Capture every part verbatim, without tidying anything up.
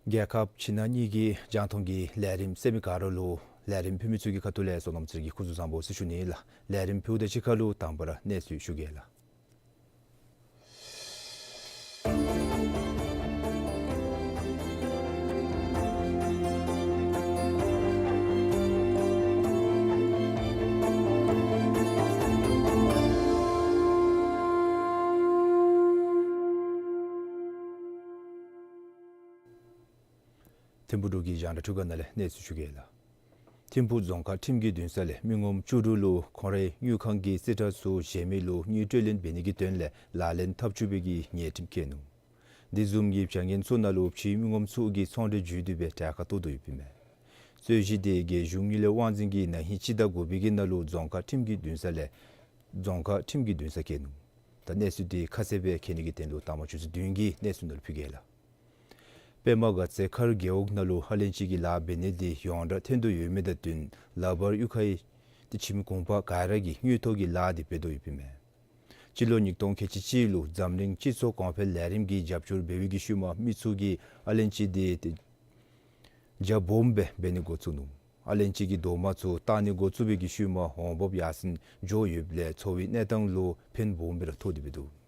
རྒྱལ་ཁབ་ཕྱི་ནང་གཉིས་ཀྱི་རྒྱང་མཐོང་གི་ལས་རིམ་གསན་མི་ག་ར་ལུ་ལས་རིམ་ཕུལ་མི་ཚུ་གི་ཁ་ཐུག་ལས་བསོད་ནམས་ཚེ་རིང་གིས་སྐུ་གཟུགས་བཟང་པོ་ཟེར་ཞུ་ནི་ལགས། ལས་རིམ་ཕུལཝ་ད་གཅིག་ཁར་ལུ་དང་པ་ར་གནས་ཚུལ་ཞུ་གེ་ལགས། ཐིམ་ཕུག་འབྲུག་གི་རྒྱང་བསྒྲགས་ཁང་ནང་ལས་གནས་ཚུལ་ཞུ་གེ་ལགས། ཐིམ་ཕུག་རྫོང་ཁག་ཁྲིམས་ཀྱི་འདུན་ས་ལས་མི་ངོམ་བཅུ་དྲུག་ལུ་ཁོང་རའི་དངུལ་ཁང་གི་རྩིས་ཁྲ་ཚུ་གཞན་མི་ལུ་དངུལ་སྤྲོད་ལེན་འབད་ནི་གི་དོན་ལས་ལག་ལེན་འཐབ་བཅུག་པའི་གི་ཉེས་ཁྲིམས་བཀལ་ནུག། དེ་བཟུམ་གྱི་བྱ་ངན་ཚུ་ནང་ལུ་ཕྱིའི་མི་ངོམ་ཚུ་གིས་ཚོང་འབྲེལ་བརྒྱུད་དེ་སྦེ་གྲལ་ཁར་གཏོགས་དོ་ཡོདཔ་ཨིན་མས། རྩོད་གཞི་དེ་རྒྱལ་གཞུང་དངུལ་ལས་དབང་འཛིན་གྱིས་ན་ཧིང་སྤྱི་ཟླ་དགུ་པའི་གི་ནང་ལུ་རྫོང་ཁག་ཁྲིམས་ཀྱི་འདུན་ས་ལས་རྫོང་ཁག་ཁྲིམས་ཀྱི་འདུན་ས་བཀལ་ནུག། ད་གནས་ཚུལ་དེ་ཁ་གསལ་སྦེ་མཁྱེན་ནི་གི་དོན་ལུ་ལྟ་མ་ཆུ་ཚོད་བདུན་གྱི་གནས་ཚུལ་ནང་ལུ་ཕུལ་གེ་ལགས། པདྨ་དགའ་ཚལ་མཁར་རྒེད་འོག་ནང་ལུ་ཨ་ལན་ཅི་གི་ལཱ་འབད་ནི་དེ་ཡོངས་གྲགས་ཐོན་དོ་ཡོད་མི་དང་བསྟུན་ལག་པར་གཡུས་ཁའི་ཏེ་ཁྱིམ་གུང་པ་ག་ར་གིས་དངུལ་ཐོག་གི་ལཱ་དེ་འབད་དོ་ཡོདཔ་ཨིན་མས། སྤྱི་ལོ་ཉིས་སྟོང་ཁལ་གཅིག་གཅིག་ལུ་འཛམ་གླིང་སྤྱི་ཚོགས་གོང་འཕེལ་ལས་རིམ་གྱི་རྒྱབ་སྐྱོར་འབད་བའི་གི་ཤུལ་མ་མི་ཚུ་གིས་ཨ་ལན་ཅི་དེ་ཏེ་རྒྱ་སྦོམ་སྦེ་འབད་ནི་འགོ་བཙུགས་ནུག། ཨ་ལན་ཅི་གི་རྡོག་མ་ཚུ་བཏགས་ནི་འགོ་བཙུགས་པའི་གི་ཤུལ་མ་འོང་འབབ་ཡར་སེང་འགྱོ་ཡོདཔ་ལས་འཚོ་བའི་གནས་སྟངས་ལུ་ཕན་སྦོམ་སྦེ་ར་ཐོགས་ཏེ་འབད་འདུག།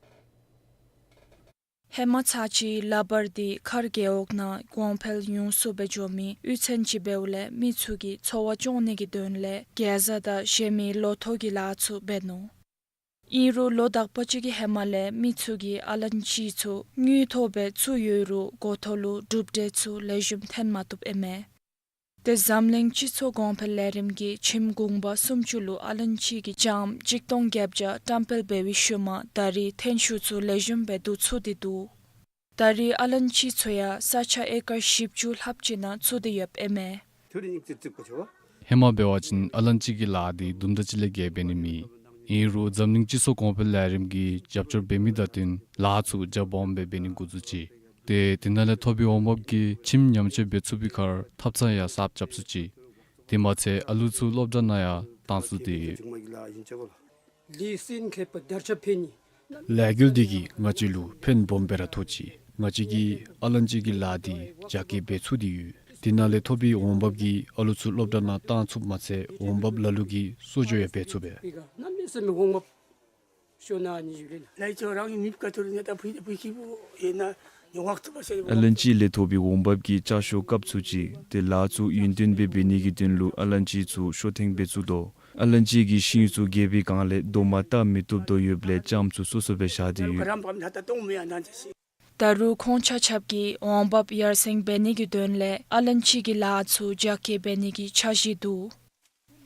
ཧེ་མ་ཚར་གཅིག་ལག་པར་དེ་མཁར་རྒེད་འོག་ནང་གོང་འཕེལ་ཉུང་སུ་སྦེ་འགྱོ་མི་གཡུས་ཚན་ཅིག་འབདཝ་ལས་མི་ཚུ་གིས་འཚོ་བ་སྐྱོང་ནི་གི་དོན་ལས་གེ་ཟ་དང་གཞན་མི་ལོ་ཐོག་གི་ལཱ་ཚུ་འབད་ནུག། ཨིན་རུང་ལོ་དག་པ་ཅིག་གི་ཧེ་མ་ལས་མི་ཚུ་གིས་ཨ་ལན་ཅི་ཚུ་དངུལ་ཐོག་སྦེ་བཙུགས་ཡོད་རུང་འགོ་ཐོག་ལུ་གྲུབ་འབྲས་ཚུ་ལེགས་ཤོམ་ཐོན་མ་བཏུབ་ཨིན་མས། ཏེ་འཛམ་གླིང་སྤྱི་ཚོགས་གོང་འཕེལ་ལས་རིམ་གྱིས་ཁྱིམ་གུང་པ་སུམ་ཅུ་ལུ་ཨ་ལན་ཅི་གི་ལྕངམ་གཅིག་སྟོང་བརྒྱད་བརྒྱ་བཀྲམ་སྤེལ་འབད་བའི་ཤུལ་མ་ད་རེས་ཐོན་ཤུགས་ཚུ་ལེགས་ཤོམ་སྦེ་བསྡུ་ཚུགས་ཏེ་འདུག། ད་རེས་ཨ་ལན་ཅི་ཚུ་ཡང་ས་ཆ་ཨེ་ཀར་བཞི་བཅུ་ལྷགཔ་ཅིག་ནང་བཙུགས་ཏེ་ཡོདཔ་ཨིན་མས། ཧེ་མ་འབད་བ་ཅིན་ཨ་ལན་ཅི་གི་ལཱ་འདི་དུམ་གྲ་ཅིག་ལས་བརྒལ་འབད་ནི་མེད། ཨིན་རུང་འཛམ་གླིང་སྤྱི་ཚོགས་གོང་འཕེལ་ལས་རིམ་གྱིས་རྒྱབ་སྐྱོར་འབད་མི་དང་བསྟུན་ལཱ་ཚུ་རྒྱ་སྦོམ་སྦེ་འབད་ནི་འགོ་བཙུགས་ཅི། ཏེ་དེ་ནང་ལས་ཐོབ་པའི་འོང་འབབ་ཀྱིས་ཁྱིམ་ཉམས་བཅོས་འབད་ཚུགས་པའི་ཁར་ཐབ་ཚང་ཡང་གསརཔ་རྐྱབ་ཚུགས་ཅི། དེ་མ་ཚད་ཨ་ལུ་ཚུ་སློབ་གྲྭ་ནང་ཡང་བཏང་ཚུགས་ཏེ་ཡོད། ལས་འགུལ་འདི་གིས་ང་བཅས་ལུ་ཕན་སྦོམ་སྦེ་ར་ཐོགས་ཅི། ང་བཅས་ཀྱིས་ཨ་ལན་ཅི་གི་ལཱ་འདི་རྒྱ་སྐྱེད་འབད་ཚུགས་ཏེ་ཡོད། དེ་ནང་ལས་ཐོབ་པའི་འོང་འབབ་ཀྱིས་ཨ་ལུ་ཚུ་སློབ་གྲྭ་ནང་བཏང་ཚུགསཔ་མ་ཚད་འོང་འབབ་ལ་ལུ་གིས་གསོ་བཅོས་ཡང་འབད་ཚུགས་པས། ཨ་ལན་ཅི་ལས་ཐོབ་པའི་འོང་འབབ་ཀྱིས་ལྕགས་ཤོག་བཀབ་ཚུགས་ཅི། ཏེ་ལཱ་ཚུ་ཡུན་བརྟན་སྦེ་འབད་ནི་གི་དོན་ལུ་ཨ་ལན་ཅི་ཚུ་ཤོ་ཐེངས་སྦེ་བཙུགས་དོ། ཨ་ལན་ཅི་གི་ཤིང་ཚུ་རྒས་པའི་སྒང་ལས་རྡོག་མ་བཏགས་མི་བཏུབ་དོ་ཡོདཔ་ལས་ལྕངམ་ཚུ་སོ་སོ་སྦེ་བཞག་སྟེ་ཡོད། ད་རུང་ཁོང་ཆ་ཁྱབ་ཀྱིས་འོང་འབབ་ཡར་སེང་འབད་ནི་གི་དོན་ལས་ཨ་ལན་ཅི་གི་ལཱ་ཚུ་རྒྱ་སྐྱེད་འབད་ནི་གི་འཆར་གཞི་འདུག།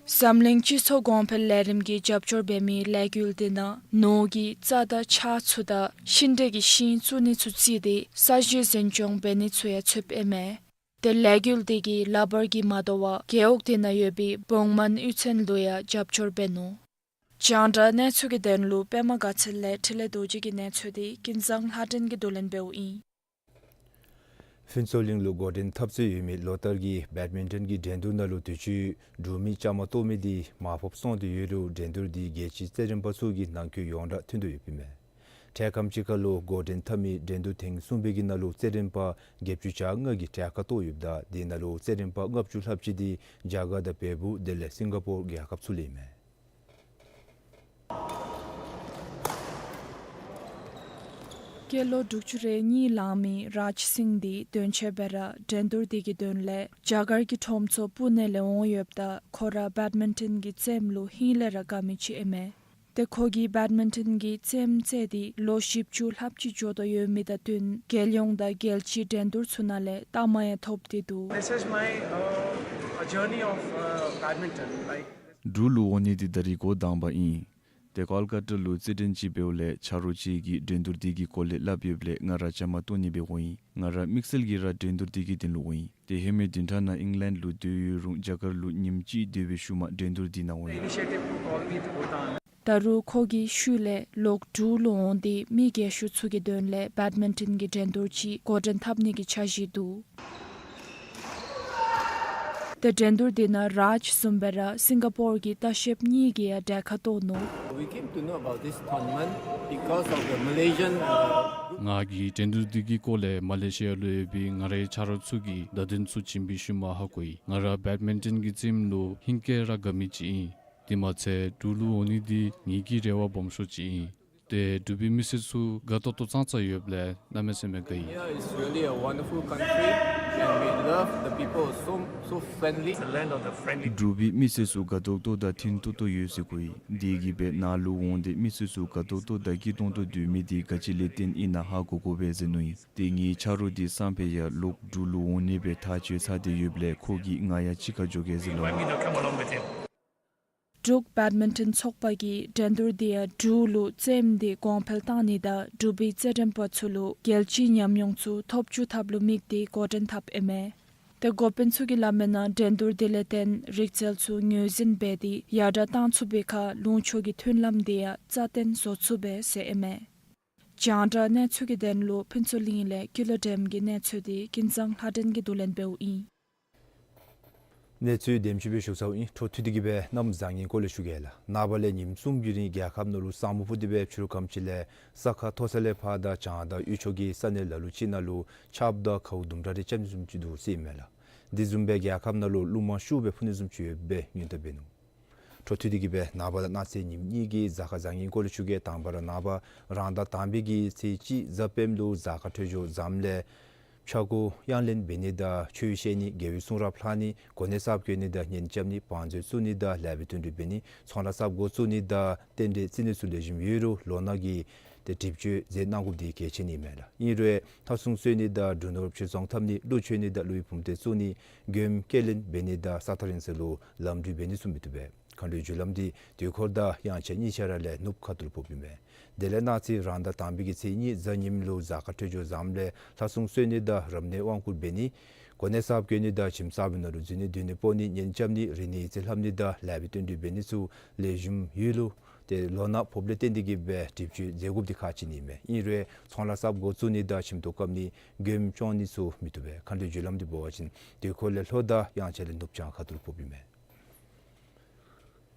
འཛམ་གླིང་སྤྱི་ཚོགས་གོང་འཕེལ་ལས་རིམ་གྱིས་རྒྱབ་སྐྱོར་འབད་མི་ལས་འགུལ་འདི་ནང་ནོར་གྱི་རྩྭ་དང་ཆར་ཆུ་དང་ཤིང་འབྲས་ཀྱི་ཤིང་བཙུགས་ནི་ཚུ་བརྩིས་ཏེ་ས་གཞི་འཛིན་སྐྱོང་འབད་ནི་ཚུ་ཡང་ཚུདཔ་ཨིན་མས། ཏེ་ལས་འགུལ་འདི་གིས་ལག་པར་གྱིས་མ་དོ་བར་རྒེད་འོག་འདི་ནང་ཡོད་པའི་བོང་སྨན་གཡུས་ཚན་ལུ་ཡང་རྒྱབ་སྐྱོར་འབད་ནུག། རྒྱང་བསྒྲགས་གནས་ཚུལ་གྱི་དོན་ལུ་པདྨ་དགའ་ཚལ་ལས་འཕྲིན་ལས་རྡོ་རྗེ་གི་གནས་ཚུལ་འདི་ཀུན་བཟང་ལྷ་སྒྲོན་གྱིས་བསྡུ་ལེན་འབདཝ་ཨིན། ཕུན་ཚོགས་གླིང་ལུ་འགོ་འདྲེན་འཐབ་སྲོལ་ཡོད་མི་ལོ་ལྟར་གྱི་བེཌ་མིན་ཊོན་གྱི་འགྲན་བསྡུར་ནང་ལུ་དུས་ཅི་འབྲུག་མི་བཅའ་མར་གཏོགས་མི་འདི་མར་ཕབ་སོང་སྟེ་ཡོད་རུང་འགྲན་བསྡུར་འདི་རྒྱལ་སྤྱིའི་རྩེད་འགྲན་པ་ཚུ་གིས་ནང་འཁོད་ཡོངས་གྲགས་ཐོན་དོ་ཡོདཔ་ཨིན་མས། འཕྲལ་ཁམས་ཅིག་ཁར་ལུ་འགོ་འདྲེན་འཐབ་མི་འགྲན་བསྡུར་ཐེངས་གསུམ་པའི་གི་ནང་ལུ་རྩེད་འགྲན་པ་བརྒྱད་ཅུ་གྱ་ལྔ་གིས་གྲལ་ཁར་གཏོགས་ཡོདཔ་ད་དེ་ནང་ལུ་རྩེད་འགྲན་པ་ལྔ་བཅུ་ལྷགཔ་ཅིག་འདི་རྒྱ་གར་དང་བལ་པོ་དེ་ལས་སིང་ག་པོར་རྒྱལ་ཁབ་ཚུ་ལས་ཨིན་མས། སྐྱེས་ལོ་དྲུག་ཅུ་རེ་གཉིས་ལང་མི་རཱཇ་སིང་འདི་དོན་ཆེ་བའི་ར་འགྲན་བསྡུར་འདི་གི་དོན་ལས་རྒྱ་གར་གྱི་ཁྲོམ་ཚོགས་པུ་ནེ་ལས་འོང་ཡོདཔ་ད་ཁོ་ར་བེཌ་མིན་ཊོན་གྱི་རྩེདམོ་ལུ་ཧིང་ལས་ར་དགའ་མི་ཅིག་ཨིན་མས། ཏེ་ཁོ་གིས་བེཌ་མིན་ཊོན་གྱི་རྩེདམོ་རྩེ་སྟེ་ལོ་བཞི་བཅུ་ལྷགཔ་ཅིག་འགྱོ་དོ་ཡོད་མི་དང་བསྟུན་རྒྱལ་ཡོངས་དང་རྒྱལ་སྤྱིའི་འགྲན་བསྡུར་ཚུ་ནང་ལས་རྟགས་མ་ཡང་ཐོབ་སྟེ་འདུག། This is my, uh, a journey of, uh, badminton. Like འབྲུག་ལུ་འོང་ནི་འདི་ད་རིས་འགོ་དང་པ་ཨིན། ཏེ་ཀོལ་ཀ་ཏ་ལུ་རྩེད་འགྲན་ཅིག་འབདཝ་ལས་ཆ་རོགས་ཅིག་གིས་འགྲན་བསྡུར་འདི་གི་སྐོར་ལས་སླབ་ཡོདཔ་ལས་ང་ར་བཅའ་མར་གཏོགས་ནི་སྦེ་འོང་ཡི། ང་ར་དམིགས་བསལ་གྱིས་ར་འགྲན་བསྡུར་འདི་གི་དོན་ལུ་འོང་ཡི། ཏེ་ཧེ་མའི་བདུན་ཕྲག་ནང་ཨིང་ལེནཌ་ལུ་སྡོད་ཡོད་རུང་རྒྱ་གར་ལུ་ཉིནམ་གཅིག་སྡོད་པའི་ཤུལ་མ་འགྲན་བསྡུར་འདི་ནང་འོང་ཡི། Initiative to call me to go down. ད་རུང་ཁོ་གིས་ཤུལ་ལས་ལོག་འབྲུག་ལུ་འོང་སྟེ་མི་རྒས་ཤོས་ཚུ་གི་དོན་ལས་བེཌ་མིན་ཊོན་གྱི་འགྲན་བསྡུར་ཅིག་འགོ་འདྲེན་འཐབ་ནི་གི་འཆར་གཞི་འདུག། ཏེ་འགྲན་བསྡུར་འདི་ནང་རཱཇ་བཟུམ་སྦེ་ར་སིང་ག་པོར་གྱི་ལྟ་བཤལཔ་གཉིས་ཀྱིས་ཡང་གྲལ་ཁར་གཏོགས་ནུག། We came to know about this tournament because of the Malaysian, uh, group. ང་གིས་འགྲན་བསྡུར་འདི་གི་སྐོར་ལས་མ་ལེ་ཤི་ཡ་ལུ་ཡོད་པའི་ང་རའི་ཆ་རོགས་ཚུ་གིས་བརྡ་དོན་ཚུ་བྱིན་པའི་ཤུལ་མ་ཧ་གོ་ཡི། ང་ར་བེཌ་མིན་ཊོན་གྱི་རྩེདམོ་ལུ་ཧིང་ལས་ར་དགའ་མི་ཅིག་ཨིན། དེ་མ་ཚད་འབྲུག་ལུ་འོང་ནི་འདི་ངེ་གི་རེ་བ་སྦོམ་ཤོས་ཅིག་ཨིན། ཏེ་འབྲུག་པའི་མི་སེར་ཚུ་དགའ་ཏོག་ཏོ་ཙང་ཙ་ཡོདཔ་ལས་གནམ་མེད་ས་མེད་དགའ་ཡི། India is really a wonderful country and we love the people, so, so friendly. The land of the friendly. འབྲུག་པའི་མི་སེར་ཚུ་དགའ་ཏོག་ཏོ་དང་མཐུན་ཏོག་ཏོ་ཡོད་ཟེར་གོ་ཡི། དེ་གིས་སྦེ་ནཱ་ལུ་འོང་སྟེ་མི་སེར་ཚུ་དགའ་ཏོག་ཏོ་དང་སྐྱིད་ཏོང་ཏོ་སྡོད་མི་འདི་ག་ཅི་ལས་བརྟེན་ཨིན་ན་ཧ་གོ་དགོ་པས་ཟེར་མནོ་ཡི། ཏེ་ངེའི་ཆ་རོགས་འདི་སང་ཕོད་ཡང་ལོག་འབྲུག་ལུ་འོང་ནི་སྦེ་ཐག་བཅད་ཚར་ཏེ་ཡོདཔ་ལས་ཁོ་གིས་ང་ཡང་གཅིག་ཁར་འགྱོ་གེ་ཟེར་ལོ། Invite me to come along with him. འབྲུག་བེཌ་མིན་ཊོན་ཚོགས་པ་གིས་འགྲན་བསྡུར་འདི་ཡང་འབྲུག་ལུ་རྩེདམོ་འདི་གོང་འཕེལ་གཏང་ནི་དང་འབྲུག་པའི་རྩེད་འགྲན་པ་ཚུ་ལུ་རྒྱལ་སྤྱིའི་ཉམས་མྱོང་ཚུ་ཐོབ་བཅུག་ཐབས་ལུ་དམིགས་ཏེ་འགོ་འདྲེན་འཐབ་ཨིན་མས། ཏེ་འགོ་དཔོན་ཚུ་གིས་སླབ་མིའི་ནང་འགྲན་བསྡུར་འདི་ལས་བརྟེན་རིག་རྩལ་ཚུ་ངོས་འཛིན་འབད་དེ་ཡར་དྲག་གཏང་ཚུགས་པའི་ཁར་ལུང་ཕྱོགས་ཀྱི་མཐུན་ལམ་འདི་ཡང་རྩ་བརྟན་བཟོ་ཚུགས་པས་ཟེར་ཨིན་མས། རྒྱང་བསྒྲགས་གནས་ཚུལ་གྱི་དོན་ལུ་ཕུན་ཚོགས་གླིང་ལས་ཀུན་ལེགས་སྒྲོལམ་གྱི་གནས་ཚུལ་འདི་ཀུན་བཟང་ལྷ་སྒྲོན་གྱིས་བསྡུ་ལེན་འབདཝ་ཨིན། གནས་ཚུལ་དེམ་ཅིག་སྦེ་ཞུ་ཚརཝ་ཨིན། འཕྲོ་མཐུད་དེ་གིས་སྦེ་གནམ་བཟང་ངན་སྐོར་ལས་ཞུ་གེ་ལགས། ནངས་པ་ལས་ཉིནམ་གསུམ་གྱི་རིང་རྒྱལ་ཁབ་ནང་ལུ་ས་སྨུག་ཕུབ་སྟེ་སྦེ་ཕྱི་རུ་ཁམས་ཅིག་ལས་ས་ཁ་མཐོ་ས་ལས་ཕར་དང་བྱང་དང་དབུས་ཕྱོགས་ཀྱི་ས་གནས་ལ་ལུ་ཅིག་ནང་ལུ་ཆརཔ་དང་ཁཝ་དུམ་གྲ་རེ་རྐྱབ་ནི་བཟུམ་ཅིག་འདུག་ཟེར་ཨིན་མས་ལགས། དེ་བཟུམ་སྦེ་རྒྱལ་ཁབ་ནང་ལུ་རླུང་མ་ཤུགས་སྦེ་འཕུ་ནི་བཟུམ་ཅིག་ཡོདཔ་སྦེ་ཉེན་བརྡ་འབད་ནུག། འཕྲོ་མཐུད་དེ་གིས་སྦེ་ནངས་པ་དང་གནངས་ཚེ་ཉིནམ་གཉིས་ཀྱི་གཟའ་སྐར་བཟང་ངན་སྐོར་ལས་ཞུ་གེ། དང་པ་ར་ནངས་པ་རང་ཟླ་དང་པའི་གི་ཚེས་གཅིག་གཟའ་སྤེནམ་ལུ་གཟའ་སྐར་འཕྲོད་སྦྱོར་བཟངམ་ལས་ཕྱྭ་འགུགས་དབྱངས་ལེན་འབད་ནི་དང་ཆོས་བཤད་ནི་དགེ་བའི་གསུང་རབ་ལྷག་ནི་གོ་གནས་གསརཔ་བཀོད་ནི་དང་གཉེན་རྐྱབ་ནི་བང་མཛོད་བཙུགས་ནི་དང་ལེགས་པའི་བསྟུན་གྲོས་འབད་ནི་ཚོང་ལཱ་གསརཔ་འགོ་བཙུགས་ནི་དང་རྟེན་འབྲེལ་བརྩི་ནི་ཚུ་ལེགས་ཤོམ་ཡོད་རུང་ལོ་ན་གི་ཏེ་སྒྲིབ་བཅོས་མཛད་གནང་དགོཔ་འདི་གལ་ཆེ་ནི་ཨིན་མས་ལགས། ཨིན་རུང་ལྷ་སྲུང་གསོལ་ནི་དང་འབྲུ་ནོར་ཕྱིར་ཚོང་འཐབ་ནི་ཀླུ་མཆོད་ནི་དང་ཀླུའི་བུམ་གཏེར་བཙུགས་ནི་མགྱོནམ་སྐྱེལ་ལེན་འབད་ནི་དང་ས་ཐག་རིང་ས་ལུ་ལམ་འགྲུལ་འབད་ནི་ཚུ་མི་བཏུབ་པས། མཁའ་འགྲོའི་རྒྱུ་ལམ་འདི་དུས་འཁོར་དང་དབྱངས་འཆར་གཉིས་ཆ་ར་ལས་ནུབ་ཁ་ཐུར་ཕོགཔ་ཨིན་མས། དེ་ལས་གནངས་ཚེ་རང་ཟླ་དང་པའི་གི་ཚེས་གཉིས་གཟའ་ཉིམ་ལུ་གཟའ་སྐར་འཕྲོད་སྦྱོར་བཟངམ་ལས་ལྷ་སྲུང་གསོལ་ནི་དང་རབ་གནས་དབང་བསྐུར་འབད་ནི་གོ་གནས་གསརཔ་བཀོད་ནི་དང་ཁྱིམ་གསར་པའི་ནང་ལུ་འཛུལ་ནི་སྡོད་ནི་སྤོ་ནི་གཉེན་རྐྱབ་ནི་རིག་གནས་ཡིག་རྩིས་ལྷབ་ནི་དང་ལེགས་པའི་བསྟུན་གྲོས་འབད་ནི་ཚུ་ལེགས་ཤོམ་ཡོད་རུང་ཏེ་ལོ་ན་ཕོགཔ་ལས་བརྟེན་ཏེ་གིས་སྦེ་སྒྲིབ་བཅོས་མཛད་དགོཔ་འདི་ཁག་ཆེ་ནི་ཨིན་མས། ཨིན་རུང་ཚོང་ལཱ་གསརཔ་འགོ་བཙུགས་ནི་དང་ཁྱིམ་ཐོག་བཀབ་ནི་མགྱོནམ་སྐྱོང་ནི་ཚུ་མི་བཏུབ་པས། མཁའ་འགྲོའི་རྒྱུ་ལམ་འདི་འབད་བ་ཅིན་དུས་འཁོར་ལས་ལྷོ་དང་དབྱངས་འཆར་ལས་ནུབ་བྱང་ཁ་ཐུར་ཕོགཔ་ཨིན་མས།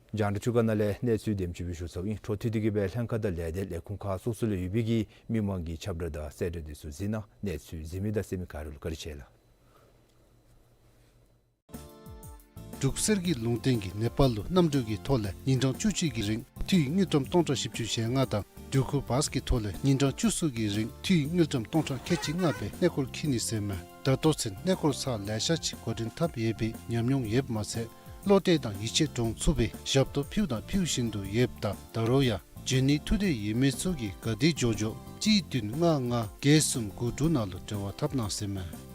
རྒྱང་བསྒྲགས་ཆུ་ཁ་ནང་ལས་གནས་ཚུལ་དེམ་ཅིག་སྦེ་ཞུ་ཚརཝ་ཨིན། འཕྲོ་མཐུད་དེ་གིས་སྦེ་ལྷན་ཁག་དང་ལས་སྡེ་ལས་ཁུངས་ཁག་སོ་སོ་ལུ་ཡོད་པའི་གི་མི་མང་གི་ཁྱབ་བསྒྲགས་དང་གསལ་བསྒྲགས་འདི་ཚུ་གཟིགས་གནང་། གནས་ཚུལ་གཟིགས་མི་དང་གསན་མི་ག་ར་ལུ་བཀའ་དྲིན་ཆེ་ལགས། འབྲུག་གསེར་གྱི་ལུང་བསྟན་གྱིས་ནེ་པཱལ་ལུ་གནམ་གྲུ་གི་ཐོག་ལས་ཉིན་གྲངས་བཅུ་གཅིག་གི་རིང་འཐུས་དངུལ་ཀྲམ་སྟོང་ཕྲག་བཞི་བཅུ་ཞེ་ལྔ་དང་འགྲུལ་འཁོར་བཱས་ཀྱི་ཐོག་ལས་ཉིན་གྲངས་བཅུ་གསུམ་གྱི་རིང་འཐུས་དངུལ་ཀྲམ་སྟོང་ཕྲག་ཁལ་གཅིག་ལྔ་སྦེ་གནས་སྐོར་འཁྱིད་ནི་ཟེར་མས། ད་ལྟོ་ཚུན་གནས་སྐོར་ཚར་ལེ་ཤ་ཅིག་འགོ་འདྲེན་འཐབ་ཡོད་པའི་ཉམས་མྱོང་ཡོདཔ་མ་ཚད་བློ་གཏད་དང་ཡིད་ཆེས་འདྲོངས་ཚུགས་པའི་ཞབས་ཏོག་ཕུལཝ་དང་ཕུལ་བཞིན་དུ་ཡོདཔ་ད་ད་རུང་ཡང་འབྱོན་ནི་ཐུགས་འདོད་ཡོད་མི་ཚུ་གིས་ག་དེ་མགྱོགས་མགྱོགས་གཅིག་བདུན་ལྔ་ལྔ་བརྒྱད་གསུམ་དགུ་དྲུག་ནང་ལུ་འབྲེལ་བ་འཐབ་གནང་ཟེར་མས།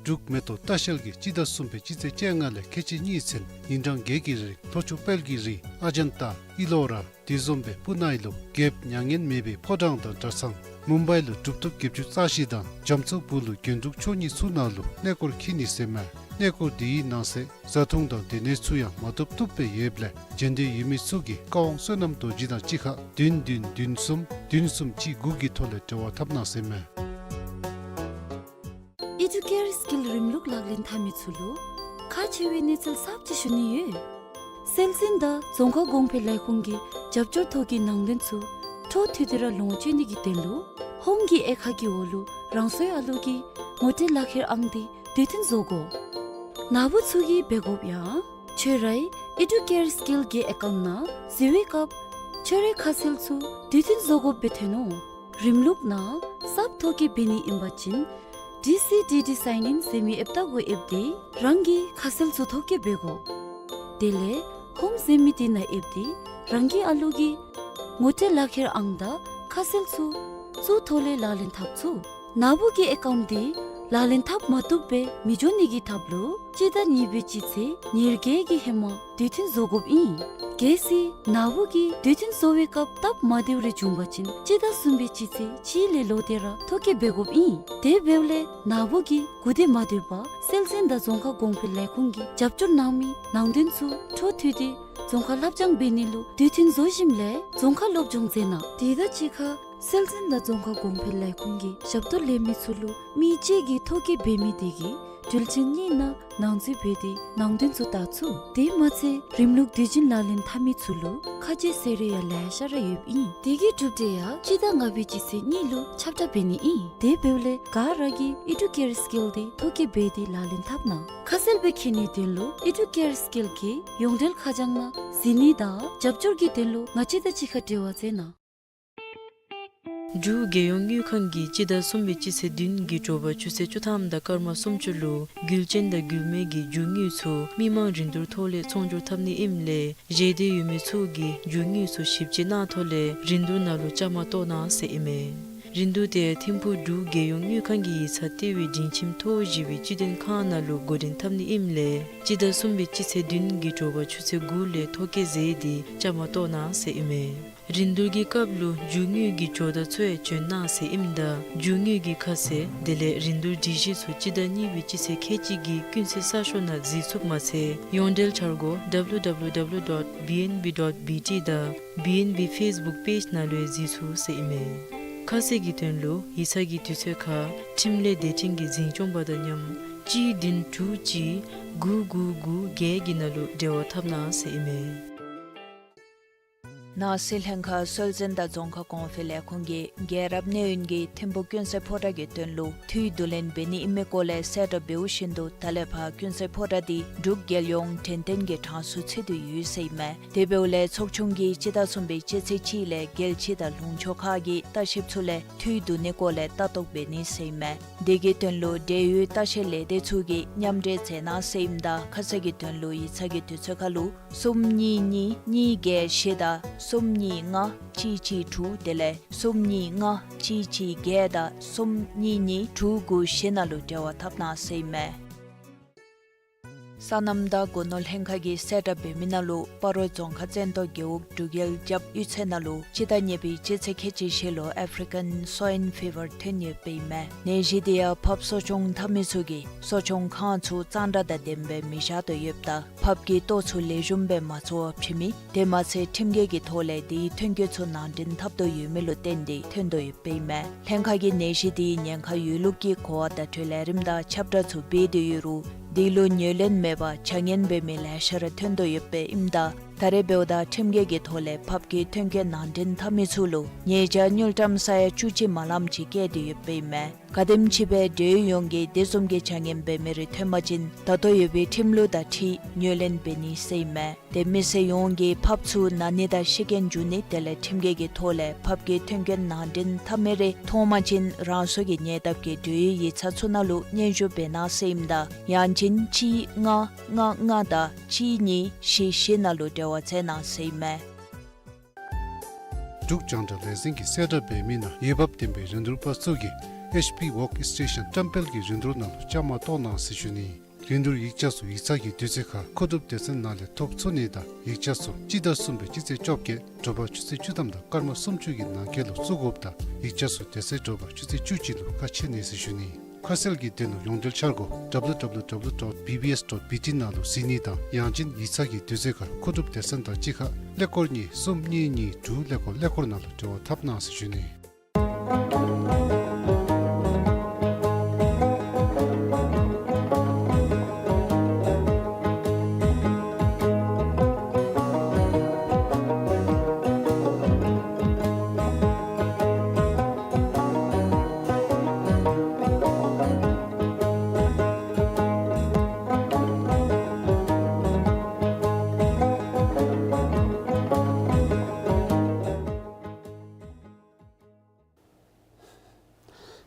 འབྲུག་མེ་ཏོག་ལྟ་བཤལ་གྱིས་སྤྱི་ཟླ་གསུམ་པའི་སྤྱི་ཚེས་བཅོ་ལྔ་ལས་ཁལ་གཅིག་གཉིས་ཚུན་ཉིན་གྲངས་བརྒྱད་ཀྱི་རིང་ལྷོ་ཕྱོགས་དཔལ་གྱི་རི་ཨ་ཇན་ཏ་ཨི་ལོ་ར་དེ་བཟུམ་སྦེ་པུ་ནེ་ལུ་རྒྱལཔོ་མྱ་ངན་མེད་པའི་ཕོ་བྲང་དང་གྲྭ་ཚང་མུམ་བའི་ལུ་གྲུབ་ཐོབ་བརྒྱད་ཅུ་རྩ་བཞི་དང་རྒྱ་མཚོ་སྦུག་ལུ་རྒྱན་དྲུག་མཆོག་གཉིས་ཚུ་ནང་ལུ་གནས་སྐོར་འཁྱིད་ནི་ཟེར་མས། གནས་སྐོར་འདི་ཡི་ནང་གསེས་བཟའ་འཐུང་དང་སྡོད་གནས་ཚུ་ཡང་མ་བཏུབ་བཏུབ་སྦེ་ཡོདཔ་ལས་འབྱོན་འདོད་ཡོད་མི་ཚུ་གིས་ཀ་ཝང་བསོད་ནམས་རྡོ་རྗེ་དང་གཅིག་ཁར་བདུན་བདུན་བདུན་གསུམ་བདུན་གསུམ་གཅིག་དགུ་གི་ཐོག་ལས་འབྲེལ་བ་འཐབ་གནང་ཟེར་མས། ཨི་ཌུ་ཀེར་སི་ཀིལ་རིམ་ལུགས་ལག་ལེན་འཐབ་མི་ཚུ་ལུ་ཁག་ཆེ་བའི་གནས་ཚུལ་གསརཔ་ཅིག་ཞུ་ནི་ཡོད། སྲོལ་འཛིན་དང་རྫོང་ཁ་གོང་འཕེལ་ལས་ཁུངས་ཀྱི་རྒྱབ་སྐྱོར་ཐོག་གི་ནང་དོན་ཚུ་འཕྲོ་མཐུད་དེ་ར་ལོངས་སྤྱོད་ནི་གི་དོན་ལུ་ཧོམ་གྱི་དབྱེ་ཁག་གི་འོག་ལུ་རང་སོའི་ཨ་ལོ་གིས་ངོ་སྤྲོད་ལག་ཁྱེར་ཨང་དེ་དུས་མཐུན་བཟོ་དགོ། ནཱ་བུ་ཚུ་གིས་འབད་དགོཔ་ཡང་ཁྱོད་རའི་ཨི་ཌུ་ཀེར་སི་ཀིལ་གྱི་ཨེ་ཀའུནཊ་ནང་འཛུལ་བའི་སྐབས་ཁྱོད་རའི་ཁ་གསལ་ཚུ་དུས་མཐུན་བཟོ་དགོཔ་སྦེ་ཐོན་ནུག། རིམ་ལུགས་ནང་གསརཔ་ཐོ་བཀོད་འབད་ནི་ཨིན་པ་ཅིན་ཌི་སི་ཌི་ཌི་སའིན་ཨིན་ཟེར་མི་ཨེཔ་བལྟ་དགོ། ཨེཔ་དེ་རང་གི་ཁ་གསལ་ཚུ་ཐོ་བཀོད་འབད་དགོ། དེ་ལས་ཧོམ་ཟེར་མི་དེ་ནང་ཨེཔ་དེ་རང་གི་ཨ་ལོ་གི་ངོ་སྤྲོད་ལག་ཁྱེར་ཨང་དང་ཁ་གསལ་ཚུ་ཚུ་ཐོག་ལས་ལག་ལེན་འཐབ་ཚུགས། ནཱ་བུ་གི་ཨེ་ཀའུནཊ་དེ་ལག་ལེན་འཐབ་མ་བཏུབ་སྦེ་མི་འགྱོ་ནི་གི་ཐབས་ལུ་སྤྱི་ཟླ་གཉིས་པའི་སྤྱི་ཚེས་ཉེར་བརྒྱད་ཀྱི་ཧེ་མ་དུས་མཐུན་བཟོ་དགོཔ་ཨིན། གལ་སྲིད་ནཱ་བུ་གིས་དུས་མཐུན་བཟོ་བའི་སྐབས་སྟབས་མ་བདེཝ་རེ་བྱུང་པ་ཅིན་སྤྱི་ཟླ་གསུམ་པའི་སྤྱི་ཚེས་གཅིག་ལས་ལོག་སྟེ་ར་ཐོ་བཀོད་འབད་དགོཔ་ཨིན། དེ་འབདཝ་ལས་ནཱ་བུ་གིས་གུ་དེ་མ་སྡོད་པར་སྲོལ་འཛིན་དང་རྫོང་ཁ་གོང་འཕེལ་ལས་ཁུངས་ཀྱིས་རྒྱབ་སྐྱོར་གནང་མི་ནང་དོན་ཚུ་འཕྲོ་མཐུད་དེ་རྫོང་ཁ་ལྷབ་སྦྱང་འབད་ནི་ལུ་དུས་མཐུན་བཟོ་ཞིནམ་ལས་རྫོང་ཁ་སློབ་སྦྱོང་མཛད་གནང་། དེ་དང་གཅིག་ཁར་སྲོལ་འཛིན་དང་རྫོང་ཁ་གོང་འཕེལ་ལས་ཁུངས་ཀྱི་ཞབས་ཏོག་ལེན་མི་ཚུ་ལུ་མི་གཅིག་གིས་ཐོ་བཀོད་འབད་མི་དེ་གིས་དུས་ཆེན་གཉིས་ནང་ནང་འཛུལ་འབད་དེ་ནང་དོན་ཚུ་བལྟ་ཚུགས། དེ་མ་ཚད་རིམ་ལུགས་དུས་ཆེན་ལག་ལེན་འཐབ་མི་ཚུ་ལུ་ཁ་གསལ་ཟེར་རེ་ཡང་ལེ་ཤ་ར་ཡོདཔ་ཨིན། དེ་གི་གྲུབ་འབྲས་ཡང་སྤྱི་ཟླ་ལྔ་པའི་སྤྱི་ཚེས་གཉིས་ལུ་ཁྱབ་བསྒྲགས་འབད་ནི་ཨིན། དེ་འབདཝ་ལས་ག་ར་གིས་ཨི་ཌུ་ཀེར་སི་ཀིལ་དེ་ཐོ་བཀོད་འབད་དེ་ལག་ལེན་འཐབ་གནང་། ཁ་གསལ་སྦེ་མཁྱེན་ནིའི་དོན་ལུ་ཨི་ཌུ་ཀེར་སི་ཀིལ་གྱི་ཡོངས་འབྲེལ་ཁ་བྱང་ནང་གཟིགས་ནི་དང་རྒྱབ་སྐྱོར་གྱི་དོན་ལུ་ང་བཅས་དང་གཅིག་ཁར་འབྲེལ་བ་མཛད་གནང་། འབྲུག་རྒྱལ་ཡོངས་དངུལ་ཁང་གིས་སྤྱི་ཟླ་གསུམ་པའི་སྤྱི་ཚེས་བདུན་གྱི་དྲོ་པ་ཆུ་ཚོད་བཅུ་ཐམ་དང་སྐར་མ་སུམ་ཅུ་ལུ་རྒྱུ་ཅན་དང་རྒྱུ་མེད་ཀྱི་རྒྱུ་དངོས་ཚུ་མི་མང་རིན་བསྡུར་ཐོག་ལས་ཚོང་སྒྱུར་འཐབ་ནི་ཨིནམ་ལས་བཞེས་འདོད་ཡོད་མི་ཚུ་གིས་རྒྱུ་དངོས་ཚུ་ཞིབ་དཔྱད་གནང་ཐོག་ལས་རིན་བསྡུར་ནང་ལུ་བཅའ་མར་གཏོགས་གནང་ཟེར་ཨིན་མས། རིན་བསྡུར་དེ་ཐིམ་ཕུག་འབྲུག་རྒྱལ་ཡོངས་དངུལ་ཁང་གི་ཡིག་ཚང་ལྟེ་བའི་སྒྲིང་ཁྱིམ་མཐོ་བོ་བཞི་པའི་སྤྱི་དོན་ཁང་ནང་ལུ་འགོ་འདྲེན་འཐབ་ནི་ཨིནམ་ལས་སྤྱི་ཟླ་གསུམ་པའི་སྤྱི་ཚེས་བདུན་གྱི་དྲོ་པ་ཆུ་ཚོད་དགུ་ལས་ཐོ་བཀོད་མཛད་དེ་བཅའ་མར་གཏོགས་གནང་ཟེར་ཨིན་མས། རིན་བསྡུར་གྱི་སྐབས་ལུ་རྒྱུ་དངོས་ཀྱི་ཇོ་བདག་ཚུ་ཡང་བྱོན་གནང་ཟེར་ཨིནམ་ད་རྒྱུ་དངོས་ཀྱི་ཁ་གསལ་དེ་ལས་རིན་བསྡུར་སྒྲིག་གཞི་ཚུ་སྤྱི་ཟླ་གཉིས་པའི་སྤྱི་ཚེས་ཁལ་གཅིག་གི་ཀུན་གསལ་གསར་ཤོག་ནང་གཟིགས་ཚུགསཔ་མ་ཚད་ཡོངས་འབྲེལ་འཆར་སྒོ་W W W dot B N B dot B T དང་B N B Facebook page ནང་ལུ་ཡང་གཟིགས་ཚུགས་ཟེར་ཨིན་མས། ཁ་གསལ་གྱི་དོན་ལུ་ཡིག་ཚང་གི་དུས་ཚོད་ཁར་ཁྲིམས་ལས་སྡེ་ཕྲན་གྱི་འཛིན་སྐྱོང་པ་དང་མཉམ་གཅིག་བདུན་དྲུག་གཅིག་དགུ་དགུ་དགུ་བརྒྱད་ཀྱི་ནང་ལུ་འབྲེལ་བ་འཐབ་གནང་ཟེར་ཨིན་མས། ནང་སྲིད་ལྷན་ཁག་སྲོལ་འཛིན་དང་རྫོང་ཁ་གོང་འཕེལ་ལས་ཁུངས་ཀྱིས་རྒྱལ་རབས་གནས་ཡུན་གྱི་ཐིམ་ཕུག་ཀུན་གསལ་ཕོ་བྲང་གི་དོན་ལུ་འཐུས་བསྡུ་ལེན་འབད་ནི་ཨིན་མི་སྐོར་ལས་གསལ་བསྒྲགས་འབདཝ་བཞིན་དུ་ད་ལས་ཕར་ཀུན་གསལ་ཕོ་བྲང་འདི་འབྲུག་རྒྱལ་ཡོངས་དྲན་རྟེན་གྱི་གྲངས་སུ་ཚུད་དེ་ཡོད་ཟེར་ཨིན་མས། དེ་འབདཝ་ལས་ཚོགས་ཆུང་གིས་སྤྱི་ཟླ་གསུམ་པའི་སྤྱི་ཚེས་གཅིག་ལས་རྒྱལ་སྤྱི་དང་ལུང་ཕྱོགས་ཁག་གི་ལྟ་བཤལཔ་ཚུ་ལས་འཐུས་བསྡུ་ནིའི་སྐོར་ལས་ལྟ་རྟོག་འབད་ནི་ཟེར་ཨིན་མས། དེ་གི་དོན་ལུ་འབྲེལ་ཡོད་ལྟ་བཤལ་ལས་སྡེ་ཚུ་གིས་མཉམ་འབྲེལ་མཛད་གནང་ཟེར་ཨིནམ་ད་ཁ་གསལ་གྱི་དོན་ལུ་ཡིག་ཚང་གི་དུས་ཚོད་ཁར་ལུ་གསུམ་གཉིས་གཉིས་གཉིས་བརྒྱད་བཞི་དང་གསུམ་གཉིས་ལྔ་གཅིག་གཅིག་དྲུག་དེ་ལས་གསུམ་གཉིས་ལྔ་གཅིག་གཅིག་བརྒྱད་དང་གསུམ་གཉིས་གཉིས་དྲུག་དགུ་བཞི་ནང་ལུ་འབྲེལ་བ་འཐབ་གནང་ཟེར་ཨིན་མས། སོ་ནམ་དང་སྒོ་ནོར་ལྷན་ཁག་གིས་གསལ་བསྒྲགས་འབད་མི་ནང་ལུ་སྤ་རོ་རྫོང་ཁག་བཙན་ཏོ་རྒེད་འོག་འབྲུག་རྒྱལ་རྒྱབ་གཡུས་ཚན་ནང་ལུ་སྤྱི་ཟླ་གཉིས་པའི་སྤྱི་ཚེས་ཁལ་གཅིག་བཞི་ལུ་ཨེཕ་རི་ཀཱན་སོའིན་ཕི་བར་ཐོན་ཡོདཔ་ཨིན་མས། ནད་གཞི་དེ་ཡང་ཕགཔ་གསོ་སྐྱོང་འཐབ་མི་ཚུ་གིས་གསོ་སྐྱོང་ཁང་ཚུ་གཙང་སྦྲ་དང་ལྡནམ་སྦེ་མི་བཞག་དོ་ཡོདཔ་ད་ཕགཔ་གི་ལྟོ་ཚུ་ལེགས་ཤོམ་སྦེ་མ་འཚོ་བར་ཕྱིན་མི་དེ་མ་ཚད་ཁྲིམས་འགལ་གྱི་ཐོག་ལས་དེའི་ཐོན་སྐྱེད་ཚུ་ནང་འདྲེན་འཐབ་དོ་ཡོད་མི་ལུ་བརྟེན་ཏེ་ཐོན་དོ་ཡོདཔ་ཨིན་མས། ལྷན་ཁག་གིས་ནད་གཞི་དེའི་ཉེན་ཁ་ཡོད་ལུགས་ཀྱི་གོ་བ་བརྡ་སྤྲོད་ལས་རིམ་དང་ཁྱབ་བསྒྲགས་ཚུ་འབད་དེ་ཡོད་རུང་དེ་ལུ་ཉན་ལེན་མེད་པར་བྱ་ངན་འབད་མི་ལེ་ཤ་ར་ཐོན་དོ་ཡོདཔ་ཨིནམ་ད་ད་རེས་འབདཝ་ད་ཁྲིམས་འགལ་གྱི་ཐོག་ལས་ཕགཔ་གི་ཐོན་སྐྱེད་ནང་འདྲེན་འཐབ་མི་ཚུ་ལུ་ཉེས་བྱ་དངུལ་ཀྲམ་ས་ཡ་བཅུ་གཅིག་མ་ལངམ་ཅིག་བཀལ་ཏེ་ཡོདཔ་ཨིན་མས། ག་དེམ་ཅིག་སྦེ་འབྲེལ་ཡོད་ཡོངས་ཀྱིས་དེ་བཟུམ་གྱི་བྱ་ངན་འབད་མི་རེ་ཐོན་པ་ཅིན་ད་ལྟོ་ཡོད་པའི་ཁྲིམས་ལུགས་དང་འཁྲིལ་ཉན་ལེན་འབད་ནི་ཟེར་ཨིན་མས། དེ་མི་སེར་ཡོངས་ཀྱིས་ཕགཔ་ཚུ་ན་ནི་དང་ཤི་རྐྱེན་འབྱུང་ནི་དེ་ལས་ཁྲིམས་འགལ་གྱི་ཐོག་ལས་ཕགཔ་གི་ཐོན་སྐྱེད་ནང་འདྲེན་འཐབ་མི་རེ་མཐོང་པ་ཅིན་རང་སོ་གི་ཉེ་འདབས་ཀྱི་འབྲེལ་ཡོད་ཡིག་ཚང་ཚུ་ནང་ལུ་སྙན་ཞུ་འབད་གནང་ཟེར་ཨིནམ་ད་ཡང་ཅིན་གཅིག་ལྔ་ལྔ་ལྔ་དང་གཅིག་གཉིས་བཞི་བཞི་ནང་ལུ་འབྲེལ་བ་མཛད་གནང་ཟེར་ཨིན་མས། འབྲུག་རྒྱང་བསྒྲགས་ལས་འཛིན་གྱིས་གསལ་བསྒྲགས་འབད་མི་ནང་འོས་འབབ་ལྡན་པའི་རིན་བསྡུར་པ་ཚུ་གིས་ཨེཆ་པི་ཝརཀ་སི་ཊེ་ཤཱན་བཀྲམ་སྤེལ་གྱི་རིན་བསྡུར་ནང་ལུ་བཅའ་མར་གཏོགས་གནང་ཟེར་ཞུ་ནི། རིན་བསྡུར་ཡིག་ཆ་ཚུ་ཡིག་ཚང་གི་དུས་ཚོད་ཁར་མཁོ་སྒྲུབ་སྡེ་ཚན་ནང་ལས་ཐོབ་ཚུགས་ནི་དང་ཡིག་ཆ་ཚུ་སྤྱི་ཟླ་གསུམ་པའི་སྤྱི་ཚེས་བཅོ་བརྒྱད་དྲོ་པ་ཆུ་ཚོད་བཅུ་ཐམ་དང་སྐར་མ་སུམ་ཅུ་གི་ནང་འཁོད་ལུ་བཙུགས་དགོཔ་དང་ཡིག་ཆ་ཚུ་དེ་ཚེ་དྲོ་པ་ཆུ་ཚོད་བཅུ་གཅིག་ལུ་ཁ་ཕྱེ་ནི་ཟེར་ཞུ་ནི། ཁ་གསལ་གྱི་དོན་ལུ་ཡོངས་འབྲེལ་འཆར་སྒོ་W W W dot B B S dot B T ནང་ལུ་གཟིགས་ནི་དང་ཡང་ཅིན་ཡིག་ཚང་གི་དུས་ཚོད་ཁར་མཁོ་སྒྲུབ་སྡེ་ཚན་དང་གཅིག་ཁར་ཀླད་ཀོར་གཉིས་གསུམ་གཉིས་གཉིས་དྲུག་ཀླད་ཀོར་ཀླད་ཀོར་ནང་ལུ་འབྲེལ་བ་འཐབ་གནང་ཟེར་ཞུ་ནི།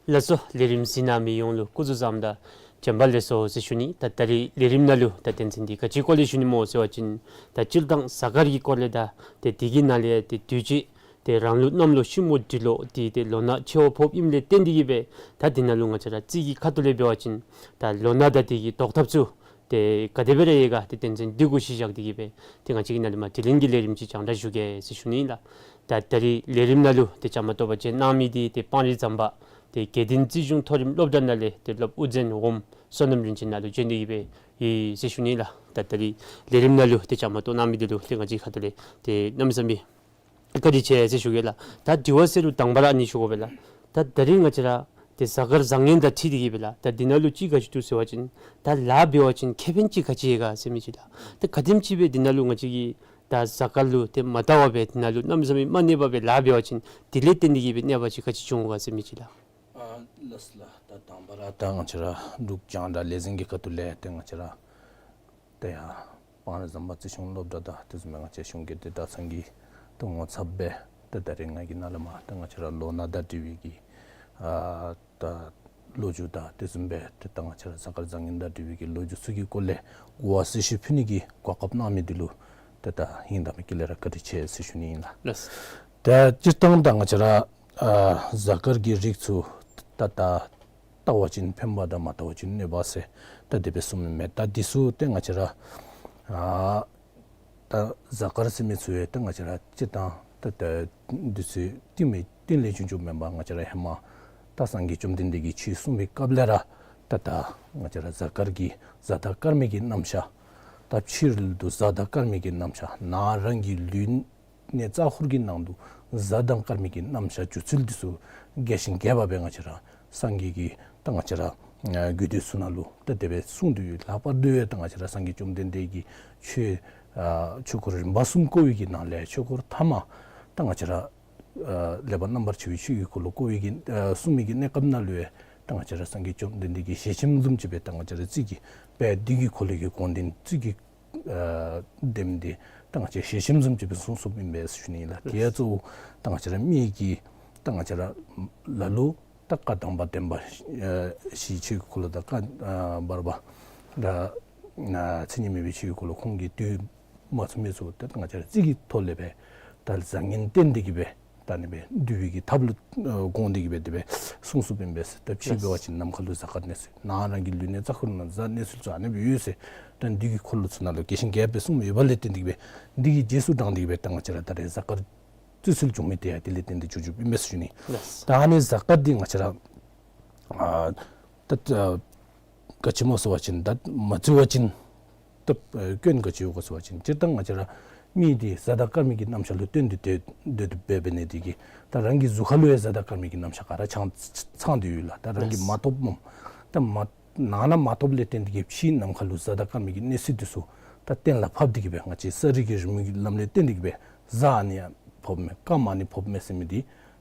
ལགས་སོ། ལས་རིམ་གཟིགས་གནང་མི་ཡོངས་ལུ་སྐུ་གཟུགས་བཟང་དང་བྱོན་པ་ལེགས་སོ་ཟེར་ཞུ་ནི། ད་ད་རིས་ལས་རིམ་ནང་ལུ་ད་དོན་ཚན་འདི་ག་ཅིའི་སྐོར་ལས་ཞུ་ནི་སྨོ་ཟེར་བ་ཅིན་ད་སྤྱིར་བཏང་གཟའ་སྐར་གྱི་སྐོར་ལས་དང་ཏེ་དེ་གི་ནང་ལས་ཏེ་དུས་ཅི་ཏེ་རང་ལུགས་གནམ་ལོ་ཤིང་མོ་འབྲི་ལོ་འདི་ཏེ་ལོ་ན་ཆེ་བ་ཕོགཔ་ཨིནམ་ལས་བརྟེན་ཏེ་གིས་སྦེ་ད་འདི་ནང་ལུ་ང་བཅས་ར་རྩིས་ཀྱི་ཁ་ཐུག་ལས་འབད་བ་ཅིན་ད་ལོ་ན་དང་དེ་གི་བཟློག་ཐབས་ཚུ་ཏེ་ག་དེ་སྦེ་ར་ཡོད་ག་ཏེ་དོན་ཚན་འདི་གུ་གཞི་བཞག་སྟེ་གིས་སྦེ་ཏེ་ང་བཅས་ཀྱིས་ནཱ་ལས་མར་དྲི་ལན་གྱི་ལས་རིམ་ཅིག་རྒྱང་བསྒྲགས་ཞུ་གེ་ཟེར་ཞུ་ནི་ལགས། ད་ད་རིས་ལས་རིམ་ནང་ལུ་ཏེ་བཅའ་མར་གཏོགས་པར་བྱོན་གནང་མི་འདི་ཏེ་སྤང་རི་ཟམ་པ་ཏེ་དགེ་ལྡན་རྩིས་གཞུང་མཐོ་རིམ་སློབ་གྲྭ་ནང་ལས་ཏེ་སློབ་དབུ་འཛིན་འོགམ་བསོད་ནམས་རིན་ཆེན་ནཱ་ལུ་བྱོན་ཏེ་གིས་སྦེ་ཡོད་ཟེར་ཞུ་ནི་ལགས། ད་ད་རིས་ལས་རིམ་ནང་ལུ་ཏེ་བཅའ་མར་གཏོགས་གནང་མི་འདི་ལུ་ཏེ་ང་བཅས་ཁ་ཐུག་ལས་ཏེ་གནམ་མེད་ས་མེད་བཀའ་དྲིན་ཆེ་ཟེར་ཞུ་གེ་ལགས། ད་དྲི་བ་ཟེར་རུང་དང་པ་ར་ཨ་ནི་ཞུ་དགོ་པས་ལགས། ད་ད་རིས་ང་བཅས་ར་ཏེ་གཟའ་སྐར་བཟང་ངན་དང་འཁྲིལ་ཏེ་གིས་སྦེ་ལགས། ད་འདི་ནང་ལུ་ཅིག་ག་ཅི་འདུག་ཟེར་བ་ཅིན་ད་ལཱ་འབད་བ་ཅིན་ཁེ་ཕན་ཅིག་ག་ཅི་ཡོད་ག་ཟེར་མི་ཅིག་ལགས། ད་ག་དེམ་ཅིག་སྦེ་འདི་ནང་ལུ་ང་བཅས་ཀྱིས་ད་གཟའ་སྐར་ལུ་ཏེ་མ་བལྟ་བར་སྦེ་འདི་ནང་ལུ་གནམ་མེད་ས་མེད་མ་གནས་པར་སྦེ་ལཱ་འབད་བ་ཅིན་དེ་ལས་བརྟེན་ཏེ་གིས་སྦེ་གནོད་པ་ཅིག་ག་ཅི་བྱུང་ག་ཟེར་མི་ཅིག་ལགས། ཨ་ལགས་སོ་ལགས། ད་དང་པ་ར་ད་ང་བཅས་ར་འབྲུག་རྒྱང་བསྒྲགས་ལས་འཛིན་གྱི་ཁ་ཐུག་ལས་ཏེ་ང་བཅས་ར་ཏེ་ཡར་སྤང་རི་ཟམ་པ་རྩིས་གཞུང་སློབ་གྲྭ་དང་དེ་བཟུམ་སྦེ་ང་བཅས་གཞུང་གི་བདེ་ཐང་ཚང་གི་ཏེ་ངོ་ཚབ་སྦེ་ཏེ་ད་རིས་ང་གིས་ནཱ་ལས་མར་ཏེ་ང་བཅས་ར་ལོ་ན་དང་འབྲེལ་བའི་གི་ཨ་ད་ལོ་རྒྱུས་དང་དེ་བཟུམ་སྦེ་ཏེ་ད་ང་བཅས་ར་གཟའ་སྐར་བཟང་ངན་དང་འབྲེལ་བའི་གི་ལོ་རྒྱུས་ཚུ་གི་སྐོར་ལས་གོ་བ་གསལ་ཞུ་ཕུལ་ནི་གི་གོ་སྐབས་གནང་མི་འདི་ལུ་ཏེ་ད་ཧིང་དང་མི་དཀྱིལ་ལས་ར་བཀའ་དྲིན་ཆེ་ཟེར་ཞུ་ནི་ཨིན་ལགས། ལགས། ཏེ་སྤྱིར་བཏང་ད་ང་བཅས་ར་ཨ་གཟའ་སྐར་གྱི་རིགས་ཚུ་ད་ད་བལྟ་བ་ཅིན་ཕན་པ་དང་མ་བལྟ་བ་ཅིན་གནོད་པ་ཟེར་ད་དེ་སྦེ་གསུངམ་ཨིན་མས། ད་འདི་ཚུ་ཏེ་ང་བཅས་ར་ཨ་ད་གཟའ་སྐར་ཟེར་མི་ཚུ་ཡང་ད་ང་བཅས་ར་སྤྱིར་བཏང་ད་ད་འདི་ཚུ་རྟིང་མི་རྟིང་ལས་བྱུང་བྱུངམ་མེན་པར་ང་བཅས་ར་ཧེ་མ་ད་སངས་རྒྱས་བཅོམ་ལྡན་འདས་ཀྱིས་ཆོས་གསུངས་པའི་སྐབས་ལས་ར་ད་ད་ང་བཅས་ར་གཟའ་སྐར་གྱི་གཟའ་དང་སྐར་མའི་གི་རྣམ་གཞག་ད་ཕྱི་རོལ་དུ་གཟའ་དང་སྐར་མའི་གི་རྣམ་གཞག་ནང་རང་གི་ལུས་གནས་རྩ་འཁོར་གྱི་ནང་དུ་གཟའ་དང་སྐར་མའི་གི་རྣམ་གཞག་འགྱུར་ཚུལ་འདི་ཚུ་རྒྱས་ཤིང་རྒྱས་པ་སྦེ་ང་བཅས་ར་སངས་རྒྱས་ཀྱི་ད་ང་བཅས་ར་ཨ་རྒྱུད་སྡེ་ཚུ་ནང་ལུ་ད་དེ་སྦེ་གསུངས་ཏེ་ཡོད། ལྷག་པར་དུ་ཡང་ད་ང་བཅས་ར་སངས་རྒྱས་བཅོམ་ལྡན་འདས་ཀྱི་ཆོས་ཨ་ཆོས་འཁོར་རིམ་པ་གསུམ་བསྐོར་བའི་གི་ནང་ལས་ཆོས་འཁོར་ཐ་མ་ད་ང་བཅས་ར་ཨ་ལེགས་པར་རྣམ་པར་ཕྱེ་བའི་ཆོས་ཀྱི་འཁོར་ལོ་བསྐོར་བའི་གི་ཨ་གསུངས་མི་གི་གནས་སྐབས་ནང་ལུ་ཡང་ད་ང་བཅས་ར་སངས་རྒྱས་བཅོམ་ལྡན་འདས་ཀྱི་ཞལ་ཆེམས་བཟུམ་ཅིག་སྦེ་ད་ང་བཅས་ར་རྩིས་ཀྱི་དཔལ་དུས་ཀྱི་འཁོར་ལོ་གི་དགོངས་དོན་རྩིས་ཀྱི་ཨ་དེམ་འདི་ད་ང་བཅས་ཞལ་ཆེམས་བཟུམ་ཅིག་སྦེ་གསུངས་གསུངསམ་ཨིན་པས་ཟེར་ཞུ་ནི་ཨིན་ལགས། དེ་ཡང་གཙོ་བོ་ད་ང་བཅས་ར་མི་གི་ད་ང་བཅས་ར་ལ་ལུ་ད་བཀའ་དམ་པ་བདེན་པ་ཨ་བཞིའི་ཆོས་ཀྱི་འཁོར་ལོ་དང་བཀའ་ཨ་བར་པ་ད་ཨ་མཚན་ཉིད་མེད་པའི་ཆོས་ཀྱི་འཁོར་ལོ་ཁོང་གིས་དུས་མ་ཚུགས་མི་ཚུ་ད་ང་བཅས་ར་རྩིས་ཀྱི་ཐོག་ལས་སྦེ་ད་བཟང་ངན་བསྟན་ཏེ་གིས་སྦེ་ད་ཨ་ནི་སྦེ་འདུལ་བའི་གི་ཐབས་ལུ་ཨ་དགོངས་ཏེ་གིས་སྦེ་དེ་སྦེ་གསུངས་གསུངསམ་ཨིན་པས་ཟེར། ད་ཕྱི་འབད་བ་ཅིན་ནམ་མཁའ་ལུ་གཟའ་སྐར་གནས་ཚུལ་ནང་རང་གི་ལུས་གནས་རྩ་འཁོར་ནང་གཟའ་གནས་ཚུལ་ཚུ་ཨ་ནི་སྦེ་ཡོད་ཟེར། ད་དུས་ཀྱི་འཁོར་ལོ་ཚུ་ནང་ལུ་རྒྱས་ཤིང་རྒྱས་པ་སྦེ་གསུངས་ཡོད་པ་ལས་བརྟེན་ཏེ་གིས་སྦེ་འདི་གི་རྗེས་སུ་འབྲངས་ཏེ་གིས་སྦེ་ད་ང་བཅས་ར་ད་རེས་གཟའ་སྐར་རྩི་ཚུལ་བྱུང་མི་དེ་ཡང་དེ་ལས་བརྟེན་ཏེ་བྱུང་བྱུངམ་ཨིན་པས་ཟེར་ཞུ་ནི། ལགས། ད་ཨ་ནི་གཟའ་སྐར་འདི་ང་བཅས་ར་ཨ་ད་ཨ་ག་ཅི་སྨོ་ཟེར་བ་ཅིན་ད་མ་བརྩི་བ་ཅིན་ད་ཨ་སྐྱོན་ག་ཅི་ཡོད་ག་ཟེར་བ་ཅིན་སྤྱིར་བཏང་ང་བཅས་ར་མི་འདི་གཟའ་དང་སྐར་མའི་གི་རྣམ་གཞག་ལུ་བརྟེན་ཏེ་སྡོད་སྡོད་དོ་འབད་འབད་ནི་དེ་གིས་ད་རང་གི་གཟུགས་ཁ་ལུ་ཡང་གཟའ་དང་སྐར་མའི་གི་རྣམ་གཞག་ག་ར་ཚང་ཚང་སྟེ་ཡོད་ལགས། ད་རང་གིས་མ་རྟོགསཔ་ད་མ་ནང་ན་མ་རྟོགསཔ་ལས་བརྟེན་ཏེ་གིས་ཕྱི་ནམ་མཁའ་ལུ་གཟའ་དང་སྐར་མའི་གི་གནས་ཚུལ་འདི་ཚུ་ད་གཏན་ལ་ཕབ་སྟེ་གིས་སྦེ་ང་བཅས་གསར་རིག་གི་རི་མོའི་ལམ་ལས་བརྟེན་ཏེ་གིས་སྦེ་གཟའ་ཨ་ནི་ཡང་ཕོགཔ་མས་སྐར་མ་ཨ་ནི་ཕོགཔ་མས་ཟེར་མི་འདི་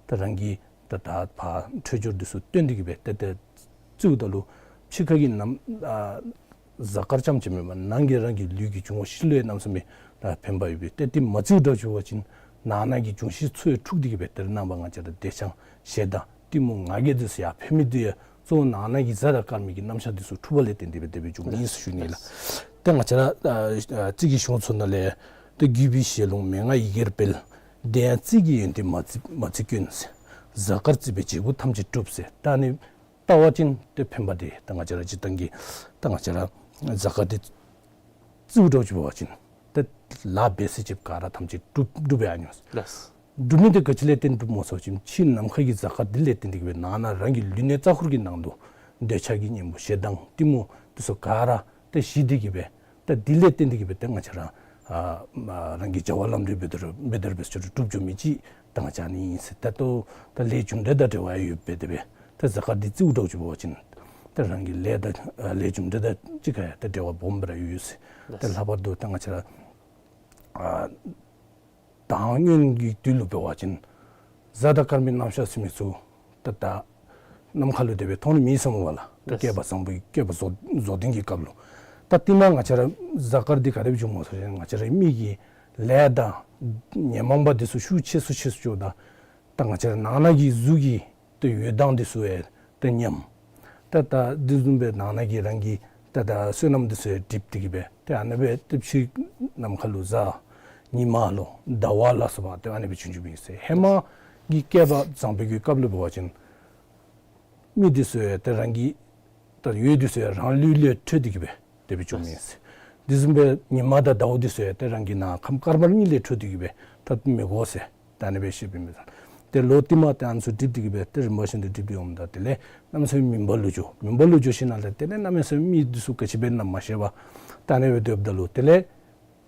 ད་རང་གི་ད་ད་ཕར་འཕྲོད་སྦྱོར་འདི་ཚུ་བཏོན་ཏེ་གིས་སྦེ་ཏེ་ཏེ་བརྩིཝ་ད་ལུ་ཕྱི་ཁ་གི་ནམ་ཨ་གཟའ་སྐར་རྐྱངམ་ཅིག་མེན་པར་ནང་གི་རང་གི་ལུས་ཀྱི་འབྱུང་བ་བཞི་ལུ་ཡང་གནམ་མེད་ས་མེད་ད་ཕན་པ་ཡོད་པས། ཏེ་དེ་མ་བརྩིཝ་འདྲཝ་བྱུང་བ་ཅིན་ནང་ན་གི་འབྱུང་བཞི་ཚུ་ཡང་འཁྲུགས་ཏེ་གིས་སྦེ་ཏེ་ར་ནངས་པ་ང་བཅས་ར་བདེ་འཆང་ཞེ་སྡང་གཏི་མུག་ང་རྒྱལ་འདི་ཚུ་ཡར་འཕེལ་མི་འདི་ཡང་གཙོ་བོ་ནང་ན་གི་གཟའ་དང་སྐར་མའི་གི་རྣམ་གཞག་འདི་ཚུ་འཁྲུགས་པ་ལས་བརྟེན་ཏེ་སྦེ་དེ་སྦེ་བྱུངམ་ཨིན་ཟེར་ཞུ་ནི་ལགས། ཏེ་ང་བཅས་ར་ཨ་ཨ་རྩིས་ཀྱི་གཞུང་ཚུ་ནང་ལས་ཏེ་བརྒྱུད་པའི་ཞལ་ལུང་མན་ངག་ཡི་གེར་སྤེལ། དེ་ཡང་རྩིས་ཀྱི་ཡོན་ཏན་མ་བརྩི་མ་བརྩི་སྐྱོན་ཟེར། གཟའ་སྐར་བརྩིས་པས་བྱེད་པོ་ཐམས་ཅད་འགྲུབ་ཟེར། ད་ཨ་ནི་བལྟ་བ་ཅིན་ཏེ་ཕན་པ་འདི་ད་ང་བཅས་ར་སྤྱིར་བཏང་གི་ད་ང་བཅས་ར་གཟའ་སྐར་འདི་བརྩིཝ་འདྲཝ་ཅིག་འབད་བ་ཅིན་ཏེ་ལཱ་འབད་ས་ཅིག་ག་ར་ཐམས་ཅད་འགྲུབ་འགྲུབ་པའི་ཨ་ནི་ལགས། འགྲུབ་མི་འདི་ག་ཅི་ལས་བརྟེན་འགྲུབ་སྨོ་ཟེར་བ་ཅིན་ཕྱི་ནམ་མཁའ་གི་གཟའ་སྐར་འདི་ལས་བརྟེན་ཏེ་གིས་སྦེ་ནང་ན་རང་གི་ལུས་གནས་རྩ་འཁོར་གྱི་ནང་དུ་ འདོད་ཆགས་ཀྱི་གཉེན་པོ་ཞེ་སྡང་གཏི་མུག་འདི་ཚུ་ག་ར་ཏེ་ཞི་སྟེ་གི་སྦེ་ཏེ་འདི་ལས་བརྟེན་ཏེ་གི་སྦེ་ཏེ་ང་བཅས་ར་ཨ་མ་རང་གི་བྱ་བ་ལམ་འགྲོ་འབད་དེ་ར་འབད་དེ་ར་འབད་ཚུགས་གྲུབ་འགྱོ་མི་ཅིག་ད་ང་བཅས་ཨ་ནི་ཨིན་ཟེར། ད་ལྟོ་ད་ལས་རྒྱུ་འབྲས་དང་འབྲེལ་བ་ཡོདཔ་སྦེ་དེ་སྦེ་ད་གཟའ་སྐར་འདི་བརྩིཝ་འདྲཝ་ཅིག་འབད་བ་ཅིན་ད་རང་གི་ལས་དང་ཨ་ལས་རྒྱུ་འབྲས་དང་གཅིག་ཁར་ཡང་ད་འབྲེལ་བ་སྦོམ་སྦེ་ར་ཡོད་ཟེར། ད་ལྷག་པར་དུ་ད་ང་བཅས་ར་ཨ་ད་སྔོན་གྱི་དུས་ལུ་འབད་བ་ཅིན་གཟའ་དང་སྐར་མའི་རྣམ་གཞག་ཟེར་མི་ཚུ་ད་ད་ནམ་མཁའ་ལུ་དེ་སྦེ་མཐོང་ནི་མེད་ཟེར་མས་པ་ལགས། ད་ལགས། བསྐལ་པ་བཟང་པོའི་བསྐལ་པ་རྫོགས་རྫོགས་ལྡན་གྱི་སྐབས་ལུ། ད་ཏེ་ནཱ་ང་བཅས་ར་གཟའ་སྐར་འདི་ག་དེ་སྦེ་བྱུངམ་སྨོ་ཟེར་བ་ཅིན་ང་བཅས་རའི་མི་གི་ལས་དང་ཉོན་མོངས་པ་འདི་ཚུ་ཤུགས་ཆེ་སུ་ཆེ་སུ་འགྱོཝ་ད་ད་ང་བཅས་ར་ནང་ན་གི་གཟུགས་ཀྱི་ཏེ་འོད་མདངས་འདི་ཚུ་ཡང་ཏེ་ཉམས། ད་ད་དེ་བཟུམ་སྦེ་ནང་ན་གི་རང་གི་ད་ད་བསོད་ནམས་འདི་ཚུ་ཡང་འགྲིབ་སྟེ་གི་སྦེ་ཏེ་ཨ་ནི་སྦེ་ཏེ་ཕྱི་ནམ་མཁའ་ལུ་གཟའ་ཉི་མ་ལོ་ཟླ་བ་ལ་སོགས་པ་ཏེ་ཨ་ནི་སྦེ་བྱུང་བྱུངམ་ཨིན་ཟེར། ཧེ་མ་གི་བསྐལ་པ་བཟང་པོའི་གི་སྐབས་ལུ་འབད་བ་ཅིན་མི་འདི་ཚུ་ཡང་ཏེ་རང་གི་ད་འོད་འདི་ཚུ་ཡང་རང་ལུས་ལས་འཕྲོས་ཏེ་གི་སྦེ་དེ་སྦེ་བྱུངམ་ཨིན་ཟེར། དེ་བཟུམ་སྦེ་ཉི་མ་དང་ཟླཝ་འདི་ཚུ་ཡང་ཏེ་རང་གི་ནང་ཁམས་དཀར་དམར་གཉིས་ལས་འཕྲོས་ཏེ་གི་སྦེ་ད་མི་དགོ་ཟེར། ད་ཨ་ནི་སྦེ་བཤདཔ་ཨིན་པས། ཏེ་ལོ་རྟིང་མ་ཏེ་ཨ་ནི་ཚུ་འགྲིབ་སྟེ་གི་སྦེ་ཏེ་རིམ་པ་བཞིན་དུ་འགྲིབ་སྟེ་འོངམ་ད་དེ་ལས་གནམ་མེད་ས་མེད་མུན་པ་ལུ་འགྱོ། མུན་པ་ལུ་འགྱོ་ཞིནམ་ལས་དེ་ལས་གནམ་མེད་ས་མེད་མི་འདི་ཚུ་ག་ཅི་འབད་ན་མ་ཤེས་པར་ད་ཨ་ནི་སྦེ་སྡོདཔ་ད་ལུ་དེ་ལས་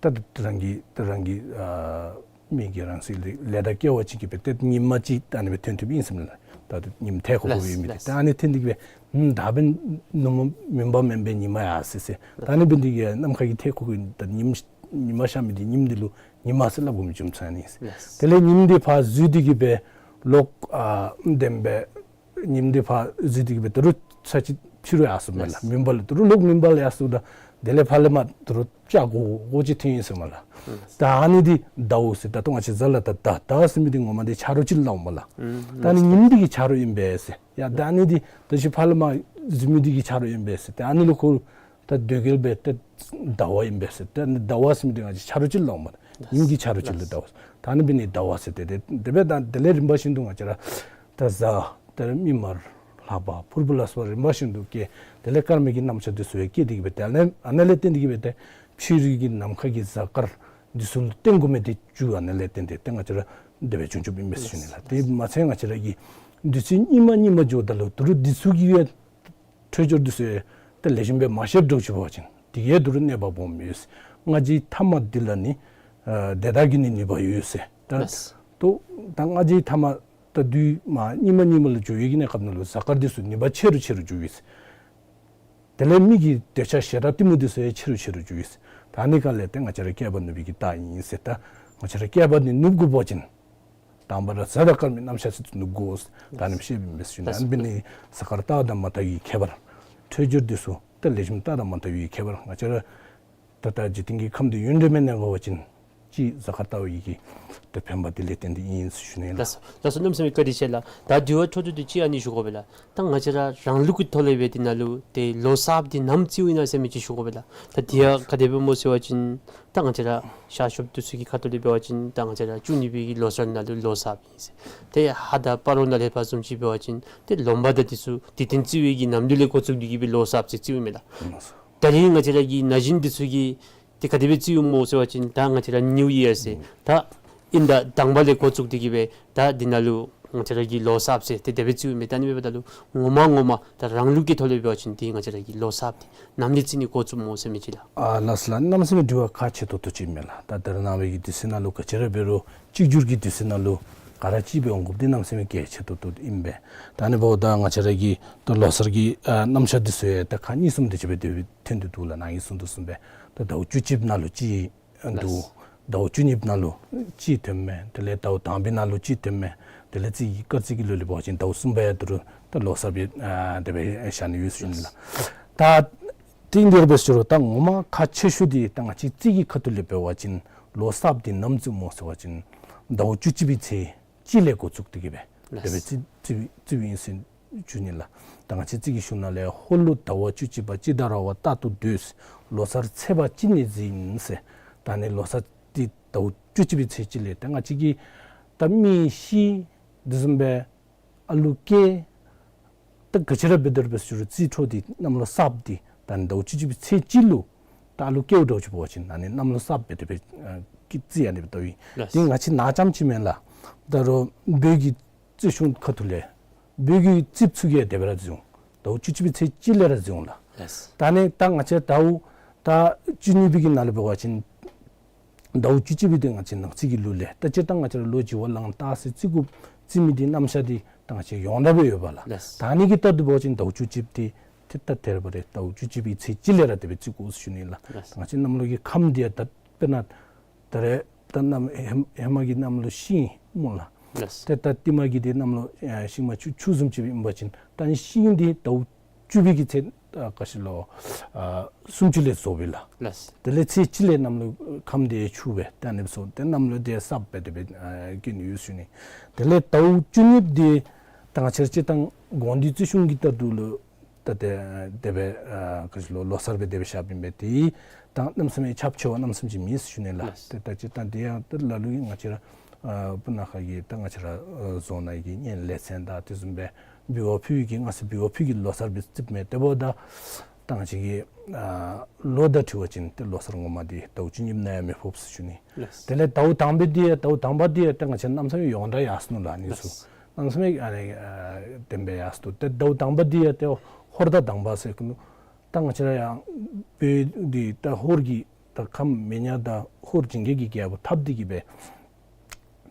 ད་རང་གི་ད་རང་གི་ཨ་མི་གི་རང་སྲིད་ལས་ལས་དང་སྐལ་བ་ཅིག་གིས་སྦེ་ཏེ་ཉིམ་ཅིག་ད་ཨ་ནི་སྦེ་ཐོན་ཐོནམ་ཨིན་ཟེར་མས་ལགས། ད་ཉིམ་ཐལ་ཁོག་ཁོག་ལགས་ཡོད་མི་འདི་ལགས། ད་ཨ་ནི་ཐོན་ཏེ་གི་སྦེ་ཨུམ་ད་འབདན་ནུབ་མོ་མུན་པ་མེན་པས་ཉིམ་ཡར་སོ་ཡི་ཟེར། ད་ཨ་ནི་འབད་ནི་འདི་གིས་ནམ་མཁའ་གི་ཐལ་ཁོག་ཁོག་ད་ཉིམ་ཉིམ་ཤར་མི་འདི་ཉིམ་འདི་ལུ་ཉི་མ་ཟེར་སླབ་དགོ་མི་རྒྱུ་མཚན་ཨིན་ཟེར། ལགས། དེ་ལས་ཉིམ་འདི་ཕར་འཛུལ་ཏེ་གི་སྦེ་ལོག་ཨ་བདེན་པས་ཉིམ་འདི་ཕར་འཛུལ་ཏེ་གི་སྦེ་ད་རུང་ཚར་གཅིག་ཕྱི་རུ་ཡར་སོ་མས་ལགས། ལགས། མུན་པ་ལུ་ད་རུང་ལོག་མུན་པ་ལུ་ཡར་སོཝ་ད་དེ་ལས་ཕར་ལས་མར་ད་རུང་ཆ་སྒོར་སྒོར་ཅིག་ཐོན་ཡི་ཟེར་མས་ལགས། ལགས། ད་ཨ་ནི་འདི་ཟླཝ་ཟེར། ད་ལྟོ་ང་བཅས་གཟའ་ལུ་ད་ཟླ་ཟླ་ཟེར་མི་འདི་ངོ་མ་འདི་ཆ་རོགས་ཅིག་ལུ་སླབ་མས་ལགས། ཨུམ། ད་ཨ་ནི་ཉིམ་འདི་གི་ཆ་རོགས་ཨིན་པས་ཟེར། ཡ་ད་ཨ་ནི་འདི་ད་ཅི་ཕར་ལས་མར་འཛུལ་མི་འདི་གི་ཆ་རོགས་ཨིན་པས་ཟེར། ད་ཨ་ནི་ལུ་ཁོ་ད་དོལ་རྒྱལ་སྦེ་ཏེ་ཟླ་བ་ཨིན་པས་ཟེར། ཏེ་ཨ་ནི་ཟླཝ་ཟེར་མི་འདི་ང་བཅས་ཆ་རོགས་ཅིག་ལུ་སླབ་མས། ཉིམ་གྱི་ཆ་རོགས་ཅིག་ལུ་ཟླཝ་ཟེར། ད་ཨ་ནི་འབད་ནི་ཟླཝ་ཟེར། ཏེ་དེ་དེ་སྦེ་ད་དེ་ལས་རིམ་པ་བཞིན་དུ་ང་བཅས་ར་ད་གཟའ་དེ་ལས་མིག་དམར་ལྷ་པ་ཕུར་བུ་ལ་སོགས་པ་རིམ་པ་བཞིན་དུ་སྐྱེ། དེ་ལས་སྐར་མའི་གི་རྣམ་གཞག་འདི་ཚུ་ཡང་སྐྱེ་སྟེ་གི་སྦེ་དེ་ལས་ཨ་ནི་ལས་བརྟེན་ཏེ་གི་སྦེ་ཏེ་ཕྱི་རོལ་གྱི་ནམ་མཁའ་གི་གཟའ་སྐར་འདི་ཚུ་ལུ་བརྟེན་དགོ་མི་འདི་རྒྱུ་ཨ་ནི་ལས་བརྟེན་ཏེ་ཏེ་ང་བཅས་ར་དེ་སྦེ་བྱུང་བྱུངམ་ཨིན་པས་ཟེར་ཞུ་ནི་ལགས། དེ་མ་ཚད་ང་བཅས་ར་གི་དུས་ཚོད་སྙིགས་མ་སྙིགས་མ་འགྱོཝ་ད་ལུ་ད་རུང་འདི་ཚུ་གི་ཡང་འཕྲོད་སྦྱོར་འདི་ཚུ་ཡང་ཏེ་ལེགས་ཤོམ་སྦེ་མ་ཤེསཔ་འདྲཝ་ཅིག་འབད་བ་ཅིན་དེ་གིས་ད་རུང་གནོད་པ་སྦོམ་ཡོད་ཟེར། སྔ་ཕྱིའི་ཐ་མ་འདི་ལ་ནི་ཨ་དེ་དག་གི་ནི་ནུས་པ་ཡོད་ཟེར། ད་ལགས། ལྟོ་ད་སྔ་ཕྱིའི་ཐ་མ་ད་དུས་མ་སྙིགས་མ་སྙིགས་མ་ལུ་འགྱོ་བའི་གི་གནས་སྐབས་ནང་ལུ་གཟའ་སྐར་འདི་ཚུ་ནུས་པ་ཆེ་རུ་ཆེ་རུ་འགྱོ་ཡི་ཟེར། དེ་ལས་མི་གི་འདོད་ཆགས་ཞེ་སྡང་གཏི་མུག་འདི་ཚུ་ཡང་ཆེ་རུ་ཆེ་རུ་འགྱོ་ཡི་ཟེར། ད་ཨ་ནི་ག་ལས་ཏེ་ང་བཅས་ར་བསྐལ་པ་ནུབ་པའི་གི་རྟགས་ཨིན་ཟེར། ད་ང་བཅས་ར་བསྐལ་པ་འདི་ནུབ་དགོ་པ་ཅིན་དང་པ་ར་གཟའ་དང་སྐར་མའི་རྣམ་གཞག་ཟེར་ནུབ་དགོ་ཟེར་ད་ཨ་ནི་བཤདཔ་ཨིན་པས་ཟེར་ཞུ་ནི། ཨ་ནི་འབད་ནི་གཟའ་སྐར་རྟག་དང་མ་རྟག་གི་ཁྱད་པར་འཕྲོད་སྦྱོར་འདི་ཚུ་ད་ལེགས་ཤོམ་རྟག་དང་མ་རྟག་གི་ཁྱད་པར་ང་བཅས་ར་ད་ལྟོ་འཇིག་རྟེན་གྱི་ཁམས་འདི་ཡུན་རིངམོ་གནས་དགོ་པ་ཅིན་གཅིག་གཟའ་སྐར་རྟག་པའི་གི་ཏེ་ཕན་པ་འདི་ལས་བརྟེན་ཏེ་ཨིན་ཟེར་ཞུ་ནི་ལགས། ལགས་སོ། གནམ་མེད་ས་མེད་བཀའ་དྲིན་ཆེ་ལགས། ད་དེ་བ་འཕྲོ་མཐུད་དེ་གཅིག་ཨ་ནི་ཞུ་དགོ་པས་ལགས། ད་ང་བཅས་ར་རང་ལུགས་ཀྱི་ཐོག་ལས་འབད་དེ་ནང་ལུ་ཏེ་ལོ་གསརཔ་འདི་ནམ་བརྩིཝ་ཨིན་ན་ཟེར་མི་ཅིག་ཞུ་དགོ་པས་ལགས། ད་དེ་ཡང་ག་དེ་སྦེ་སྨོ་ཟེར་བ་ཅིན་ད་ང་བཅས་ར་ཤར་ཕྱོགསཔ་འདི་ཚུ་གི་ཁ་ཐུག་ལས་འབད་བ་ཅིན་ད་ང་བཅས་ར་བཅུ་གཉིས་པའི་གི་ལོ་གསར་ནང་ལུ་ལོ་གསརཔ་ཨིན་ཟེར། ཏེ་ཧཱ་དང་སྤ་རོ་ནང་ལས་ཕར་བཟུམ་ཅིག་འབད་བ་ཅིན་ཏེ་ལོ་འབའ་ད་འདི་ཚུ་དུས་སྟོན་བརྩི་བའི་གི་ནམ་དུས་ལས་འགོ་བཙུགས་ཏེ་གི་སྦེ་ལོ་གསརཔ་ཟེར་བརྩིཝ་མས་ལགས། ད་རིས་ང་བཅས་ར་གི་ན་གཞོན་འདི་ཚུ་གིས་ཏེ་ག་དེ་སྦེ་བརྩིཝ་སྨོ་ཟེར་བ་ཅིན་ད་ང་བཅས་ར་ནིའུ་ཡར་ཟེར་ད་དབྱིན་ཟླ་དང་པ་ལས་འགོ་བཙུགས་ཏེ་གི་སྦེ་ད་འདི་ནང་ལུ་ང་བཅས་ར་གི་ལོ་གསརཔ་ཟེར་ཏེ་དེ་སྦེ་བརྩིཝ་མས། ད་ཨ་ནི་འབདཝ་ད་ལུ་ངོ་མ་ངོ་མ་ད་རང་ལུགས་ཀྱི་ཐོག་ལས་འབད་བ་ཅིན་ཏེ་ང་བཅས་ར་གི་ལོ་གསརཔ་འདི་ནམ་ལས་བརྩི་ནི་འགོ་བཙུགསཔ་སྨོ་ཟེར་མི་ཅིག་ལགས། ཨ་ལགས་སོ་ལགས། གནམ་མེད་ས་མེད་དྲི་བ་ཁག་ཆེ་ཏོག་ཏོ་ཅིག་མས་ལགས། ད་ད་རེས་ནངས་པའི་གི་དུས་ཚོད་ནང་ལུ་ག་ཅི་ར་འབད་རུང་གཅིག་གྱུར་གྱི་དུས་ཚོད་ནང་ལུ་ག་ར་གཅིག་སྦེ་འོང་དགོཔ་འདི་གནམ་མེད་ས་མེད་གལ་ཆེ་ཏོག་ཏོ་ཨིན་པས། ད་ཨ་ནི་འབདཝ་ད་ང་བཅས་ར་གི་ད་ལོ་གསར་གྱི་ཨ་རྣམ་གཞག་འདི་ཚུ་ཡང་ད་ཁག་གཉིས་གསུམ་དེ་ཅིག་སྦེ་དེ་སྦེ་ཐོན་ཏེ་འདུག་ལགས། ནཱ་གིས་གསུངས་དོ་བཟུམ་སྦེ་ད་ཟླཝ་བཅུ་གཅིག་ནང་ལུ་གཅིག་འདུག། ལགས། ཟླཝ་བཅུ་གཉིས་ནང་ལུ་གཅིག་ཐོནམ་མས། དེ་ལས་ཟླཝ་དང་པའི་ནང་ལུ་གཅིག་ཐོནམ་མས། དེ་ལས་རྩིས་ཀྱི་སྐར་རྩིས་ཀྱི་ལུགས་ལས་འབད་བ་ཅིན་ཟླཝ་གསུམ་པ་ཡང་ད་རུང་ད་ལོ་གསརཔ་ཨ་དེ་སྦེ་ཤར་ནི་ཡོད་ཟེར་ཞུ་ནི་ལགས། ད་དེ་འདི་ར་འབད་ཟེར་རུང་ད་ངོ་མ་ཁག་ཆེ་ཤོས་འདི་ད་ང་བཅས་རྩིས་ཀྱི་ཁ་ཐུག་ལས་འབད་བ་ཅིན་ལོ་གསརཔ་འདི་ནམ་བརྩིཝ་སྨོ་ཟེར་བ་ཅིན་ཟླཝ་བཅུ་གཅིག་པའི་ཚེས་གཅིག་ལས་འགོ་བཙུགས་ཏེ་གི་སྦེ་ལགས། དེ་སྦེ་རྩི་རྩིཝ་རྩིཝ་ཨིན་ཟེར་ཞུ་ནི་ལགས། ད་ང་བཅས་རྩིས་ཀྱི་གཞུང་ནང་ལས་ཧོར་ལུ་ཟླ་བ་བཅུ་གཅིག་པ་སྤྱི་ཟླ་ར་བ་རྟག་ཏུ་སྡོད། ལོ་གསར་ཚེས་པ་གཅིག་ནས་འཛིན་ཟེར། ད་ཨ་ནི་ལོ་གསར་འདི་ཟླཝ་བཅུ་གཅིག་པའི་ཚེས་གཅིག་ལས་ད་ང་བཅས་ཀྱི་ད་མི་ཤི་དེ་བཟུམ་སྦེ་ཨ་ལུ་སྐྱེ་ད་ག་ཅི་ར་འབད་དེ་ར་འབད་ཟེར་རུང་རྩིས་འཕྲོ་འདི་གནམ་ལོ་གསརཔ་འདི་ད་ཨ་ནི་ཟླཝ་བཅུ་གཅིག་པའི་ཚེས་གཅིག་ལུ་ད་ཨ་ལུ་སྐྱེཝ་འདྲཝ་ཅིག་འབད་བ་ཅིན་ཨ་ནི་གནམ་ལོ་གསརཔ་སྦེ་དེ་སྦེ་ཨ་ཀི་རྩིས་ཨ་ནི་སྦེ་བལྟཝ་ཨིན། ལགས། དེ་ང་བཅས་ནཱ་རྐྱངམ་ཅིག་མེན་ལགས། ད་རུང་བོད་ཀྱི་རྩིས་གཞུང་ཁ་ཐུག་ལས་བོད་ཀྱི་རྩིསཔ་ཚུ་གིས་དེ་སྦེ་ར་བཟུང་། ཟླཝ་བཅུ་གཅིག་པའི་ཚེས་གཅིག་ལས་ར་བརྩི་འོང་ལགས། ལགས། ད་ཨ་ནི་ད་ང་བཅས་ཟླཝ་ད་བཅུ་གཉིས་པའི་གི་ནང་ལུ་འབད་བ་ཅིན་ཟླཝ་བཅུ་གཅིག་པའི་དེ་ང་བཅས་ནག་རྩིས་ཀྱི་ལུགས་ལས་ད་སྤྱིར་བཏང་ང་བཅས་ར་ལོ་བྱི་བ་ལང་སྟག་ཟེར་རྩི་དགོཔ་རྩི་མི་དེ་རྣམ་གཞག་དེ་ད་ང་བཅས་ཡོངས་གྲགས་སྦེ་ཡོདཔ་ལགས། ལགས། ད་ཨ་ནི་གི་ལྟར་དུ་འབད་བ་ཅིན་ཟླཝ་བཅུ་གཅིག་དེ་ཏེ་ད་དེ་ར་འབད་རུང་ཟླཝ་བཅུ་གཅིག་པའི་ཚེས་གཅིག་ལས་ར་དེ་སྦེ་བརྩི་དགོ་ཟེར་ཞུ་ནི་ལགས། ལགས། ད་ང་བཅས་གནམ་ལོ་གི་ཁམས་དེ་ཡང་ད་དཔེར་ན་ད་རེས་ད་གནམ་ཧེ་ཧེ་མ་གི་གནམ་ལོ་ཤིང་སྨོ་ལགས། ལགས། ཏེ་ད་ལྟདམོ་གི་དེ་གནམ་ལོ་ཨེ་ཤིང་མ་ཆུ་ཆུ་བཟུམ་ཅིག་ཨིན་པ་ཅིན་ད་ཨ་ནི་ཤིང་དེ་ཟླཝ་བཅུ་པའི་གི་ཚེས་ཨ་ག་ཅི་ལོ་ཨ་སུམ་ཅུ་ལས་བཟོ་བས་ལགས། ལགས། དེ་ལས་ཚེས་གཅིག་ལས་གནམ་ལོ་ཁམས་དེ་ཆུ་སྦེ་ད་ཨ་ནི་བཟོ་ཏེ་གནམ་ལོ་དེ་གསརཔ་སྦེ་དེ་སྦེ་ཨ་སྐྱེལ་ནི་ཡོད་ཟེར་ཞུ་ནི། དེ་ལས་ཟླཝ་བཅུ་གཉིས་པ་དེ་ད་ང་བཅས་ར་སྤྱིར་བཏང་དགོན་སྡེ་རྩིས་གཞུང་གི་ལྟར་དུ་ལུ་ད་དེ་དེ་སྦེ་ཨ་ག་ཅི་ལོ་ལོ་གསར་སྦེ་དེ་སྦེ་བཞགཔ་ཨིན་པས། དེ་ད་གནམ་མེད་ས་མེད་ཁྱབ་ཆེ་བ་གནམ་མེད་ས་མེད་ཅིག་མེད་ཟེར་ཞུ་ནི་ལགས། ལགས། ཏེ་ད་སྤྱིར་བཏང་དེ་ཡང་ད་ལ་ལུ་གིས་ང་བཅས་ར་ཨ་སྤུ་ན་ཁ་གི་ད་ང་བཅས་ར་ཨ་རྫོང་ནང་གི་གཉེན་ལས་ཚན་དང་དེ་བཟུམ་སྦེ་འབུལ་བ་ཕུལ་བའི་གི་སྔ་ས་འབུལ་བ་ཕུལ་གྱི་ལོ་གསར་སྦེ་རྩིཝ་མས། དེ་འབདཝ་ད་ད་ང་བཅས་ཀྱི་ཨ་ལོ་དང་འཁྲིལ་བ་ཅིན་ཏེ་ལོ་གསར་ངོ་མ་དེ་ཟླཝ་བཅུ་གཉིས་པ་ནང་ཡང་མི་ཕོགཔ་ཟེར་ཞུ་ནི། ལགས། དེ་ལས་ཟླཝ་དང་པ་དེ་ཡང་ཟླཝ་དང་པ་དེ་ཡང་ད་ང་བཅས་གནམ་མེད་ས་མེད་ཡོངས་གྲགས་ཡར་སོ་ནུག་ལགས། ཨ་ནི་ཚུ། ལགས། གནམ་མེད་ས་མེད་ཨ་ནི་ཨ་བདེན་པའི་ཡར་སོ་ནུག། ཏེ་ཟླཝ་དང་པ་དེ་ཡང་ཏེ་ཧོར་ཟླ་དང་པ་ཟེར་གོ་ནུག། ད་ང་བཅས་ར་ཡང་བོད་འདི་ད་ཧོར་གྱི་ད་ཁམས་མི་ཉག་དང་ཧོར་ཇིང་གེ་གི་རྒྱལ་པོ་འཐབ་སྟེ་གི་སྦེ་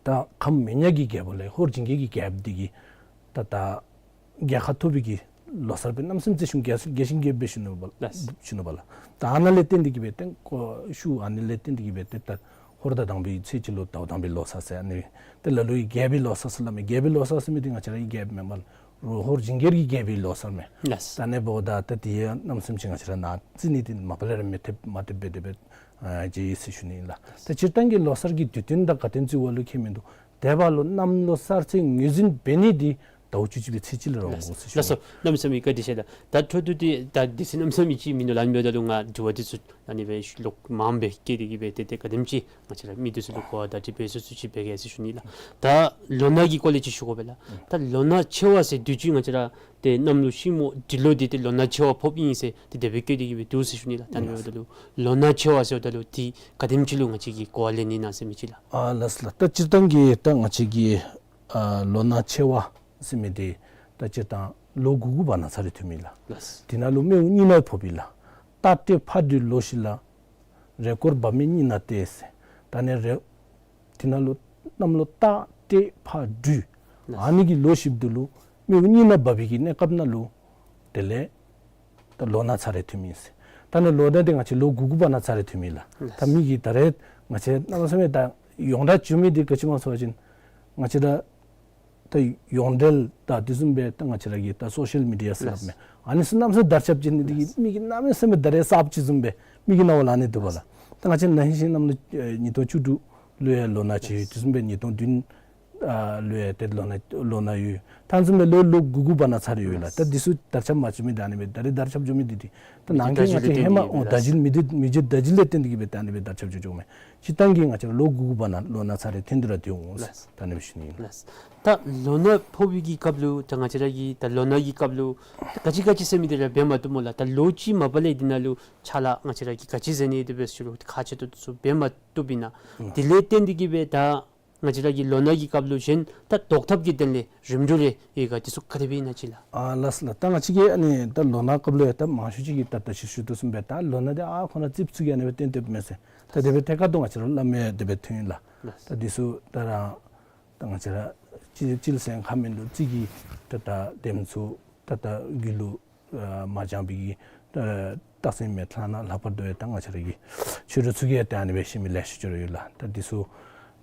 ད་ཁམས་མི་ཉག་གི་རྒྱལ་པོ་ལས་ཧོར་ཇིང་གེ་གི་རྒྱལཔོ་འདི་གིས་ད་ད་རྒྱལ་ཁ་ཐོབ་པའི་གི་ལོ་གསར་སྦེ་གནམ་མེད་ས་མེད་རྩིས་གཞུང་རྒྱས་རྒྱས་ཤིང་རྒྱས་སྦེ་ཞུ་ནུག་པ་ལགས། ཞུ་ནུག་པ་ལགས། ད་ཨ་ནཱ་ལས་བརྟེན་ཏེ་གི་སྦེ་ཏེ་ཁོ་ཤུལ་ཨ་ནི་ལས་བརྟེན་ཏེ་གི་སྦེ་ཏེ་ད་ཧོར་ཟླ་དང་པའི་ཚེས་གཅིག་ལུ་ཟླཝ་དང་པའི་ལོ་གསར་ཟེར་ཨ་ནི་ཏེ་ལ་ལུ་གིས་རྒྱལ་པོའི་ལོ་གསར་ཟེར་སླབ་མས། རྒྱལ་པོའི་ལོ་གསར་ཟེར་མི་འདི་ང་བཅས་ར་གི་རྒྱལཔོ་མེན་པར་ཧོར་ཧོར་ཇིང་གེ་གི་རྒྱལ་པོའི་ལོ་གསར་མས། ལགས། ད་ཨ་ནི་འབདཝ་ད་ད་དེ་ཡང་གནམ་མེད་ས་མེད་ཅིག་ང་བཅས་ར་ནཱ་རྩིས་ནི་འདི་མ་པ་ལས་ར་མི་ཐེབས་མ་ཐེབས་སྦེ་དེ་སྦེ་ཨ་མཇལ་ཡི་ཟེར་ཞུ་ནི་ཨིན་ལགས། ད་སྤྱིར་བཏང་གི་ལོ་གསར་གྱི་དུས་སྟོན་དང་ག་དེམ་ཅིག་འབད་རུང་ཁྱད་མིན་འདུག། དེ་འབདཝ་ལུ་གནམ་ལོ་གསར་ཚེས་ངོས་འཛིན་འབད་ནི་འདི་ཟླཝ་བཅུ་གཅིག་པའི་ཚེས་གཅིག་ལས་ར་འོང་དགོ་ཟེར་ཞུ་ནི། ལགས་སོ། གནམ་མེད་ས་མེད་བཀའ་དྲིན་ཆེ་ལགས། ད་འཕྲོ་མཐུད་དེ་ད་དུས་ཚོད་གནམ་མེད་ས་མེད་ཅིག་མིན་འདུག་ལགས། ཨ་ནི་འབདཝ་ད་ལུ་ང་དྲི་བ་འདི་ཚུ་ཨ་ནི་སྦེ་ལོག་མངམ་སྦེ་བཀོད་དེ་གི་སྦེ་ཏེ་ཏེ་ག་དེམ་ཅིག་ང་བཅས་ར་མི་འདི་ཚུ་ལུ་གོ་བ་བརྡ་སྤྲོད་འབད་ཚུགས་ཚུགས་ཅིག་འབད་གེ་ཟེར་ཞུ་ནི་ལགས། ད་ལོ་ན་གི་སྐོར་ལས་ཅིག་ཞུ་དགོ་པས་ལགས། ད་ལོ་ན་ཆེ་བ་ཟེར་དུས་ཅི་ང་བཅས་ར་ཏེ་གནམ་ལོ་ཤིང་མོ་འབྲི་ལོ་འདི་ཏེ་ལོ་ན་ཆེ་བ་ཕོགཔ་ཨིན་ཟེར་ཏེ་དེ་སྦེ་བཀོད་དེ་གི་སྦེ་འདུག་ཟེར་ཞུ་ནི་ལགས། ད་ཨ་ནི་འབདཝ་ད་ལུ་ལོ་ན་ཆེ་བ་ཟེརཝ་ད་ལུ་འདི་ག་དེམ་ཅིག་ལུ་ང་བཅས་ཀྱིས་གོ་བ་ལེན་ནི་ཨིན་ན་ཟེར་མི་ཅིག་ལགས། ཨ་ལགས་སོ་ལགས། ད་སྤྱིར་བཏང་གི་ད་ང་བཅས་ཀྱི་ཨ་ལོ་ན་ཆེ་བ་ཟེར་མི་འདི་ད་སྤྱིར་བཏང་ལོ་དགུ་དགུ་པ་ནང་ཚར་རེ་ཐོནམ་ཨིན་ལགས། ལགས། དེ་ནང་ལུ་སྨེ་བོ་གཉིས་ནང་ཕོགཔ་ཨིན་ལགས། སྟག་སྤྲེལ་ཕག་སྦྲུལ་ལོ་བཞི་ལ། རེས་སྐོར་བབ་མེད་གཉིས་ནང་སྟེ་ཟེར། ད་ཨ་ནི་རེས་དེ་ནང་ལུ་གནམ་ལོ་སྟག་སྤྲེལ་ཕག་སྦྲུལ། ལགས། ཨ་ནི་གི་ལོ་བཞི་པོ་འདི་ལུ་སྨེ་བོ་གཉིས་ནང་འབབ་པའི་གི་གནས་སྐབས་ནང་ལུ་དེ་ལས་ད་ལོ་ན་ཚར་རེ་ཐོནམ་ཨིན་ཟེར། ད་ཨ་ནི་ལོ་ན་འདི་ང་བཅས་ལོ་དགུ་དགུ་པ་ནང་ཚར་རེ་ཐོནམ་ཨིན་ལགས། ལགས། ད་མི་གིས་ད་རེས་ང་བཅས་གནམ་མེད་ས་མེད་ད་ཡོངས་གྲགས་བྱུང་མི་འདི་ག་ཅི་སྨོ་ཟེར་བ་ཅིན་ང་བཅས་ད་ད་ཡོངས་འབྲེལ་དང་དེ་བཟུམ་སྦེ་ད་ང་བཅས་ར་གི་ད་སོ་ཤལ་མི་ཌི་ཡ་ཟེར་སླབ་མས། ཨ་ནི་ཚུ་གནམ་མེད་ས་མེད་དར་ཁྱབ་ཅིག་ནི་འདི་གིས་མི་གིས་གནམ་མེད་ས་མེད་ད་རེས་གསརཔ་ཅིག་བཟུམ་སྦེ་མི་གི་རྣ་བ་ལུ་ཨ་ནི་འདུག་པ་ལགས། ད་ང་བཅས་ན་ཧིང་གཞེས་ནིང་ལུ་ཨེ་ཉིས་སྟོང་བཅུ་དྲུག་ལུ་ཡང་ལོ་ན་ཆེ་ཡི། དེ་བཟུམ་སྦེ་ཉིས་སྟོང་བདུན་ཨ་ལུ་ཡང་ཏེ་ལོ་ན་ལོ་ན་ཡོད། ད་དེ་བཟུམ་སྦེ་ལོ་ལོ་དགུ་དགུ་པ་ནང་ཚར་རེ་ཡོད་ལགས། ད་འདི་ཚུ་དར་ཁྱབ་མ་བྱུང་མི་ད་ཨ་ནི་སྦེ་ད་རེས་དར་ཁྱབ་བྱུང་མི་འདི་འདི་ད་མི་རྗེ་ནང་གི་ང་བཅས་ཧེ་མ་ཨོ་ད་ཇིལ་མི་རྗེ་མི་རྗེ་ད་ཇིལ་ལས་བརྟེན་ཏེ་གི་སྦེ་ད་ཨ་ནི་སྦེ་དར་ཁྱབ་བྱུང་བྱུངམ་མས། སྤྱིར་བཏང་གི་ང་བཅས་ར་ལོ་དགུ་དགུ་པ་ནང་ལོ་ན་ཚར་རེ་ཐོན་ཏེ་ར་སྡོད་འོང་ལགས། ད་ཨ་ནི་སྦེ་ཞུ་ནི་ཨིན། ལགས། ད་ལོ་ན་ཕོག་པའི་གི་སྐབས་ལུ་ད་ང་བཅས་ར་གི་ད་ལོ་ན་གི་སྐབས་ལུ་ག་ཅི་ག་ཅི་ཟེར་མི་འདི་ར་འབད་མ་བཏུབ་སྨོ་ལགས། ད་ལོ་གཅིག་མ་པ་ལས་འདི་ནང་ལུ་ཕྱག་ལཱ་ང་བཅས་ར་གིས་ག་ཅི་མཛད་ནི་དེ་སྦེ་ཞུ་རུང་ཁག་ཆེ་ཏོག་ཏོ་ཚུ་འབད་མ་བཏུབ་ཨིན་ན། ཨུམ། དེ་ལས་བརྟེན་ཏེ་གི་སྦེ་ད་ང་བཅས་ར་གི་ལོ་ན་གི་སྐབས་ལུ་གཞན་ད་བཟློག་ཐབས་ཀྱི་དོན་ལས་རིམ་གྲོ་རེ་ཡོད་ག་དེ་ཚུ་ག་དེ་སྦེ་ཨིན་ན་ཅིག་ལགས། ཨ་ལགས་སོ་ལགས། ད་ང་བཅས་ཀྱིས་ཨ་ནི་ད་ལོ་ན་སྐབས་ལུ་ཡང་ད་མང་ཤོས་ཅིག་གིས་ད་ད་ཅི་ཞུ་དོ་བཟུམ་སྦེ་ད་ལོ་ན་འདི་ཨ་ཁོ་ན་རྩིགཔ་ཚུ་གིས་ཨ་ནི་སྦེ་བཏོན་བཏོནམ་མས་ཟེར། ད་དེ་སྦེ་ཐད་ཀར་དུ་ང་བཅས་ར་སླབ་མི་དེ་སྦེ་ཐོན་ཡི་ལགས། ལགས། ད་འདི་ཚུ་ད་ར་ད་ང་བཅས་ར་སྤྱི་སྤྱི་ལ་སེམས་ཁ་མིན་འདུག་རྩིས་ཀྱི་ད་ད་དེམ་ཚུ་ད་ད་རྒྱུད་ལུ་ཨ་མ་སྦྱངས་པའི་གི་ཨ་རྟགས་མཚན་མས། ཐ་ན་ལྷག་པར་དུ་ཡང་ད་ང་བཅས་ར་གི་ཆོས་གྲོགས་ཚུ་གིས་ཡང་ད་ཨ་ནི་སྦེ་ཤེས་མི་ལེ་ཤ་ཅིག་ར་ཡོད་ལགས། ད་འདི་ཚུ་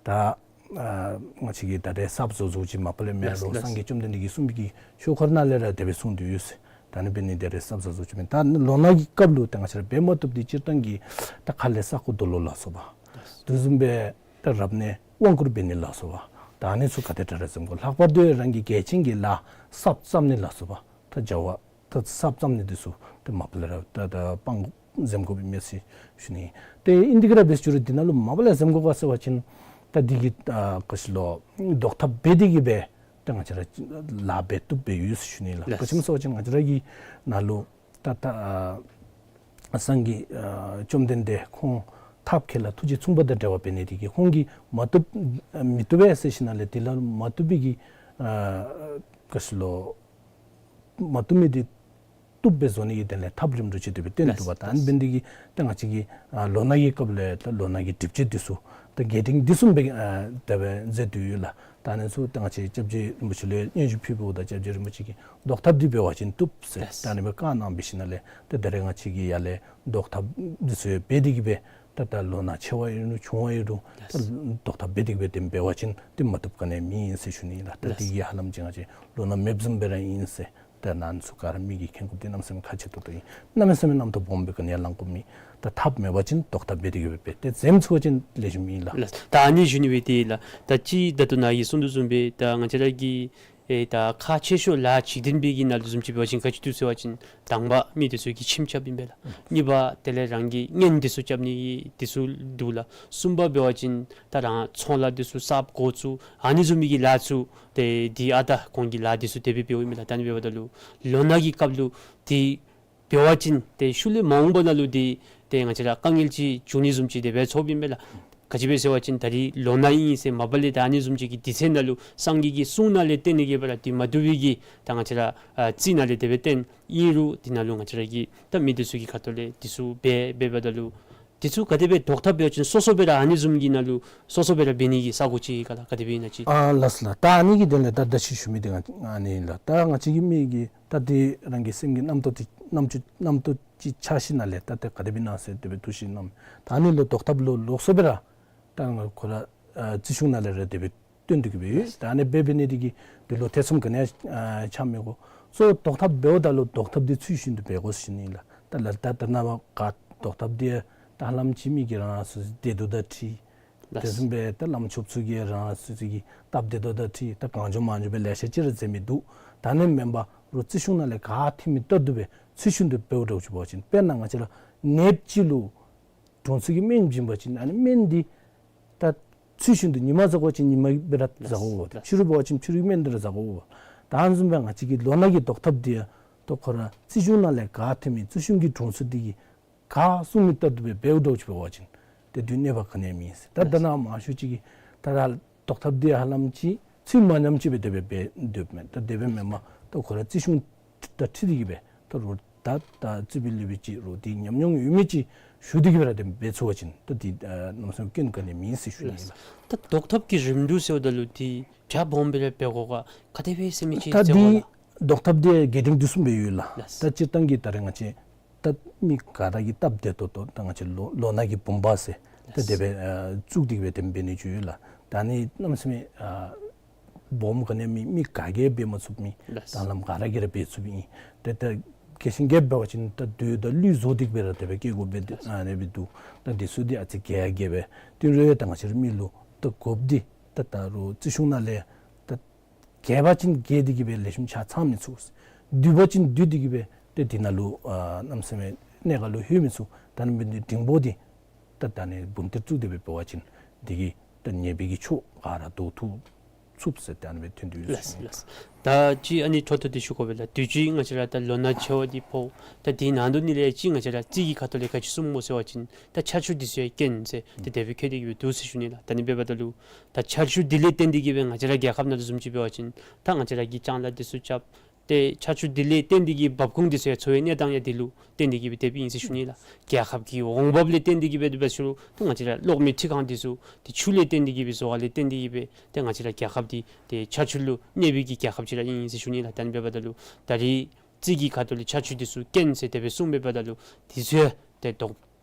ད་ཨ་ང་བཅས་ཀྱིས་ད་རེས་གསརཔ་བཟོ་བཟོཝ་ཅིག་མ་པ་ལས་མེན་རུང་། ལགས། སངས་རྒྱས་བཅོམ་ལྡན་འདས་ཀྱིས་གསུངས་པའི་གི་ཆོས་འཁོར་ནང་ལས་ར་དེ་སྦེ་གསུངས་ཏེ་ཡོད་ཟེར། ད་ཨ་ནི་འབད་ནི་དེ་རེས་གསརཔ་བཟོ་བཟོཝ་ཅིག་མེན། ད་ལོ་ན་གི་སྐབས་ལུ་ད་ང་བཅས་ར་འབད་མ་བཏུབ་འདི་སྤྱིར་བཏང་གི་ད་ཁ་ལས་ས་རྐོ་རྡོ་སློག་ལ་སོགས་པ། ལགས། དེ་བཟུམ་སྦེ་ད་རབ་གནས་དབང་བསྐུར་འབད་ནི་ལ་སོགས་པ། ད་ཨ་ནི་ཚུ་ག་དེ་དྲག་ར་འཛེམ་དགོ། ལྷག་པར་དུ་རང་གི་གལ་ཆེན་གྱི་ལཱ་གསརཔ་བརྩམ་ནི་ལ་སོགས་པ། ད་བྱ་བ་ད་གསརཔ་བརྩམ་ནི་འདི་ཚུ་ད་མ་པ་ལས་ར་ད་ད་སྤང་འཛེམ་དགོཔ་ཨིན་མས་ཟེར་ཞུ་ནི། ཏེ་ཨིན་ཏེ་གི་ར་འབད་ཞུ་རུང་འདི་ནང་ལུ་མ་པ་ལས་འཛེམ་དགོ་ག་ཟེར་བ་ཅིན་ད་འདི་གི་ཨ་ག་ཅི་ལོ་བཟློག་ཐབས་འབད་དེ་གི་སྦེ་ད་ང་བཅས་ར་ལཱ་འབད་བཏུབ་སྦེ་ཡོད་ཟེར་ཞུ་ནི་ལགས། ལགས། ག་ཅི་སྨོ་ཟེར་བ་ཅིན་ང་བཅས་ར་གི་ནང་ལུ་ད་ད་ཨ་སངས་རྒྱས་ཨ་བཅོམ་ལྡན་འདས་ཁོང་ཐབས་མཁས་ལ་ཐུགས་རྗེ་མཚུངས་པ་དང་འབྲེལ་བ་འབད་ནི་དེ་གིས་ཁོང་གིས་མ་བཏུབ་ཨ་མི་བཏུབ་པས་ཟེར་ཞིནམ་ལས་དེ་ལུ་མ་བཏུབ་པའི་གི་ཨ་ག་ཅི་ལོ་མ་བཏུབ་མི་དེ་ བཏུབ་སྦེ་བཟོ་ནི་གི་དོན་ལས་ཐབས་རིམ་གྲོ་ཅིག་དེ་སྦེ་བཏོན་ལགས་འདུག་པ། ད་ཨ་ནི་འབད་ནི་དེ་གིས་ད་ང་བཅས་ཀྱིས་ཨ་ལོ་ན་གི་སྐབས་ལས་ད་ལོ་ན་གི་སྒྲིབ་བྱེད་འདི་ཚུ་ད་རྒྱས་འབྲིང་འདི་བཟུམ་སྦེ་ཨ་དེ་སྦེ་མཛད་དེ་ཡོད་ལགས། ད་ཨ་ནི་ཚུ་ད་ང་བཅས་སྐྱབས་རྗེ་རིན་པོ་ཆེ་ལུ་སྙན་ཞུ་ཕུལཝ་ད་སྐྱབས་རྗེ་རིན་པོ་ཆེ་གིས་བཟློག་ཐབས་འདི་འབད་བ་ཅིན་བཏུབ་ཟེར་ལགས། ད་ཨ་ནི་སྦེ་བཀའ་གནང་འབད་ཞིནམ་ལས་ད་ད་རེས་ང་བཅས་ཀྱིས་ཡར་ལས་བཟློག་ཐབས་འདི་ཚུ་ཡང་འབད་དེ་གིས་སྦེ་ད་ད་ལོ་ན་ཆེ་བ་ཨིན་རུང་ཆུང་བ་ཨིན་རུང་ད་ལགས། བཟློག་ཐབས་འབད་དེ་གིས་སྦེ་དེ་འབད་བ་ཅིན་དེ་མ་བཏུབ་ག་ནི་ཡང་མེད་ཟེར་ཞུ་ནི་ལགས། ད་དེ་ལགས། གིས་ཧ་ལམ་ཅིག་ང་བཅས་ལོ་ན་མེདཔ་བཟུམ་སྦེ་ར་ཨིན་ཟེར། ད་ནཱ་ཚུ་ག་ར་མི་གིས་མཁྱེན་དགོཔ་འདི་གནམ་མེད་ས་མེད་ཁག་ཆེ་ཏོག་ཏོ་ཨིན། གནམ་མེད་ས་མེད་རྣམ་རྟོག་སྦོམ་སྦེ་ག་ནི་ཡང་ལང་དགོཔ་མེད། ད་ཐབས་མེད་པ་ཅིན་བཟློག་ཐབས་འབད་དེ་གིས་སྦེ་འབད་དེ་འཛེམ་ཚུགས་པ་ཅིན་ལེགས་ཤོམ་ཨིན་ལགས། ལགས། ད་ཨ་ནི་ཞུ་ནི་སྦེ་དེ་ལགས། ད་ཅི་ད་ལྟོ་ནཱ་གིས་གསུངས་དོ་བཟུམ་སྦེ་ད་ང་བཅས་ར་གི་ཨེ་ད་ཁག་ཆེ་ཤོས་ལཱ་འཇིག་རྟེན་པའི་གི་ནང་ལུ་བཟུམ་ཅིག་འབད་བ་ཅིན་ག་ཅི་འདུག་ཟེར་བ་ཅིན་དང་པ་མི་འདི་ཚུ་གིས་ཁྱིམ་རྐྱབ་ཨིན་པས་ལགས། གཉིས་པ་དེ་ལས་རང་གི་གཉེན་འདི་ཚུ་རྐྱབ་ནི་གི་འདི་ཚུ་འདུག་ལགས། གསུམ་པ་འབད་བ་ཅིན་ད་རང་ཚོང་ལཱ་འདི་ཚུ་གསརཔ་འགོ་བཙུགས་ཨ་ནི་བཟུམ་མའི་གི་ལཱ་ཚུ་ཏེ་འདི་ཨ་ད་གོང་གི་ལཱ་འདི་ཚུ་དེ་སྦེ་འབདཝ་ཨིན་མས་ལགས། ད་ཨ་ནི་འབདཝ་ད་ལུ་ལོ་ན་གི་སྐབས་ལུ་འདི་འབད་བ་ཅིན་ཏེ་ཤུལ་ལས་མ་འོངས་པ་ནང་ལུ་འདི་ཏེ་ང་བཅས་ར་དཀའ་ངལ་ཅིག་འབྱུང་ནི་བཟུམ་ཅིག་དེ་སྦེ་ཚོརཝ་ཨིན་མས་ལགས། ག་ཅི་སྦེ་ཟེར་བ་ཅིན་ད་རིས་ལོ་ན་ཨིན་ཟེར་མ་པ་ལས་ད་ཨ་ནི་བཟུམ་ཅིག་གི་དུས་ཚོད་ནང་ལུ་སངས་རྒྱས་ཀྱི་གསུང་ནང་ལས་བརྟེན་ཏེ་གིས་སྦེ་ར་འདི་མ་བཏུབ་པའི་གི་ད་ང་བཅས་ར་ཨ་རྩིས་ནང་ལས་དེ་སྦེ་བཏོན་ཨིན་རུང་འདི་ནང་ལུ་ང་བཅས་ར་གིས་ད་མི་འདི་ཚུ་གི་ཁ་ཐུག་ལས་འདི་ཚུ་འབད་འབདཝ་ད་ལུ་འདི་ཚུ་ག་དེ་སྦེ་བཟློག་ཐབས་འབད་བ་ཅིན་སོ་སོ་སྦེ་ར་ཨ་ནི་བཟུམ་གྱི་ནང་ལུ་སོ་སོ་སྦེ་ར་འབད་ནི་གི་ས་གོ་ཅིག་ག་ལགས། ག་དེ་སྦེ་ཨིན་ན་ཅིག། ཨ་ལགས་ལགས། ད་ཨ་ནི་གི་དོན་ལས་ད་ད་ཅི་ཞུ་མི་འདི་ང་ཨ་ནི་ལགས། ད་ང་བཅས་ཀྱི་མི་གིས་ད་འདི་རང་གི་སེམས་ཀྱི་རྣམ་རྟོག་འདི་རྣམ་ཅོ་རྣམ་རྟོག་ཅིག་འཆར་ཞིནམ་ལས་ད་ཏེ་ག་དེ་སྦེ་ཨིན་ན་ཟེར་དེ་སྦེ་འདུ་ཤེས་ནམ། ད་ཨ་ནི་ལུ་བཟློག་ཐབས་ལུ་ལོགས་སུ་སྦེ་ར་ད་ང་ཁོ་ར་ཨ་རྩིས་གཞུང་ནང་ལས་ར་དེ་སྦེ་བཏོན་ཏེ་གིས་སྦེ་ཡོད། ད་ཨ་ནི་འབད་འབད་ནི་འདི་གིས་འདི་ལུ་ཐེ་ཚོམ་ག་ནི་ཡང་ཨ་ཆགས་མི་དགོ། གཙོ་བོ་བཟློག་ཐབས་འབདཝ་ད་ལུ་བཟློག་ཐབས་འདི་ཚུལ་བཞིན་དུ་འབད་དགོ་ཟེར་ཞུ་ནི་ལགས། ད་ལགས་ད་ད་ནཱ་བ་ག་བཟློག་ཐབས་འདི་ད་ཧ་ལམ་ཅིག་མི་གིས་རང་སོ་སོའི་བདེ་སྡུག་དང་འཁྲིལ། ལགས། དེ་བཟུམ་སྦེ་ད་བླམ་ཆོསཔ་ཚུ་གིས་རང་སོ་སོ་གི་སྟབས་བདེ་ཏོག་ཏོ་དང་འཁྲིལ་ད་གང་བྱུང་མང་བྱུང་སྦེ་ལེ་ཤ་ཅིག་ར་མཛད་མི་འདུག། ད་ཨ་ནི་མེན་པར་རོགས་རྩིས་གཞུང་ནང་ལས་ག་ཐོན་མི་ལྟར་དུ་སྦེ་ཚུལ་བཞིན་དུ་འབད་འོང་འདྲཝ་ཅིག་འབད་བ་ཅིན་དཔེར་ན་ང་བཅས་ར་ནདཔ་ཅིག་ལུ་དྲུང་འཚོ་གིས་སྨན་བྱིན་པ་ཅིན་ཨ་ནི་སྨན་འདི་ད་ཚུལ་བཞིན་དུ་ཉི་མ་ཟ་དགོ་པ་ཅིན་ཉི་མ་སྦེ་ར་ཟ་དགོ་དགོ། ཕྱི་རུ་འབད་བ་ཅིན་ཕྱི་རུའི་སྨན་འདི་ར་ཟ་དགོ་དགོ། ད་ཨ་ནི་བཟུམ་སྦེ་ང་བཅས་ཀྱི་ལོ་ན་གི་བཟློག་ཐབས་འདི་ཡང་ད་ཁོ་ར་རྩིས་གཞུང་ནང་ལས་ག་ཐོན་མི་རྩིས་གཞུང་གི་དྲུང་འཚོ་འདི་གིས་ག་གསུང་མི་ལྟར་དུ་སྦེ་འབད་འོང་འདྲཝ་ཅིག་འབད་བ་ཅིན་ཏེ་དུས་གནོད་པ་ག་ནི་ཡང་མེད་ཟེར། ད་ད་ནཱ་མང་ཤོས་ཅིག་གིས་ད་ར་བཟློག་ཐབས་འདི་ཧ་ལམ་ཅིག་ཚུལ་མ་ཉམས་ཅིག་སྦེ་དེ་སྦེ་འབད་སྡོདཔ་མས། ད་དེ་སྦེ་མེན་པར་ད་ཁོ་ར་རྩིས་གཞུང་དང་འཁྲིལ་ཏེ་གིས་སྦེ་ད་རོགས་ད་ད་རྩིས་པའི་ལུགས་པའི་ཅིག་རོགས་འདི་ཉམས་མྱོང་ཡོད་མི་ཅིག་ཞུ་སྟེ་གིས་སྦེ་ར་དེ་འབད་ཚུགས་པ་ཅིན་ད་འདི་ཨ་གནམ་མེད་ས་མེད་སྐྱོན་ག་ནི་ཡང་མེད་ཟེར་ཞུ་ནི་ཨིན་ལགས། ད་བཟློག་ཐབས་ཀྱི་རིམ་གྲོ་ཟེརཝ་ད་ལུ་འདི་གྲ་སྦོམ་སྦེ་ར་འབད་དགོ་ག་ག་དེ་སྦེ་ཟེར་མི་ཅིག་ད་ཟེར་འདི་ག་ལགས། བཟློག་ཐབས་འདི་རྒྱས་འབྲིང་བསྡུས་གསུམ་སྦེ་ཡོད་ལགས། ལགས། ད་སྤྱིར་བཏང་གི་ད་རེས་ང་བཅས་ད་མི་ག་ར་གི་སྟབས་བདེ་ཏོག་ཏོ་ད་ང་བཅས་ལོ་ལོ་ན་གི་བུམ་པ་ཟེར་ད་དེ་སྦེ་ཨ་བཙུགས་ཏེ་གིས་སྦེ་དེ་འབད་ནི་ཅིག་ཡོད་ལགས། ད་ཨ་ནི་གནམ་མེད་ས་མེད་ཨ་སྦོམ་ག་ནི་ཡང་མེད། མི་ག་གིས་འབད་མ་ཚུགས་མི། ལགས། ད་ལམ་ག་ར་གིས་ར་འབད་ཚུགས་མི་ཨིན། ཏེ་ད་རྒྱས་ཤིང་རྒྱསཔ་འབད་བ་ཅིན་ད་རྡོ་དང་གླུད་བཟོ་སྟེ་གིས་སྦེ་ར་དེ་སྦེ་བཀལ་དགོཔ་སྦེ་ལགས། ཨ་ནི་སྦེ་འདུག། ད་འདི་ཚུ་འདི་ཨ་ཙི་རྒྱས་རྒྱསཔ་སྦེ་དེ་རུང་ཡང་ད་ང་བཅས་ར་མི་ལུ་ད་དགོཔ་འདི་ད་ད་རོགས་རྩིས་གཞུང་ནང་ལས་ད་རྒྱས་པ་ཅིན་རྒྱས་ཏེ་གིས་སྦེ་ལེགས་ཤོམ་ཆ་ཚང་མི་ཚུགས། བསྡུས་པ་ཅིན་བསྡུས་ཏེ་གིས་སྦེ་ཏེ་འདི་ནང་ལུ་ཨ་གནམ་མེད་ས་མེད་གནད་འགག་ལུ་ལྷོད་མི་ཚུགས། ད་ཨ་ནི་འབད་ནི་འདི་འབྲིང་པོ་འདི་ད་ད་ཨ་ནི་བུམ་གཏེར་བཙུགས་ཏེ་སྦེ་འབད་བ་ཅིན་འདི་གིས་ད་ཉེས་པའི་གི་ཕྱོགས་ག་ར་བཟློག་ཚུགས་ཚུགས་ཟེར་ད་ཨ་ནི་སྦེ་ཐོན་ཏེ་ཡོད་ཟེར་ཞུ་ནི། ལགས་ལགས། ད་ཅི་ཨ་ནི་འཕྲོ་མཐུད་དེ་ཞུ་དགོ་པས་ལགས། དུས་ཅི་ང་བཅས་ར་ད་ལོ་ན་ཆེ་བ་འདི་ཕོག། ད་འདི་ནང་དོག་ནང་ལས་ཅིག་ང་བཅས་ར་རྩིས་ཀྱི་ཁ་ཐུག་ལས་ག་ཅི་གསུངམ་སྨོ་ཟེར་བ་ཅིན་ད་ཆར་ཆུ་འདི་ཚུ་ཡང་རྐྱེན་ཟེར་ཏེ་དེ་སྦེ་བཀོད་དེ་གིས་སྦེ་འདུག་ཟེར་ཞུ་ནི་ལགས། ད་ཨ་ནི་འབདཝ་ད་ལུ་ད་ཆར་ཆུ་འདི་ལས་བརྟེན་ཏེ་གིས་སྦེ་ང་བཅས་ར་རྒྱལ་ཁབ་ནང་ལུ་བཟུམ་ཅིག་འབད་བ་ཅིན་ད་ང་བཅས་ར་གིས་ལྕང་ལཱ་འདི་ཚུ་རྐྱབ། ཏེ་ཆར་ཆུ་འདི་ལས་བརྟེན་ཏེ་གིས་འབབ་ཁུངས་འདི་ཚུ་ཡང་འཚོ་བའི་གནས་སྟངས་ཡང་འདི་ལུ་བརྟེན་ཏེ་གིས་སྦེ་དེ་སྦེ་ཨིན་ཟེར་ཞུ་ནི་ལགས། རྒྱལ་ཁབ་ཀྱི་འོང་འབབ་ལས་བརྟེན་ཏེ་གིས་སྦེ་དེ་སྦེ་ཞུ་རུང་ད་ང་བཅས་ར་གློག་མེ་འཕྲུལ་ཁང་འདི་ཚུ་ཏེ་ཆུ་ལས་བརྟེན་ཏེ་གིས་སྦེ་བཟོ་བ་ལས་བརྟེན་ཏེ་གིས་སྦེ་ཏེ་ང་བཅས་ར་རྒྱལ་ཁབ་འདི་ཏེ་ཆར་ཆུ་ལུ་གནས་པའི་གི་རྒྱལ་ཁབ་ཅིག་ར་ཨིན་ཟེར་ཞུ་ནི་ལགས། ད་ཨ་ནི་འབདཝ་ད་ལུ་ད་རིས་རྩིས་ཀྱི་ཁ་ཐུག་ལས་ཆར་ཆུ་འདི་ཚུ་རྐྱེན་ཟེར་དེ་སྦེ་གསུངམ་འབདཝ་ད་ལུ་འདི་ཚུ་ཡང་ཏེ་བཟློག་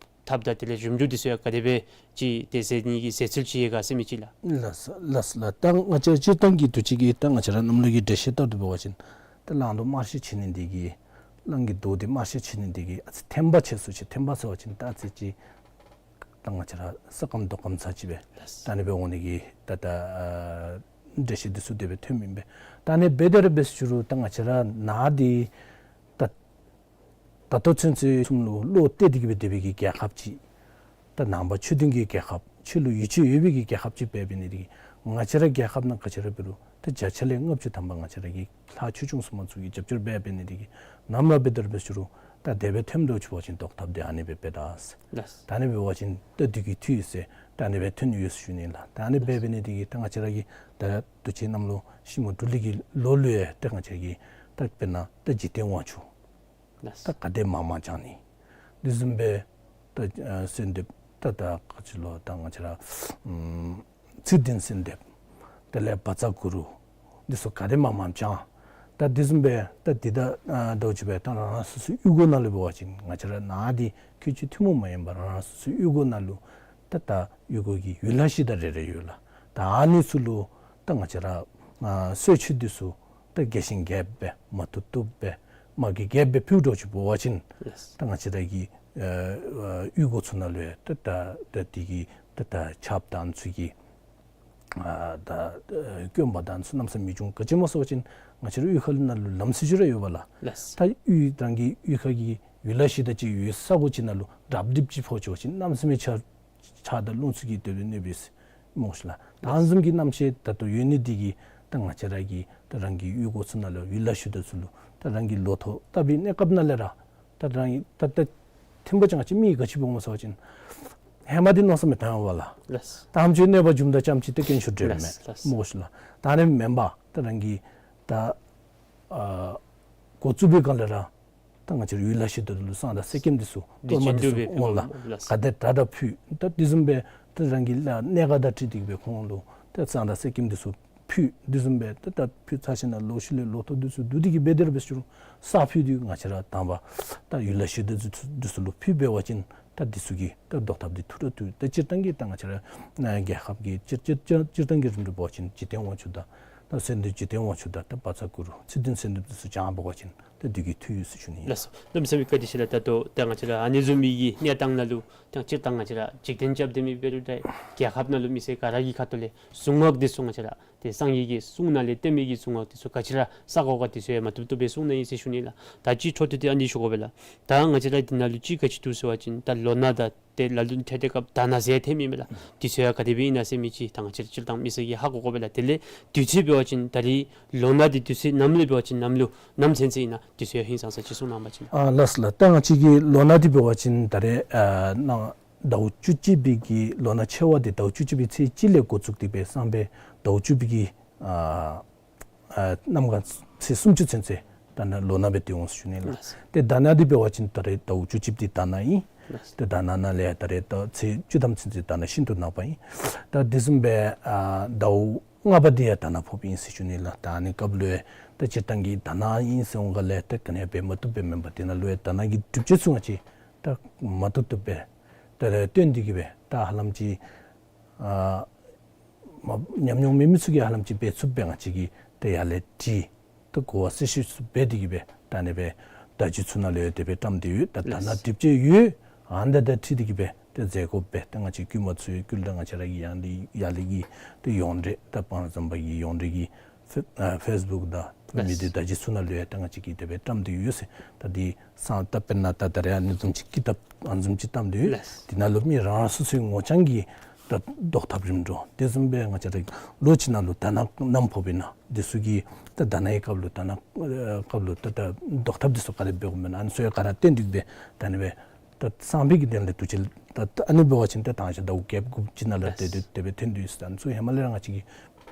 ཐབས་དང་དེ་ལས་རིམ་གྲོ་འདི་ཚུ་ཡང་ག་དེ་སྦེ་ཅིག་ཏེ་ཟེར་ནི་གི་ཟེར་ཚུལ་ཅིག་ཡོད་ག་ཟེར་མི་ཅིག་ལགས། ལགས་ལགས་ལགས། ད་ང་བཅས་སྤྱིར་བཏང་གི་དུས་ཅི་གི་ད་ང་བཅས་ར་གནམ་ལོ་གི་འགྲེལ་བཤད་ལྟར་དུ་འབད་བ་ཅིན་ད་གླང་རྡོག་དམར་ཤོས་ཆགས་ནི་འདི་གིས་གླང་གི་རྡོག་འདི་དམར་ཤོས་ཆགས་ནི་འདི་གིས་ཨ་ཙི་ཐན་པ་ཆགས་སུ་ཆེ། ཐན་པ་ཟེར་བ་ཅིན་ད་ཨ་ཙི་ཅིག་ད་ང་བཅས་ར་ས་སྐམ་རྡོ་སྐམ་ཚར་ཅིག་སྦེ་ལགས། ད་ཨ་ནི་སྦེ་འོང་ནི་གི་ད་ད་ཨ་འགྲེལ་བཤད་འདི་ཚུ་དེ་སྦེ་ཐོནམ་ཨིན་པས། ད་ཨ་ནི་སྦེ་དེ་ར་སྦེ་ཞུ་རུང་ད་ང་བཅས་ར་ནཱ་འདི་ད་ད་ལྟོ་ཚུན་ཚོད་གསུམ་ལུ་བློ་གཏད་དེ་གིས་སྦེ་སྡོད་པའི་གི་རྒྱལ་ཁབ་ཅིག། ད་ནང་པ་ཆོས་ལྡན་གྱི་རྒྱལ་ཁབ་ཆོས་ལུ་ཡིད་ཆེས་ཡོད་པའི་གི་རྒྱལ་ཁབ་ཅིག་འབད་འབད་ནི་འདི་གིས་ང་བཅས་ར་རྒྱལ་ཁབ་ནང་ག་ཅི་ར་འབད་རུང་ད་བརྒྱ་ཆ་ལས་ལྔ་བཅུ་ཐམ་པ་ང་བཅས་ར་གི་ལྷ་ཆོས་སྐྱོང་སྲུང་མ་ཚུ་གིས་རྒྱབ་སྐྱོར་འབད་འབད་ནི་འདི་གིས་ནམ་ར་འབད་དེ་ར་སྦེ་ཞུ་རུང་ད་དེ་སྦེ་ཐོནམ་འདྲཝ་ཅིག་འབད་བ་ཅིན་བཟློག་ཐབས་འདི་ཨ་ནི་སྦེ་འབད་ད་ཟེར། ལགས། ད་ཨ་ནི་འབད་བ་ཅིན་ད་དུས་ཀྱི་དུས་ཟེར་ད་ཨ་ནི་སྦེ་ཐོན་ཡོད་ཟེར་ཞུ་ནི་ལགས། ད་ཨ་ནི་སྦེ་འབད་ནི་འདི་གིས་ད་ང་བཅས་ར་གི་ད་དུས་ཅི་གནམ་ལོ་ཤིང་མོ་འབྲུ་ལེགས་ཀྱི་ལོ་ལུ་ཡང་ད་ང་བཅས་ཀྱི་ད་དཔེར་ན་ད་འཇིག་རྟེན་དབང་ཕྱུག་ ལགས། ད་ག་དེ་མང་མང་བགྱང་ནི། དེ་བཟུམ་སྦེ་ད་ཨ་གསོལ་འདེབས་ད་ད་ག་ཅི་ལོ་ད་ང་བཅས་ར་ཨམ་ཚིག་བདུན་གསོལ་འདེབས། དེ་ལས་བཛྲ་གུ་རུ། འདི་ཚུ་ག་དེ་མང་མང་བགྱང་། ད་དེ་བཟུམ་སྦེ་ད་འདི་ད་ཨ་ཟླཝ་གཅིག་སྦེ་ད་རང་རང་སོ་སོའི་གཡུས་སྒོ་ནང་ལུ་འབད་བ་ཅིན་ང་བཅས་ར་ནཱ་འདི་ཁྱོད་ཀྱི་ཐུན་མོང་མ་ཡིན་པ་རང་རང་སོ་སོའི་གཡུས་སྒོ་ནང་ལུ་ད་ད་གཡུས་སྒོ་གི་ཡུལ་ལྷ་གཞི་བདག་རེ་རེ་ཡོད་ལགས། ད་ཨ་ནི་ཚུ་ལུ་ད་ང་བཅས་ར་ཨ་གསོལ་མཆོད་འདི་ཚུ་ད་རྒྱས་ཤིང་རྒྱསཔ་སྦེ་མ་བཏུབ་བཏུབ་སྦེ་མ་གི་རྒྱསཔ་སྦེ་ཕུལ་འགྱོ་ཚུགས་པ་ཅིན། ལགས། ད་ང་བཅས་ར་གི་ཨ་ཨ་གཡུས་སྒོ་ཚུ་ནང་ལུ་ཡང་ད་ད་ད་འདི་གི་ད་ད་ཆརཔ་དང་ཚུ་གི་ཨ་ད་ཨ་སྐྱོན་པ་དང་ཚུ་གནམ་མེད་ས་མེད་འབྱུང་། ག་ཅི་སྨོ་ཟེར་བ་ཅིན་ང་བཅས་ར་གཡུས་ཁ་ལུ་ནང་ལུ་ལམ་སྲོལ་ཅིག་ར་ཡོད་པ་ལགས། ལགས། ད་གཡུས་རང་གི་གཡུས་ཁ་གི་ཡུལ་ལྷ་གཞི་བདག་ཅིག་ཡོད་ས་གོ་ཅིག་ནང་ལུ་གྲབ་རྡིབ་ཅིག་ཕོག་འགྱོ་བ་ཅིན་གནམ་མེད་ས་མེད་ཆར་ཆར་དང་རླུང་ཚུ་གིས་དེ་ལུ་གནོད་པས་ཟེར་སྨོ་ཤིག་ལགས། ད་ཨ་ནི་བཟུམ་གྱི་རྣམ་ཤེས་ད་ལྟོ་ཡོད་ནི་འདི་གིས་ད་ང་བཅས་ར་གི་ད་རང་གི་གཡུས་སྒོ་ཚུ་ནང་ལུ་ཡུལ་ལྷ་གཞི་བདག་ཚུ་ལུ་ད་རང་གི་ལོ་ཐོག་བཏབ་པའི་གནས་སྐབས་ནང་ལས་ར་ད་རང་གི་ད་ད་ཐེངས་པ་ཅིག་ང་བཅས་མི་ག་ཅི་འབད་འོང་ཟེར་བ་ཅིན་ཧེ་མ་འདི་མནོ་བསམ་མི་བཏང་བ་ལགས། ལགས། ད་ཨ་ནེམ་ཅིག་གནོད་པ་འབྱུངམ་ད་ཙམ་ཅིག་ཏེ་དཀོན་མཆོག་འདྲེན་མས། ལགས། ལགས། སྨོ་ཤིག་ལགས། ད་ཨ་ནི་མེན་པར་ད་རང་གི་ད་ཨ་འགོ་བཙུགས་པའི་སྒང་ལས་ར་ད་ང་བཅས་ར་ཡུལ་ལྷ་གཞི་བདག་ལུ་བསང་དང་གསེར་སྐྱེམས་འདི་ཚུ་འདི་གཏོར་མ་འདི་ཚུ་བཅིངས་འགྲོལ་འབད་འོང་ལགས། ལགས། ག་དེ་དྲག་དྲག་ཕུལ། ད་དེ་བཟུམ་སྦེ་ད་རང་གི་ལཱ་གནད་འགག་དང་འཁྲིལ་ཏེ་གི་སྦེ་ཁོང་ལུ་ད་བསང་དང་གསེར་སྐྱེམས་འདི་ཚུ་ཕུལ། དེ་བཟུམ་སྦེ་ད་ད་ཕུལ་ཚར་ཞིནམ་ལས་ལོག་ཤུལ་ལས་ལོ་ཐོག་འདི་ཚུ་བསྡུ་སྟེ་གི་སྦེ་དེ་ར་འབད་ཞུ་རུང་བསང་ཕུལ་ཏེ་ང་བཅས་ར་དང་པ་ད་ཡུལ་ལྷ་གཞི་བདག་འདི་ཚུ་འདི་ཚུ་ལུ་ཕུལ་འབད་བ་ཅིན་ད་འདི་ཚུ་གི་ད་བཟློག་ཐབས་འདི་ཐུགས་ར་ཐུག། ད་སྤྱིར་བཏང་གི་ད་ང་བཅས་ར་ཨ་རྒྱལ་ཁབ་ཀྱི་སྤྱིར་སྤྱིར་སྤྱིར་སྤྱིར་བཏང་གི་རིམ་གྲོ་འབད་བ་ཅིན་འཇིག་རྟེན་དབང་ཕྱུག་དང་ད་གསོལ་འདེབས་འཇིག་རྟེན་དབང་ཕྱུག་དང་ད་བཛྲ་གུ་རུ་ཚིག་བདུན་གསོལ་འདེབས་འདི་ཚུ་བགྱང་འབད་བ་ཅིན་ད་འདི་གི་མཐུ་ཡོད་ཟེར་ཞུ་ནི་ཨིན། ལགས་སོ། གནམ་མེད་ས་མེད་བཀའ་དྲིན་ཆེ་ལགས། ད་ལྟོ་ད་ང་བཅས་ར་ཨ་ནི་བཟུམ་མའི་གི་གནས་སྟངས་ནང་ལུ་ད་སྤྱིར་བཏང་ང་བཅས་ར་འཇིག་རྟེན་རྐྱབ་སྡོད་མི་འབད་རུང་ད་རྒྱལ་ཁབ་ནང་ལུ་མི་སེར་ག་ར་གི་ཁ་ཐུག་ལས་གཟུངས་སྔགས་འདི་ཚུ་ང་བཅས་ར་ཏེ་སངས་རྒྱས་ཀྱི་གསུང་ནང་ལས་བསྟན་མི་གི་གཟུངས་སྔགས་འདི་ཚུ་ག་ཅི་ར་བསག་དགོ་ག་འདི་ཚུ་ཡང་མ་བཏུབ་བཏུབ་སྦེ་གསུངས་ནི་ཨིན་ཟེར་ཞུ་ནི་ལགས། ད་ཅི་འཕྲོ་མཐུད་དེ་ཨ་ནི་ཞུ་དགོ་པས་ལགས། ད་ང་བཅས་ར་འདི་ནང་ལུ་ཅིག་ག་ཅི་འདུག་ཟེར་བ་ཅིན་ད་ལོ་ན་དང་ཏེ་ལ་ལུ་ཐེ་ཏེ་སྐབས་དྷ་ན་ཟེར་ཐོནམ་ཨིན་མས་ལགས། དུས་ཚོད་ཡང་ག་དེ་སྦེ་ཨིན་ན་ཟེར་མི་ཅིག་ད་ང་བཅས་ར་སྤྱིར་བཏང་མི་སེར་གྱིས་ཧ་གོ་དགོ་པས་ལགས། དེ་ལས་དུས་ཚོད་འབད་བ་ཅིན་ད་རིས་ལོ་ན་འདི་དུས་ཚོད་ནམ་ལས་འབད་བ་ཅིན་ནམ་ལུ་ནམ་ཚུན་ཚོད་ཨིན་ན་དུས་ཚོད་ཧིང་སངས་ས་ཅིག་གསུང་གནང་བ་ཅིན། ཨ་ལགས་སོ་ལགས། ད་ང་བཅས་ཀྱི་ལོ་ན་འདི་འབད་བ་ཅིན་ད་རེས་ཨ་ནཱ་ཟླཝ་བཅུ་གཅིག་པའི་གི་ལོ་ན་ཆེ་བ་འདི་ཟླཝ་བཅུ་གཅིག་པའི་ཚེས་གཅིག་ལས་འགོ་བཙུགས་ཏེ་སྦེ་སང་ཕོད་ཟླཝ་བཅུ་པའི་གི་ཨ་ཨ་གནམ་གང་ཚེས་སུམ་ཅུ་ཚུན་ཚོད་དྷ་ན་ལོ་ན་སྦེ་སྡོད་འོང་ཟེར་ཞུ་ནི་ལགས། ལགས། ཏེ་དྷ་ན་འདི་འབད་བ་ཅིན་ད་རེས་ཟླཝ་བཅུ་གཅིག་འདི་དྷ་ན་ཨིན། ལགས། ཏེ་དྷ་ན་ནང་ལས་ད་རེས་ད་ཚེས་བཅུ་ཐམ་ཚུན་ཚོད་དྷ་ན་ཤིན་ཏུ་ནག་པ་ཨིན། ད་དེ་བཟུམ་སྦེ་ཨ་ཟླཝ་ལྔ་པ་འདི་ཡང་དྷ་ན་ཕོགཔ་ཨིན་ཟེར་ཞུ་ནི་ལགས། ད་ཨ་ནི་སྐབས་ལུ་ཡང་ད་སྤྱིར་བཏང་གི་དྷ་ན་ཨིན་ཟེར་འོང་ག་ལས་ད་ག་ནི་འབད་མ་བཏུབ་སྦེ་མེན་པར་དེ་ནང་ལུ་ཡང་དྷ་ན་གི་སྒྲུབ་བྱེད་ཚུ་ང་བཅས་ད་མ་བཏུབ་བཏུབ་སྦེ་ད་རེས་བཏོན་ཏེ་གི་སྦེ་ད་ཧ་ལམ་ཅིག་ཨ་མ་ཉམས་མྱོང་མེད་མི་ཚུ་གིས་ཧ་ལམ་ཅིག་འབད་ཚུགསཔ་སྦེ་ང་བཅས་ཀྱིས་ད་ཡར་ལས་ཏེ་ད་གོ་བ་གསལ་ཤོས་ཚུ་འབད་དེ་གི་སྦེ་ད་ཨ་ནི་སྦེ་བརྡ་བརྒྱུད་ཚུ་ནང་ལུ་ཡང་དེ་སྦེ་བཀྲམ་སྟེ་ཡོད། ད་དྷ་ན་ལགས། སྒྲུབ་བྱེད་ཡོད། ཨ་ནི་དང་འཁྲིལ་ཏེ་གི་སྦེ་ད་མཛད་སྒོ་སྦེ་ད་ང་བཅས་བཀོད་མ་ཚུ་ཡང་བཀོད་ད་ང་བཅས་ར་གི་ཡང་ལས་ཡར་ལས་ཀྱི་ད་ཡོངས་འབྲེལ་ད་སྤང་བཟང་པ་གི་ཡོངས་འབྲེལ་གྱི་ཕེ་ཨ་ཕེསི་བུཀ་དང་མི་སྡེ་ལགས། བརྡ་བརྒྱུད་ཚུ་ནང་ལུ་ཡང་ད་ང་བཅས་ཀྱིས་དེ་སྦེ་བཀྲམ་སྟེ་ཡོད་ཟེར། ད་འདི་སང་ད་དཔེར་ན་ད་ད་རེས་ཨ་ནི་བཟུམ་ཅིག་ཀི་དེབ་ཨ་ནི་བཟུམ་ཅིག་བཀྲམ་སྟེ་ཡོད། ལགས། དེ་ནང་ལུ་མི་རང་རང་སོ་སོའི་ངོ་རྐྱང་གི་ད་བཟློག་ཐབས་རིམ་གྲོ་དེ་བཟུམ་སྦེ་ང་བཅས་ར་ལོ་གཅིག་ནང་ལུ་དྷ་ན་ནམ་ཕོགཔ་ཨིན་ན་འདི་ཚུ་གི་ད་དྷ་ན་གི་སྐབས་ལུ་དྷ་ན་ཨ་སྐབས་ལུ་ད་ད་བཟློག་ཐབས་འདི་ཚུ་ག་དེ་འབད་དགོཔ་ཨིན་ན་ཨ་ནི་ཚུ་ཡང་ག་ར་བཏོན་ཏེ་གི་སྦེ་ད་ཨ་ནི་སྦེ་ད་སང་ཕོད་ཀྱི་དོན་ལས་དུས་ཆེན་ད་ད་ཨ་ནི་འབད་བ་ཅིན་ད་དང་ཞག་ཟླཝ་བརྒྱད་དགུ་བཅུ་ནང་ལུ་ཏེ་ཏེ་དེ་སྦེ་ཐོན་ཏེ་ཡོད་ཟེར། ཨ་ནི་ཚུ་ཧེ་མ་ལས་ར་ང་བཅས་ཀྱིས་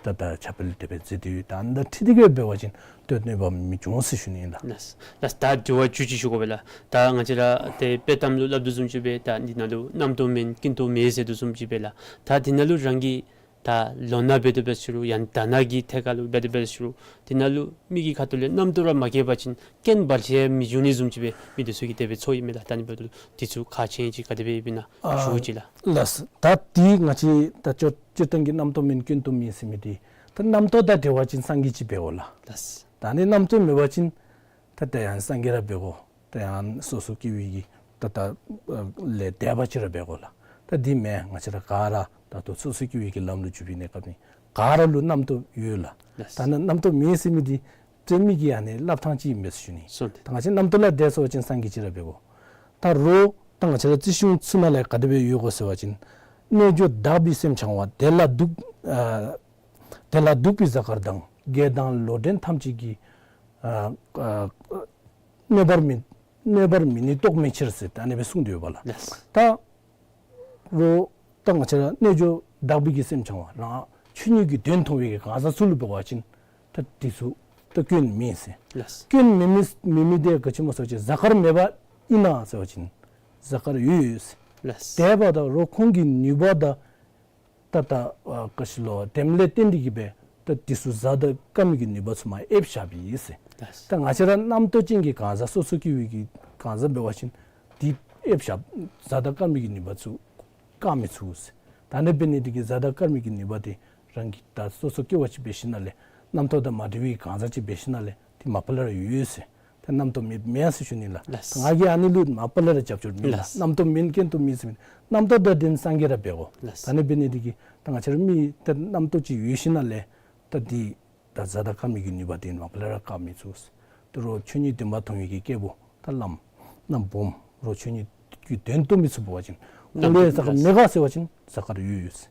ད་ད་ཁྱབ་སྤེལ་དེ་སྦེ་མཛད་དེ་ཡོད། ད་ཨ་ནི་དང་འཁྲིལ་ཏེ་གི་འབད་བ་ཅིན་ད་གནོད་པ་མི་འབྱུང་ཟེར་ཞུ་ནི་ཨིན་ལགས། ལགས། ལགས། ད་དྲི་བ་བཅུ་གཅིག་ཞུ་དགོ་པས་ལགས། ད་ང་བཅས་ར་ཏེ་དཔྱེ་གཏམ་ལུ་སླབ་དོ་བཟུམ་ཅིག་སྦེ་ད་འདི་ནང་ལུ་རྣམ་རྟོག་མེད་ཀུན་རྟོག་མེད་ཟེར་དོ་བཟུམ་ཅིག་སྦེ་ལགས། ད་འདི་ནང་ལུ་རང་གིས་ད་ལོ་ན་འབད་དོ་འབད་ཟེར་རུང་ཡང་དྷ་ན་གི་ཐད་ཁར་ལུ་འབད་དོ་འབད་ཟེར་རུང་འདི་ནང་ལུ་མི་གི་ཁ་ཐུག་ལས་རྣམ་རྟོག་ར་མ་སྐྱེས་པ་ཅིན་རྐྱེན་བར་ཆད་མི་འབྱུང་ནི་བཟུམ་ཅིག་སྦེ་མི་འདི་ཚུ་གིས་དེ་སྦེ་ཚོར་ཡི་མས་ལགས། ད་ཨ་ནི་འབདཝ་ད་འདི་ཚུ་ཁག་ཆེ་ཅིག་ག་དེ་སྦེ་ཨིན་ན་ཨ་ཞུ་ཅིག་ལགས། ལགས། ད་འདི་ང་བཅས་ད་སྤྱིར་སྤྱིར་བཏང་གི་རྣམ་རྟོག་མེད་ཀུན་རྟོག་མེད་ཟེར་མི་འདི་ད་རྣམ་རྟོག་དང་འབྲེལ་བ་ཅིན་སངས་རྒྱས་ཅིག་འབད་དགོ་ལགས། ལགས། ད་ཨ་ནི་རྣམ་རྟོག་མེད་པ་ཅིན་ད་ད་ཡང་སངས་རྒྱས་ར་འབད་དགོ། ད་ཡང་སོ་སོ་སྐྱེ་བོའི་གི་ད་ད་ལས་འདས་པ་ཅིག་ར་འབད་དགོ་ལགས། ད་འདི་མེན། ང་བཅས་ར་ག་ར་ད་ལྟོ་སོ་སོ་སྐྱེ་བོའི་གི་ལམ་ལུ་འཇུག་པའི་གནས་སྐབས་ནི་ག་ར་ལུ་རྣམ་རྟོག་ཡོད་ལགས། ལགས། ད་ནི་རྣམ་རྟོག་མེད་ཟེར་མི་འདི་དཔྱེ་མི་གི་ཨ་ནི་སླབ་ཐངས་ཅིག་ཨིན་པས་ཟེར་ཞུ་ནི། སོ་ཏེ། ད་ང་བཅས་རྣམ་རྟོག་ལས་འདས་སོང་པ་ཅིན་སངས་རྒྱས་ཅིག་ར་འབད་དགོ། ད་རོགས་ད་ང་བཅས་ར་རྩིས་གཞུང་ཚུ་ནང་ལས་ག་དེ་སྦེ་ཡོད་གོ་ཟེར་བ་ཅིན་རྣལ་འབྱོར་དག་པའི་སེམས་འཆང་བ། དེ་ལ་གདུག་ཨ་དེ་ལ་གདུག་པའི་གཟའ་སྐར་དང་། བགེགས་དང་ལོག་འདྲེན་ཐམས་ཅད་ཀྱིས་ཨ་ཨ་གནོད་པར་མི་གནོད་པར་མི་ནུས་རྟོག་མེད་ཕྱིར་ཟེར་ད་ཨ་ནི་སྦེ་གསུངས་ཏེ་ཡོད་པ་ལགས། ལགས། ད་རོགས་ད་ང་བཅས་ར་རྣལ་འབྱོར་དག་པའི་གི་སེམས་འཆང་བ་རང་ཆོས་ཉིད་ཀྱི་དོན་མཐོང་བའི་གི་གང་ཟག་ཚུ་ལུ་འབད་བ་ཅིན་ད་འདི་ཚུ་ ད་སྐྱོན་མེད་ཟེར། ལགས། སྐྱོན་མེད་མི་མེད་མི་དེ་ག་ཅི་སྨོ་ཟེར་བ་ཅིན་གཟའ་སྐར་མེད་པ་ཨིན་ན་ཟེར་བ་ཅིན་གཟའ་སྐར་ཡོད་ཟེར། ལགས། དེ་འབདཝ་ད་རོགས་ཁོང་གི་ནུས་པ་དང་ད་ད་ཨ་ག་ཅི་ལོ་དེམ་ལས་བརྟེན་ཏེ་གི་སྦེ་ད་དེ་ཚུ་གཟའ་དང་སྐར་མའི་གི་ནུས་པ་ཚུ་མར་ཨེབ་བཞགཔ་ཨིན་ཟེར། ལགས། ད་ང་བཅས་ར་རྣམ་རྟོག་ཅན་གྱི་གང་ཟག་སོ་སོ་སྐྱེ་བོའི་གི་གང་ཟག་འབད་བ་ཅིན་དེ་ཨེབ་བཞག་གཟའ་དང་སྐར་མའི་གི་ནུས་པ་ཚུ་བཀག་མི་ཚུགས་ཟེར། ད་ཨ་ནི་འབད་ནི་དེ་གིས་གཟའ་དང་སྐར་མའི་གི་ནུས་པ་དེ་རང་གིས་ད་སོ་སོ་སྐྱེ་བ་ཅིག་འབད་ཞིནམ་ལས་རྣམ་རྟོག་དང་མ་འདྲ་བའི་གང་ཟག་ཅིག་འབད་ཞིནམ་ལས་དེ་མ་པ་ལས་ར་ཡོད་ཟེར། ད་རྣམ་རྟོག་མེད་མེན་ཟེར་ཞུ་ནི་ལགས། ལགས། ད་ང་གིས་ཨ་ནི་ལུ་མ་པ་ལས་ར་རྒྱབ་སྐྱོར་མེད་ལགས། ལགས། རྣམ་རྟོག་མེད་མཁན་དུ་མེད་ཟེར་མེད། རྣམ་རྟོག་དང་ལྡན་སངས་རྒྱས་ར་འབད་དགོ། ལགས། ད་ཨ་ནི་འབད་ནི་དེ་གིས་ད་ང་བཅས་ར་མི་ད་རྣམ་རྟོག་ཅིག་ཡོད་ཞིནམ་ལས་ད་དེ་ད་གཟའ་དང་སྐར་མའི་གི་ནུས་པ་དེ་མ་པ་ལས་ར་བཀག་མི་ཚུགས། ད་རོགས་ཆོས་ཉིད་བདེན་པ་མཐོང་བའི་གི་སྐྱེས་བུ་ད་བླམ་ན་སྦོམ་རོགས་ཆོས་ཉིད་ཀྱི་དོན་རྟོགས་མི་ཚུ་འབད་བ་ཅིན་ཁོང་ལུ་གཟའ་སྐར་མེད་ག་ཟེར་བ་ཅིན་གཟའ་སྐར་ཡོད་ཡོད་ཟེར།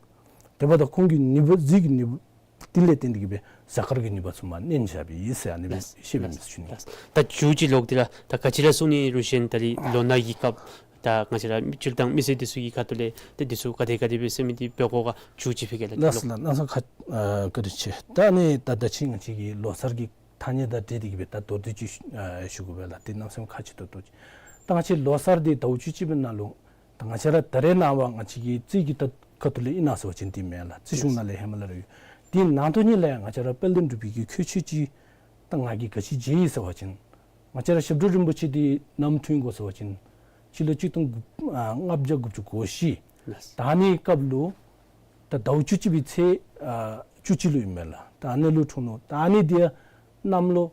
དེ་འབདཝ་ད་ཁོང་གི་ནུས་པ་གཟིགས་ཀྱི་ནུས་པ་དེ་ལས་བརྟེན་ཏེ་གི་སྦེ་གཟའ་སྐར་གྱི་ནུས་པ་ཚུ་མར་མནན་བཞགཔ་ཨིན་ཟེར་ཨ་ནི་སྦེ་ལགས། ཤེས་པའི་ལགས། མི་ཚུ་ནི། ལགས། ད་མཇུག་ཅིག་ལོག་སྟེ་ལགས། ད་ག་ཅི་ར་གསུང་ནི་རུང་གཞན་ད་རིས་ལོ་ན་གི་སྐབས་ད་ང་བཅས་ར་སྤྱིར་བཏང་མི་སེར་འདི་ཚུ་གི་ཁ་ཐུག་ལས་ཏེ་འདི་ཚུ་ག་དེ་ག་དེ་སྦེ་ཟེར་མི་འདི་འབད་དགོ་ག་མཇུག་ཅིག་ཕུལ་གེ་ལགས། ལགས་ལགས། གནམ་མེད་ས་མེད་ཁ་ཨ་བཀའ་དྲིན་ཆེ། ད་ཨ་ནི་ད་ད་ཅི་ང་བཅས་ཀྱི་ལོ་གསར་གྱི་ཐ་སྙད་དང་འབྲེལ་ཏེ་གི་སྦེ་ད་མདོར་བསྡུས་ཅིག་ཨ་ཞུ་དགོ་པས་ལགས། ཏེ་གནམ་མེད་ས་མེད་ཁག་ཆེ་ཏོག་ཏོ་ཅིག། ད་ང་བཅས་ལོ་གསར་འདི་ཟླཝ་བཅུ་གཅིག་པའི་ནང་ལུ་ད་ང་བཅས་ར་ད་རེས་ནངས་པ་ང་བཅས་ཀྱི་རྩིས་ཀྱི་ད་ཁ་ཐུག་ལས་ཨིན་ན་ཟེར་བ་ཅིན་འདི་མེན་ལགས། རྩིས་གཞུང་ནང་ལས་ཧེ་མ་ལས་ར་ཡོད། འདི་ནང་དོན་ཉིད་ལས་ང་བཅས་ར་དཔལ་ལྡན་འབྲུག་པའི་གི་ཁྱད་ཆོས་ཅིག་ད་ང་གིས་ག་ཅི་མཇལ་ཡི་ཟེར་བ་ཅིན་ང་བཅས་ར་ཞབས་དྲུང་རིན་པོ་ཆེ་འདི་ནམ་འཁྲུངས་ཡི་གོ་ཟེར་བ་ཅིན་སྤྱི་ལོ་གཅིག་སྟོང་དགུ་ཨ་ལྔ་བརྒྱ་དགུ་བཅུ་གོ་བཞི། ལགས། ད་ཨ་ནི་སྐབས་ལུ་ད་ཟླཝ་བཅུ་གཅིག་པའི་ཚེས་ཨ་བཅུ་གཅིག་ལུ་ཨིན་མས་ལགས། ད་ཨ་ནི་ལུ་འཁྲུངས་ནུག། ད་ཨ་ནི་འདི་ཡང་གནམ་ལོ་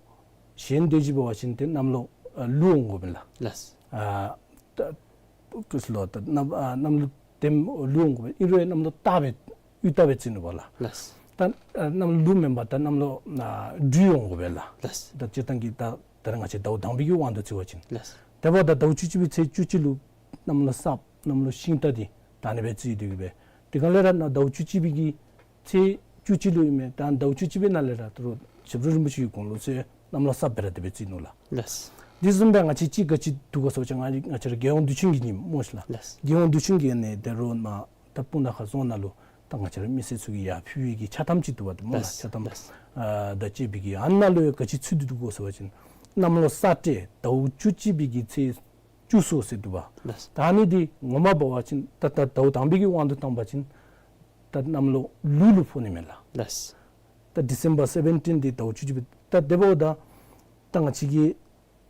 གཞན་དེ་ཅིག་འབད་བ་ཅིན་ཏེ་གནམ་ལོ་ཨ་ལུག་འོང་དགོ་པས་ལགས། ལགས། ཨ་ད་ཀུ་སི་ལོ་ད་གནམ་ཨ་གནམ་ལོ་དེམ་ལུག་འོང་དགོ་པས། ཨིན་རུང་གནམ་ལོ་སྟག་སྦེ་དབྱུག་སྟག་སྦེ་རྩིས་ནུག་པ་ལགས། ལགས། ད་ཨ་གནམ་ལོ་ལུག་མེན་པར་ད་གནམ་ལོ་ཨ་སྦྲུལ་འོང་དགོ་པས་ལགས། ལགས། ད་སྤྱིར་བཏང་གི་ད་ད་རེས་ང་བཅས་ཟླཝ་དང་པའི་གི་དབང་དུ་བརྩི་བ་ཅིན། ལགས། དེ་འབདཝ་ད་ཟླཝ་བཅུ་གཅིག་པའི་ཚེས་བཅུ་གཅིག་ལུ་གནམ་ལོ་སྲབ་གནམ་ལོ་ཤིང་སྟག་འདི་ད་ཨ་ནི་སྦེ་རྩིས་ཏེ་གི་སྦེ། དེ་གང་ལས་ར་ནཱ་ཟླཝ་བཅུ་གཅིག་པའི་གི་ཚེས་བཅུ་གཅིག་ལུ་ཨིན་མས། ད་ཟླཝ་བཅུ་གཅིག་པའི་ནང་ལས་ར་ད་རུང་ཞབས་དྲུང་རིན་པོ་ཆེ་གི་དགུང་ལོ་ཚུ་གནམ་ལོ་སྲབ་སྦེ་ར་དེ་སྦེ་རྩིས་ནུག་ལགས། ལགས། འདི་བཟུམ་སྦེ་ང་བཅས་ཅིག་ག་ཅི་འདུག་གོ་ཟེར་བ་ཅིན་ང་ང་བཅས་ར་རྒྱལ་ཡོངས་དུས་ཆེན་གྱི་ཉིནམ་སྨོ་ཤི་ལགས། ལགས། རྒྱལ་ཡོངས་དུས་ཆེན་གྱི་ཨ་ནི་ད་རུང་ནཱ་ད་སྤུངས་ཐང་ཁ་རྫོང་ནང་ལུ་ད་ང་བཅས་ར་མི་སེར་ཚུ་གིས་ཡར་ཕུལ་བའི་གི་ཕྱག་ཐམ་ཅིག་འདུག་པ་ཏེ་སྨོ་ལགས། ལགས། ཕྱག་ཐམ། ལགས། ཨ་ད་བཅད་པའི་གི་ཨ་ནཱ་ལུ་ཡང་ག་ཅི་ཚུད་དེ་འདུག་གོ་ཟེར་བ་ཅིན་གནམ་ལོ་གསར་སྤྲེལ་ཟླཝ་བཅུ་གཅིག་པའི་གི་ཚེས་བཅུ་གསུམ་ཟེར་འདུག་པ། ལགས། ད་ཨ་ནི་འདི་ངོ་མ་འབད་བ་ཅིན་ད་ད་ཟླཝ་དང་པའི་གི་དབང་དུ་བཏང་བ་ཅིན་ད་གནམ་ལོ་ལུག་ལུ་ཕོག་ནི་མས་ལགས། ལགས། ད་ཌི་སེམ་བར་སེ་བེན་ཊིན་འདི་ཟླཝ་བཅུ་གཅིག་པའི་ད་དེ་འབདཝ་ད་ད་ང་བཅས་ཀྱི་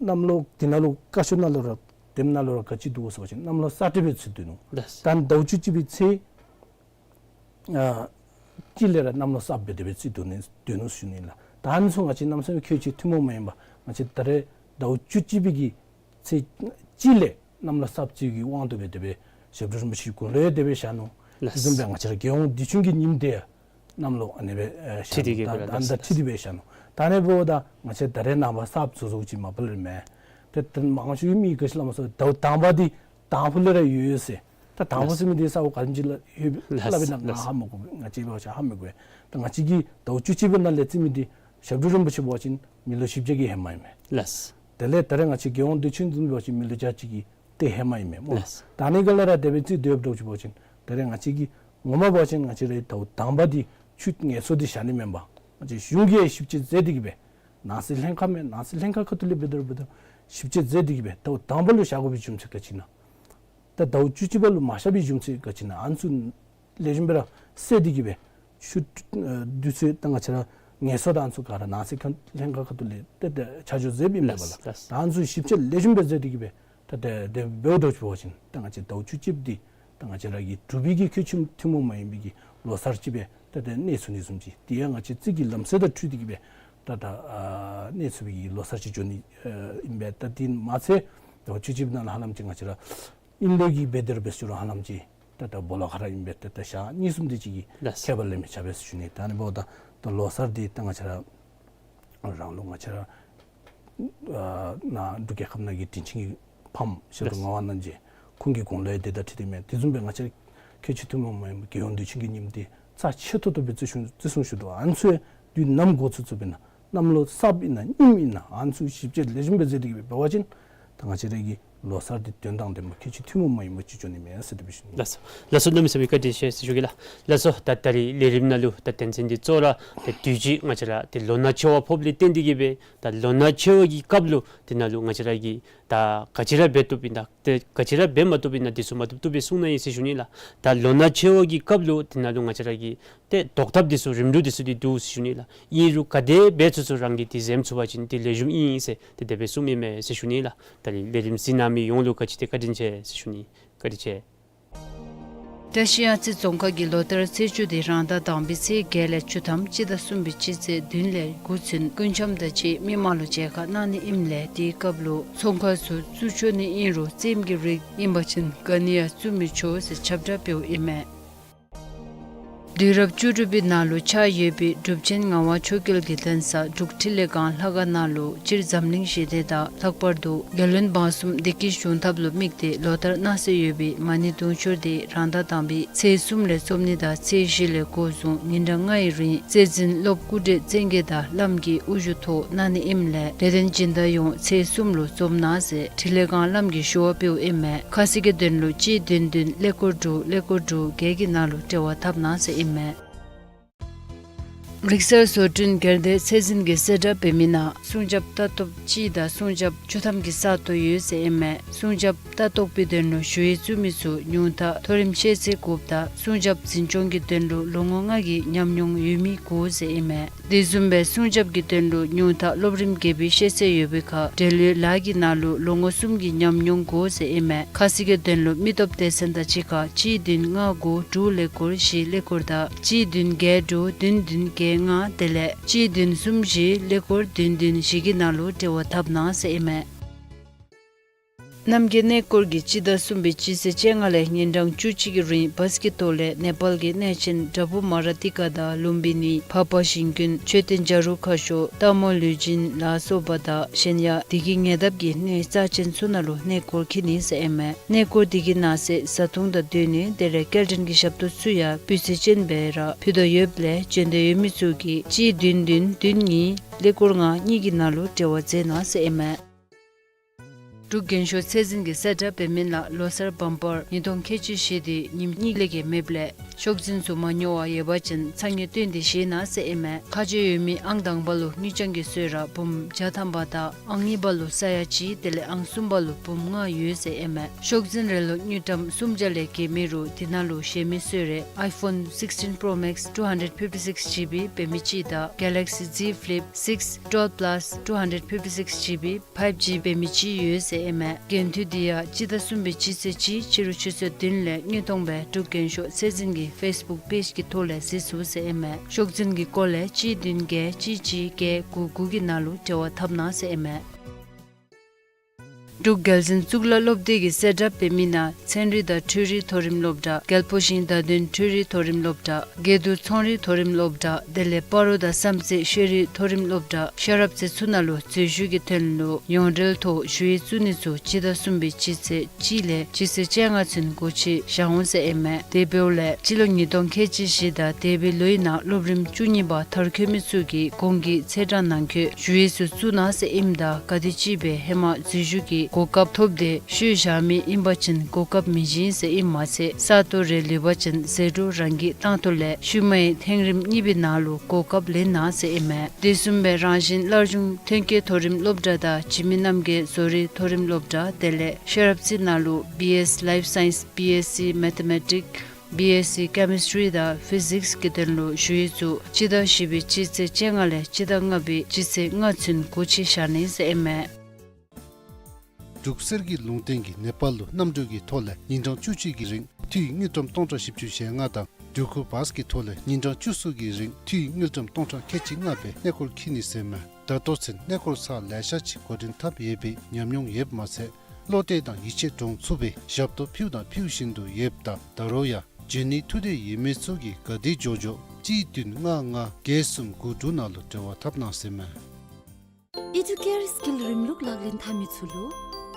གནམ་ལོ་འདི་ནང་ལུ་བཀའ་ཤོག་ནང་ལུ་ར་དེམ་ནང་ལུ་ར་ག་ཅི་འདུག་གོ་ཟེར་བ་ཅིན་གནམ་ལོ་གསར་སྤྲེལ་སྦེ་ཚུད་སྡོད་ནུག། ལགས། ད་ཟླཝ་བཅུ་གཅིག་པའི་ཚེས་ཨ་གཅིག་ལས་ར་གནམ་ལོ་སྲབ་སྦེ་དེ་སྦེ་རྩིས་སྡོད་ནི་སྡོད་ནུག་ཞུ་ནི་ལགས། ད་ཨ་ནི་ཚུ་ང་བཅས་གནམ་མེད་ས་མེད་ཁྱད་ཆོས་ཐུན་མོང་མ་ཡིན་པ། ང་བཅས་ད་རེས་ཟླཝ་བཅུ་གཅིག་པའི་གི་ཚེས་གཅིག་ལས་གནམ་ལོ་སྲབ་རྩིས་ཀྱི་དབང་དུ་སྦེ་དེ་སྦེ་ཞབས་དྲུང་རིན་པོ་ཆེ་དགུང་ལོ་ཡང་དེ་སྦེ་བཞག་ནུག། ལགས། དེ་བཟུམ་སྦེ་ང་བཅས་ར་རྒྱལ་ཡོངས་དུས་ཆེན་གྱི་ཉིནམ་དེ་ཡང་གནམ་ལོ་ཨ་ནི་སྦེ་ཨེ་འཁྲིལ་ཏེ་གི་ད་ད་ད་འཁྲིལ་ཏེ་སྦེ་བཞག་ནུག། ད་ཨ་ནི་འབདཝ་ད་ང་བཅས་ད་རེས་ནངས་པ་གསརཔ་བཟོ་བཟོཝ་ཅིག་མ་པ་ལས་མེད། ཏེ་ད་མང་ཤོས་མི་ག་ཅི་སླབ་སྨོ་ཟེར་ཟླཝ་དང་པ་འདི་དང་ཕུ་ལས་ར་ཡོད་ཡོད་ཟེར། ད་དང་ཕུ་ཟེར་མི་འདི་གསརཔ་ག་ཅི་ལ་ཡོད་སླབ་ཨིན་ན་ང་ཧ་མ་གོ། ང་བཅས་འབད་བ་ཅིན་ཧ་མི་གོ། ད་ང་བཅས་ཀྱིས་ཟླཝ་བཅུ་གཅིག་པའི་ནང་ལས་རྩིས་མི་འདི་ཞབས་དྲུང་རིན་པོ་ཆེ་འབད་བ་ཅིན་མི་ལོ་བཞི་བརྒྱ་གི་ཧེ་མ་ཨིན་མས། ལགས། དེ་ལས་ད་རེས་ང་བཅས་རྒྱལ་ཡོངས་དུས་ཆེན་བཟུམ་འབད་བ་ཅིན་མི་ལོ་བརྒྱ་གཅིག་གི་ཏེ་ཧེ་མ་ཨིན་མས་སྨོ། ལགས། ད་ཨ་ནི་ག་ལས་ར་དེ་སྦེ་རྩིས་སྡོདཔ་འདྲཝ་ཅིག་འབད་བ་ཅིན་ད་རེས་ང་བཅས་ཀྱིས་ངོ་མ་འབད་བ་ཅིན་ང་བཅས་རའི་ཟླཝ་དང་པ་འདི་ཆུ་ངལ་གསོ་འདི་བཞག་ནི་མེན་པར་ང་བཅས་གཞུང་གིས་ཞིབ་དཔྱད་མཛད་དེ་གི་སྦེ་ནང་སྲིད་ལྷན་ཁག་མས། ནང་སྲིད་ལྷན་ཁག་ཁ་ཐུག་ལས་འབད་དོ་ར་འབད་དོ་ཞིབ་དཔྱད་མཛད་དེ་གི་སྦེ་ཟླཝ་དང་པ་ལུ་བཞག་དགོ་པའི་རྒྱུ་མཚན་ག་ཅི་ཨིན་ན། ད་ཟླཝ་བཅུ་གཅིག་པ་ལུ་མ་བཞག་པའི་རྒྱུ་མཚན་ག་ཅི་ཨིན་ན། ཨ་ནི་ཚུ་ལེགས་ཤོམ་སྦེ་ར་བསལ་ཏེ་གི་སྦེ་ཆུ་ཨ་དུས་ཚོད་ད་ང་བཅས་ར་ངལ་གསོ་དང་ཨ་ནི་ཚུ་ག་ར་ནང་སྲིད་ཁ་ལྷན་ཁག་ཁ་ཐུག་ལས་ཏེ་ཏེ་ཆ་འཇོག་མཛདཔ་ཨིན་པས་ལགས། ལགས། ད་ཨ་ནི་ཚུ་ཞིབ་དཔྱད་ལེགས་ཤོམ་སྦེ་མཛད་དེ་གི་སྦེ་ད་ཏེ་དེ་འབདཝ་འདྲཝ་ཅིག་འབད་བ་ཅིན་ད་ང་བཅས་ཟླཝ་བཅུ་གཅིག་པ་འདི་ད་ང་བཅས་ར་གི་འབྲུག་པའི་གི་ཁྱད་ཆོས་ཐུན་མོང་མ་ཡིན་པའི་གི་ལོ་གསར་ཅིག་སྦེ་ད་ཏེ་གནས་ཚུགས་ནི་བཟུམ་ཅིག། དེ་ཡང་ང་བཅས་རྩིས་ཀྱི་ལམ་སྲོལ་དང་འཁྲིལ་ཏེ་གི་སྦེ་ད་ད་ཨ་གནས་ཚུགས་པའི་གི་ལོ་གསར་ཅིག་འགྱོ་ནི་ཨ་ཨིན་པས། ད་དེ་མ་ཚད་ཟླཝ་བཅུ་གཅིག་པའི་ནང་ལུ་ཧ་ལམ་ཅིག་ང་བཅས་ར་ཨིན་ལོ་གི་སྦེ་དེ་ར་འབད་ཞུ་རུང་ཧ་ལམ་ཅིག་ད་ད་སྦོ་ལོགས་ཁར་ཨིན་པས། ད་ད་ཞག་གཉིས་གསུམ་དེ་ཅིག་གི་ལགས། ཁྱད་པར་ལས་མི་ཆགས་པས་ཟེར་ཞུ་ནི། ད་ཨ་ནི་འབདཝ་ད་ད་ལོ་གསར་འདི་ད་ང་བཅས་ར་རང་ལུགས་ང་བཅས་ར་ཨ་ནཱ་འབྲུག་རྒྱལ་ཁབ་ནང་གི་དྲིན་ཅན་གྱི་ཕམ་ཞབས་དྲུང་ངག་དབང་རྣམ་རྒྱལ་ཁོང་གི་དགུང་ལོ་ཡང་དེ་དང་འཁྲིལ་ཏེ་མས། དེ་བཟུམ་སྦེ་ང་བཅས་ཁྱད་ཆོས་ཐུན་མོང་མ་ཡིན་པ་རྒྱལ་ཡོངས་དུས་ཆེན་གྱི་ཉིནམ་འདི་རྩ་ཆེ་ཏོག་ཏོ་སྦེ་བརྩི་སྲུང་བརྩི་སྲུང་ཞུ་དོ། ཨ་ནི་ཚུ་ཡང་དུས་ནམ་འགོ་ཚུགས་ཚུགས་པས་ན་གནམ་ལོ་གསརཔ་ཨིན་ན་རྙིངམ་ཨིན་ན་ཨ་ནི་ཚུ་ཞིབ་དཔྱད་ལེགས་ཤོམ་སྦེ་མཛད་དེ་གི་སྦེ་འབད་བ་ཅིན་ད་ང་བཅས་ར་གི་ ལོ་གསར་འདི་དོན་དང་ལྡནམ་ཁལ་གཅིག་ཐུན་མོང་མ་ཡིན་པ་ཅིག་འགྱོ་ནི་མས་ཟེར་དེ་སྦེ་ཞུ་ནི། ལགས་སོ། ལགས་སོ། གནམ་མེད་ས་མེད་བཀའ་དྲིན་ཆེ་ཟེར་ཞུ་གེ་ལགས། ལགས་སོ། ད་ད་རིས་ལས་རིམ་ནང་ལུ་ད་དོན་ཚན་འདི་གཙོ་བོ་ར་ད་དུས་ཅི་ང་བཅས་ར་ཏེ་ལོ་ན་ཆེ་བ་ཕོགཔ་ལས་བརྟེན་ཏེ་གིས་སྦེ་ད་ལོ་ན་ཆེ་བ་གི་སྐབས་ལུ་དེ་ནང་ལུ་ང་བཅས་ར་གིས་ད་ག་ཅི་ར་འབད་བཏུབ་ཨིན་ན་ཏེ་ག་ཅི་ར་འབད་མ་བཏུབ་ཨིན་ན་དེ་ཚུ་མ་བཏུབ་བཏུབ་སྦེ་གསུང་གནང་ཡི་ཟེར་ཞུ་ནི་ལགས། ད་ལོ་ན་ཆེ་བ་གི་སྐབས་ལུ་དེ་ནང་ལུ་ང་བཅས་ར་གིས་ཏེ་བཟློག་ཐབས་དེ་ཚུ་རིམ་གྲོ་དེ་ཚུ་འདི་འདུག་ཟེར་ཞུ་ནི་ལགས། ཨིན་རུང་ག་དེ་འབད་ཚུགས་ཚུགས་རང་གིས་དེ་འཛེམ་ཚུགས་པ་ཅིན་དེ་ལེགས་ཤོམ་ཨིན་ཟེར་དེ་དེ་སྦེ་གསུངམ་ཨིན་མས་ཟེར་ཞུ་ནི་ལགས། ད་རིས་ལས་རིམ་གཟིགས་གནང་མི་ཡོངས་ལུ་ག་ཅི་ཏེ་བཀའ་དྲིན་ཆེ་ཟེར་ཞུ་ནི། བཀའ་དྲིན་ཆེ། བཀྲ་ཤིས་གཡང་རྩེ་རྫོང་ཁག་གི་ལོ་ལྟར་ཚེས་བཅུ་དེ་རང་ཟླ་དང་པའི་ཚེས་བརྒྱད་ལས་བཅུ་ཐམ་སྤྱི་ཟླ་གསུམ་པའི་སྤྱི་ཚེས་བདུན་ལས་དགུ་ཚུན་སྐུ་འཆམ་དང་བཅས་མི་མང་ལུ་མཇལ་ཁ་གནང་ནི་ཨིནམ་ལས་དེའི་སྐབས་ལུ་ཚོང་ཁང་ཚུ་བཙུགས་ཆོག་ནི་ཨིན་རུང་རྩེདམོ་གི་རིགས་ཨིན་པ་ཅིན་ག་ནི་ཡང་བཙུགས་མི་ཆོག་ཟེར་ཁྱབ་བསྒྲགས་འབདཝ་ཨིན་མས། དུས་རབས་བཅུ་དྲུག་པའི་ནང་ལུ་ཆགས་ཡོད་པའི་གྲུབ་ཆེན་ངག་དབང་ཆོས་རྒྱལ་གྱི་གདན་ས་འབྲུག་འཕྲིན་ལས་ཁང་ལྷ་ཁང་ནང་ལུ་སྤྱིར་འཛམ་གླིང་ཞི་བདེ་དང་ལྷག་པར་དུ་རྒྱལ་བློན་འབངས་གསུམ་བདེ་སྐྱིད་འབྱུང་ཐབས་ལུ་དམིགས་ཏེ་ལོ་ལྟར་གནང་སྲོལ་ཡོད་པའི་མ་ཎི་དུང་ཕྱུར་དེ་རང་ཟླ་དང་པའི་ཚེས་གསུམ་ལས་རྩོམ་ནི་དང་ཚེས་བཞི་ལས་འགོ་བཟུང་ཉིན་གྲངས་ལྔ་ཡི་རིང་རྩེ་འཛིན་སློབ་སྐུ་བགྲེས་བཙན་རྒྱལ་དང་བླམ་གྱི་དབུ་བཞུགས་ཐོག་གནང་ནི་ཨིནམ་ལས་དད་ལྡན་སྦྱིན་བདག་ཡོངས་ཚེས་གསུམ་ལུ་འཛོམས་གནང་ཟེར་འཕྲིན་ལས་ཁང་བླམ་གྱིས་ཞུ་བ་འབདཝ་ཨིན་མས། ཁ་གསལ་གྱི་དོན་ལུ་གཅིག་བདུན་བདུན་ཀླད་ཀོར་དྲུག་ཀླད་ཀོར་དྲུག་བརྒྱད་ཀྱི་ནང་ལུ་འབྲེལ་བ་འཐབ་གནང་ཟེར་ཨིན་མས། རིག་གསར་བཟོ་སྐྲུན་སྒེར་སྡེ་ཚད་འཛིན་གྱིས་གསལ་བསྒྲགས་འབད་མི་ནང་སྲུང་སྐྱོབ་ལྟ་རྟོག་གཅིག་དང་སྲུང་སྐྱོབ་བཅུ་ཐམ་གྱི་ས་སྟོང་ཡོད་ཟེར་ཨིན་མས། སྲུང་སྐྱོབ་ལྟ་རྟོག་པའི་དོན་ལུ་ཞུ་ཡིག་བཙུགས་མི་ཚུ་ཉུང་མཐའ་མཐོ་རིམ་ཤེས་ཚད་དགུ་དང་སྲུང་སྐྱོབ་འཛིན་སྐྱོང་གི་དོན་ལུ་ལོ་ངོ་ལྔ་གི་ཉམས་མྱོང་ཡོད་མི་དགོ་ཟེར་ཨིན་མས། དེ་བཟུམ་སྦེ་སྲུང་སྐྱོབ་ཀྱི་དོན་ལུ་ཉུང་མཐའ་སློབ་རིམ་བརྒྱད་པའི་ཤེས་ཚད་ཡོད་པའི་ཁར་འབྲེལ་ཡོད་ལཱ་གི་ནང་ལུ་ལོ་ངོ་གསུམ་གྱི་ཉམས་མྱོང་དགོ་ཟེར་ཨིན་མས། ཁ་གསལ་གྱི་དོན་ལུ་མི་སྟོབས་སྡེ་ཚན་དང་གཅིག་ཁར་གཅིག་བདུན་ལྔ་དགུ་དྲུག་ཀླད་ཀོར་བཞི་ཀླད་ཀོར་དང་གཅིག་བདུན་བརྒྱད་དྲུག་བདུན་བདུན་བརྒྱད་ལྔ་དེ་ལས་གཅིག་བདུན་གསུམ་བཞི་ཀླད་ཀོར་བདུན་བདུན་བཞི་གི་ནང་ལུ་འབྲེལ་བ་འཐབ་གནང་ཟེར་ཨིན་མས། རྣམ་རྒྱལ་གནས་སྐོར་གྱིས་སྤྱི་ཟླ་གསུམ་པའི་སྤྱི་ཚེས་བཅོ་ལྔ་ལས་ཉིན་གྲངས་བཅུ་གཅིག་གི་རིང་བཱས་ཀྱི་ཐོག་ལས་ནེ་པཱལ་གྱི་གནས་ཆེན་དྲ་འབུ་མ་ར་ཏི་ཀ་དང་ལུམ་བི་ནི་བྷ་བྷ་ཞིང་ཀུན་མཆོད་རྟེན་བྱ་རུང་ཁ་ཤོར་སྟག་མོ་ལུས་སྦྱིན་ལ་སོགས་པ་དང་གཞན་ཡང་དེ་གི་ཉེ་འདབས་ཀྱི་གནས་རྩ་ཆེན་ཚུ་ནང་ལུ་གནས་སྐོར་འཁྱིད་ནི་ཟེར་ཨིན་མས། གནས་སྐོར་དེ་གི་ནང་གསེས་བཟའ་འཐུང་དང་སྡོད་གནས་དེ་ལས་སྐྱེལ་འདྲེན་གྱི་ཞབས་ཏོག་ཚུ་ཡང་སྤུས་ཚད་ཅན་སྦེ་ར་ཕུལ་དོ་ཡོདཔ་ལས་བྱོན་འདོད་ཡོད་མི་ཚུ་གིས་གཅིག་བདུན་བདུན་བདུན་གཉིས་ཀླད་ཀོར་ལྔ་གཉིས་ཀྱི་ནང་ལུ་འབྲེལ་བ་མཛད་གནང་ཟེར་ཨིན་མས། འབྲུག་རྒྱན་ཤོག་ཚད་འཛིན་གྱིས་གསལ་བསྒྲགས་འབད་མི་ནང་ལོ་གསར་བམ་པར་ཉིས་སྟོང་ཁལ་གཅིག་བཞི་དེ་ཉིནམ་གཉིས་ལས་བརྒལ་མེདཔ་ལས་ཤོག་འཛིན་ཚུ་མ་ཉོ་བར་ཡོད་པ་ཅིན་ཚ་དངོས་བཏོན་ཏེ་བཞེས་གནང་ཟེར་ཨིན་མས། ཁ་གཅོད་ཡོད་མི་ཨང་དང་པ་ལུ་དངུལ་རྐྱང་གི་གསོལ་རས་འབུམ་བརྒྱ་ཐམ་པ་དང་ཨང་གཉིས་པ་ལུ་ས་ཡ་གཅིག་དེ་ལས་ཨང་གསུམ་པ་ལུ་འབུམ་ལྔ་ཡོད་ཟེར་ཨིན་མས། ཤོག་འཛིན་རེ་ལུ་དངུལ་ཀྲམ་སུམ་བརྒྱ་ལས་བརྒལ་མེད་རུང་དེ་ནང་ལུ་གཞན་མི་གསོལ་རས་ཨའི་ཕོན་sixteen Pro Max two hundred fifty-six GB འབད་མི་གཅིག་དང་Galaxy Z Flip six twelve plus two hundred fifty-six GB five G འབད་མི་གཅིག་ཡོད་ཟེར་ཨིན་མས། འགན་འཁྲི་དེ་ཡང་སྤྱི་ཟླ་གསུམ་པའི་སྤྱི་ཚེས་གཅིག་ཕྱི་རུ་ཆུ་ཚོད་བདུན་ལས་དངོས་མཐོང་སྦེ་འབྲུག་རྒྱན་ཤོག་ཚད་འཛིན་གྱི་ཕེསི་བུཀ་པེཇ་གི་ཐོག་ལས་གཟིགས་ཚུགས་ཟེར་ཨིན་མས། ཤོག་འཛིན་གྱི་སྐོར་ལས་གཅིག་བདུན་བརྒྱད་གཅིག་གཅིག་བརྒྱད་དགུ་དགུ་གི་ནང་ལུ་འབྲེལ་བ་འཐབ་གནང་ཟེར་ཨིན་མས། འབྲུག་རྒྱལ་འཛིན་གཙུག་ལག་སློབ་སྡེ་གིས་གསལ་བསྒྲགས་འབད་མི་ནང་ཚན་རིག་དང་འཕྲུལ་རིག་མཐོ་རིམ་སློབ་གྲྭ་རྒྱལ་པོ་ཤིང་བརྡ་དོན་འཕྲུལ་རིག་མཐོ་རིམ་སློབ་གྲྭ་དགེ་འདུན་ཚོང་རིག་མཐོ་རིམ་སློབ་གྲྭ་དེ་ལས་སྤ་རོ་དང་བསམ་རྩེ་ཤེས་རིག་མཐོ་རིམ་སློབ་གྲྭ་ཤེས་རབ་རྩེ་ཚུ་ནང་ལུ་འཛུལ་ཞུགས་ཀྱི་དོན་ལུ་ཡོངས་འབྲེལ་ཐོག་ཞུ་ཡིག་བཙུགས་ནི་ཚུ་སྤྱི་ཟླ་གསུམ་པའི་སྤྱི་ཚེས་གཅིག་ལས་སྤྱི་ཚེས་བཅོ་ལྔ་ཚུན་སྒོ་ཕྱེ་བཞག་འོང་ཟེར་ཨིན་མས། དེ་འབདཝ་ལས་སྤྱི་ལོ་ཉིས་སྟོང་ཁལ་གཅིག་བཞི་དང་འདས་པའི་ལོའི་ནང་སློབ་རིམ་བཅུ་གཉིས་པ་མཐར་འཁྱོལ་མི་ཚུ་གིས་གོང་གི་ཚེས་གྲངས་ནང་འཁོད་ཞུ་ཡིག་ཚུ་བཙུགས་གནང་ཟེར་ཨིནམ་ད་ག་དེམ་ཅིག་སྦེ་ཧེ་མ་འཛུལ་ཞུགས་ཀྱི་གོ་སྐབས་ཐོབ་སྟེ་ཤུལ་བཞག་མི་ཨིན་པ་ཅིན་གོ་སྐབས་མི་བྱིན་ཟེར་ཨིནམ་མ་ཚད་ས་སྟོང་རེ་ལུས་པ་ཅིན་ཟད་འགྲོ་རང་གིས་བཏང་ཐོག་ལས་ཤུལ་མའི་ཐེངས་རིམ་གཉིས་པའི་ནང་ལུ་གོ་སྐབས་ལེན་གནང་ཟེར་ཨིན་མས། དེ་བཟུམ་སྦེ་རང་བཞིན་སླར་འབྱུང་ཐོན་སྐྱེད་མཐོ་རིམ་སློབ་གྲྭ་དང་འཇིགས་མེད་རྣམ་རྒྱལ་བཟོ་རིག་མཐོ་རིམ་སློབ་གྲྭ་དེ་ལས་ཤེས་རབ་རྩེ་ནང་ལུ་བི་ཨེསི་Life Science, བི་ཨེསི་Mathematics, བི་ཨེསི་Chemistry དང་Physics གི་དོན་ལུ་ཞུ་ཡིག་ཚུ་སྤྱི་ཟླ་བཞི་པའི་སྤྱི་ཚེས་བཅོ་ལྔ་ལས་སྤྱི་ཟླ་ལྔ་པའི་སྤྱི་ཚེས་ལྔ་ཚུན་སྒོ་ཕྱེ་བཞག་ནི་ཟེར་ཨིན་མས། འབྲུག་གསེར་གྱི་ལུང་བསྟན་གྱིས་ནེ་པཱལ་ལུ་གནམ་གྲུ་གི་ཐོག་ལས་ཉིན་གྲངས་བཅུ་གཅིག་གི་རིང་འཐུས་དངུལ་ཀྲམ་སྟོང་ཕྲག་བཞི་བཅུ་ཞེ་ལྔ་དང་འགྲུལ་འཁོར་བཱས་ཀྱི་ཐོག་ལས་ཉིན་གྲངས་བཅུ་གསུམ་གྱི་རིང་འཐུས་དངུལ་ཀྲམ་སྟོང་ཕྲག་ཁལ་གཅིག་ལྔ་སྦེ་གནས་སྐོར་འཁྱིད་ནི་ཟེར་མས། ད་ལྟོ་ཚུན་གནས་སྐོར་ཚར་ལེ་ཤ་ཅིག་འགོ་འདྲེན་འཐབ་ཡོད་པའི་ཉམས་མྱོང་ཡོདཔ་མ་ཚད་བློ་གཏད་དང་ཡིད་ཆེས་འདྲོངས་ཚུགས་པའི་ཞབས་ཏོག་ཕུལཝ་དང་ཕུལ་བཞིན་དུ་ཡོདཔ་ད་ད་རུང་ཡང་འབྱོན་ནི་ཐུགས་འདོད་ཡོད་མི་ཚུ་གིས་ག་དེ་མགྱོགས་མགྱོགས་གཅིག་བདུན་ལྔ་ལྔ་བརྒྱད་གསུམ་དགུ་དྲུག་ནང་ལུ་འབྲེལ་བ་འཐབ་གནང་ཟེར་མས། ཨི་ཌུ་ཀེར་སི་ཀིལ་རིམ་ལུགས་ལག་ལེན་འཐབ་མི་ཚུ་ལུ་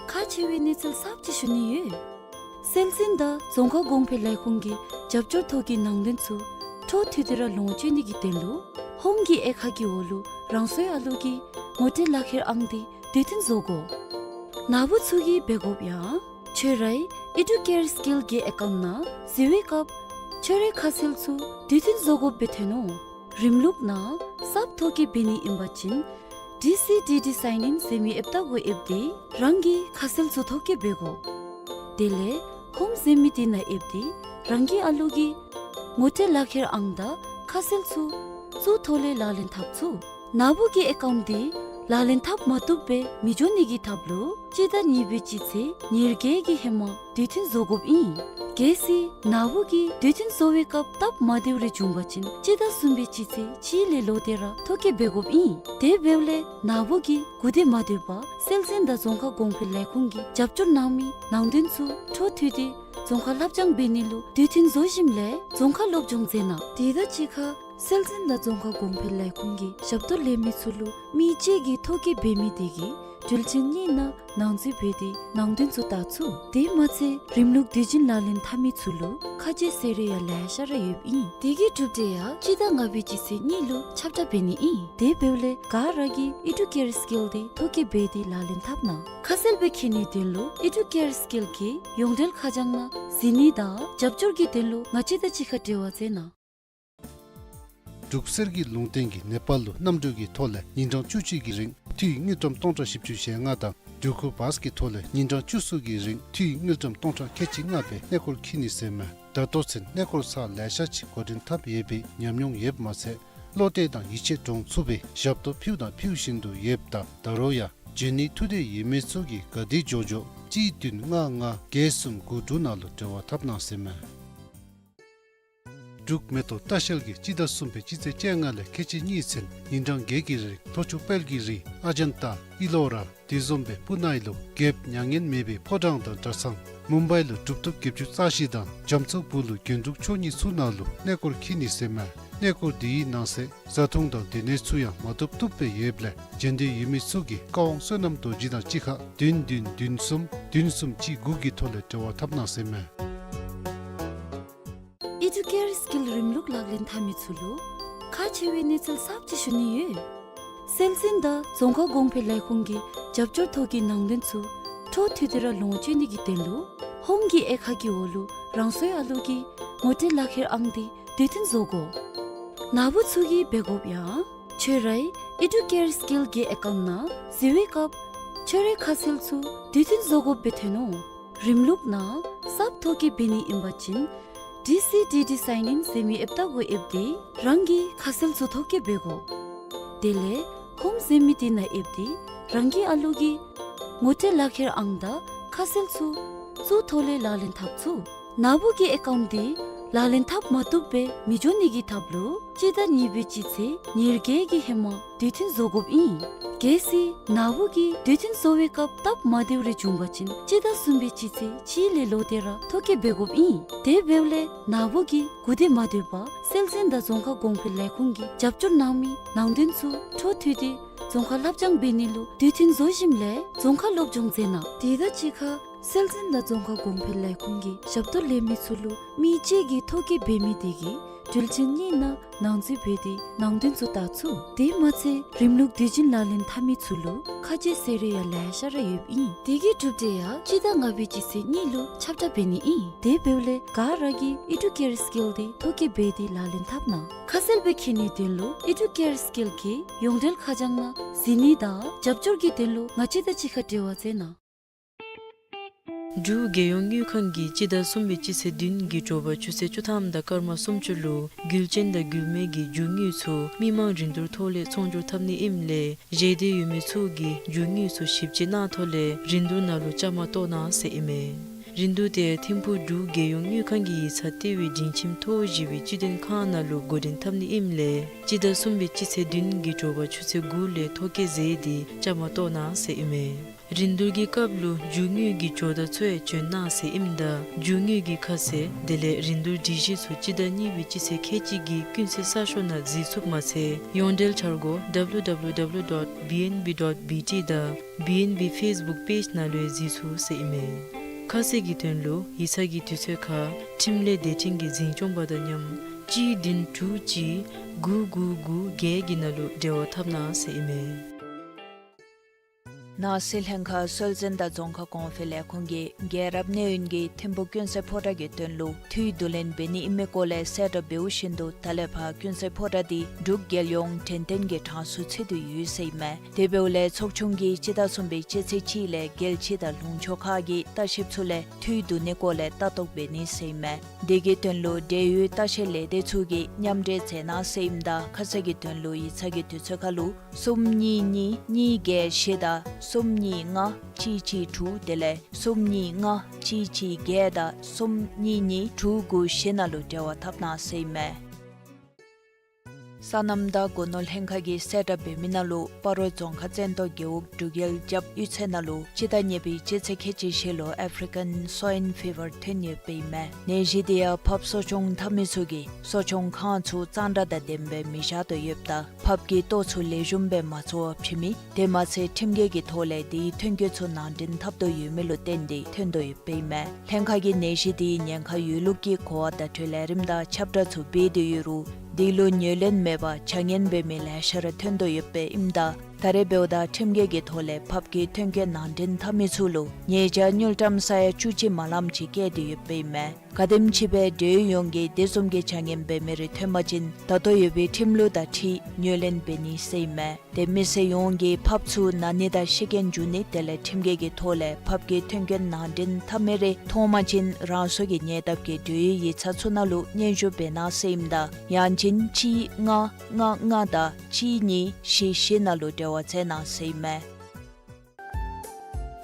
ཁག་ཆེ་བའི་གནས་ཚུལ་གསརཔ་ཅིག་ཞུ་ནི་ཡོད། སྲོལ་འཛིན་དང་རྫོང་ཁ་གོང་འཕེལ་ལས་ཁུངས་ཀྱི་རྒྱབ་སྐྱོར་ཐོག་གི་ནང་དོན་ཚུ་འཕྲོ་མཐུད་དེ་ར་ལོངས་སྤྱོད་ནི་གི་དོན་ལུ་ཧོམ་གྱི་དབྱེ་ཁག་གི་འོག་ལུ་རང་སོའི་ཨ་ལུ་གི་ངོ་སྤྲོད་ལག་ཁྱེར་ཨང་དེ་དུས་མཐུན་བཟོ་དགོ། ནཱ་བུ་ཚུ་གིས་འབད་དགོཔ་ཡང་ཁྱོད་རའི་ཨི་ཌུ་ཀེར་སི་ཀིལ་གྱི་ཨེ་ཀའུནཊ་ནང་གཟིགས་པའི་སྐབས་ཁྱོད་རའི་ཁ་གསལ་ཚུ་དུས་མཐུན་བཟོ་དགོཔ་སྦེ་ཐོན་ནུག། རིམ་ལུགས་ནང་གསརཔ་ཐོ་བཀོད་འབད་ནི་ཨིན་པ་ཅིན་ཌི་སི་ཌི་ཌི་སའིན་ཨིན་ཟེར་མི་ཨེཔ་ཏ་གུ་ཨེབ་སྟེ་རང་གི་ཁ་གསལ་ཚུ་ཐོ་བཀོད་འབད་དགོ། དེ་ལས་ཧོམ་ཟེར་མི་དེ་ནང་ཨེབ་སྟེ་རང་གི་ཨ་ལུ་གི་ངོ་སྤྲོད་ལག་ཁྱེར་ཨང་དང་ཁ་གསལ་ཚུ་ཚུར་ཐོག་ལས་ལག་ལེན་འཐབ་ཚུགས། ནཱ་བུ་གི་ཨེ་ཀའུནཊ་དེ་ལག་ལེན་འཐབ་མ་བཏུབ་སྦེ་མི་འགྱོ་ནི་གི་ཐབས་ལུ་སྤྱི་ཟླ་གཉིས་པའི་སྤྱི་ཚེས་ཉེར་བརྒྱད་ཀྱི་ཧེ་མ་དུས་མཐུན་བཟོ་དགོཔ་ཨིན། གལ་སྲིད་ནཱ་བུ་གིས་དུས་མཐུན་བཟོ་བའི་སྐབས་སྟབས་མ་བདེཝ་རེ་བྱུང་པ་ཅིན་སྤྱི་ཟླ་གསུམ་པའི་སྤྱི་ཚེས་གཅིག་ལས་ལོག་སྟེ་ར་ཐོ་བཀོད་འབད་དགོཔ་ཨིན། དེ་འབདཝ་ལས་ནཱ་བུ་གིས་གུ་དེ་མ་སྡོད་པར་སྲོལ་འཛིན་དང་རྫོང་ཁ་གོང་འཕེལ་ལས་ཁུངས་ཀྱིས་རྒྱབ་སྐྱོར་གནང་མི་ནང་དོན་ཚུ་འཕྲོ་མཐུད་དེ་རྫོང་ཁ་ལྷབ་སྦྱང་འབད་ནི་ལུ་དུས་མཐུན་བཟོ་ཞིནམ་ལས་རྫོང་ཁ་སློབ་སྦྱོང་མཛད་གནང་། དེ་དང་གཅིག་ཁར་སྲོལ་འཛིན་དང་རྫོང་ཁ་གོང་འཕེལ་ལས་ཁུངས་ཀྱིས་ཞབས་ཏོག་ལེན་མི་ཚུ་ལུ་མི་གཅིག་གིས་ཐོ་བཀོད་འབད་མི་དེ་གིས་དུས་ཆེན་གཉིས་ནང་ནང་འཛུལ་འབད་དེ་ནང་དོན་ཚུ་བལྟ་ཚུགས། དེ་མ་ཚད་རིམ་ལུགས་དུས་རྒྱུན་ལག་ལེན་འཐབ་མི་ཚུ་ལུ་ཁ་གསལ་ཟེར་རེ་ཡང་ལེ་ཤ་ར་ཡོདཔ་ཨིན། དེ་གི་གྲུབ་འབྲས་ཡང་སྤྱི་ཟླ་ལྔ་པའི་སྤྱི་ཚེས་གཉིས་ལུ་ཁྱབ་བསྒྲགས་འབད་ནི་ཨིན། དེ་འབདཝ་ལས་ག་ར་གིས་ཨི་ཌུ་ཀེར་སི་ཀིལ་དེ་ཐོ་བཀོད་འབད་དེ་ལག་ལེན་འཐབ་གནང་། ཁ་གསལ་སྦེ་མཁྱེན་ནིའི་དོན་ལུ་ཨི་ཌུ་ཀེར་སི་ཀིལ་གྱི་ཡོངས་འབྲེལ་ཁ་བྱང་ནང་གཟིགས་ནི་དང་རྒྱབ་སྐྱོར་གྱི་དོན་ལུ་ང་བཅས་དང་གཅིག་ཁར་འབྲེལ་བ་མཛད་གནང་། འབྲུག་གསེར་གྱི་ལུང་བསྟན་གྱིས་ནེ་པཱལ་ལུ་གནམ་གྲུ་གི་ཐོག་ལས་ཉིན་གྲངས་བཅུ་གཅིག་གི་རིང་འཐུས་དངུལ་ཀྲམ་སྟོང་ཕྲག་བཞི་བཅུ་ཞེ་ལྔ་དང་འབྲུག་ཁུལ་བཱས་ཀྱི་ཐོག་ལས་ཉིན་གྲངས་བཅུ་གསུམ་གྱི་རིང་འཐུས་དངུལ་ཀྲམ་སྟོང་ཕྲག་ཁལ་གཅིག་ལྔ་སྦེ་གནས་སྐོར་འཁྱིད་ནི་ཟེར་མས། ད་ལྟོ་ཚུན་གནས་སྐོར་ཚར་ལེ་ཤ་ཅིག་འགོ་འདྲེན་འཐབ་ཡོད་པའི་ཉམས་མྱོང་ཡོདཔ་མ་ཚད་བློ་གཏད་དང་ཡིད་ཆེས་འདྲོངས་ཚུགས་པའི་ཞབས་ཏོག་ཕུལཝ་དང་ཕུལ་བཞིན་དུ་ཡོདཔ་ད་ད་རུང་ཡང་འབྱོན་ནིའི་ཐུགས་འདོད་ཡོད་མི་ཚུ་གིས་ག་དེ་མགྱོགས་མགྱོགས་གཅིག་བདུན་ལྔ་ལྔ་བརྒྱད་གསུམ་དགུ་དྲུག་ནང་ལུ་འབྲེལ་བ་འཐབ་གནང་ཟེར་མས། འབྲུག་མེ་ཏོག་ལྟ་བཤལ་གྱིས་སྤྱི་ཟླ་གསུམ་པའི་སྤྱི་ཚེས་བཅོ་ལྔ་ལས་ཁལ་གཅིག་གཉིས་ཚུན་ཉིན་གྲངས་བརྒྱད་ཀྱི་རིང་ལྷོ་ཕྱོགས་དཔལ་གྱི་རི་ཨ་ཇན་ཏ་ཨི་ལོ་ར་དེ་བཟུམ་སྦེ་སྤུ་ན་ཨི་ལུ་རྒྱལཔོ་མྱ་ངན་མེད་པའི་ཕོ་བྲང་དང་གྲྭ་ཚང་མུམ་བའི་ལུ་གྲུབ་ཐོབ་བརྒྱད་ཅུ་རྩ་བཞི་དང་རྒྱ་མཚོ་སྦུག་ལུ་རྒྱན་དྲུག་མཆོག་གཉིས་ཚུ་ནང་ལུ་གནས་སྐོར་འཁྱིད་ནི་ཟེར་མས། གནས་སྐོར་དེའི་ནང་གསེས་བཟའ་འཐུང་དང་སྡོད་གནས་ཚུ་ཡང་མ་བཏུབ་བཏུབ་སྦེ་ཡོདཔ་ལས་འབྱོན་འདོད་ཡོད་མི་ཚུ་གིས་ཀ་ཝང་བསོད་ནམས་རྡོ་རྗེ་དང་གཅིག་ཁར་བདུན་བདུན་བདུན་གསུམ་བདུན་གསུམ་གཅིག་དགུ་གི་ཐོག་ལས་འབྲེལ་བ་འཐབ་གནང་ཟེར་མས། ཨི་ཌུ་ཀེར་སི་ཀིལ་རིམ་ལུགས་ལག་ལེན་འཐབ་མི་ཚུ་ལུ་ཁག་ཆེ་བའི་གནས་ཚུལ་གསརཔ་ཅིག་ཞུ་ནི་ཡོད། སྲོལ་འཛིན་དང་རྫོང་ཁ་གོང་འཕེལ་ལས་ཁུངས་ཀྱི་རྒྱབ་སྐྱོར་ཐོག་གི་ནང་དོན་ཚུ་འཕྲོ་མཐུད་དེ་ར་ལོངས་སྤྱོད་ནི་གི་དོན་ལུ་ཧོམ་གྱི་ཨེ་ཁ་གི་འོག་ལུ་རང་སོའི་ཨ་ལུ་གི་ངོ་སྤྲོད་ལག་ཁྱེར་ཨང་དེ་དུས་མཐུན་བཟོ་དགོ། ནཱ་བུ་ཚུ་གིས་འབད་དགོཔ་ཡང་ཁྱོད་རའི་ཨི་ཌུ་ཀེར་སི་ཀིལ་གྱི་ཨེ་ཀའུནཊ་ནང་གཟིགས་པའི་སྐབས་ཁྱོད་རའི་ཁ་གསལ་ཚུ་དུས་མཐུན་བཟོ་དགོཔ་སྦེ་ཐོན་ནུག། རིམ་ལུགས་ནང་གསརཔ་ཐོ་བཀོད་འབད་ནི་ཨིན་པ་ཅིན་ཌི་སི་ཌི་ཌི་སའིན་ཨིན་ཟེར་མི་ཨེཔ་ཏ་གུ་ཨེབ་སྟེ་རང་གི་ཁ་གསལ་ཚུ་ཐོ་བཀོད་འབད་དགོ། དེ་ལས་ཧོམ་ཟེར་མི་དེ་ནང་ཨེབ་སྟེ་རང་གི་ཨ་ལུ་གི་ངོ་སྤྲོད་ལག་ཁྱེར་ཨང་དང་ཁ་གསལ་ཚུ་ཚུར་ཐོག་ལས་ལག་ལེན་འཐབ་ཚུགས། ནཱ་བུ་གི་ཨེ་ཀའུནཊ་དེ་ལག་ལེན་འཐབ་མ་བཏུབ་སྦེ་མི་འགྱོ་ནི་གི་ཐབས་ལུ་སྤྱི་ཟླ་གཉིས་པའི་སྤྱི་ཚེས་ཉེར་བརྒྱད་ཀྱི་ཧེ་མ་དུས་མཐུན་བཟོ་དགོཔ་ཨིན། གལ་སྲིད་ནཱ་བུ་གིས་དུས་མཐུན་བཟོ་བའི་སྐབས་སྟབས་མ་བདེཝ་རེ་བྱུང་པ་ཅིན་སྤྱི་ཟླ་གསུམ་པའི་སྤྱི་ཚེས་གཅིག་ལས་ལོག་སྟེ་ར་ཐོ་བཀོད་འབད་དགོཔ་ཨིན། དེ་འབདཝ་ལས་ནཱ་བུ་གིས་གུ་དེ་མ་སྡོད་པར་སྲོལ་འཛིན་དང་རྫོང་ཁ་གོང་འཕེལ་ལས་ཁུངས་ཀྱིས་རྒྱབ་སྐྱོར་གནང་མི་ནང་དོན་ཚུ་འཕྲོ་མཐུད་དེ་རྫོང་ཁ་ལྷབ་སྦྱང་འབད་ནི་ལུ་དུས་མཐུན་བཟོ་ཞིནམ་ལས་རྫོང་ཁ་སློབ་སྦྱོང་མཛད་གནང་། དེ་དང་གཅིག་ཁར་སྲོལ་འཛིན་དང་རྫོང་ཁ་གོང་འཕེལ་ལས་ཁུངས་ཀྱི་ཞབས་ཏོག་ལེན་མི་ཚུ་ལུ་མི་གཅིག་གིས་ཐོ་བཀོད་འབད་མི་དེ་གིས་དུས་ཆེན་གཉིས་ནང་ནང་འཛུལ་འབད་དེ་ནང་དོན་ཚུ་བལྟ་ཚུགས། དེ་མ་ཚད་རིམ་ལུགས་དུས་རྒྱུན་ལག་ལེན་འཐབ་མི་ཚུ་ལུ་ཁ་གསལ་ཟེར་རེ་ཡང་ལེ་ཤ་ར་ཡོདཔ་ཨིན། དེ་གི་གྲུབ་འབྲས་ཡང་སྤྱི་ཟླ་ལྔ་པའི་སྤྱི་ཚེས་གཉིས་ལུ་ཁྱབ་བསྒྲགས་འབད་ནི་ཨིན། དེ་འབདཝ་ལས་ག་ར་གིས་ཨི་ཌུ་ཀེར་སི་ཀིལ་དེ་ཐོ་བཀོད་འབད་དེ་ལག་ལེན་འཐབ་གནང་། ཁ་གསལ་སྦེ་མཁྱེན་ནིའི་དོན་ལུ་ཨི་ཌུ་ཀེར་སི་ཀིལ་གྱི་ཡོངས་འབྲེལ་ཁ་བྱང་ནང་གཟིགས་ནི་དང་རྒྱབ་སྐྱོར་གྱི་དོན་ལུ་ང་བཅས་དང་གཅིག་ཁར་འབྲེལ་བ་མཛད་གནང་། འབྲུག་རྒྱལ་ཡོངས་དངུལ་ཁང་གིས་སྤྱི་ཟླ་གསུམ་པའི་སྤྱི་ཚེས་བདུན་གྱི་དྲོ་པ་ཆུ་ཚོད་བཅུ་ཐམ་དང་སྐར་མ་སུམ་ཅུ་ལུ་རྒྱུ་ཅན་དང་རྒྱུ་མེད་ཀྱི་རྒྱུ་དངོས་ཚུ་མི་མང་རིན་བསྡུར་ཐོག་ལས་ཚོང་སྒྱུར་འཐབ་ནི་ཨིནམ་ལས་བཞེས་འདོད་ཡོད་མི་ཚུ་གིས་རྒྱུ་དངོས་ཚུ་ཞིབ་དཔྱད་གནང་ཐོག་ལས་རིན་བསྡུར་ནང་ལུ་བཅའ་མར་གཏོགས་གནང་ཟེར་ཨིན་མས། རིན་བསྡུར་དེ་ཐིམ་ཕུག་འབྲུག་རྒྱལ་ཡོངས་དངུལ་ཁང་གི་ཡིག་ཚང་ལྟེ་བའི་སྒྲིང་ཁྱིམ་ཐོག་བཞི་པའི་སྤྱི་དོན་ཁང་ནང་ལུ་འགོ་འདྲེན་འཐབ་ནི་ཨིནམ་ལས་སྤྱི་ཟླ་གསུམ་པའི་སྤྱི་ཚེས་བདུན་གྱི་དྲོ་པ་ཆུ་ཚོད་དགུ་ལས་ཐོ་བཀོད་མཛད་དེ་བཅའ་མར་གཏོགས་གནང་ཟེར་ཨིན་མས། རིན་བསྡུར་གྱི་སྐབས་ལུ་རྒྱུ་དངོས་ཀྱི་ཇོ་བདག་ཚུ་ཡང་བྱོན་གནང་ཟེར་ཨིནམ་ད་རྒྱུ་དངོས་ཀྱི་ཁ་གསལ་དེ་ལས་རིན་བསྡུར་སྒྲིག་གཞི་ཚུ་སྤྱི་ཟླ་གཉིས་པའི་སྤྱི་ཚེས་ཁལ་གཅིག་གི་ཀུན་གསལ་གསར་ཤོག་ནང་གཟིགས་ཚུགསཔ་མ་ཚད་ཡོངས་འབྲེལ་འཆར་སྒོ་W W W dot B N B dot B T དང་B N B Facebook page ནང་ལུ་ཡང་གཟིགས་ཚུགས་ཟེར་ཨིན་མས། ཁ་གསལ་གྱི་དོན་ལུ་ཡིག་ཚང་གི་དུས་ཚོད་ཁར་འཕྲིན་ལས་སྡེ་ཕྲན་གྱི་འཛིན་སྐྱོང་པ་དང་མཉམ་གཅིག་བདུན་དྲུག་གཅིག་དགུ་དགུ་དགུ་བརྒྱད་ཀྱི་ནང་ལུ་འབྲེལ་བ་འཐབ་གནང་ཟེར་ཨིན་མས། ནང་སྲིད་ལྷན་ཁག་སྲོལ་འཛིན་དང་རྫོང་ཁ་གོང་འཕེལ་ལས་ཁུངས་ཀྱིས་རྒྱལ་རབས་གནས་ཡུན་གྱི་ཐིམ་ཕུག་ཀུན་གསལ་ཕོ་བྲང་གི་དོན་ལུ་འཐུས་བསྡུ་ལེན་འབད་ནི་ཨིན་མི་སྐོར་ལས་གསལ་བསྒྲགས་འབདཝ་བཞིན་དུ་ད་ལས་ཕར་ཀུན་གསལ་ཕོ་བྲང་འདི་འབྲུག་རྒྱལ་ཡོངས་དྲན་རྟེན་གྱི་གྲངས་སུ་ཚུད་དེ་ཡོད་ཟེར་ཨིན་མས། དེ་འབདཝ་ལས་ཚོགས་ཆུང་གིས་སྤྱི་ཟླ་གསུམ་པའི་སྤྱི་ཚེས་གཅིག་ལས་རྒྱལ་སྤྱི་དང་ལུང་ཕྱོགས་ཁག་གི་ལྟ་བཤལཔ་ཚུ་ལས་འཐུས་བསྡུ་ནི་སྐོར་ལས་ལྟ་རྟོག་འབད་ནི་ཟེར་ཨིན་མས། དེ་གི་དོན་ལུ་འབྲེལ་ཡོད་ལྟ་བཤལ་ལས་སྡེ་ཚུ་གིས་མཉམ་འབྲེལ་མཛད་གནང་ཟེར་ཨིནམ་ད་ཁ་གསལ་གྱི་དོན་ལུ་ཡིག་ཚང་གི་དུས་ཚོད་ཁར་ལུ་གསུམ་གཉིས་གཉིས་གཉིས་བརྒྱད་བཞི་དང་གསུམ་གཉིས་ལྔ་གཅིག་གཅིག་དྲུག་དེ་ལས་གསུམ་གཉིས་ལྔ་གཅིག་གཅིག་བརྒྱད་དང་གསུམ་གཉིས་གཉིས་དྲུག་དགུ་བཞི་ནང་ལུ་འབྲེལ་བ་འཐབ་གནང་ཟེར་ཨིན་མས། སོ་ནམ་དང་སྒོ་ནོར་ལྷན་ཁག་གིས་གསལ་བསྒྲགས་འབད་མི་ནང་ལུ་སྤ་རོ་རྫོང་ཁག་བཙན་ཏོ་རྒེད་འོག་འབྲུག་རྒྱལ་རྒྱབ་གཡུས་ཚན་ནང་ལུ་སྤྱི་ཟླ་གཉིས་པའི་སྤྱི་ཚེས་ཁལ་གཅིག་བཞི་ལུ་ཨེཕ་རི་ཀན་སོའིན་ཕི་ཝར་ཐོན་ཡོདཔ་ཨིན་མས། ནད་གཞི་དེ་ཡང་ཕགཔ་གསོ་སྐྱོང་འཐབ་མི་ཚུ་གིས་གསོ་སྐྱོང་ཁང་ཚུ་གཙང་སྦྲ་དང་ལྡནམ་སྦེ་མི་བཞག་དོ་ཡོདཔ་ད་ཕགཔ་གི་ལྟོ་ཚུ་ལེགས་ཤོམ་སྦེ་མ་འཚོ་བར་ཕྱིན་མི་དེ་མ་ཚད་ཁྲིམས་འགལ་གྱི་ཐོག་ལས་དེའི་ཐོན་སྐྱེད་ཚུ་ནང་འདྲེན་འཐབ་དོ་ཡོད་མི་ལུ་བརྟེན་ཏེ་ཐོན་དོ་ཡོདཔ་ཨིན་མས། ལྷན་ཁག་གིས་ནད་གཞི་དེའི་ཉེན་ཁ་ཡོད་ལུགས་ཀྱི་གོ་བ་བརྡ་སྤྲོད་ལས་རིམ་དང་ཁྱབ་བསྒྲགས་ཚུ་འབད་དེ་ཡོད་རུང་དེ་ལུ་ངོས་ལེན་མེད་པར་བྱ་ངན་འབད་མི་ལེ་ཤ་ར་ཐོན་དོ་ཡོདཔ་ཨིནམ་ད་ད་རེས་འབདཝ་ད་ཁྲིམས་འགལ་གྱི་ཐོག་ལས་ཕགཔ་གི་ཐོན་སྐྱེད་ནང་འདྲེན་འཐབ་མི་ཚུ་ལུ་ཉེས་བྱ་དངུལ་ཀྲམ་ས་ཡ་བཅུ་གཅིག་མ་ལངམ་ཅིག་བཀལ་ཏེ་ཡོདཔ་ཨིན་མས། ག་དེམ་ཅིག་སྦེ་འབྲེལ་ཡོད་ཡོངས་ཀྱིས་དེ་བཟུམ་གྱི་བྱ་ངན་འབད་མི་རེ་ཐོན་པ་ཅིན་ད་ལྟོ་ཡོད་པའི་ཁྲིམས་ལུགས་དང་འཁྲིལ་ངོས་ལེན་འབད་ནི་ཟེར་ཨིན་མས། དེ་མི་སེར་ཡོངས་ཀྱིས་ཕགཔ་ཚུ་ན་ནི་དང་ཤི་རྐྱེན་འབྱུང་ནི་དེ་ལས་ཁྲིམས་འགལ་གྱི་ཐོག་ལས་ཕགཔ་གི་ཐོན་སྐྱེད་ནང་འདྲེན་འཐབ་མི་རེ་མཐོང་པ་ཅིན་རང་སོ་གི་ཉེ་འདབས་ཀྱི་འབྲེལ་ཡོད་ཡིག་ཚང་ཚུ་ནང་ལུ་སྙན་ཞུ་འབད་གནང་ཟེར་ཨིནམ་ད་ཡང་ཅིན་གཅིག་ལྔ་ལྔ་ལྔ་དང་གཅིག་གཉིས་བཞི་བཞི་ནང་ལུ་འབྲེལ་བ་མཛད་གནང་ཟེར་ཨིན་མས།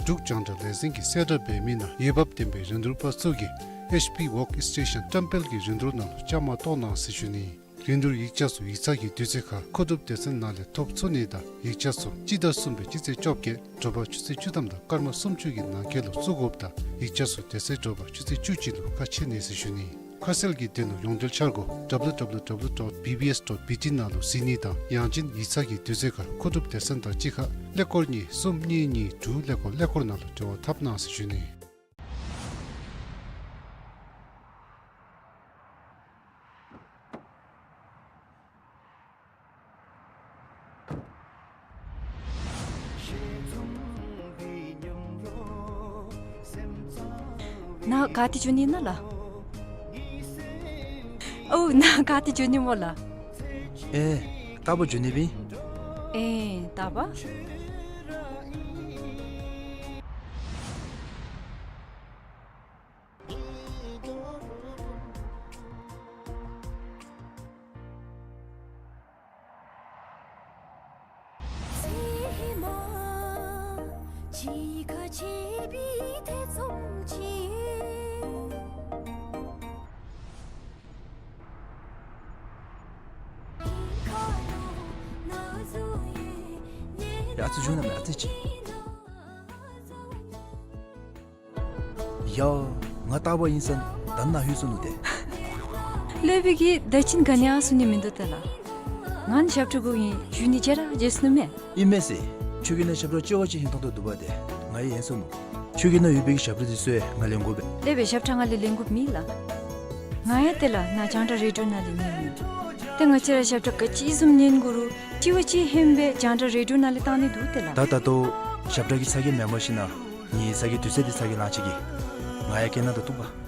འབྲུག་རྒྱང་བསྒྲགས་ལས་འཛིན་གྱིས་གསལ་བསྒྲགས་འབད་མི་ནང་འོས་འབབ་ལྡན་པའི་རིན་བསྡུར་པ་ཚུ་གིས་ཨེཆ་པི་ཝརཀ་སི་ཊེ་ཤཱན་བཀྲམ་སྤེལ་གྱི་རིན་བསྡུར་ནང་ལུ་བཅའ་མར་གཏོགས་གནང་ཟེར་ཞུ་ནི། རིན་བསྡུར་ཡིག་ཆ་ཚུ་ཡིག་ཚང་གི་དུས་ཚོད་ཁར་མཁོ་སྒྲུབ་སྡེ་ཚན་ནང་ལས་ཐོབ་ཚུགས་ནི་དང་ཡིག་ཆ་ཚུ་སྤྱི་ཟླ་གསུམ་པའི་སྤྱི་ཚེས་བཅོ་བརྒྱད་དྲོ་པ་ཆུ་ཚོད་བཅུ་ཐམ་དང་སྐར་མ་སུམ་ཅུ་གི་ནང་འཁོད་ལུ་བཙུགས་དགོཔ་དང་ཡིག་ཆ་ཚུ་དེ་ཚེ་དྲོ་པ་ཆུ་ཚོད་བཅུ་གཅིག་ལུ་ཁ་ཕྱེ་ནི་ཟེར་ཞུ་ནི། ཁ་གསལ་གྱི་དོན་ལུ་ཡོངས་འབྲེལ་འཆར་སྒོ་W W W dot B B S dot B T ནང་ལུ་གཟིགས་ནི་དང་ཡང་ཅིན་ཡིག་ཚང་གི་དུས་ཚོད་ཁར་མཁོ་སྒྲུབ་སྡེ་ཚན་དང་གཅིག་ཁར་ཀླད་ཀོར་གཉིས་གསུམ་གཉིས་གཉིས་དྲུག་ཀླད་ཀོར་ཀླད་ཀོར་ནང་ལུ་འབྲེལ་བ་འཐབ་གནང་ཟེར་ཞུ་ནི། ནཱ་ག་ཏེ་འགྱོ་ནི་ཨིན་ན་ལགས། ཨོ་ནཱ་ག་ཏེ་འགྱོ་ནི་སྨོ་ལགས། ཨེ་རྟག་པར་འགྱོ་ནི་སྦེ་ཨིན། ཨེ་རྟག་པར། ཡ་ཨ་ཙི་བྱོན་ན་མེན་ཨ་ཙི་ཅིག། ཡ་ང་རྟག་པར་ཨིན་ས་ད་ནཱ་ལྷོད་སོ་ནུག་ཏེ། ལྷོད་པའི་གི་ད་ཅིན་ག་ནི་ཡང་གསུང་ནི་མིན་འདུག་ཏེ་ལགས། ང་ནི་ཞབས་ཁྲ་དགོ་ཨིན་ཞུ་ནི་ཅིག་ར་བརྗེད་སོ་ནུག་མས། ཨིན་མས་ཟེར། ཁྱོད་ཀྱིས་ནཱ་ཞབས་ཁྲ་ལྕི་བ་ཅིག་ཧིང་ཐོང་དོ་འདུག་པ་ཏེ་ང་ཡང་ཡེངས་སོ་ནུག། ཁྱོད་ཀྱི་ནཱ་ཡོད་པའི་གི་ཞབས་ཁྲ་དེ་ཚུ་ཡང་ང་ལེན་དགོ་པས། ལྷོད་པའི་ཞབས་ཁྲ་ང་ལས་ལེན་དགོཔ་མེད་ལགས། ང་ཡང་ཏེ་ལགས་ནཱ་རྒྱང་བསྒྲགས་རེ་ཌིའོ་ནང་ལས་ཉན་མི་ཏེ་ང་བཅས་ར་ཞབས་ཁྲ་ག་ཅི་བཟུམ་ཉན་དགོ་རུང་ལྕི་བ་ཅིག་ཧན་སྦེ་རྒྱང་བསྒྲགས་རེ་ཌིའོ་ནང་ལས་བཏང་ནི་འདུག་ཏེ་ལགས། ད་ད་ལྟོ་ཞབས་ཁྲ་གི་ཚ་གྱང་མེན་པར་ཞིན་ན་ངེའི་ཚ་གྱང་དུས་ཚོད་འདི་ཚ་གྱང་ལང་ཅི་གི། ང་ཡང་སྐད་ནང་ད་གཏུག་པ།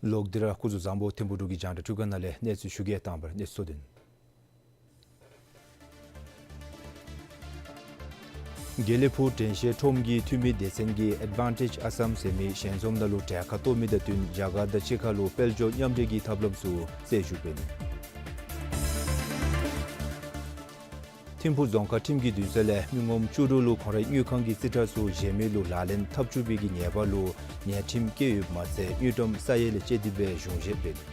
ལོག་སྟེ་ར་སྐུ་གཟུགས་བཟང་པོ། ཐིམ་ཕུག་འབྲུག་གི་རྒྱང་བསྒྲགས་ཐོག་ཁ་ནང་ལས་གནས་ཚུལ་ཞུ་གེ། དང་པ་ར་གནས་ཚུལ་གཙོ་དོན། དགེ་ལེགས་ཕུག་དྲན་ཤེས་ཁྲོམ་གྱི་འཐུས་མི་སྡེ་ཚན་གྱིས་ཨེཌ་ཝན་ཊེཇ་ཨ་སམ་ཟེར་མི་ཞལ་འཛོམས་ནང་ལུ་གྲལ་ཁར་གཏོགས་མི་དང་བསྟུན་རྒྱ་གར་དང་གཅིག་ཁར་ལུ་དཔལ་འབྱོར་མཉམ་འབྲེལ་གྱི་ཐབས་ལམ་ཚུ་རྩད་ཞུ་འབད་ནི། ཐིམ་ཕུག་རྫོང་ཁག་ཁྲིམས་ཀྱི་འདུན་ས་ལས་མི་ངོམ་བཅུ་དྲུག་ལུ་ཁོང་རའི་དངུལ་ཁང་གི་རྩིས་ཁྲ་ཚུ་གཞན་མི་ལུ་ལག་ལེན་འཐབ་བཅུག་པའི་གི་ཉེས་པ་ལུ་ཉེས་ཁྲིམས་བཀལ་ཡོདཔ་མ་ཚད་དངུལ་ཀྲམ་ས་ཡ་ལས་བཅད་དེ་སྦེ་གཞུང་བཞེས་འབད་ནུག།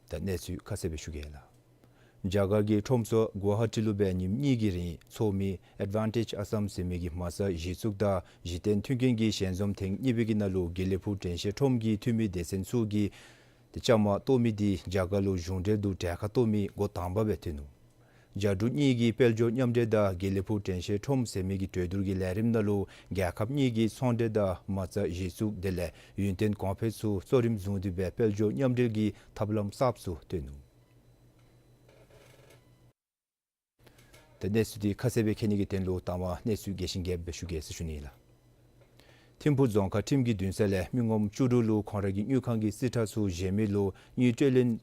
ད་གནས་ཚུལ་ཁ་གསལ་སྦེ་ཞུ་གེ་ལགས། རྒྱ་གར་གྱི་ཁྲོམ་ས་གུ་ཝ་ཧ་ཊི་ལུ་སྦེ་ཉིནམ་གཉིས་ཀྱི་རིང་ཚོགས་མི་ཨེཌ་ཝན་ཊེཇ་ཨ་སམ་ཟེར་མི་གི་མ་རྩ་གཞི་བཙུགས་དང་གཞི་རྟེན་མཐུན་རྐྱེན་གྱི་ཞལ་འཛོམས་ཐེངས་གཉིས་པའི་གི་ནང་ལུ་དགེ་ལེགས་ཕུག་དྲན་ཤེས་ཁྲོམ་གྱི་འཐུས་མི་སྡེ་ཚན་ཚུ་གིས་ཏེ་བཅའ་མར་གཏོགས་མི་འདི་རྒྱ་གར་ལུ་གཞུང་འབྲེལ་དུ་གྲལ་ཁར་གཏོགས་མི་འགོ་དང་པ་སྦེ་ཐོན་ནུག། རྒྱ་འབྲུག་གཉིས་ཀྱི་དཔལ་འབྱོར་མཉམ་འབྲེལ་དང་དགེ་ལེགས་ཕུག་དྲན་ཤེས་ཁྲོམ་ཟེར་མི་གི་གྲོས་བསྡུར་གྱི་ལས་རིམ་ནང་ལུ་རྒྱལ་ཁབ་གཉིས་ཀྱི་ཚོང་འབྲེལ་དང་མ་རྩ་གཞི་བཙུགས་དེ་ལས་ཡུན་བརྟན་གོང་འཕེལ་ཚུ་གཙོ་རིམ་བཟུང་སྟེ་སྦེ་དཔལ་འབྱོར་མཉམ་འབྲེལ་གྱི་ཐབས་ལམ་གསརཔ་ཚུ་བཏོན་ནུག། ད་གནས་ཚུལ་འདི་ཁ་གསལ་སྦེ་མཁྱེན་ནི་གི་དོན་ལུ་ལྟ་མ་གནས་ཚུལ་རྒྱས་ཤིང་རྒྱསཔ་སྦེ་ཞུ་གེ་ཟེར་ཞུ་ནི་ལགས། ཐིམ་ཕུག་རྫོང་ཁག་ཁྲིམས་ཀྱི་འདུན་ས་ལས་མི་ངོམ་བཅུ་དྲུག་ལུ་ཁོང་རའི་གི་དངུལ་ཁང་གི་རྩིས་ཁྲ་ཚུ་གཞན་མི་ལུ་དངུལ་སྤྲོད་ལེན་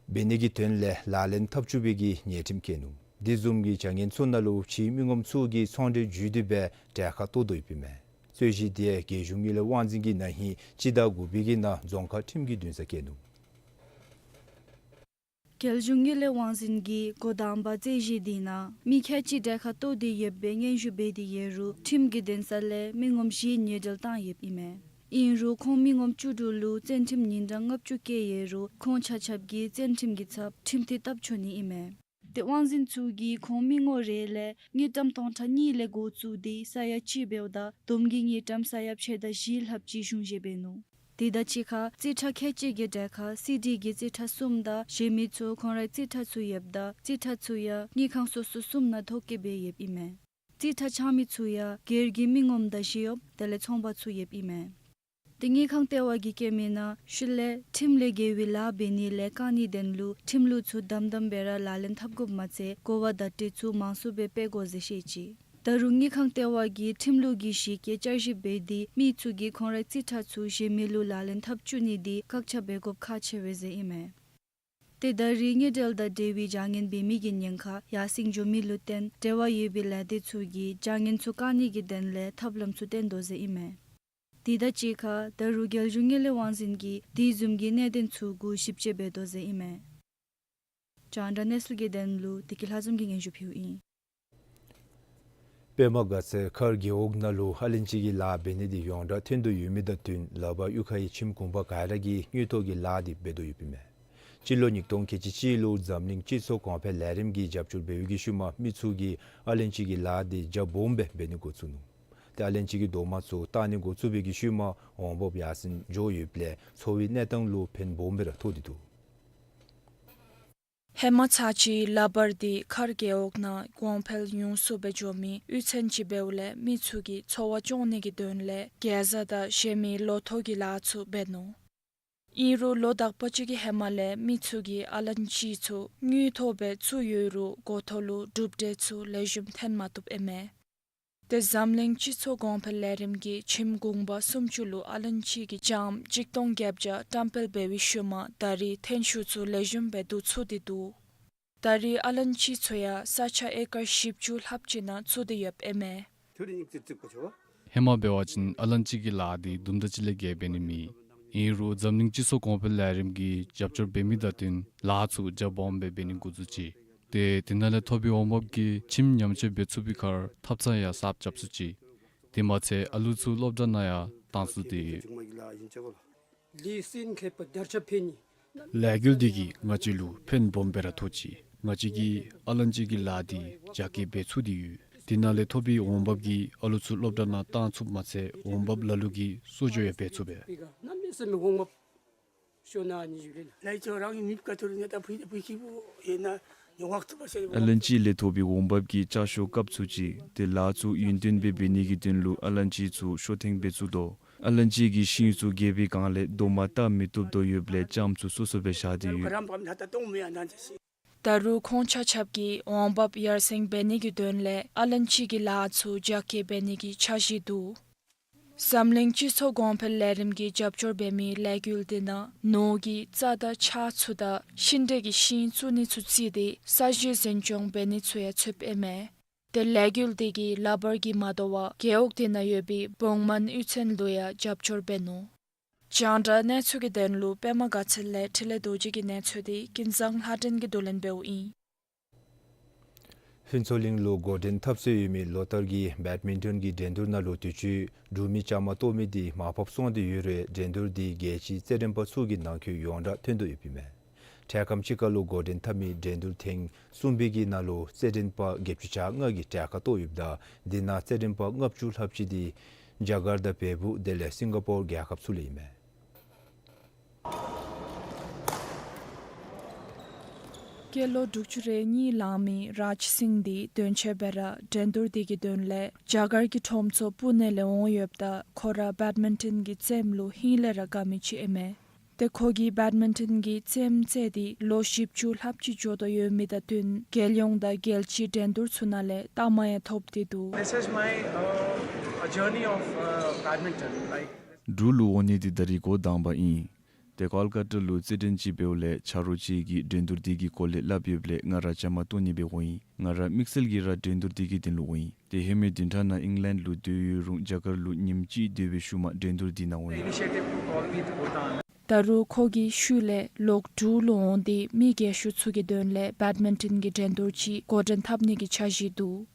འབད་ནི་གི་དོན་ལས་ལག་ལེན་འཐབ་བཅུག་པའི་གི་ཉེས་ཁྲིམས་བཀལ་ནུག། དེ་བཟུམ་གྱི་བྱ་ངན་ཚུ་ནང་ལུ་ཕྱིའི་མི་ངོམ་ཚུ་གིས་ཚོང་འབྲེལ་བརྒྱུད་དེ་སྦེ་གྲལ་ཁར་གཏོགས་དོ་ཡོདཔ་ཨིན་མས། རྩོད་གཞི་དེ་རྒྱལ་གཞུང་དངུལ་ལས་དབང་འཛིན་གྱི་ན་ཧིང་སྤྱི་ཟླ་དགུ་པའི་གི་ནང་རྫོང་ཁག་ཁྲིམས་ཀྱི་འདུན་ས་བཀལ་ནུག། རྒྱལ་གཞུང་དངུལ་ལས་དབང་འཛིན་གྱིས་འགོ་དང་པ་རྩོད་གཞི་དེ་ནང་མི་ཁལ་གཅིག་གྲལ་ཁར་གཏོགས་ཏེ་ཡོདཔ་སྦེ་སྙན་ཞུ་འབད་དེ་ཡོད་རུང་ཁྲིམས་ཀྱི་འདུན་ས་ལས་མི་ངོམ་བཞི་ཉེས་འབྲེལ་བཏང་ཡོདཔ་ཨིན་མས། ཨིན་རུང་ཁོང་མི་ངོམ་བཅུ་དྲུག་ལུ་བཙོན་ཁྲིམས་ཉིན་གྲངས་ལྔ་བཅུ་བཀལ་ཡོད་རུང་ཁོང་ཆ་ཁྱབ་ཀྱིས་བཙོན་ཁྲིམས་ཀྱི་ཚབ་ཁྲིམས་ཐེ་བཏབ་ཆོག་ནི་ཨིན་མས། ཏེ་དབང་འཛིན་ཚུ་གིས་ཁོང་མི་ངོམ་རེ་ལས་དངུལ་ཀྲམ་སྟོང་ཕྲག་གཉིས་ལས་འགོ་བཙུགས་ཏེ་ས་ཡ་གཅིག་འབདཝ་ད་བསྡོམས་ཀྱིས་དངུལ་ཀྲམ་ས་ཡ་ཕྱེད་དང་བཞི་ལྷགཔ་ཅིག་གཞུང་བཞེས་འབད་ནུག། དེ་དང་གཅིག་ཁར་རྩིས་ཁྲ་ཁལ་གཅིག་གི་གྲལ་ཁར་སི་ཌི་གི་རྩིས་ཁྲ་གསུམ་དང་གཞན་མི་ཚུ་ཁོང་རའི་རྩིས་ཁྲ་ཚུ་ཡོདཔ་ད་རྩིས་ཁྲ་ཚུ་ཡང་དངུལ་ཁང་སོ་སོ་གསུམ་ནང་ཐོ་བཀོད་འབད་ཡོདཔ་ཨིན་མས། རྩིས་ཁྲ་འཆང་མི་ཚུ་ཡང་སྒེར་གྱི་མི་ངོམ་དང་ཞི་གཡོགཔ་དེ་ལས་ཚོང་པ་ཚུ་ཡོདཔ་ཨིན་མས། ཏེ་དངུལ་ཁང་ལྟེ་བ་གིས་བཀོད་མི་ནང་ཤུལ་ལས་ཁྲིམས་ལས་འགལ་བའི་ལཱ་འབད་ནི་ལས་བཀག་ནིའི་དོན་ལུ་ཁྲིམས་ལུགས་ཚུ་དམ་དམ་སྦེ་ར་ལག་ལེན་འཐབ་དགོཔ་མ་ཚད་གོ་བ་བརྡ་སྤྲོད་ཚུ་མང་སུ་སྦེ་སྤེལ་དགོ་ཟེར་བཤད་ཅི། ད་རུང་དངུལ་ཁང་ལྟེ་བ་གིས་ཁྲིམས་ལུགས་ཀྱི་གཞི་བཀོད་བསྐྱར་ཞིབ་འབད་དེ་མི་ཚུ་གིས་ཁོང་རའི་རྩིས་ཁྲ་ཚུ་གཞན་མི་ལུ་ལག་ལེན་འཐབ་བཅུག་ནི་འདི་བཀག་ཆ་འབད་དགོཔ་ཁག་ཆེ་བས་ཟེར་ཨིན་མས། ཏེ་ད་རེས་དངུལ་འབྲེལ་དང་འབྲེལ་བའི་བྱ་ངན་འབད་མི་གི་ཉེན་ཁ་ཡར་སེང་འགྱོ་མི་ལུ་བརྟེན་འབྲེལ་བ་ཡོད་པའི་ལས་སྡེ་ཚུ་གིས་བྱ་ངན་ཚུ་བཀག་ནི་གི་དོན་ལས་ཐབས་ལམ་ཚུ་བཏོན་དོ་ཟེར་ཨིན་མས། དེ་དང་གཅིག་ཁར་ད་རུང་རྒྱལ་གཞུང་དངུལ་ལས་དབང་འཛིན་གྱིས་དེ་བཟུམ་གྱི་གནད་དོན་ཚུ་གུ་ཞིབ་དཔྱད་འབད་དོ་ཟེར་ཨིན་མས། རྒྱང་བསྒྲགས་གནས་ཚུལ་གྱི་དོན་ལུ་བདེ་སྐྱིད་ལྷ་འཛོམས་ཀྱིས་སྙན་ཞུ་ཕུལཝ་ཨིན། པདྨ་དགའ་ཚལ་མཁར་རྒེད་འོག་ནང་ལུ་ཨ་ལན་ཅི་གི་ལཱ་འབད་ནི་འདི་ཡོངས་གྲགས་ཐོན་དོ་ཡོད་མི་དང་བསྟུན་ལག་པར་གཡུས་ཁའི་ཁྱིམ་གུང་པ་ག་ར་གིས་དངུལ་ཐོག་གི་ལཱ་འདི་འབད་དོ་ཡོདཔ་ཨིན་མས། སྤྱི་ལོ་ཉིས་སྟོང་ཁལ་གཅིག་གཅིག་ལུ་འཛམ་གླིང་སྤྱི་ཚོགས་གོང་འཕེལ་ལས་རིམ་གྱི་རྒྱབ་སྐྱོར་འབད་བའི་གི་ཤུལ་མ་མི་ཚུ་གིས་ཨ་ལན་ཅི་གི་ལཱ་འདི་རྒྱ་སྦོམ་སྦེ་འབད་ནི་འགོ་བཙུགས་ནུག། ཏེ་ཨ་ལན་ཅི་གི་རྡོག་མ་ཚུ་བཏགས་ནི་འགོ་བཙུགས་པའི་གི་ཤུལ་མ་འོང་འབབ་ཡར་སེང་འགྱོ་ཡོདཔ་ལས་འཚོ་བའི་གནས་སྟངས་ལུ་ཕན་སྦོམ་སྦེ་ར་ཐོགས་ཏེ་འདུག། ཧེ་མ་ཚར་གཅིག་ལག་པར་འདི་མཁར་རྒེད་འོག་ནང་གོང་འཕེལ་ཉུང་སུ་སྦེ་འགྱོ་མི་གཡུས་ཚན་ཅིག་འབདཝ་ལས་མི་ཚུ་གིས་འཚོ་བ་སྐྱོང་ནི་གི་དོན་ལས་གེ་ཛ་དང་གཞན་མི་ལོ་ཐོག་གི་ལཱ་ཚུ་འབད་ནུག། ཨིན་རུང་ལོ་དག་པ་ཅིག་གི་ཧེ་མ་ལས་མི་ཚུ་གིས་ཨ་ལན་ཅི་ཚུ་དངུལ་ཐོག་སྦེ་བཙུགས་ཡོད་རུང་འགོ་ཐོག་ལུ་གྲུབ་འབྲས་ཚུ་ལེགས་ཤོམ་ཐོན་མ་བཏུབ་ཨིན་མས། ཏེ་འཛམ་གླིང་སྤྱི་ཚོགས་གོང་འཕེལ་ལས་རིམ་གྱིས་ཁྱིམ་གུང་པ་སུམ་ཅུ་ལུ་ཨ་ལན་ཅི་གི་ལྕངམ་གཅིག་སྟོང་བརྒྱད་བརྒྱ་བཀྲམ་སྤེལ་འབད་བའི་ཤུལ་མ་ད་རེས་ཐོན་ཤུགས་ཚུ་ལེགས་ཤོམ་སྦེ་བསྡུ་ཚུགས་ཏེ་འདུག། ད་རེས་ཨ་ལན་ཅི་ཚུ་ཡང་ས་ཆ་ཨེ་ཀར་བཞི་བཅུ་ལྷགཔ་ཅིག་ནང་བཙུགས་ཏེ་ཡོདཔ་ཨིན་མས། ཧེ་མ་འབད་བ་ཅིན་ཨ་ལན་ཅི་གི་ལཱ་འདི་དུམ་གྲ་ཅིག་ལས་བརྒལ་འབད་ནི་མེད། ཨིན་རུང་འཛམ་གླིང་སྤྱི་ཚོགས་གོང་འཕེལ་ལས་རིམ་གྱི་རྒྱབ་སྐྱོར་འབད་མི་དང་བསྟུན་ལཱ་ཚུ་རྒྱ་སྦོམ་སྦེ་འབད་ནི་འགོ་བཙུགས་ཅི། ཏེ་དེ་ནང་ལས་ཐོབ་པའི་འོང་འབབ་ཀྱིས་ཁྱིམ་ཉམས་བཅོས་འབད་ཚུགས་པའི་ཁར་ཐབ་ཚང་ཡང་གསརཔ་རྐྱབ་ཚུགས་ཅི། དེ་མ་ཚད་ཨ་ལུ་ཚུ་སློབ་གྲྭ་ནང་ཡང་བཏང་ཚུགས་ཏེ་ཡོད། ལས་འགུལ་འདི་གིས་ང་བཅས་ལུ་ཕན་སྦོམ་སྦེ་ར་ཐོགས་ཅི། ང་བཅས་ཀྱིས་ཨ་ལན་ཅི་གི་ལཱ་འདི་རྒྱ་སྐྱེད་འབད་ཚུགས་ཏེ་ཡོད། དེ་ནང་ལས་ཐོབ་པའི་འོང་འབབ་ཀྱིས་ཨ་ལུ་ཚུ་སློབ་གྲྭ་ནང་བཏང་ཚུགསཔ་མ་ཚད་འོང་འབབ་ལ་ལུ་གིས་གསོ་སྦྱོང་ཡང་འབད་ཚུགས་པས། ཨ་ལན་ཅི་ལས་ཐོབ་པའི་འོང་འབབ་ཀྱིས་ལྕགས་ཤོག་བཀབ་ཚུགས་ཅི། ཏེ་ལཱ་ཚུ་ཡུན་བརྟན་སྦེ་འབད་ནི་གི་དོན་ལུ་ཨ་ལན་ཅི་ཚུ་ཤོ་ཐེངས་འབད་ཚུགས་དོ། ཨ་ལན་ཅི་གི་ཤིང་ཚུ་རྒས་པའི་སྒང་ལས་རྡོག་མ་བཏགས་མི་བཏུབ་དོ་ཡོདཔ་ལས་ལྕངམ་ཚུ་སོ་སོ་སྦེ་བཞག་སྟེ་ཡོད། ད་རུང་ཁོང་ཆ་ཁྱབ་ཀྱིས་འོང་འབབ་ཡར་སེང་འབད་ནི་གི་དོན་ལས་ཨ་ལན་ཅི་གི་ལཱ་ཚུ་རྒྱ་སྐྱེད་འབད་ནི་གི་འཆར་གཞི་འདུག། འཛམ་གླིང་སྤྱི་ཚོགས་གོང་འཕེལ་ལས་རིམ་གྱིས་རྒྱབ་སྐྱོར་འབད་མི་ལས་འགུལ་འདི་ནང་ནོར་གྱི་རྩྭ་དང་ཆར་ཆུ་དང་ཤིང་འབྲས་ཀྱི་ཤིང་བཙུགས་ནི་ཚུ་བརྩིས་ཏེ་ས་གཞི་འཛིན་སྐྱོང་འབད་ནི་ཚུ་ཡང་ཚུདཔ་ཨིན་མས། ཏེ་ལས་འགུལ་འདི་གིས་ལག་པར་གྱིས་མ་དོ་བར་རྒེད་འོག་འདི་ནང་ཡོད་པའི་བོང་མན་གཡུས་ཚན་ལུ་ཡང་རྒྱབ་སྐྱོར་འབད་ནུག། རྒྱང་བསྒྲགས་གནས་ཚུལ་གྱི་དོན་ལུ་པདྨ་དགའ་ཚལ་ལས་འཕྲིན་ལས་རྡོ་རྗེ་གི་གནས་ཚུལ་འདི་ཀུན་བཟང་ལྷ་སྒྲོན་གྱིས་བསྡུ་ལེན་འབདཝ་ཨིན། ཕུན་ཚོགས་གླིང་ལུ་འགོ་འདྲེན་འཐབ་སྲོལ་ཡོད་མི་ལོ་ལྟར་གྱི་བེཌ་མིན་ཊོན་གྱི་འགྲན་བསྡུར་ནང་ལུ་དུས་ཅི་འབྲུག་མི་བཅའ་མར་གཏོགས་མི་འདི་མར་ཕབ་སོང་སྟེ་ཡོད་རུང་འགྲན་བསྡུར་འདི་རྒྱལ་སྤྱིའི་རྩེད་འགྲན་པ་ཚུ་གི་ནང་འཁོད་ཡོངས་གྲགས་ཐོན་དོ་ཡོདཔ་ཨིན་མས། འཕྲལ་ཁམས་ཅིག་ཁར་ལུ་འགོ་འདྲེན་འཐབ་མི་འགྲན་བསྡུར་ཐེངས་གསུམ་པའི་གི་ནང་ལུ་རྩེད་འགྲན་པ་བརྒྱད་ཅུ་གྱ་ལྔ་གིས་གྲལ་ཁར་གཏོགས་ཡོདཔ་ད་དེ་ནང་རྩེད་འགྲན་པ་ལྔ་བཅུ་ལྷགཔ་ཅིག་འདི་རྒྱ་གར་དང་བལ་པོ་དེ་ལས་སིང་ག་པོར་རྒྱལ་ཁབ་ཚུ་ལས་ཨིན་མས། སྐྱེས་ལོ་དྲུག་ཅུ་རེ་གཉིས་ལང་མི་རཱཇ་སིང་འདི་དོན་ཆེ་སྦེ་ར་འགྲན་བསྡུར་འདི་གི་དོན་ལས་རྒྱ་གར་གྱི་ཁྲོམ་ཚོགས་པུ་ནེ་ལས་འོང་ཡོདཔ་ད་ཁོ་ར་བེཌ་མིན་ཊོན་གྱི་རྩེདམོ་ལུ་ཧིང་ལས་ར་དགའ་མི་ཅིག་ཨིན་མས། ཏེ་ཁོ་གིས་བེཌ་མིན་ཊོན་གྱི་རྩེདམོ་རྩེ་སྟེ་ལོ་བཞི་བཅུ་ལྷགཔ་ཅིག་འགྱོ་དོ་ཡོད་མི་དང་བསྟུན་རྒྱལ་ཡོངས་དང་རྒྱལ་སྤྱིའི་འགྲན་བསྡུར་ཚུ་ནང་ལས་རྟགས་མ་ཡང་ཐོབ་སྟེ་འདུག། This is my, uh, a journey of, uh, badminton. Like འབྲུག་ལུ་འོང་ནི་འདི་ད་རིས་འགོ་དང་པ་ཨིན། ཏེ་ཀོལ་ཀ་ཏ་ལུ་རྩེད་འགྲན་ཅིག་འབདཝ་ལས་ཆ་རོགས་ཅིག་གིས་འགྲན་བསྡུར་འདི་གི་སྐོར་ལས་སླབ་ཡོདཔ་ལས་ང་ར་བཅའ་མར་གཏོགས་ནི་སྦེ་འོང་ཡི། ང་ར་དམིགས་བསལ་གྱིས་ར་འགྲན་བསྡུར་འདི་གི་དོན་ལུ་འོང་ཡི། ཏེ་ཧེ་མའི་བདུན་ཕྲག་ནང་ཨིང་ལེནཌ་ལུ་སྡོད་ཡོད་རུང་རྒྱ་གར་ལུ་ཉིནམ་གཅིག་སྡོད་པའི་ཤུལ་མ་འགྲན་བསྡུར་འདི་ནང་འོང་ཡི། Initiative to call me to go down. ད་རུང་ཁོ་གིས་ཤུལ་ལས་ལོག་འབྲུག་ལུ་འོང་སྟེ་མི་རྒས་ཤོས་ཚུ་གི་དོན་ལས་བེཌ་མིན་ཊོན་གྱི་འགྲན་བསྡུར་ཅིག་འགོ་འདྲེན་འཐབ་ནི་གི་འཆར་གཞི་འདུག།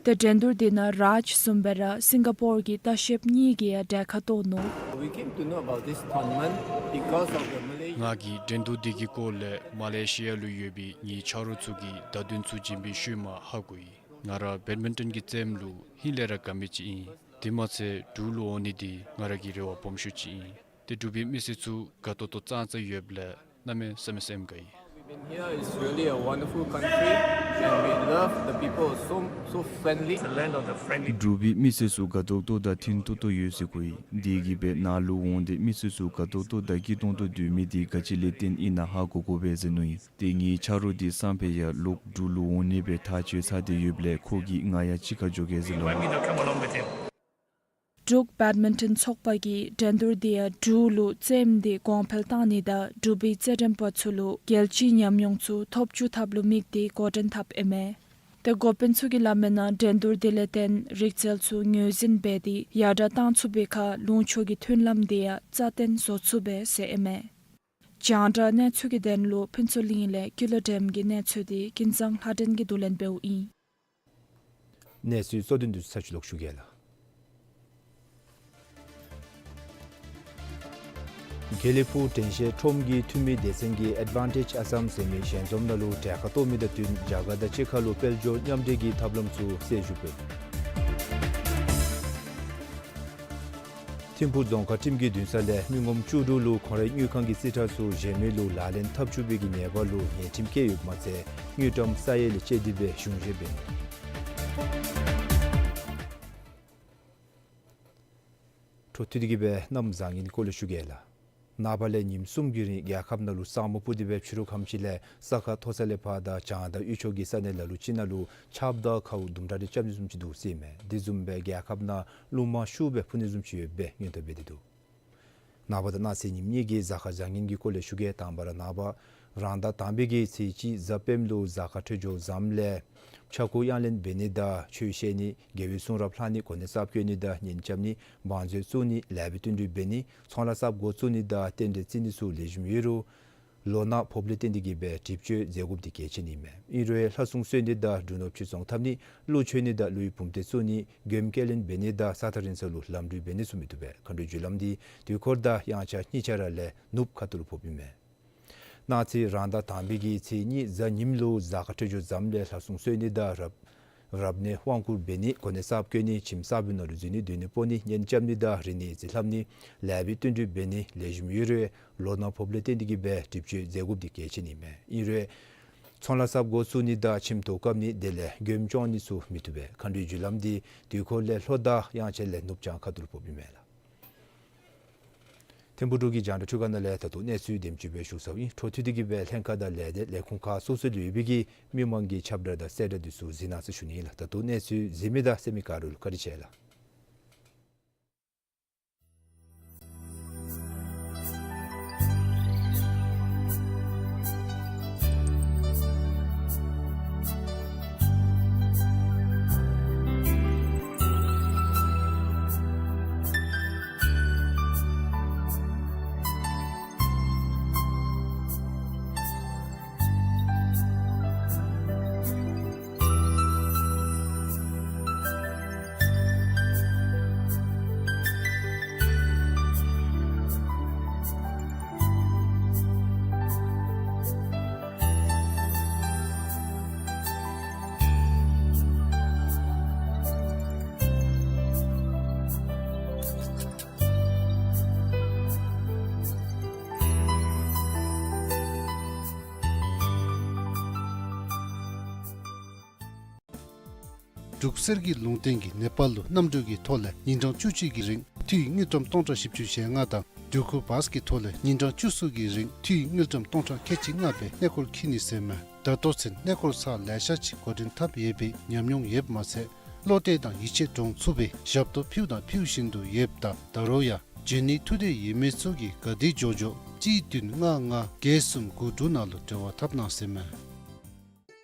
ཏེ་འགྲན་བསྡུར་འདི་ནང་རཱཇ་བཟུམ་སྦེ་ར་སིང་ག་པོར་གྱི་ལྟ་བཤལཔ་གཉིས་ཀྱིས་ཡང་གྲལ་ཁར་གཏོགས་ནུག། We came to know about this tournament because of the Malaysia. ང་གིས་འགྲན་བསྡུར་འདི་གི་སྐོར་ལས་མ་ལེ་ཤི་ཡ་ལུ་ཡོད་པའི་ངེའི་ཆ་རོགས་ཚུ་གི་བརྡ་དོན་ཚུ་བྱིན་པའི་ཤུལ་མ་ཧ་གོ་ཡི། ང་ར་བེཌ་མིན་ཊོན་གྱི་རྩེདམོ་ལུ་ཧིང་ལས་ར་དགའ་མི་ཅིག་ཨིན། དེ་མ་ཚད་འབྲུག་ལུ་འོང་ནི་འདི་ང་ར་གི་རེ་བ་སྦོམ་ཤོས་ཅིག་ཨིན། ཏེ་འབྲུག་པའི་མི་སེར་ཚུ་དགའ་ཏོག་ཏོ་ཙང་ཙང་ཡོདཔ་ལས་གནམ་མེད་ས་མེད་སེམས་དགའ་ཡི། We've been here. It's really a wonderful country, and we love the people, so, so friendly. It's the land of the friendly. འབྲུག་པའི་མི་སེར་ཚུ་དགའ་ཏོག་ཏོ་དང་མཐུན་ཏོག་ཏོ་ཡོད་ཟེར་གོ་ཡི། དེ་གིས་སྦེ་ནཱ་ལུ་འོང་སྟེ་མི་སེར་ཚུ་དགའ་ཏོག་ཏོ་དང་སྐྱིད་ཏོང་ཏོ་སྡོད་མི་འདི་ག་ཅི་ལས་བརྟེན་ཨིན་ན་ཧ་གོ་དགོ་པས་ཟེར་མནོ་ཡི། ཏེ་ངེའི་ཆ་རོགས་འདི་སང་ཕོད་ཡར་ལོག་འབྲུག་ལུ་འོང་ནི་སྦེ་ཐག་བཅད་ཚར་ཏེ་ཡོདཔ་ལས་ཁོ་གིས་ང་ཡང་གཅིག་ཁར་འགྱོ་གེ་ཟེར་སླབ་ནུག། འབྲུག་བེཌ་མིན་ཊོན་ཚོགས་པ་གིས་འགྲན་བསྡུར་འདི་ཡང་འབྲུག་ལུ་རྩེདམོ་འདི་གོང་འཕེལ་གཏང་ནི་དང་འབྲུག་པའི་རྩེད་འགྲན་པ་ཚུ་ལུ་རྒྱལ་སྤྱིའི་ཉམས་མྱོང་ཚུ་ཐོབ་བཅུག་ཐབས་ལུ་དམིགས་ཏེ་འགོ་འདྲེན་འཐབ་ཨིན་མས། ཏེ་འགོ་དཔོན་ཚུ་གིས་སླབ་མིའི་ནང་འགྲན་བསྡུར་འདི་ལས་བརྟེན་རིག་རྩལ་ཚུ་ངོས་འཛིན་འབད་དེ་ཡར་དྲག་གཏང་ཚུགས་པའི་ཁར་ལུང་ཕྱོགས་ཀྱི་མཐུན་ལམ་འདི་ཡང་རྩ་བརྟན་བཟོ་ཚུགས་པས་ཟེར་ཨིན་མས། རྒྱང་བསྒྲགས་གནས་ཚུལ་གྱི་དོན་ལུ་ཕུན་ཚོགས་གླིང་ལས་ཀུན་ལེགས་སྒྲོལམ་གྱི་གནས་ཚུལ་འདི་ཀུན་བཟང་ལྷ་སྒྲོན་གྱིས་བསྡུ་ལེན་འབདཝ་ཨིན། གནས་ཚུལ་གཙོ་དོན་འདི་ཚུ་ཚར་ཅིག་ལོག་ཞུ་གེ་ལགས། དགེ་ལེགས་ཕུག་དྲན་ཤེས་ཁྲོམ་གྱི་འཐུས་མི་སྡེ་ཚན་གྱིས་ཨེཌ་ཝན་ཊེཇ་ཨ་སམ་ཟེར་མི་ཞལ་འཛོམས་ནང་ལུ་གྲལ་ཁར་གཏོགས་མི་དང་བསྟུན་རྒྱ་གར་དང་གཅིག་ཁར་ལུ་དཔལ་འབྱོར་མཉམ་འབྲེལ་གྱི་ཐབས་ལམ་ཚུ་གསལ་ཞུ་འབད། ཐིམ་ཕུག་རྫོང་ཁག་ཁྲིམས་ཀྱི་འདུན་ས་ལས་མི་ངོམ་བཅུ་དྲུག་ལུ་ཁོང་རའི་དངུལ་ཁང་གི་རྩིས་ཁྲ་ཚུ་གཞན་མི་ལུ་ལག་ལེན་འཐབ་བཅུག་པའི་གི་ཉེས་པ་ལུ་ཉེས་ཁྲིམས་བཀལ་ཡོདཔ་མ་ཚད་དངུལ་ཀྲམ་ས་ཡ་ལས་བཅད་དེ་སྦེ་གཞུང་བཞེས་འབད་ནུག། འཕྲོ་མཐུད་དེ་གིས་སྦེ་གནམ་བཟང་ངན་གྱི་སྐོར་ལས་ཞུ་གེ་ལགས། ནངས་པ་ལས་ཉིནམ་གསུམ་གྱི་རིང་རྒྱལ་ཁབ་ནང་ལུ་ས་སྨུག་སྤུབས་ཏེ་སྦེ་ཕྱི་རུ་ཁམས་ཅིག་ལས་ས་ཁ་མཐོ་ས་ལས་ཕར་དང་བྱང་དང་དབུས་ཕྱོགས་ཀྱི་ས་གནས་ལ་ལུ་ཅིག་ནང་ལུ་ཆརཔ་དང་ཁཝ་དུམ་གྲ་རེ་རྐྱབ་ནི་བཟུམ་ཅིག་འདུག་ཟེར་ཨིན་མས། དེ་བཟུམ་སྦེ་རྒྱལ་ཁབ་ནང་རླུང་མ་ཤུགས་སྦེ་འཕུ་ནི་བཟུམ་ཅིག་ཡོད་པའི་སྔོན་བརྡ་འབད་དེ་འདུག། ནངས་པ་དང་གནངས་ཚེ་ཉིནམ་གཉིས་ཀྱི་གཟའ་སྐར་བཟང་ངན་གྱི་སྐོར་ལས་ཞུ་གེ། དང་པ་ར་ནངས་པ་རང་ཟླ་དང་པའི་གི་ཚེས་གཅིག་གཟའ་སྤེནམ་ལུ་གཟའ་སྐར་འཕྲོད་སྦྱོར་བཟངམ་ལས་ཕྱྭ་འགུགས་དབྱངས་ལེན་འབད་ནི་དང་ཆོས་བཤད་ནི་དགེ་བའི་གསུང་རབ་ལྷག་ནི་གོ་གནས་གསརཔ་བཀོད་ནི་དང་གཉེན་རྐྱབ་ནི་བང་མཛོད་བཙུགས་ནི་ལེགས་པའི་བསྟུན་གྲོས་འབད་ནི་ཚོང་ལཱ་གསརཔ་འགོ་བཙུགས་ནི་དང་རྟེན་འབྲེལ་བརྩི་ནི་ཚུ་ལེགས་ཤོམ་ཡོད་རུང་ལོ་ནག་ཕོགཔ་ལས་བརྟེན་ཏེ་གིས་སྦེ་སྒྲིབ་གཅོད་མཛད་དགོཔ་འདི་གལ་ཆེ་ནི་མས། ཨིན་རུང་ལྷ་སྲུང་གསོལ་ནི་དང་འབྲུ་ནོར་ཕྱིར་ཚོང་འཐབ་ནི་ཀླུ་མཆོད་ནི་དང་ཀླུའི་བུམ་སྡེ་བཙུགས་ནི་མགྱོནམ་སྐྱེལ་ལེན་འབད་ནི་དང་ས་ཐག་རིང་ས་ལུ་ལམ་འགྲུལ་འབད་ནི་ཚུ་མི་བཏུབ་པས། མཁའ་འགྲོའི་རྒྱུ་ལམ་འདི་དུས་འཁོར་དང་དབྱངས་འཆར་གཉིས་ཆ་ར་ལས་ནུབ་ཁ་ཐུག་ལུ་ཕོགཔ་ཨིན་མས། གནངས་ཚེ་རང་ཟླ་དང་པའི་གི་ཚེས་གཉིས་གཟའ་ཉིམ་ལུ་གཟའ་སྐར་འཕྲོད་སྦྱོར་བཟངམ་ལས་ལྷ་སྲུང་གསོལ་ནི་དང་རབ་རབ་གནས་དབང་བསྐུར་འབད་ནི་གོ་གནས་གསརཔ་བཀོད་ནི་ཁྱིམ་གསརཔ་ནང་ལུ་འཛུལ་ནི་སྡོད་གནས་སྤོ་ནི་གཉེན་རྐྱབ་ནི་དང་རིག་གནས་རྩིས་ལྷབ་ནི་ལེགས་པའི་བསྟུན་གྲོས་འབད་ནི་ལེགས་ཤོམ་ཡོད་རུང་ལོ་ནག་ཕོགཔ་ལས་བརྟེན་ཏེ་གིས་སྦེ་སྒྲིབ་གཅོད་མཛད་དགོཔ་འདི་གལ་ཆེ་ནི་མས། ཨིན་རུང་ཚོང་ལཱ་གསརཔ་འགོ་བཙུགས་ནི་དང་ཁྱིམ་ཐོག་བཀབ་ནི་དེ་ལས་མགྱོནམ་སྐྱོང་ནི་ཚུ་མི་བཏུབ་པས། མཁའ་འགྲོའི་རྒྱུ་ལམ་འདི་དུས་འཁོར་ལས་ལྷོ་དང་དབྱངས་འཆར་ལས་ནུབ་བྱང་ཁ་ཐུག་ལུ་ཕོགཔ་ཨིན་མས་ལགས། ཐིམ་ཕུག་འབྲུག་གི་རྒྱང་བསྒྲགས་ཁྲུས་ཁང་ནང་ལས་ད་ལྟོ་གནས་ཚུལ་དེམ་ཅིག་སྦེ་ཞུ་ཚརཝ་ཨིན། འཕྲོ་མཐུད་དེ་གིས་སྦེ་ལྷན་ཁག་དང་ལས་སྡེ་ལས་ཁུངས་ཁག་སོ་སོ་ལུ་ཡོད་པའི་གི་མི་མང་གི་ཁྱབ་བསྒྲགས་དང་གསལ་བསྒྲགས་འདི་ཚུ་གཟིགས་གནང་ཟེར་ཞུ་ནི་ཨིན་ལགས། ད་ལྟོ་གནས་ཚུལ་གཟིགས་མི་དང་གསན་མི་ག་ར་ལུ་བཀའ་དྲིན་ཆེ་ལགས། འབྲུག་གསེར་གྱི་ལུང་བསྟན་གྱིས་ནེ་པཱལ་ལུ་གནམ་གྲུ་གི་ཐོག་ལས་ཉིན་གྲངས་བཅུ་གཅིག་གི་རིང་འཐུས་དངུལ་ཀྲམ་སྟོང་ཕྲག་བཞི་བཅུ་ཞེ་ལྔ་དང་འབྲུག་ཁུག་བཱས་ཀྱི་ཐོག་ལས་ཉིན་གྲངས་བཅུ་གསུམ་གྱི་རིང་འཐུས་དངུལ་ཀྲམ་སྟོང་ཕྲག་ཁལ་གཅིག་ལྔ་སྦེ་གནས་སྐོར་འཁྱིད་ནི་ཟེར་མས། ད་ལྟོ་ཚུན་གནས་སྐོར་ཚར་ལེ་ཤ་ཅིག་འགོ་འདྲེན་འཐབ་ཡོད་པའི་ཉམས་མྱོང་ཡོདཔ་མ་ཚད་བློ་གཏད་དང་ཡིད་ཆེས་འདྲོངས་ཚུགས་པའི་ཞབས་ཏོག་ཕུལཝ་དང་ཕུལ་བཞིན་དུ་ཡོདཔ་ད་ད་རུང་ཡང་བྱོན་ནི་ཐུགས་འདོད་ཡོད་མི་ཚུ་གིས་ག་དེ་མགྱོགས་མགྱོགས་གཅིག་བདུན་ལྔ་ལྔ་བརྒྱད་གསུམ་དགུ་དྲུག་ནང་ལུ་འབྲེལ་བ་འཐབ་གནང་ཟེར་མས།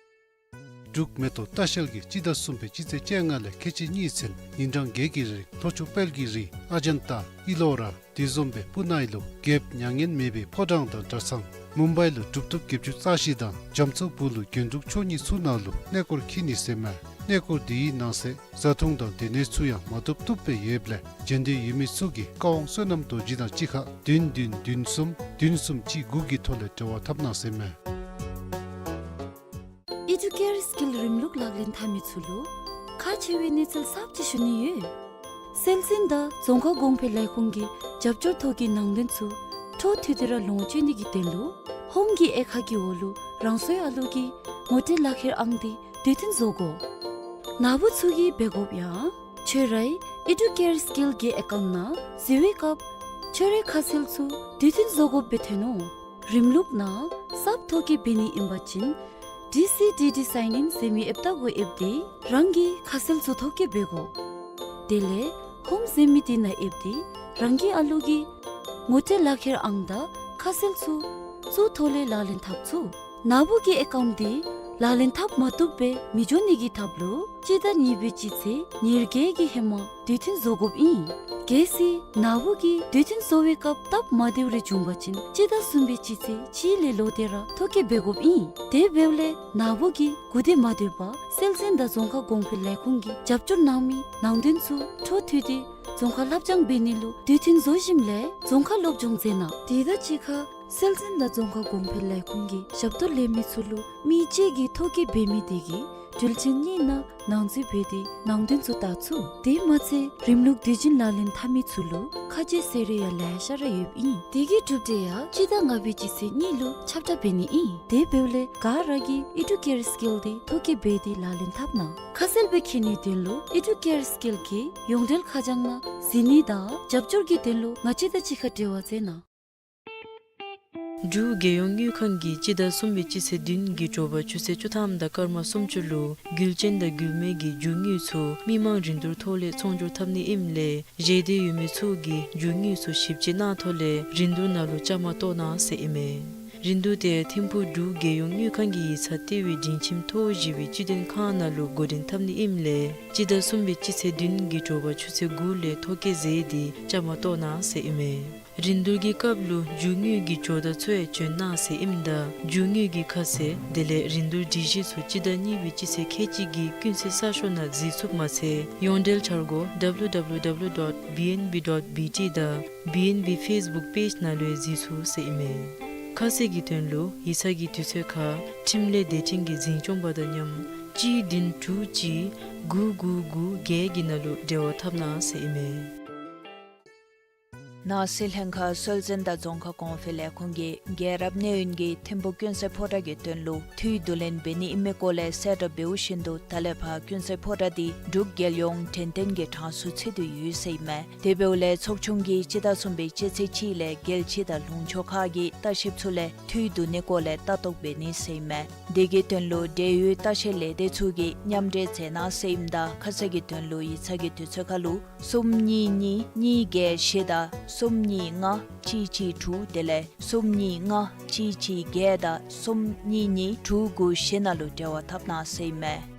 འབྲུག་མེ་ཏོག་ལྟ་བཤལ་གྱིས་སྤྱི་ཟླ་གསུམ་པའི་སྤྱི་ཚེས་བཅོ་ལྔ་ལས་ཁལ་གཅིག་གཉིས་ཚུན་ཉིན་གྲངས་བརྒྱད་ཀྱི་རིང་ལྷོ་ཕྱོགས་དཔལ་གྱི་རི་ཨ་ཇན་ཏ་ཨི་ལོ་ར་དེ་བཟུམ་སྦེ་པུ་ནའི་ལུ་རྒྱལཔོ་མྱ་ངན་མེད་པའི་ཕོ་བྲང་དང་གྲྭ་ཚང་མུམ་བའི་ལུ་གྲུབ་ཐོབ་བརྒྱད་ཅུ་རྩ་བཞི་དང་རྒྱ་མཚོ་སྦུག་ལུ་རྒྱན་དྲུག་མཆོག་གཉིས་ཚུ་ནང་ལུ་གནས་སྐོར་འཁྱིད་ནི་ཟེར་མས། གནས་སྐོར་དེའི་ནང་གསེས་བཟའ་འཐུང་དང་སྡོད་གནས་ཚུ་ཡང་མ་བཏུབ་བཏུབ་སྦེ་ཡོདཔ་ལས་བྱོན་འདོད་ཡོད་མི་ཚུ་གིས་བཀའ་དབང་བསོད་ནམས་རྡོ་རྗེ་དང་གཅིག་ཁར་བདུན་བདུན་བདུན་གསུམ་བདུན་གསུམ་གཅིག་དགུ་གི་ཐོག་ལས་འབྲེལ་བ་འཐབ་གནང་ཟེར་མས། ཨི་ཌུ་ཀེར་སི་ཀིལ་རིམ་ལུགས་ལག་ལེན་འཐབ་མི་ཚུ་ལུ་ཁག་ཆེ་བའི་གནས་ཚུལ་གསརཔ་ཅིག་ཞུ་ནི་ཡོད། སྲོལ་འཛིན་དང་རྫོང་ཁ་གོང་འཕེལ་ལས་ཁུངས་ཀྱི་རྒྱབ་སྐྱོར་ཐོག་གི་ནང་དོན་ཚུ་འཕྲོ་མཐུད་དེ་ར་ལོངས་སྤྱོད་ནི་གི་དོན་ལུ་ཧོམ་གྱི་དབྱེ་ཁག་གི་འོག་ལུ་རང་སོའི་ཨ་ལུ་གིས་ངོ་སྤྲོད་ལག་ཁྱེར་ཨང་དེ་དུས་མཐུན་བཟོ་དགོ། ནཱ་བུ་ཚུ་གིས་འབད་དགོཔ་ཡང་ཁྱོད་རའི་ཨི་ཌུ་ཀེར་སི་ཀིལ་གྱི་ཨེ་ཀའུནཊ་ནང་འཛུལ་བའི་སྐབས་ཁྱོད་རའི་ཁ་གསལ་ཚུ་དུས་མཐུན་བཟོ་དགོཔ་སྦེ་ཐོན་ནུག། རིམ་ལུགས་ནང་གསརཔ་ཐོག་གི་འབད་ནི་ཨིན་པ་ཅིན་ཌི་སི་ཌི་ཌི་སའིན་ཨིན་ཟེར་མི་ཨེཔ་ཏ་གུ་ཨེབ་སྟེ་རང་གི་ཁ་གསལ་ཚུ་ཐོག་གི་འབད་དགོ། དེ་ལས་ཧོམ་ཟེར་མི་དེ་ནང་ཨེབ་སྟེ་རང་གི་ཨ་ལུ་གི་ངོ་སྤྲོད་ལག་ཁྱེར་ཨང་དང་ཁ་གསལ་ཚུ་ཚུ་ཐོག་ལས་ལག་ལེན་འཐབ་ཚུགས། ནཱ་བུ་གི་ཨེ་ཀའུནཊ་དེ་ལག་ལེན་འཐབ་མ་བཏུབ་སྦེ་མི་འགྱོ་ནི་གི་ཐབས་ལུ་སྤྱི་ཟླ་གཉིས་པའི་སྤྱི་ཚེས་ཉེར་བརྒྱད་ཀྱི་ཧེ་མ་དུས་མཐུན་བཟོ་དགོཔ་ཨིན། གལ་སྲིད་ནཱ་བུ་གིས་དུས་མཐུན་བཟོ་བའི་སྐབས་སྟབས་མ་བདེཝ་རེ་བྱུང་པ་ཅིན་སྤྱི་ཟླ་གསུམ་པའི་སྤྱི་ཚེས་གཅིག་ལས་ལོག་སྟེ་ར་ཐོ་བཀོད་འབད་དགོཔ་ཨིན། དེ་འབདཝ་ལས་ནཱ་བུ་གིས་གུ་དེ་མ་སྡོད་པར་སྲོལ་འཛིན་དང་རྫོང་ཁ་གོང་འཕེལ་ལས་ཁུངས་ཀྱིས་རྒྱབ་སྐྱོར་གནང་མི་ནང་དོན་ཚུ་འཕྲོ་མཐུད་དེ་རྫོང་ཁ་ལྷབ་སྦྱང་འབད་ནི་ལུ་དུས་མཐུན་བཟོ་ཞིནམ་ལས་རྫོང་ཁ་སློབ་སྦྱོང་མཛད་གནང་། དེ་དང་གཅིག་ཁར་སྲོལ་འཛིན་དང་རྫོང་ཁ་གོང་འཕེལ་ལས་ཁུངས་ཀྱི་ཞབས་ཏོག་ལེན་མི་ཚུ་ལུ་མི་གཅིག་གིས་ཐོ་བཀོད་འབད་མི་དེ་གི་དྲུལ་ཆེན་གཉིས་ནང་ནང་འཛུལ་འབད་དེ་ནང་དོན་ཚུ་བལྟ་ཚུགས། དེ་མ་ཚད་རིམ་ལུགས་དུས་རྒྱུན་ལག་ལེན་འཐབ་མི་ཚུ་ལུ་ཁ་རྗེ་ཟེར་རེ་ཡང་ལེ་ཤ་ར་ཡོདཔ་ཨིན། དེ་གི་གྲུབ་འབྲས་ཡང་སྤྱི་ཟླ་ལྔ་པའི་སྤྱི་ཚེས་གཉིས་ལུ་ཁྱབ་བསྒྲགས་འབད་ནི་ཨིན། དེ་འབདཝ་ལས་ག་ར་གིས་ཨི་ཌུ་ཀེར་སི་ཀིལ་དེ་ཐོ་བཀོད་འབད་དེ་ལག་ལེན་འཐབ་གནང་། ཁ་གསལ་སྦེ་མཁྱེན་ནིའི་དོན་ལུ་ཨི་ཌུ་ཀེར་སི་ཀིལ་གྱི་ཡོངས་འབྲེལ་ཁ་བྱང་ནང་གཟིགས་ནི་དང་རྒྱབ་སྐྱོར་གྱི་དོན་ལུ་ང་བཅས་དང་གཅིག་ཁར་འབྲེལ་བ་མཛད་གནང་། འབྲུག་རྒྱལ་ཡོངས་དངུལ་ཁང་གིས་སྤྱི་ཟླ་གསུམ་པའི་སྤྱི་ཚེས་བདུན་གྱི་དྲོ་པ་ཆུ་ཚོད་བཅུ་ཐམ་དང་སྐར་མ་སུམ་ཅུ་ལུ་རྒྱུ་ཅན་དང་རྒྱུ་མེད་ཀྱི་རྒྱུ་དངོས་ཚུ་མི་མང་རིན་བསྡུར་ཐོག་ལས་ཚོང་སྒྱུར་འཐབ་ནི་ཨིནམ་ལས་བཞེས་འདོད་ཡོད་མི་ཚུ་གིས་རྒྱུ་དངོས་ཚུ་ཞིབ་དཔྱད་གནང་ཐོག་ལས་རིན་བསྡུར་ནང་ལུ་བཅའ་མར་གཏོགས་གནང་ཟེར་ཨིན་མས། རིན་བསྡུར་དེ་ཐིམ་ཕུག་འབྲུག་རྒྱལ་ཡོངས་དངུལ་ཁང་གི་ཡིག་ཚང་ལྟེ་བའི་སྒྲིང་ཁྱིམ་ཐོག་བཞི་པའི་སྤྱི་དོན་ཁང་ནང་ལུ་འགོ་འདྲེན་འཐབ་ནི་ཨིནམ་ལས་སྤྱི་ཟླ་གསུམ་པའི་སྤྱི་ཚེས་བདུན་གྱི་དྲོ་པ་ཆུ་ཚོད་དགུ་ལས་ཐོ་བཀོད་མཛད་དེ་བཅའ་མར་གཏོགས་གནང་ཟེར་ཨིན་མས། རིན་བསྡུར་གྱི་སྐབས་ལུ་རྒྱུ་དངོས་ཀྱི་ཇོ་བདག་ཚུ་ཡང་བྱོན་གནང་ཟེར་ཨིནམ་ད་རྒྱུ་དངོས་ཀྱི་ཁ་གསལ་དེ་ལས་རིན་བསྡུར་སྒྲིག་གཞི་ཚུ་སྤྱི་ཟླ་གཉིས་པའི་སྤྱི་ཚེས་ཁལ་གཅིག་གི་ཀུན་གསལ་གསར་ཤོག་ནང་གཟིགས་ཚུགསཔ་མ་ཚད་ཡོངས་འབྲེལ་འཆར་སྒོ་W W W dot B N B dot B T དང་B N B Facebook page ནང་ལུ་ཡང་གཟིགས་ཚུགས་ཟེར་ཨིན་མས། ཁ་གསལ་གྱི་དོན་ལུ་ཡིག་ཚང་གི་དུས་ཚོད་ཁར་ཁྲིམས་ལས་སྡེ་ཕྲན་གྱི་འཛིན་སྐྱོང་པ་དང་མཉམ་གཅིག་བདུན་དྲུག་གཅིག་དགུ་དགུ་དགུ་བརྒྱད་ཀྱི་ནང་ལུ་འབྲེལ་བ་འཐབ་གནང་ཟེར་ཨིན་མས། ནང་སྲིད་ལྷན་ཁག་སྲོལ་འཛིན་དང་རྫོང་ཁ་གོང་འཕེལ་ལས་ཁུངས་ཀྱིས་རྒྱལ་རབས་གནས་ཡུན་གྱི་ཐིམ་ཕུག་ཀུན་གསལ་ཕོ་བྲང་གི་དོན་ལུ་འཐུས་བསྡུ་ལེན་འབད་ནི་ཨིན་མི་སྐོར་ལས་གསལ་བསྒྲགས་འབདཝ་བཞིན་དུ་ད་ལས་ཕར་ཀུན་གསལ་ཕོ་བྲང་འདི་འབྲུག་རྒྱལ་ཡོངས་དྲན་རྟེན་གྱི་གྲངས་སུ་ཚུད་དེ་ཡོད་ཟེར་ཨིན་མས། དེ་འབདཝ་ལས་ཚོགས་ཆུང་གིས་སྤྱི་ཟླ་གསུམ་པའི་སྤྱི་ཚེས་གཅིག་ལས་རྒྱལ་སྤྱི་དང་ལུང་ཕྱོགས་ཁག་གི་ལྟ་བཤལཔ་ཚུ་ལས་འཐུས་བསྡུ་ནི་སྐོར་ལས་ལྟ་རྟོག་འབད་ནི་ཟེར་ཨིན་མས། དེ་གི་དོན་ལུ་འབྲེལ་ཡོད་ལྟ་བཤལ་ལས་སྡེ་ཚུ་གིས་མཉམ་འབྲེལ་མཛད་གནང་ཟེར་ཨིནམ་ད་ཁ་གསལ་གྱི་དོན་ལུ་ཡིག་ཚང་གི་དུས་ཚོད་ཁར་ལུ་གསུམ་གཉིས་གཉིས་གཉིས་བརྒྱད་བཞི་དང་གསུམ་གཉིས་ལྔ་གཅིག་གཅིག་དྲུག་དེ་ལས་གསུམ་གཉིས་ལྔ་གཅིག་གཅིག་བརྒྱད་དང་གསུམ་གཉིས་གཉིས་དྲུག་དགུ་བཞི་ནང་ལུ་འབྲེལ་བ་འཐབ་གནང་ཟེར་ཨིན་མས།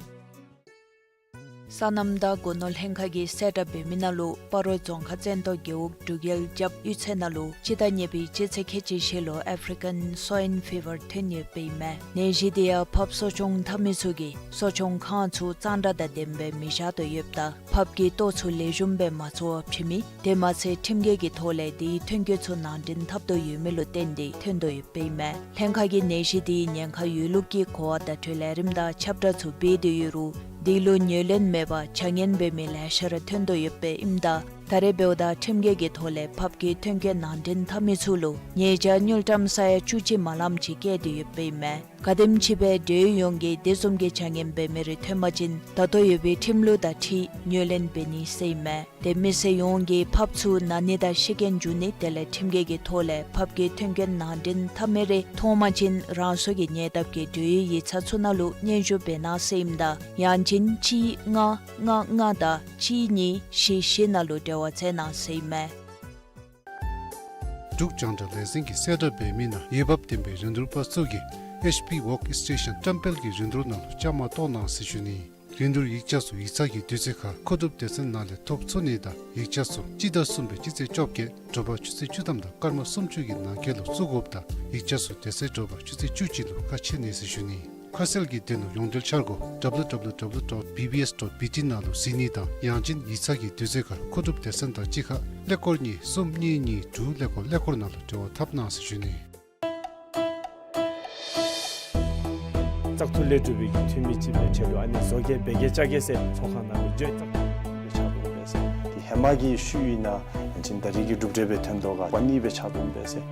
སོ་ནམ་དང་སྒོ་ནོར་ལྷན་ཁག་གིས་གསལ་བསྒྲགས་འབད་མི་ནང་ལུ་སྤ་རོ་རྫོང་ཁག་བཙན་ཏོ་རྒེད་འོག་འབྲུག་རྒྱལ་རྒྱབ་གཡུས་ཚན་ནང་ལུ་སྤྱི་ཟླ་གཉིས་པའི་སྤྱི་ཚེས་ཁལ་གཅིག་བཞི་ལུ་ཨེཕ་རི་ཀན་སོའིན་ཕི་བར་ཐོན་ཡོདཔ་ཨིན་མས། ནད་གཞི་དེ་ཡང་ཕགཔ་གསོ་སྐྱོང་འཐབ་མི་ཚུ་གིས་གསོ་སྐྱོང་ཁང་ཚུ་གཙང་སྦྲ་དང་ལྡནམ་སྦེ་མི་བཞག་དོ་ཡོདཔ་ད་ཕགཔ་གི་ལྟོ་ཚུ་ལེགས་ཤོམ་སྦེ་མ་འཚོ་བར་ཕྱིན་མི་དེ་མ་ཚད་ཁྲིམས་འགལ་གྱི་ཐོག་ལས་དེའི་ཐོན་སྐྱེད་ཚུ་ནང་འདྲེན་འཐབ་དོ་ཡོད་མི་ལུ་བརྟེན་ཏེ་ཐོན་དོ་ཡོདཔ་ཨིན་མས། ལྷན་ཁག་གིས་ནད་གཞི་དེའི་ཉེན་ཁ་ཡོད་ལུགས་ཀྱི་གོ་བ་བརྡ་སྤྲོད་ལས་རིམ་དང་ཁྱབ་བསྒྲགས་ཚུ་འབད་དེ་ཡོད་རུང་དེ་ལུ་ཉེར་ལེན་མེད་པར་བྱ་ངན་འབད་མི་ལེ་ཤ་ར་ཐོན་དོ་ཡོདཔ་ཨིནམ་ད་ད་རེས་འབདཝ་ད་ཁྲིམས་འགལ་གྱི་ཐོག་ལས་ཕགཔ་གི་ཐོན་སྐྱེད་ནང་འདྲེན་འཐབ་མི་ཚུ་ལུ་ཉེས་བྱ་དངུལ་ཀྲམ་ས་ཡ་བཅུ་གཅིག་མ་ལངམ་ཅིག་བཀལ་ཏེ་ཡོདཔ་ཨིན་མས། ག་དེམ་ཅིག་སྦེ་འབྲེལ་ཡོད་ཡོངས་ཀྱིས་དེ་བཟུམ་གྱི་ཆ་མཉམ་འབད་མི་རེ་ཐོན་པ་ཅིན་ད་ལྟོ་ཡོད་པའི་ཁྲིམས་ལུགས་དང་འཁྲིལ་ངོས་ལེན་འབད་ནི་ཟེར་ཨིན་མས། ཏེ་མི་སེར་ཡོངས་ཀྱིས་ཕགཔ་ཚུ་ན་ནི་དང་ཤི་རྐྱེན་འབྱུང་ནི་དེ་ལས་ཁྲིམས་འགལ་གྱི་ཐོག་ལས་ཕགཔ་གི་མཐུན་རྐྱེན་ནང་འདྲེན་འཐབ་མི་རེ་མཐོང་པ་ཅིན་རང་སོ་གི་ཉེ་འདབས་ཀྱི་འབྲེལ་ཡོད་ཡིག་ཚང་ཚུ་ནང་ལུ་སྙན་ཞུ་འབད་གནང་ཟེར་ཨིནམ་ད་ཡང་ཅིན་གཅིག་ལྔ་ལྔ་ལྔ་དང་གཅིག་གཉིས་བཞི་བཞི་ནང་ལུ་འབྲེལ་བ་འཚོལ་གནང་ཟེར་ཨིན་མས། འབྲུག་རྒྱང་བསྒྲགས་ལས་འཛིན་གྱིས་གསལ་བསྒྲགས་འབད་མི་ནང་འོས་འབབ་ལྡན་པའི་རིན་བསྡུར་པ་ཚུ་གིས་ཨེཆ་པི་ཝརཀ་སི་ཊེ་ཤཱན་བཀྲམ་སྤེལ་གྱི་རིན་བསྡུར་ནང་ལུ་བཅའ་མར་གཏོགས་གནང་ཟེར་ཞུ་ནི། རིན་བསྡུར་ཡིག་ཆ་ཚུ་ཡིག་ཚང་གི་དུས་ཚོད་ཁར་མཁོ་སྒྲུབ་སྡེ་ཚན་ནང་ལས་ཐོབ་ཚུགས་ནི་དང་ཡིག་ཆ་ཚུ་སྤྱི་ཟླ་གསུམ་པའི་སྤྱི་ཚེས་བཅོ་བརྒྱད་དྲོ་པ་ཆུ་ཚོད་བཅུ་ཐམ་དང་སྐར་མ་སུམ་ཅུ་གི་ནང་འཁོད་ལུ་བཙུགས་དགོཔ་དང་ཡིག་ཆ་ཚུ་དེ་ཚེ་དྲོ་པ་ཆུ་ཚོད་བཅུ་གཅིག་ལུ་ཁ་ཕྱེ་ནི་ཟེར་ཞུ་ནི། ཁ་གསལ་གྱི་དོན་ལུ་ཡོངས་འབྲེལ་འཆར་སྒོ་W W W dot B B S dot B T ནང་ལུ་གཟིགས་ནི་དང་ཡང་ཅིན་ཡིག་ཚང་གི་དུས་ཚོད་ཁར་མཁོ་སྒྲུབ་སྡེ་ཚན་དང་གཅིག་ཁར་ཀླད་ཀོར་གཉིས་གསུམ་གཉིས་གཉིས་དྲུག་ཀླད་ཀོར་ཀླད་ཀོར་ནང་ལུ་འབྲེལ་བ་འཐབ་གནང་ཟེར་ཞུ་ནི། བཙག་འཐུ་ལས་གྲུབ་པའི་འཐུས་མི་ཅིག་སྦེ་ཁྲལ་ལུ་ཨ་ནི་བཟོ་གེ་འབད་གེ་བཅའ་གེ་ཟེར་ཚོགས་ཁང་ནང་ལུ་བརྗོད་བཙག་འཐུ་ལས་ཆགས་འོང་པས་ཟེར། ཏེ་ཧེ་མ་གི་ཤུལ་ཨིན་ན་ཡང་ཅིན་ད་རེས་ཀྱི་གྲུབ་འབྲས་སྦེ་ཐོན་དོ་ག་པ་ནི་སྦེ་ཆགས་འོང་པས་ཟེར།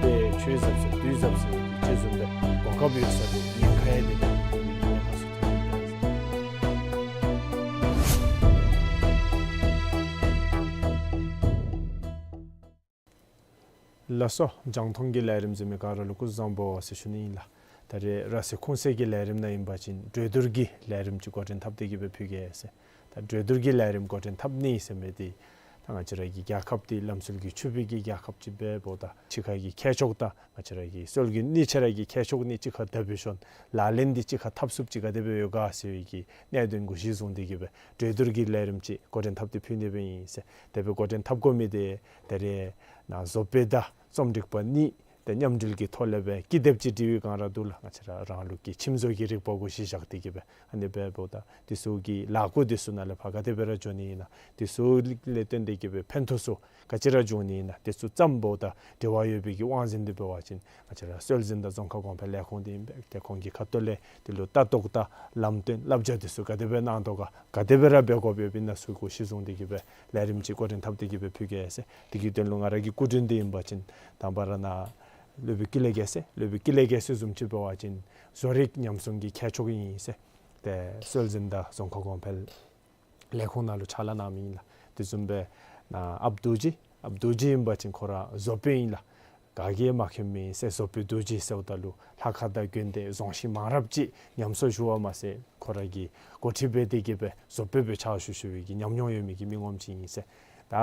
ཏེ་ཆོས་ཟབ་ཟེར་དུས་ཟབ་ཟེར་ཅིག་བཟུམ་སྦེ་གོ་སྐབས་ཡོད་ས་ལུ་ཉེན་ཁ་ཡང་དེ་ལས་ཉེན་ཁ་སུ་ཐོན་པས་ཟེར། ལགས་སོ། རྒྱང་མཐོང་གི་ལས་རིམ་གཟིགས་མི་ག་ར་ལུ་སྐུ་གཟུགས་བཟང་པོ་ཟེར་ཞུ་ནི་ཨིན་ལགས། ད་རེས་ར་སེ་ཁུངས་གསལ་གྱི་ལས་རིམ་ནང་ཨིན་པ་ཅིན་གྲོས་བསྡུར་གྱི་ལས་རིམ་ཅིག་འགོ་འདྲེན་འཐབ་སྟེ་གི་སྦེ་ཕུལ་གེ་ཟེར། ད་གྲོས་བསྡུར་གྱི་ལས་རིམ་འགོ་འདྲེན་འཐབ་ནི་ཟེར་མི་འདི་ད་ང་བཅས་ར་གི་རྒྱལ་ཁབ་འདི་ལམ་སྲོལ་གྱི་ཕྱུག་པའི་གི་རྒྱལ་ཁབ་ཅིག་འབདཝ་ད་གཅིག་ཁར་གྱི་ཁྱད་ཕྱོགས་དང་ང་བཅས་ར་གི་སྲོལ་རྒྱུན་གཉིས་ཆ་ར་གི་ཁྱད་ཕྱོགས་གཉིས་གཅིག་ཁར་བསྡེབས་སྦེ་ཞིནམ་ལག་ལེན་འདི་གཅིག་ཁར་འཐབ་ཚུགསཔ་ཅིག་ག་དེ་སྦེ་ཡོད་ག་ཟེར་བའི་གི་གནད་དོན་གུ་གཞི་བཟུང་སྟེ་གི་སྦེ་གྲོས་བསྡུར་གྱི་ལས་རིམ་ཅིག་འགོ་འདྲེན་འཐབ་སྟེ་ཕུལ་ནི་སྦེ་ཨིན་ཟེར། དེ་སྦེ་འགོ་འདྲེན་འཐབ་དགོ་མི་འདི་ད་རེས་ནཱ་བཟོ་པ་དང་རྩོམ་སྒྲིག་པ་གཉིས་ཏེ་མཉམ་འབྲེལ་གྱི་ཐོག་ལས་སྦེ་ཀི་དེབ་ཅིག་འབྲི་བའི་སྒང་ར་འདུག་ལགས། ང་བཅས་ར་རང་ལུགས་ཀྱི་ཁྱིམ་བཟོ་གི་རིག་པ་གུ་གཞི་བཞག་སྟེ་གི་སྦེ་ཨ་ནི་སྦེ་འབདཝ་ད་དེ་ཚུ་གི་ལཱ་འགོ་དེ་ཚུ་ནཱ་ལས་ཕར་ག་དེ་སྦེ་ར་འགྱོ་ནི་ཨིན་ན་དེ་ཚུ་ལས་བརྟེན་ཏེ་གི་སྦེ་ཕན་ཐོགས་ཚུ་ག་ཅི་ར་འབྱུང་ནི་ཨིན་ན་དེ་ཚུ་ཙམ་འབདཝ་ད་འབྲེལ་བ་ཡོད་པའི་གི་དབང་འཛིན་འདི་འབད་བ་ཅིན་ང་བཅས་ར་སྲོལ་འཛིན་དང་རྫོང་ཁ་གོང་འཕེལ་ལས་ཁུངས་འདི་ཨིན་པས། ཏེ་ཁོང་གི་ཁ་ཐུག་ལས་དེ་ལུ་ལྟ་རྟོག་དང་ལམ་སྟོན་བསླབ་བྱ་དེ་ཚུ་ག་དེ་སྦེ་གནང་དོ་ག་ག་དེ་སྦེ་ར་འབད་དགོཔ་ཡོདཔ་ཨིན་ན་ཚུ་གུ་གཞི་བཟུང་སྟེ་གི་སྦེ་ལས་རིམ་ཅིག་འགོ་འདྲེན་འཐབ་སྟེ་གི་སྦེ་ཕུལ་གེ་ཟེར། དེ་གི་དོན་ལུ་ང་ར་གི་སྐུ་མགྲོན་འདི་ཨིན་པ་ཅིན་དང་པ་ར་ནཱ་སློབ་དཔོན་ཀུན་ལེགས་རྒྱལ་མཚན། སློབ་དཔོན་ཀུན་ལེགས་རྒྱལ་མཚན་བཟུམ་ཅིག་འབད་བ་ཅིན་བཟོ་རིག་ཉམས་སྲུང་གི་མཁས་མཆོག་ཨིན་ཟེར། ཏེ་སྲོལ་འཛིན་དང་རྫོང་ཁ་གོང་འཕེལ་ལས་ཁུངས་ནང་ལུ་ཕྱག་ལཱ་གནང་མི་ཨིན་ལགས། དེ་བཟུམ་སྦེ་ནཱ་ཨཔ་རྡོ་རྗེ། ཨཔ་རྡོ་རྗེ་ཨིན་པ་ཅིན་ཁོ་ར་བཟོ་པ་ཨིན་ལགས། ག་གིས་མ་མཁྱེནམ་མེད་ཟེར། བཟོ་པའི་རྡོ་རྗེ་ཟེརཝ་ད་ལུ་ལྷ་ཁང་དང་དགོན་སྡེ་རྫོང་གཞི་མང་རབས་ཅིག་ཉམས་གསོ་ཞུ་བ་མ་ཚད་ཁོ་ར་གིས་འགོ་ཁྲིདཔ་འབད་དེ་གི་སྦེ་བཟོ་པ་སྦེ་ཕྱག་ཞུ་ཞུ་བའི་གི་ཉམས་མྱོང་ཡོད་མི་གི་མི་ངོམ་ཅིག་ཨིན་ཟེར། ད་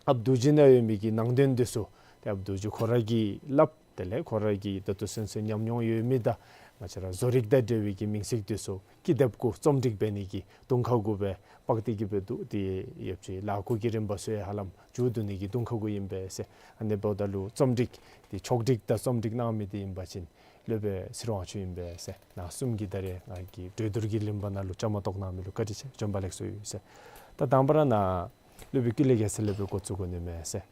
ཨཔ་རྡོ་རྗེ་ནང་ཡོད་མི་གི་ནང་དོན་དེ་ཚུ་ཏེ་ཨཔ་རྡོ་རྗེ་ཁོ་ར་གིས་སླབ། དེ་ལས་ཁོ་ར་གིས་ད་ལྟོ་ཚུན་ཚོད་ཉམས་མྱོང་ཡོད་མི་དང་ང་བཅས་ར་བཟོ་རིག་དང་འབྲེལ་བའི་གི་མིང་ཚིག་དེ་ཚུ་ཀི་དེབ་གུ་རྩོམ་སྒྲིག་འབད་ནི་གི་དུང་ཁ་གུ་སྦེ་དཔག་སྟེ་གི་སྦེ་འདུག། དེ་ཡོདཔ་ཅིག་ལཱ་འགོ་གི་རིམ་པ་ཚུ་ཡང་ཧ་ལམ་མཇུག་བསྡུ་ནི་གི་དུང་ཁ་གུ་ཨིན་པས་ཟེར། ཨ་ནི་འབདཝ་ད་ལུ་རྩོམ་སྒྲིག་དེ་ཕྱོགས་སྒྲིག་དང་རྩོམ་སྒྲིག་གནང་མི་དེ་ཨིན་པ་ཅིན་སློབ་དཔོན་ཚེ་རིང་དབང་ཕྱུག་ཨིན་པས་ཟེར། ནཱ་གསུམ་གྱིས་ད་རེས་ང་གི་གྲོས་བསྡུར་གྱི་རིམ་པ་ནང་ལུ་བཅའ་མར་གཏོགས་གནང་མི་ལུ་བཀའ་དྲིན་ཆེ། བྱོན་པ་ལེགས་སོ་ཡོད་ཟེར། ད་དང་པ་ར་ནཱ་སློབ་དཔོན་ཀུན་ལེགས་རྒྱལ་མཚན་ལས་སྦེ་འགོ་བཙུགས་དགོ་ནི་མས་ཟེར།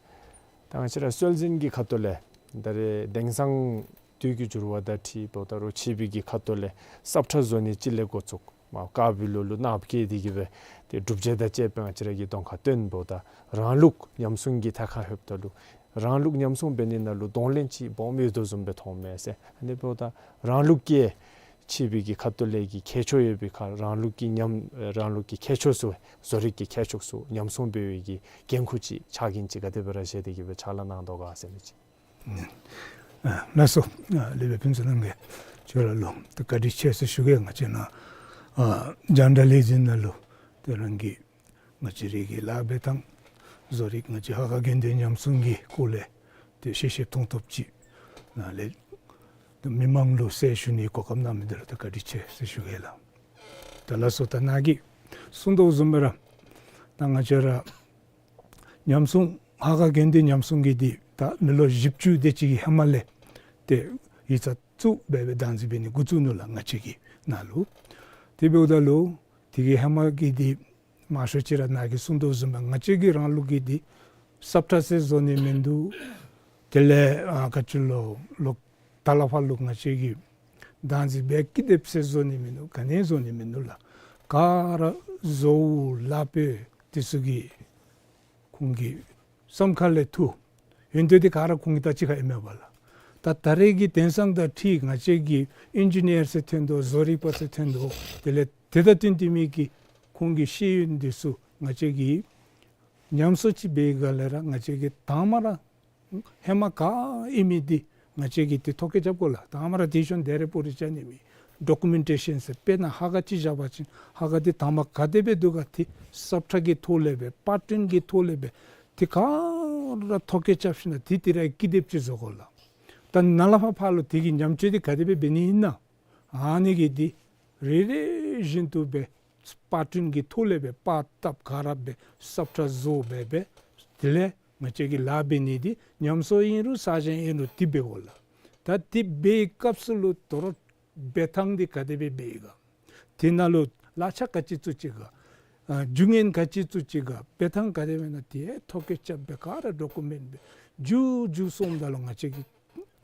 ད་ང་བཅས་ར་སྲོལ་འཛིན་གྱི་ཁ་ཐུག་ལས་ད་རེས་དེང་སང་དུས་ཀྱི་འགྱུར་བ་དང་འཁྲིལ་འབདཝ་ད་རོགས་ཆེ་བའི་གི་ཁ་ཐུག་ལས་སབ་ཁྲ་བཟོ་ནི་ཅིག་ལས་འགོ་བཙུགས། མར་དཀར་པོའི་ལོ་ལུ་ནགཔོ་བཀལ་ཏེ་གི་སྦེ་ཏེ་སྒྲུབ་བྱེད་དང་བཅས་པ་ང་བཅས་ར་གི་གདོང་ཁར་སྟོན་འབདཝ་ད་རང་ལུགས་ཉམས་སྲུང་གི་ཐད་ཁར་ལྷོདཔ་ད་ལུ་རང་ལུགས་ཉམས་སྲུང་འབད་ནི་ནང་ལུ་གདོང་ལེན་ཅིག་སྦོམ་ཡོད་དོ་བཟུམ་སྦེ་མཐོངམ་མས་ཟེར། ཨ་ནི་འབདཝ་ད་རང་ལུགས་ཀྱི་ཆེ་བའི་གི་ཁ་ཐུག་ལས་ཀྱི་ཁྱད་ཆོས་ཡོད་པའི་ཁར་རང་ལུགས་ཀྱི་ཉམས་རང་ལུགས་ཀྱི་ཁྱད་ཆོས་ཚུ་བཟོ་རིག་གི་ཁྱད་ཆོས་ཚུ་ཉམས་སྲུང་འབད་བའི་གི་འགན་ཁུར་ཅིག་ཕྱག་འགན་ཅིག་ག་དེ་སྦེ་ར་བཞེས་ཏེ་གི་སྦེ་ཕྱག་ལཱ་གནང་དོ་ག་ཟེར་མི་ཅིག། ཨ་ལགས་སོ། ཨ་སློབ་དཔོན་ཕུན་ཚོགས་རྣམ་རྒྱལ་ཁྱོད་ར་ལུ་ཏེ་བཀའ་དྲིན་ཆེ་ཟེར་ཞུ་གེ། ང་བཅས་ནཱ་ཨ་རྒྱང་བསྒྲགས་ལས་འཛིན་ནང་ལུ་ཏེ་རང་གི་ང་བཅས་རའི་གི་ལཱ་འབད་ཐངས་བཟོ་རིག་ང་བཅས་ཧ་ག་དགེ་འདུན་ཉམས་སྲུང་གི་སྐོར་ལས་ཏེ་ཤེས་ཤེས་མཐོང་ཐོབ་ཅིག་ནཱ་ལས་ཏེ་མི་མང་ལུ་གསལ་ཞུ་ནི་གོ་སྐབས་གནང་མི་འདི་ལུ་ཏེ་བཀའ་དྲིན་ཆེ་ཟེར་ཞུ་གེ་ལགས། ད་ལགས་སོ། ད་ནཱ་གིས་གསུངས་དོ་བཟུམ་སྦེ་ར་ད་ང་བཅས་ར་ཉམས་སྲུང་ཧ་ག་དགེ་འདུན་ཉམས་སྲུང་གི་འདི་ད་མི་ལོ་བཞི་བཅུ་དེ་ཅིག་གི་ཧེ་མ་ལས་ཏེ་ཡིག་ཚང་བཙུགས་སྦེ་སྦེ་བདག་འཛིན་འབད་ནི་འགོ་བཙུགས་ནུག་ལགས། ང་བཅས་ཀྱི་ནང་ལུ་དེ་འབདཝ་ད་ལུ་དེ་གི་ཧེ་མ་གི་འདི་མང་ཤོས་ཅིག་ར་ནཱ་གིས་གསུངས་དོ་བཟུམ་སྦེ་ང་བཅས་ཀྱི་རང་ལུགས་ཀྱི་འདི་སབ་ཁྲ་ཟེར་བཟོ་ནི་མིན་འདུག། དེ་ལས་ཨ་ག་ཅི་ལོ་ལོག་ད་ལས་ཕར་ལུ་ང་བཅས་ཀྱི་བདག་འཛིན་འབད་ཀི་དེབ་ཟེར་བཟོ་ནི་མིན་འདུག། ག་ནི་བཟོ་ནི་མིན་འདུག་ལགས། ག་ར་བཟོ་བོ་ལག་པས་དེ་ཚུ་གི་ཁོང་གི་བསམ་ཁ་ལས་ཐུག། ཡོན་ཏན་འདི་ག་ར་ཁོང་གི་ད་གཅིག་ཁར་ཨིན་མས་པ་ལགས། ད་ད་རེས་ཀྱི་དེང་སང་དང་འཁྲིལ་ང་བཅས་ཀྱི་ཨིན་ཇི་ནི་ཡར་ཟེར་ཐོན་དོ། བཟོ་རིག་པ་ཟེར་ཐོན་དོ། དེ་ལས་དེ་དང་བསྟུན་ཏེ་མི་གི་ཁོང་གི་ཤེས་ཡོན་འདི་ཚུ་ང་བཅས་ཀྱིས་ཉམས་གསོ་ཅིག་འབད་བའི་སྒང་ལས་ར་ང་བཅས་ཀྱིས་དང་མ་ར་ཧེ་མ་ག་ཨིན་མི་འདི་ང་བཅས་ཀྱིས་འདི་ཐོ་བཀོད་རྐྱབ་དགོ་ལགས། དང་མ་ར་དེ་ཤུལ་དེ་རེ་པོ་རེ་རྐྱབ་ནི་མེད། ཌོ་ཀུ་མེན་ཊེ་ཤཱན་ཟེར་དཔེར་ན་ཧ་ག་ཅིག་བཞག་པ་ཅིན་ཧ་ག་འདི་དང་མ་ག་དེ་སྦེ་འདུག་ག་དེ་སོབ་ཊ་གི་ཐོག་ལས་སྦེ་པར་སྐྲུན་གྱི་ཐོག་ལས་སྦེ་དེ་ག་ར་ཐོ་བཀོད་རྐྱབ་ཞིནམ་ལས་དེ་དེ་ར་ཀི་དེབ་ཅིག་བཟོ་དགོ་ལགས། ད་ནཱ་ལས་ཕར་ཕར་ལུ་དེ་གི་ཉམས་བཅོས་འདི་ག་དེ་སྦེ་འབད་ནི་ཨིན་ན། ཨ་ནི་གི་འདི་རེ་རེ་བཞིན་དུ་སྦེ་པར་སྐྲུན་གྱི་ཐོག་ལས་སྦེ་པར་བཏབ་ག་ར་སྦེ་སོབ་ཊ་བཟོ་སྦེ་སྦེ་དེ་ལས་ང་བཅས་ཀྱིས་ལཱ་འབད་ནི་འདི་ཉམས་གསོ་ཨིན་རུང་གསར་བཞེངས་ཨིན་རུང་དེ་འབད་དགོ་ལགས། ད་དེ་འབད་བའི་སྐབས་སུ་ལུ་དོ་རུང་འབད་ཐངས་འདི་ག་དེ་སྦེ་འབད་ཡི་ག། དེ་ནང་ལུ་གླ་ཆ་ག་ཅི་བཙུགས་ཅི་ག། ཨ་རྒྱུ་ངན་ག་ཅི་བཙུགས་ཅི་ག། འབད་ཐངས་ག་དེ་སྦེ་ཨིན་ན་དེ་ཐོ་བཀོད་རྐྱབ་སྦེ་ག་ར་ཌོ་ཀུ་མེནཊ་སྦེ་མཇུག་མཇུག་སོངམ་ད་ལུ་ང་བཅས་ཀྱིས་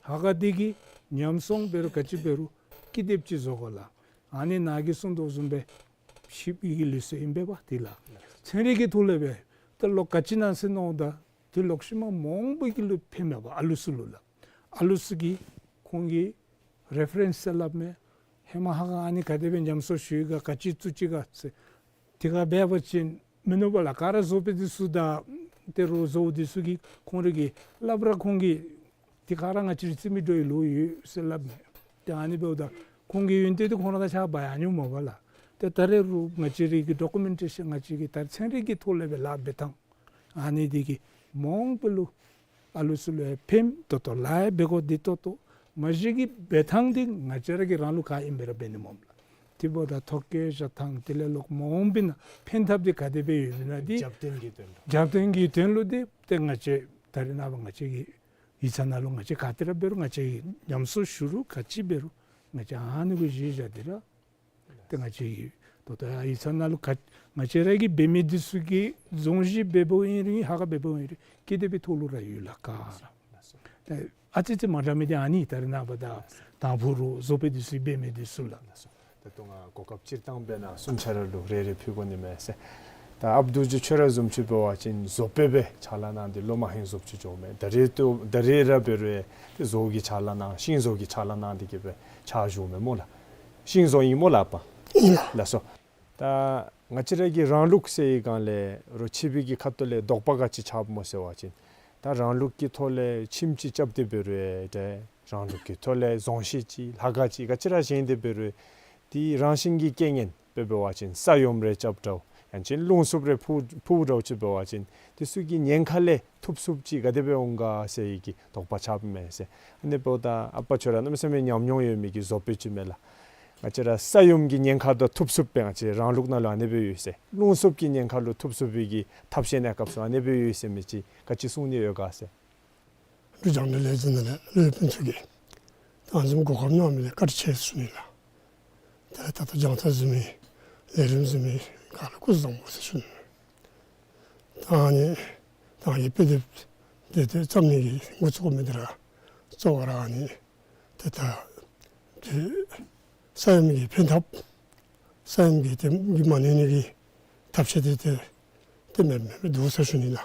ཧ་ག་འདི་གི་ཉམས་སྲུང་འབད་རུང་ག་ཅི་འབད་རུང་ཀི་དེབ་ཅིག་བཟོ་དགོ་ལགས། ཨ་ནི་ནཱ་གིས་གསུངས་དོ་བཟུམ་སྦེ་ཤེས་ཡོན་གྱི་ལུགས་སྲོལ་ཨིན་པས་པ་དེ་ལགས། ཚན་རིག་གི་ཐོག་ལས་སྦེ་ད་ལོག་ག་ཅི་ཨིན་ན་ཟེར་མནོཝ་ད་དེ་ལོག་ཤུལ་མ་མང་པོ་གི་ལུ་ཕནམ་མས་པ། ཨ་ལུ་ཚུ་ལུ་ལགས། ཨ་ལུ་ཚུ་གིས་ཁོང་གི་རེ་ཕ་རེནསི་ཟེར་སླབ་མས། ཧེ་མ་ཧ་ག་ཨ་ནི་ག་དེ་སྦེ་ཉམས་གསོ་ཞུ་ཡི་ག་ག་ཅི་བཙུགས་ཅི་ག་ཟེར། དེ་ག་འབད་བ་ཅིན་མིན་ནུག་པ་ལགས། ག་ར་བཟོ་དཔོན་འདི་ཚུ་དང་ཏེ་རོགས་བཟོ་འདི་ཚུ་གིས་ཁོང་ར་གིས་སླབ་ར་ཁོང་གིས་དེ་ག་ར་ང་བཅས་ར་རྩིས་མི་འདྲོག་ཡི་ལོ་ཡོད་ཟེར་སླབ་མས། ཏེ་ཨ་ནི་འབདཝ་ད་ཁོང་གི་ཡོན་ཏན་འདི་ཁོང་ར་དང་ཆ་འབག་ཡར་འགྱོཝ་མས་པ་ལགས། ཏེ་ད་རེས་རུང་ང་བཅས་ར་གི་ཌོ་ཀུ་མེན་ཊེ་ཤཱན་ང་བཅས་ཀྱི་ད་ཚན་རིག་གི་ཐོག་ལས་སྦེ་ལཱ་འབད་ཐངས་ཨ་ནི་འདི་གིས་མང་པོ་ལུ་ཨ་ལུ་ཚུ་ལུ་ཡང་ཕནམ་ཏོག་ཏོ་ལཱ་ཡང་འབད་དགོ་འདི་ཏོག་ཏོ་མ་གཞི་གི་འབད་ཐངས་འདི་ང་བཅས་ར་གི་རང་ལུགས་ག་ཨིནམ་སྦེ་ར་འབད་ནི་སྨོ་ལགས། དེ་འབདཝ་ད་ཐོ་བཀོད་བཞག་ཐངས་དེ་ལས་ལོག་མ་འོངམ་ཨིན་ན་ཕན་ཐབས་འདི་ག་དེ་སྦེ་ཡོདཔ་ཨིན་ན་འདི་རྒྱབ་རྟེན་གྱི་དོན་ལུ་རྒྱབ་རྟེན་གྱི་དོན་ལུ་འདི་ཏེ་ང་བཅས་ད་རེས་ནངས་པ་ང་བཅས་ཀྱི་ཡིག་ཚང་ནང་ལུ་ང་བཅས་ག་ཏེ་ར་འབད་རུང་ང་བཅས་ཀྱིས་ཉམས་གསོ་ཞུ་རུང་ག་ཅི་འབད་རུང་ང་བཅས་ཨ་ནི་གུ་གཞི་བཞག་སྟེ་ར་ཏེ་ང་བཅས་ཀྱིས་ད་ལྟོ་ཡིག་ཚང་ནང་ལུ་ག་ང་བཅས་ར་གིས་འབད་མི་འདི་ཚུ་གིས་རྫོང་གཞི་འབདཝ་ཨིན་རུང་ཧ་ག་འབདཝ་ཨིན་རུང་ཀི་དེབ་ཀྱི་ཐོག་ལུ་ར་ཡོད་ལགས་ག་ར། ཏེ་ཨ་ཙི་ཅིག་མ་འདྲཝ་མི་འདི་ཨ་ནི་ད་རེས་ནངས་པ་ད་དང་ཕུ་རུ་བཟོ་དཔོན་འདི་ཚུ་འབད་མི་འདི་ཚུ་ལགས། ད་ལྟོ་ང་གོ་སྐབས་སྤྱིར་བཏང་འབད་ན་གསུམ་ཆ་ར་ལུ་རེ་རེ་ཕུལ་དགོ་ནི་མས་ཟེར། ད་ཨཔ་རྡོ་རྗེ་ཁྱོད་ར་བཟུམ་ཅིག་འབད་བ་ཅིན་བཟོ་དཔོན་སྦེ་ཕྱག་ལཱ་གནང་སྟེ་ལོ་མང་ཧིང་བཟོ་བཅུག་འགྱོཝ་མས། ད་རེས་ད་ད་རེས་ར་འབད་རུང་ཏེ་བཟོ་གི་ཕྱག་ལཱ་གནང་ཤིང་བཟོ་གི་ཕྱག་ལཱ་གནང་སྟེ་གི་སྦེ་ཕྱག་ཞུཝ་མས་སྨོ་ལགས། ཤིང་བཟོ་ཨིན་སྨོ་ལགས་པ། ཨིན་ལགས། ལགས་སོ། ད་ང་བཅས་ར་གི་རང་ལུགས་ཟེར་བའི་སྒང་ལས་རོགས་ཕྱི་པའི་གི་ཁ་ཐུག་ལས་དོགས་པ་ག་ཅི་ཆགསཔ་སྨོ་ཟེར་བ་ཅིན་ད་རང་ལུགས་ཀྱི་ཐོག་ལས་ཁྱིམ་ཅིག་རྐྱབ་སྟེ་འབད་རུང་ཏེ་རང་ལུགས་ཀྱི་ཐོག་ལས་རྫོང་གཞི་ཅིག་ལྷ་ཁང་ཅིག་ག་ཅི་ར་བཞེངས་ཏེ་འབད་རུང་དེ་རང་བཞིན་གྱི་རྐྱེན་ངན་དཔེ་འབད་བ་ཅིན་ས་ཡོམ་རེ་རྐྱབ་འདྲཝ་ཡང་ཅིན་རླུང་འཚུབ་རེ་ཕུ་ཕུཝ་འདྲཝ་ཅིག་འབད་བ་ཅིན་དེ་ཚུ་གི་ཉེན་ཁ་ལས་ཐུབ་ཚུབ་ཅིག་ག་དེ་སྦེ་འོང་ག་ཟེར་བའི་གི་དོགས་པ་ཆགསཔ་མས་ཟེར། ཨ་ནི་འབདཝ་ད་ཨ་པ་ཁྱོད་ར་གནམ་མེད་ས་མེད་ཉམས་མྱོང་ཡོད་མི་གི་བཟོ་དཔོན་ཅིག་མས་ལགས། ང་བཅས་ར་ས་ཡོམ་གྱི་ཉེན་ཁ་དང་ཐུབ་ཚུབ་སྦེ་ང་བཅས་རང་ལུགས་ནང་ལུ་ཨ་ནི་སྦེ་ཡོད་ཟེར། རླུང་འཚུབ་ཀྱི་ཉེན་ཁ་ལུ་ཐུབ་ཚུབ་སྦེ་གི་ཐབས་ཤེས་གནས་སྐབས་སུ་ཨ་ནི་སྦེ་ཡོད་ཟེར་མི་ཅིག་ག་ཅི་གསུང་ནི་ཡོད་ག་ཟེར། འབྲུག་རྒྱང་བསྒྲགས་ལས་འཛིན་ནང་ལས་ལས་དཔོན་ཚུ་གིས་ད་ཨ་ནི་བཟུམ་གོ་སྐབས་གནང་མི་ལུ་བཀའ་དྲིན་ཆེ་ཟེར་ཞུ་ནི་ལགས། ད་ད་ལྟོ་རྒྱང་བསྒྲགས་གཟིགས་མི་ལས་རིམ་གཟིགས་མི་ག་ར་སྐུ་གཟུགས་བཟང་པོ་ཟེར་ཞུ་ནི། ད་ཨ་ནི་ད་ཨ་ནི་དཔེ་དེབ་དེ་དེ་བརྩམ་ནི་གི་འགོ་བཙུགས་མི་འདི་ར་གཙོ་བོ་ར་ཨ་ནི་ཏེ་ད་ཏེ་ས་ཡོམ་གྱི་ཕན་ཐབས་ས་ཡོམ་གྱི་དེ་གིས་མ་གནོད་ནི་གི་ཐབས་ཤེས་དེ་ཏེ་ཏེ་མེད་མེད་འདུག་ཟེར་ཞུ་ནི་ལགས།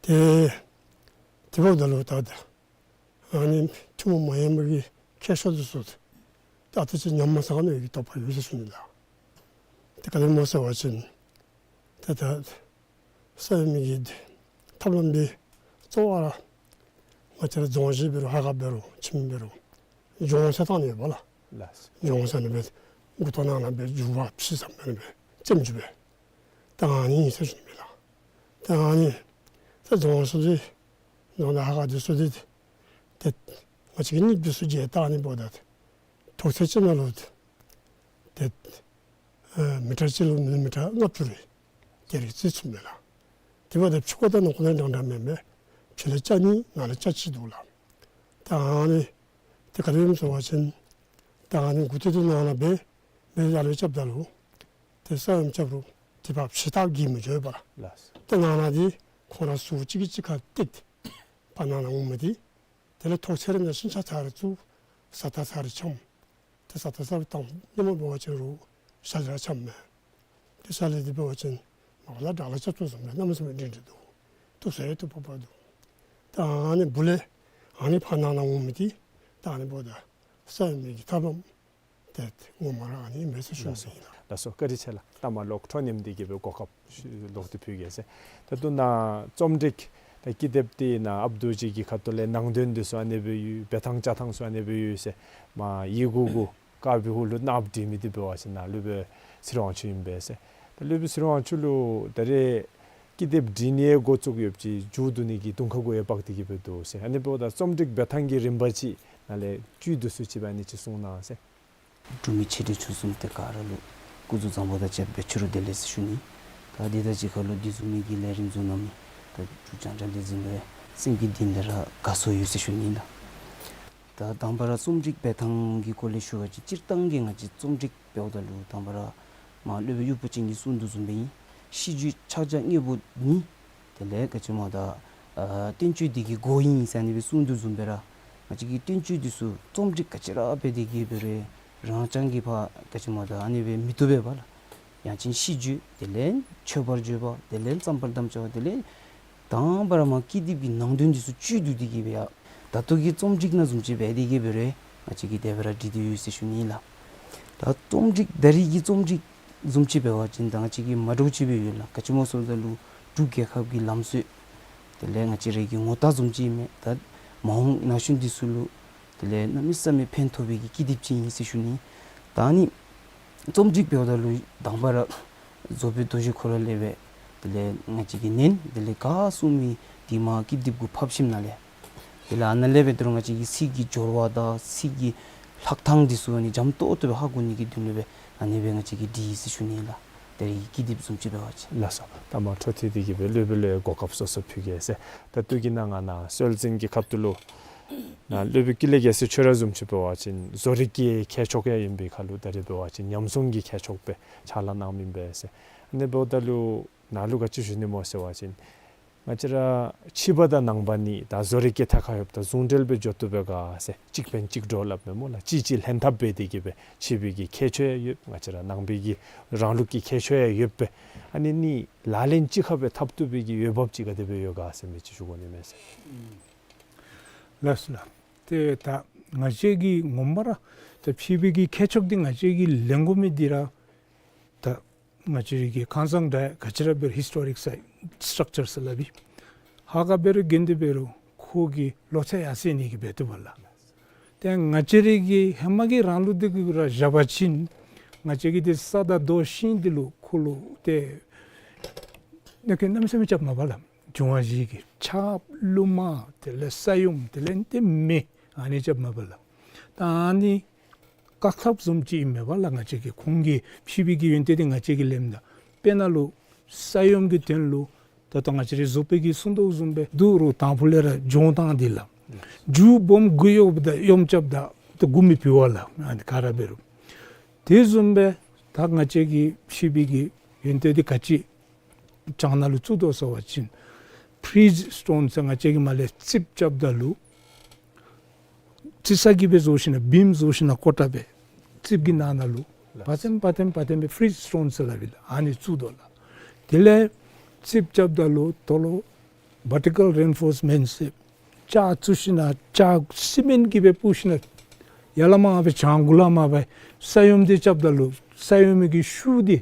ཏེ་དེ་འབདཝ་ད་ལུ་ད་ད་ཨ་ནི་ཐུན་མོང་མ་ཡིན་པའི་གི་ཁྱད་ཆོས་འདི་ཚུ་ད་ལྟོ་ཅིག་ཉམས་མ་ཚར་ནི་གི་དོགས་པ་ཡོད་ཟེར་ཞུ་ནི་ལགས། ཏེ་ག་དེ་སྨོ་ཟེར་བ་ཅིན་ཏེ་ད་ས་ཡོམ་གྱི་ཐབས་ལམ་འདི་གཙོ་བོ་ར་ང་བཅས་ར་རྫོང་གཞི་འབད་རུང་ལྷ་ཁང་འབད་རུང་ཁྱིམ་འབད་རུང་ལྗོངས་ཟེར་བཏང་ནི་ཡོད་པ་ལགས། ལགས། ལྗོངས་ཟེར་ནི་སྦེ་མགུ་ཏོ་ནང་ན་སྦེ་རྒྱུ་བ་ཕྱེ་ས་མེད་པར་སྦེ་བཙེམ་བཅུག་པས། ད་ཨ་ནི་ཨིན་ཟེར་ཞུ་ནི་མས་ལགས། ད་ཨ་ནི་ད་རྫོང་ཚུ་འདི་རྫོང་དང་ལྷ་ཁང་འདི་ཚུ་འདི་ཏེ་ང་བཅས་ཀྱིས་ནི་འདི་ཚུ་མཇལ་བལྟ་ནི་འབདཝ་ད་ཐོག་ཚད་ཅིག་ནང་ལུ་ཏེ་ཨེ་མི་ཊར་གཅིག་ལུ་མི་ལི་མི་ཊར་ལྔ་བཅུ་རེ་དེ་རེ་རྩིས་ཚུགས་མས་ལགས། དེ་འབདཝ་ད་ཕྱི་ཁོག་དང་ནང་ཁོག་ནང་འདྲན་འདྲ་མེན་པས། ཕྱི་ལས་ལྕགས་གཉིས་ནང་ལས་ལྕགས་གཅིག་འདུག་ལགས། ད་ཨ་ནི་ཏེ་ག་དེ་སྦེ་ཟེར་བ་ཅིན་ད་ཨ་ནི་མགུ་ཏོ་འདི་ནང་ན་སྦེ་སྦེ་ཡར་ལས་རྐྱབ་ད་ལུ་ཏེ་ས་ཡོམ་རྐྱབ་རུང་ཏེ་ཕར་ཕྱི་ལྟག་གིས་མི་འགྱོ་བས་ལགས། ལགས། ཏེ་ནང་ན་འདི་ཁོང་ར་ཟུར་གཅིག་གིས་གཅིག་ཁར་བཏེག་སྟེ་ཕར་ནང་ན་འོང་མི་འདི་དེ་ལས་ཐོག་ཚད་རེ་ནང་ཤིང་ཆ་ཚར་རེ་བཙུགས། ས་ཐག་ཚར་རེ་འཁྱམས། ཏེ་ས་ཐག་ཚར་རེ་བཏང་ནི་མ་འབད་བ་ཅིན་རུང་ཤ་ལས་ར་འཁྱམས་མས། ཏེ་ཤ་ལས་འདི་འབད་བ་ཅིན་མ་པ་ལས་དགྲ་ལ་སྐྱབས་སུ་སོང་མས། གནམ་མེད་ས་མེད་སྒྲིང་སྒྲི་འདུག། བཏུབ་ས་ཡང་བཏུབ་པ་འདུག། ད་ཨ་ནི་སྦུག་ལས་ ཨ་ནི་ཕར་ནང་ན་འོང་མི་འདི་ད་ཨ་ནི་འབདཝ་ད་ས་ཡོམ་གྱི་ཐབས་ལམ་ཏེ་ངོ་མ་ར་ཨ་ནི་མེད་ཟེར་ཞུ་ནི་ཨིན་ལགས། ལགས་སོ། བཀའ་དྲིན་ཆེ་ལགས། ད་མ་ལོག་འཕྲོ་མཉམ་འདི་གིས་སྦེ་གོ་སྐབས་ལོག་སྟེ་ཕུལ་གེ་ཟེར། ད་ལྟོ་ནཱ་རྩོམ་སྒྲིག་ད་ཀི་དེབ་འདི་ནཱ་ཨཔ་རྡོ་རྗེ་གི་ཁ་ཐུག་ལས་ནང་དོན་འདི་ཚུ་ཨ་ནི་སྦེ་ཡོད། འབད་ཐངས་བཅའ་ཐངས་ཚུ་ཨ་ནི་སྦེ་ཡོད་ཟེར། མ་ཡི་གུ་གུ་དཀར་པོའི་ཧུ་ལུ་ནཱ་བྲིས་མི་འདི་འབད་བ་ཅིན་ནཱ་སློབ་དཔོན་ཚེ་རིང་དབང་ཕྱུག་ཨིན་པས་ཟེར། ད་སློབ་དཔོན་ཚེ་རིང་དབང་ཕྱུག་ལུ་ད་རེས་ཀི་དེབ་འབྲི་ནི་འགོ་བཙུགས་ཡོདཔ་ཅིག་མཇུག་བསྡུ་ནི་གི་དུང་ཁ་གུ་ཡང་འབག་སྟེ་གི་སྦེ་འདུག་ཟེར། ཨ་ནི་འབདཝ་ད་རྩོམ་སྒྲིག་འབད་ཐངས་ཀྱི་རིམ་པ་ཅིག་ནཱ་ལས་བཅུད་བསྡུ་སུ་ཅིག་འབད་ནི་ཅིག་གསུང་གནང་ཟེར། འབྲུག་མི་ཆེ་འབྲིང་ཆུང་གསུམ་ཏེ་ག་ར་ལུ་སྐུ་གཟུགས་བཟང་པོ་དང་བཅས་པའི་ཕྱི་རུ་བདེ་ལེགས་ཟེར་ཞུ་ནི། ད་འདི་དང་གཅིག་ཁར་ལུ་འདི་བཟུམ་མའི་གི་ལས་རིམ་བཟུམ་གནང་མི་ད་འབྲུག་རྒྱང་བསྒྲགས་ལས་འཛིན་ལུ་སེམས་ཀྱི་གཏིང་ལས་ར་དགའ་ཚོར་ཡོད་ཟེར་ཞུ་ནི་ལགས། ད་དང་པ་ར་རྩོམ་སྒྲིག་འབད་ཐངས་ཀྱི་སྐོར་ལས་ཞུ་བ་ཅིན་སྤྱིར་བཏང་གི་ང་བཅས་རྩོམ་སྒྲིག་འབདཝ་ད་ལུ་དང་པ་ར་མ་སློབ་དཔོན་དབྱུག་པ་ཅན་གྱིས་གསུངས་དོ་བཟུམ་སྦེ་ཨིན། ཤིས་བརྗོད་ཕྱག་རྒྱ་དངོས་པོ་ནི་དེ་ལས་ག་ཅི་སྨོ་ད་ཨ་བསྟན་བཅོས་འདི་གི་སྒོ་ཨིན་ཟེར་ཨ་ནི་སྦེ་གསུངས་དོ་བཟུམ་སྦེ་ར་ང་བཅས་ཀྱི་བསྟན་བཅོས་འདི་ཚུ་རྩོམ་སྒྲིག་ག་ཅི་ར་འབད་དེ་གི་འབད་རུང་རང་རྐྱང་གིས་ཕར་ག་ཅི་སྨོ་ད་ཨ་ནི་སྦེ་མི་བཏུབ་པས་པ་ལགས། ཡང་ཅིན་ཤིས་བརྗོད་དེ་ལས་མཆོད་པར་བརྗོད་པ་དེ་ལས་བརྩམ་པར་དམ་བཅའ་བ་དེ་ལས་དང་པ་ར་མ་ཀི་དེབ་ཀྱི་ནང་དོན་འདི་ཚུ་བཅུད་བསྡུ་སྟེ་གི་སྦེ་ཡ་ད་ལྟོ་གི་རྩོམ་སྒྲིག་ནང་བཟུམ་ཅིག་འབད་དེ་གི་འབད་རུང་ང་བཅས་ཀྱིས་དེ་སྦེ་ར་བྲིས་ཏེ་ཡོད་ཟེར་ཞུ་ནི་ལགས། ད་རྩོམ་སྒྲིག་ད་རེས་ཀྱི་རྩོམ་སྒྲིག་བཟུམ་ཅིག་འབད་བ་ཅིན་ད་ང་བཅས་ཀྱི་མ་འདྲཝ་ཅིག་སྦེ་ཡོད་ལགས། ག་ཅི་སྨོ་ཟེརཝ་ད་ལུ་འབྲུག་རྒྱལ་ཁབ་ཀྱི་ལམ་སྲོལ་དེ་ལས་ང་བཅས་རའི་གི་ངོ་རྟགས་བཟུམ་ཅིག་ཨིན་མས། ད་མ་འོངས་ན་གཞོན་འདི་ཚུ་ལུ་དེ་ལས་གནམ་མེད་ས་མེད་ཕན་ཐོགས་པའི་གི་ཀི་དེབ་ཅིག་ཨིན་ཟེར་ཞུ་ནི། ད་ཨ་ནི་རྩོམ་སྒྲིག་འབདཝ་ད་ལུ་དང་པ་ར་རྫོགས་པའི་རྡོ་རྗེ་ཁོ་ར་ལས་སྦེ་དེ་ལས་ང་བཅས་ཀྱིས་ནན་དེ་ལས་ག་གསུངས་མི་འདི་མ་ཀི་དེབ་གུ་ཕབ་ཞིནམ་ལས་དེ་ལས་ཨ་ནཱ་ལས་སྦེ་ད་རུང་ང་བཅས་ཀྱི་ཚིག་གི་སྦྱོར་བ་དང་ཚིག་གི་ལྷག་ཐངས་འདི་ཚུ་ཨ་ནི་འཇམ་ཏོག་ཏོ་སྦེ་ཧ་གོ་ནི་གི་དོན་ལུ་སྦེ་ཨ་ནི་སྦེ་ང་བཅས་ཀྱིས་བྲིས་ཟེར་ཞུ་ནི་ལགས། ད་རེས་ཀྱི་ཀི་དེབ་བཟུམ་ཅིག་འབད་བ་ཅིན། ལགས་སོ། ད་མ་འཕྲོ་མཐུད་དེ་གི་སྦེ་སློབ་དཔོན་ལུ་གོ་སྐབས་སོ་སོ་ཕུལ་གེ་ཟེར། ད་ལྟོ་གི་ནང་ང་ནཱ་སྲོལ་འཛིན་གྱི་ཁ་ཐུག་ལུ་ནཱ་སློབ་དཔོན་ཀུན་ལེགས་རྒྱལ་མཚན་ཁྱོད་ར་བཟུམ་ཅིག་འབད་བ་ཅིན་བཟོ་རིག་གི་མཁས་མཆོག་ཡང་ཨིན་པའི་ཁར་ལུ་ད་རེས་འབད་བ་ཅིན་ཉམས་སྲུང་གི་མཁས་མཆོག་སྦེ་ཕྱག་ལཱ་གནང་མི་ཨིན་པས་ཟེར། ཨ་ནི་འབདཝ་ད་ལུ་ནཱ་ལུ་ག་ཅི་ཞུ་ནི་སྨོ་ཟེར་བ་ཅིན་ང་བཅས་ར་ཕྱི་པ་དང་ནང་པ་གཉིས་ད་བཟོ་རིག་གི་ཐད་ཁར་ཡོདཔ་ད་ཟུང་འབྲེལ་སྦེ་འགྱོ་བཏུབ་པས་ག་ཟེར། གཅིག་ཕན་གཅིག་གྲོགས་སླབ་མས་སྨོ་ལགས། གཅིག་གཅིག་ལྷན་ཐབས་འབད་དེ་གི་སྦེ་ཕྱི་པའི་གི་ཁྱད་ཆོས་ཡང་ཡོད། ང་བཅས་ར་ནང་པའི་གི་རང་ལུགས་ཀྱི་ཁྱད་ཆོས་ཡང་ཡོདཔ་སྦེ་ཨ་ནི་གཉིས་ལག་ལེན་གཅིག་ཁར་སྦེ་འཐབ་བཏུབ་པའི་གི་འོས་འབབ་ཅིག་ག་དེ་སྦེ་ཡོད་ག་ཟེར་མི་ཅིག་ཞུ་དགོ་ནི་མས་ཟེར། ལགས་སོ་ལགས། ཏེ་ད་ང་བཅས་ཀྱིས་ངོ་མ་ར་ད་ཕྱི་པའི་གི་མཁས་མཆོག་འདི་ང་བཅས་ཀྱིས་ལེན་དགོ་མི་འདི་ར་ད་ང་བཅས་རའི་གི་ཁང་བཟང་འདྲ་ག་ཅི་ར་འབད་རུང་ཧིས་ཊོ་རིཀ་སི་ཊྲག་ཅར་ཟེར་སླབ་ཨིན། ཧ་ག་འབད་རུང་ག་ཏེ་འབད་རུང་ཁོ་གི་ལོ་ཚད་ཡར་སེང་ནི་གི་འབད་བཏུབ་པས་ལགས། ཏེ་ང་བཅས་རའི་གི་ཧེ་མ་གི་རང་ལུགས་འདི་གུ་ར་བཞག་པ་ཅིན་ང་བཅས་ཀྱི་འདི་ས་དང་རྡོ་ཤིང་འདི་ལུ་ཁོ་ལུ་ཏེ་གནོད་སྐྱོན་གནམ་མེད་ས་མེད་རྐྱབ་མས་པ་ལགས། འབྱུང་བ་བཞི་གི་ཆརཔ་རླུང་མ་དེ་ལས་ས་ཡོམ་དེ་ལས་ཏེ་མེ་ཨ་ནི་རྐྱབ་མས་པ་ལགས། ད་ཨ་ནི་བཀག་ཐབས་བཟུམ་ཅིག་ཨིན་མས་པ་ལགས། ང་བཅས་ཀྱིས་ཁོང་གི་ཕྱི་པའི་གི་ཡོན་ཏན་འདི་ང་བཅས་ཀྱིས་ལེནམ་ད་དཔེར་ན་ལུ་ས་ཡོམ་གྱི་དོན་ལུ་ད་ལྟོ་ང་བཅས་རའི་བཟོ་པའི་གིས་གསུང་དོ་བཟུམ་སྦེ་དུག་རུ་དང་ཕུ་ལས་ར་སྦྱོང་ཐངས་འདི་ལགས། རྒྱུ་སྦོམ་གུ་ཡོདཔ་ད་ཡོམ་རྐྱབ་ད་ཏེ་གུ་མི་ཕུལ་བས་ལགས། ཨ་ནི་ག་ར་འབད་རུང་དེ་བཟུམ་སྦེ་ད་ང་བཅས་ཀྱི་ཕྱི་པའི་གི་ཡོན་ཏན་འདི་ག་ཅི་ཅང་ནང་ལུ་བཙུགས་དོ་ཟེར་བ་ཅིན་ཕི་རིཇ་སི་ཊོན་ཟེར་ང་བཅས་ཀྱིས་མར་ལས་རྩིགཔ་རྐྱབ་ད་ལུ་རྩི་ས་གིས་སྦེ་བཟོ་ཞིན་ན་བིམ་བཟོ་ཞིན་ན་ཀོ་ཊ་སྦེ་རྩིགཔ་གི་ནང་ན་ལུ་པ་ཏེམ་པ་ཏེམ་པ་ཏེམ་སྦེ་ཕི་རིཇ་སི་ཊོན་ཟེར་སླབ་ཨིན་ལགས། ཨ་ནི་བཙུགས་དོ་ལགས། དེ་ལས་རྩིགཔ་རྐྱབ་ད་ལུ་དོ་ལོ་བར་ཊི་ཀལ་རི་ཨིན་ཕོརསི་མེནཊ་ཟེར་ལྕགས་བཙུགས་ཞིན་ན་ལྕགས་སི་མེནཊ་གིས་སྦེ་སྤུབ་ཞིན་ན་ཡར་ལས་མར་སྦེ་བྱང་གུ་ལས་མར་སྦེ་ས་ཡོམ་འདི་རྐྱབ་ད་ལུ་ས་ཡོམ་གྱི་ཤུགས་འདི་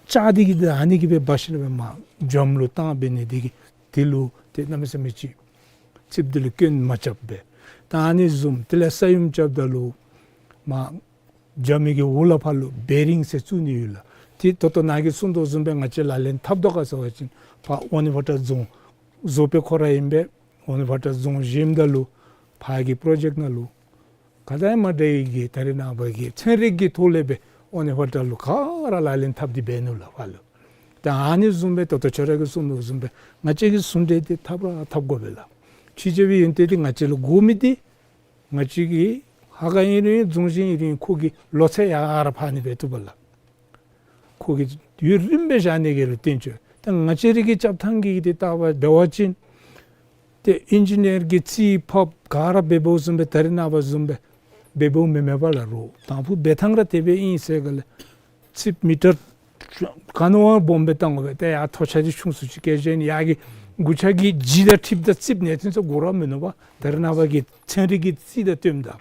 ལྕགས་འདི་གིས་ད་ཨ་ནི་གིས་སྦེ་འབག་ཞིན་ན་སྦེ་མར་འཇམ་ལུ་བཏང་འབད་ནི་འདི་གིས་དེ་ལུ་ཏེ་གནམ་མེད་ས་མེད་ཅིག་རྩིགཔ་འདི་ལུ་སྐྱོན་མ་རྐྱབ་པས། ད་ཨ་ནི་བཟུམ་དེ་ལས་ས་ཡོམ་རྐྱབ་ད་ལུ་མར་འཇམ་མི་གི་འོག་ལས་ཕར་ལུ་བེ་རིང་ཟེར་བཙུགས་ནི་ཡོད་ལགས། ཏེ་ད་ལྟོ་ནཱ་གིས་གསུང་དོ་བཟུམ་སྦེ་ང་བཅས་ལག་ལེན་འཐབ་དོ་ག་ཟེར་བ་ཅིན་ཕར་ཨོ་ནི་ཝ་ཊར་རྫོང་བཟོ་པའི་ཁོ་ར་ཨིན་པས། ཨོ་ནི་ཝ་ཊར་རྫོང་བཞེངསམ་ད་ལུ་ཕར་གྱི་པྲོ་ཇེཀཊ་ནང་ལུ་ག་དང་ཡང་མ་འདྲ་བའི་གི་ད་རེས་ནངས་པ་གི་ཚན་རིག་གི་ཐོག་ལས་སྦེ་ཨོ་ནི་ཝ་ཊར་ལུ་ག་ར་ལག་ལེན་འཐབ་སྟེ་འབད་ནུག་ལགས་ཕར་ལུ། ད་ཨ་ནི་བཟུམ་སྦེ་ད་ལྟོ་ཁྱོད་ར་གིས་གསུང་དོ་བཟུམ་སྦེ་ང་བཅས་ཀྱིས་ཟུང་འབྲེལ་འདི་འཐབ་ར་འཐབ་དགོ་པས་ལགས། ཕྱི་རྒྱལ་པའི་ཡོན་ཏན་འདི་ང་བཅས་ལུ་དགོ་མི་འདི་ང་བཅས་ཀྱིས་ཧ་ག་ཨིན་རུང་རྫོང་གཞི་ཨིན་རུང་ཁོ་གི་ལོ་ཚད་ཡར་ར་འཕར་ནི་འབད་བཏུབ་པས་ལགས། ཁོ་གི་ཡུན་རིངམོ་སྦེ་བཞག་ནི་གི་ལུ་བརྟེན་ཅིག་ད་ང་བཅས་རའི་གི་རྐྱབ་ཐངས་ཀྱི་འདི་ལྟ་བ་འབད་བ་ཅིན་ཏེ་ཨིན་ཇི་ནིར་གྱིས་རྩིས་ཕབ་ག་ར་འབདཝ་བཟུམ་སྦེ་ད་རེས་ནངས་པ་བཟུམ་སྦེ་འབདཝ་མེན་མས་པ་ལགས། རོགས་དང་ཕུ་འབད་ཐངས་ར་དེ་སྦེ་ཨིན་ཟེར་ག་ལས་རྩིགཔ་མི་ཊར་ ག་ནི་བ་སྦོམ་སྦེ་བཏང་དགོ་པས། ཏེ་ཡར་ཐོག་ཆ་ཅིག་ཆུང་སུ་ཅིག་བཀལ་བཞག་ནི། ཡར་གྱི་མགུ་ཆ་གི་ལྗིད་དང་འཁྲིལཝ་ད་རྩིགཔ་ནི་ཐོན་ས་དགོ་ར་མིན་ནུག་པ། ད་རེས་ནངས་པ་གི་ཚན་རིག་གི་རྩིས་དང་བསྟུནམ་ད།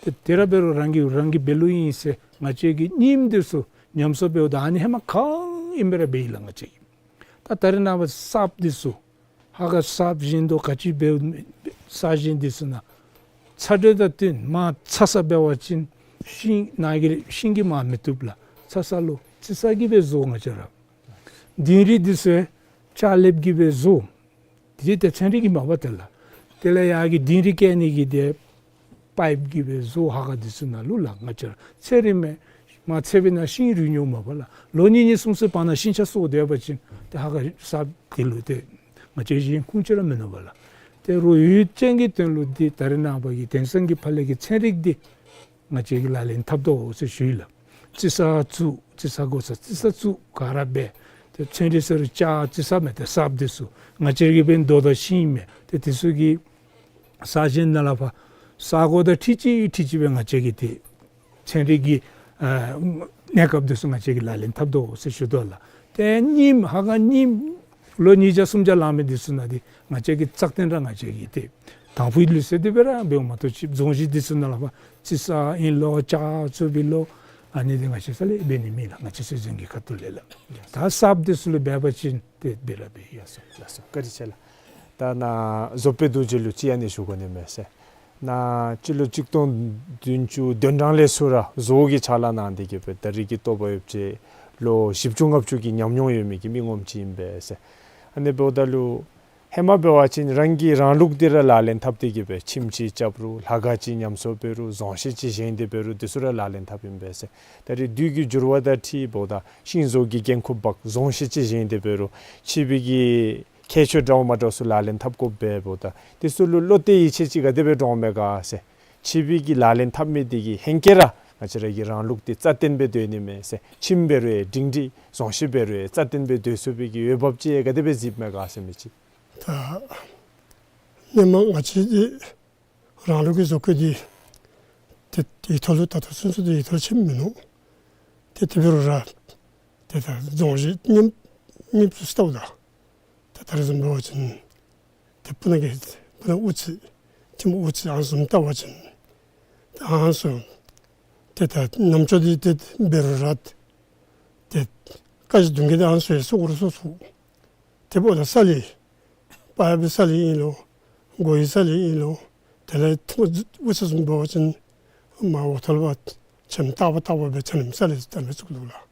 ཏེ་དེ་ར་འབད་རུང་རང་གིས་རང་གིས་འབད་ལུགས་ཨིན་ཟེར་ང་བཅས་ཀྱིས་རྙིངམ་འདི་ཚུ་ཉམས་གསོ་འབདཝ་ད་ཨ་ནི་ཧེ་མ་ག་ཨིནམ་སྦེ་ར་འབད་ཡི་ལགས་ང་བཅས་ཀྱིས། ད་ད་རེས་ནངས་པ་གསརཔ་འདི་ཚུ་ཧ་ག་གསརཔ་བཞེངས་དོ་ག་ཅི་འབདཝ་གསར་བཞེངས་འདི་ཚུ་ནང་ཚ་དྲོད་དང་བསྟུན་མར་ཚ་ས་འབད་བ་ཅིན་ཤིང་ནང་གི་ཤིང་གིས་མར་མི་བཏུབ་ལགས། ཚ་ས་ལུ་རྩི་ས་གིས་སྦེ་བཟོ་ང་བཅས་ར། ལྡིང་རིས་འདི་ཚུ་ཡང་ལྕགས་ལེབ་ཀྱིས་སྦེ་བཟོ། དེ་ཏེ་ཚན་རིག་གི་མ་པ་ཏེ་ལགས། དེ་ལས་ཡར་གྱི་ལྡིང་རིས་བཀལ་ནི་གི་ཏེ་པའིཔ་ཀྱིས་སྦེ་བཟོ། ཧ་ག་འདི་ཚུ་ནང་ལུ་ལགས་ང་བཅས་ར་ཚེ་རིངམ་མར་ཚེ་འབད་ནི་ཤིང་རུལ་ནི་མ་པ་ལགས། ལོ་གཉིས་གཉིས་གསུམ་གསུམ་བར་ན་ཤིང་ཆ་གསོ་སྡོད་པ་ཅིན་ཏེ་ཧ་ག་གསརཔ་འདི་ལུ་ཏེ་ང་བཅས་གཞན་ཁུངས་ཅིག་ར་མིན་ནུག་པ་ལགས། ཏེ་རོགས་ཡུལ་ཅན་གྱི་དོན་ལུ་འདི་ད་རེས་ནངས་པ་གི་དེང་སང་གི་ཕར་ལས་ཀྱི་ཚན་རིག་འདི་ང་བཅས་ཀྱིས་ལག་ལེན་འཐབ་དོ་ཟེར་ཞུ་ཡི་ལགས། རྩི་ས་བཙུགས། རྩི་ས་དགོ་ས་རྩི་ས་བཙུགས། ག་ར་འབད། ཏེ་ཚན་རིག་ས་རུ་ལྕགས་རྩི་ས་མས། ཏེ་གསརཔ་འདི་ཚུ་ང་བཅས་ཀྱི་འབད་ནི་རྡོ་དང་ཤིང་མས། ཏེ་འདི་ཚུ་གི་གསར་བཞེངས་ནང་ལས་ཕར་ས་གོ་དང་འཁྲིལ་ཅི་འཁྲིལ་ཅི་སྦེ་ང་བཅས་ཀྱིས་ཏེ་ཚན་རིག་གི་ཨ་གནས་སྐབས་འདི་ཚུ་ང་བཅས་ཀྱིས་ལག་ལེན་འཐབ་དོ་ཟེར་ཞུ་དོ་ལགས། ཏེ་རྙིངམ་ཧ་ག་རྙིངམ་ལོ་ཉིས་བརྒྱ་སུམ་བརྒྱ་ལང་མི་འདི་ཚུ་ནང་འདི་ང་བཅས་ཀྱིས་རྩ་བརྟན་ར་ང་བཅས་ཀྱིས་ཏེ་དང་ཕུའི་ལུགས་སྲོལ་འདི་སྦེ་ར་འབདཝ་མ་གཏོགས་ཅིག་རྫོང་གཞི་འདི་ཚུ་ནང་ལས་ཕར་རྩི་ས་ཨིན་ལོ་ལྕགས་བཙུགས་པའི་ལོ་ཨ་ནི་འདི་ང་བཅས་ས་ལས་འབད་ནི་མེད་ལགས། ང་བཅས་སྲོལ་རྒྱུན་གྱི་ཁ་ཐུག་ལས་ལགས། ད་གསརཔ་འདི་ཚུ་ལུ་འབད་བ་ཅིན་ཏེ་འབད་ར་འབད་ཡི། ལགས་སོ་ལགས་སོ། བཀའ་དྲིན་ཆེ་ལགས། ད་ནཱ་བཟོ་པའི་རྡོ་རྗེ་ལུ་ཅིག་ཨ་ནི་ཞུ་དགོ་ནི་མས་ཟེར། ནཱ་སྤྱི་ལོ་གཅིག་སྟོང་བདུན་ཅུ་དོན་གྲངས་ལས་ཚུར་ར་བཟོ་གི་ཕྱག་ལཱ་གནང་སྟེ་གི་སྦེ་ད་རེས་ཀྱི་ལྟོ་བ་ཡོདཔ་ཅིག་ལོ་བཞི་བཅུ་ལྔ་བཅུ་གི་ཉམས་མྱོང་ཡོད་མི་གི་མི་ངོམ་ཅིག་ཨིན་པས་ཟེར། ཨ་ནི་འབདཝ་ད་ལུ་ཧེ་མ་འབད་བ་ཅིན་རང་གིས་རང་ལུགས་འདི་ར་ལག་ལེན་འཐབ་སྟེ་གི་སྦེ་ཁྱིམ་ཅིག་རྐྱབ་རུང་ལྷ་ཁང་ཅིག་ཉམས་གསོ་འབད་རུང་རྫོང་གཞི་ཅིག་བཞེངས་ཏེ་འབད་རུང་འདི་ཚུ་ར་ལག་ལེན་འཐབ་ཨིན་པས་ཟེར། ད་རེས་དུས་ཀྱི་འགྱུར་བ་དང་འཁྲིལ་འབདཝ་ད་ཤིང་བཟོ་གི་འགན་ཁུར་འབག་རྫོང་གཞི་ཅིག་བཞེངས་ཏེ་འབད་རུང་ཕྱི་པའི་གི་ཁྱད་ཆོས་འདྲཝ་མ་འདྲཝ་ཚུ་ལག་ལེན་འཐབ་དགོཔ་འབདཝ་ད་འདི་ཚུ་ལུ་བློ་གཏད་ཡིད་ཆེས་ཅིག་ག་དེ་སྦེ་འདྲོངམ་མས་ག་ཟེར། ཕྱི་པའི་གི་ལག་ལེན་འཐབ་མི་འདི་གིས་ཧེང་སྐལ་ར་ང་བཅས་ར་གི་རང་ལུགས་འདི་རྩ་བརྟན་སྦེ་སྡོད་ནི་མས་ཟེར། ཁྱིམ་འབད་རུང་ཡང་སྒྲིང་སྒྲི་རྫོང་གཞི་འབད་རུང་ཡང་རྩ་བརྟན་སྦེ་སྡོད་ཚུགས་པའི་གི་འོས་འབབ་ཅིག་ག་དེ་སྦེ་གཟིགསཔ་མས་ག་ཟེར་མི་ཅིག། ད་སྔོན་མ་ང་བཅས་འདི་རང་ལུགས་ཀྱི་བཟོ་བཀོད་འདི་ཏེ་ཡུལ་ཐོག་ལུ་ད་ལྟོ་ཚུན་ཚོད་འདི་ཡུལ་ཐོག་ལུ་ཆད་མིན་ནུག། ཏེ་དེ་འབད་རུང་ར་ཏེ་ད་རྫོང་གཞི་རྙིངམ་རྙིངམ་ཚུ་ལྟཝ་ད་ད་ད་རེས་བཟུམ་འབད་བ་ཅིན་ཏེ་སྤུ་ན་གི་སྤུ་ན་དབུ་རྩེ་ཐིམ་ཕུ་དབུ་རྩེ་ཨ་ནི་བཟུམ་བལྟ་བ་ཅིན་ད་ཨ་ནི་ཚུ་ཏེ་ད་རྣམ་ཅོ་འདི་ཏེ་འབད་རུང་ར་ཏེ་ཀ་བཞི་གདུང་བརྒྱད་ཨ་ནི་ཚུ་ཡང་བཙུགས་རུང་བཙུགས་ཚུགས། དེ་འབདཝ་ད་ས་ལས་པ་ཡ་པའི་ས་ལས་ཨིན་ལོ་སྒོ་ཡི་ས་ལས་ཨིན་ལོ་དེ་ལས་ཐིམ་ཕུ་དབུ་རྩེ་བཟུམ་འབད་བ་ཅིན་མར་འོག་ཐོག་ལུ་ཕར་ཆེམ་བཏགས་པ་བཏགས་པ་སྦེ་ཆེམ་ས་ལས་ད་མི་བཙུགས་འདུག་ལགས།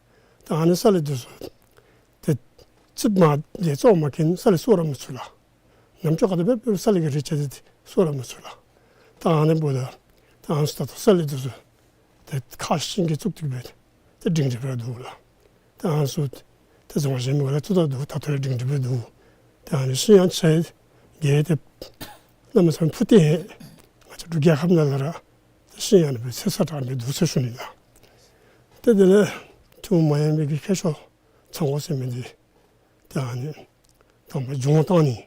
ད་ཨ་ནི་ས་ལས་འདི་ཚུ་ཏེ་རྩིགཔ་མ་འདི་བཙུགས་མ་མཁན་ས་ལས་བཙུགས་ར་མི་ཚུགས་ལགས། རྣམ་ཅོ་ག་དེ་སྦེ་འབད་རུང་ས་ལས་ཀྱི་རིགས་ཅིག་འདི་བཙུགས་ར་མི་ཚུགས་ལགས། ད་ཨ་ནི་འབདཝ་ད་ད་ཨ་ནི་ཚུ་ད་ལྟོ་ས་ལས་འདི་ཚུ་ཏེ་ཁ་ཤིང་གིས་བཙུགས་ཏེ་སྦེ་ཏེ་སྒྲིང་སྒྲི་སྦེ་འདུག་ལགས། ད་ཨ་ནི་ཚུ་ཏེ་རྫོང་གཞི་མེད་པ་ལས་བཙུགས་ད་འདུག། ད་ལྟོ་ཡང་སྒྲིང་སྒྲི་སྦེ་འདུག། ད་ཨ་ནི་ཤིང་ཡང་ཆེ་གེ་ཏེ་གནམ་མེད་ས་མེད་ཕུ་བཏིང་ཧེ། ང་བཅས་འབྲུག་རྒྱལ་ཁབ་ནང་ལུ་ར་ཏེ་ཤིང་ཡང་ཨ་ནི་སྦེ་ཚེ་ས་དྲག་སྦེ་འདུག་ཟེར་ཞུ་ནི་ལགས། ཏེ་དེ་ལས་ཐུན་མོང་མ་ཡིན་པའི་གི་ཁྱད་ཆོས་ཚང་དགོ་ཟེར་མི་འདི་ཏེ་ཨ་ནི་དང་པ་སྦྱོང་བཏང་ནི།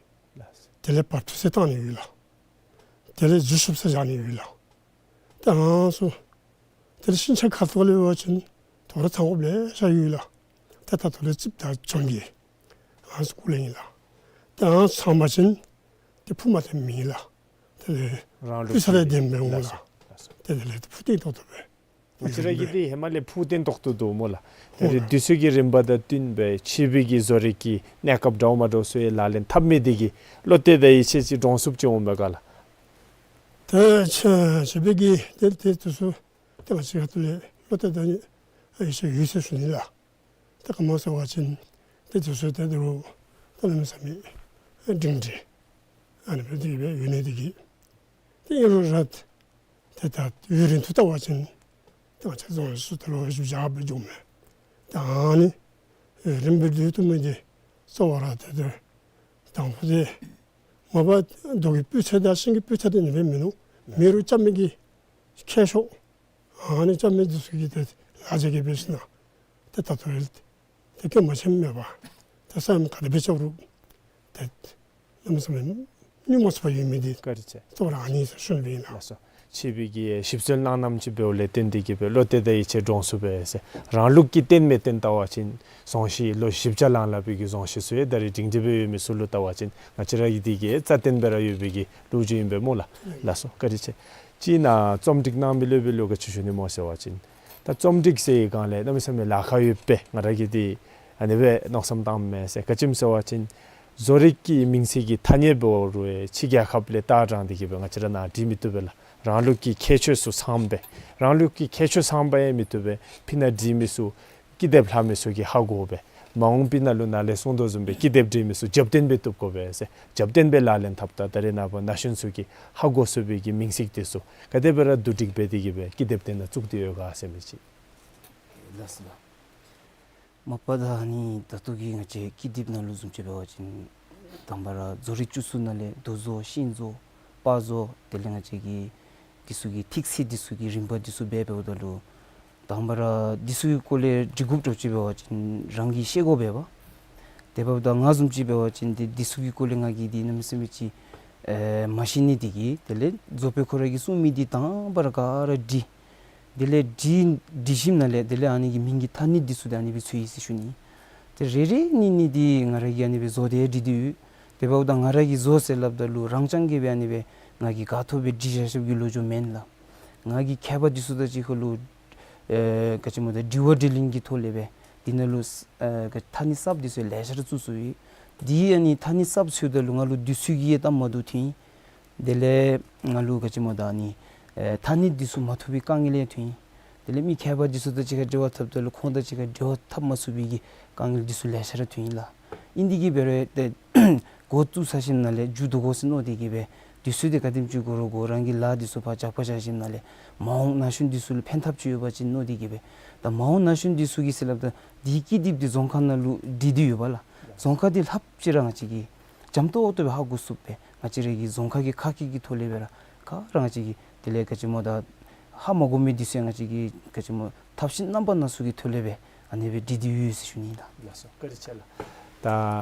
དེ་ལས་བར་དུ་ས་བཏང་ནི་ཡོད་ལགས། དེ་ལས་རྫུས་ཤོར་ས་བཞག་ནི་ཡོད་ལགས། ད་ཨ་ནི་ཚུ་དེ་ལས་ཤིང་ཆ་ཁ་ཐུག་ལས་འབད་བ་ཅིན་དོ་རུང་ཚང་དགོཔ་ལེ་ཤ་ཡོད་ལགས། ད་ད་ལྟོ་ལས་རྩིགཔ་དང་ཆང་གི་ཨ་ནི་ཚུ་སྐོར་ལས་ཨིན་ལགས། ད་ཨ་ནི་ཚང་པ་ཅིན་ཏེ་ཕུ་མ་བཏིང་མི་ལགས། དེ་ལས་རང་ལུགས་སྤུས་ཚད་ལས་ཀྱི་ལྡནམ་སྦེ་འོང་ལགས། ལགས་སོ། ལགས་སོ། ཏེ་དེ་ལས་ཕུ་བཏིང་ཏོག་ཏོ་སྦེ། ང་བཅས་ར་གི་འདི་ཧེ་མ་ལས་ཕུ་བཏིང་ཏོག་ཏོ་འདུག་སྨོ་ལགས། ད་རེས་དུས་ཚོད་ཀྱི་རིམ་པ་དང་བསྟུན་སྦེ་ཕྱི་པའི་གི་བཟོ་རིག་གི་གནས་སྐབས་འདྲཝ་མ་འདྲཝ་ཚུ་ཡང་ལག་ལེན་འཐབ་མི་འདི་གིས་བློ་གཏད་དང་ཡིད་ཆེས་ཅིག་འདྲོངས་ཚུགསཔ་ཅིག་འོང་མས་ག་ལགས། ད་ཕྱི་ཕྱི་པའི་གི་དེ་དེ་དེ་ཚུ་ཏེ་ང་བཅས་ཁ་ཐུག་ལས་བློ་གཏད་དང་ཡིད་ཆེས་ཡོད་ཟེར་ཞུ་ནི་ལགས། ད་ག་མ་ཟེར་བ་ཅིན་ཏེ་དེ་ཚུ་ཏེ་དེ་རུང་ད་གནམ་མེད་ས་མེད་སྒྲིང་སྒྲི་ཨ་ནི་སྦེ་དེ་སྦེ་ཡོད་ནི་འདི་གིས་ཏེ་ཨིན་རུང་ར་ཏེ་ད་ཡུན་རིང་དུ་བལྟ་བ་ཅིན་ཏེ་ང་བཅས་རྫོང་གཞི་ཚུ་ད་ལོ་བཞི་བཅུ་ཞེ་ལྔ་སྦེ་འགྱོཝ་མས། ད་ཨ་ནི་ཡུན་རིང་སྦེ་སྡོད་བཏུབ་མི་འདི་གཙོ་བོ་ར་ཏེ་ཏེ་དང་ཕུ་ཏེ་མ་པ་རྡོ་གི་སྤུས་ཚད་དང་ཤིང་གི་སྤུས་ཚད་འདི་ཨ་ནི་སྦེ་མིན་ནུག། མེ་རུ་རྐྱབ་མི་གི་ཁྱད་ཆོས་ཨ་ནི་རྐྱབ་མི་འདི་ཚུ་གིས་ཏེ་ལག་རྗེས་ཀྱིས་འབད་ཞིན་ན་ཏེ་ད་ལྟོ་ཡང་ཏེ་སྐྱོན་མ་ཆེན་མེད་པར་ཏེ་ས་ཡོམ་ག་དེ་སྦེ་རྐྱབ་རུང་ཏེ་གནམ་མེད་ས་མེད་གཉུག་མ་ཚུགས་པར་ཡོད་མི་འདི་བཀའ་དྲིན་ཆེ། གཙོ་བོ་ར་ཨ་ནི་ཟེར་ཞུ་ནི་ཨིན་ལགས། ལགས་སོ། ཆེ་བའི་གི་ཞིབ་འཚོལ་གནང་གནངམ་ཅིག་འབདཝ་ལས་བརྟེན་ཏེ་གི་སྦེ་བློ་གཏད་དེ་ཡིད་ཆེས་འདྲོངས་ཚུགས་པས་ཟེར། རང་ལུགས་ཀྱི་གཏན་མེད་བརྟེན་བལྟ་བ་ཅིན་རྫོང་གཞི་ལོ་བཞི་བརྒྱ་ལང་ལང་པའི་གི་རྫོང་གཞི་ཚུ་ཡང་ད་རེས་སྒྲིང་སྒྲི་སྦེ་ཡོད་མི་ཚུ་ལུ་བལྟ་བ་ཅིན་ང་བཅས་ར་གི་འདི་གི་རྩ་བརྟན་སྦེ་ར་ཡོད་པའི་གི་ལོ་རྒྱུས་ཨིན་པས་སྨོ་ལགས། ལགས་སོ། བཀའ་དྲིན་ཆེ། ཅིག་ནཱ་རྩོམ་སྒྲིག་གནང་མི་སློབ་དཔོན་ལུ་ག་ཅི་ཞུ་ནི་སྨོ་ཟེར་བ་ཅིན་ད་རྩོམ་སྒྲིག་ཟེར་བའི་སྒང་ལས་གནམ་མེད་ས་མེད་ལཱ་ཁག་ཡོད་པས། ང་ར་གིས་འདི་ཨ་ནི་སྦེ་མནོ་བསམ་བཏངམ་མས་ཟེར། ག་ཅི་སྨོ་ཟེར་བ་ཅིན་བཟོ་རིག་གི་མིང་ཚིག་གི་ཐ་སྙད་འབད་རུང་ཕྱི་རྒྱལ་ཁབ་ལས་ལྟ་དྲངས་ཏེ་གི་སྦེ་ང་བཅས་ར་ནཱ་བྲིས་མི་བཏུབ་པས་ལགས། རང་ལུགས་ཀྱི་ཁྱད་ཆོས་ཚུ་ཚང་པས། རང་ལུགས་ཀྱི་ཁྱད་ཆོས་ཚང་པ་ཡང་མི་བཏུབ་པས། ཕི་ནང་བྲིས་མི་ཚུ་ཀི་དེབ་ལྷག་མི་ཚུ་གིས་ཧ་གོ་བས། མ་འོངས་པའི་ནང་ལུ་ནཱ་ལས་གསུངས་དོ་བཟུམ་སྦེ་ཀི་དེབ་འབྲི་མི་ཚུ་རྒྱབ་རྟེན་སྦེ་བཏུབ་དགོ་པས་ཟེར། རྒྱབ་རྟེན་སྦེ་ལག་ལེན་འཐབ་ད་ད་རེས་ནངས་པ་ན་གཞོན་ཚུ་གིས་ཧ་གོ་ཚུགས་པའི་གི་མིང་ཚིག་འདི་ཚུ་ག་དེ་སྦེ་ར་བསྡུ་སྒྲིག་འབད་དེ་གི་སྦེ་ཀི་དེབ་འདི་ནང་བཙུགས་ཏེ་ཡོད་ག་ཟེར་མི་ཅིག། ལགས་སོ་ལགས། མ་པ་ད་ཨ་ནི་ད་ལྟོ་གི་ང་བཅས་ཀི་དེབ་ནང་ལུ་བཟུམ་ཅིག་འབད་བ་ཅིན་དང་པ་ར་བཟོ་རིག་བཅུ་གསུམ་ནང་ལས་རྡོ་བཟོ་ཤིང་བཟོ་པར་བཟོ་དེ་ལས་ང་བཅས་ཀྱི་འདི་ཚུ་གི་ཐིག་ཚད་འདི་ཚུ་གི་རིམ་པ་འདི་ཚུ་འབད་འབདཝ་ད་ལུ་དང་པ་ར་འདི་ཚུ་གི་སྐོར་ལས་འབྲི་དགོཔ་འདྲཝ་ཅིག་འབད་བ་ཅིན་རང་གིས་ཤེས་དགོ་པས་པ། དེ་འབདཝ་ད་ང་བཟུམ་ཅིག་འབད་བ་ཅིན་འདི་འདི་ཚུ་གི་སྐོར་ལས་ང་གིས་འདི་གནམ་མེད་ས་མེད་ཅིག་ཨེ་མ་ཤེས་ནི་འདི་གིས་དེ་ལས་བཟོ་དཔོན་ཁོ་ར་གིས་གསུངས་མི་འདི་དང་པ་ར་ག་ར་འབྲི། དེ་ལས་འབྲི་འབྲི་ཞིནམ་ལས་དེ་ལས་ཨ་ནི་གི་མིང་གི་ཐ་སྙད་འདི་ཚུ་འདི་ཨ་ནི་སྦེ་ཚུད་ཡི་ཟེར་ཞུ་ནི། ཏེ་རེ་རེ་གཉིས་གཉིས་འདི་ང་ར་གིས་ཨ་ནི་སྦེ་བཟོ་སྟེ་འབྲི་སྟེ་ཡོད། དེ་འབདཝ་ད་ང་ར་གིས་བཟོ་ཟེར་སླབ་ད་ལུ་རང་རྐྱང་གིས་སྦེ་ཨ་ནི་སྦེ་ང་གིས་ག་ཐོབ་སྦེ་འབྲི་བཞག་བཞགཔ་གི་ལོ་རྒྱུས་མེན་ལགས། ང་གིས་མཁས་པ་འདི་ཚུ་དང་གཅིག་ཁར་ལུ་ཨེ་ག་ཅི་སྨོ་ད་དྲི་བ་དྲིས་ལན་གྱི་ཐོག་ལས་སྦེ་འདི་ནང་ལུ་ཨེ་ག་ཐ་སྙད་གསརཔ་འདི་ཚུ་ལེ་ཤ་ར་བཙུགས་བཙུགསཔ་ཨིན། འདི་ཨ་ནི་ཐ་སྙད་གསརཔ་ཚུད་ད་ལུ་ང་ལུ་དུས་ཚོད་ཀྱིས་ཡང་སྟབས་མ་བདེཝ་ཐོན་ཡི། དེ་ལས་ང་ལུ་ག་ཅི་སྨོ་ད་ཨ་ནི་ཨེ་ཐ་སྙད་འདི་ཚུ་མ་ཐོབ་པའི་དཀའ་ངལ་ཡང་ཐོན་ཡི། དེ་ལས་མི་མཁས་པ་འདི་ཚུ་དང་གཅིག་ཁར་འབྲེལ་བ་འཐབ་ད་ལུ་ཁོང་དང་གཅིག་ཁར་འབྲེལ་བ་འཐབ་མ་ཚུགས་པའི་གི་དཀའ་ངལ་འདི་ཚུ་ལེ་ཤ་ར་ཐོན་ཡི་ལགས། ཨིན་འདི་གིས་འབད་རུང་ཏེ་འགོ་བཙུགས་ཚར་ཞིནམ་ལས་མཇུག་བསྡུ་དགོ་ཟེར་མནོ་སྟེ་གིས་སྦེ་དུས་ཚོད་འདི་ག་དེམ་ཅིག་འགོར་རུང་འགོར་རང་གི་ལཱ་འདི་ཚུ་ཕར་རྒྱབ་ཁར་བཞག་ཞིནམ་ལས་མ་འོངས་ན་གཞོན་འདི་ཚུ་ལུ་ཕན་ཐབས་ཅིག་ཡོད་པ་ཅིན་མནོ་སྟེ་གིས་སྦེ། ད་མ་འོངས་ན་གཞོན་འདི་ཚུ་གིས་ཟེར་སླབ་ད་འདི་ཀི་དེབ་འདི་རྫོང་ཁ་ནང་ལུ་བྲིས་ཏེ་ཡོད་པས་ལགས། རྫོང་ཁ་འདི་ལྷགཔ་ཅིག་ར་ང་བཅས་ཀྱིས་འཇམ་ཏོག་ཏོ་སྦེ་ཧ་གོ་ཚུགས་པས། ང་བཅས་ར་གི་རྫོང་ཁ་གི་ཁ་སྐད་ཀྱི་ཐོག་ལས་སྦེ་ར་ག་ར་ང་བཅས་ཀྱིས་དེ་ལས་ག་ཅི་སྨོ་ད་ཧ་མ་གོ་མི་འདི་ཚུ་ཡང་ང་བཅས་ཀྱིས་ག་ཅི་སྨོ་ཐབས་ཤེས་རྣམ་པ་སྣ་ཚོགས་ཀྱི་ཐོག་ལས་སྦེ་ཨ་ནི་སྦེ་བྲིས་ཏེ་ཡོད་ཟེར་ཞུ་ནི་ལགས། ལགས་སོ། བཀའ་དྲིན་ཆེ་ལགས། ད་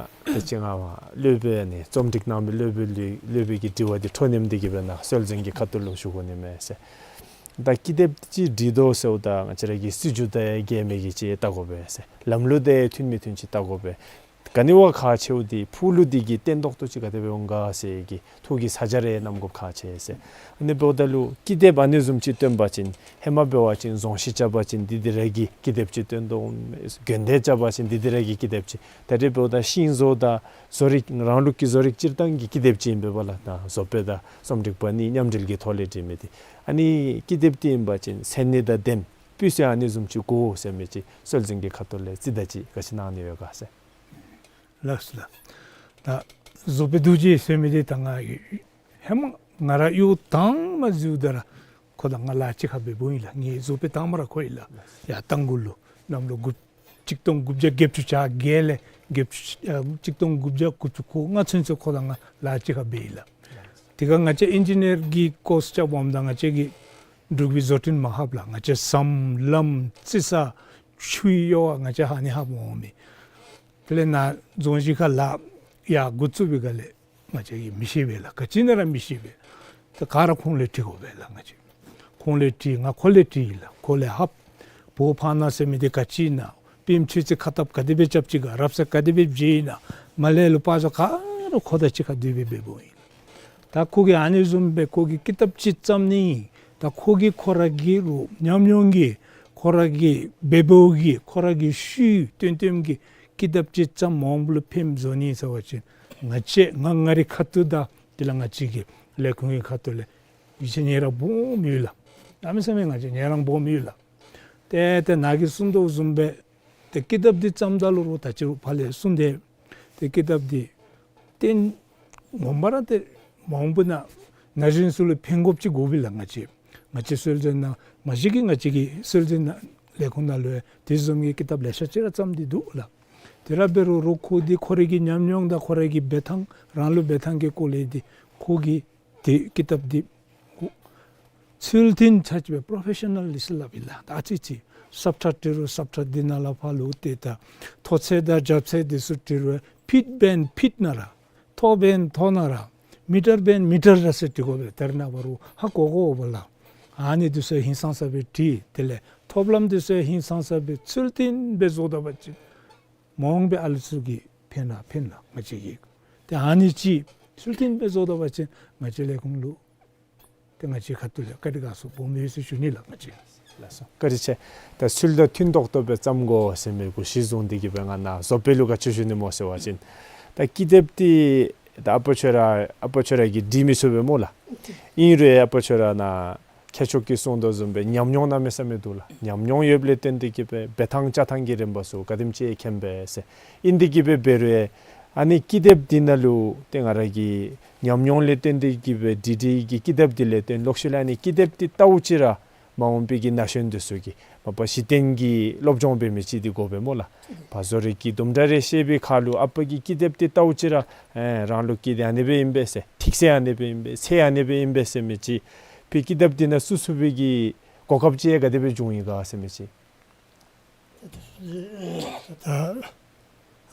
དེ་ཅིག་ང་བ་སློབ་དཔོན་ནི་རྩོམ་སྒྲིག་གནང་མི་སློབ་དཔོན་ལུ་སློབ་དཔོན་གྱི་དྲི་བ་འདི་འཕྲོ་མཉམ་འདི་གིས་སྦེ་ནཱ་སྲོལ་འཛིན་གྱི་ཁ་ཐུག་ལུ་ཞུ་དགོ་ནི་མས་ཟེར། ད་ཀི་དེབ་ཅིག་བྲིས་དོ་ཟེརཝ་ད་ང་བཅས་ར་གི་སྲིད་བྱུས་དང་འགལ་མེད་ཀྱི་ཅིག་བལྟ་དགོ་པས་ཟེར། ལམ་ལུགས་དང་མཐུན་མི་མཐུན་ཅིག་བལྟ་དགོ་པས། ག་ནི་བ་ཁག་ཆེཝ་འདི་ཕུགས་ལུ་འདི་གི་བརྟན་ཏོག་ཏོ་ཅིག་ག་དེ་སྦེ་འོང་ག་ཟེར་གྱི་ཐུགས་ཀྱི་ས་ཆ་རེ་གནང་དགོཔ་ཁག་ཆེ་ཟེར། ཨ་ནི་འབདཝ་ད་ལུ་ཀི་དེབ་ཨ་ནི་བཟུམ་ཅིག་བཏོན་པ་ཅིན་ཧེ་མ་འབད་བ་ཅིན་རྫོང་གཞི་རྐྱབ་པ་ཅིན་འདི་འདི་ར་གི་ཀི་དེབ་ཅིག་བཏོན་དོ། དགོན་སྡེ་རྐྱབ་པ་ཅིན་འདི་འདི་ར་གི་ཀི་དེབ་ཅིག། ད་རེས་འབདཝ་ད་ཤིང་བཟོ་དང་བཟོ་རིག་རང་ལུགས་ཀྱི་བཟོ་རིག་སྤྱིར་བཏང་གི་ཀི་དེབ་ཅིག་ཨིན་པས་ལགས། ད་བཟོ་དཔོན་དང་རྩོམ་སྒྲིག་པ་གཉིས་མཉམ་འབྲེལ་གྱི་ཐོག་ལས་བྲིས་མི་འདི་ཨ་ནི་ཀི་དེབ་འདི་ཨིན་པ་ཅིན་མཚན་ཉིད་དང་ལྡན་སྤུས་ཚད་ཨ་ནི་བཟུམ་ཅིག་དགོ་ཟེར་མི་ཅིག་སྲོལ་འཛིན་གྱི་ཁ་ཐུག་ལས་རྩིས་ད་ཅིག་ག་ཅི་གནང་ནི་ཡོད་ག་ཟེར། ལགས་སོ་ལགས། ད་བཟོ་དཔོན་རྡོ་རྗེ་ཟེར་མི་འདི་ད་ང་ཧེ་མ་ང་ར་གཡོག་དང་པ་འཛུལཝ་ད་ར་ཁོ་དང་ང་ལཱ་གཅིག་ཁར་འབད་འབདཝ་ཨིན་ལགས། ངེའི་བཟོ་དཔོན་དང་པ་ར་ཁོ་ཨིན་ལགས། ཡར་རྟ་མགོ་ལུ་གནམ་ལོ་དགུ་གཅིག་སྟོང་དགུ་བརྒྱ་བརྒྱད་ཅུ་གྱ་བརྒྱད་ལས་བརྒྱད་ཅུ་ཨ་གཅིག་སྟོང་དགུ་བརྒྱ་དགུ་བཅུ་གོ་ལྔ་ཚུན་ཚོད་ཁོ་དང་ང་ལཱ་གཅིག་ཁར་འབད་ཡི་ལགས། དེ་ཁར་ང་བཅས་ཨིན་ཇི་ནིར་གྱི་ཀོརསི་རྐྱབ་འོངམ་ད་ང་བཅས་ཀྱིས་འབྲུག་པའི་བཟོ་སྐྲུན་མ་ལྷབ་ལགས། ང་བཅས་ཟམ་ལམ་རྩི་ས་ཆུའི་གཡོ་བ་ང་བཅས་ཧ་ནི་ལྷབ་འོང་མི། དེ་ལས་ནཱ་རྫོང་གཞི་ཁར་ལཱ་ཡར་འགོ་བཙུགས་པའི་སྒང་ལས་ང་བཅས་ཀྱིས་མི་ཤེས་པས་ལགས། ག་ཅི་ཨིན་ན་ར་མི་ཤེས་པས། ད་ག་ར་ཁོང་ལས་དྲི་དགོ་པས་ལགས། ང་བཅས་ཁོང་ལས་དྲི། ང་ཁོ་ལས་དྲི་ཡི་ལགས། ཁོ་ལས་ལྷབ། བོ་ཕར་ན་ཟེར་མི་འདི་ག་ཅི་ཨིན་ན། པིམ་ཆུ་ཚི་ཁ་ཐབ་ག་དེ་སྦེ་རྐྱབ་ཅི་ག། རབ་གསལ་ག་དེ་སྦེ་བྱེད་ཨིན་ན། མར་ལས་ལུ་པར་བཟོ་ག་ར་ཁོ་དང་གཅིག་ཁར་སྡོད་སྦེ་འབད་འབདཝ་ཨིན། ད་ཁོ་གིས་ཨ་ནི་བཟུམ་སྦེ་ཁོ་གིས་ཀི་དེབ་ཅིག་བརྩམ་ནི། ད་ཁོ་གིས་ཁོ་ར་གི་རོགས་ཉམས་མྱོང་གིས་ཁོ་ར་གི་འབད་འབདཝ་གིས་ཁོ་ར་གི་ཤུལ་བཏོན་བཏོནམ་གྱིས་ཀི་དེབ་ཅིག་བརྩམ་མ་འོངས་པ་ལུ་ཕནམ་བཟོ་ནི་ཟེར་བ་ཅིན་ང་བཅས་ང་ང་རའི་ཁ་ཐུག་དང་དེ་ལས་ང་བཅས་ཀྱི་ལས་ཁུངས་ཀྱི་ཁ་ཐུག་ལས་ཡིད་ཆེས་ཉེ་རང་སྦོམ་ཡོད་ལགས། གནམ་མེད་ས་མེད་ང་བཅས་ཉེ་རང་སྦོམ་ཡོད་ལགས། ཏེ་ཏེ་ནཱ་གིས་གསུངས་དོ་བཟུམ་སྦེ་ཏེ་ཀི་དེབ་འདི་བརྩམ་ད་ལུ་རོགས་ད་ཅི་རོགས་ཕར་ལས་གསུངས་ཏེ་ཏེ་ཀི་དེབ་འདི་ཏེ་ངོ་མ་ར་ཏེ་མ་འོངས་པ་ན་ན་གཞོན་ཚུ་ལུ་ཕན་དགོཔ་ཅིག་དགོ་པས་ལགས། ང་བཅས་ང་བཅས་སྲོལ་འཛིན་ནང་མ་གཞི་གི་ང་བཅས་ཀྱི་སྲོལ་འཛིན་ནང་ལས་ཁུངས་ནང་ལུ་ཡང་དེ་བཟུམ་གྱི་ཀི་དེབ་ལེ་ཤ་ཅིག་ར་བརྩམས་ཏེ་འདུག་ལགས། དེ་ར་འབད་རུང་རོགས་ཁོ་འདི་ཁོ་རའི་གི་ཉམས་མྱོང་དང་ཁོ་རའི་གི་འབད་ཐངས་རང་ལུགས་འབད་ཐངས་ཀྱི་སྐོར་ལས་འདི་ཁོ་གིས་ཏེ་ཀི་དེབ་འདི་ཚུལ་མཐུན་ཆ་ཅིག་སྦེ་པོརོ་ཕེ་ཤ་ནཱལ་ལི་ཟེར་སླབ་ཨིན་ལགས། ད་ཨ་ཙི་ཅིག་སབ་ཁྲ་བྲི་རུང་སབ་ཁྲ་འདི་ནང་ལས་ཕར་ལུ་ཏེ་ད་མཐོ་ཚད་དང་རྒྱབ་ཚད་འདི་ཚུ་བྲི་རུང་ཕིཊ་འབདན་ཕིཊ་ནང་ར་མཐོ་འབདན་མཐོ་ནང་ར་མི་ཊར་འབདན་མི་ཊར་ར་ཟེར་བྲི་དགོ་པས། ད་རེས་ནངས་པ་རོགས་ཧ་གོ་གོཝ་ལགས། ཨ་ནི་འདི་ཚུ་ཧིང་སངས་ས་སྦེ་བྲིས། དེ་ལས་ཐོབ་ལམ་འདི་ཚུ་ཧིང་སངས་ས་སྦེ་ཚུལ་མཐུན་སྦེ་བཟོ་ད་པ་ཅིན་མ་འོངས་པའི་ཨ་ལུ་ཚུ་གི་ཕན་ལ་ཕན་ལགས་ང་བཅས་ཀྱི། ཏེ་ཨ་ནི་ཅིག་ཚུལ་མཐུན་སྦེ་བཟོ་ད་པ་ཅིན་ང་བཅས་ལས་ཁུངས་ལུ་ཏེ་ང་བཅས་ཁ་ཐུག་ལས་བཀའ་དྲིན་དགའ་ཚོར་སྦོམ་ཡོད་ཟེར་ཞུ་ནི་ལགས་ང་བཅས། ལགས་སོ། བཀའ་དྲིན་ཆེ། ད་ཚུལ་དང་མཐུན་ཏོག་ཏོ་སྦེ་བརྩམ་དགོ་ཟེར་མི་གུ་གཞི་བཟུང་སྟེ་གི་སྦེ་ང་ནཱ་བཟོ་པ་ལུ་ག་ཅི་ཞུ་ནི་སྨོ་ཟེར་བ་ཅིན། ད་ཀི་དེབ་འདི་ད་ཨ་པ་ཁྱོད་ར་ཨ་པ་ཁྱོད་ར་གིས་འབྲི་མི་ཚུགས་པས་སྨོ་ལགས། ཨིན་རུང་ཨ་པ་ཁྱོད་ར་ནཱ་མཁས་མཆོག་གིས་གསུངས་དོ་བཟུམ་སྦེ་ཉམས་མྱོང་གནམ་མེད་ས་མེད་འདུག་ལགས། ཉམས་མྱོང་ཡོདཔ་ལས་བརྟེན་ཏེ་གི་སྦེ་འབད་ཐངས་བྱ་ཐངས་ཀྱི་རིམ་པ་ཚུ་ག་དེམ་ཅིག་མཁྱེན་པས་ཟེར། ཨིན་ཏེ་གི་སྦེ་འབད་རུང་ཨ་ནི་ཀི་དེབ་འདི་ནང་ལུ་ཏེ་ང་ར་གི་ཉམས་མྱོང་ལས་བརྟེན་ཏེ་གི་སྦེ་འབྲི་འབྲི་གི་ཀི་དེབ་འདི་ལས་བརྟེན་ལོག་ཤུལ་ལས་ཨ་ནི་ཀི་དེབ་འདི་བལྟཝ་ཅིག་ར་མ་འོངས་པའི་གི་ན་གཞོན་འདི་ཚུ་གིས་མ་པ་གཞི་རྟེན་གྱི་སློབ་སྦྱོང་འབད་མི་ཅིག་འདི་དགོ་པས་སྨོ་ལགས། བ་བཟོ་རིག་གི་དུམ་གྲ་རེ་ཤེས་པའི་ཁར་ལུ་ཨ་པ་གི་ཀི་དེབ་འདི་བལྟཝ་ཅིག་ར་ཨེ་རང་ལུགས་ཀྱི་འདི་ཨ་ནི་སྦེ་ཨིན་པས་ཟེར། ཐིག་ཚད་ཨ་ནི་སྦེ་ཨིན་པས། ཚད་ཨ་ནི་སྦེ་ཨིན་པས་ཟེར་མི་ཅིག་ཕར་ཀི་དེབ་འདི་ནང་བཙུགས་ཚུགས་པའི་གི་གོ་སྐབས་ཅིག་ག་དེ་སྦེ་བྱུང་ཡི་ག་ཟེར་མི་ཅིག། ད་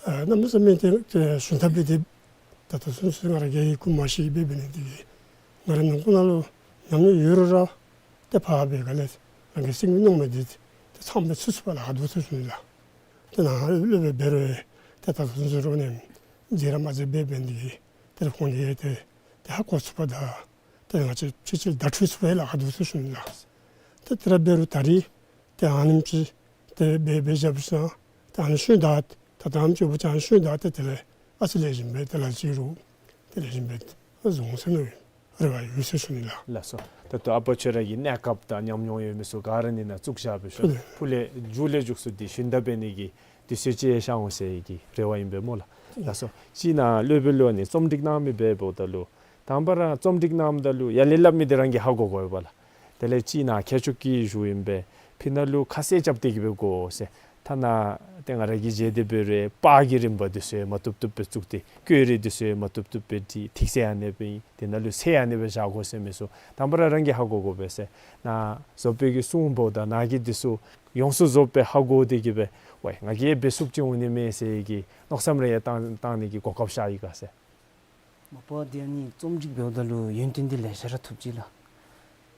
ཨ་གནམ་མེད་ས་མེད་ཏེ་ཏེ་ཞུ་ཐབས་འདི་ད་ལྟོ་ཚུན་ཚོད་ང་ར་གིས་ཡི་གུ་མ་ཤེས་པའི་འབད་ནི་འདི་གིས་ང་རའི་ནང་ཁོག་ནང་ལུ་ཉམས་མྱོང་ཡོད་རུང་ར་ཏེ་ཕར་འབད་ག་ལས་རང་གི་སེམས་ཀྱི་མནོ་མི་འདི་ཏེ་ཚངམ་སྦེ་ཚུད་ཚུགས་པས་ལགས། ཧ་སྡུག་ཚུད་ཚུགས་ནི་ལགས། ཏེ་ནཱ་སློབ་དཔོན་འབད་རུང་ཏེ་ད་ལྟོ་ཚུན་ཚོད་རོགས་ནི་མཛད་ར་མ་མཛད་པའི་འབད་ནི་འདི་གིས་ཏེ་ཁོང་གིས་ཏེ་ཏེ་ཧ་གོ་ཚུགས་པ་དང་ཏེ་ང་བཅས་ཕྱི་ཕྱིར་བརྡ་འཕྲོད་ཚུགས་པས་ལགས། ཧ་སྡུག་ཚུད་ཚུགས་ནི་ལགས། ཏེ་དེ་ར་འབད་རུང་ད་རིས་ཏེ་ཨ་ནེམ་ཅིག་ཏེ་འབད་འབད་བཞག་པ་ཅིན་ཏེ་ཨ་ནི་ཤུལ་ད་ད་ད་ཨ་ནེམ་ཅིག་འབད་བ་ཅིན་ཨ་ནི་ཤུལ་ད་ཏེ་དེ་ལས་ཨ་ཙི་ལེགས་ཤོམ་སྦེ་དེ་ལས་ཅིག་རུང་དེ་ལེགས་ཤོམ་སྦེ་བཟོ་འོང་ཟེར་མནོ་རེ་བ་ཡོད་ཟེར་ཞུ་ནི་ལགས། ལགས་སོ། ད་ལྟོ་ཨ་པ་ཁྱོད་ར་གི་གནས་སྐབས་དང་ཉམས་མྱོང་ཡོད་མི་ཚུ་ག་ར་ཨ་ནི་ནང་བཙུགས་བཞག་པའི་ཤུལ་ལས་ཕུལ་ལས་མཇུག་ལས་མཇུག་སུ་འདི་ཞུན་དག་འབད་ནི་གི་དུས་ཚོད་ཅིག་ཤར་འོང་ཟེར་གྱི་རེ་བ་ཨིན་པས་སྨོ་ལགས། ལགས་སོ། ཅིག་ནཱ་སློབ་དཔོན་ལུ་ཨ་ནི་རྩོམ་སྒྲིག་གནང་མི་འབདཝ་ད་ལུ་དང་པ་ར་རྩོམ་སྒྲིག་གནངམ་ད་ལུ་ཡར་ལས་སླབ་མི་འདི་རང་གིས་ཧ་གོ་དགོ་པས་ལགས། དེ་ལས་ཅིག་ནཱ་མཁས་མཆོག་གིས་ཞུཝ་ཨིན་པས། ཕི་ནང་ལུ་ཁ་གསལ་རྐྱབ་སྟེ་གི་སྦེ་དགོ་ཟེར། ཐ་ན་ཏེ་ང་ར་གིས་མཇལ་ཏེ་འབད་རུང་པར་གྱི་རིམ་པ་འདི་ཚུ་མ་བཏུབ་བཏུབ་སྦེ་བཙུགས་ཏེ་བཀོད་རིས་འདི་ཚུ་མ་བཏུབ་བཏུབ་སྦེ་བྲིས། ཐིག་ཚད་ཨ་ནི་སྦེ་ཨིན། དེ་ནང་ལུ་ཚད་ཨ་ནི་སྦེ་བཞག་དགོ་ཟེར་མི་ཚུ་དང་པ་ར་རང་གིས་ཧ་གོ་དགོ་པས་ཟེར། ནཱ་བཟོ་པའི་གི་གསུང་འབདཝ་ད་ནཱ་གིས་འདི་ཚུ་ཡོངས་སུ་རྫོགསཔ་སྦེ་ཧ་གོ་སྟེ་གི་སྦེ་ཝའེ་ང་གིས་འབད་ཚུགསཔ་ཅིག་འོང་ནི་མས་ཟེར་གྱི་མནོ་བསམ་རེ་ཡང་བཏང་བཏང་ནི་གི་གོ་སྐབས་ཤར་ཡི་ག་ཟེར། མ་པ་འདི་ཨ་ནི་རྩོམ་སྒྲིག་འབདཝ་ད་ལུ་ཡོན་ཏན་འདི་ལེ་ཤ་ར་ཐོབ་ཅི་ལགས།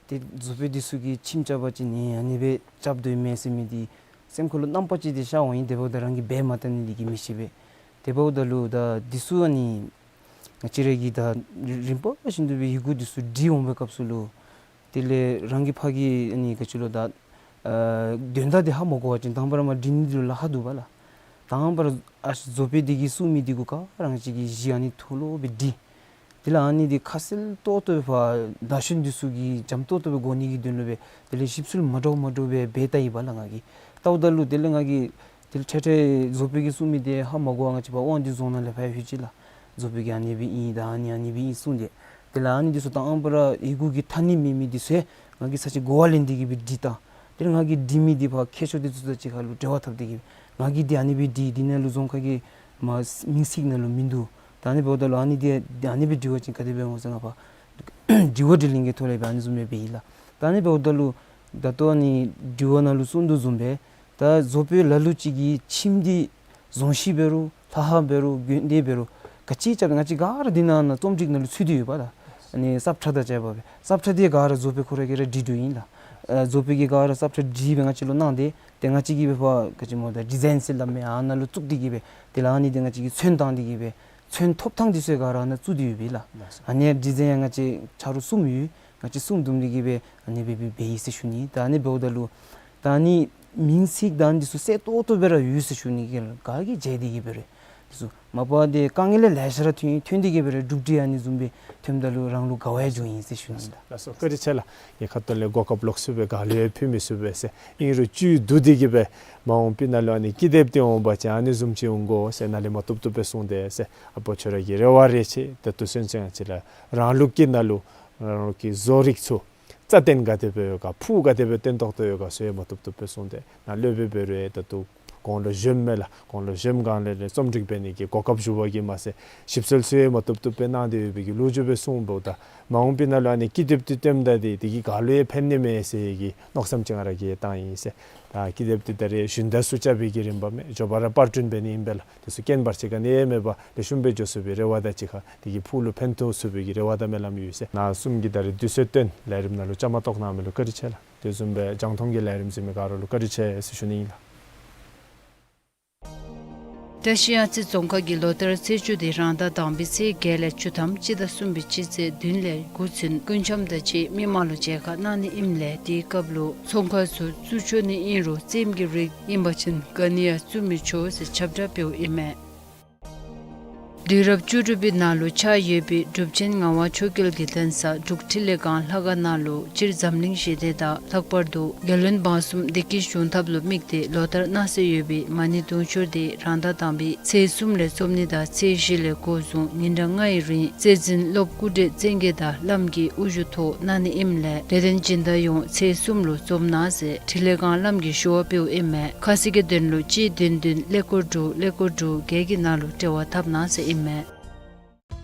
ཏེ་བཟོ་པའི་འདི་ཚུ་གིས་ཁྱིམ་རྐྱབ་པ་ཅིན་ཨ་ནི་སྦེ་རྐྱབ་དོ་ཨིན་མས་ཟེར་མི་འདི་སེམས་ཁར་ལུ་རྣམ་པ་ཅིག་འདི་ཤར་འོང་ཡི། དེ་འབདཝ་ད་རང་གིས་འབད་མ་བལྟ་ནི་འདི་གིས་མི་ཤེས་པས། དེ་འབདཝ་ད་ལུ་ད་འདི་ཚུ་ཨ་ནི་ང་བཅས་ར་གིས་ད་རིམ་པ་བཞིན་དུ་སྦེ་ཡི་གུ་འདི་ཚུ་བྲིས་འོང་བའི་སྐབས་སུ་ལུ་དེ་ལས་རང་གིས་ཕར་གྱི་ཨ་ནི་ག་ཅི་ལོ་ད་ཨ་དོན་དག་འདི་ཧ་མ་གོ་བ་ཅིན་དང་པ་ར་མར་འབྲི་ནི་འདི་ལུ་ལཱ་ཁག་འདུག་པ་ལགས། དང་པ་ར་ཨ་བཟོ་པའི་འདི་གིས་གསུང་མི་འདི་གུ་ག་ར་ང་བཅས་ཀྱིས་གཞི་ཨ་ནི་ཐུགས་ལོག་སྦེ་བྲིས། དེ་ལས་ཨ་ནི་འདི་ཁ་གསལ་ཏོག་ཏོ་སྦེ་ཕར་ན་གཞོན་འདི་ཚུ་གིས་འཇམ་ཏོག་ཏོ་སྦེ་གོ་ནི་གི་དོན་ལུ་སྦེ་དེ་ལས་ཞིབ་འཚོལ་མ་འདྲཝ་མ་འདྲཝ་སྦེ་འབད་བལྟ་ཡི་པ་ལགས་ང་གིས། བལྟཝ་ད་ལུ་དེ་ལས་ང་གིས་དེ་ལས་འཕྲལ་འཕྲལ་བཟོ་པའི་གིས་གསུང་མི་འདི་ཧ་མ་གོ་བར་ང་བཅས་ཕར་དབང་འདུས་རྫོང་ནང་ལས་ཕར་ལྷོད་ཅི་ལགས། བཟོ་པའི་གིས་ཨ་ནི་སྦེ་ཨིན་ད་ཨ་ནི་ཨ་ནི་སྦེ་ཨིན་གསུངས་ཏེ། དེ་ལས་ཨ་ནི་འདི་ཚུ་དང་པ་ར་ཡི་གུ་གི་ཐ་སྙད་མེད་མི་འདི་ཚུ་ང་གིས་ས་ཅིག་གོ་བ་ལེན་ཏེ་གི་སྦེ་བྲིས་ད། དེ་ལས་ང་གིས་བྲིས་མི་འདི་ཕར་མཁས་མཆོག་འདི་ཚུ་དང་གཅིག་ཁར་ལུ་འབྲེལ་བ་འཐབ་སྟེ་གི་སྦེ་ང་གིས་འདི་ཨ་ནི་སྦེ་བྲིས། འདི་ནང་ལུ་རྫོང་ཁ་གི་མ་མིང་ཚིག་ནང་ལུ་མིན་འདུག། ད་ཨ་ནི་འབདཝ་ད་ལུ་ཨ་ནི་འདི་འདི་ཨ་ནི་སྦེ་འབྲི་བ་ཅིན་ག་དེ་སྦེ་འོང་ཟེར་ང་ཕར་དྲི་བ་དྲིས་ལན་གྱི་ཐོག་ལས་སྦེ་ཨ་ནི་བཟུམ་སྦེ་འབད་ཡི་ལགས། ད་ཨ་ནི་འབདཝ་ད་ལུ་ད་ལྟོ་ཨ་ནི་དྲི་བ་ནང་ལུ་གསུངས་དོ་བཟུམ་སྦེ་ད་བཟོ་པའི་ལ་ལུ་ཅིག་གིས་ཁྱིམ་འདི་རྫོང་གཞི་འབད་རུང་ལྷ་ཁང་འབད་རུང་དགོན་སྡེ་འབད་རུང་ག་ཅི་རྐྱབ་ང་བཅས་ག་ར་འདི་ནང་ན་རྩོམ་སྒྲིག་ནང་ལུ་ཚུད་དེ་ཡོད་པ་ལགས། ཨ་ནི་ས་ཁྲ་དང་བཅས་པ་སྦེ་ས་ཁྲ་འདི་ག་ར་བཟོ་པའི་ཁོ་ར་གིས་ར་བྲིས་དོ་ཨིན་ལགས། ཨ་བཟོ་པའི་གིས་ག་ར་ས་ཁྲ་བྲིས་སྦེ་ང་བཅས་ལུ་གནང་སྟེ་ཏེ་ང་བཅས་ཀྱིས་སྦེ་ཕར་ག་ཅི་སྨོ་ད་ཌི་ཛའིན་ཟེར་སླབ་མས། ཨ་ནཱ་ལུ་བཙུགས་ཏེ་གི་སྦེ་དེ་ལས་ཨ་ནི་འདི་ང་བཅས་ཀྱིས་ཚོན་བཏང་སྟེ་གི་སྦེ་ཚོན་ཐོབ་ཐངས་འདི་ཚུ་ག་ར་ཨ་ནཱ་བཙུགས་ཏེ་ཡོད་པས་ལགས། ཨ་ནི་ཌི་ཛའིན་ཡང་ང་བཅས་ཆ་རོགས་གསུམ་ཡོད། ང་བཅས་གསུམ་བསྡོམས་ཏེ་གི་སྦེ་ཨ་ནི་སྦེ་འབད་འབད་ཡི་ཟེར་ཞུ་ནི། ད་ཨ་ནི་འབདཝ་ད་ལུ་ད་ཨ་ནི་མིང་ཚིག་དང་འདི་ཚུ་གསལ་ཏོག་ཏོ་སྦེ་ར་ཡོད་ཟེར་ཞུ་ནི། ག་གིས་མཇལ་ཏེ་གི་སྦེ་ར་འདི་ཚུ་མ་པ་འདི་དཀའ་ངལ་ལེ་ཤ་ར་ཐོན་ཐོན་ཏེ་གི་སྦེ་ར་གྲུབ་འབྲས་ཨ་ནི་བཟུམ་སྦེ་ཐོནམ་ད་ལུ་རང་ལུ་དགའ་བ་ཡང་བྱུང་ཡི་ཟེར་ཞུ་ནི་ལགས། ལགས་སོ། བཀའ་དྲིན་ཆེ་ལགས། ངེའི་ཁ་ཐུག་ལས་གོ་སྐབས་ལོག་ཚུགས་པས་ག་ལུ་ཡང་ཕུལ་མི་ཚུགས་པས་ཟེར། ཨིན་རུང་བཅུད་བསྡུ་སྟེ་གི་སྦེ་མ་འོངས་པའི་ནང་ལུ་ཨ་ནི་ཀི་དེབ་འདི་འོང་པ་ཅིན་ཨ་ནི་བཟུམ་ཅིག་འོང་དགོ་ཟེར་ནཱ་ལས་མ་བཏུབ་བཏུབ་སྦེ་གསུངས་ཏེ་ཟེར། ཨ་པ་ཁྱོད་ར་གི་རེ་བ་རེ་ཆེ། ད་ལྟོ་ཚུན་ཚོད་ང་བཅས་ར་རང་ལུགས་ཀྱི་ནང་ལུ་རང་ལུགས་ཀྱི་བཟོ་རིག་ཚུ་རྩ་བརྟན་ག་དེ་སྦེ་ཡོད་ག་ཕུགས་ག་དེ་སྦེ་བརྟན་ཏོག་ཏོ་ཡོད་ག་ཟེར་མ་བཏུབ་བཏུབ་སྦེ་གསུངས་ཏེ། ནཱ་སློབ་དཔོན་འབད་རུང་ད་ལྟོ་ གོང་ལུ་བཞོནམ་མས་ལགས། གོང་ལུ་བཞོནམ་སྒང་ལས་ལས་རྩོམ་སྒྲིག་འབད་ནི་གི་གོ་སྐབས་ཞུ་བ་གིས་མ་ཚད་ཞིབ་འཚོལ་ཚུ་ཡང་མ་བཏུབ་བཏུབ་སྦེ་གནང་སྟེ་ཡོད་པའི་གི་ལོ་རྒྱུས་སྦེ་གསུངས་འབདཝ་ད་མ་འོངས་པའི་ནང་ལུ་ཨ་ནི་ཀི་དེབ་འདི་བཏོནམ་ད་འདི་དེ་གིས་ག་ལུ་ཡང་ཕན་ནི་མས་ཟེར་གྱི་མནོ་བསམ་ཅིག་ང་ར་གིས་བཏང་ཡི་ཟེར། ད་ཀི་དེབ་འདི་ད་རེས་ཞུན་དག་ཚུ་རྐྱབ་པའི་གི་རིམ་པ་མས། མགྱོགས་པ་ར་པར་སྐྲུན་འབད་ནི་ཨིན་པས་ལགས། དེ་ཚུ་རྐྱེན་བར་ཆད་ག་ནི་ཡང་མེད་པར་ལེགས་ཤོམ་སྦེ་འགྱོ་ཚུགས་པའི་རེ་བ་དང་གཅིག་ཁར་དེ་གིས་ཕུགས་ལུ་ཕན་ཐོགས་ཚུགས་པའི་གི་རེ་བ་དང་སྨོན་ལམ་ཡོད་ཟེར། ནཱ་གསུམ་གྱིས་ད་རེས་དུས་ཚོད་བཏོན་ལས་རིམ་ནང་ལུ་བཅའ་མར་གཏོགས་གནང་མི་ལུ་བཀའ་དྲིན་ཆེ་ལགས། དེ་བཟུམ་སྦེ་རྒྱང་མཐོང་གི་ལས་རིམ་གཟིགས་མི་ག་ར་ལུ་བཀའ་དྲིན་ཆེ་ཟེར་ཞུ་ནི་ཨིན་ལགས། བཀྲིས་ཨ་ཙི་རྫོང་ཁག་གིས་ལོ་ལྟར་ཚེས་བཅུ་འདི་རང་ཟླ་དང་པའི་ཚེས་བརྒྱད་ལས་བཅུ་ཐམ་སྤྱི་ཟླ་གསུམ་པའི་སྤྱི་ཚེས་བདུན་ལས་དགུ་ཚུན་སྐུ་འཆམ་དང་གཅིག་མི་མང་ལུ་མཇལ་ཁ་གནང་ནི་ཨིནམ་ལས་དེའི་སྐབས་ལུ་ཚོང་ཁང་ཚུ་བཙུགས་ཆོག་ནི་ཨིན་རུང་རྩེདམོ་གི་རིགས་ཨིན་པ་ཅིན་ག་ནི་ཡང་བཙུགས་མི་ཆོག་ཟེར་ཁྱབ་བསྒྲགས་འབདཝ་ཨིན་མས། དུས་རབས་བཅུ་དྲུག་པའི་ནང་ལུ་ཆགས་ཡོད་པའི་འབྲུག་ཆེན་ངག་དབང་ཆོས་རྒྱལ་གྱི་གདན་ས་འབྲུག་འཕྲིན་ལས་ཁང་ལྷ་ཁང་ནང་ལུ་སྤྱིར་འཛམ་གླིང་ཞི་བདེ་དང་ལྷག་པར་དུ་རྒྱལ་བློན་འབངས་གསུམ་བདེ་སྐྱིད་འབྱུང་ཐབས་ལུ་དམིགས་ཏེ་ལོ་ལྟར་གནང་སྲོལ་ཡོད་པའི་མ་ཎི་དུང་ཕྱུར་འདི་རང་ཟླ་དང་པའི་ཚེས་གསུམ་ལས་རྩོམ་ནི་དང་ཚེས་བཞི་ལས་འགོ་བཟུང་ཉིན་གྲངས་ལྔའི་རིང་རྩེ་འཛིན་སློབ་སྐུ་བགྲེས་བཙན་རྒྱལ་དང་བླམ་གྱི་དབུ་བཞུགས་ཐོག་གནང་ནི་ཨིནམ་ལས་དད་ལྡན་སྦྱིན་བདག་ཡོངས་ཚེས་གསུམ་ལུ་འཛོམས་གནང་ཟེར་འཕྲིན་ལས་ཁང་བླམ་གྱིས་ཞུ་བ་འབདཝ་ཨིན་མས། ཁ་གསལ་གྱི་དོན་ལུ་གཅིག་བདུན་བདུན་ཀླད་ཀོར་དྲུག་ཀླད་ཀོར་དྲུག་བརྒྱད་ཀྱི་ནང་ལུ་འབྲེལ་བ་འཐབ་གནང་ཟེར་ཨིན་མས།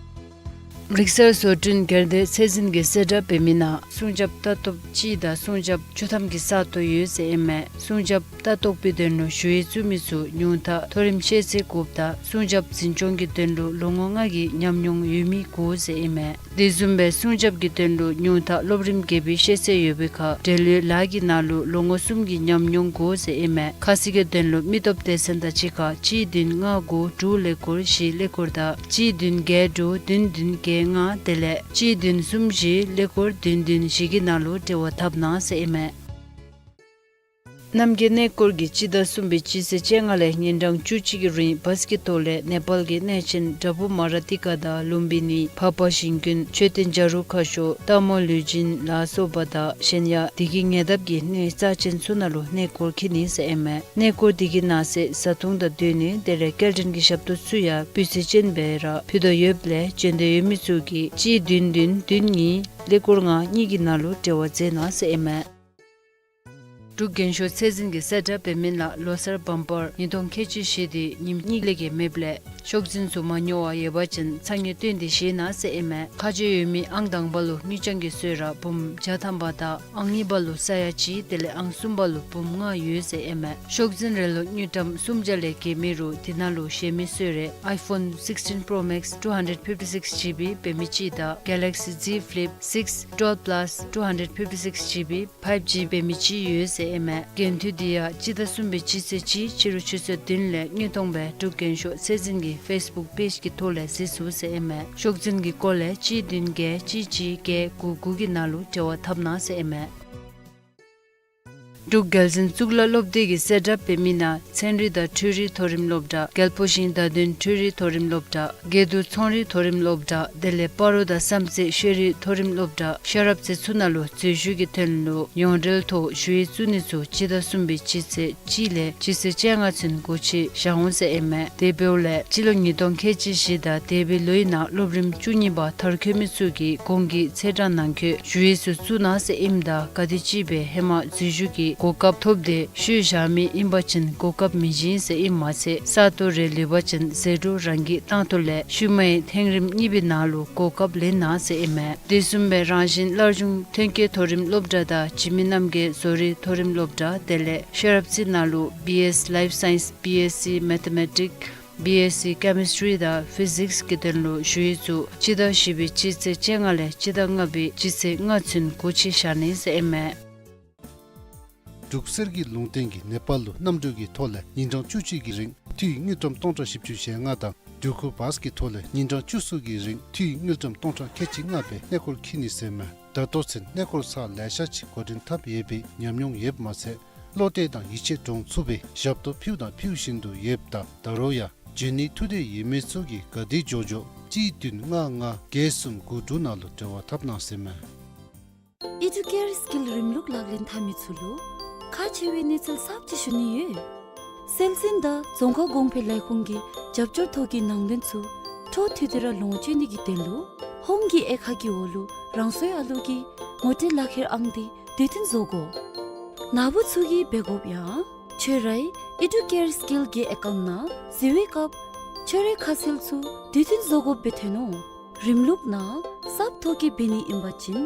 རིག་གསར་བཟོ་སྐྲུན་སྒེར་སྡེ་ཚད་འཛིན་གྱིས་གསལ་བསྒྲགས་འབད་མི་ནང་སྲུང་སྐྱོབ་ལྟ་རྟོག་སྤྱི་དང་སྲུང་སྐྱོབ་བཅུ་ཐམ་གྱི་ས་སྟོང་ཡོད་ཟེར་ཨིན་མས། སྲུང་སྐྱོབ་ལྟ་རྟོག་པའི་དོན་ལུ་ཞུ་ཡིག་བཙུགས་མི་ཚུ་ཉུང་མཐའ་མཐོ་རིམ་ཤེས་ཚད་དགོཔ་དང་སྲུང་སྐྱོབ་འཛིན་སྐྱོང་གི་དོན་ལུ་ལོ་ངོ་ལྔ་གི་ཉམས་མྱོང་ཡོད་མི་དགོ་ཟེར་ཨིན་མས། དེ་བཟུམ་སྦེ་སྲུང་སྐྱོབ་ཀྱི་དོན་ལུ་ཉུང་མཐའ་སློབ་རིམ་བརྒྱད་པའི་ཤེས་ཚད་ཡོད་པའི་ཁར་འབྲེལ་ཡོད་ལཱ་གི་ནང་ལུ་ལོ་ངོ་གསུམ་གྱི་ཉམས་མྱོང་དགོ་ཟེར་ཨིན་མས། ཁ་གསལ་གྱི་དོན་ལུ་མི་སྟོབས་སྡེ་ཚན་དང་གཅིག་ཁར་གཅིག་བདུན་ལྔ་དགུ་དྲུག་ཀླད་ཀོར་བཞི་ཀླད་ཀོར་དང་གཅིག་བདུན་བརྒྱད་དྲུག་བདུན་བདུན་བརྒྱད་ལྔ་དེ་ལས་གཅིག་བདུན་གསུམ་བཞི་ཀླད་ཀོར་བདུན་བདུན་བཞི་གི་ནང་ལུ་འབྲེལ་བ་འཐབ་གནང་ཟེར་ཨིན་མས། རྣམ་རྒྱལ་གནས་སྐོར་གྱིས་སྤྱི་ཟླ་གསུམ་པའི་སྤྱི་ཚེས་བཅོ་ལྔ་ལས་ཉིན་གྲངས་བཅུ་གཅིག་གི་རིང་བཱས་ཀྱི་ཐོག་ལས་ནེ་པཱལ་གྱི་གནས་ཆེན་དྭ་བུ་མ་ར་ཏི་ཀ་དང་ལུམ་བི་ནི་འཕགས་པ་ཞིང་ཀུན་མཆོད་རྟེན་བྱ་རུང་ཁ་ཤོར་སྟག་མོ་ལུས་སྦྱིན་ལ་སོགས་པ་དང་གཞན་ཡང་བདེ་སྐྱིད་ཉེ་འདབས་ཀྱི་གནས་རྩ་ཆེན་ཚུ་ནང་ལུ་གནས་སྐོར་འཁྱིད་ནི་ཟེར་ཨིན་མས། གནས་སྐོར་དེ་གི་ནང་གསེས་བཟའ་འཐུང་དང་སྡོད་གནས་དེ་ལས་སྐྱེལ་འདྲེན་གྱི་ཞབས་ཏོག་ཚུ་ཡང་སྤུས་ཚད་ཅན་སྦེ་ར་ཕུལ་དོ་ཡོདཔ་ལས་འབྱོན་འདོད་ཡོད་མི་ཚུ་གིས་གཅིག་བདུན་བདུན་བདུན་གཉིས་ཀླད་ཀོར་ལྔ་གཉིས་ཀྱི་ནང་ལུ་འབྲེལ་བ་མཛད་གནང་ཟེར་ཨིན་མས། འབྲུག་རྒྱན་ཤོག་ཚད་འཛིན་གྱིས་གསལ་བསྒྲགས་འབད་མི་ནང་ལོ་གསར་བམ་པར་ཉིས་སྟོང་ཁལ་གཅིག་བཞི་འདི་ཉིནམ་གཉིས་ལས་བརྒལ་མེདཔ་ལས་ཤོག་འཛིན་ཚུ་མ་ཉོ་བར་ཡོད་པ་ཅིན་ཚ་དངོས་བཏོན་ཏེ་བཞེས་གནང་ཟེར་ཨིན་མས། ཁ་གསལ་ཡོད་མི་ཨང་དང་པ་ལུ་དངུལ་རྐྱང་གི་གསོལ་རས་འབུམ་བརྒྱ་ཐམ་པ་དང་ཨང་གཉིས་པ་ལུ་ས་ཡ་གཅིག་དེ་ལས་ཨང་གསུམ་པ་ལུ་འབུམ་ལྔ་ཡོད་ཟེར་ཨིན་མས། ཤོག་འཛིན་རེ་ལུ་དངུལ་ཀྲམ་སུམ་བརྒྱ་ལས་བརྒལ་མེད་རུང་དེ་ནང་ལུ་བཞེས་མི་གསོལ་རས་iPhone sixteen Pro Max two hundred fifty-six GB འབད་མི་གཅིག་དང་Galaxy Z Flip six twelve plus two hundred fifty-six GB five G འབད་མི་གཅིག་ཡོད་ཟེར་ཨིན་མས། འགན་འཁྲི་འདི་ཡང་སྤྱི་ཟླ་གསུམ་པའི་སྤྱི་ཚེས་གཅིག་ཕྱི་རུ་ཆུ་ཚོད་བདུན་ལས་དངོས་མཐོང་སྦེ་འབྲུག་རྒྱན་ཤོག་ཚད་འཛིན་གྱི་ཕེསི་བུཀ་པེཇ་གི་ཐོག་ལས་གཟིགས་ཚུགས་ཟེར་ཨིན་མས། ཤོག་འཛིན་གྱི་སྐོར་ལས་གཅིག་བདུན་བརྒྱད་གཅིག་གཅིག་བརྒྱད་དགུ་དགུ་གི་ནང་ལུ་འབྲེལ་བ་འཐབ་གནང་ཟེར་ཨིན་མས། འབྲུག་རྒྱལ་འཛིན་གཙུག་ལག་སློབ་སྡེ་གིས་གསལ་བསྒྲགས་འབད་མི་ནང་ཚན་རིག་དང་འཕྲུལ་རིག་མཐོ་རིམ་སློབ་གྲྭ་རྒྱལ་ཕུག་ཤིང་རྟ་བདུན་འཕྲུལ་རིག་མཐོ་རིམ་སློབ་གྲྭ་དགེ་འདུན་ཚོང་རིག་མཐོ་རིམ་སློབ་གྲྭ་དེ་ལས་སྤ་རོ་དང་བསམ་རྩེ་ཤེས་རིག་མཐོ་རིམ་སློབ་གྲྭ་ཤེས་རབ་རྩེ་ཚུ་ནང་ལུ་འཛུལ་ཞུགས་ཀྱི་དོན་ལུ་ཡོངས་འབྲེལ་ཐོག་ཞུ་ཡིག་བཙུགས་ནི་ཚུ་སྤྱི་ཟླ་གསུམ་པའི་སྤྱི་ཚེས་གཅིག་ལས་སྤྱི་ཚེས་བཅོ་ལྔ་ཚུན་འགོ་འཁྱིད་བཞག་འོང་ཟེར་ཨིན་མས། དེ་འབདཝ་ལས་སྤྱི་ལོ་ཉིས་སྟོང་ཁལ་གཅིག་བཞི་དང་འདས་པའི་ལོའི་ནང་སློབ་རིམ་བཅུ་གཉིས་པ་མཐར་འཁྱོལ་མི་ཚུ་གིས་གོང་གི་ཚེས་གྲངས་ནང་འཁོད་ཞུ་ཡིག་ཚུ་བཙུགས་གནང་ཟེར་ཨིནམ་ད་ག་དེམ་ཅིག་སྦེ་ཧེ་མ་འཛུལ་ཞུགས་ཀྱི་གོ་སྐབས་ཐོབ་སྟེ་ཤུལ་བཞག་མི་ཨིན་པ་ཅིན་གོ་སྐབས་མི་བྱིན་ཟེར་ཨིནམ་མ་ཚད་ས་སྟོང་རེ་ལུས་པ་ཅིན་ཟད་འགྲོ་རང་གིས་བཏང་ཐོག་ལས་ཤུལ་མའི་ཐེངས་རིམ་གཉིས་པའི་ནང་ལུ་གོ་སྐབས་ལེན་གནང་ཟེར་ཨིན་མས། དེ་བཟུམ་སྦེ་རང་བཞིན་སླར་འབྱུང་ཐོན་སྐྱེད་མཐོ་རིམ་སློབ་གྲྭ་དང་འཇིགས་མེད་རྣམ་རྒྱལ་བཟོ་རིག་མཐོ་རིམ་སློབ་གྲྭ་དེ་ལས་ཤེས་རབ་རྩེ་ནང་ལུ་B S Life Science, B S C Mathematics, B S C Chemistry དང་Physics གི་དོན་ལུ་ཞུ་ཡིག་ཚུ་སྤྱི་ཟླ་བཞི་པའི་སྤྱི་ཚེས་བཅོ་ལྔ་ལས་སྤྱི་ཟླ་ལྔ་པའི་སྤྱི་ཚེས་ལྔ་ཚུན་འགོ་འཁྱིད་བཞག་ནི་ཟེར་ཨིན་མས། འབྲུག་གསེར་གྱི་ལུང་བསྟན་གྱིས་ནེ་པཱལ་ལུ་གནམ་གྲུ་གི་ཐོག་ལས་ཉིན་གྲངས་བཅུ་གཅིག་གི་རིང་འཐུས་དངུལ་ཀྲམ་སྟོང་ཕྲག་བཞི་བཅུ་ཞེ་ལྔ་དང་འབྲུག་ཁུག་བཱས་ཀྱི་ཐོག་ལས་ཉིན་གྲངས་བཅུ་གསུམ་གྱི་རིང་འཐུས་དངུལ་ཀྲམ་སྟོང་ཕྲག་ཁལ་གཅིག་ལྔ་སྦེ་གནས་སྐོར་འཁྱིད་ནི་ཟེར་མས། ད་ལྟོ་ཚུན་གནས་སྐོར་ས་ལེ་ཤ་ཅིག་འགོ་འདྲེན་འཐབ་ཡོད་པའི་ཉམས་མྱོང་ཡོདཔ་མ་ཚད་བློ་གཏད་དང་ཡིད་ཆེས་འདྲོངས་ཚུགས་པའི་ཞབས་ཏོག་ཕུལཝ་དང་ཕུལ་བཞིན་དུ་ཡོདཔ་ད་ད་རུང་ཡང་འབྱོན་ནིའི་ཐུགས་འདོད་ཡོད་མི་ཚུ་གིས་ག་དེ་མགྱོགས་མགྱོགས་གཅིག་བདུན་ལྔ་ལྔ་བརྒྱད་གསུམ་དགུ་དྲུག་ནང་ལུ་འབྲེལ་བ་འཐབ་གནང་ཟེར་མས། ཨེ་ཌུ་ཀེར་སི་ཀིལ་རིམ་ལུགས་ལག་ལེན་འཐབ་མི་ཚུ་ལུ་ཁག་ཆེ་བའི་གནས་ཚུལ་གསརཔ་ཅིག་ཞུ་ནི་ཡོད། སྲོལ་འཛིན་དང་རྫོང་ཁ་གོང་འཕེལ་ལས་ཁུངས་ཀྱི་རྒྱབ་སྐྱོར་ཐོག་གི་ནང་དོན་ཚུ་འཕྲོ་མཐུད་དེ་ར་ལོངས་སྤྱོད་ནི་གི་དོན་ལུ་ཧོམ་གྱི་དབྱེ་ཁག་གི་འོག་ལུ་རང་སོའི་ཨ་ལུ་གི་ངོ་སྤྲོད་ལག་ཁྱེར་ཨང་འདི་དུས་མཐུན་བཟོ་དགོ། ནཱ་བུ་ཚུ་གིས་འབད་དགོཔ་ཡང་ཁྱོད་རའི་ ཨི་ཌུ་ཀེར་སི་ཀིལ་གྱི་ཨེ་ཀའུནཊ་ནང་གཟིགས་པའི་སྐབས་ཁྱོད་རའི་ཁ་གསལ་ཚུ་དུས་མཐུན་བཟོ་དགོཔ་སྦེ་ཐོན་ནུག། རིམ་ལུགས་ནང་གསརཔ་ཐོ་བཀོད་འབད་ནི་ཨིན་པ་ཅིན་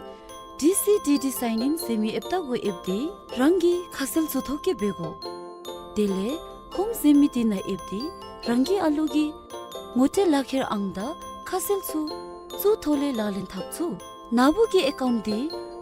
ཌི་སི་ཌི་ཌི་སའིན་ཨིན་ཟེར་མི་ཨེཔ་བལྟ་དགོ་ཡོདཔ་འདི་རང་གི་ཁ་གསལ་ཚུ་ཐོ་བཀོད་འབད་དགོ། དེ་ལས་ཧོམ་ཟེར་མི་འདི་ནང་ཡོདཔ་འདི་རང་གི་ཨ་ལོ་གི་ངོ་སྤྲོད་ལག་ཁྱེར་ཨང་དང་ཁ་གསལ་ཚུ་བཙུགས་ཐོག་ལས་ལག་ལེན་འཐབ་ཚུགས། ནཱ་བུ་གི་ཨེ་ཀའུནཊ་འདི་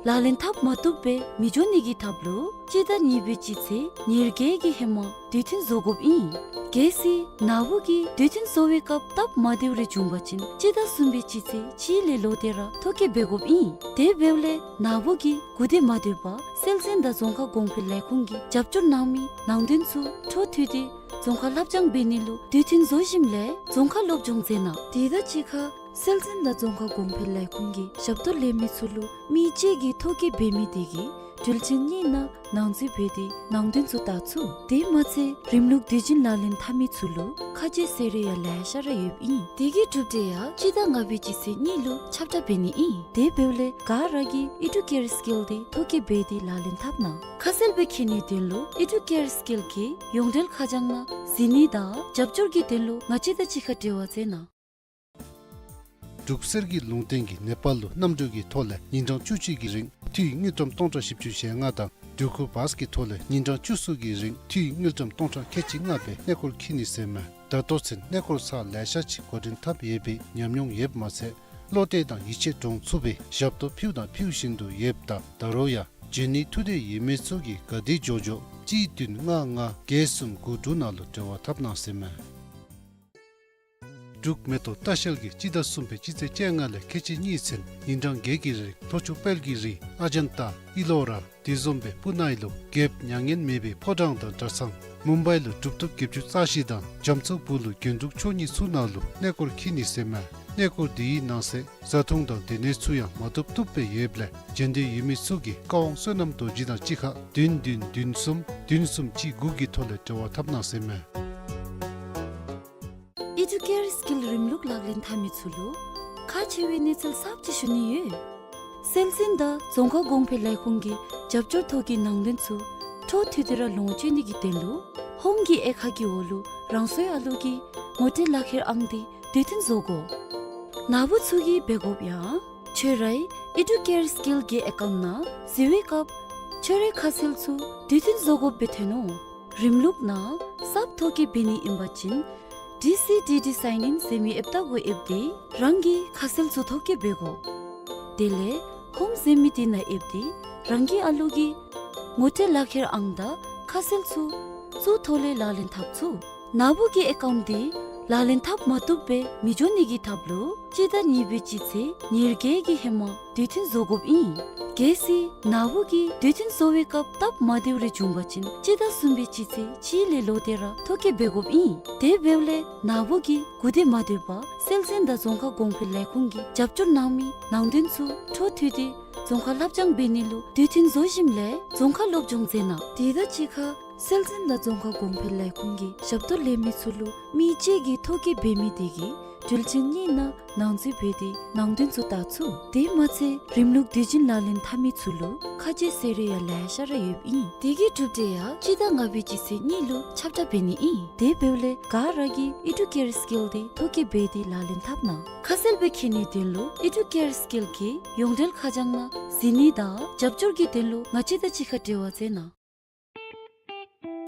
ལག་ལེན་འཐབ་མ་བཏུབ་སྦེ་མི་འགྱོ་ནི་གི་ཐབས་ལུ་སྤྱི་ཟླ་གཉིས་པའི་སྤྱི་ཚེས་ཉེར་བརྒྱད་ཀྱི་ཧེ་མ་དུས་མཐུན་བཟོ་དགོཔ་ཨིན། གལ་སྲིད་ནཱ་བུ་གིས་དུས་མཐུན་བཟོ་བའི་སྐབས་སྟབས་མ་བདེཝ་རེ་བྱུང་པ་ཅིན་སྤྱི་ཟླ་གསུམ་པའི་སྤྱི་ཚེས་གཅིག་ལས་ལོག་སྟེ་ར་ཐོ་བཀོད་འབད་དགོཔ་ཨིན། དེ་འབདཝ་ལས་ནཱ་བུ་གིས་གུ་དེ་མ་སྡོད་པར་སྲོལ་འཛིན་དང་རྫོང་ཁ་གོང་འཕེལ་ལས་ཁུངས་ཀྱིས་རྒྱབ་སྐྱོར་གནང་མི་ནང་དོན་ཚུ་འཕྲོ་མཐུད་དེ་རྫོང་ཁ་ལྷབ་སྦྱང་འབད་ནི་ལུ་དུས་མཐུན་བཟོ་ཞིནམ་ལས་རྫོང་ཁ་སློབ་སྦྱོང་མཛད་གནང་། དེ་དང་གཅིག་ཁར་སྲོལ་འཛིན་དང་རྫོང་ཁ་གོང་འཕེལ་ལས་ཁུངས་ཀྱི་ཞབས་ཏོག་ལེན་མི་ཚུ་ལུ་མི་གཅིག་གིས་ཐོ་བཀོད་འབད་མི་དེ་གི་དུས་ཆེན་གཉིས་ནང་ནང་འཛུལ་འབད་དེ་ནང་དོན་ཚུ་བལྟ་ཚུགས། དེ་མ་ཚད་རིམ་ལུགས་དུས་རྒྱུན་ལག་ལེན་འཐབ་མི་ཚུ་ལུ་ཁ་གསལ་ཟེར་རེ་ཡང་ལེ་ཤ་ར་ཡོདཔ་ཨིན། དེ་གི་གྲུབ་འབྲས་ཡང་སྤྱི་ཟླ་ལྔ་པའི་སྤྱི་ཚེས་གཉིས་ལུ་ཁྱབ་བསྒྲགས་འབད་ནི་ཨིན། དེ་འབདཝ་ལས་ག་ར་གིས་ཨི་ཌུ་ཀེར་སི་ཀིལ་འདི་ཐོ་བཀོད་འབད་དེ་ལག་ལེན་འཐབ་གནང་། ཁ་གསལ་སྦེ་མཁྱེན་ནིའི་དོན་ལུ་ཨི་ཌུ་ཀེར་སི་ཀིལ་གྱི་ཡོངས་འབྲེལ་ཁ་བྱང་ནང་གཟིགས་ནི་དང་རྒྱབ་སྐྱོར་གྱི་དོན་ལུ་ང་བཅས་དང་གཅིག་ཁར་འབྲེལ་བ་མཛད་གནང་། འབྲུག་གསེར་གྱི་ལུང་བསྟན་གྱིས་ནེ་པཱལ་ལུ་གནམ་གྲུ་གི་ཐོག་ལས་ཉིན་གྲངས་བཅུ་གཅིག་གི་རིང་འཐུས་དངུལ་ཀྲམ་སྟོང་ཕྲག་བཞི་བཅུ་ཞེ་ལྔ་དང་འབྲུག་ཁུལ་བཱས་ཀྱི་ཐོག་ལས་ཉིན་གྲངས་བཅུ་གསུམ་གྱི་རིང་འཐུས་དངུལ་ཀྲམ་སྟོང་ཕྲག་ཁལ་གཅིག་ལྔ་སྦེ་གནས་སྐོར་འཁྱིད་ནི་ཟེར་མས། ད་ལྟོ་ཚུན་གནས་སྐོར་ཚར་ལེ་ཤ་ཅིག་འགོ་འདྲེན་འཐབ་ཡོད་པའི་ཉམས་མྱོང་ཡོདཔ་མ་ཚད་བློ་གཏད་དང་ཡིད་ཆེས་འདྲོངས་ཚུགས་པའི་ཞབས་ཏོག་ཕུལཝ་དང་ཕུལ་བཞིན་དུ་ཡོདཔ་ད་ད་རུང་ཡང་འབྱོན་ནིའི་ཐུགས་འདོད་ཡོད་མི་ཚུ་གིས་ག་དེ་མགྱོགས་མགྱོགས་གཅིག་བདུན་ལྔ་ལྔ་བརྒྱད་གསུམ་དགུ་དྲུག་ནང་ལུ་འབྲེལ་བ་འཐབ་གནང་ཟེར་མས། འབྲུག་མེ་ཏོག་ལྟ་བཤལ་གྱིས་སྤྱི་ཟླ་གསུམ་པའི་སྤྱི་ཚེས་བཅོ་ལྔ་ལས་ཁལ་གཅིག་གཉིས་ཚུན་ཉིན་གྲངས་བརྒྱད་ཀྱི་རིང་ལྷོ་ཕྱོགས་དཔལ་གྱི་རི་ཨ་ཇན་ཏ་ཨི་ལོ་ར་དེ་བཟུམ་སྦེ་པུ་ནའི་ལུ་རྒྱལཔོ་མྱ་ངན་མེད་པའི་ཕོ་བྲང་དང་གྲྭ་ཚང་། མུམ་བའི་ལུ་གྲུབ་ཐོབ་བརྒྱད་ཅུ་རྩ་བཞི་དང་རྒྱ་མཚོ་སྦུག་ལུ་རྒྱན་དྲུག་མཆོག་གཉིས་ཚུ་ནང་ལུ་གནས་སྐོར་འཁྱིད་ནི་ཟེར་མས། གནས་སྐོར་དེའི་ནང་གསེས་བཟའ་འཐུང་དང་སྡོད་གནས་ཚུ་ཡང་མ་ཐོབ་ཐོབ་སྦེ་ཡོདཔ་ལས་འབྱོན་འདོད་ཡོད་མི་ཚུ་གིས་བཀའ་དབང་བསོད་ནམས་རྡོ་རྗེ་དང་གཅིག་ཁར་བདུན་བདུན་བདུན་གསུམ་བདུན་གསུམ་གཅིག་དགུ་གི་ཐོག་ལས་འབྲེལ་བ་འཐབ་གནང་ཟེར་མས། ཨི་ཌུ་ཀེར་སི་ཀིལ་རིམ་ལུགས་ལག་ལེན་འཐབ་མི་ཚུ་ལུ་ཁག་ཆེ་བའི་གནས་ཚུལ་གསརཔ་ཅིག་ཞུ་ནི་ཡོད། སྲོལ་འཛིན་དང་རྫོང་ཁ་གོང་འཕེལ་ལས་ཁུངས་ཀྱི་རྒྱབ་སྐྱོར་ཐོག་གི་ནང་དོན་ཚུ་འཕྲོ་མཐུད་དེ་ར་ལོངས་སྤྱོད་ནི་གི་དོན་ལུ་ཧོམ་གྱི་ཨེ་ཁ་གི་འོག་ལུ་རང་སོའི་ཨ་ལོ་གི་ངོ་སྤྲོད་ལག་ཁྱེར་ཨང་འདི་དུས་མཐུན་བཟོ་དགོ། ནཱ་བུ་ཚུ་གིས་འབད་དགོཔ་ཡང་ཁྱོད་རའི་ཨི་ཌུ་ཀེར་སི་ཀིལ་གྱི་ཨེ་ཀའུནཊ་ནང་གཟིགས་པའི་སྐབས་ཁྱོད་རའི་ཁ་གསལ་ཚུ་དུས་མཐུན་བཟོ་དགོཔ་སྦེ་ཐོན་ནུག། རིམ་ལུགས་ནང་གསརཔ་ཐོ་བཀོད་འབད་ནི་ཨིན་པ་ཅིན་ཌི་སི་ཌི་ཌི་སའིན་ཨིན་ཟེར་མི་ཨེཔ་བལྟ་དགོ་ཡོདཔ་འདི་རང་གི་ཁ་གསལ་ཚུ་ཐོ་བཀོད་འབད་དགོ། དེ་ལས་ཧོམ་ཟེར་མི་འདི་ནང་ཡོདཔ་འདི་རང་གི་ཨ་ལོ་གི་ངོ་སྤྲོད་ལག་ཁྱེར་ཨང་དང་ཁ་གསལ་ཚུ་བཙུགས་ཐོག་ལས་ལག་ལེན་འཐབ་ཚུགས། ནཱ་བུ་གི་ཨེ་ཀའུནཊ་འདི་ལག་ལེན་འཐབ་མ་བཏུབ་སྦེ་མི་འགྱོ་ནི་གི་ཐབས་ལུ་སྤྱི་ཟླ་གཉིས་པའི་སྤྱི་ཚེས་ཉེར་བརྒྱད་ཀྱི་ཧེ་མ་དུས་མཐུན་བཟོ་དགོཔ་ཨིན། གལ་སྲིད་ནཱ་བུ་གིས་དུས་མཐུན་བཟོ་བའི་སྐབས་སྟབས་མ་བདེཝ་རེ་བྱུང་པ་ཅིན་སྤྱི་ཟླ་གསུམ་པའི་སྤྱི་ཚེས་གཅིག་ལས་ལོག་སྟེ་ར་ཐོ་བཀོད་འབད་དགོཔ་ཨིན། དེ་འབདཝ་ལས་ནཱ་བུ་གིས་གུ་དེ་མ་སྡོད་པར་སྲོལ་འཛིན་དང་རྫོང་ཁ་གོང་འཕེལ་ལས་ཁུངས་ཀྱིས་རྒྱབ་སྐྱོར་གནང་མི་ནང་དོན་ཚུ་འཕྲོ་མཐུད་དེ་རྫོང་ཁ་ལྷབ་སྦྱང་འབད་ནི་ལུ་དུས་མཐུན་བཟོ་ཞིནམ་ལས་རྫོང་ཁ་སློབ་སྦྱོང་མཛད་གནང་། དེ་དང་གཅིག་ཁར་སྲོལ་འཛིན་དང་རྫོང་ཁ་གོང་འཕེལ་ལས་ཁུངས་ཀྱི་ཞབས་ཏོག་ལེན་མི་ཚུ་ལུ་མི་གཅིག་གིས་ཐོ་བཀོད་འབད་མི་དེ་གི་དུས་ཆེན་གཉིས་ནང་ནང་འཛུལ་འབད་དེ་ནང་དོན་ཚུ་བལྟ་ཚུགས། དེ་མ་ཚད་རིམ་ལུགས་དུས་རྒྱུན་ལག་ལེན་འཐབ་མི་ཚུ་ལུ་ཁག་ཆེ་ཟེར་རེ་ཡང་ལེ་ཤ་ར་ཡོདཔ་ཨིན། དེ་གི་གྲུབ་འབྲས་ཡང་སྤྱི་ཟླ་ལྔ་པའི་སྤྱི་ཚེས་གཉིས་ལུ་ཁྱབ་བསྒྲགས་འབད་ནི་ཨིན། དེ་འབདཝ་ལས་ག་ར་གིས་ཨི་ཌུ་ཀེར་སི་ཀིལ་འདི་ཐོ་བཀོད་འབད་དེ་ལག་ལེན་འཐབ་གནང་། ཁ་གསལ་སྦེ་མཁྱེན་ནིའི་དོན་ལུ་ཨི་ཌུ་ཀེར་སི་ཀིལ་གྱི་ཡོངས་འབྲེལ་ཁ་བྱང་ནང་གཟིགས་ནི་དང་རྒྱབ་སྐྱོར་གྱི་དོན་ལུ་ང་བཅས་དང་གཅིག་ཁར་འབྲེལ་བ་མཛད་གནང་།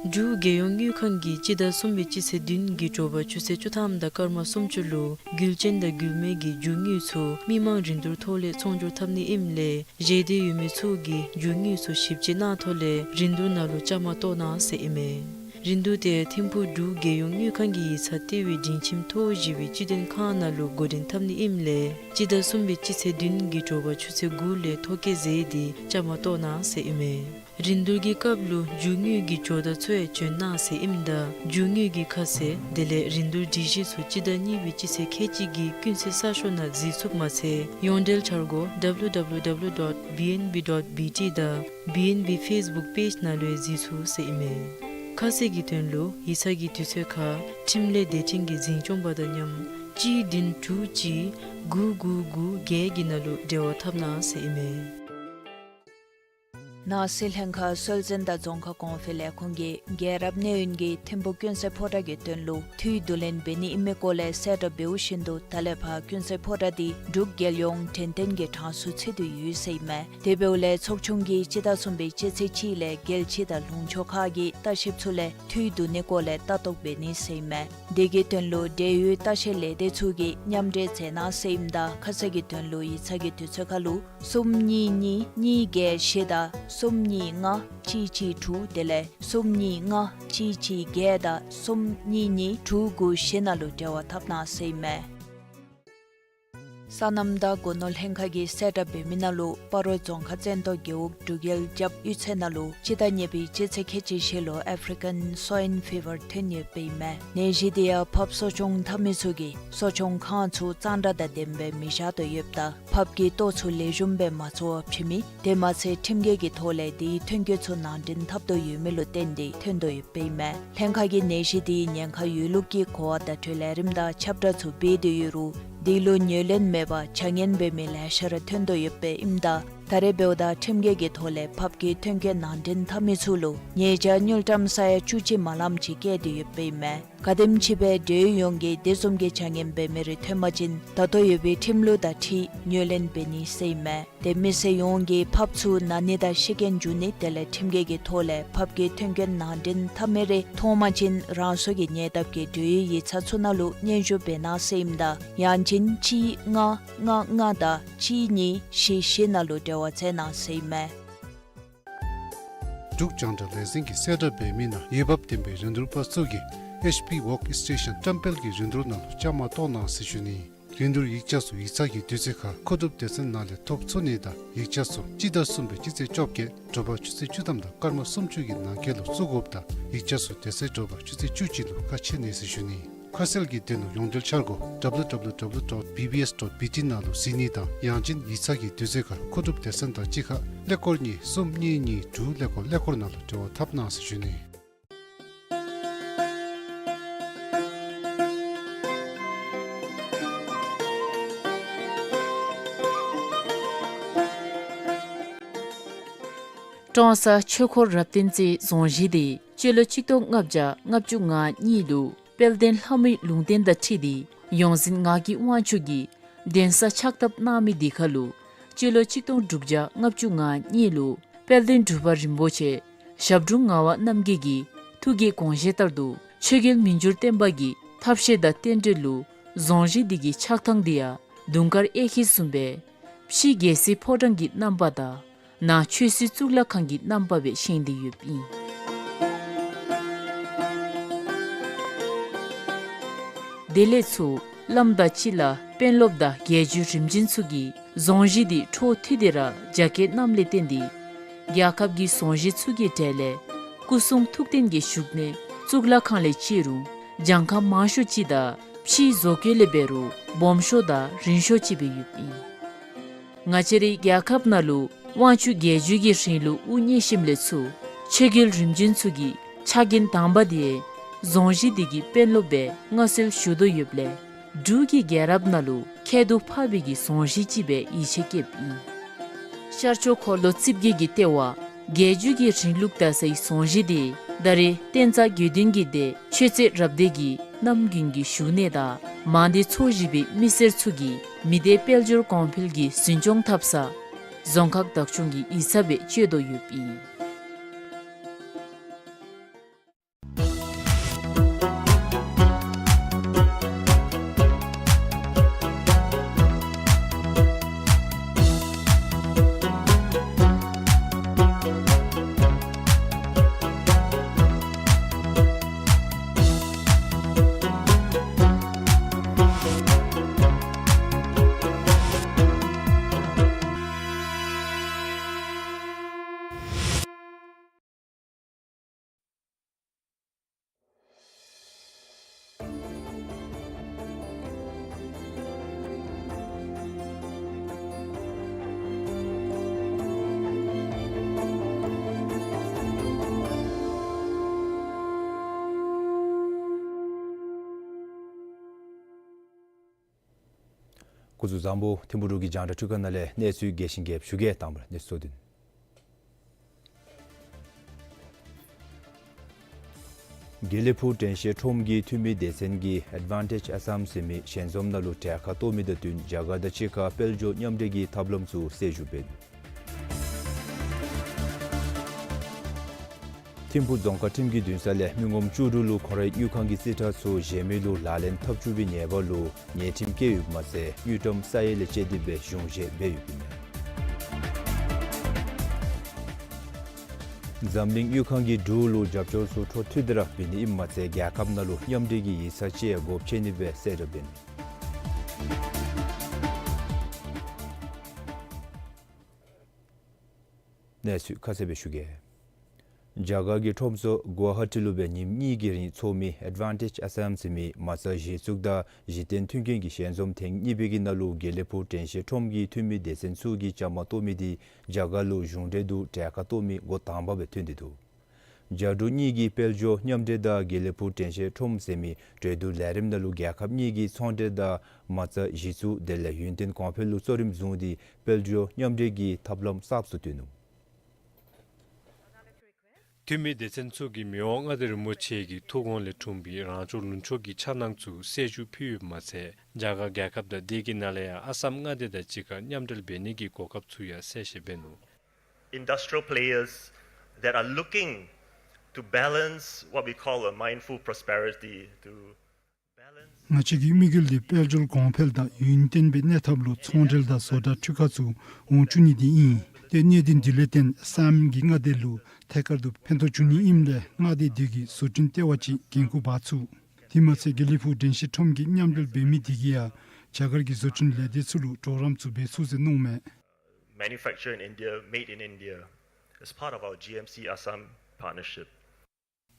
འབྲུག་རྒྱལ་ཡོངས་དངུལ་ཁང་གིས་སྤྱི་ཟླ་གསུམ་པའི་སྤྱི་ཚེས་བདུན་གྱི་དྲོ་པ་ཆུ་ཚོད་བཅུ་ཐམ་དང་སྐར་མ་སུམ་ཅུ་ལུ་རྒྱུ་ཅན་དང་རྒྱུ་མེད་ཀྱི་རྒྱུ་དངོས་ཚུ་མི་མང་རིན་བསྡུར་ཐོག་ལས་ཚོང་སྒྱུར་འཐབ་ནི་ཨིནམ་ལས་བཞེས་འདོད་ཡོད་མི་ཚུ་གིས་རྒྱུ་དངོས་ཚུ་ཞིབ་དཔྱད་གནང་ཐོག་ལས་རིན་བསྡུར་ནང་ལུ་བཅའ་མར་གཏོགས་གནང་ཟེར་ཨིན་མས། རིན་བསྡུར་དེ་ཐིམ་ཕུག་འབྲུག་རྒྱལ་ཡོངས་དངུལ་ཁང་གི་ཡིག་ཚང་ལྟེ་བའི་མགྲིན་ཁྱིམ་ཐོག་བཞི་པའི་སྤྱི་དོན་ཁང་ནང་ལུ་འགོ་འདྲེན་འཐབ་ནི་ཨིནམ་ལས་སྤྱི་ཟླ་གསུམ་པའི་སྤྱི་ཚེས་བདུན་གྱི་དྲོ་པ་ཆུ་ཚོད་དགུ་ལས་ཐོ་བཀོད་མཛད་དེ་བཅའ་མར་གཏོགས་གནང་ཟེར་ཨིན་མས། རིན་བསྡུར་གྱི་སྐབས་ལུ་རྒྱུ་དངོས་ཀྱི་ཇོ་བདག་ཚུ་ཡང་བྱོན་གནང་ཟེར་ཨིནམ་ད་རྒྱུ་དངོས་ཀྱི་ཁ་གསལ་དེ་ལས་རིན་བསྡུར་སྒྲིག་གཞི་ཚུ་སྤྱི་ཟླ་གཉིས་པའི་སྤྱི་ཚེས་ཁལ་གཅིག་གི་ཀུན་གསལ་གསར་ཤོག་ནང་གཟིགས་ཚུགསཔ་མ་ཚད་ཡོངས་འབྲེལ་འཆར་སྒོ་W W W dot B N B dot B T དང་B N B Facebook page ནང་ལུ་ཡང་གཟིགས་ཚུགས་ཟེར་ཨིན་མས། ཁ་གསལ་གྱི་དོན་ལུ་ཡིག་ཚང་གི་དུས་ཚོད་ཁར་ཁྲིམས་ལས་སྡེ་ཕྲན་གྱི་འཛིན་སྐྱོང་པ་དང་མཉམ་གཅིག་བདུན་དྲུག་གཅིག་དགུ་དགུ་དགུ་བརྒྱད་ཀྱི་ནང་ལུ་འབྲེལ་བ་འཐབ་གནང་ཟེར་ཨིན་མས། ནང་སྲིད་ལྷན་ཁག་སྲོལ་འཛིན་དང་རྫོང་ཁ་གོང་འཕེལ་ལས་ཁུངས་ཀྱིས་རྒྱལ་རབས་གནས་ཡུན་གྱི་ཐིམ་ཕུག་ཀུན་གསལ་ཕོ་བྲང་གི་དོན་ལུ་འཐུས་བསྡུ་ལེན་འབད་ནི་ཨིན་མི་སྐོར་ལས་གསལ་བསྒྲགས་འབདཝ་བཞིན་དུ་ད་ལས་ཕར་ཀུན་གསལ་ཕོ་བྲང་འདི་འབྲུག་རྒྱལ་ཡོངས་དྲན་རྟེན་གྱི་གྲངས་སུ་ཚུད་དེ་ཡོད་ཟེར་ཨིན་མས། དེ་འབདཝ་ལས་ཚོགས་ཆུང་གིས་སྤྱི་ཟླ་གསུམ་པའི་སྤྱི་ཚེས་གཅིག་ལས་རྒྱལ་སྤྱི་དང་ལུང་ཕྱོགས་ཁག་གི་ལྟ་བཤལཔ་ཚུ་ལས་འཐུས་བསྡུ་ནི་སྐོར་ལས་ལྟ་རྟོག་འབད་ནི་ཟེར་ཨིན་མས། དེ་གི་དོན་ལུ་འབྲེལ་ཡོད་ལྟ་བཤལ་ལས་སྡེ་ཚུ་གིས་མཉམ་འབྲེལ་མཛད་གནང་ཟེར་ཨིནམ་ད་ཁ་གསལ་གྱི་དོན་ལུ་ཡིག་ཚང་གི་དུས་ཚོད་ཁར་ལུ་གསུམ་གཉིས་གཉིས་གཉིས་བརྒྱད་བཞི་དང་གསུམ་གཉིས་ལྔ་གཅིག་གཅིག་དྲུག་དེ་ལས་གསུམ་གཉིས་ལྔ་གཅིག་གཅིག་བརྒྱད་དང་གསུམ་གཉིས་གཉིས་དྲུག་དགུ་བཞི་ནང་ལུ་འབྲེལ་བ་འཐབ་གནང་ཟེར་ཨིན་མས། སོ་ནམ་དང་སྒོ་ནོར་ལྷན་ཁག་གིས་གསལ་བསྒྲགས་འབད་མི་ནང་ལུ་སྤ་རོ་རྫོང་ཁག་བཙན་ཏོ་རྒེད་འོག་འབྲུག་རྒྱལ་རྒྱབ་གཡུས་ཚན་ནང་ལུ་སྤྱི་ཟླ་གཉིས་པའི་སྤྱི་ཚེས་ཁལ་གཅིག་བཞི་ལུ་ཨེཕ་རི་ཀན་སོའིན་ཕི་ཝར་ཐོན་ཡོདཔ་ཨིན་མས། ནད་གཞི་དེ་ཡང་ཕགཔ་གསོ་སྐྱོང་འཐབ་མི་ཚུ་གིས་གསོ་སྐྱོང་ཁང་ཚུ་གཙང་སྦྲ་དང་ལྡནམ་སྦེ་མི་བཞག་དོ་ཡོདཔ་ད་ཕགཔ་གི་ལྟོ་ཚུ་ལེགས་ཤོམ་སྦེ་མ་འཚོ་བར་ཕྱིན་མི་དེ་མ་ཚད་ཁྲིམས་འགལ་གྱི་ཐོག་ལས་དེའི་ཐོན་སྐྱེད་ཚུ་ནང་འདྲེན་འཐབ་དོ་ཡོད་མི་ལུ་བརྟེན་ཏེ་ཐོན་དོ་ཡོདཔ་ཨིན་མས། ལྷན་ཁག་གིས་ནད་གཞི་དེའི་ཉེན་ཁ་ཡོད་ལུགས་ཀྱི་གོ་བ་བརྡ་སྤྲོད་ལས་རིམ་དང་ཁྱབ་བསྒྲགས་ཚུ་འབད་དེ་ཡོད་རུང་དེ་ལུ་ཉན་ལེན་མེད་པར་བྱ་ངན་འབད་མི་ལེ་ཤ་ར་ཐོན་དོ་ཡོདཔ་ཨིནམ་ད་ད་རེས་འབདཝ་ད་ཁྲིམས་འགལ་གྱི་ཐོག་ལས་ཕགཔ་གི་ཐོན་སྐྱེད་ནང་འདྲེན་འཐབ་མི་ཚུ་ལུ་ཉེས་བྱ་དངུལ་ཀྲམ་ས་ཡ་བཅུ་གཅིག་མ་ལངམ་ཅིག་བཀལ་ཏེ་ཡོདཔ་ཨིན་མས། ག་དེམ་ཅིག་སྦེ་འབྲེལ་ཡོད་ཡོངས་ཀྱིས་དེ་བཟུམ་གྱི་བྱ་ངན་འབད་མི་རེ་ཐོན་པ་ཅིན་ད་ལྟོ་ཡོད་པའི་ཁྲིམས་ལུགས་དང་འཁྲིལ་ངོས་ལེན་འབད་ནི་ཟེར་ཨིན་མས། དེ་མི་སེར་ཡོངས་ཀྱིས་ཕགཔ་ཚུ་ན་ནི་དང་ཤི་རྐྱེན་འབྱུང་ནི་དེ་ལས་ཁྲིམས་འགལ་གྱི་ཐོག་ལས་ཕགཔ་གི་ཐོན་སྐྱེད་ནང་འདྲེན་འཐབ་མི་རེ་མཐོང་པ་ཅིན་རང་སོ་གི་ཉེ་འདབས་ཀྱི་འབྲེལ་ཡོད་ཡིག་ཚང་ཚུ་ནང་ལུ་སྙན་ཞུ་འབད་གནང་ཟེར་ཨིནམ་ད་ཡང་ཅིན་གཅིག་ལྔ་ལྔ་ལྔ་དང་གཅིག་གཉིས་བཞི་བཞི་ནང་ལུ་འབྲེལ་བ་མཛད་གནང་ཟེར་ཨིན་མས། འབྲུག་རྒྱང་བསྒྲགས་ལས་འཛིན་གྱིས་གསལ་བསྒྲགས་འབད་མི་ནང་འོས་འབབ་ལྡན་པའི་རིན་བསྡུར་པ་ཚུ་གིས་ཨེཆ་པི་ཝོརཀ་སི་ཊེ་ཤཱན་བཀྲམ་སྤེལ་གྱི་རིན་བསྡུར་ནང་ལུ་བཅའ་མར་གཏོགས་གནང་ཟེར་ཞུ་ནི། རིན་བསྡུར་ཡིག་ཆ་ཚུ་ཡིག་ཚང་གི་དུས་ཚོད་ཁར་མཁོ་སྒྲུབ་སྡེ་ཚན་ནང་ལས་ཐོབ་ཚུགས་ནི་དང་ཡིག་ཆ་ཚུ་སྤྱི་ཟླ་གསུམ་པའི་སྤྱི་ཚེས་བཅོ་བརྒྱད་དྲོ་པ་ཆུ་ཚོད་བཅུ་ཐམ་དང་སྐར་མ་སུམ་ཅུ་གི་ནང་འཁོད་ལུ་བཙུགས་དགོཔ་དང་ཡིག་ཆ་ཚུ་དེ་ཚེ་དྲོ་པ་ཆུ་ཚོད་བཅུ་གཅིག་ལུ་ཁ་ཕྱེ་ནི་ཟེར་ཞུ་ནི། ཁ་གསལ་གྱི་དོན་ལུ་ཡོངས་འབྲེལ་འཆར་སྒོ་W W W dot B B S dot B T ནང་ལུ་གཟིགས་ནི་དང་ཡང་ཅིན་ཡིག་ཚང་གི་དུས་ཚོད་ཁར་མཁོ་སྒྲུབ་སྡེ་ཚན་དང་གཅིག་ཁར་ཀླད་ཀོར་གཉིས་གསུམ་གཉིས་གཉིས་དྲུག་ཀླད་ཀོར་ཀླད་ཀོར་ནང་ལུ་འབྲེལ་བ་འཐབ་གནང་ཟེར་ཞུ་ནི། ཀྲོང་གསར་ཆོས་འཁོར་རབ་བརྟན་རྩེའི་རྫོང་གཞིས་དེ་སྤྱི་ལོ་ཆིག་སྟོང་ལྔ་བརྒྱ་ལྔ་བཅུ་ང་གཉིས་ལུ་དཔལ་ལྡན་ལྷ་མོའི་ལུང་བསྟན་དང་འཁྲིལ་ཏེ་ཡོངས་འཛིན་ངག་གི་དབང་ཕྱུག་གིས་གདན་ས་ཕྱག་བཏབ་གནང་མི་དེ་ཁར་ལུ་སྤྱི་ལོ་ཆིག་སྟོང་དྲུག་བརྒྱ་ལྔ་བཅུ་ང་གཉིས་ལུ་དཔལ་ལྡན་འབྲུག་པ་རིན་པོ་ཆེ་ཞབས་དྲུང་ངག་དབང་རྣམ་རྒྱལ་གྱི་ཐུགས་ཀྱི་དགོངས་བཞེད་ལྟར་དུ་ཆོས་རྒྱལ་མི་འགྱུར་བརྟན་པ་གི་ཐབས་ཤེས་དང་རྟེན་འབྲེལ་ལུ་རྫོང་གཞིས་འདི་གི་ཆགས་ཐངས་འདི་ཡང་དུང་དཀར་གཡས་འཁྱིལ་བཟུམ་སྦེ་ཕྱི་རྒྱལ་སྲིད་ཕོ་བྲང་གི་རྣམ་པ་དང་ནང་ཆོས་སྲིད་གཙུག་ལག་ཁང་གི་རྣམ་པ་སྦེ་བཞེངས་ཏེ་ཡོདཔ་ཨིན། དེ་ལས་ཚུར་བླམ་དང་སྤྱི་བླ་དཔོན་སློབ་དང་རྒྱལ་བརྒྱུད་རིམ་བྱོན་ཚུ་གིས་རྫོང་གཞིས་འདི་འཕྲོ་མཐུད་དེ་ར་རྒྱ་སྐྱེད་གནངམ་ལས་བརྟེན་ཏེ་རྒྱལ་ཁབ་ཀྱི་རྫོང་གཞིས་ཚུ་གི་གྲས་ལས་སྐུ་གསུང་ཐུགས་རྟེན་གྱི་བཞུགས་གནས་གཙུག་ལག་ཁང་ལས་བརྩི་རུང་གྱངས་ཁ་མང་ཤོས་ཅིག་དང་ཕྱིའི་བཟོ་བཀོད་ལས་འབད་རུང་སྦོམ་ཤོས་དང་རིང་ཤོས་ཅིག་སྦེ་ཡོདཔ་ཨིན། ང་བཅས་རའི་རྒྱལ་ཁབ་ནང་ལུ་དབང་ཕྱུག་རྒྱལ་བརྒྱུད་ཀྱི་རིང་ལུགས་དབུ་བརྙེས་ཞིནམ་ལས་ཚུར་ཆོས་རྒྱལ་རིམ་བྱོན་ཚུ་གི་ཕྱག་འགན་དང་པ་དེ་རྫོང་གཞིས་འདི་གི་དཔོན་སློབ་སྦེ་མངའ་གསོལ་ཞུ་དོ་ཡོདཔ་ལས་འབྲུག་གི་རྒྱལ་རབས་ནང་ལུ་ཁྱད་དུ་འཕགས་པའི་གི་རྫོང་གཞིས་ཅིག་སྦེ་ཡིད་ཆེས་བསྐྱེདཔ་ཨིན། ཤར་ཕྱོགས་འཁོར་ལོ་རྩིབས་བརྒྱད་ཀྱི་ལྟེ་བ་རྒྱལ་བརྒྱུད་ཀྱི་རིང་ལུགས་དར་སའི་རྫོང་གཞིས་དེ་ད་རེས་བསྟན་རྩ་དགེ་འདུན་གྱི་སྡེ་ཆོས་རྩེ་རབ་སྡེ་གི་རྣམ་རྒྱུན་གྱི་བཞུགས་གནས་དང་མང་སྡེ་ཚོ་བཞི་པའི་མི་སེར་ཚུ་གིས་མི་སྡེ་དཔལ་འབྱོར་གོང་འཕེལ་གྱི་འཛིན་སྐྱོང་འཐབ་ས་རྫོང་ཁག་བདག་སྐྱོང་གི་ཡིག་ཚང་སྦེ་སྤྱོད་དོ་ཡོདཔ་ཨིན། སྐུ་གཟུགས་བཟང་པོ། ཐིམ་ཕུ་འབྲུག་གི་རྒྱང་བསྒྲགས་འཕྲུལ་ཁང་ནང་ལས་གནས་ཚུལ་རྒྱས་ཤིང་རྒྱསཔ་ཞུ་གེ། དང་པ་ར་གནས་ཚུལ་གཙོ་དོན། དགེ་ལེགས་ཕུག་དྲན་ཤེས་ཁྲོམ་གྱི་འཐུས་མི་སྡེ་ཚན་གྱིས་Advantage Assam ཟེར་མི་ཞལ་འཛོམས་ནང་ལུ་གྲལ་ཁར་གཏོགས་མི་དང་བསྟུན་རྒྱ་གར་དང་གཅིག་ཁར་དཔལ་འབྱོར་མཉམ་འབྲེལ་གྱི་ཐབས་ལམ་ཚུ་གསལ་ཞུ་འབད་ནུག། ཐིམ་ཕུག་རྫོང་ཁག་ཁྲིམས་ཀྱི་འདུན་ས་ལས་མི་ངོམ་བཅུ་དྲུག་ལུ་ཁོང་རའི་དངུལ་ཁང་གི་རྩིས་ཁྲ་ཚུ་གཞན་མི་ལུ་ལག་ལེན་འཐབ་བཅུག་པའི་ཉེས་པ་ལུ་ཉེས་ཁྲིམས་བཀལ་ཡོདཔ་མ་ཚད་དངུལ་ཀྲམ་ས་ཡ་ལས་བཅད་དེ་སྦེ་གཞུང་བཞེས་འབད་ཡོདཔ་ཨིན་མས། འཛམ་གླིང་དངུལ་ཁང་གིས་འབྲུག་ལུ་རྒྱབ་སྐྱོར་ཚུ་འཕྲོ་མཐུད་དེ་ར་འབད་ནི་ཨིནམ་མ་ཚད་རྒྱལ་ཁབ་ནང་ལུ་མཉམ་འབྲེལ་གྱི་ཡིག་ཚང་ཅིག་ཡང་སྒོ་ཕྱེ་ནི་སྦེ་གསལ་བསྒྲགས་འབད་ནུག། གནས་ཚུལ་ཁ་གསལ་སྦེ་ཞུ་གེ། རྒྱ་གར་གྱི་ཁྲོམ་ཚོགས་གུ་ཝ་ཧ་ཊི་ལུ་སྦེ་ཉིནམ་གཉིས་ཀྱི་རིང་ཚོགས་མི་Advantage Assam ཟེར་མི་མ་རྩ་གཞི་བཙུགས་དང་གཞི་རྟེན་མཐུན་རྐྱེན་གྱི་ཞལ་འཛོམས་ཐེངས་གཉིས་པའི་གི་ནང་ལུ་དགེ་ལེགས་ཕུག་དྲན་ཤེས་ཁྲོམ་གྱི་འཐུས་མི་སྡེ་ཚན་ཚུ་གིས་བཅའ་མར་གཏོགས་མི་འདི་རྒྱ་གར་ལུ་གཞུང་འབྲེལ་དུ་གྲལ་ཁར་གཏོགས་མི་འགོ་དང་པ་སྦེ་ཐོན་ཏེ་འདུག། རྒྱ་འབྲུག་གཉིས་ཀྱི་དཔལ་འབྱོར་མཉམ་འབྲེལ་དང་དགེ་ལེགས་ཕུག་དྲན་ཤེས་ཁྲོམ་ཟེར་མི་གྲོས་བསྡུར་ལས་རིམ་ནང་ལུ་རྒྱལ་ཁབ་གཉིས་ཀྱི་ཚོང་འབྲེལ་དང་མ་རྩ་གཞི་བཙུགས་དེ་ལས་ཡུན་བརྟན་གོང་འཕེལ་ལུ་གཙོ་རིམ་བཟུང་སྟེ་དཔལ་འབྱོར་མཉམ་འབྲེལ་གྱི་ཐབས་ལམ་གསརཔ་ཚུ་བཏོན་ནུག། འཐུས་མི་སྡེ་ཚན་ཚུ་གིས་མི་དབང་མངའ་བདག་རིན་པོ་ཆེ་གི་ཐུགས་དགོངས་ལས་འཁྲུངས་པའི་རང་སྐྱོང་ལུང་ཕྱོགས་ཀྱི་འཆར་སྣང་ཚུ་གསལ་ཞུ་ཕུལ་ཡོདཔ་མ་ཚད་རྒྱ་གར་རྒྱལ་ཁབ་དང་དེ་གི་ནང་ལས་ཡང་ཨ་སམ་མངའ་སྡེ་དང་གཅིག་ཁར་མཉམ་འབྲེལ་འབད་ནི་གི་གོ་སྐབས་ཚུ་ཡང་གསལ་བཤད་འབད་ནུག། Industrial players that are looking to balance what we call a mindful prosperity, to balance ང་བཅས་ཀྱི་དམིགས་ཡུལ་འདི་དཔལ་འབྱོར་གོང་འཕེལ་དང་ཡུན་བརྟན་པའི་གནས་ཐབས་ལུ་ཚོང་འབྲེལ་དང་བཟོ་གྲྭ་འཕྲུལ་ཁང་ཚུ་འོང་བཅུག་ནི་འདི་ཨིན། ཏེ་གནད་དོན་འདི་ལས་བརྟེན་ཨ་སམ་གྱི་མངའ་སྡེ་ལུ་ཐད་ཀར་དུ་ཕན་ཐོགས་བྱུང་ནི་ཨིནམ་ལས་མངའ་སྡེ་འདི་གི་བཟོ་སྐྲུན་ལྟེ་བ་ཅིག་འགན་ཁུར་འབག་ཚུགས། དེ་མ་ཚད་དགེ་ལེགས་ཕུག་དྲན་ཤེས་ཁྲོམ་གྱི་མཉམ་འབྲེལ་འབད་མི་འདི་གིས་ཡང་རྒྱ་གར་གྱི་བཟོ་སྐྲུན་ལས་སྡེ་ཚུ་ལུ་གྲོགས་རམ་ཚུ་འབད་ཚུགས་ཟེར་མནོཝ་མས། Manufacture in India, made in India, as part of our G M C Assam partnership.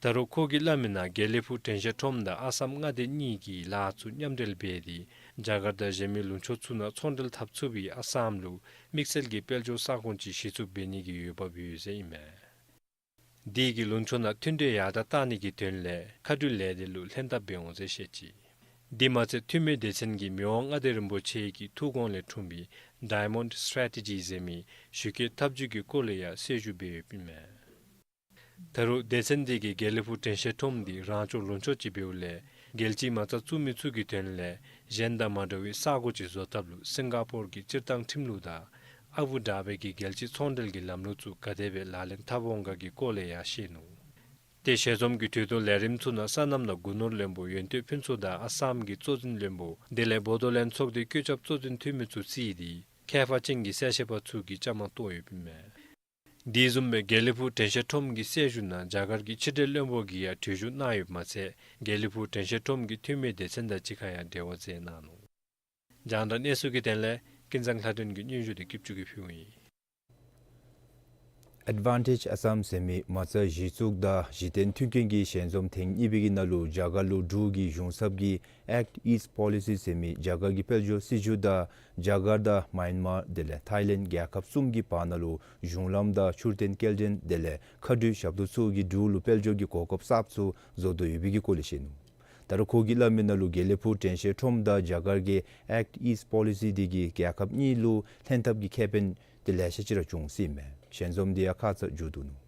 ད་རུང་ཁོ་གིས་སླབ་མིའི་ནང་དགེ་ལེགས་ཕུག་དྲན་ཤེས་ཁྲོམ་དང་ཨ་སམ་མངའ་སྡེ་གཉིས་ཀྱིས་ལཱ་ཚུ་མཉམ་འབྲེལ་འབད་དེ་རྒྱ་གར་དང་གཞན་མི་ལུང་ཕྱོགས་ཚུ་ནང་ཚོང་འབྲེལ་འཐབ་ཚུགས་པའི་ཨ་སམ་ལུ་དམིགས་བསལ་གྱི་དཔལ་འབྱོར་ས་ཁོངས་ཅིག་གཞི་བཙུགས་འབད་ནི་གི་འོས་འབབ་ཡོད་ཟེར་ཨིན་མས། དེ་གིས་ལུང་ཕྱོགས་ནང་མཐུན་འབྲེལ་ཡར་དྲག་གཏང་ནི་གི་དོན་ལས་མཁའ་འགྲུལ་ལས་སྡེ་ལུ་ལྷན་ཐབས་འབད་འོང་ཟེར་བཤད་ཅི། དེ་མ་ཚད་འཐུས་མི་སྡེ་ཚན་གྱིས་མི་དབང་མངའ་བདག་རིན་པོ་ཆེ་གི་ཐུགས་དགོངས་ལས་འཁྲུངས་པའི་Diamond Strategy ཟེར་མི་ཞུ་སྐྱེལ་འཐབ་ཇུས་ཀྱི་སྐོར་ལས་ཡང་གསལ་ཞུ་འབད་ཡོདཔ་ཨིན་མས། ད་རུང་སྡེ་ཚན་དེ་གིས་དགེ་ལེགས་ཕུག་དྲན་ཤེས་ཁྲོམ་འདི་རང་སྐྱོང་ལུང་ཕྱོགས་ཅིག་འབདཝ་ལས་རྒྱལ་སྤྱིའི་མ་རྩ་བཙུགས་མི་ཚུ་གི་དོན་ལས་གཞན་དང་མ་འདྲ་བའི་ས་གོ་ཅིག་བཟོ་ཐབས་ལུ་སིང་ག་པོར་གྱི་སྤྱིར་བཏང་ཁྲིམས་ལུགས་དང་ཨ་བུ་དྷ་བི་གི་རྒྱལ་སྤྱིའི་ཚོང་འབྲེལ་གྱི་ལམ་ལུགས་ཚུ་ག་དེ་སྦེ་ལག་ལེན་འཐབ་འོང་ག་གི་སྐོར་ལས་ཡང་བཤད་ནུག། ཏེ་ཞལ་འཛོམས་ཀྱི་གྲོས་བསྡུར་ལས་རིམ་ཚུ་ནང་སོ་ནམ་དང་སྒོ་ནོར་བློན་པོ་ཡོན་ཏན་ཕུན་ཚོགས་དང་ཨ་སམ་གྱི་གཙོ་འཛིན་བློན་པོ་དེ་ལས་བོ་དོ་ལན་ཚོགས་སྡེའི་བཀོད་ཁྱབ་གཙོ་འཛིན་འཐུས་མི་ཚུ་བརྩིས་ཏེ་ཁྱད་པར་ཅན་གྱི་གསལ་བཤད་པ་ཚུ་གིས་བཅའ་མར་གཏོགས་ཡོདཔ་ཨིན་མས། དེ་བཟུམ་སྦེ་དགེ་ལེགས་ཕུག་དྲན་ཤེས་ཁྲོམ་གྱི་གསལ་ཞུ་ནང་རྒྱ་གར་གྱི་ཕྱི་འབྲེལ་བློན་པོ་གིས་ཡང་གྲོས་ཞུ་གནང་ཡོདཔ་མ་ཚད་དགེ་ལེགས་ཕུག་དྲན་ཤེས་ཁྲོམ་གྱི་འཐུས་མི་སྡེ་ཚན་དང་གཅིག་ཁར་ཡང་འབྲེལ་བ་མཛད་གནང་ནུག། རྒྱང་བསྒྲགས་གནས་ཚུལ་གྱི་དོན་ལས་ཀུན་བཟང་ལྷ་སྒྲོན་གྱིས་སྙན་ཞུ་འདི་སྐྱིད་ཆུ་གིས་ཕུལཝ་ཨིན། Advantage Assam ཟེར་མི་མ་རྩ་གཞི་བཙུགས་དང་གཞི་རྟེན་མཐུན་རྐྱེན་གྱི་ཞལ་འཛོམས་ཐེངས་གཉིས་པའི་གི་ནང་ལུ་རྒྱ་གར་ལུ་འབྲུག་གི་གཞུང་ཚབ་ཀྱིས་Act East Policy ཟེར་མི་རྒྱ་གར་གྱི་དཔལ་འབྱོར་སྲིད་བྱུས་དང་རྒྱ་གར་དང་མཱ་ཡན་མར་དེ་ལས་ཐཱའི་ལེནཌ་རྒྱལ་ཁབ་གསུམ་གྱི་བར་ན་ལུ་གཞུང་ལམ་དང་ཆུ་རྟེན་སྐྱེལ་འདྲེན་དེ་ལས་མཁའ་འགྲུལ་ཞབས་ཏོག་ཚུ་གིས་འབྲུག་ལུ་དཔལ་འབྱོར་གྱི་གོ་སྐབས་གསརཔ་ཚུ་བཟོ་དོ་ཡོད་པའི་གི་སྐོར་ལས་བཤད་ནུག། ད་རུང་ཁོ་གིས་སླབ་མིའི་ནང་ལུ་དགེ་ལེགས་ཕུག་དྲན་ཤེས་ཁྲོམ་དང་རྒྱ་གར་གྱི་Act East Policy དེ་གིས་རྒྱལ་ཁབ་གཉིས་ལུ་ལྷན་ཐབས་ཀྱི་ཁེ་ཕན་དེ་ལེ་ཤ་ཅིག་ར་བྱུང་ཟེར་མས། ཞལ་འཛོམས་དེ་ཡང་ཁ་ཙ་མཇུག་བསྡུ་ནུག།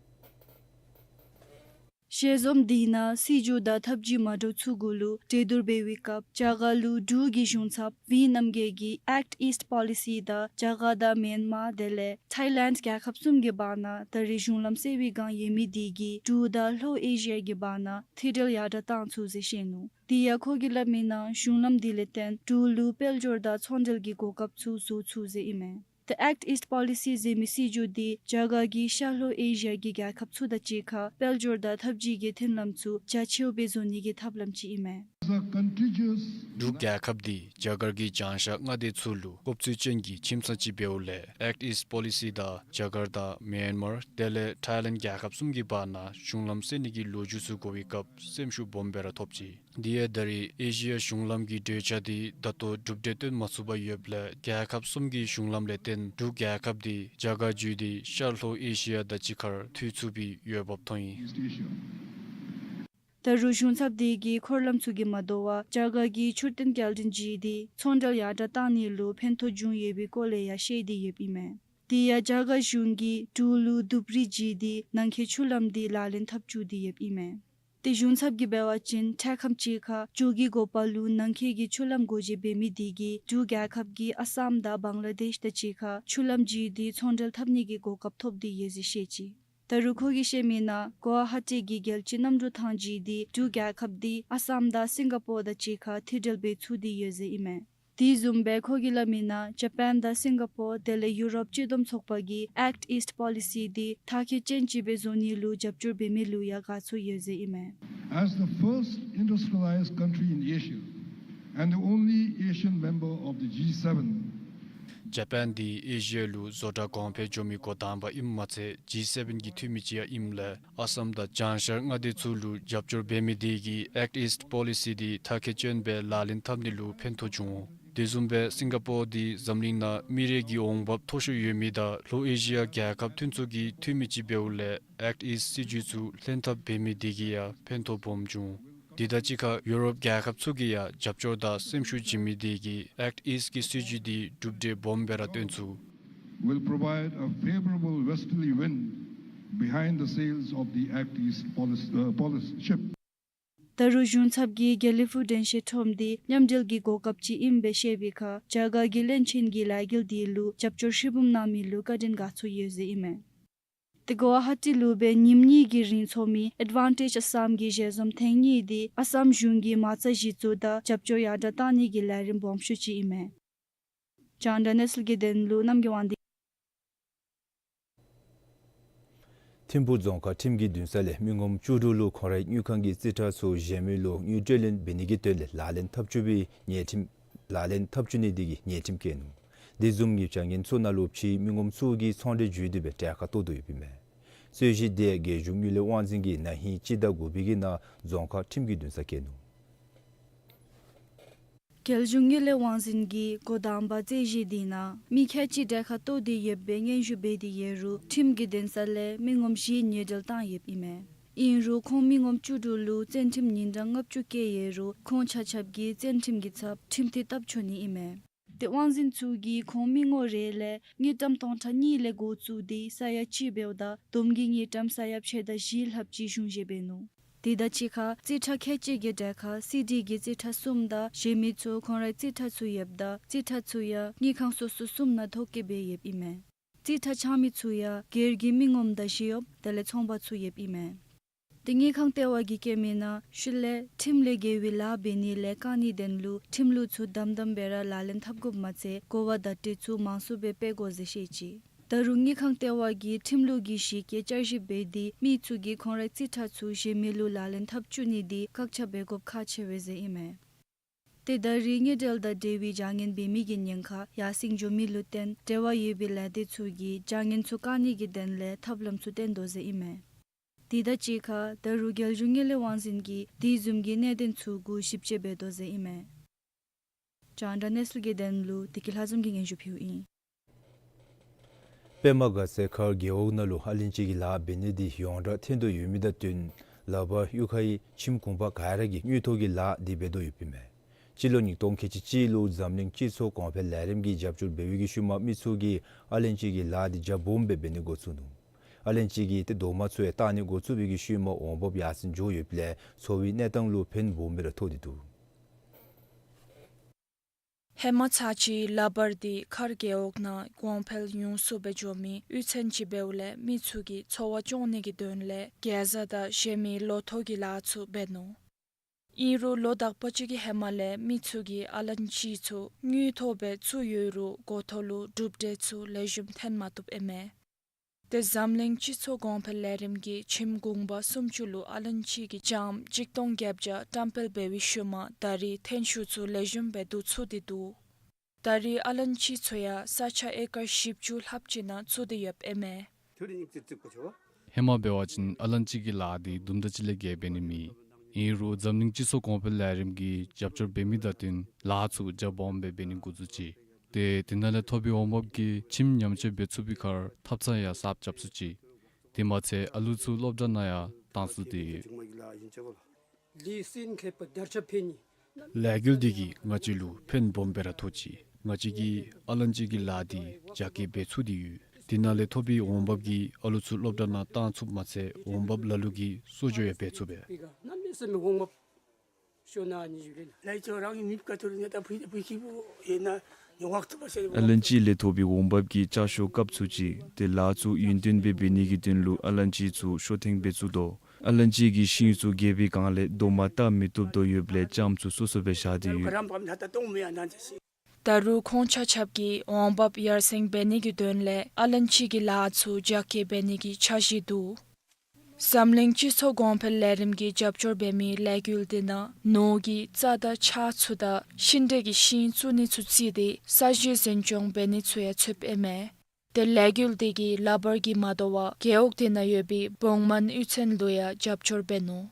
ཞལ་འཛོམས་དེ་ནང་སྲིད་བྱུས་དང་ཐབས་ཇུས་མ་འདྲཝ་ཚུ་གུ་ལུ་གྲོས་བསྡུར་འབད་བའི་སྐབས་རྒྱ་གར་ལུ་འབྲུག་གི་གཞུང་ཚབ་བི་རྣམ་རྒྱལ་གྱིས་Act East Policy དང་རྒྱ་གར་དང་མཱ་ཡན་མར་དེ་ལས་ཐཱའི་ལེནཌ་རྒྱལ་ཁབ་གསུམ་གྱི་བར་ན་ད་རེས་གཞུང་ལམ་སེལ་བའི་བསྒང་ཡོད་མི་དེ་གིས་འབྲུག་དང་ལྷོ་ཨེ་ཤི་ཡ་གི་བར་ན་མཐུད་འབྲེལ་ཡར་དྲག་གཏང་ཚུགས་ཟེར་བཤད་ནུག། དེ་ཡང་ཁོ་གིས་སླབ་མིའི་ནང་གཞུང་ལམ་དེ་ལས་བརྟེན་འབྲུག་ལུ་དཔལ་འབྱོར་དང་ཚོང་འབྲེལ་གྱི་གོ་སྐབས་ཚུ་བཟོ་ཚུགས་ཟེར་ཨིན་མས། The Act East Policy ཟེར་མི་སྲིད་བྱུས་དེ་རྒྱ་གར་གྱིས་ཤར་ལྷོ་ཨེ་ཤི་ཡ་གི་རྒྱལ་ཁབ་ཚུ་དང་གཅིག་ཁར་དཔལ་འབྱོར་དང་ཐབས་ཇུས་ཀྱི་མཐུན་ལམ་ཚུ་རྒྱ་ཆེཝ་སྦེ་བཟོ་ནི་གི་ཐབས་ལམ་ཅིག་ཨིན་མས། འབྲུག་རྒྱལ་ཁབ་འདི་རྒྱ་གར་གྱི་བྱང་ཤར་མངའ་སྡེ་ཚུ་ལུ་གོ་བརྡ་ཅན་གྱི་ཁྱིམ་ཚང་ཅིག་འབདཝ་ལས་Act East Policy དང་རྒྱ་གར་དང་མཱ་ཡན་མར་དེ་ལས་ཐཱའི་ལེནཌ་རྒྱལ་ཁབ་གསུམ་གྱི་བར་ན་གཞུང་ལམ་སེལ་ནི་གི་ལོ་རྒྱུས་ཚུ་གོ་བའི་སྐབས་སེམས་ཤུགས་སྦོམ་སྦེ་ར་ཐོབ་ཅི། དེ་ཡང་ད་རེས་ཨེ་ཤི་ཡ་གཞུང་ལམ་གྱི་གྲོས་འཆར་དེ་ད་ལྟོ་གྲུབ་འབྲས་བཏོན་མ་ཚུགས་པར་ཡོདཔ་ལས་རྒྱལ་ཁབ་གསུམ་གྱི་གཞུང་ལམ་ལས་བརྟེན་འབྲུག་རྒྱལ་ཁབ་དེ་རྒྱ་གར་བརྒྱུད་དེ་ཤར་ལྷོ་ཨེ་ཤི་ཡ་དང་གཅིག་ཁར་མཐུད་ཚུགས་པའི་འོས་འབབ་ཐོན་ཡི། ད་རུང་གཞུང་ཚབ་དེ་གིས་འཁོར་ལམ་ཚུ་གིས་མ་དོ་བར་རྒྱ་གར་གྱི་མཆོད་རྟེན་སྐྱེལ་འདྲེན་བྱས་ཏེ་ཚོང་འབྲེལ་ཡར་དྲག་གཏང་ནི་ལུ་ཕན་ཐོགས་བྱུང་ཡོད་པའི་སྐོར་ལས་ཡང་བཤད་དེ་ཡོདཔ་ཨིན་མས། དེ་ཡང་རྒྱ་གར་གཞུང་གིས་འབྲུག་ལུ་བསྡུ་སྤྲོད་བྱས་ཏེ་ནང་འཁོད་ཆུ་ལམ་དེ་ལག་ལེན་འཐབ་བཅུག་སྟེ་ཡོདཔ་ཨིན་མས། ཏེ་གཞུང་ཚབ་ཀྱིས་འབད་བ་ཅིན་འཕྲལ་ཁམས་ཅིག་ཁར་ཇོ་གི་འགོ་པ་ལུ་ནང་འཁོད་ཀྱི་ཆུ་ལམ་སྒོ་འབྱེད་འབད་མི་དེ་གིས་འབྲུག་རྒྱལ་ཁབ་ཀྱིས་ཨ་སམ་དང་བང་ལ་དེཤ་དང་གཅིག་ཁར་ཆུ་ལམ་བརྒྱུད་དེ་ཚོང་འབྲེལ་འཐབ་ནི་གི་གོ་སྐབས་ཐོབ་སྟེ་ཡོད་ཟེར་བཤད་ཅི། ད་རུང་ཁོ་གིས་བཤད་མི་ནང་གོ་ཝ་ཧ་ཊི་གི་རྒྱལ་སྤྱིའི་གནམ་གྲུ་ཐང་བརྒྱུད་དེ་འབྲུག་རྒྱལ་ཁབ་དེ་ཨ་སམ་དང་སིང་ག་པོར་དང་གཅིག་ཁར་མཐུད་འབྲེལ་འབད་ཚུགས་ཏེ་ཡོད་ཟེར་ཨིན་མས། དེ་བཟུམ་སྦེ་ཁོ་གིས་སླབ་མི་ནང་ཇ་པཱན་དང་སིང་ག་པོར་དེ་ལས་ཡུ་རོབ་སྤྱི་བསྡོམས་ཚོགས་པ་གིས་ཨེཀཊ་ཨིསཊ་པོ་ལི་སི་དེ་མཐར་འཁྱོལ་ཅན་ཅིག་སྦེ་བཟོ་ནི་ལུ་རྒྱབ་སྐྱོར་འབད་མི་ལུ་ཡང་དགའ་ཚོར་ཡོད་ཟེར་ཨིན་མས། As the first industrialized country in Asia and the only Asian member of the G seven, ཇ་པཱན་དེ་ཨེ་ཤི་ཡ་ལུ་བཟོ་གྲྭ་གོང་འཕེལ་འགྱོ་མི་འགོ་དང་པ་ཨིནམ་མ་ཚད་ཇི་སེ་བེན་གྱི་འཐུས་མི་ཅིག་ཡང་ཨིནམ་ལས་ཨ་སམ་དང་བྱང་ཤར་མངའ་སྡེ་ཚུ་ལུ་རྒྱབ་སྐྱོར་འབད་མི་དེ་གིས་ཨེཀཊ་ཨིསཊ་པོ་ལི་སི་དེ་མཐར་འཁྱོལ་ཅན་སྦེ་ལག་ལེན་འཐབ་ནི་ལུ་ཕན་ཐོགས་འབྱུང་འོང་། དེ་བཟུམ་སྦེ་སིང་ག་པོར་དེ་འཛམ་གླིང་ནང་མི་རེ་གི་འོང་འབབ་མཐོ་ཤོས་ཡོད་མི་དང་ལྷོ་ཨེ་ཤི་ཡ་རྒྱལ་ཁབ་མཐུན་ཚོགས་ཀྱི་འཐུས་མི་ཅིག་འབདཝ་ལས་ཨེཀཊ་ཨིསཊ་སྲིད་བྱུས་ཚུ་ལྷན་ཐབས་འབད་མི་དེ་གིས་ཡང་ཕན་ཐོགས་སྦོམ་འབྱུང་། དེ་དང་གཅིག་ཁར་ཡུ་རོབ་རྒྱལ་ཁབ་ཚུ་གིས་ཡང་རྒྱབ་སྐྱོར་དང་སེམས་ཤུགས་བྱིན་མི་དེ་གིས་ཨེཀཊ་ཨིསཊ་ཀྱི་སྲིད་བྱུས་དེ་གྲུབ་འབྲས་སྦོམ་སྦེ་ར་སྟོན་ཚུགས། Will provide a favorable westerly wind behind the sails of the Act East policy, uh, policy ship. ད་རུང་གཞུང་ཚབ་ཀྱིས་དགེ་ལེགས་ཕུག་དྲན་ཤེས་ཁྲོམ་དེ་མཉམ་འབྲེལ་གྱི་གོ་སྐབས་ཅིག་ཨིནམ་སྦེ་བཤད་པའི་ཁར་རྒྱ་གར་གྱི་བློན་ཆེན་གྱིས་ལས་འགུལ་དེ་ལུ་རྒྱབ་སྐྱོར་ཧྲིལ་བུམ་གནང་མི་ལུ་བཀའ་དྲིན་དགའ་ཚོར་ཡོད་ཟེར་ཨིན་མས། ཏེ་གོ་ཝ་ཧ་ཊི་ལུ་སྦེ་ཉིནམ་གཉིས་ཀྱི་རིང་འཚོགས་མི་ཨེཌ་ཝན་ཊེཇ་ཨ་སམ་གྱི་ཞལ་འཛོམས་ཐེངས་གཉིས་དེ་ཨ་སམ་གཞུང་གིས་མ་རྩ་གཞི་བཙུགས་དང་རྒྱབ་སྐྱོར་ཡར་དྲག་བཏང་ནི་གི་ལས་རིམ་སྦོམ་ཤོས་ཅིག་ཨིན་མས། རྒྱང་བསྒྲགས་གནས་ཚུལ་གྱི་དོན་ལུ་རྣམ་རྒྱལ་དབང་འདུས། ཐིམ་ཕུག་རྫོང་ཁག་ཁྲིམས་ཀྱི་འདུན་ས་ལས་མི་ངོམ་བཅུ་དྲུག་ལུ་ཁོང་རའི་དངུལ་ཁང་གི་རྩིས་ཁྲ་ཚུ་གཞན་མི་ལུ་དངུལ་སྤྲོད་ལེན་འབད་ནི་གི་དོན་ལས་ལག་ལེན་འཐབ་བཅུག་པའི་ཉེས་ཁྲིམས་ལག་ལེན་འཐབ་བཅུག་ནི་དེ་གིས་ཉེས་ཁྲིམས་བཀལ་ནུག། དེ་བཟུམ་གྱི་བྱ་ངན་ཚུ་ནང་ལུ་ཕྱིའི་མི་ངོམ་ཚུ་གིས་ཚོང་འབྲེལ་བརྒྱུད་དེ་སྦེ་གྲལ་ཁར་གཏོགས་དོ་ཡོདཔ་ཨིན་མས། རྩོད་གཞི་དེ་རྒྱལ་གཞུང་དངུལ་ལས་དབང་འཛིན་གྱིས་ན་ཧིང་སྤྱི་ཟླ་དགུ་པའི་གི་ནང་རྫོང་ཁག་ཁྲིམས་ཀྱི་འདུན་ས་བཀལ་ནུག། རྒྱལ་གཞུང་དངུལ་ལས་དབང་འཛིན་གྱིས་འགོ་དང་པ་རྩོད་གཞི་དེ་ནང་མི་ཁལ་གཅིག་གྲལ་ཁར་གཏོགས་ཏེ་ཡོདཔ་སྦེ་སྙན་ཞུ་འབད་དེ་ཡོད་རུང་ཁྲིམས་ཀྱི་འདུན་ས་ལས་མི་ངོམ་བཞི་ཉེས་འབྲེལ་བཏང་ཡོདཔ་ཨིན་མས། ཨིན་རུང་ཁོང་མི་ངོམ་བཅུ་དྲུག་ལུ་བཙོན་ཁྲིམས་ཉིན་གྲངས་ལྔ་བཅུ་བཀལ་ཡོད་རུང་ཁོང་ཆ་ཁྱབ་ཀྱིས་བཙོན་ཁྲིམས་ཀྱི་ཚབ་ཁྲིམས་མཐུན་བཏབ་ཆོག་ནི་ཨིན་མས། ཏེ་དབང་འཛིན་ཚུ་གིས་ཁོང་མི་ངོམ་རེ་ལས་དངུལ་ཀྲམ་སྟོང་ཕྲག་གཉིས་ལས་འགོ་བཙུགས་ཏེ་ས་ཡ་གཅིག་འབདཝ་ད་བསྡོམས་ཀྱིས་དངུལ་ཀྲམ་ས་ཡ་ཕྱེད་དང་བཞི་ལྷགཔ་ཅིག་གཞུང་བཞེས་འབད་ནུག། དེ་དང་གཅིག་ཁར་རྩིས་ཁྲ་ཁལ་གཅིག་གི་གྲལ་ཁར་སི་ཌི་གི་རྩིས་ཁྲ་གསུམ་དང་གཞན་མི་ཚུ་ཁོང་རའི་རྩིས་ཁྲ་ཚུ་ཡོདཔ་ད་རྩིས་ཁྲ་ཚུ་ཡང་དངུལ་ཁང་སོ་སོ་གསུམ་ནང་ཐོ་བཀོད་འབད་ཡོདཔ་ཨིན་མས། རྩིས་ཁྲ་འཆང་མི་ཚུ་ཡང་སྒེར་གྱི་མི་ངོམ་དང་ཞི་གཡོགཔ་དེ་ལས་ཚོང་པ་ཚུ་ཡོདཔ་ཨིན་མས། ཏེ་དངུལ་ཁང་ལྟེ་བ་གིས་བཀོད་མི་ནང་ཤུལ་ལས་ཁྲིམས་ལས་འགལ་བའི་ལཱ་འབད་ནི་ལས་བཀག་ནིའི་དོན་ལུ་ཁྲིམས་ལུགས་ཚུ་དམ་དམ་སྦེ་ར་ལག་ལེན་འཐབ་དགོཔ་མ་ཚད་གོ་བ་བརྡ་སྤྲོད་ཚུ་མང་སུ་སྦེ་སྤེལ་དགོ་ཟེར་བཤད་ཅི། ད་རུང་དངུལ་ཁང་ལྟེ་བ་གིས་ཁྲིམས་ལུགས་ཀྱི་གཞི་བཀོད་བསྐྱར་ཞིབ་འབད་དེ་མི་ཚུ་གིས་ཁོང་རའི་རྩིས་ཁྲ་ཚུ་གཞན་མི་ལུ་ལག་ལེན་འཐབ་བཅུག་ནི་དེ་བཀག་ཆ་འབད་དགོཔ་ཁག་ཆེ་བས་ཟེར་ཨིན་མས། ཏེ་ད་རེས་དངུལ་འབྲེལ་དང་འབྲེལ་བའི་བྱ་ངན་འབད་མི་གི་ཉེན་ཁ་ཡར་སེང་འགྱོ་མི་ལུ་བརྟེན་འབྲེལ་བ་ཡོད་པའི་ལས་སྡེ་ཚུ་གིས་བྱ་ངན་ཚུ་བཀག་ནི་གི་དོན་ལས་ཐབས་ལམ་ཚུ་བཏོན་དོ་ཟེར་ཨིན་མས། དེ་དང་གཅིག་ཁར་ད་རུང་རྒྱལ་གཞུང་དངུལ་ལས་དབང་འཛིན་གྱིས་དེ་བཟུམ་གྱི་གནད་དོན་ཚུ་གུ་ཞིབ་དཔྱད་འབད་དོ་ཟེར་ཨིན་མས། རྒྱང་བསྒྲགས་གནས་ཚུལ་གྱི་དོན་ལུ་བདེ་སྐྱིད་ལྷ་འཛོམས་ཀྱིས་སྙན་ཞུ་ཕུལཝ་ཨིན། པདྨ་དགའ་ཚལ་མཁར་རྒེད་འོག་ནང་ལུ་ཨ་ལན་ཅི་གི་ལཱ་འབད་ནི་དེ་ཡོངས་གྲགས་ཐོན་དོ་ཡོད་མི་དང་བསྟུན་ལག་པར་གཡུས་ཁའི་ཁྱིམ་གུང་པ་ག་ར་གིས་དངུལ་ཐོག་གི་ལཱ་དེ་འབད་དོ་ཡོདཔ་ཨིན་མས། སྤྱི་ལོ་ཉིས་སྟོང་ཁལ་གཅིག་གཅིག་ལུ་འཛམ་གླིང་སྤྱི་ཚོགས་གོང་འཕེལ་ལས་རིམ་གྱིས་རྒྱབ་སྐྱོར་འབད་བའི་གི་ཤུལ་མ་མི་ཚུ་གིས་ཨ་ལན་ཅི་གི་ལཱ་དེ་རྒྱ་སྦོམ་སྦེ་འབད་ནི་འགོ་བཙུགས་ནུག། ཨ་ལན་ཅི་གི་ཏེ་རྡོག་མ་ཚུ་ཡང་བཏགས་ནི་འགོ་བཙུགས་པའི་གི་ཤུལ་མ་འོང་འབབ་ཡར་སེང་འགྱོ་ཡོདཔ་ལས་འཚོ་བའི་གནས་སྟངས་ལུ་ཕན་སྦོམ་སྦེ་ར་ཐོགས་ཏེ་འདུག། ཧེ་མ་ཚར་གཅིག་ལག་པར་དེ་མཁར་རྒེད་འོག་ནང་གོང་འཕེལ་ཉུང་སུ་སྦེ་འགྱོ་མི་གཡུས་ཚན་ཅིག་འབདཝ་ལས་མི་ཚུ་གིས་འཚོ་བ་སྐྱོང་ནི་གི་དོན་ལས་གེ་ཛ་དང་གཞན་མི་ལོ་ཐོག་གི་ལཱ་ཚུ་འབད་ནུག། ཨིན་རུང་ལོ་དག་པ་ཅིག་གི་ཧེ་མ་ལས་མི་ཚུ་གིས་ཨ་ལན་ཅི་ཚུ་དངུལ་ཐོག་སྦེ་བཙུགས་ཡོད་རུང་འགོ་ཐོག་ལུ་གྲུབ་འབྲས་ཚུ་ལེགས་ཤོམ་ཐོན་མ་བཏུབ་ཨིན་མས། ཏེ་འཛམ་གླིང་སྤྱི་ཚོགས་གོང་འཕེལ་ལས་རིམ་གྱིས་ཁྱིམ་གུང་པ་སུམ་ཅུ་ལུ་ཨ་ལན་ཅི་གི་ལྕངམ་གཅིག་སྟོང་བརྒྱད་བརྒྱ་བཀྲམ་སྤེལ་འབད་བའི་ཤུལ་མ་ད་རེས་ཐོན་ཤུགས་ཚུ་ལེགས་ཤོམ་སྦེ་བསྡུ་ཚུགས་ཏེ་འདུག། ད་རེས་ཨ་ལན་ཅི་ཚུ་ཡང་ས་ཆ་ཨེ་ཀར་བཞི་བཅུ་ལྷགཔ་ཅིག་ནང་བཙུགས་ཏེ་ཡོདཔ་ཨིན་མས། ཧེ་མ་འབད་བ་ཅིན་ཨ་ལན་ཅི་གི་ལཱ་དེ་དུམ་གྲ་ཅིག་ལས་བརྒལ་འབད་ནི་མེད། ཨིན་རུང་འཛམ་གླིང་སྤྱི་ཚོགས་གོང་འཕེལ་ལས་རིམ་གྱིས་རྒྱབ་སྐྱོར་འབད་མི་དང་བསྟུན་ལཱ་ཚུ་རྒྱ་སྦོམ་སྦེ་འབད་ནི་འགོ་བཙུགས་ཅི། ཏེ་དེ་ནང་ལས་ཐོབ་པའི་འོང་འབབ་ཀྱིས་ཁྱིམ་ཉམས་བཅོས་འབད་ཚུགས་པའི་ཁར་ཐབ་ཚང་ཡང་གསརཔ་རྐྱབ་ཚུགས་ཅི། དེ་མ་ཚད་ཨ་ལུ་ཚུ་སློབ་གྲྭ་ནང་ཡང་བཏང་ཚུགས་ཏེ་ཡོད། ལས་འགུལ་འདི་གིས་ང་བཅས་ལུ་ཕན་སྦོམ་སྦེ་ར་ཐོགས་ཅི། ང་བཅས་ཀྱིས་ཨ་ལན་ཅི་གི་ལཱ་འདི་རྒྱ་སྐྱེད་འབད་ཚུགས་ཏེ་ཡོད། དེ་ནང་ལས་ཐོབ་པའི་འོང་འབབ་ཀྱིས་ཨ་ལུ་ཚུ་སློབ་གྲྭ་ནང་བཏང་ཚུགསཔ་མ་ཚད་འོང་འབབ་ལ་ལུ་གིས་གསོ་སྦྱོང་ཡང་འབད་ཚུགས་པས། ཨ་ལན་ཅི་ལས་ཐོབ་པའི་འོང་འབབ་ཀྱིས་ཅ་ཆས་བཀབ་ཚུགས་ཅི། ཏེ་ལཱ་ཚུ་ཡུན་བརྟན་སྦེ་འབད་ནི་གི་དོན་ལུ་ཨ་ལན་ཅི་ཚུ་ཤོ་ཐེངས་འབད་ཚུགས་དོ། ཨ་ལན་ཅི་གི་ཤིང་ཚུ་རྒས་པའི་སྒང་ལས་རྡོག་མ་བཏགས་མི་བཏུབ་དོ་ཡོདཔ་ལས་ལྕངམ་ཚུ་སོ་སོ་སྦེ་བཞག་སྟེ་ཡོད། ད་རུང་ཁོང་ཆ་ཁྱབ་ཀྱིས་འོང་འབབ་ཡར་སེང་འབད་ནི་གི་དོན་ལས་ཨ་ལན་ཅི་གི་ལཱ་ཚུ་རྒྱ་སྐྱེད་འབད་ནི་གི་འཆར་གཞི་འདུག། འཛམ་གླིང་སྤྱི་ཚོགས་གོང་འཕེལ་ལས་རིམ་གྱིས་རྒྱབ་སྐྱོར་འབད་མི་ལས་འགུལ་འདི་ནང་ནོར་གྱི་རྩྭ་དང་ཆར་ཆུ་དང་ཤིང་འབྲས་ཀྱི་ཤིང་བཙུགས་ནི་ཚུ་བརྩིས་ཏེ་ས་གཞི་འཛིན་སྐྱོང་འབད་ནི་ཚུ་ཡང་ཚུདཔ་ཨིན་མས། ཏེ་ལས་འགུལ་འདི་གིས་ལ་བར་གྱིས་མ་དོ་བར་རྒེད་འོག་དེ་ནང་ཡོད་པའི་བོང་སྨན་གཡུས་ཚན་ལུ་ཡང་རྒྱབ་སྐྱོར་འབད་ནུག།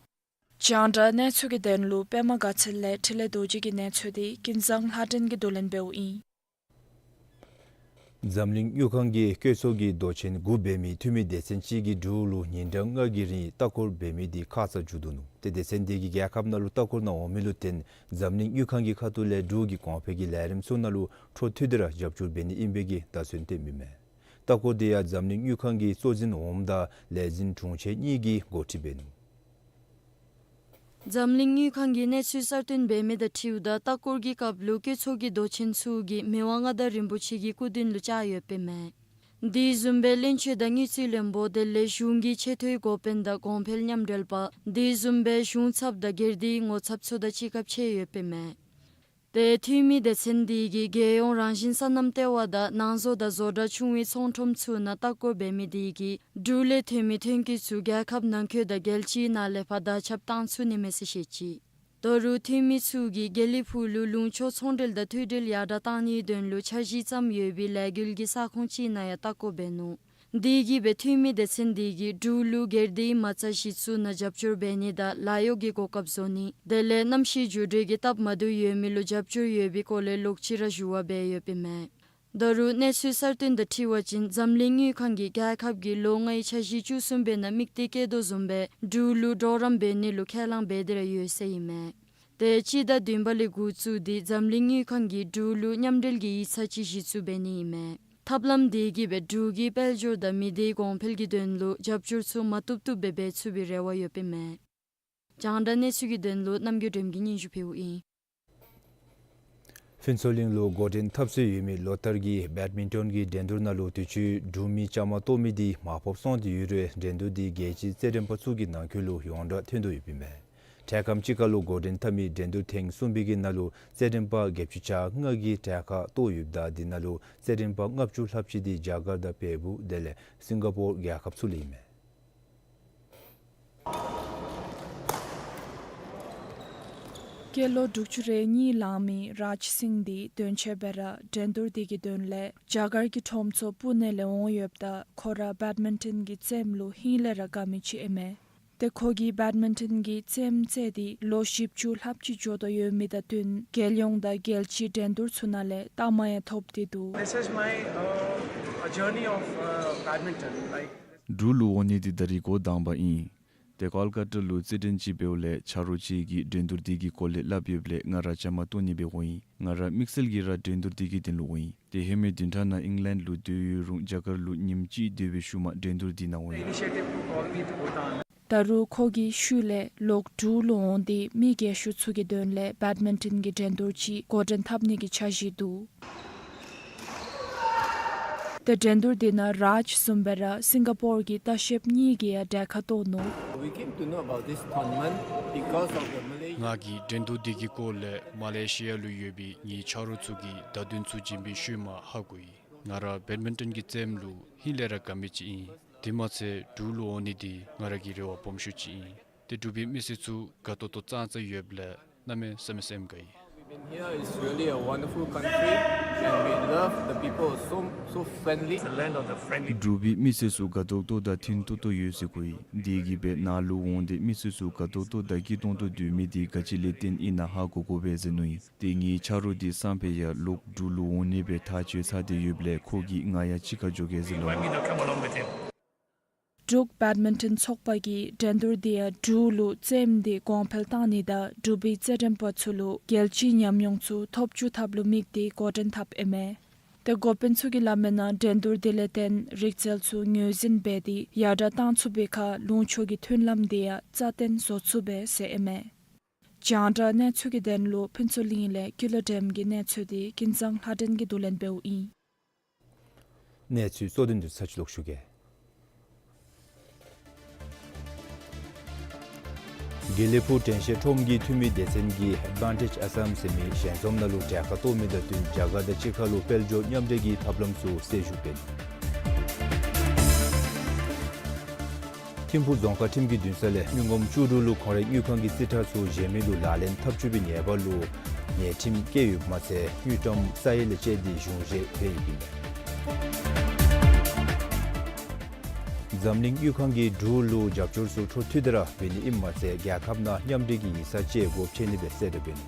རྒྱང་བསྒྲགས་གནས་ཚུལ་གྱི་དོན་ལུ་པདྨ་དགའ་ཚལ་ལས་འཕྲིན་ལས་རྡོ་རྗེ་གི་གནས་ཚུལ་འདི་ཀུན་བཟང་ལྷ་སྒྲོན་གྱིས་བསྡུ་ལེན་འབདཝ་ཨིན། འཛམ་གླིང་དངུལ་ཁང་གིས་བཀོད་ཚོགས་ཀྱི་མདོ་ཆེན་དགུ་འབད་མི་འཐུས་མི་སྡེ་ཚན་ཅིག་གིས་འབྲུག་ལུ་ཉིན་གྲངས་ལྔ་གི་རིང་ལྟ་སྐོར་འབད་མི་འདི་ཁ་ཙ་མཇུག་བསྡུ་ནུག། ཏེ་སྡེ་ཚན་འདི་གིས་རྒྱལ་ཁབ་ནང་ལུ་ལྟ་སྐོར་ནང་འོང་མི་ལུ་བརྟེན་འཛམ་གླིང་དངུལ་ཁང་གི་ཁ་ཐུག་ལས་འབྲུག་གི་གོང་འཕེལ་གྱི་ལས་རིམ་ཚུ་ནང་ལུ་འཕྲོ་མཐུད་དེ་ར་རྒྱབ་སྐྱོར་འབད་ནི་ཨིན་པའི་གི་བརྡ་མཚོན་བསྟནམ་ཨིན་མས། ལྟ་སྐོར་འདི་ཡང་འཛམ་གླིང་དངུལ་ཁང་གི་གཙོ་འཛིན་འོགམ་དང་ལས་འཛིན་དྲུང་ཆེ་གཉིས་ཀྱིས་འགོ་ཁྲིད་འབད་ནུག། འཛམ་གླིང་དངུལ་ཁང་གིས་གནས་ཚུལ་གསར་བཏོན་འབད་མི་དང་འཁྲིལཝ་ད་ལྟ་སྐོར་གྱི་སྐབས་ལུ་བཀོད་ཚོགས་ཀྱི་མདོ་ཆེན་ཚུ་གིས་མི་དབང་མངའ་བདག་རིན་པོ་ཆེ་གི་སྐུ་མདུན་ལུ་བཅར་ཡོདཔ་ཨིན་མས། དེ་བཟུམ་སྦེ་བློན་ཆེན་དང་དངུལ་རྩིས་བློན་པོ་དེ་ལས་གཞུང་གི་ཆེ་མཐོའི་འགོ་དཔོན་དང་གོང་འཕེལ་མཉམ་འབྲེལ་པ་དེ་བཟུམ་སྦེ་གཞུང་ཚབ་དང་སྒེར་སྡེའི་ངོ་ཚབ་ཚུ་དང་གཅིག་ཁར་ཕྱད་ཡོདཔ་ཨིན་མས། ཏེ་འཐུས་མི་སྡེ་ཚན་འདི་གིས་རྒྱལ་ཡོངས་རང་བཞིན་སོ་ནམ་ལྟེ་བ་དང་ནང་བཟོ་དང་བཟོ་གྲྭ་ཆུང་བའི་ཚོང་ཁྲོམ་ཚུ་ནང་ལྟ་སྐོར་འབད་མི་འདི་གིས་འབྲུག་ལས་ཐོན་མི་ཐོན་སྐྱེད་ཚུ་རྒྱལ་ཁབ་ནང་འཁོད་དང་རྒྱལ་སྤྱིའི་ནང་ལས་ཕར་དར་ཁྱབ་བཏང་ཚུགས་ནི་མས་ཟེར་བཤད་ཅི། ད་རུང་འཐུས་མི་ཚུ་གིས་དགེ་ལེགས་ཕུག་ལུ་ལུང་ཕྱོགས་ཚོང་འབྲེལ་དང་མཐུད་འབྲེལ་ཡར་དྲག་བཏང་ནིའི་དོན་ལུ་འཆར་གཞི་བརྩམས་ཡོད་པའི་ལས་འགུལ་གྱི་ས་ཁོངས་ཅིག་ནང་ཡང་ལྟ་སྐོར་འབད་ནུག། དེ་གིས་སྦེ་འཐུས་མི་སྡེ་ཚན་འདི་གིས་འབྲུག་ལུ་སྒེར་སྡེའི་མ་རྩ་གཞི་བཙུགས་ནང་རྒྱབ་སྐྱོར་འབད་ནི་དང་ལཱ་གཡོག་གི་གོ་སྐབས་བཟོ་ནི་དེ་ལས་གནམ་གཤིས་འགྱུར་འགྲོས་ཀྱི་སྟབས་མ་བདེཝ་ཡོད་མི་ལུ་རྒྱབ་སྐྱོར་ཡོད་པའི་སྐོར་ལས་ལོག་ཅི་ར་ཞུ་བ་འབད་ཡོདཔ་ཨིན་མས། ད་རུང་གནས་ཚུལ་གསར་བཏོན་དང་འཁྲིལ་བ་ཅིན་འཛམ་གླིང་དངུལ་ཁང་གིས་རྒྱལ་ཁབ་ཀྱི་ལོ་ལྔའི་འཆར་གཞི་བཅུ་གསུམ་པའི་ནང་དམིགས་གཏད་བསྐྱེད་དོ་བཟུམ་སྦེ་འབྲུག་ལུ་གྲོགས་རམ་འབད་ནི་ལུ་ཁས་བླངས་འབད་དེ་ར་ཡོད་ཟེར་ཨིན་མས། ཏེ་སྤྱི་ཟླ་བདུན་པ་ལས་འགོ་བཙུགས་ཏེ་འཛམ་གླིང་དངུལ་ཁང་གིས་འབྲུག་ལུ་མཉམ་འབྲེལ་གྱི་ཡིག་ཚང་ཅིག་གཞི་བཙུགས་འབད་ནི་ཨིན་མས། ཐབས་ལམ་དེ་གིས་སྦེ་འབྲུག་གི་དཔལ་འབྱོར་དང་མི་སྡེའི་གོང་འཕེལ་གྱི་དོན་ལུ་རྒྱབ་སྐྱོར་ཚུ་མ་བཏུབ་བཏུབ་སྦེ་འབད་ཚུགས་པའི་རེ་བ་ཡོདཔ་ཨིན་མས། རྒྱང་བསྒྲགས་གནས་ཚུལ་གྱི་དོན་ལུ་རྣམ་རྒྱལ་སྒྲོལམ་གྱིས་སྙན་ཞུ་ཕུལཝ་ཨིན། ཕུན་ཚོགས་གླིང་ལུ་འགོ་འདྲེན་འཐབ་སྲོལ་ཡོད་མི་ལོ་ལྟར་གྱི་བེཌ་མིན་ཊོན་གྱི་འགྲན་བསྡུར་ནང་ལུ་དུས་ཅི་འབྲུག་མི་བཅའ་མར་གཏོགས་མི་འདི་མར་ཕབ་སོང་སྟེ་ཡོད་རུང་འགྲན་བསྡུར་འདི་རྒྱལ་སྤྱིའི་རྩེད་འགྲན་པ་ཚུ་གི་ནང་འཁོད་ལུ་ཡོངས་གྲགས་ཐོན་དོ་ཡོདཔ་ཨིན་མས། འཕྲལ་ཁམས་ཅིག་ཁར་ལུ་འགོ་འདྲེན་འཐབ་མི་འགྲན་བསྡུར་ཐེངས་གསུམ་པའི་གི་ནང་ལུ་རྩེད་འགྲན་པ་བརྒྱད་ཅུ་གྱ་ལྔ་གིས་གྲལ་ཁར་གཏོགས་ཡོདཔ་ད་དེ་ནང་ལུ་རྩེད་འགྲན་པ་ལྔ་བཅུ་ལྷགཔ་ཅིག་འདི་རྒྱ་གར་དང་བལ་པོ་དེ་ལས་སིང་ག་པོར་རྒྱལ་ཁབ་ཚུ་ལས་ཨིན་མས། སྐྱེས་ལོ་དྲུག་ཅུ་རེ་གཉིས་ལང་མི་རཱཇ་སིང་འདི་དོན་ཆེན་སྦེ་ར་འགྲན་བསྡུར་འདི་གི་དོན་ལས་རྒྱ་གར་གྱི་ཁྲོམ་ཚོགས་པུ་ནེ་ལས་འོང་ཡོདཔ་ད་ཁོ་ར་བེཌ་མིན་ཊོན་གྱི་རྩེདམོ་ལུ་ཧིང་ལས་ར་དགའ་མི་ཅིག་ཨིན་མས། ཏེ་ཁོ་གིས་བེཌ་མིན་ཊོན་གྱི་རྩེདམོ་རྩེ་སྟེ་ལོ་བཞི་བཅུ་ལྷགཔ་ཅིག་འགྱོ་དོ་ཡོད་མི་དང་བསྟུན་རྒྱལ་ཡོངས་དང་རྒྱལ་སྤྱིའི་འགྲན་བསྡུར་ཚུ་ནང་ལས་རྟགས་མ་ཡང་ཐོབ་སྟེ་འདུག། This is my, uh, a journey of, uh, badminton. Like འབྲུག་ལུ་འོང་ནི་འདི་ད་རིས་འགོ་དང་པ་ཨིན། ཏེ་ཀལ་ཀ་ཏ་ལུ་རྩེད་འགྲན་ཅིག་འབདཝ་ལས་ཆ་རོགས་ཅིག་གིས་འགྲན་བསྡུར་འདི་གི་སྐོར་ལས་སླབ་ཡོདཔ་ལས་ང་ར་བཅའ་མར་གཏོགས་ནི་སྦེ་འོང་ཡི། ང་ར་དམིགས་བསལ་གྱིས་ར་འགྲན་བསྡུར་འདི་གི་དོན་ལུ་འོང་ཡི། ཏེ་ཧེ་མའི་བདུན་ཕྲག་ནང་ཨིང་ལེནཌ་ལུ་སྡོད་ཡོད་རུང་རྒྱ་གར་ལུ་ཉིནམ་གཅིག་སྡོད་པའི་ཤུལ་མ་འགྲན་བསྡུར་འདི་ནང་འོང་ཡི། Initiative to call me to Bhutan. ད་རུང་ཁོ་གིས་ཤུལ་ལས་ལོག་འབྲུག་ལུ་འོང་སྟེ་མི་རྒས་ཤོས་ཚུ་གི་དོན་ལས་བེཌ་མིན་ཊོན་གྱི་འགྲན་བསྡུར་ཅིག་འགོ་འདྲེན་འཐབ་ནི་གི་འཆར་གཞི་འདུག། ཏེ་འགྲན་བསྡུར་འདི་ནང་རཱཇ་བཟུམ་སྦེ་ར་སིང་ག་པོར་གྱི་ལྟ་བཤལཔ་གཉིས་ཀྱིས་ཡང་གྲལ་ཁར་གཏོགས་ནུག། We came to know about this tournament because of the Malaysia. ང་གིས་འགྲན་བསྡུར་འདི་གི་སྐོར་ལས་མ་ལེ་ཤི་ཡ་ལུ་ཡོད་པའི་ངེའི་ཆ་རོགས་ཚུ་གི་བརྡ་དོན་ཚུ་བྱིན་པའི་ཤུལ་མ་ཧ་གོ་ཡི། ང་ར་བེཌ་མིན་ཊོན་གྱི་རྩེདམོ་ལུ་ཧིང་ལས་ར་དགའ་མི་ཅིག་ཨིན། དེ་མ་ཚད་འབྲུག་ལུ་འོང་ནི་འདི་ང་ར་གི་རེ་བ་སྦོམ་ཤོས་ཅིག་ཨིན། ཏེ་འབྲུག་པའི་མི་སེར་ཚུ་དགའ་ཏོག་ཏོ་ཙང་ཙང་ཡོདཔ་ལས་གནམ་མེད་ས་མེད་སེམས་དགའ་ཡི། We've been here. It's really a wonderful country, and we love the people. So, so friendly. It's the land of the friendly. འབྲུག་པའི་མི་སེར་ཚུ་དགའ་ཏོག་ཏོ་དང་མཐུན་ཏོག་ཏོ་ཡོད་ཟེར་གོ་ཡི། དེ་གིས་སྦེ་ནཱ་ལུ་འོང་སྟེ་མི་སེར་ཚུ་དགའ་ཏོག་ཏོ་དང་སྐྱིད་ཏོང་ཏོ་སྡོད་མི་འདི་ག་ཅི་ལས་བརྟེན་ཨིན་ན་ཧ་གོ་དགོ་པས་ཟེར་མནོ་ཡི། ཏེ་ངེའི་ཆ་རོགས་འདི་སང་ཕོད་ཡང་ལོག་འབྲུག་ལུ་འོང་ནི་སྦེ་ཐག་བཅད་ཚར་ཏེ་ཡོདཔ་ལས་ཁོ་གིས་ང་ཡང་གཅིག་ཁར་འགྱོ་གེ་ཟེར་སླབ་ནུག། འབྲུག་བེཌ་མིན་ཊོན་ཚོགས་པ་གིས་འགྲན་བསྡུར་འདི་ཡང་འབྲུག་ལུ་རྩེདམོ་འདི་གོང་འཕེལ་བཏང་ནི་དང་འབྲུག་པའི་རྩེད་འགྲན་པ་ཚུ་ལུ་རྒྱལ་སྤྱིའི་ཉམས་མྱོང་ཚུ་ཐོབ་བཅུག་ཐབས་ལུ་དམིགས་ཏེ་འགོ་འདྲེན་འཐབ་ཨིན་མས། ཏེ་འགོ་དཔོན་ཚུ་གིས་སླབ་མིའི་ནང་འགྲན་བསྡུར་དེ་ལས་བརྟེན་རིག་རྩལ་ཚུ་ངོས་འཛིན་འབད་དེ་ཡར་དྲག་གཏང་ཚུགས་པའི་ཁར་ལུང་ཕྱོགས་ཀྱི་མཐུན་ལམ་དེ་ཡང་རྩ་བརྟན་བཟོ་ཚུགས་པས་ཟེར་ཨིན་མས། རྒྱང་བསྒྲགས་གནས་ཚུལ་གྱི་དོན་ལུ་ཕུན་ཚོགས་གླིང་ལས་ཀུན་ལེགས་སྒྲོལམ་གྱི་གནས་ཚུལ་དེ་ཀུན་བཟང་ལྷ་སྒྲོན་གྱིས་བསྡུ་ལེན་འབདཝ་ཨིན། གནས་ཚུལ་གཙོ་དོན་དུ་ཚར་གཅིག་ལོག་ཞུ་གེ། དགེ་ལེགས་ཕུག་དྲན་ཤེས་ཁྲོམ་གྱི་འཐུས་མི་སྡེ་ཚན་གྱིས་ཨེཌ་ཝན་ཊེཇ་ཨ་སམ་ཟེར་མི་ཞལ་འཛོམས་ནང་ལུ་གྲལ་ཁར་གཏོགས་མི་དང་བསྟུན་རྒྱ་གར་དང་གཅིག་ཁར་ལུ་དཔལ་འབྱོར་མཉམ་འབྲེལ་གྱི་ཐབས་ལམ་ཚུ་གསལ་ཞུ་འབད་ནི། ཐིམ་ཕུག་རྫོང་ཁག་ཁྲིམས་ཀྱི་འདུན་ས་ལས་དངུལ་སྒོརམོ་བཅུ་དྲུག་ལུ་ཁོང་རའི་དངུལ་ཁང་གི་རྩིས་ཁྲ་ཚུ་གཞན་མི་ལུ་ལག་ལེན་འཐབ་བཅུག་པའི་ཉེས་པ་ལུ་ཉེས་ཁྲིམས་བཀལ་ཡོདཔ་མ་ཚད་དངུལ་ཀྲམ་ས་ཡ་ལས་བཅད་དེ་གཞུང་བཞེས་འབད་ཡོདཔ་ཨིན། འཛམ་གླིང་དངུལ་ཁང་གིས་འབྲུག་ལུ་རྒྱབ་སྐྱོར་ཚུ་འཕྲོ་མཐུད་དེ་ར་འབད་ནི་ཨིནམ་མ་ཚད་རྒྱལ་ཁབ་ནང་མཉམ་འབྲེལ་གྱི་ཡིག་ཚང་ཅིག་སྒོ་ཕྱེ་ནི་སྦེ་གསལ་བསྒྲགས་འབད་ནི།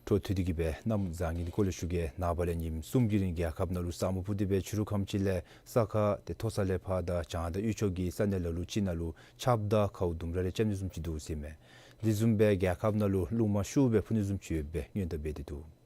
འཕྲོ་མཐུད་དེ་གི་སྦེ་གནམ་བཟང་ངན་གྱི་སྐོར་ལས་ཞུ་གེ། ནངས་པ་ལས་ཉིནམ་གསུམ་གྱི་རིང་རྒྱལ་ཁབ་ནང་ལུ་ས་སྨུག་ཕུབ་སྟེ་སྦེ་ཕྱི་རུ་ཁམས་ཅིག་ལས་ས་ཁ་དེ་མཐོ་ས་ལས་ཕར་དང་བྱང་དང་དབུས་ཕྱོགས་ཀྱི་ས་གནས་ལ་ལུ་ཅིག་ནང་ལུ་ཆརཔ་དང་ཁཝ་ལྡུམ་ར་རེ་རྐྱབ་ནི་བཟུམ་ཅིག་འདུག་ཟེར་མས། དེ་བཟུམ་སྦེ་རྒྱལ་ཁབ་ནང་ལུ་རླུང་མ་ཤུགས་སྦེ་འཕུ་ནི་བཟུམ་ཅིག་ཡོདཔ་སྦེ་སྔོན་བརྡ་འབད་དེ་འདུག།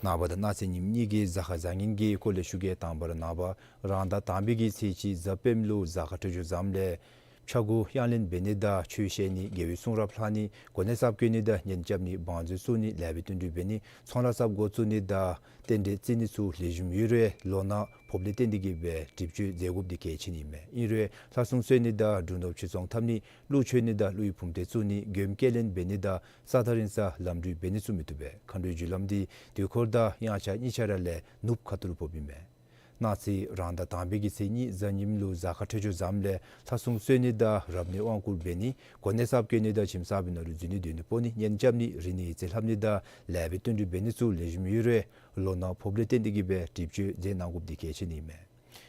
ནངས་པ་དང་གནངས་ཚེ་ཉིནམ་གཉིས་ཀྱི་གཟའ་སྐར་བཟང་ངན་གྱི་སྐོར་ལས་ཞུ་གེ། དང་པ་ར་ནངས་པ་རང་ཟླ་དང་པའི་གི་ཚེས་གཅིག་གཟའ་སྤེནམ་ལུ་གཟའ་སྐར་འཕྲོད་སྦྱོར་བཟངམ་ལས་ཕྱྭ་འགུགས་དབྱངས་ལེན་འབད་ནི་དང་ཆོས་བཤད་ནི་དགེ་བའི་གསུང་རབ་ལྷག་ནི་གོ་གནས་གསརཔ་བཀོད་ནི་དང་གཉེན་རྐྱབ་ནི་བང་མཛོད་བཙུགས་ནི་ལེགས་པའི་བསྟུན་གྲོས་འབད་ནི་ཚོང་ལཱ་གསརཔ་འགོ་བཙུགས་ནི་དང་རྟེན་འབྲེལ་བརྩི་ནི་ཚུ་ལེགས་ཤོམ་ཡོད་རུང་ལོ་ནག་ཕོགཔ་ལས་བརྟེན་ཏེ་གི་སྦེ་སྒྲིབ་བཅོས་མཛད་དགོཔ་འདི་གལ་ཆེ་ནི་མས། ཨིན་རུང་ལྷ་སྲུང་གསོལ་ནི་དང་འབྲུ་ནོར་ཕྱིར་ཚོང་འཐབ་ནི་ཀླུ་མཆོད་ནི་དང་ཀླུ་ཡི་བུམ་སྡེ་བཙུགས་ནི་མགྱོནམ་སྐྱེལ་ལེན་འབད་ནི་དང་ས་ཐག་རིང་ས་ལམ་འགྲུལ་འབད་ནི་ཚུ་མི་བཏུབ་པས། མཁའ་འགྲོའི་རྒྱུ་ལམ་འདི་དུས་འཁོར་དང་དབྱངས་འཆར་གཉིས་ཆ་ར་ལས་ནུབ་ཁ་ཐུག་ལུ་ཕོགཔ་ཨིན་མས། གནངས་ཚེ་རང་ཟླ་དང་པའི་གི་ཚེས་གཉིས་གཟའ་ཉིམ་ལུ་གཟའ་སྐར་འཕྲོད་སྦྱོར་བཟངམ་ལས་ལྷ་སྲུང་གསོལ་ནི་དང་རབ་གནས་དབང་བསྐུར་འབད་ནི་གོ་གནས་གསརཔ་བཀོད་ནི་དང་ཁྱིམ་གསར་པའི་ནང་ལུ་འཛུལ་ནི་སྡོད་ནི་སྤོ་ནི་གཉེན་རྐྱབ་ནི་རིག་གནས་ཡིག་རྩིས་ལྷབ་ནི་དང་ལེགས་པའི་བསྟུན་གྲོས་འབད་ནི་ཚུ་ལེགས་ཤོམ་ཡོད་རུང་ལོ་ནག་ཕོགཔ་ལས་བརྟེན་ཏེ་གི་སྦེ་སྒྲིབ་བཅོས་མཛད་གནང་དགོཔ་འདི་གལ་ཆེ་ནི་མས།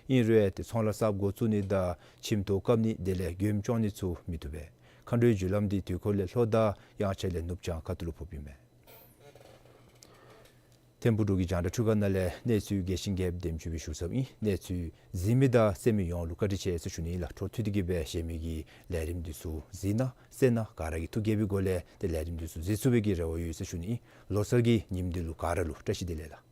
ཨིན་རུང་ཏེ་ཚོང་ལཱ་གསརཔ་འགོ་བཙུགས་ནི་དང་ཁྱིམ་ཐོག་བཀབ་ནི་དེ་ལས་མགྱོནམ་སྐྱོང་ནི་ཚུ་མི་བཏུབ་པས། མཁའ་འགྲོའི་རྒྱུ་ལམ་འདི་དུས་འཁོར་ལས་ལྷོ་དང་དབྱངས་འཆར་ལས་ནུབ་བྱང་ཁ་ཐུག་ལུ་ཕོགཔ་ཨིན་མས། ཐིམ་ཕུག་འབྲུག་གི་རྒྱང་བསྒྲགས་འཕྲུལ་ཁང་ནང་ལས་གནས་ཚུལ་རྒྱས་ཤིང་རྒྱསཔ་འདེམས་ཞུ་སྦེ་ཞུ་ཚརཝ་ཨིན། གནས་ཚུལ་གཟིགས་མི་དང་གསན་མི་ཡོངས་ལུ་བཀའ་དྲིན་ཆེ་ཟེར་ཞུ་ནི་ལགས། འཕྲོ་མཐུད་དེ་གི་སྦེ་གཞན་མི་གི་ལས་རིམ་འདི་ཚུ་གཟིགས་གནང་གསན་གནང་ག་ར་གིས་ཐུགས་དགྱེས་པའི་སྒོ་ལས་ཏེ་ལས་རིམ་འདི་ཚུ་གཟིགས་ཚུགས་པའི་གི་རེ་བ་ཡོད་ཟེར་ཞུ་ནི་ཨིན། ལོ་གསར་གྱི་ཉིནམ་འདི་ལུ་ག་ར་ལུ་བཀྲ་ཤིས་བདེ་ལེགས་ལགས།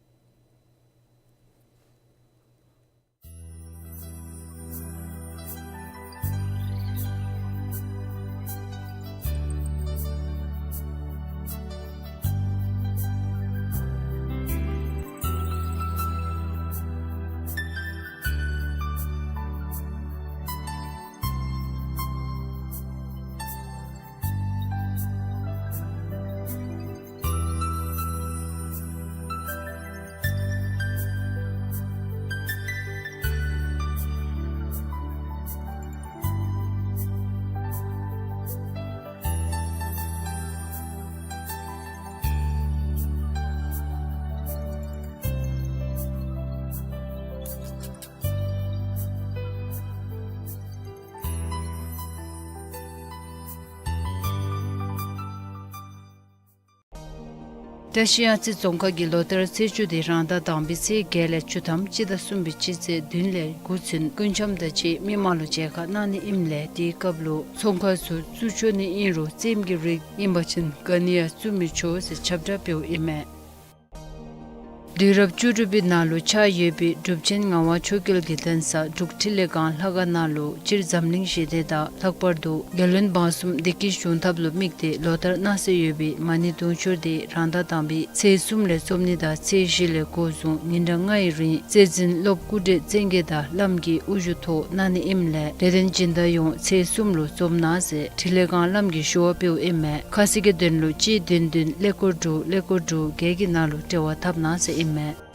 བཀྲ་ཤིས་གཡང་རྩེ་རྫོང་ཁག་གི་ལོ་ལྟར་ཚེས་བཅུ་དེ་རང་ཟླ་དང་པའི་ཚེས་བརྒྱད་ལས་བཅུ་ཐམ་སྤྱི་ཟླ་གསུམ་པའི་སྤྱི་ཚེས་བདུན་ལས་དགུ་ཚུན་སྐུ་འཆམ་དང་བཅས་མི་མང་ལུ་མཇལ་ཁ་གནང་ནི་ཨིནམ་ལས་དེའི་སྐབས་ལུ་ཚོང་ཁང་ཚུ་བཙུགས་ཆོག་ནི་ཨིན་རུང་རྩེདམོ་གི་རིགས་ཨིན་པ་ཅིན་ག་ནི་ཡང་བཙུགས་མི་ཆོག་ཟེར་ཁྱབ་བསྒྲགས་འབདཝ་ཨིན་མས། དུས་རབས་བཅུ་དྲུག་པའི་ནང་ལུ་ཆགས་ཡོད་པའི་གྲུབ་ཆེན་ངག་དབང་ཆོས་རྒྱལ་གྱི་གདན་ས་འབྲུག་འཕྲིན་ལས་ཁང་ལྷ་ཁང་ནང་ལུ་སྤྱིར་འཛམ་གླིང་ཞི་བདེ་དང་ལྷག་པར་དུ་རྒྱལ་བློན་འབངས་གསུམ་བདེ་སྐྱིད་འབྱུང་ཐབས་ལུ་དམིགས་ཏེ་ལོ་ལྟར་གནང་སྲོལ་ཡོད་པའི་མ་ཎི་དུང་ཕྱུར་དེ་རང་ཟླ་དང་པའི་ཚེས་གསུམ་ལས་རྩོམ་ནི་དང་ཚེས་བཞི་ལས་འགོ་བཟུང་ཉིན་གྲངས་ལྔ་ཡི་རིང་རྩེ་འཛིན་སློབ་སྐུ་བགྲེས་བཙན་རྒྱལ་དང་བླམ་གྱི་དབུ་བཞུགས་ཐོག་གནང་ནི་ཨིནམ་ལས་དད་ལྡན་སྦྱིན་བདག་ཡོངས་ཚེས་གསུམ་ལུ་འཛོམས་གནང་ཟེར་འཕྲིན་ལས་ཁང་བླམ་གིས་ཞུ་བ་འབདཝ་ཨིན་མས། ཁ་གསལ་གྱི་དོན་ལུ་གཅིག་བདུན་བདུན་ཀླད་ཀོར་དྲུག་ཀླད་ཀོར་དྲུག་བརྒྱད་ཀྱི་ནང་ལུ་འབྲེལ་བ་འཐབ་གནང་ཟེར་ཨིན་མས།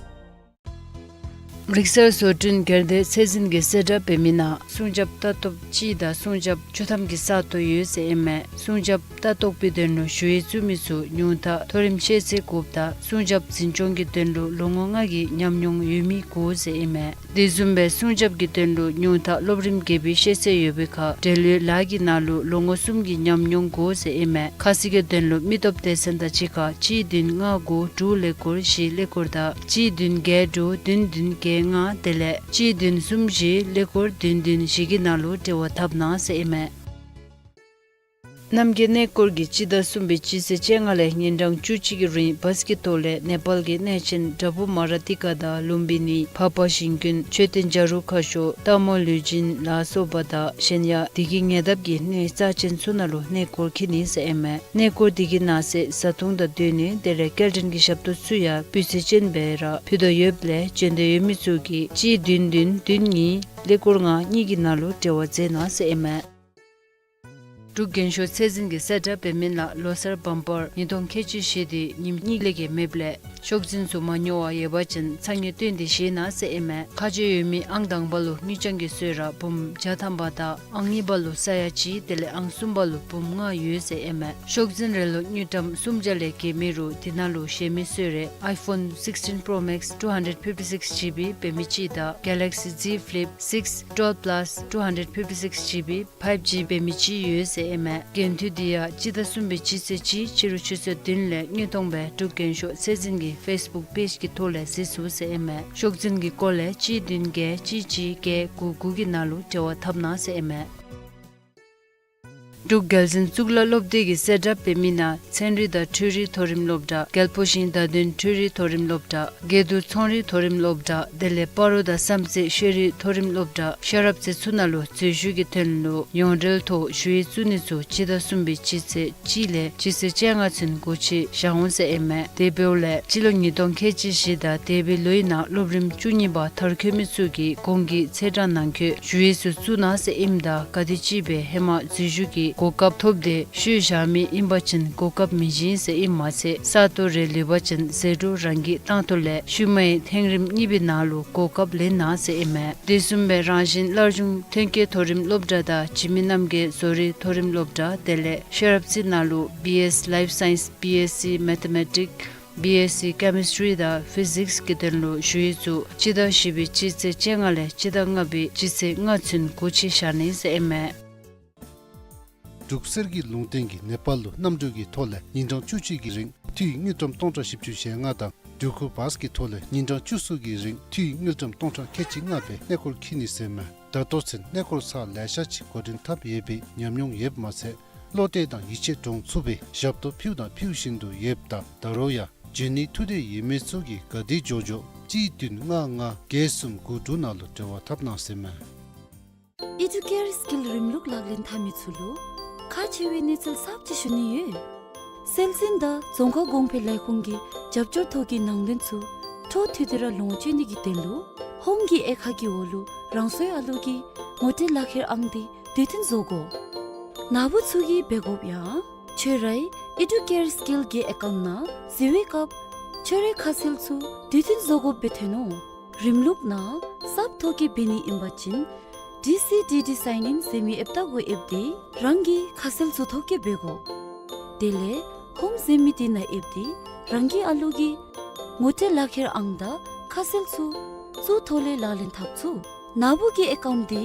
རིག་གསར་བཟོ་སྐྲུན་སྒེར་སྡེ་ཚད་འཛིན་གྱིས་གསལ་བསྒྲགས་འབད་མི་ནང་སྲུང་སྐྱོབ་ལྟ་རྟོག་སྤྱི་དང་སྲུང་སྐྱོབ་བཅུ་ཐམ་གྱི་ས་སྟོང་ཡོད་ཟེར་ཨིན་མས། སྲུང་སྐྱོབ་ལྟ་རྟོག་པའི་དོན་ལུ་ཞུ་ཡིག་བཙུགས་མི་ཚུ་ཉུང་མཐའ་མཐོ་རིམ་ཤེས་ཚད་དགུ་དང་སྲུང་སྐྱོབ་འཛིན་སྐྱོང་གི་དོན་ལུ་ལོ་ངོ་ལྔ་གི་ཉམས་མྱོང་ཡོད་མི་དགོ་ཟེར་ཨིན་མས། དེ་བཟུམ་སྦེ་སྲུང་སྐྱོབ་ཀྱི་དོན་ལུ་ཉུང་མཐའ་སློབ་རིམ་བརྒྱད་པའི་ཤེས་ཚད་ཡོད་པའི་ཁར་འབྲེལ་ཡོད་ལཱ་གི་ནང་ལུ་ལོ་ངོ་གསུམ་གྱི་ཉམས་མྱོང་དགོ་ཟེར་ཨིན་མས། ཁ་གསལ་གྱི་དོན་ལུ་མི་སྟོབས་སྡེ་ཚན་དང་གཅིག་ཁར་གཅིག་བདུན་ལྔ་དགུ་དྲུག་ཀླད་ཀོར་བཞི་ཀླད་ཀོར་དང་གཅིག་བདུན་བརྒྱད་དྲུག་བདུན་བདུན་བརྒྱད་ལྔ་དེ་ལས་གཅིག་བདུན་གསུམ་བཞི་ཀླད་ཀོར་བདུན་བདུན་བཞི་གི་ནང་ལུ་འབྲེལ་བ་འཐབ་གནང་ཟེར་ཨིན་མས། རྣམ་རྒྱལ་གནས་སྐོར་གྱིས་སྤྱི་ཟླ་གསུམ་པའི་སྤྱི་ཚེས་བཅོ་ལྔ་ལས་ཉིན་གྲངས་བཅུ་གཅིག་གི་རིང་བཱས་ཀྱི་ཐོག་ལས་ནེ་པཱལ་གྱི་གནས་ཆེན་དྭ་བུ་མ་ར་ཏི་ཀ་དང་ལུམ་བི་ནི་བྷ་བྷ་ཞིང་ཀུན་མཆོད་རྟེན་བྱ་རུང་ཁ་ཤོར་སྟག་མོ་ལུས་སྦྱིན་ལ་སོགས་པ་དང་གཞན་ཡང་བདེ་སྐྱིད་ཉེ་འདབས་ཀྱི་གནས་རྩ་ཆེན་ཚུ་ནང་ལུ་གནས་སྐོར་འཁྱིད་ནི་ཟེར་ཨིན་མས། གནས་སྐོར་དེ་གི་ནང་གསེས་བཟའ་འཐུང་དང་སྡོད་གནས་དེ་ལས་སྐྱེལ་འདྲེན་གྱི་ཞབས་ཏོག་ཚུ་ཡང་སྤུས་ཚད་ཅན་སྦེ་ར་ཕུལ་དོ་ཡོདཔ་ལས་བྱོན་འདོད་ཡོད་མི་ཚུ་གིས་གཅིག་བདུན་བདུན་བདུན་གཉིས་ཀླད་ཀོར་ལྔ་གཉིས་ཀྱི་ནང་ལུ་འབྲེལ་བ་མཛད་གནང་ཟེར་ཨིན་མས། འབྲུག་རྒྱན་ཤོག་ཚད་འཛིན་གྱིས་གསལ་བསྒྲགས་འབད་མི་ནང་ལོ་གསར་བམ་པར་ཉིས་སྟོང་ཁལ་གཅིག་བཞི་དེ་ཉིནམ་གཉིས་ལས་བརྒལ་མེདཔ་ལས་ཤོག་འཛིན་ཚུ་མ་ཉོ་བར་ཡོད་པ་ཅིན་ཚ་དངོས་བཏོན་ཏེ་བཞེས་གནང་ཟེར་ཨིན་མས། ཁ་གཅོད་ཡོད་མི་ཨང་དང་པ་ལུ་དངུལ་རྐྱང་གི་གསོལ་རས་འབུམ་བརྒྱ་ཐམ་པ་དང་ཨང་གཉིས་པ་ལུ་ས་ཡ་གཅིག་དེ་ལས་ཨང་གསུམ་པ་ལུ་འབུམ་ལྔ་ཡོད་ཟེར་ཨིན་མས། ཤོག་འཛིན་རེ་ལུ་དངུལ་ཀྲམ་སུམ་བརྒྱ་ལས་བརྒལ་མེད་རུང་དེ་ནང་ལུ་བཞེས་མི་གསོལ་རས་iPhone sixteen Pro Max two hundred fifty-six GB འབད་མི་གཅིག་དང་Galaxy Z Flip six twelve plus two hundred fifty-six GB five G འབད་མི་གཅིག་ཡོད་ཟེར་ཨིན་མས། འགན་འཁྲི་དེ་ཡང་སྤྱི་ཟླ་གསུམ་པའི་སྤྱི་ཚེས་གཅིག་ཕྱི་རུ་ཆུ་ཚོད་བདུན་ལས་དངོས་མཐོང་སྦེ་འབྲུག་རྒྱན་ཤོག་ཚད་འཛིན་གྱི་ཕེསི་བུཀ་པེཇ་གི་ཐོག་ལས་གཟིགས་ཚུགས་ཟེར་ཨིན་མས། ཤོག་འཛིན་གྱི་སྐོར་ལས་གཅིག་བདུན་བརྒྱད་གཅིག་གཅིག་བརྒྱད་དགུ་དགུ་གི་ནང་ལུ་འབྲེལ་བ་འཐབ་གནང་ཟེར་ཨིན་མས། འབྲུག་རྒྱལ་འཛིན་གཙུག་ལག་སློབ་སྡེ་གིས་གསལ་བསྒྲགས་འབད་མི་ནང་ཚན་རིག་དང་འཕྲུལ་རིག་མཐོ་རིམ་སློབ་གྲྭ་རྒྱལ་པོ་ཤིང་བརྡ་དོན་འཕྲུལ་རིག་མཐོ་རིམ་སློབ་གྲྭ་དགེ་འདུན་ཚོང་རིག་མཐོ་རིམ་སློབ་གྲྭ་དེ་ལས་སྤ་རོ་དང་བསམ་རྩེ་ཤེས་རིག་མཐོ་རིམ་སློབ་གྲྭ་ཤེས་རབ་རྩེ་ཚུ་ནང་ལུ་འཛུལ་ཞུགས་ཀྱི་དོན་ལུ་ཡོངས་འབྲེལ་ཐོག་ཞུ་ཡིག་བཙུགས་ནི་ཚུ་སྤྱི་ཟླ་གསུམ་པའི་སྤྱི་ཚེས་གཅིག་ལས་སྤྱི་ཚེས་བཅོ་ལྔ་ཚུན་སྒོ་ཕྱེ་བཞག་འོང་ཟེར་ཨིན་མས། དེ་འབདཝ་ལས་སྤྱི་ལོ་ཉིས་སྟོང་ཁལ་གཅིག་བཞི་དང་འདས་པའི་ལོའི་ནང་སློབ་རིམ་བཅུ་གཉིས་པ་མཐར་འཁྱོལ་མི་ཚུ་གིས་གོང་གི་ཚེས་གྲངས་ནང་འཁོད་ཞུ་ཡིག་ཚུ་བཙུགས་གནང་ཟེར་ཨིནམ་ད་ག་དེམ་ཅིག་སྦེ་ཧེ་མ་འཛུལ་ཞུགས་ཀྱི་གོ་སྐབས་ཐོབ་སྟེ་ཤུལ་བཞག་མི་ཨིན་པ་ཅིན་གོ་སྐབས་མི་བྱིན་ཟེར་ཨིནམ་མ་ཚད་ས་སྟོང་རེ་ལུས་པ་ཅིན་ཟད་འགྲོ་རང་གིས་བཏང་ཐོག་ལས་ཤུལ་མའི་ཐེངས་རིམ་གཉིས་པའི་ནང་ལུ་གོ་སྐབས་ལེན་གནང་ཟེར་ཨིན་མས། དེ་བཟུམ་སྦེ་རང་བཞིན་སླར་འབྱུང་ཐོན་སྐྱེད་མཐོ་རིམ་སློབ་གྲྭ་དང་འཇིགས་མེད་རྣམ་རྒྱལ་བཟོ་རིག་མཐོ་རིམ་སློབ་གྲྭ་དེ་ལས་ཤེས་རབ་རྩེ་ནང་ལུ་B S Life Science, B S C Mathematics, B S C Chemistry དང་Physics གི་དོན་ལུ་ཞུ་ཡིག་ཚུ་སྤྱི་ཟླ་བཞི་པའི་སྤྱི་ཚེས་བཅོ་ལྔ་ལས་སྤྱི་ཟླ་ལྔ་པའི་སྤྱི་ཚེས་ལྔ་ཚུན་སྒོ་ཕྱེ་བཞག་ནི་ཟེར་ཨིན་མས། འབྲུག་གསེར་གྱི་ལུང་བསྟན་གྱིས་ནེ་པཱལ་ལུ་གནམ་གྲུ་གི་ཐོག་ལས་ཉིན་གྲངས་བཅུ་གཅིག་གི་རིང་འཐུས་དངུལ་ཀྲམ་སྟོང་ཕྲག་བཞི་བཅུ་ཞེ་ལྔ་དང་འགྲུལ་འཁོར་བཱས་ཀྱི་ཐོག་ལས་ཉིན་གྲངས་བཅུ་གསུམ་གྱི་རིང་འཐུས་དངུལ་ཀྲམ་སྟོང་ཕྲག་ཁལ་གཅིག་ལྔ་སྦེ་གནས་སྐོར་འཁྱིད་ནི་ཟེར་མས། ད་ལྟོ་ཚུན་གནས་སྐོར་ཚར་ལེ་ཤ་ཅིག་འགོ་འདྲེན་འཐབ་ཡོད་པའི་ཉམས་མྱོང་ཡོདཔ་མ་ཚད་བློ་གཏད་དང་ཡིད་ཆེས་འདྲོངས་ཚུགས་པའི་ཞབས་ཏོག་ཕུལཝ་དང་ཕུལ་བཞིན་དུ་ཡོདཔ་ད་ད་རུང་ཡང་འབྱོན་ནི་ཐུགས་འདོད་ཡོད་མི་ཚུ་གིས་ག་དེ་མགྱོགས་མགྱོགས་གཅིག་བདུན་ལྔ་ལྔ་བརྒྱད་གསུམ་དགུ་དྲུག་ནང་ལུ་འབྲེལ་བ་འཐབ་གནང་ཟེར་མས། ཨི་ཌུ་ཀེར་སི་ཀིལ་རིམ་ལུགས་ལག་ལེན་འཐབ་མི་ཚུ་ལུ་ཁག་ཆེ་བའི་གནས་ཚུལ་གསརཔ་ཅིག་ཞུ་ནི་ཡོད། སྲོལ་འཛིན་དང་རྫོང་ཁ་གོང་འཕེལ་ལས་ཁུངས་ཀྱི་རྒྱབ་སྐྱོར་ཐོག་གི་ནང་དོན་ཚུ་འཕྲོ་མཐུད་དེ་ར་ལོངས་སྤྱོད་ནི་གི་དོན་ལུ་ཧོམ་གྱི་དབྱེ་ཁག་གི་འོག་ལུ་རང་སོའི་ཨ་ལུ་གིས་ངོ་སྤྲོད་ལག་ཁྱེར་ཨང་དེ་དུས་མཐུན་བཟོ་དགོ། ནཱ་བུ་ཚུ་གིས་འབད་དགོཔ་ཡང་ཁྱོད་རའི་ཨི་ཌུ་ཀེར་སི་ཀིལ་གྱི་ཨེ་ཀའུནཊ་ནང་གཟིགས་པའི་སྐབས་ཁྱོད་རའི་ཁ་གསལ་ཚུ་དུས་མཐུན་བཟོ་དགོཔ་སྦེ་ཐོན་ནུག། རིམ་ལུགས་ནང་གསརཔ་ཐོ་བཀོད་འབད་ནི་ཨིན་པ་ཅིན་ཌི་སི་ཌི་ཌི་སའིན་ཨིན་ཟེར་མི་ཨེཔ་ད་གུ་ཨེབ་སྟེ་རང་གི་ཁ་གསལ་ཚུ་ཐོ་བཀོད་འབད་དགོ། དེ་ལས་ཧོམ་ཟེར་མི་དེ་ནང་ཨེབ་སྟེ་རང་གི་ཨ་ལུ་གི་ངོ་སྤྲོད་ལག་ཁྱེར་ཨང་དང་ཁ་གསལ་ཚུ་ཚུ་ཐོག་ལས་ལག་ལེན་འཐབ་ཚུགས། ནཱ་བུ་གི་ཨེ་ཀའུནཊ་དེ་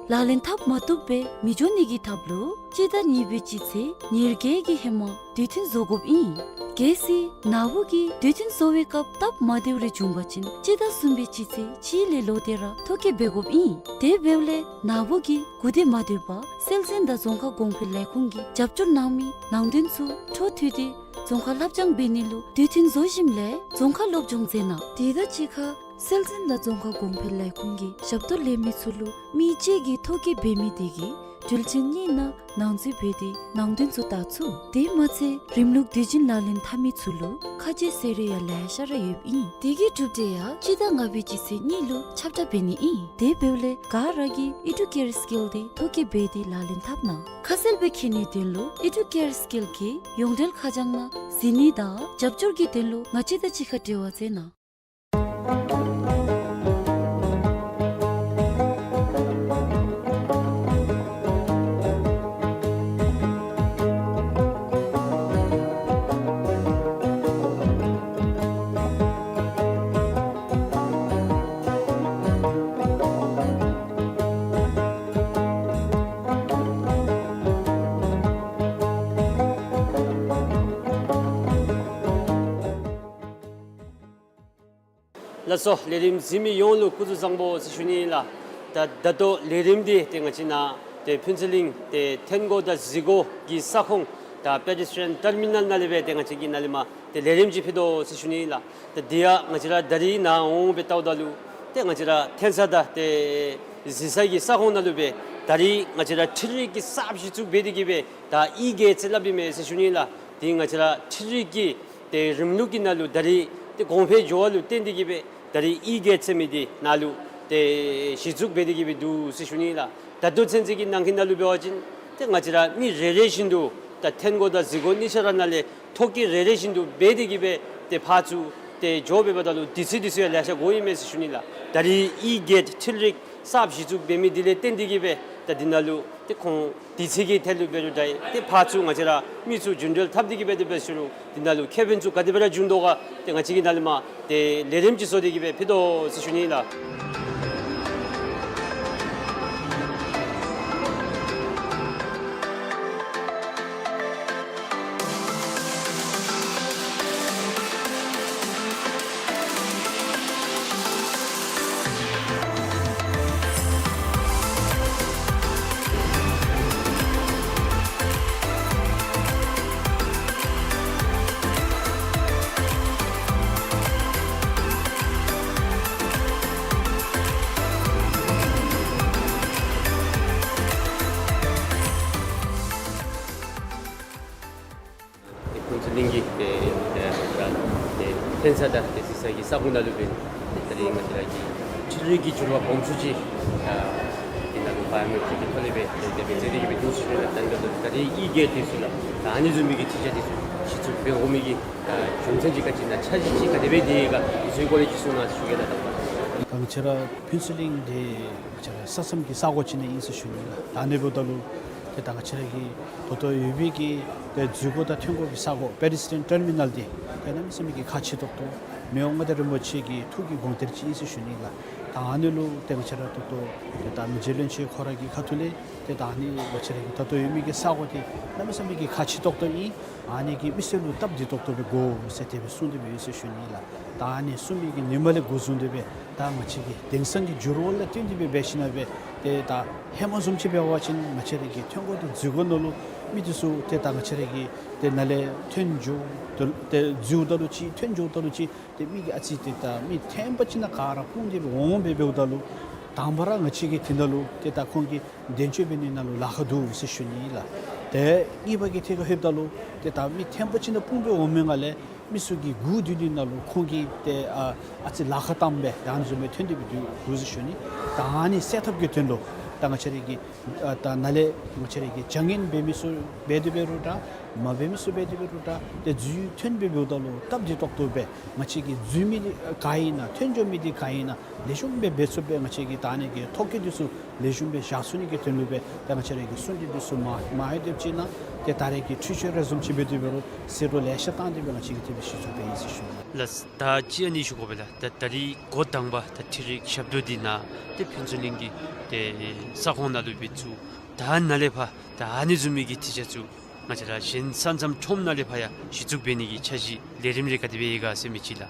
ལག་ལེན་འཐབ་མ་བཏུབ་པར་མི་འགྱོ་ནི་གི་ཐབས་ལུ་སྤྱི་ཟླ་གཉིས་པའི་སྤྱི་ཚེས་ཉེར་བརྒྱད་ཀྱི་ཧེ་མ་དུས་མཐུན་བཟོ་དགོཔ་ཨིན། གལ་སྲིད་ནཱ་བུ་གིས་དུས་མཐུན་བཟོ་བའི་སྐབས་སྟབས་མ་བདེཝ་རེ་བྱུང་པ་ཅིན་སྤྱི་ཟླ་གསུམ་པའི་སྤྱི་ཚེས་གཅིག་ལས་ལོག་སྟེ་ར་ཐོ་བཀོད་འབད་དགོཔ་ཨིན། དེ་འབདཝ་ལས་ནཱ་བུ་གིས་གུ་དེ་མ་སྡོད་པར་སྲོལ་འཛིན་དང་རྫོང་ཁ་གོང་འཕེལ་ལས་ཁུངས་ཀྱིས་རྒྱབ་སྐྱོར་གནང་མི་ནང་དོན་ཚུ་འཕྲོ་མཐུད་དེ་རྫོང་ཁ་སླབ་སྦྱང་འབད་ནི་ལུ་དུས་མཐུན་བཟོ་ཞིནམ་ལས་རྫོང་ཁ་སློབ་སྦྱོང་མཛད་གནང་། དེ་དང་གཅིག་ཁར་སྲོལ་འཛིན་དང་རྫོང་ཁ་གོང་འཕེལ་ལས་ཁུངས་ཀྱིས་ཞབས་ཏོག་ལེན་མི་ཚུ་ལུ་མི་གཅིག་གིས་ཐོ་བཀོད་འབད་མི་དེ་གིས་དུས་ཆེན་གཉིས་ནང་ནང་འཛུལ་འབད་དེ་ནང་དོན་ཚུ་བལྟ་ཚུགས། དེ་མ་ཚད་རིམ་ལུགས་དུས་རྒྱུན་ལག་ལེན་འཐབ་མི་ཚུ་ལུ་ཁ་གསལ་ཟེར་རེ་ཡང་ལེ་ཤ་ར་ཡོདཔ་ཨིན། དེ་གི་གྲུབ་འབྲས་ཡང་སྤྱི་ཟླ་ལྔ་པའི་སྤྱི་ཚེས་གཉིས་ལུ་ཁྱབ་བསྒྲགས་འབད་ནི་ཨིན། དེ་འབདཝ་ལས་ག་ར་གིས་ཨི་ཌུ་ཀེར་སི་ཀིལ་དེ་ཐོ་བཀོད་འབད་དེ་ལག་ལེན་འཐབ་གནང་། ཁ་གསལ་སྦེ་མཁྱེན་ནིའི་དོན་ལུ་ཨི་ཌུ་ཀེར་སི་ཀིལ་གྱི་ཡོངས་འབྲེལ་ཁ་བྱང་ནང་གཟིགས་ནི་དང་རྒྱབ་སྐྱོར་གྱི་དོན་ལུ་ང་བཅས་དང་གཅིག་ཁར་འབྲེལ་བ་མཛད་གནང་། ལགས་སོ། ལས་རིམ་གཟིགས་མི་ཡོངས་ལུ་སྐུ་གཟུགས་བཟང་པོ་ཟེར་ཞུ་ནི་ལགས། ད་ད་ལྟོ་ལས་རིམ་འདི་ཏེ་ང་བཅས་ནཱ་ ཏེ་ཕུན་ཚོགས་གླིང་ཏེ་ཐོན་སྒོ་དང་འཛུལ་སྒོ་གི་ས་ཁོངས་ད་པེ་ཌེ་སི་ཊི་རི་ཡཱན་ཊར་མི་ནཱལ་ནང་ལས་སྦེ་ཏེ་ང་བཅས་ཀྱིས་ནཱ་ལས་མར་ཏེ་ལས་རིམ་ཅིག་ཕུལ་དོ་ཟེར་ཞུ་ནི་ལགས། ད་འདི་ཡང་ང་བཅས་ར་ད་རིས་ནཱ་འོང་སྦེ་བལྟཝ་ད་ལུ་ཏེ་ང་བཅས་ར་ཐོན་ས་དང་ཏེ་འཛུལ་ས་གི་ས་ཁོངས་ནང་ལུ་སྦེ་ད་རིས་ང་བཅས་ར་འཕྲུལ་རིག་གི་གསརཔ་གཞི་བཙུགས་འབད་དེ་གིས་སྦེ་ད་ཨི་གེཊ་ཟེར་སླབ་ཨིན་མས་ཟེར་ཞུ་ནི་ལགས། ཏེ་ང་བཅས་ར་འཕྲུལ་རིག་གི་ཏེ་རིམ་ལུགས་ཀྱི་ནང་ལུ་ད་རིས་ཏེ་གོང་འཕེལ་འགྱོ་བ་ལུ་བརྟེན་ཏེ་གིས་སྦེ་ད་རིས་ཨི་གེཊ་ཟེར་མི་འདི་ནཱ་ལུ་ཏེ་གཞི་བཙུགས་འབད་དེ་གིས་སྦེ་འདུག་ཟེར་ཞུ་ནི་ལགས། ད་ལྟོ་ཚུན་ཚོད་ཀྱི་ནང་གི་ནང་ལུ་འབད་བ་ཅིན་ཏེ་ང་བཅས་ར་མི་རེ་རེ་བཞིན་དུ་ད་ཐོན་སྒོ་དང་འཛུལ་སྒོ་གཉིས་ཆ་ར་ནང་ལས་ཐོ་བཀོད་རེ་རེ་བཞིན་དུ་འབད་དེ་གིས་སྦེ་ཏེ་ཕར་ཚུར་ཏེ་འགྱོ་འབདཝ་ད་ལུ་དུས་ཚོད་འདི་ཚུ་ཡང་ལེ་ཤ་འགོར་ཨིན་མས་ཟེར་ཞུ་ནི་ལགས། ད་རིས་ཨི་གེཊ་འཕྲུལ་རིག་གསརཔ་གཞི་བཙུགས་འབད་མི་འདི་ལས་བརྟེན་ཏེ་གིས་སྦེ་ད་འདི་ནང་ལུ་ཏེ་ཁོང་དུས་ཚོད་ཀྱི་ཐད་ལུ་འབད་རུང་འདྲ་ཏེ་ཕར་ཚུར་ང་བཅས་ར་མི་ཚུ་རྒྱུན་འགྲུལ་འཐབ་སྟེ་གིས་སྦེ་ཏེ་འབད་ཞུ་རུང་འདི་ནང་ལུ་ཁེ་ཕན་ཚུ་ག་དེ་སྦེ་ར་འབྱུང་དོ་ག་ཏེ་ང་བཅས་ཀྱིས་ནཱ་ལས་མར་ཏེ་ལས་རིམ་ཅིག་བཟོ་སྟེ་གིས་སྦེ་ཕུལ་དོ་ཟེར་ཞུ་ནི་ལགས། ཏེ་ཕུན་ཚོགས་གླིང་གི་ཏེ་ཏེ་ཏེ་ཐོན་ས་དང་ཏེ་འཛུལ་ས་གི་ས་ཁོངས་ནང་ལུ་སྦེ་ཏེ་ད་རིས་ང་བཅས་ར་གི་འཕྲུལ་རིག་གི་འགྱུར་བ་སྦོམ་ཤོས་ཅིག་ཨ་འདི་ནང་ལུ་བའི་ཡོ་མེ་ཊིག་གི་ཐོག་ལས་སྦེ་ཏེ་ཏེ་འབད་དེ་གིས་སྦེ་འདུག་ཟེར་ཞུ་ནི་ལགས། ད་ད་ད་རིས་ཨི་གེཊ་འདི་ཚུ་ལགས་ད་ཨ་ནི་བཟུམ་མའི་གི་ཐིག་ཆ་འདི་ཚུ་གཞི་བཙུགས་འབད་དགོ་མི་གི་ཨ་རྒྱུ་མཚན་ཅིག་ག་ཅི་ཨིན་ན་འཆར་གཞི་ཅིག་ག་དེ་སྦེ་འདི་ག་འདི་ཚུ་གི་སྐོར་ལས་ཅིག་གསུང་གནང་ཞུ་གེ་ལགས། ད་ང་བཅས་ར་ཕུན་ཚོགས་གླིང་འདི་ང་བཅས་ར་ས་མཚམས་ཀྱི་ས་གོ་ཅིག་ནང་ཨིན་ཟེར་ཞུ་ནི་ལགས། ད་ཨ་ནི་འབདཝ་ད་ལུ་ཏེ་ད་ང་བཅས་ར་གི་ད་ལྟོ་ཡོད་པའི་གི་ཏེ་འཛུལ་སྒོ་དང་ཐོན་སྒོ་གི་ས་གོ་པེ་ཌེ་སི་ཊི་རི་ཡཱན་ཊར་མི་ནཱལ་འདི་ཏེ་གནམ་མེད་ས་མེད་ཀྱི་ཁག་ཆེ་ཏོག་ཏོ་མི་དབང་མངའ་བདག་རིན་པོ་ཆེ་གི་ཐུགས་ཀྱི་དགོངས་གཏེར་ཅིག་ཨིན་ཟེར་ཞུ་ནི་ལགས། ད་ཨ་ནི་ལུ་ཏེ་ང་བཅས་ར་ད་ལྟོ་ཏེ་ད་མི་རྗེ་བློན་ཆེན་ཁོ་ར་གི་ཁ་ཐུག་ལས་ཏེ་ད་ཨ་ནི་ང་བཅས་ར་གི་ད་ལྟོ་ཡོད་མི་གི་ས་གོ་འདི་གནམ་མེད་ས་མེད་ཀྱི་ཁག་ཆེ་ཏོག་ཏོ་ཨིན། ཨ་ནི་གི་མི་སེར་ལུ་སྟབས་བདེ་ཏོག་ཏོ་སྦེ་དགོ་ཟེར་དེ་སྦེ་གསུངས་ཏེ་སྦེ་ཡོད་ཟེར་ཞུ་ནི་ལགས། ད་ཨ་ནི་གསུངས་མི་གི་ཉིནམ་ལས་འགོ་བཟུང་སྟེ་སྦེ་ད་ང་བཅས་ཀྱི་དེང་སང་གི་འགྱུར་བ་ལུ་བསྟུན་ཏེ་སྦེ་འབད་ཞིནམ་ལས་སྦེ་ཏེ་ད་ཧེ་མ་བཟུམ་ཅིག་འབད་བ་ཅིན་ང་བཅས་ར་གི་ཐོན་སྒོ་དང་འཛུལ་སྒོ་ནང་ལུ་མི་འདི་ཚུ་ཏེ་ད་ང་བཅས་ར་གི་ཏེ་ནཱ་ལས་ཐོན་འགྱོ་ཏེ་འཛུལཝ་ད་ལུ་ཅིག་ཐོན་འགྱོཝ་ད་ལུ་ཅིག་ཏེ་མི་གིས་ཨ་ཙི་ཏེ་ད་མི་ཐོན་པ་ཅིག་ནང་ག་ར་སྤུངས་ཏེ་སྦེ་འོང་སྦེ་འབདཝ་ད་ལུ་དང་པ་ར་ང་བཅས་ཀྱིས་དེ་ནང་ལུ་ཏེ་ད་ཁོང་གི་འདེམས་སྤྱོད་འབད་ནི་ནང་ལུ་ལཱ་ཁག་འདུག་ཟེར་ཞུ་ནི་ལགས། ཏེ་གཉིས་པ་གི་ཐད་ཁར་ལྷོདཔ་ད་ལུ་ཏེ་ད་མི་ཐོན་པ་ཅིག་ནང་སྤུངས་སྦེ་འོང་མི་ནང་ལས་མི་ཚུ་གིས་སྒུག་སྡོད་ནི་ནང་ལུ་ཁོང་གིས་ཏེ་ཨ་ཨ་ཙི་ལཱ་ཁག་བཏངམ་སྦེ་ད་ཨ་ནི་བཟུམ་སྦེ་ཐོན་ཏེ་སྦེ་འདུག་ཟེར་ཞུ་ནི། ད་ཨ་ནི་སེལ་ཐབས་ཀྱི་དོན་ལུ་ད་ང་བཅས་ར་གི་ཨ་ད་ནཱ་ལས་ང་བཅས་ར་གི་བྱ་ངན་འབད་མི་ཚུ་འབད་དེ་འབད་རུང་འདྲ་མ་འབད་མི་ཚུ་འབད་དེ་འབད་རུང་འདྲ་ཏེ་འཛུལ་ཐོན་སྦེ་འབདཝ་ད་ལུ་སྟབས་བདེ་ཏོག་ཏོ་སྦེ་ང་བཅས་ཀྱི་འཛུལ་མི་འདི་ག་ཨིན་ན་ཐོན་འགྱོ་མི་འདི་ག་ཨིན་ན་ལེགས་ཤོམ་སྦེ་འབད་ཚུགསཔ་སྦེ་ང་བཅས་ཀྱིས་ད་ཨ་ནི་གི་ཐོ་བཀོད་འདི་ཚུ་ལེགས་ཤོམ་སྦེ་བཞག་ཚུགས་ནི་གི་དོན་ལུ་སྦེ་ད་ང་བཅས་ར་གི་གསུང་གྲོས་འདི་ཚུ་མ་མ་ཡོདཔ་ཅིག་ནང་ཏེ་ད་རེས་ཀྱི་འཕྲུལ་ཆས་རེ་བཟུམ་ཅིག་འབད་དེ་འབད་རུང་ཟད་འགྲོ་ལེ་ཤ་བཏང་སྟེ་སྦེ་ང་བཅས་ཀྱིས་དེ་སྦེ་གཞི་བཙུགས་འབད་ཡི་ཟེར་ཞུ་ནི། ལགས། ད་ཅི་ཨ་ནི་ཞུ་དགོ་པས་ལགས། ད་ད་རིས་འགོ་དང་པ་ད་འཕྲུལ་རིག་ཞབས་ཏོག་འདི་ནཱ་ཏེ་ཕུན་ཚོགས་གླིང་གི་ཏེ་ས་ཁོངས་ནང་ལུ་སྦེ་བཙུགས། ད་ནཱ་ལས་ཕར་ད་ཨ་ནི་བཟུམ་མའི་གི་ཐིག་ཆ་ཚུ་ང་བཅས་ར་གཞན་ས་མཚམས་ཁྱོན་ནང་ལས་ཕར་ཡང་གཞི་བཙུགས་འབད་ནི་གི་འཆར་གཞི་ལས་རིམ་རེ་ག་དེ་སྦེ་ཡོད་ག་ཟེར་མི་ཅིག་ལགས།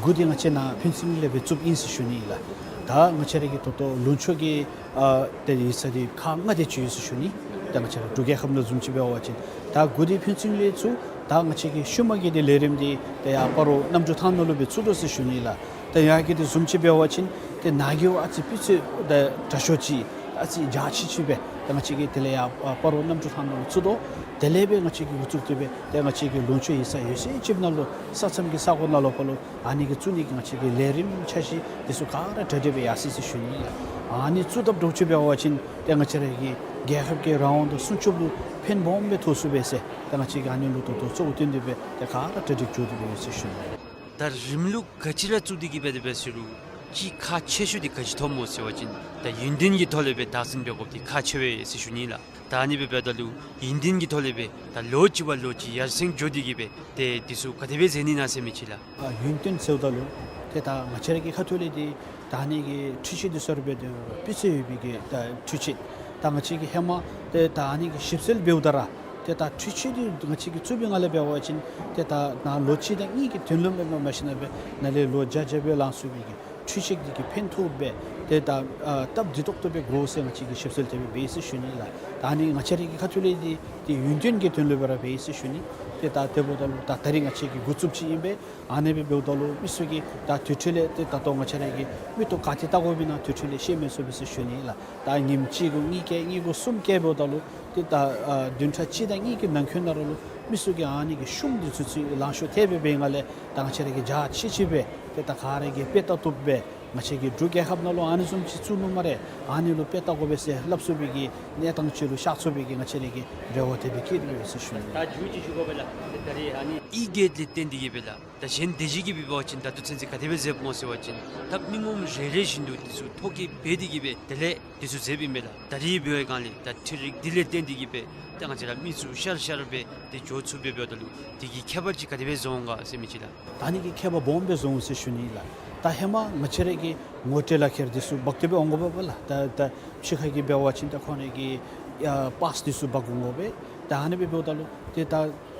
འགོ་འདི་ང་བཅས་ནཱ་ཕུན་ཚོགས་གླིང་ལས་སྦེ་བཙུགསཔ་ཨིན་ཟེར་ཞུ་ནི་ལགས། ད་ང་བཅས་ར་གི་ད་ལྟོ་ལུང་ཕྱོགས་ཀྱི་ཨ་ཏེ་ཡིག་ཚང་འདི་ཁག་ལྔ་དེ་ཅིག་ཡོད་ཟེར་ཞུ་ནི། ད་ང་བཅས་ར་འབྲུག་རྒྱལ་ཁབ་ནང་བཟུམ་ཅིག་འབད་བ་ཅིན་ད་འགོ་འདི་ཕུན་ཚོགས་གླིང་ལས་ཚུར་ད་ང་བཅས་ཀྱི་ཤུལ་མ་གི་འདི་ལས་རིམ་འདི་ཏེ་ཡར་སྤ་རོ་གནམ་གྲུ་ཐང་ནང་ལུ་སྦེ་བཙུགས་དོ་ཟེར་ཞུ་ནི་ལགས། ད་ཡར་གི་འདི་བཟུམ་ཅིག་འབད་བ་ཅིན་ཏེ་ནཱ་གི་ཨ་ཙི་སྤུས་ཚད་ད་དྲག་ཤོས་ཅིག་ཨ་ཙི་རྒྱ་ཆེ་ཅིག་སྦེ་ད་ང་བཅས་ཀྱིས་དེ་ལས་ཡར་ཨ་སྤ་རོ་གནམ་གྲུ་ཐང་ནང་ལུ་བཙུགས་དོ། དེ་ལས་སྦེ་ང་བཅས་ཀྱིས་འགོ་བཙུགས་ཏེ་སྦེ་ཏེ་ང་བཅས་ཀྱི་ལུང་ཕྱོགས་ཡིག་ཚང་ཡོད་ཚད་ཅིག་ནང་ལུ་ས་མཚམས་ཀྱི་ས་གོ་ནང་ལུ་ཕར་ལུ་ཨ་ནི་གི་བཙུགས་ནི་གི་ང་བཅས་ཀྱི་ལས་རིམ་འཆར་གཞི་འདི་ཚུ་ག་ར་གྲ་སྒྲིག་སྦེ་ཡར་སོ་ཡི་ཟེར་ཞུ་ནི་ལགས། ཨ་ནི་བཙུགས་དཔ་འདྲཝ་ཅིག་འབད་བ་ཅིན་ཏེ་ང་བཅས་ར་གི་རྒྱལ་ཁབ་ཀྱི་རང་དབང་དང་སྲུང་སྐྱོབ་ལུ་ཕན་སྦོམ་སྦེ་ཐོགས་ཚུགས་པས་ཟེར་ཏེ་ང་བཅས་ཀྱིས་ཨ་ནི་ལུ་ད་ལྟོ་གཙོ་བོ་བཏོན་ཏེ་སྦེ་ཏེ་ག་ར་གྲ་སྒྲིག་འགྱོ་སྟེ་སྦེ་ཡོད་ཟེར་ཞུ་ནི། ད་རིམ་ལུགས་ག་ཅི་ར་བཙུགས་ཏེ་གིས་སྦེ་དེ་སྦེ་ཟེར་རུང་ཅིག་ཁག་ཆེ་ཤོས་འདི་ག་ཅི་མཐོངམ་སྨོ་ཟེར་བ་ཅིན་ད་ཡུན་བརྟན་གྱི་ཐོག་ལས་སྦེ་བདག་འཛིན་འབད་དགོཔ་འདི་ཁག་ཆེ་བས་ཟེར་ཞུ་ནི་ལགས། ད་ཨ་ནི་སྦེ་འབདཝ་ད་ལུ་ཡུན་བརྟན་གྱི་ཐོག་ལས་སྦེ་ད་ལོ་གཅིག་བ་ལོ་གཅིག་ཡར་སེང་འགྱོ་སྟེ་གིས་སྦེ་ཏེ་འདི་ཚུ་ག་དེ་སྦེ་མཛད་ནི་ཨིན་ན་ཟེར་མི་ཅིག་ལགས། ཨ་ཡུན་བརྟན་ཟེརཝ་ད་ལུ་ཏེ་ད་ང་བཅས་ར་གི་ཁ་ཐུག་ལས་འདི་ད་ཨ་ནི་གི་འཕྲུལ་ཆས་འདི་ཚུ་ར་འབད་དེ་སྤུས་ཚད་ཡོད་པའི་གི་ད་འཕྲུལ་ཆས་ད་ང་བཅས་ཀྱིས་ཧེ་མ་ཏེ་ད་ཨ་ནི་གི་ཞིབ་འཚོལ་འབདཝ་ད་ར་ཏེ་ད་འཕྲུལ་ཆས་འདི་ང་བཅས་ཀྱིས་བཙུགས་པའི་སྒང་ལས་འབད་བ་ཅིན་ཏེ་ད་ནཱ་ལོ་གཅིག་དང་གཉིས་ཀྱི་དོན་ལུ་མེན་པར་མ་གཞི་ནཱ་སྦེ་ནཱ་ལས་ལོ་བརྒྱ་བརྒྱ་སྦེ་ལང་ཚུགས་པའི་གི་ འཕྲུལ་ཆས་འདི་གིས་ཕན་ཐོགས་སྦེ་ཏེ་ད་ཨ་སྟབས་བདེ་ཏོག་ཏོ་སྦེ་དགོ་ཟེར་ང་བཅས་ཀྱིས་ཞིབ་འཚོལ་དེ་སྦེ་འབད་ཡི་ཟེར་ཞུ་ནི་ལགས། ད་ཨ་ནི་ང་བཅས་ར་གི་ཁ་ཐུག་ལས་འདི་ཏེ་ཡུན་བརྟན་གྱི་དོན་ལུ་སྦེ་ར་འབད་ཡི་ཟེར་ཞུ་ནི། ཏེ་ད་དེ་འབདཝ་ད་ལུ་ད་ད་རིས་ང་བཅས་ཀྱིས་འགོ་བཙུགསཔ་ཅིག་ཨིན་པས། ཨ་ནི་སྦེ་འབདཝ་ད་ལུ་མི་ཚུ་གིས་ད་དེ་འཕྲོ་ལས་ཏེ་ད་ལྟོ་ང་བཅས་ར་གི་མི་ཐོ་ག་ཏེ་བལྟ་དགོཔ་ཨིན་ན་དེ་འཕྲོ་ལས་ཤེས་མི་ཚུགས་པས་ཟེར་ཞུ་ནི་ལགས། ད་ཉིནམ་གཅིག་གུ་གཉིས་བཀལ་གཉིས་གུ་གསུམ་བཀལ་འབདཝ་ད་ལུ་ཏེ་ད་ཨ་བདུན་ཕྲག་གཅིག་དང་གཉིས་ཀྱི་ནང་འཁོད་ནང་ར་ལུ་མི་ཚུ་གིས་ཨ་ནི་གི་ཤུགས་འདི་ཚུ་ཚུ་ལང་ཤོར་ཐལ་སྦེ་འབད་བའི་སྒང་ལས་ད་ང་བཅས་ར་གིས་འཇའ་ཆི་ཆི་སྦེ་ཏེ་ད་ག་ར་གིས་དཔེ་བལྟ་བཏུབ་སྦེ་ང་བཅས་ཀྱི་འབྲུག་རྒྱལ་ཁབ་ནང་ལུ་ཨ་ནི་བཟུམ་ཅིག་བཙུགས་ནུག་སྨ་རེ། ཨ་ནི་ལུ་དཔེ་བལྟ་དགོ་པས་ཟེར་སླབ་ཚུགས་པའི་གི་གནས་སྟངས་ཅིག་ལུ་ཤར་ཚུགས་པའི་གི་ང་བཅས་ར་གི་རེ་བ་དེ་སྦེ་བསྐྱེད་དེ་ཡོད་ཟེར་ཞུ་ནི། ད་མཇུག་ཅིག་ཞུ་དགོ་པས་ལགས། ད་རིས་ཨ་ནི་ཨི་གེཊ་ལས་བརྟེན་ཏེ་གིས་སྦེ་ལགས། ད་གཞན་སྡེ་བཞི་གིས་འབད་བ་ཅིན་ད་ལྟོ་ཚུན་ཚོད་ག་དེ་སྦེ་མཛདཔ་སྨོ་ཟེར་བ་ཅིན་ད་མི་ངོམ་རེ་རེ་བཞིན་དུ་འདི་ཚུ་ཐོ་བཀོད་འབད་དེ་གིས་སྦེ་དེ་ལས་འདི་ཚུ་མཛདཔ་ཨིན་པས་ལགས། ད་རིས་འབད་བའི་སྒང་ལས་ད་འཕྲུལ་རིག་འདི་ལས་བརྟེན་ཏེ་གིས་སྦེ་ད་ང་བཅས་ར་མི་ཚུ་ཤར་ཤར་སྦེ་ཏེ་འགྱོ་ཚུགསཔ་སྦེ་འབདཝ་ད་ལུ་དེ་གིས་ཁྱད་པར་ཅིག་ག་དེ་སྦེ་བཟོ་འོང་ག་ཟེར་མི་ཅིག་ལགས། ད་ཨ་ནི་གིས་ཁྱད་པར་སྦོམ་སྦེ་བཟོ་འོང་ཟེར་ཞུ་ནི་ལགས། ད་ཧེ་མ་ང་བཅས་ར་གི་ངོ་སྤྲོད་ལག་ཁྱེར་འདི་ཚུ་འབག་སྟེ་སྦེ་འོང་དགོ་པས་ལགས། ད་ད་ཕྱི་ཁ་གི་འབད་བ་ཅིན་ད་ཁོང་ར་གི་ཨ་པཱསི་འདི་ཚུ་འབག་འོང་དགོ་པས། ད་ཨ་ནི་སྦེ་འབདཝ་ད་ལུ་ཏེ་ད་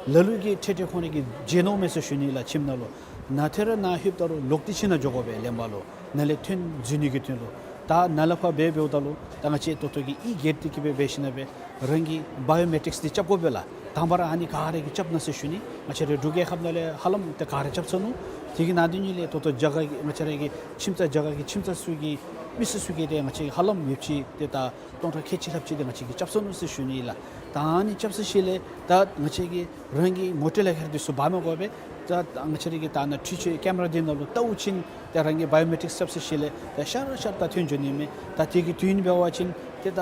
ལ་ལུ་གིས་འཕྲལ་འཕྲལ་ཁོང་ར་གིས་བརྗེད་ནུག་མས་ཟེར་ཞུ་ནི་ལགས། ཁྱིམ་ནང་ལུ་ནཱ་ཏེ་ར་ནཱ་ལྷོདཔ་ད་ལུ་ལོག་སྟེ་ཁྱིམ་ནང་འགྱོ་དགོ་པས་ལེན་པ་ལུ། ནཱ་ལས་ཐོན་འཛུལ་ནི་གི་དོན་ལུ། ད་ནཱ་ལས་ཕར་འབད་འབདཝ་ད་ལུ་ད་ང་བཅས་ད་ལྟོ་གི་ཨི་གེཊ་འདི་གིས་སྦེ་འབད་ཞིན་ན་སྦེ་རང་གི་བའི་ཡོ་མེ་ཊིགསི་འདི་རྐྱབ་དགོ་པས་ལགས། དང་པ་ར་ཨ་ནི་ག་ར་གིས་རྐྱབ་གནང་ཟེར་ཞུ་ནི། ང་བཅས་རའི་འབྲུག་རྒྱལ་ཁབ་ནང་ལས་ཧ་ལམ་ཏེ་ག་ར་རྐྱབ་ཚར་ནུག། དེ་གི་ནང་དོན་ཉིད་ལས་ད་ལྟོ་རྒྱ་གར་གྱི་ང་བཅས་ར་གི་ཁྱིམ་ཚང་རྒྱ་གར་གྱི་ཁྱིམ་ཚང་ཚུ་གི་མི་སེར་ཚུ་གིས་ཏེ་ང་བཅས་ཧ་ལམ་ཡོདཔ་ཅིག་ཏེ་ད་སྟོང་ཕྲག་ཁལ་གཅིག་ལྷགཔ་ཅིག་ཏེ་ང་བཅས་ཀྱིས་རྐྱབ་ཚར་ནུག་ཟེར་ཞུ་ནི་ལགས། ད་ཨ་ནི་རྐྱབ་ཚར་ཞིནམ་ལས་ད་ང་བཅས་ཀྱིས་རང་གི་ངོ་སྤྲོད་ལག་ཁྱེར་འདི་ཚུ་འབག་མི་དགོ་པས། ད་ང་བཅས་ར་གི་ད་ནཱ་འཕྲུལ་ཆས་ཀེམ་ར་འདི་ནང་ལུ་བལྟ་བ་ཅིན་ཏེ་རང་གི་བའི་ཡོ་མེ་ཊིགསི་རྐྱབ་ཚར་ཞིནམ་ལས་ད་ཤར་ཤར་ད་ཐོན་འགྱོ་ནི་མས། ད་དེ་གི་དུས་ཡུན་འབད་བ་ཅིན་ཏེ་ད་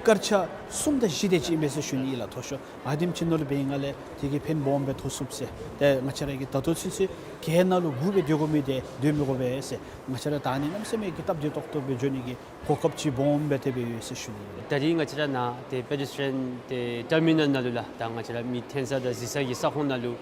སྐར་ཆ་གསུམ་དང་བཞི་དེ་ཅིག་མས་ཟེར་ཞུ་ནི་ལགས། མཐོ་ཤོས་ཨ་དེམ་ཅིག་ནང་ལུ་འབད་བའི་སྒང་ལས་དེ་གིས་ཕན་སྦོམ་སྦེ་ཐོགས་ཚུགས་ཟེར། ཏེ་ང་བཅས་ར་གིས་ད་ལྟོ་ཚུན་ཚོད་གྱལ་ནང་ལུ་སྒུག་སྦེ་སྡོད་དགོ་མི་དེ་སྡོད་མི་དགོ་པས་ཟེར། ང་བཅས་ར་ད་ཨ་ནི་གནམ་མེད་ས་མེད་ཀྱི་སྟབས་བདེ་ཏོག་ཏོ་སྦེ་འགྱོ་ནི་གི་གོ་སྐབས་ཅིག་སྦོམ་སྦེ་དེ་སྦེ་ཡོད་ཟེར་ཞུ་ནི། ད་རིས་ང་བཅས་ར་ནཱ་ཏེ་པེ་ཌེ་སི་ཊི་རི་ཡཱན་ཏེ་ཊར་མི་ནཱལ་ནང་ལུ་ལགས། ད་ང་བཅས་ར་མི་འཐོན་ས་དང་གཟིགས་ས་གི་ས་ཁོངས་ནང་ལུ་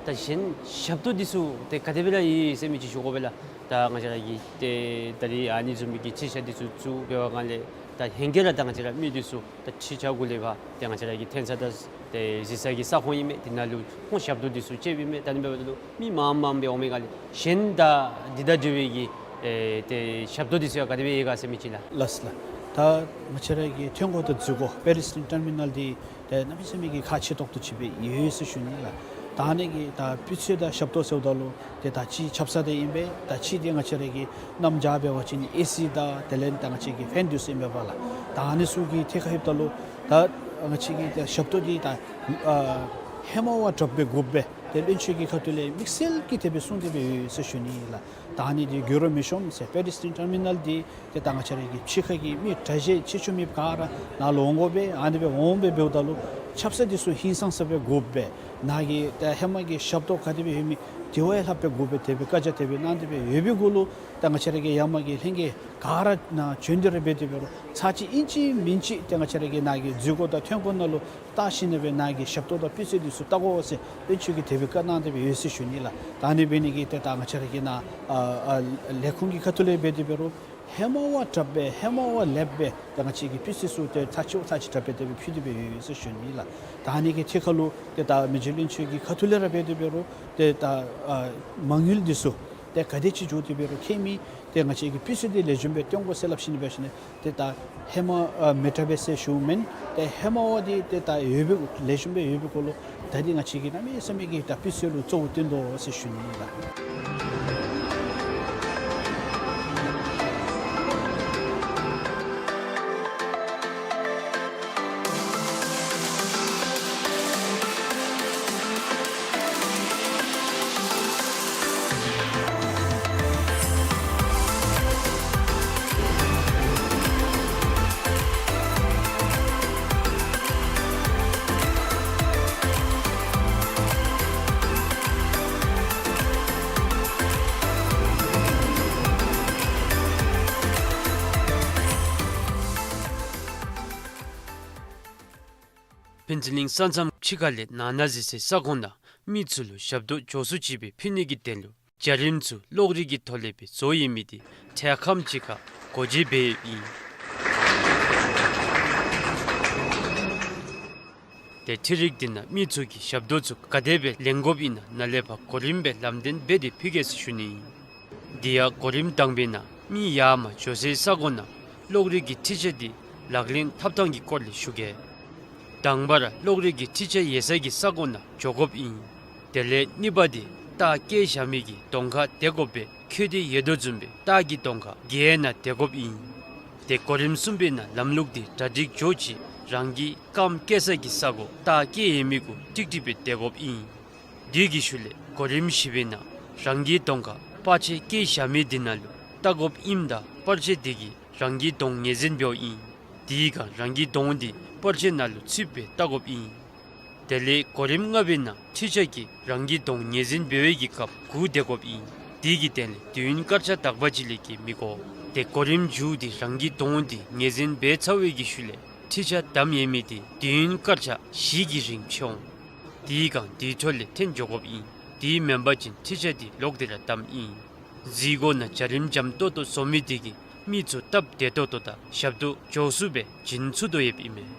ད་གཞན་ཞབས་ཏོག་འདི་ཚུ་ཏེ་ག་དེ་སྦེ་ར་ཡོད་ཟེར་མི་ཅིག་ཞུ་དགོ་པས་ལགས། ད་ང་བཅས་ར་གིས་ཏེ་ད་རིས་ཨ་ནི་བཟུམ་མའི་གི་ཕྱེ་ཤ་འདི་ཚུ་བཙུགས་འབད་བའི་སྒང་ལས་ད་ཧེང་སྐལ་ར་ད་ང་བཅས་ར་མི་འདི་ཚུ་ད་ཕྱི་རྒྱལ་གུ་ལས་ཕར་ཏེ་ང་བཅས་ར་གི་འཐོན་ས་དང་ཏེ་གཟིགས་ས་གི་ས་ཁོངས་ཨིན་མས། དེ་ནང་ལུ་ཁོང་ཞབས་ཏོག་འདི་ཚུ་སྤྱོདཔ་ཨིན་མས། ད་ཨ་ནི་འབདཝ་ད་ལུ་མི་མངམ་མངམ་སྦེ་འོང་མི་ག་ལས་གཞན་ད་འདི་དང་འབྲེལ་བའི་གི་ཨེ་ཏེ་ཞབས་ཏོག་འདི་ཚུ་ཡང་ག་དེ་སྦེ་ཡོད་ག་ཟེར་མི་ཅིག་ལགས། ལགས་ལགས། ད་ང་བཅས་ར་གི་ཐོན་ཁུངས་དང་འཛུལ་སྒོ་པེ་ཌེ་སི་ཊི་རི་ཡཱན་ཊར་མི་ནཱལ་འདི་ཏེ་གནམ་མེད་ས་མེད་ཀྱི་ཁག་ཆེ་ཏོག་ཏོ་ཅིག་སྦེ་ཡོད་ཟེར་ཞུ་ནི་ལགས། ད་ཨ་ནི་གི་ད་སྤུས་ཚད་དང་ཞབས་ཏོག་ཟེརཝ་ད་ལུ་ཏེ་ད་ཅི་ཆབ་གསང་འདི་ཨིན་པས། ད་ཅི་འདི་ང་བཅས་ར་གི་གནམ་བྱཱར་འབད་བ་ཅིན་ཨེ་སི་དང་དེ་ལས་ད་ང་བཅས་ཀྱི་ཕེན་འདི་ཚུ་ཨིན་པས་ལགས། ད་ཨ་ནི་ཚུ་གི་ཐད་ཁར་ལྷོདཔ་ད་ལུ་ད་ང་བཅས་ཀྱི་ད་ཞབས་ཏོག་འདི་ད་ཨ་ཧེ་མ་བ་དྲགཔ་སྦེ་དགོ་པས། ཏེ་བློན་ཆེན་གྱི་ཁ་ཐུག་ལས་དམིགས་བསལ་གྱིས་དེ་སྦེ་གསུངས་ཏེ་སྦེ་ཡོད་ཟེར་ཞུ་ནི་ལགས། ད་ཨ་ནི་འདི་འགྱུར་བ་མི་འོང་ཟེར། པེ་ཌེ་སི་ཊི་རི་ཡཱན་ཊར་མི་ནཱལ་འདི་ཏེ་ད་ང་བཅས་ར་གི་ཕྱི་ཁ་གི་མི་དྲག་ཞན་ཆེ་ཆུང་མེད་པར་ག་ར་ནཱ་ལུ་འོང་དགོ་པས། ཨ་ནི་སྦེ་འོང་སྦེ་འབདཝ་ད་ལུ་ཆབ་གསང་འདི་ཚུ་ཧིང་སངས་ས་སྦེ་དགོ་པས། ནཱ་གི་ད་ཧེ་མ་གི་ཞབས་ཏོག་ག་དེ་སྦེ་ཡོད་མི་དེ་བ་ཡང་ལྷགཔ་སྦེ་དགོ་པས། དེ་སྦེ་བཀའ་རྒྱ་དེ་སྦེ་གནང་སྟེ་སྦེ་ཡོད་པའི་གུ་ལུ་ད་ང་བཅས་ར་གི་ཡར་མར་གྱི་ལྷན་རྒྱས་ག་ར་ནཱ་བྱོན་ཏེ་ར་འབད་དེ་འབད་རུང་ཚར་གཅིག་ཨིན་ཅི་མིན་ཅི་ཏེ་ང་བཅས་ར་གི་ནཱ་གི་འཛུལ་སྒོ་དང་ཐོན་སྒོ་ནང་ལུ་བལྟ་ཞིནམ་ལས་སྦེ་ནཱ་གི་ཞབས་ཏོག་དང་སྤུས་ཚད་འདི་ཚུ་བལྟ་དགོ་ཟེར་བློན་ཆེན་གྱིས་དེ་སྦེ་བཀའ་གནང་སྟེ་སྦེ་ཡོད་ཟེར་ཞུ་ནི་ལགས། ད་ཨ་ནི་འབད་ནི་གིས་ཏེ་ད་ང་བཅས་ར་གི་ནཱ་ཨ་ཨ་ལས་ཁུངས་ཀྱི་ཁ་ཐུག་ལས་འབད་དེ་འབད་རུང་ཧེ་མ་བ་དྲགཔ་སྦེ་ཧེ་མ་བ་ལེགསཔ་སྦེ་ད་ང་བཅས་ཀྱི་སྤུས་ཚད་ཚུ་ཏེ་ཚར་གཅིག་ཚར་གཅིག་དྲགཔ་སྦེ་དེ་སྦེ་ཕུལ་ཏེ་སྦེ་ཡོད་ཟེར་ཞུ་ནི་ལགས། ད་ཨ་ནི་གི་ཐད་ཁར་ལུ་ཏེ་ད་མི་རྗེ་བློན་ཆེན་གྱི་ཁ་ཐུག་ལས་ར་འབད་དེ་འབད་རུང་ཏེ་ད་ཨ་མ་དངུལ་འདི་ཚུ་ཏེ་ག་དེ་ཅིག་འགྱོ་སྟེ་འབད་རུང་ཁྱད་མེད། ཏེ་ང་བཅས་ཀྱི་སྤུས་ཚད་འདི་ལེགས་ཤོམ་སྦེ་སྟོན་དགོ་ཟེར་སླབ་ཞིནམ་ལས་འབད་ཞིནམ་ལས་ཏེ་ད་ཧེ་མ་ཨ་མི་དྲག་པས་ཟེར་ཞུཝ་མེན། ཏེ་ཧེ་མ་བ་འདི་ཏེ་ད་ཡོད་པའི་ལེགས་ཤོམ་སྦེ་ཡོད་པའི་གུ་ལུ་ད་འདི་ང་བཅས་ཀྱིས་གནམ་མེད་ས་མེད་ཀྱི་ད་སྤུས་ཚད་ལུ་གཙོ་བོ་བཏོན་དོ་ཟེར་ཞུ་ནི་ཨིན་ལགས། ཕུན་ཚོགས་གླིང་ས་མཚམས་ཕྱི་ཁ་ལས་ནང་ན་གཟིགས་སའི་ས་ཁོངས་ནང་མི་ཚུ་ལུ་ཞབས་ཏོག་མགྱོགས་སུ་ཅིག་སྦེ་ཕུལ་ནི་གི་དོན་ལུ་བྱ་རིམ་ཚུ་གློག་རིག་གི་ཐོག་ལས་སྦེ་བཟོ་ཡོད་མི་འདི་འཕྲལ་ཁམས་ཅིག་ཁར་སྒོ་འབྱེད་འབད་ཡོདཔ་ཨིན། ཏེ་འཕྲུལ་རིག་འདི་ནང་མི་ཚུ་གིས་ཞབས་ཏོག་ཚུ་ག་དེ་སྦེ་ལེན་དགོཔ་ཨིན་ན་ནཱ་ལས་ཕར་གོ་རིམ་སྦེ་ལམ་སྟོན་འབད་དེ་ཕུལ་གེ་ཟེར་ཞུ་ནི་ཨིན། དེ་ཡང་གོ་རིམ་དང་པའི་ནང་ མི་ཡར་མར་འགྱོ་སའི་ས་གོ་ནང་གློག་རིག་གི་འཕྲུལ་ཆས་འདི་ལག་ལེན་འཐབ་ཐངས་ཀྱི་སྐོར་ལས་ཞུ་གེ། དང་པ་ར་གློག་རིག་གི་འཕྲུལ་ཆས་ཡོད་ས་གི་ས་གོ་ནང་འགྱོ་དགོཔ་ཨིན། དེ་ལས་གཉིས་པ་འདི་རྟགས་བཀལ་བཞག་མི་གི་གདོང་ཁར་སྡོད་དགོ་པས། ཁྱོད་འདི་ཡོད་དོ་བཟུམ་སྦེ་རྟགས་ཀྱི་གདོང་ཁར་སྒོ་ནང་སྡོད་དགོཔ་ཨིན། ཏེ་གོ་རིམ་གསུམ་པའི་ནང་ལམ་ལུགས་འདི་གྲ་སྒྲིག་འགྱོ་ཅི། རང་གི་རྐངམ་བཀལ་ས་གི་ས་གོ་རྟགས་བཀལ་ཡོད་མི་གུ་ཀྲིག་ཀྲི་སྦེ་སྡོད་དགོཔ་ཨིན། དེ་གི་ཤུལ་ལས་གོ་རིམ་བཞི་པའི་ནང་རང་གི་གདོང་ཁར་པར་ཆས་བཀལ་བཞག་མི་འདི་ནང་ལུ་བལྟ་དགོཔ་ཨིནམ་ད་པར་ཆས་དེ་གིས་རང་གི་གདོང་ངོས་འཛིན་འབདཝ་ཨིན། དེ་སྒང་རང་གི་གདོང་འདི་པར་ཆས་ནང་ལུ་ཚུདཔ་སྦེ་བལྟ་དགོཔ་ཨིན། དེ་ལས་གོ་རིམ་ལྔ་པའི་ནང་འཕྲུལ་ཆས་ཀྱིས་རང་གི་གདོང་ངོས་འཛིན་འབད་བའི་གི་སྐབས་སྒུག་སྡོད་དགོཔ་ཨིན། དེ་གི་དོན་ལས་དུས་ཡུན་སྐར་ཆ་དག་པ་ཅིག་ལས་བརྒལ་མི་དགོ། ཏེ་གོ་རིམ་མཇུག་འདི་རང་གི་གདོང་འདི་ངོས་འཛིན་འབད་ཚར་བའི་གི་ཤུལ་ལས་འཕྲུལ་ཆས་བསྡམ་ཡོད་མི་འདི་དུས་ཡུན་སྐར་ཆ་བཞི་གི་རིང་ཕྱེ་འོང་། དེ་སྒང་དེ་འཕྲོ་ལས་འཐོན་འགྱོ་དགོཔ་ཨིན། དེ་མེན་པ་ཅིན་འཕྲུལ་ཆས་འདི་ལོག་སྟེ་ར་བསྡམ་ཨིན། གཟིགས་སྒོ་ནང་འཇའ་རིསམོ་འཇམ་ཏོག་ཏོ་བཟོ་མི་དེ་གིས་མི་ཚུ་སྟབས་བདེ་ཏོག་ཏོ་དང་ཞབས་ཏོག་འཇོག་ཚུགསཔ་སྦེ་བྱིན་ཚུགས་དོ་ཡོདཔ་ཨིན་མས།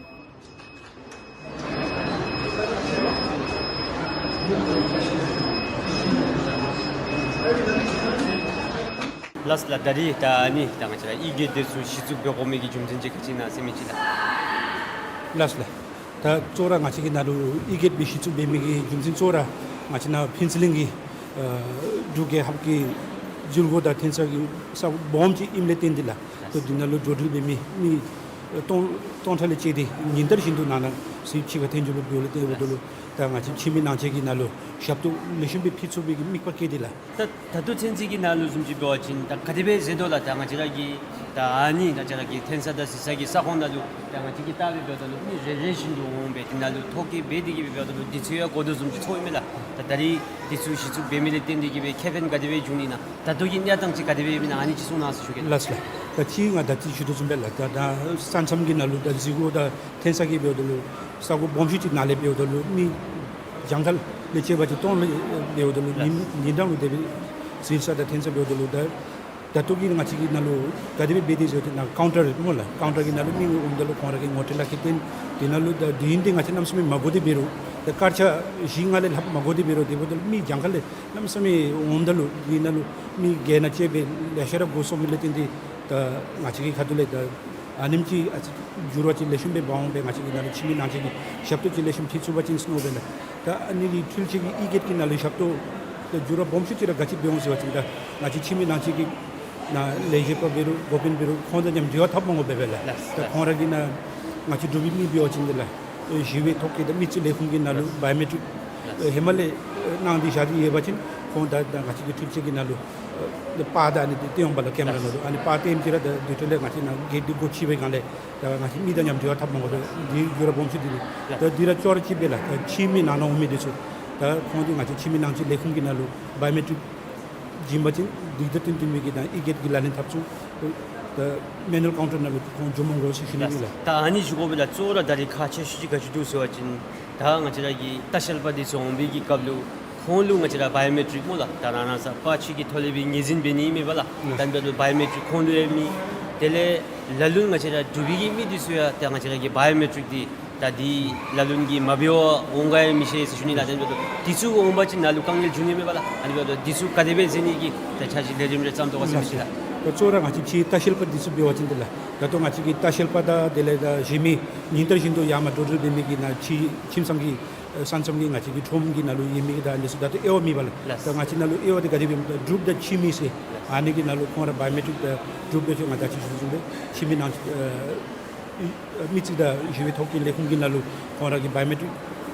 ལགས་ལགས། ད་རིས་ད་ཨ་ནི་ད་ང་བཅས་ར་ཨི་གེཊ་དེ་ཚུ་གཞི་བཙུགས་འབད་དགོ་མི་གི་རྒྱུ་མཚན་ཅིག་ག་ཅི་ཨིན་ན་ཟེར་མི་ཅིག་ལགས། ལགས་ལགས། ད་གཙོ་བོ་ར་ང་བཅས་ཀྱི་ནང་ལུ་ཨི་གེཊ་སྦེ་གཞི་བཙུགས་འབད་མི་གི་རྒྱུ་མཚན་གཙོ་བོ་ར་ང་བཅས་ནཱ་ཕུན་ཚོགས་གླིང་གི་ཨ་འབྲུག་རྒྱལ་ཁབ་ཀྱི་འཛུལ་སྒོ་དང་འཐོན་ས་གི་ས་སྦོམ་ཅིག་ཨིནམ་ལས་བརྟེན་ཏེ་ལགས། ད་འདི་ནང་ལུ་འགྲོ་འགྲུལ་འབད་མི་མི་སྟོང་སྟོང་ཕྲག་ལས་བཅད་དེ་ཉིན་ལྟར་བཞིན་དུ་ནང་ན་གཟིགས་ཕྱི་ཁར་འཐོན་འགྱོ་དགོཔ་འབདཝ་ལས་བརྟེན་འབདཝ་ད་ལུ་ད་ང་བཅས་ཕྱི་མི་ནང་འཁོད་ཀྱི་ནང་ལུ་ཞབས་ཏོག་ལེགས་ཤོམ་སྦེ་ཕུལ་ཚུགས་པའི་གི་དམིགས་པ་བསྐྱེད་དེ་ལགས། ད་ད་ལྟོ་ཚུན་ཚོད་ཀྱི་ནང་ལུ་བཟུམ་ཅིག་འབད་བ་ཅིན་ད་ག་དེ་སྦེ་མཛད་དོ་ལགས། ད་ང་བཅས་ར་གི་ད་ཨ་ནི་ང་བཅས་ར་གི་འཐོན་ས་དང་གཟིགས་ས་གི་ས་ཁོངས་ནང་ལུ་ད་ང་བཅས་ཀྱིས་བལྟ་སྦེ་འབདཝ་ད་ལུ་མི་རེ་རེ་བཞིན་དུ་འོང་སྦེ་དེ་ནང་ལུ་ཐོ་བཀོད་འབད་དེ་གི་སྦེ་འབདཝ་ད་ལུ་དུས་ཚོད་ཡང་འགོར་དོ་བཟུམ་ཅིག་ཚོརཝ་ཨིན་མས་ལགས། ད་ད་རིས་དེ་ཚུ་གཞི་བཙུགས་འབད་མི་ལས་བརྟེན་ཏེ་གི་སྦེ་ཁེ་ཕན་ག་དེ་སྦེ་བྱུང་ནི་ཨིན་ན། ད་ལྟོ་གི་གནས་སྟངས་ཅིག་ག་དེ་སྦེ་ཨིན་ན་ཨ་ནི་ཅིག་གསུང་གནང་ཟེར་ཞུ་གེ། ལགས་ལགས། ད་ཅི་ང་ད་ཅི་ཞུ་དོ་བཟུམ་སྦེ་ལགས། ད་ད་ས་མཚམས་ཀྱི་ནང་ལུ་ད་གཟིགས་སྒོ་དང་འཐོན་ས་གི་འབདཝ་ད་ལུ་ས་གོ་སྦོམ་ཤོས་ཅིག་ནང་ལས་འབདཝ་ད་ལུ་མི་གྱངས་ཁ་ལས་བཅད་པ་ཅིན་སྟོང་ལས་འབདཝ་ད་ལུ་ཉིན་ཉིན་གྲངས་ལུ་དེ་སྦེ་གཟིགས་ས་དང་འཐོན་ས་འབདཝ་ད་ལུ་ད་ད་ལྟོ་གི་ང་བཅས་ཀྱི་ནང་ལུ་ག་དེ་སྦེ་འབད་དེ་ཟེར་བ་ཅིན་ནཱ་ཀའུན་ཊར་སྨོ་ལགས། ཀའུན་ཊར་གྱི་ནང་ལུ་མི་འོངམ་ད་ལུ་ཁོང་ར་གི་ངོ་སྤྲོད་ལག་ཁྱེར་སྟོན། དེ་ནང་ལུ་ད་དུས་ཡུན་འདི་ང་བཅས་གནམ་མེད་ས་མེད་མ་འགོར་ཏེ་འབད་རུང་ད་སྐར་ཆ་བཞི་ལྔ་ལས་ལྷག་མ་འགོར་ཏེ་འབད་རུང་དེ་འབདཝ་ད་ལུ་མི་གྱངས་ཁ་ལས་གནམ་མེད་ས་མེད་འོངམ་ད་ལུ་དེ་ནང་ལུ་མི་སྒོ་ནང་བཅར་སྦེ་ལེ་ཤ་ར་འགོར་སོང་མི་ལས་བརྟེན་ཏེ་ད་ང་བཅས་ཀྱི་ཁ་ཐུག་ལས་ད་ཨ་ནེམ་ཅིག་ཨ་ཙི་འགྱུར་བ་ཅིག་ལེགས་ཤོམ་སྦེ་འབག་འོང་སྦེ་ང་བཅས་ཀྱི་ནང་ལུ་ཕྱི་མི་ནང་འཁོད་ཀྱིས་ཞབས་ཏོག་ཅིག་ལེགས་ཤོམ་ཕུལ་ཚུགས་པ་ཅིན་ཟེར་མནོ་སྦེ་ལགས། ད་ཨ་ནི་འཕྲུལ་ཆས་ཀྱི་ཨི་གེཊ་ཀྱི་ནང་ལུ་ཞབས་ཏོག་ད་འགྱུར་བ་སྦོམ་ཤོས་ཅིག་ར་ག་ཅི་འབད་འོང་ཟེར་བ་ཅིན་ད་ང་བཅས་ཕྱི་མི་ནང་འཁོད་ཀྱི་ནཱ་ལས་བྱེདཔ་འབད་རུང་འགོ་དཔོན་འབད་རུང་ཁོང་དང་མཉམ་འབྲེལ་བ་འཐབ་མ་དགོ་པས་ལགས། ལགས། ད་ཁོང་ར་གིས་ནཱ་ང་བཅས་འབྲུག་པའི་མི་འབད་བ་ཅིན་དེ་ལགས་ཞི་བའི་ཐོ་བཀོད་དང་མི་རྩིས་ལས་ཁུངས་ཀྱི་ནང་ལུ་བའི་ཡོ་མེ་ཊིཀ་ཧེ་མ་ལས་གནང་སྟེ་བཞག་སྟེ་ཡོད་པ་ཅིན་ཁོང་ད་ད་ང་བཅས་ཀྱི་འཕྲུལ་ཆས་ཀྱི་ནང་ལུ་ཨ་པར་དང་ཨ་ནི་འདི་སྟོན་འོང་པ་ལགས། ཀེམ་ར་ནང་ལུ་ཨ་ནི་པར་སྟོནམ་ཅིག་ར་ད་དེ་འཕྲོ་ལས་ང་བཅས་ནཱ་གེཊ་འདི་སྒོ་ཕྱེ་བའི་སྒང་ལས་ད་ང་བཅས་མི་དང་མཉམ་འབྲེལ་བ་འཐབ་མ་དགོ་པས། འདི་འགྱུར་བ་སྦོམ་ཤོས་འདི་ཨིན། ད་འདི་ར་ཅོག་ར་གཅིག་སྦེ་ལགས། ད་ཕྱི་མི་ནང་ན་འོང་མི་འདི་ཚུ་ད་ཁོང་འདི་ང་བཅས་ཕྱི་མི་ནང་འཁོད་ལས་ཁུངས་ཀྱི་ནང་ལུ་བའི་ཡོ་མེ་ཊིཀ་བྱིན་པ་ཅིན་འདི་དང་བསྟུན་བསྟུན་མི་གི་ད་ཨི་གེཊ་ཀྱི་ལག་ལེན་འཐབ་ཚུགས། ད་མེ་ནུ་ཨལ་ཀའུན་ཊར་ནང་ལུ་ཁོང་འགྱོ་མ་དགོ་ཟེར་ཞུ་ནི་ཨིན་ལགས། ད་ཨ་ནི་ཞུ་དགོ་པས་ལགས། གཙོ་བོ་ར་ད་རིས་ཁག་ཆེ་ཤོས་ཅིག་ག་ཅི་འདུག་ཟེར་བ་ཅིན་ད་ང་བཅས་ར་གི་ལྟ་བཤལ་པ་འདི་ཚུ་འོང་བའི་གི་སྐབས་ལུ་ཁོང་ལུ་ང་བཅས་ར་བའི་ཡོ་མེ་ཊིཀ་སྨོ་ལགས། ད་རང་རང་སོའི་པར་ཆས་ཀྱི་ཐོག་ལས་སྦེ་ངོས་འཛིན་འབད་ནི་ཨིན་མས་པ་ལགས། ད་འབདཝ་ད་བའི་ཡོ་མེ་ཊིཀ་ཁོང་ལུ་ཡང་མེད། དེ་ལས་ལ་ལུ་ང་བཅས་ར་འབྲུག་པའི་གི་མི་འདི་ཚུ་ཡང་ད་ང་བཅས་ར་གི་བའི་ཡོ་མེ་ཊིཀ་འདི་ད་འདི་ལ་ལུ་གིས་མ་འབད་བར་འོང་ག་ཡང་མི་ཤེས་ཟེར་ཞུ་ནི་ལགས། དེ་འབདཝ་ད་འདི་ཚུ་འོང་པ་ཅིན་ནཱ་ལུ་དཀའ་ངལ་འབྱུང་ནི་མས་པ་ལགས། ཨ་ནི་འབདཝ་ད་འདི་ཚུ་ག་དེ་སྦེ་མཛད་ནི་གི་ད་འཆར་གཞི་ལས་རིམ་རེ་བརྩམ་དོ་ག་ཟེར་མི་ཅིག་ལགས། ད་གཙོ་བོ་ར་ང་བཅས་ཕྱིའི་ལྟ་བཤལ་པ་འདི་ཚུ་འབད་བ་ཅིན་དེ་ལགས། ད་ལྟོ་ང་བཅས་ཀྱི་ལྟ་བཤལ་པ་དང་དེ་ལས་ད་གཞན་མི་ཉིན་ལྟར་བཞིན་དུ་ཡར་མར་འགྲོ་འགྲུལ་འབད་མི་གི་ནཱ་ཕྱི་ཁྱིམ་ཚང་གི་ཨེ་ས་མཚམས་ཀྱི་ང་བཅས་ཀྱི་ཁྲོམ་གྱི་ནང་ལུ་ཡོད་མི་གི་ད་འདི་ཚུ་ད་ལྟོ་དབྱེ་བ་མེད་པ་ལགས། ལགས། ད་ང་བཅས་ནང་ལུ་དབྱེ་བ་འདི་ག་དེ་སྦེ་འབདཝ་ད་འབྲུགཔ་དང་ཕྱི་མི་ཟེར་ཨ་ནི་གི་ནང་ལུ་ཁོང་ར་བའི་ཡོ་མེ་ཊིཀ་ད་འབྲུགཔ་འབད་ཆོག། ང་ད་ཅི་ཞུ་བཟུམ་སྦེ་ཕྱི་མི་ནང་ཨེ་མི་རྩིས་དང་ཞི་བའི་ཐོ་བཀོད་ལས་ཁུངས་ཀྱི་ནང་ལུ་ཁོང་ར་གི་བའི་ཡོ་མེ་ཊིཀ་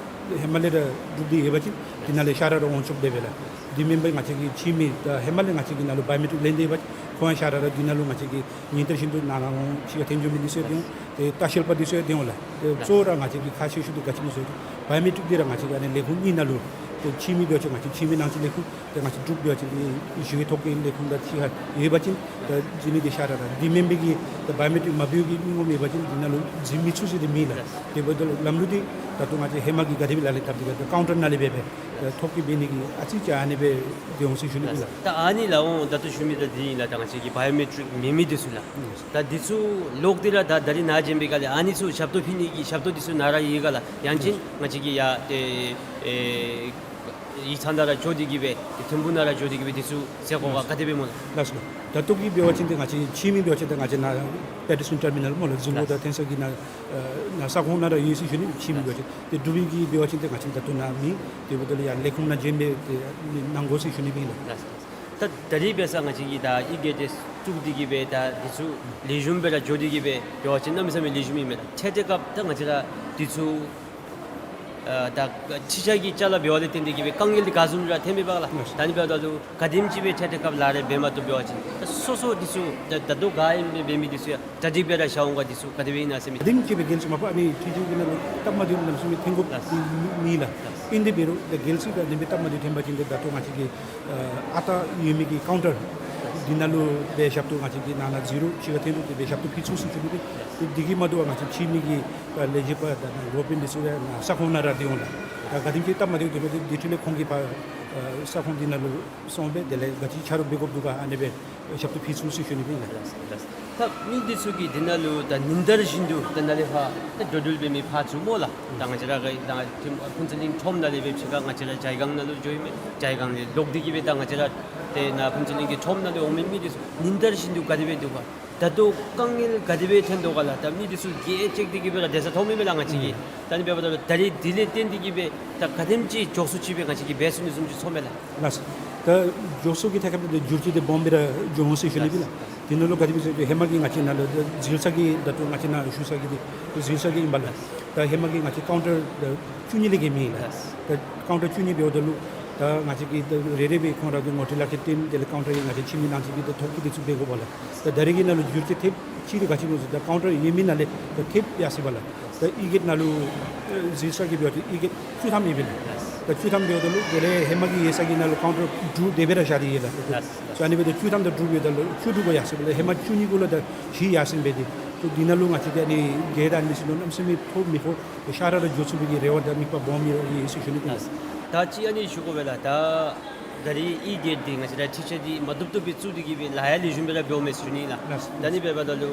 ཧེ་མ་ལས་ར་གྲུབ་སྟེ་ཡོད་པ་ཅིན་དེ་ནང་ལས་ཤར་ར་ར་འོང་ཆོགཔ་འབད་བས་ལགས། དེ་མེན་པར་ང་བཅས་ཀྱི་ཕྱི་མི་ད་ཧེ་མ་ལས་ང་བཅས་ཀྱི་ནང་ལུ་བའི་ཡོ་མེ་ཊིཀ་ལེན་ཏེ་ཡོད་པ་ཅིན་ཁོང་ཡང་ཤར་ར་ར་དེ་ནང་ལུ་ང་བཅས་ཀྱི་ཉིན་ལྟར་བཞིན་དུ་ནང་ན་འོང་ཕྱི་ཁར་འཐོན་འགྱོ་མི་འདི་ཚུ་ཡང་འདི་འོང་། ཏེ་ལྟ་བཤལ་པ་འདི་ཚུ་ཡང་འདི་འོང་ལགས། ཏེ་གཙོ་བོ་ར་ང་བཅས་ཀྱི་ཁག་ཆེ་ཤོས་འདི་ག་ཅི་སྨོ་ཟེར་བ་ཅིན་བའི་ཡོ་མེ་ཊིཀ་འདི་ར་ང་བཅས་ཀྱི་ཨ་ནི་ལས་ཁུངས་གཉིས་ནང་ལུ་ཏེ་ཕྱི་མི་འབད་བ་ཅིན་ང་བཅས་ཕྱི་མི་ནང་འཁོད་ལས་ཁུངས་ཏེ་ང་བཅས་འབྲུགཔ་འབད་བ་ཅིན་འདི་ཞི་བའི་ཐོ་བཀོད་ལས་ཁུངས་དང་ཕྱི་ཁར་ཡོད་པ་ཅིན་ད་འཛུལ་ནི་འདི་ཤར་ར་ར། དེ་མེན་པའི་གི་ད་བའི་ཡོ་མེ་ཊིཀ་མ་འབད་བའི་གི་མི་ངོམ་ཡོད་པ་ཅིན་འདི་ནང་ལུ་འཛུལ་མི་ཚུགས་ཟེར་འདི་མེད་ལགས། དེ་འབདཝ་ད་ལམ་ལུགས་འདི་ད་ལྟོ་ང་བཅས་ཧེ་མ་གི་ག་དེ་སྦེ་ལག་ལེན་འཐབ་སྟེ་གི་ད་ཀའུན་ཊར་ནང་ལས་འབད་སྦེ་ཐོ་བཀོད་འབད་ནི་གི་ཨ་ཙི་ཅིག་ཨ་ནི་སྦེ་འདི་འོང་ཟེར་ཞུ་ནི་ཨིན་ལགས། ད་ཨ་ནི་ལགས་འོང་ད་ལྟོ་ཞུ་མི་ད་འདི་ཨིན་ལགས། ད་ང་བཅས་ཀྱི་བའི་ཡོ་མེ་ཊིཀ་མེད་མི་འདི་ཚུ་ལགས། ད་འདི་ཚུ་ལོག་སྟེ་ར་ད་ད་རིས་ནཱ་བྱོན་པའི་སྒང་ལས་ཨ་ནི་ཚུ་ཞབས་ཏོག་ཕུལ་ནི་གི་ཞབས་ཏོག་འདི་ཚུ་ནཱ་ར་ཡོད་ག་ལགས། ཡང་ཅིན་ང་བཅས་ཀྱི་ཡ་ཏེ་ཨེ་ ཡིག་ཚང་ནང་ར་འགྱོ་སྟེ་གི་སྦེ་ཏེ་ཐིམ་ཕུག་ནང་ར་འགྱོ་སྟེ་གི་སྦེ་དེ་ཚུ་མཛད་དགོ་ག་ག་དེ་སྦེ་སྨོ་ལགས། ལགས་སོ། ད་ལྟོ་གི་འབད་བ་ཅིན་ཏེ་ང་བཅས་ཕྱི་མི་འབད་བ་ཅིན་ཏེ་ང་བཅས་ནཱ་པེ་ཊི་སི་ཊོན་ཊར་མི་ནཱལ་སྨོ་ལགས། གཟིགས་སྒོ་ལགས། དང་ཐོན་ས་གི་ནཱ་ཨ་ནཱ་ས་ཁོངས་ནང་ར་ཡོད་ཟེར་ཞུ་ནི། ཕྱི་མི་འབད་བ་ཅིན་ཏེ་འབྲུག་པའི་གི་འབད་བ་ཅིན་ཏེ་ང་བཅས་ད་ལྟོ་ནཱ་མེད། དེ་འབདཝ་ད་ལུ་ཡར་ལས་ཁུངས་ནང་བྱོན་སྦེ་ཏེ་གནང་དགོ་ཟེར་ཞུ་ནི་ཨིན་ལགས། ལགས། ད་ད་རིས་འབད་ས་ང་བཅས་ཀྱིས་ད་ཨི་གེཊ་དེ་བཙུགས་ཏེ་གི་སྦེ་ད་དེ་ཚུ་ལེགས་ཤོམ་སྦེ་ར་འགྱོ་སྟེ་གི་སྦེ་འབད་བ་ཅིན་གནམ་མེད་ས་མེད་ལེགས་ཤོམ་ཨིན་མས་ལགས། འཕྲལ་འཕྲལ་སྐབས་ད་ང་བཅས་ར་དེ་ཚུ་ཨ་ད་ཕྱི་རྒྱལ་གྱི་ཅ་ལ་འབདཝ་ལས་བརྟེན་ཏེ་གི་སྦེ་དཀའ་ངལ་འདི་ག་བཟུམ་ར་ཐོན་མི་འབད་ག་ལགས། ལགས། ད་ཨ་ནི་འབདཝ་ད་ལུ་ག་དེམ་ཅིག་སྦེ་འཕྲལ་འཕྲལ་སྐབས་ལཱ་རེ་འབད་མ་བཏུབ་འབད་བ་ཅིན་ད་སོ་སོ་དེ་ཚུ་ད་ད་ལྟོ་ག་ཨིནམ་སྦེ་འབད་མི་དེ་ཚུ་ཡང་གྲ་སྒྲིག་སྦེ་ར་བཞག་འོང་ག། དེ་ཚུ་ག་དེ་སྦེ་ཨིན་ན་ཟེར་མི། ག་དེམ་ཅིག་སྦེ་རྒྱལ་སྲིད་མ་པ་ཨ་ནི་ཕྱི་རྒྱལ་གྱི་ནང་ལུ་སྟབས་མ་བདེཝ་གནམ་མེད་ས་མེད་ཐོན་དགོཔ་ལགས། དེ་མེད་ལགས། ཨིན་དེ་འབད་རུང་ད་རྒྱལ་སྲིད་ག་དེ་སྦེ་སྟབས་མ་བདེཝ་ཐོན་པ་ཅིན་ཏེ་ད་ལྟོ་ང་བཅས་ཀྱི་ཨ་ཨ་རྟག་ཡོད་མི་གི་ཀའུན་ཊར་འདི་ནང་ལུ་སྦེ་ཞབས་ཏོག་ང་བཅས་ཀྱིས་ནང་ན་འཛུལ་རུང་ཕྱི་ཁར་ཐོན་རུང་དེ་སྦེ་ཞབས་ཏོག་ཕུལ་ཚུགས་ཟེར་ཞུ་ནི། དེ་དེ་གིས་མ་དོ་བར་ང་བཅས་ཕྱི་མི་གི་ཨ་ལས་བྱེདཔ་དང་འགོ་དཔོན་འདི་ཚུ་ཡང་ནཱ་ས་ཁོངས་ནང་ར་སྡོད་འོང་ལགས། ད་ག་དེམ་ཅིག་སྟབས་མ་བདེཝ་དེ་སྦེ་དེ་འཕྲོ་ལས་ཁོང་གིས་ཕར་ཨ་ས་ཁོངས་འདི་ནང་ལུ་སོང་སྦེ་དེ་ལས་ག་ཅི་ཆ་རོགས་འབད་དགོཔ་འདུག་ག་ཨ་ནི་སྦེ་ཞབས་ཏོག་ཕུལ་ཚུགས་ཟེར་ཞུ་ནི་ཨིན་ལགས། ལགས་ལགས། ད་མི་འདི་ཚུ་གིས་འདི་ནང་ལུ་ད་ཉིན་ལྟར་བཞིན་དུ་ད་ནཱ་ལས་ཕར་ད་འགྲོ་འགྲུལ་འབད་མི་ཕར་ཚུར་སྨོ་ལགས། ད་ང་བཅས་ར་གི་ད་ཕུན་ཚོགས་གླིང་ཁྲོམ་ནང་ལས་སྦེ་ཕྱི་ཁར་ང་བཅས་ར་ཇའི་སྒང་ནང་ལུ་འགྱོ་ཡི་མས། ཇའི་སྒང་ལས་ལོག་སྟེ་གི་སྦེ་ད་ང་བཅས་ར་ཏེ་ནཱ་ཕུན་ཚོགས་གླིང་གི་ཁྲོམ་ནང་ལུ་འོང་མི་མི་འདི་ཚུ་ཉིན་ལྟར་བཞིན་དུ་ག་དེ་སྦེ་འདུག་ག། ད་ལྟོ་དཀའ་ངལ་ག་དེ་སྦེ་ཐོན་དོ་ག་ལགས། ད་མི་འདི་ཚུ་གིས་ཅིག་འདི་གིས་སྦེ་ར་སྡོད་ས་མཐོང་མི་མས་ལགས་ང་བཅས་ཀྱིས། ཨུམ། ད་ཨ་ནི་འབདཝ་ད་ལུ་ད་རིས་འདི་ལས་བརྟེན་ཏེ་གི་སྦེ་ད་ག་དེམ་ཅིག་འགྱོ་སུ་ཅིག་སྦེ་ང་བཅས་ཀྱིས་འབད་ཚུགས་ནི་བཟུམ་ཅིག་ཚོར་མས་ལགས། ལགས། ད་འགྱོ་སུ་གི་ཐད་ཁར་ད་འགྱུར་བཅོས་འདི་སྦོམ་སྦེ་ར་འགྱོ་འོང་ཟེར་ཞུ་ནི་ཨིན་ལགས། ལགས། དེ་ནང་ལུ་ག་དེ་སྦེ་ཟེར་ཧེ་མ་གི་ང་བཅས་ནཱ་ལུ་ད་འཛུལ་ས་གི་ད་ལྟོ་ང་བཅས་ནཱ་བཞུགས་ས་གི་འདི་འཛུལ་ས་གི་ཨིན་པས་ལགས། ད་ཧེ་མ་གི་ང་བཅས་ཀའུན་ཊར་ད་བཅུ་གཉིས་ལས་བརྒལ་མེད་ལགས། ད་ཀའུན་ཊར་བཅུ་གཉིས་འབདཝ་ད་ལུ་ད་ང་བཅས་ཀྱིས་ད་རེ་རེ་སྦེ་ཁོང་ར་གི་ངོ་སྤྲོད་ལག་ཁྱེར་སྟོན་དེ་ལས་ཀའུན་ཊར་གྱི་ང་བཅས་ཕྱི་མི་ནང་འཛུལ་གྱི་ད་ཐོབ་ཀྱི་འདི་ཚུ་འབད་དགོ་པས་ལགས། ད་ད་རེས་ཀྱི་ནང་ལུ་འགྱུར་བཅོས་ཐེབས་ཅིག་འདི་ག་ཅི་སྨོ་ཟེར་ད་ཀའུན་ཊར་ཡོད་མི་ནང་ལས་ད་ཐེབས་ཡར་སོ་ཡི་པས་ལགས། ད་ཨི་གེཊ་ནང་ལུ་ཨེ་འཛུལ་ས་གི་འབད་བ་ཅིན་ཨི་གེཊ་བཅུ་ཐམ་ཡོད་པས་ལགས། ད་བཅུ་ཐམ་འབདཝ་ད་ལུ་དེ་ལས་ཧེ་མ་གི་ཡོད་ས་གི་ནང་ལུ་ཀའུན་ཊར་དྲུག་དེ་སྦེ་ར་བཞག་སྟེ་ཡོད་ལགས། ད་ཨ་ནི་འབདཝ་ད་བཅུ་ཐམ་དང་དྲུག་འབདཝ་ད་ལུ་བཅུ་དྲུག་པ་ཡར་སོ་ཡི་པས་ལགས། ཧེ་མ་བཅུ་གཉིས་གུ་ལུ་ད་བཞི་ཡར་སོ་ཡི་པས་ཏེ། ད་འདི་ནང་ལུ་ང་བཅས་ཀྱིས་ཨ་ནི་གེཊ་ཨ་ནི་ཚུ་ལུ་གནམ་མེད་ས་མེད་ཐོ་མི་ཕོག་ཤ་ར་ར་འགྱོ་ཚུགས་པའི་གི་རེ་བ་དང་དམིགས་པ་སྦོམ་ཡོད་ཟེར་ཞུ་ནི་ཨིན་ལགས། ད་ཅི་ཨ་ནི་ཞུ་དགོ་པས་ལགས། ད་ད་རིས་ཨི་གེཊ་འདི་ང་བཅས་ར་འཕྲུལ་ཆས་འདི་མ་བཏུབ་བཏུབ་སྦེ་བཙུགས་ཏེ་གི་སྦེ་ལཱ་ཡང་ལེགས་ཤོམ་སྦེ་ར་འབདཝ་མས་ཟེར་ཞུ་ནི་ཨིན་ལགས། ལགས། ད་ཨ་ནི་འབདཝ་ད་ལུ་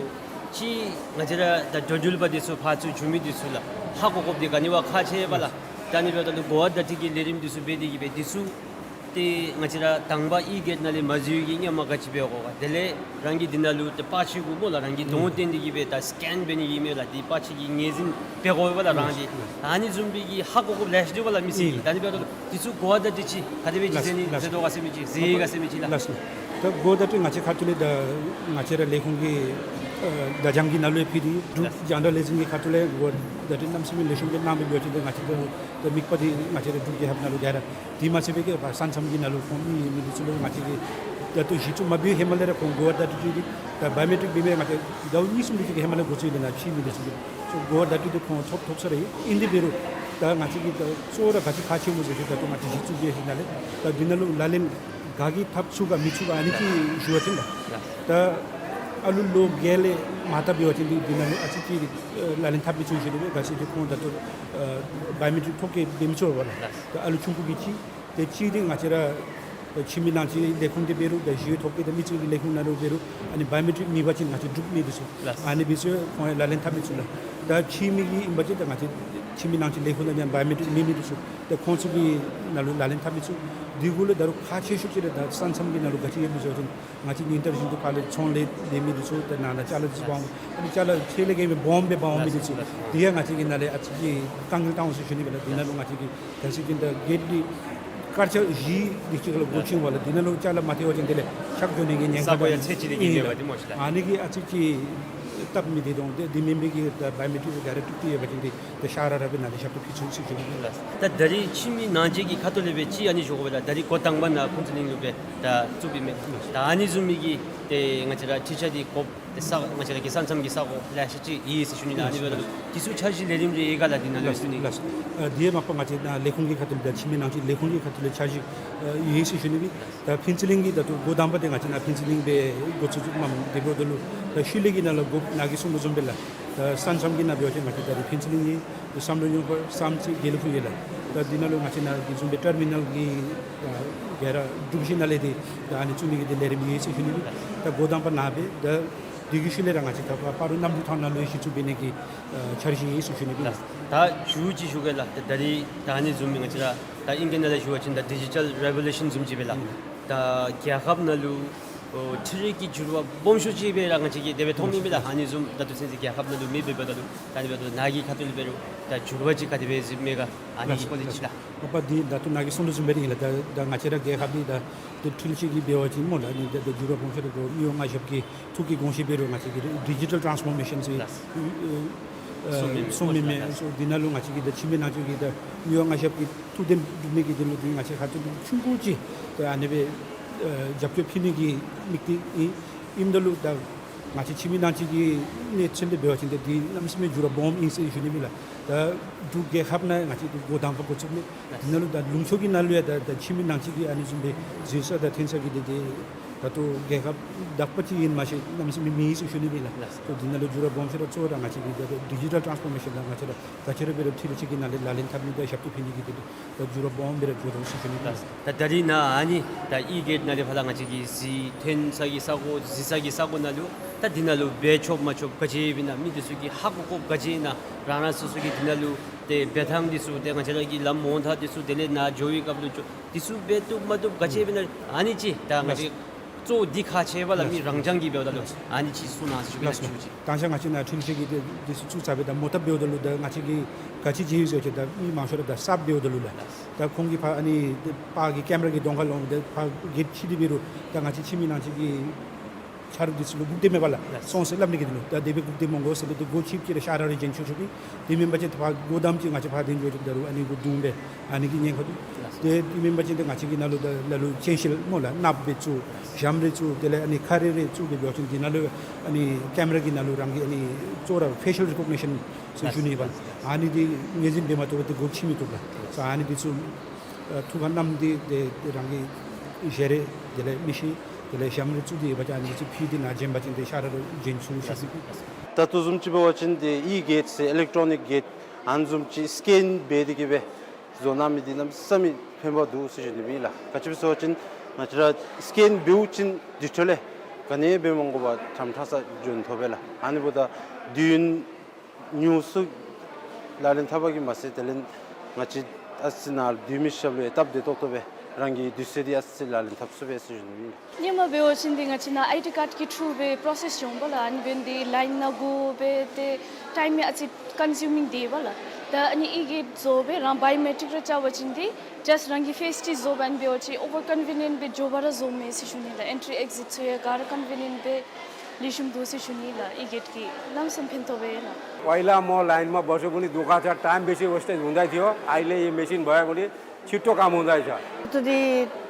ཅིག་ང་བཅས་ར་ད་འགྲོ་འགྲུལ་པ་འདི་ཚུ་ཕར་ཚུར་འགྱོ་མི་འདི་ཚུ་ལགས་ཧ་གོ་དགོཔ་འདི་ག་ནི་བ་ཁག་ཆེ་བས་ལགས། ད་ཨ་ནི་འབདཝ་ད་ལུ་གོ་བ་བརྡ་སྤྲོད་ཀྱི་ལས་རིམ་འདི་ཚུ་འབད་དེ་གི་སྦེ་འདི་ཚུ་ཏེ་ང་བཅས་ར་དང་པ་ཨི་གེཊ་ནང་ལས་མ་འཛུལ་བའི་གི་སྔོན་མ་ག་ཅི་འབད་དགོ་ག། དེ་ལས་རང་གི་འདི་ནང་ལུ་ཏེ་པར་ཆས་གུ་སྨོ་ལགས་རང་གི་གདོང་ཨུམ་བསྟན་ཏེ་གི་སྦེ་ད་སི་ཀེན་འབད་ནི་ཨིན་མས་ལགས། ཏེ་པར་ཆས་ཀྱི་ངོས་འཛིན་འབད་དགོ་པས་ལགས་རང་གིས། ལགས། ཨ་ནི་བཟུམ་སྦེ་གི་ཧ་གོ་དགོཔ་ལེ་ཤ་འདུག་པ་ལགས་མི་སེར་གྱིས། ཨུམ། ད་ཨ་ནི་འབདཝ་ད་ལུ་འདི་ཚུ་གོ་བ་བརྡ་སྤྲོད་ཅིག་ག་དེ་སྦེ་ཅིག་ལགས། མཛད་ནི་མཛད་དོ་ག་ཟེར་མི་ཅིག་མཛད་ཡི་ག་ཟེར་མི་ཅིག་ལགས། ལགས། ད་གོ་བ་བརྡ་སྤྲོད་ང་བཅས་ཁ་ཐུག་ལས་ད་ང་བཅས་ར་ལས་ཁུངས་ཀྱི་ཨ་བརྡ་བྱང་གི་ནང་ལུ་ཡང་ཕུལ་ཏེ་འབྲུག་ལགས། རྒྱང་བསྒྲགས་ལས་འཛིན་གྱི་ཁ་ཐུག་ལས་གོ་བ་བརྡ་སྤྲོད་གནམ་མེད་ས་མེད་ལེགས་ཤོམ་སྦེ་གནང་སྦེ་འབད་བ་ཅིན་ད་ང་བཅས་ད་ད་དམིགས་པ་འདི་ང་བཅས་ར་འབྲུག་རྒྱལ་ཁབ་ནང་ལུ་ག་ར། དེ་མ་ཚད་པའི་གི་ས་མཚམས་ཀྱི་ནང་ལུ་ཁོང་མི་མི་འདི་ཚུ་ལུ་ང་བཅས་ཀྱིས་ད་ལྟོ་གཞི་བཙུགས་མ་འབད་བའི་ཧེ་མ་ལས་ར་ཁོང་གོ་བ་བརྡ་སྤྲོད་ཅིག་འདི་ད་བའི་ཡོ་མེ་ཊིཀ་འབད་མི་ང་བཅས་ཟླཝ་གཉིས་གསུམ་དེ་ཅིག་གི་ཧེ་མ་ལས་འགོ་བཙུགས་ཡི་ལགས་ནཱ་ཕྱི་མི་འདི་ཚུ་གིས། ཚུ་གོ་བ་བརྡ་སྤྲོད་འདི་ཁོང་ཐོབ་ཐོབ་ས་ར་ཨིན། ཨིན་དེ་འབད་རུང་ད་ང་བཅས་ཀྱིས་ད་གཙོ་བོ་ར་ག་ཅི་ཁག་ཆེ་སྨོ་ཟེར་ཞུ་ད་ལྟོ་ང་བཅས་གཞི་བཙུགས་པའི་ཧེ་ནང་ལས་ད་འདི་ནང་ལུ་ལག་ལེན་ག་གིས་འཐབ་ཚུགས་ག་མི་ཚུགས་ག་ཨ་ནི་ཅིག་ཞུ་བ་ཅིན་ལགས། ད་ཨ་ལུ་ལོ་བརྒྱད་ལས་མར་ད་འབད་བ་ཅིན་འདི་འདི་ནང་ལུ་ཨ་ཙི་ཅིག་ལག་ལེན་འཐབ་མི་ཚུགས་ཞུ་ནི་སྦེ། ག་ཅི་ཅིག་ཁོང་ད་ལྟོ་ཨ་བའི་ཡོ་མེ་ཊིཀ་ཐོ་བཀོད་འབད་མི་ཚུགས་པས་ལགས། ད་ཨ་ལུ་ཆུང་ཀུ་གི་གཅིག་དེ་གཅིག་འདི་ང་བཅས་ར་ཕྱི་མི་ནང་འཛུལ་ལས་ཁུངས་འདི་འབད་རུང་ད་གཞི་ཐོབ་ཀྱི་ད་མི་རྩིས་ཀྱི་ལས་ཁུངས་ནང་ལུ་འབད་རུང་ཨ་ནི་བའི་ཡོ་མེ་ཊིཀ་མེད་པ་ཅིན་ང་བཅས་འབྲུག་མི་འདི་ཚུ་ལགས། ཨ་ནི་འབད་ཚུ་ཁོང་ལག་ལེན་འཐབ་མི་ཚུགས་ལགས། ད་ཕྱི་མི་གི་ཨིན་པ་ཅིན་ད་ང་བཅས་ཕྱི་མི་ནང་འཛུལ་ལས་ཁུངས་ནང་ཡང་བའི་ཡོ་མེ་ཊིཀ་མེད་མི་འདི་ཚུ་ད་ཁོང་ཚུ་གི་ནང་ལུ་ལག་ལེན་འཐབ་མི་ཚུགས། དེ་གུ་ལུ་ད་རུང་ཁག་ཆེ་ཤོས་ཅིག་ར་ད་ས་མཚམས་ཀྱི་ནང་ལུ་ག་ཅི་ཡོདཔ་སྨོ་ཟེར་བ་ཅིན་ང་བཅས་ཉིན་ལྟར་བཞིན་དུ་ཕར་ལས་ཚོང་ལས་འབད་མི་འདི་ཚུ་ད་ནང་ན་ཅ་ལ་ཅིག་འབག་འོང་། ཨ་ནི་ཅ་ལ་ཆེ་ལས་བརྒལ་སྦེ་སྦོམ་སྦེ་འབག་འོང་མི་འདི་ཚུ་འདི་ཡང་ང་བཅས་ཀྱིས་ནཱ་ལས་ཨ་ཙི་ཅིག་དཀའ་ངལ་བཏང་འོང་ཟེར་ཞུ་ནི་སྦེ་ལགས། འདི་ནང་ལུ་ང་བཅས་ཀྱིས་གལ་སྲིད་ཅིག་ད་གེཊ་འདི་དཀར་ཆག་བཞི་དེ་ཅིག་ལུ་སྒོ་ཕྱེ་འོང་པ་ལགས། འདི་ནང་ལུ་ཅ་ལ་མ་ཐལ་བ་ཅིན་དེ་ལས་ཆག་འགྱོ་ནི་གི་ཉེན་ཁ་ས་གོ་ཡང་ཚད་ཅིག་ལས་བརྒལ་མེད་པ་འདི་སྨོ་ཤི་ལགས། ཨ་ནི་གིས་ཨ་ཙི་ཅིག་སྟབས་མི་བདེ་དོ་འོང་། དེ་དེ་མེན་པའི་གི་ད་བའི་ཡོ་མེ་ཊིཀ་ག་ར་དཀྲུགས་ཏེ་ཡོད་པ་ཅིན་འདི་ད་ཤ་ར་ར་སྦེ་ནཱ་ལས་ཞབས་ཏོག་ཕུལ་ཚུགས་ཟེར་ཞུ་ནི་ལགས། ད་ད་རིས་ཕྱི་མི་ནང་འཛུལ་གྱི་ཁ་ཐུག་ལས་སྦེ་ཅིག་ཨ་ནི་ཞུ་དགོ་པས་ལགས། ད་རིས་འགོ་དང་པ་ནཱ་ཕུན་ཚོགས་གླིང་ལུ་སྦེ་ད་བཙུགས་པའི་མས། ད་ཨ་ནི་བཟུམ་མའི་གི་ཏེ་ང་བཅས་ར་འཕྲུལ་ཆས་འདི་དགོཔ་ཏེ་ས་ང་བཅས་ར་གི་ས་མཚམས་ཀྱི་ས་གོ་ལེ་ཤ་ཅིག་ཡོད་ཟེར་ཞུ་ནི་ལགས། ཨ་ནི་འབདཝ་ད་ལུ་དེ་ཚུ་འཆར་གཞི་ལས་རིམ་རེ་ཡོད་ག་ལགས། འདི་ནང་ལུ་ཡོད་ཟེར་ཞུ་ནི། ལགས། ཨ་དེ་མ་པ་ང་བཅས་ནཱ་ལས་ཁུངས་ཀྱི་ཁ་ཐུག་ལས་ད་ཕྱི་མི་ནང་འཛུལ་ལས་ཁུངས་ཀྱི་ཁ་ཐུག་ལས་འཆར་གཞི་ཨ་ཡོད་ཟེར་ཞུ་ནི་ཨིན། ད་ཕུན་ཚོགས་གླིང་གི་ད་ལྟོ་འགོ་དང་པ་འདི་ང་བཅས་ནཱ་ཕུན་ཚོགས་གླིང་སྦེ་འགོ་བཙུགས་བཙུགསཔ་མས། དེ་འབདཝ་ད་ལུ་ད་ཤུལ་ལས་ཀྱི་ནང་ལུ་འགོ་ནཱ་གིས་གསུངས་དོ་བཟུམ་སྦེ་ལགས། ད་ས་མཚམས་ཀྱི་ནང་འབད་བ་ཅིན་ང་བཅས་ད་རིས་ཕུན་ཚོགས་གླིང་ཡོད། བསམ་གྲུབ་སྨྱོ་འཁོར་བསམ་རྩེ་དགེ་ལེགས་ཕུག་ཡོད་ལགས། ད་འདི་ནང་ལུ་ང་བཅས་ནཱ་གིས་བཟུམ་སྦེ་ཊར་མི་ནཱལ་གྱི་ཨ་ག་ར་སྒྲུབ་གཞི་ནང་ལས་འདི་ད་ཨ་ནི་བཙུགས་ནི་གི་འདི་ལས་རིམ་ཡོད་ཟེར་ཞུ་ནི་ཨིན། ད་འགོ་དང་པ་ནཱ་སྦེ་ད་ དེ་གི་ཤུལ་ལས་ར་ང་བཅས་ད་སྤ་རོ་གནམ་གྲུ་ཐང་ནང་ལུ་གཞི་བཙུགས་འབད་ནི་གི་ཨ་འཆར་གཞི་ཡོད་ཟེར་ཞུ་ནི་ཨིན་ལགས། ད་ཞུ་ཅིག་ཞུ་གེ་ལགས། ད་ད་རིས་ད་ཨ་ནི་བཟུམ་མའི་ང་བཅས་ར་ད་ཨིང་སྐད་ནང་ལས་ཞུ་བ་ཅིན་ད་ཌི་ཇི་ཊལ་རི་བོ་ལུ་ཤཱན་བཟུམ་ཅིག་སྦེ་ལགས། ད་རྒྱལ་ཁབ་ནང་ལུ་ཨོ་འཕྲུལ་རིག་གི་འགྱུར་བ་སྦོམ་ཤོས་ཅིག་སྦེ་ར་ང་བཅས་ཀྱིས་དེ་སྦེ་མཐོངམ་ཨིན་པས་ལགས། ཨ་ནི་བཟུམ་ད་ལྟོ་ཚུན་ཚོད་རྒྱལ་ཁབ་ནང་ལུ་མེདཔ་འབདཝ་ད་ལུ་ད་ཨ་ནི་འབདཝ་ད་ནཱ་གི་ཁ་ཐུག་ལས་འབད་རུང་ད་འགྱུར་བ་ཅིག་ག་དེ་སྦེ་གཟིགསཔ་མས་ག་ཨ་ནི་གི་སྐོར་ལས་ཅིག་ལགས། ཨོ་པ་འདི་ད་ལྟོ་ནཱ་གིས་གསུངས་དོ་བཟུམ་སྦེ་ར་ཨིན་ལགས། ད་ད་ང་བཅས་ར་རྒྱལ་ཁབ་འདི་ད་ཏེ་འཕྲུལ་ཆས་ཀྱིས་འབད་བ་ཅིན་སྨོ་ལགས། ཨ་ནི་ད་ད་འགྱུར་བ་སྦོམ་ཤོས་ར་དགོ། མི་དབང་མངའ་ཞབས་ཀྱི་ཐུགས་ཀྱི་དགོངས་བཞེད་འབད་རུང་ང་བཅས་ཀྱི་ཌི་ཇི་ཊལ་ཊཱནསི་ཕོར་མེ་ཤཱན་ཟེར་ཨ་གསུངས་མི་མས་ལགས། སོ་འདི་ནང་ལུ་ང་བཅས་ཀྱིས་ད་ཕྱི་མི་ནང་ཆོས་ཀྱི་ད་མི་དབང་མངའ་ཞབས་ཀྱི་ཐུགས་འདུན་སྒྲུབ་ནི་གི་དོན་ལུ་འདི་ང་བཅས་ཁ་ཐུག་ལུ་ཆུང་ཀུ་ཅིག་ད་ཨ་ནི་སྦེ་ཨ་རྒྱབ་སྐྱོར་ཕུལ་ནི་གི་དམིགས་གཏད་ཨིན། ཨིནམ་ད་ལུ་ད་ང་བཅས་ཕྱི་མི་ནང་ཆོས་ཀྱི་གནས་ཚུལ་ལས་འབད་བ་ཅིན་ད་འདི་གནམ་མེད་ས་མེད་འགྱུར་བ་སྦོམ་ཨིན་ཟེར་ཞུ་ནི་ཨིན་ལགས། ད་འབྲུག་རྒྱལ་ཁབ་ནང་ང་བཅས་འདི་འགོ་དང་པ་འགོ་བཙུགས་མི་འདི་ནང་ལུ་ད་ལུང་ཕྱོགས་ཀྱི་ནང་ལུ་ཡང་ད་ད་ཕྱི་མི་ནང་ཆོས་ཀྱི་ཨ་ནི་བཟུམ་སྦེ་འཛུལ་ས་དང་ཐོན་ས་གི་འདི་འདི་ད་ལྟོ་རྒྱལ་ཁབ་དག་པ་ཅིག་ཨིན་མ་ཤེས། གནམ་མེད་ས་མེད་མེད་ཟེར་ཞུ་ནི་ཨིན་ལགས། ལགས། ད་འདི་ནང་ལུ་འགྱུར་བ་སྦོམ་ཤོས་ར་གཙོ་བོ་ར་ང་བཅས་ཀྱི་ད་ཌི་ཇི་ཊལ་ཊཱནསི་ཕོར་མེ་ཤཱན་ད་ང་བཅས་ར་ད་ཅི་ར་འབད་རུང་འཕྲུལ་ཆས་ཀྱི་ནང་ལས་ལག་ལེན་འཐབ་ནི་དང་ཞབས་ཏོག་ཕུལ་ནི་གི་དོན་ལུ་ད་འགྱུར་བ་སྦོམ་སྦེ་ར་འགྱོ་དོ་ཟེར་ཞུ་ནི་ཨིན་ལགས། ད་ད་རིས་ནཱ་ཨ་ནི་ད་ཨི་གེཊ་ནང་ལས་ཕར་ད་ང་བཅས་ཀྱི་གཟིགས་ཐོན་ས་གི་ས་གོ་གཟིགས་ས་གི་ས་གོ་ནང་ལུ་ད་འདི་ནང་ལུ་འབད་ཆོགཔ་མ་ཆོགཔ་ག་ཅི་ཡོདཔ་ཨིན་ན། མི་འདི་ཚུ་གིས་ཧ་གོ་དགོཔ་ག་ཅི་ཨིན་ན། རང་རང་སོ་སོ་གིས་འདི་ནང་ལུ་ཏེ་འབད་ཐངས་འདི་ཚུ་ཏེ་ང་བཅས་ར་གི་ལམ་འོང་ཐངས་འདི་ཚུ་དེ་ལས་ནཱ་འགྱོ་བའི་སྐབས་ལུ་འགྱོ་འདི་ཚུ་འབད་བཏུབ་མ་བཏུབ་ག་ཅི་ཡོདཔ་ཨིན་ན། ཨ་ནི་ཅིག་ད་ང་བཅས་གཙོ་བོ་འདི་ཁག་ཆེ་བས་ལགས། མི་རང་རྐྱང་གིས་འབདཝ་ད་ལུ་ཨ་ནི་ཅིག་གསུང་གནང་ཟེར་ཞུ་གེ་ལགས། ཞུ་ཅིག། ད་ང་བཅས་ནཱ་འཕྲུལ་ཆས་ཀྱི་འདི་འདི་ཚུ་བཙུགས་ཚར་བའི་ད་མོ་བཏབ་འབདཝ་ད་ལུ་ད་ང་བཅས་ཀྱིས་ག་ཅི་བྱས་ཡི་ཟེར་བ་ཅིན་ད་མི་མང་ཤོས་ར་ད་གསརཔ་འབདཝ་ད་ལུ་ལགས། ད་ཁོང་གིས་ཕར་ཨ་ནི་ཕར་གྱི་ཀེམ་ར་གི་གདོང་ཁར་ལོང་སྦེ་ཕར་གེཊ་ཕྱེ་སྟེ་འབད་རུང་ད་ང་བཅས་ཕྱི་མི་ནང་ཆོས་ཀྱི་ཆ་རོགས་འདི་ཚུ་ལུ་སྒུག་སྡོད་མེད་པར་ལགས། ལགས། སོང་ཟེར་སླབ་ནི་གི་དོན་ལུ་ད་དེ་སྦེ་སྒུག་སྡོད་མི་དགོ་ཟེར་སླབ་སྟེ་སྒོ་ཕྱེ་ཕྱེ་ར་ཤ་ར་ར་བྱིན་ཆོག་ཆོག་པས། དེ་མེན་པ་ཅིན་ད་ཕར་སྒོ་བསྡམས་ཅིག་ང་བཅས་ཕར་འཐོན་འགྱོ་ཅིག་ད་རུང་ཨ་ནི་གུ་རྡུང་སྦེ་ཨ་ནི་གི་ཉེན་ཁ་འདུག། ཏེ་དེ་མེན་པ་ཅིན་ཏེ་ང་བཅས་ཀྱི་ནང་ལུ་ད་ལ་ལུ་གཅན་གཟན་སྨོ་ལགས་གནགཔོ་སྦེ་བཙུགས་གཞམ་རེ་བཙུགས་དེ་ལས་ཨ་ནི་ཁ་རས་རེ་བཙུགས་སྦེ་འབད་བ་ཅིན་འདི་ནང་ལུ་ཨ་ནི་ཀེམ་ར་གི་ནང་ལུ་རང་གི་ཨ་ནི་གཙོ་བོ་ར་ཕེ་ཤལ་རི་ཀོག་ནི་ཤཱན་ཟེར་ཞུ་ནི་ཨིན་པས། ཨ་ནི་འདི་ངོས་འཛིན་འབད་མ་བཏུབ་པར་ཏེ་སྒོ་ཕྱེ་མི་བཏུབ་ལགས། སོ་ཨ་ནི་འདི་ཚུ་ཨ་ཐུགས་ཁར་བསྣམས་ཏེ་ཏེ་ཏེ་རང་གི་ཞལ་རས་དེ་ལས་མིག་ཤེལ་དེ་ལས་གཞམ་རེ་བཙུགས་ཏེ་ཡོད་པ་ཅིན་ཨ་ནི་འདི་ཚུ་ཕུད་དེ་ནཱ་བྱིན་པ་ཅིན་ཏེ་ཤ་ར་ར་བྱིན་ཚུགས་ཟེར་ཞུ་ནི། ད་ལྟོ་བཟུམ་ཅིག་འབད་བ་ཅིན་ཏེ་ཨི་གེཊ་ཟེར་ཨི་ལེག་ཊོ་ནིག་གེཊ་ཨ་ནི་བཟུམ་ཅིག་སི་ཀེན་འབད་དེ་གིས་སྦེ་བཟོ་གནང་མི་འདི་གནམ་མེད་ས་མེད་ཕན་པ་འདུག་ཟེར་ཞུ་ནི་ཨིན་ལགས། ག་ཅི་སྦེ་ཟེར་བ་ཅིན་ང་བཅས་ར་སི་ཀེན་འབདཝ་ཅིན་ཌི་ཇི་ཊལ་ལས་ག་ནི་འབད་མ་དགོ་པར་དྲམ་ཕྲ་ས་འབྱོན་ཐོབ་པས་ལགས། ཨ་ནི་འབདཝ་ད་དུས་ཡུན་ཉུང་སུ་ལག་ལེན་འཐབ་པ་གིས་མ་ཚད་དེ་ལས་ང་བཅས་ཨ་ཙི་ནཱ་སྡོད་མི་ཞབས་ལུ་ཡང་སྟབས་བདེ་ཏོག་ཏོ་སྦེ་རང་གི་དུས་ཚོད་འདི་ཨ་ཙི་ལག་ལེན་འཐབ་ཚུགས་པས་ཟེར་ཞུ་ནི་ཨིན་ལགས། སྔོན་མ་འབད་བ་ཅིན་འདི་ང་བཅས་ནཱ་ཨའི་ཌི་ཀཱཌ་ཀྱི་ཐྲུ་སྦེ་པྲོ་སེསི་འགྱོ་དགོཔ་ལགས། ཨ་ནི་འབདན་འདི་ལའིན་ནང་འགོར་སྦེ་ཏེ་ཊའིམ་ཨ་ཙི་ཀོན་སིའུ་མིང་འདི་འབདཝ་ལགས། ད་ཨ་ནི་ཨི་གེཊ་བཟོ་སྦེ་རང་བའི་ཡོ་མེ་ཊིཀ་ར་བཅར་བ་ཅིན་འདི་ཇཱསཊ་རང་གི་ཕེསི་འདི་བཟོ་སྦེ་ཨ་ནི་འབད་བ་ཅིན་ཨོ་བར་ཀོན་བི་ནི་ཡེནཊ་སྦེ་མགྱོགས་པ་ར་བཟོཝ་མས་ཟེར་ཞུ་ནི་ལགས། ཨེན་ཊི་རི་ཨེག་ཛིཊ་ཚུ་ཡང་ག་ར་ཀོན་བི་ནི་ཡེནཊ་སྦེ་ལེགས་ཤོམ་འདུག་ཟེར་ཞུ་ནི་ལགས། ཨི་གེཊ་ཀྱིས་གནམ་མེད་ས་མེད་ཕན་ཐོགས་པས་ལགས། ཝའི་ལ་མོ་ལའིན་མ་བ་ཤོ་ཀུ་ནི་དུ་ཁ་ཆ་ཊའིམ་བེ་ཤི་ཝེསི་ཊེཇ་ཧོནྡའི་ཐིའོ། ཨའི་ལེ་ཡེ་མེ་ཤིན་བ་ཡ་ཀུ་ནི་ཆི་ཊོ་ཀམ་ཧོནྡའི་ཆ། ཏེ་འདི་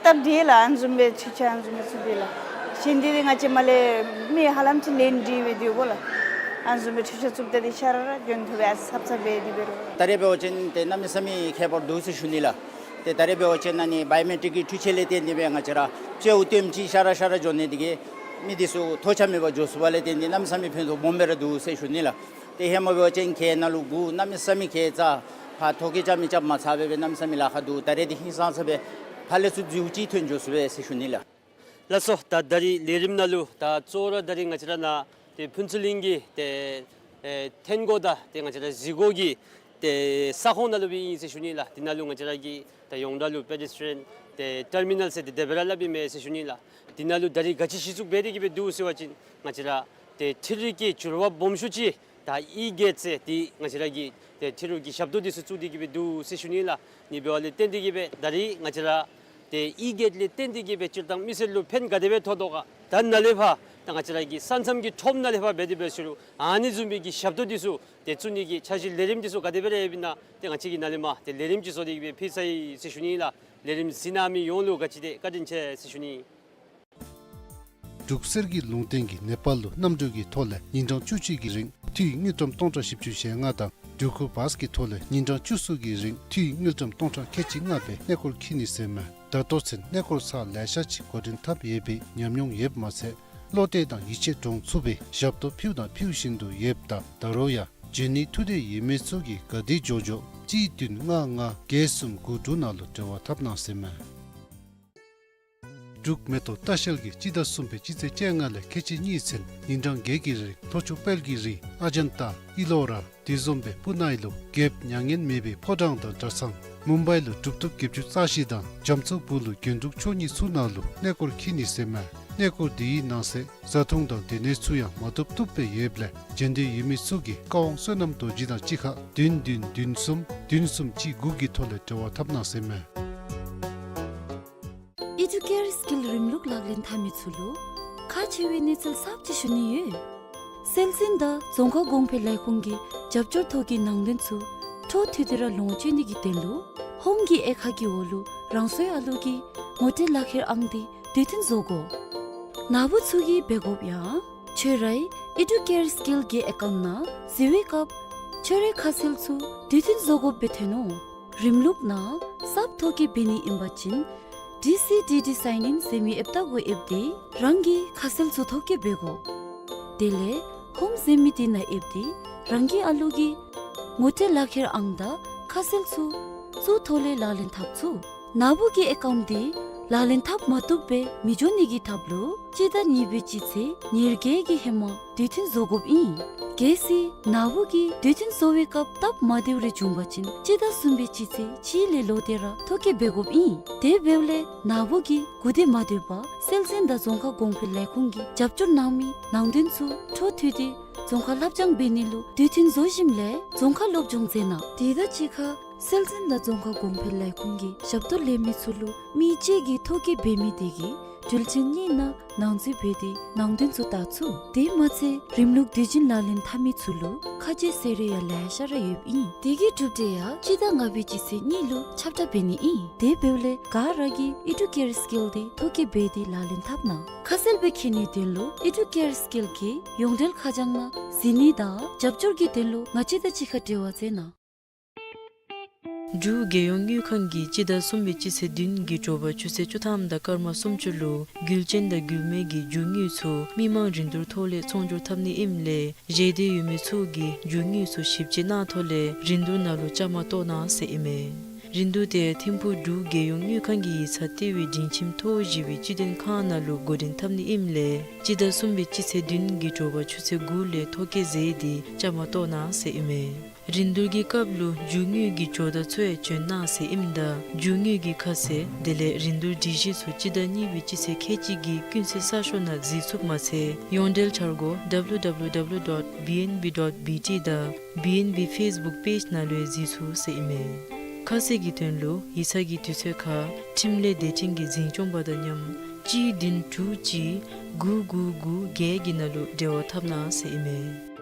སྟབས་བདེ་ལགས། ཨ་ནི་བཟུམ་སྦེ་འཕྲུལ་ཆས་ཨ་ནི་བཟུམ་སྦེ་བཙུགས་ཏེ་ལགས། གཞན་འདི་ང་བཅས་མར་ལས་མི་ཧ་ལམ་ཅིག་ལེན་ཏེ་འབད་དེ་འབདཝ་ལགས། ཨ་ནི་བཟུམ་སྦེ་འཕྲུལ་ཆས་བཙུགས་ཏེ་འདི་ཤ་ར་ར་འགྱོ་ཐོབ་པས། ཨ་ཙི་ཚབ་ཚབ་སྦེ་འདི་འབད་རུང་ད་རེས་འབད་བ་ཅིན་ཏེ་གནམ་མེད་ས་མེད་ཁྱད་པར་འདུག་ཟེར་ཞུ་ནི་ལགས། ཏེ་ད་རེས་འབད་བ་ཅིན་ཨ་ནི་བའི་ཡོ་མེ་ཊིཀ་གི་འཕྲུལ་ཆས་ལས་བརྟེན་ཏེ་སྦེ་ང་བཅས་ར་ཅིག་འོ་ལྟེམ་ཅིག་ཤ་ར་ཤ་ར་འགྱོ་ནི་འདི་གིས་མི་འདི་ཚུ་ཐོགས་ཆགས་མེད་པར་འགྱོ་ཚུགས་པ་ལས་བརྟེན་ཏེ་གནམ་མེད་ས་མེད་ཕན་ཐོགས་སྦོམ་སྦེ་ར་འདུག་ཟེར་ཞུ་ནི་ལགས། ཏེ་ཧེ་མ་འབད་བ་ཅིན་གྱལ་ནང་ལུ་སྒུག་གནམ་མེད་ས་མེད་གྱལ་ཚ་ཕར་ཐོ་བཀོད་རྐྱབ་མི་རྐྱབ་མ་ཚར་བར་སྦེ་གནམ་མེད་ས་མེད་ལཱ་ཁག་འདུག། ད་རེས་འདི་ཧིང་སངས་ས་སྦེ་ཕར་ལས་ཚུར་འཛུལཝ་ཅིག་ཐོན་འགྱོ་ཚུགས་པས་ཟེར་ཞུ་ནི་ལགས། ལགས་སོ། ད་ད་རིས་ལས་རིམ་ནང་ལུ་ད་གཙོ་བོ་ར་ད་རིས་ང་བཅས་ར་ནཱ་ཏེ་ཕུན་ཚོགས་གླིང་གི་ཏེ་ཨེ་འཐོན་སྒོ་དང་ཏེ་ང་བཅས་ར་གཟིགས་སྒོ་གི་ཏེ་ས་ཁོངས་ནང་ལུ་སྦེ་ཨིན་ཟེར་ཞུ་ནི་ལགས། འདི་ནང་ལུ་ང་བཅས་ར་གི་ད་ཡོངས་གྲགས་ལུ་པེ་ཌེསི་ཊི་རི་ཡཱན་ཏེ་ཊར་མི་ནཱལ་ཟེར་ཏེ་དེ་སྦེ་ར་སླབ་ཨིན་མས་ཟེར་ཞུ་ནི་ལགས། འདི་ནང་ལུ་ད་རིས་ག་ཅི་གཞི་བཙུགས་འབད་དེ་གིས་སྦེ་འདུག་ཟེར་བ་ཅིན་ང་བཅས་ར་ཏེ་འཕྲུལ་རིག་གི་འགྱུར་བ་སྦོམ་ཤོས་ཅིག་ད་ཨི་གེཊ་ཟེར་འདི་ང་བཅས་ར་གི་ཏེ་འཕྲུལ་རིག་གི་ཞབས་ཏོག་འདི་ཚུ་བཙུགས་ཏེ་གིས་སྦེ་འདུག་ཟེར་ཞུ་ནི་ལགས། ཨ་ནི་འབདཝ་ལས་བརྟེན་ཏེ་གིས་སྦེ་ད་རིས་ང་བཅས་ར་ཏེ་ཨི་གེཊ་ལས་བརྟེན་ཏེ་གིས་སྦེ་སྤྱིར་བཏང་མི་སེར་ལུ་ཕན་ག་དེ་སྦེ་ཐོགས་དོ་ག། ད་ནཱ་ལས་ཕར་ད་ང་བཅས་ར་གི་ས་མཚམས་ཀྱི་ཁྲོམ་ནང་ལས་ཕར་འབད་དེ་འབད་ཞུ་རུང་ཨ་ནི་བཟུམ་མའི་གི་ཞབས་ཏོག་འདི་ཚུ་ཏེ་བཙུགས་ནི་གི་འཆར་གཞི་ལས་རིམ་འདི་ཚུ་ག་དེ་སྦེ་ར་ཡོདཔ་ཨིན་ན་ཏེ་ང་བཅས་ཀྱིས་ནཱ་ལས་མར་ཏེ་ལས་རིམ་ཅིག་བཟོ་སྟེ་གིས་སྦེ་ཕུལ་ཚར་ཡི་ཟེར་ཞུ་ནི་ལགས། ལས་རིམ་གཟིགས་གནང་མི་ཡོངས་ལུ་ག་ཅི་དེ་བཀའ་དྲིན་ཆེ་ཟེར་ཞུ་ནི། འབྲུག་གསེར་གྱི་ལུང་བསྟན་གྱིས་ནེ་པཱལ་ལུ་གནམ་གྲུ་གི་ཐོག་ལས་ཉིན་གྲངས་བཅུ་གཅིག་གི་རིང་འཐུས་དངུལ་ཀྲམ་སྟོང་ཕྲག་བཞི་བཅུ་ཞེ་ལྔ་དང་འགྲུལ་འཁོར་བཱས་ཀྱི་ཐོག་ལས་ཉིན་གྲངས་བཅུ་གསུམ་གྱི་རིང་འཐུས་དངུལ་ཀྲམ་སྟོང་ཕྲག་ཁལ་གཅིག་ལྔ་སྦེ་གནས་སྐོར་འཁྱིད་ནི་ཟེར་མས། ད་ལྟོ་ཚུན་གནས་སྐོར་ཚར་ལེ་ཤ་ཅིག་འགོ་འདྲེན་འཐབ་ཡོད་པའི་ཉམས་མྱོང་ཡོདཔ་མ་ཚད་བློ་གཏད་དང་ཡིད་ཆེས་འདྲོངས་ཚུགས་པའི་ཞབས་ཏོག་ཕུལཝ་དང་ཕུལ་བཞིན་དུ་ཡོདཔ་ད་ད་རུང་ཡང་འབྱོན་ནི་ཐུགས་འདོད་ཡོད་མི་ཚུ་གིས་ག་དེ་མགྱོགས་མགྱོགས་གཅིག་བདུན་ལྔ་ལྔ་བརྒྱད་གསུམ་དགུ་དྲུག་ནང་ལུ་འབྲེལ་བ་འཐབ་གནང་ཟེར་མས། འབྲུག་མེ་ཏོག་ལྟ་བཤལ་གྱིས་སྤྱི་ཟླ་གསུམ་པའི་སྤྱི་ཚེས་བཅོ་ལྔ་ལས་ཁལ་གཅིག་གཉིས་ཚུན་ཉིན་གྲངས་བརྒྱད་ཀྱི་རིང་ལྷོ་ཕྱོགས་དཔལ་གྱི་རི་ཨ་ཇན་ཏ་ཨི་ལོ་ར་དེ་བཟུམ་སྦེ་སྤུ་ན་ཨི་ལོ་རྒྱལཔོ་མྱ་ངན་མེད་པའི་ཕོ་བྲང་དང་གྲྭ་ཚང་མུམ་བའི་ལུ་གྲུབ་ཐོབ་བརྒྱད་ཅུ་རྩ་བཞི་དང་རྒྱ་མཚོ་སྦུག་ལུ་རྒྱན་དྲུག་མཆོག་གཉིས་ཚུ་ནང་ལུ་གནས་སྐོར་འཁྱིད་ནི་ཟེར་མས། གནས་སྐོར་དེའི་ནང་གསེས་བཟའ་འཐུང་དང་སྡོད་གནས་ཚུ་ཡང་མ་བཏུབ་བཏུབ་སྦེ་ཡོདཔ་ལས་འབྱོན་འདོད་ཡོད་མི་ཚུ་གིས་བཀའ་དབང་བསོད་ནམས་རྡོ་རྗེ་དང་གཅིག་ཁར་བདུན་བདུན་བདུན་གསུམ་བདུན་གསུམ་གཅིག་དགུ་གི་ཐོག་ལས་འབྲེལ་བ་འཐབ་གནང་ཟེར་མས། ཨི་ཌུ་ཀེར་སི་ཀིལ་རིམ་ལུགས་ལག་ལེན་འཐབ་མི་ཚུ་ལུ་ཁག་ཆེ་བའི་གནས་ཚུལ་གསརཔ་ཅིག་ཞུ་ནི་ཡོད། སྲོལ་འཛིན་དང་རྫོང་ཁ་གོང་འཕེལ་ལས་ཁུངས་ཀྱི་རྒྱབ་སྐྱོར་ཐོག་གི་ནང་དོན་ཚུ་འཕྲོ་མཐུད་དེ་ར་ལོངས་སྤྱོད་ནི་གི་དོན་ལུ་ཧོམ་གྱི་དབྱེ་ཁག་གི་འོག་ལུ་རང་སོའི་ཨ་ལུ་གིས་ངོ་སྤྲོད་ལག་ཁྱེར་ཨང་དེ་དུས་མཐུན་བཟོ་དགོ། ནཱ་བུ་ཚུ་གིས་འབད་དགོཔ་ཡང་ཁྱོད་རའི་ཨི་ཌུ་ཀེར་སི་ཀིལ་གྱི་ཨེ་ཀའུནཊ་ནང་གཟིགས་པའི་སྐབས་ཁྱོད་རའི་ཁ་གསལ་ཚུ་དུས་མཐུན་བཟོ་དགོཔ་སྦེ་ཐོན་ནུག། རིམ་ལུགས་ནང་གསརཔ་ཐོ་བཀོད་འབད་ནི་ཨིན་པ་ཅིན་ཌི་སི་ཌི་ཌི་སའིན་ཨིན་ཟེར་མི་ཨེཔ་ནང་འགོ་ཡིབ་སྟེ་རང་གི་ཁ་གསལ་ཚུ་ཐོ་བཀོད་འབད་དགོ། དེ་ལས་ཧོམ་ཟེར་མི་དེ་ནང་ཡིབ་སྟེ་རང་གི་ཨ་ལུ་གི་ངོ་སྤྲོད་ལག་ཁྱེར་ཨང་དང་ཁ་གསལ་ཚུ་ཚུ་ཐོག་ལས་ལག་ལེན་འཐབ་ཚུགས། ནཱ་བུ་གི་ཨེ་ཀའུནཊ་དེ་ལག་ལེན་འཐབ་མ་བཏུབ་སྦེ་མི་འགྱོ་ནི་གི་ཐབས་ལུ་སྤྱི་ཟླ་གཉིས་པའི་སྤྱི་ཚེས་ཉེར་བརྒྱད་ཀྱི་ཧེ་མ་དུས་མཐུན་བཟོ་དགོཔ་ཨིན། གལ་སྲིད་ནཱ་བུ་གིས་དུས་མཐུན་བཟོ་བའི་སྐབས་སྟབས་མ་བདེཝ་རེ་བྱུང་པ་ཅིན་སྤྱི་ཟླ་གསུམ་པའི་སྤྱི་ཚེས་གཅིག་ལས་ལོག་སྟེ་ར་ཐོ་བཀོད་འབད་དགོཔ་ཨིན། དེ་འབདཝ་ལས་ནཱ་བུ་གིས་གུ་དེ་མ་སྡོད་པར་སྲོལ་འཛིན་དང་རྫོང་ཁ་གོང་འཕེལ་ལས་ཁུངས་ཀྱིས་རྒྱབ་སྐྱོར་གནང་མི་ནང་དོན་ཚུ་འཕྲོ་མཐུད་དེ་རྫོང་ཁ་ལྷབ་སྦྱང་འབད་ནི་ལུ་དུས་མཐུན་བཟོ་ཞིནམ་ལས་རྫོང་ཁ་སློབ་སྦྱོང་མཛད་གནང་། དེ་དང་གཅིག་ཁར་སྲོལ་འཛིན་དང་རྫོང་ཁ་གོང་འཕེལ་ལས་ཁུངས་ཀྱི་ཞབས་ཏོག་ལེན་མི་ཚུ་ལུ་མི་གཅིག་གིས་ཐོ་བཀོད་འབད་མི་དེ་གིས་དུས་ཆེན་གཉིས་ནང་ནང་འཛུལ་འབད་དེ་ནང་དོན་ཚུ་བལྟ་ཚུགས། དེ་མ་ཚད་རིམ་ལུགས་དུས་ཆེན་ལག་ལེན་འཐབ་མི་ཚུ་ལུ་ཁ་གསལ་ཟེར་རུང་ཡང་ལེ་ཤ་ར་ཡོདཔ་ཨིན། དེ་གི་གྲུབ་འབྲས་ཡང་སྤྱི་ཟླ་ལྔ་པའི་སྤྱི་ཚེས་གཉིས་ལུ་ཁྱབ་བསྒྲགས་འབད་ནི་ཨིན། དེ་འབདཝ་ལས་ག་ར་གིས་ཨི་ཌུ་ཀེར་སི་ཀིལ་དེ་ཐོ་བཀོད་འབད་དེ་ལག་ལེན་འཐབ་གནང་། ཁ་གསལ་སྦེ་མཁྱེན་ནིའི་དོན་ལུ་ཨི་ཌུ་ཀེར་སི་ཀིལ་གྱི་ཡོངས་འབྲེལ་ཁ་བྱང་ནང་གཟིགས་ནི་དང་རྒྱབ་སྐྱོར་གྱི་དོན་ལུ་ང་བཅས་དང་གཅིག་ཁར་འབྲེལ་བ་མཛད་གནང་། འབྲུག་རྒྱལ་ཡོངས་དངུལ་ཁང་གིས་སྤྱི་ཟླ་གསུམ་པའི་སྤྱི་ཚེས་བདུན་གྱི་དྲོ་པ་ཆུ་ཚོད་བཅུ་ཐམ་དང་སྐར་མ་སུམ་ཅུ་ལུ་རྒྱུ་ཅན་དང་རྒྱུ་མེད་ཀྱི་རྒྱུ་དངོས་ཚུ་མི་མང་རིན་བསྡུར་ཐོག་ལས་ཚོང་སྒྱུར་འཐབ་ནི་ཨིནམ་ལས་བཞེས་འདོད་ཡོད་མི་ཚུ་གིས་རྒྱུ་དངོས་ཚུ་ཞིབ་དཔྱད་གནང་ཐོག་ལས་རིན་བསྡུར་ནང་ལུ་བཅའ་མར་གཏོགས་གནང་ཟེར་ཨིན་མས། རིན་བསྡུར་དེ་ཐིམ་ཕུག་འབྲུག་རྒྱལ་ཡོངས་དངུལ་ཁང་གི་ཡིག་ཚང་ལྟེ་བའི་སྒྲིང་ཁྱིམ་ཐོག་བཞི་པའི་སྤྱི་དོན་ཁང་ནང་ལུ་འགོ་འདྲེན་འཐབ་ནི་ཨིནམ་ལས་སྤྱི་ཟླ་གསུམ་པའི་སྤྱི་ཚེས་བདུན་གྱི་དྲོ་པ་ཆུ་ཚོད་དགུ་ལས་ཐོ་བཀོད་མཛད་དེ་བཅའ་མར་གཏོགས་གནང་ཟེར་ཨིན་མས། རིན་བསྡུར་གྱི་སྐབས་ལུ་རྒྱུ་དངོས་ཀྱི་ཇོ་བདག་ཚུ་ཡང་བྱོན་གནང་ཟེར་ཨིནམ་ད་རྒྱུ་དངོས་ཀྱི་ཁ་གསལ་དེ་ལས་རིན་བསྡུར་སྒྲིག་གཞི་ཚུ་སྤྱི་ཟླ་གཉིས་པའི་སྤྱི་ཚེས་ཁལ་གཅིག་གི་ཀུན་གསལ་གསར་ཤོག་ནང་གཟིགས་ཚུགསཔ་མ་ཚད་ཡོངས་འབྲེལ་འཆར་སྒོ་W W W dot B N B dot B T དང་B N B Facebook page ནང་ལུ་ཡང་གཟིགས་ཚུགས་ཟེར་ཨིན་མས། ཁ་གསལ་གྱི་དོན་ལུ་ཡིག་ཚང་གི་དུས་ཚོད་ཁར་ཁྲིམས་ལས་སྡེ་ཕྲན་གྱི་འཛིན་སྐྱོང་པ་དང་མཉམ་གཅིག་བདུན་དྲུག་གཅིག་དགུ་དགུ་དགུ་བརྒྱད་ཀྱི་ནང་ལུ་འབྲེལ་བ་འཐབ་གནང་ཟེར་ཨིན་མས།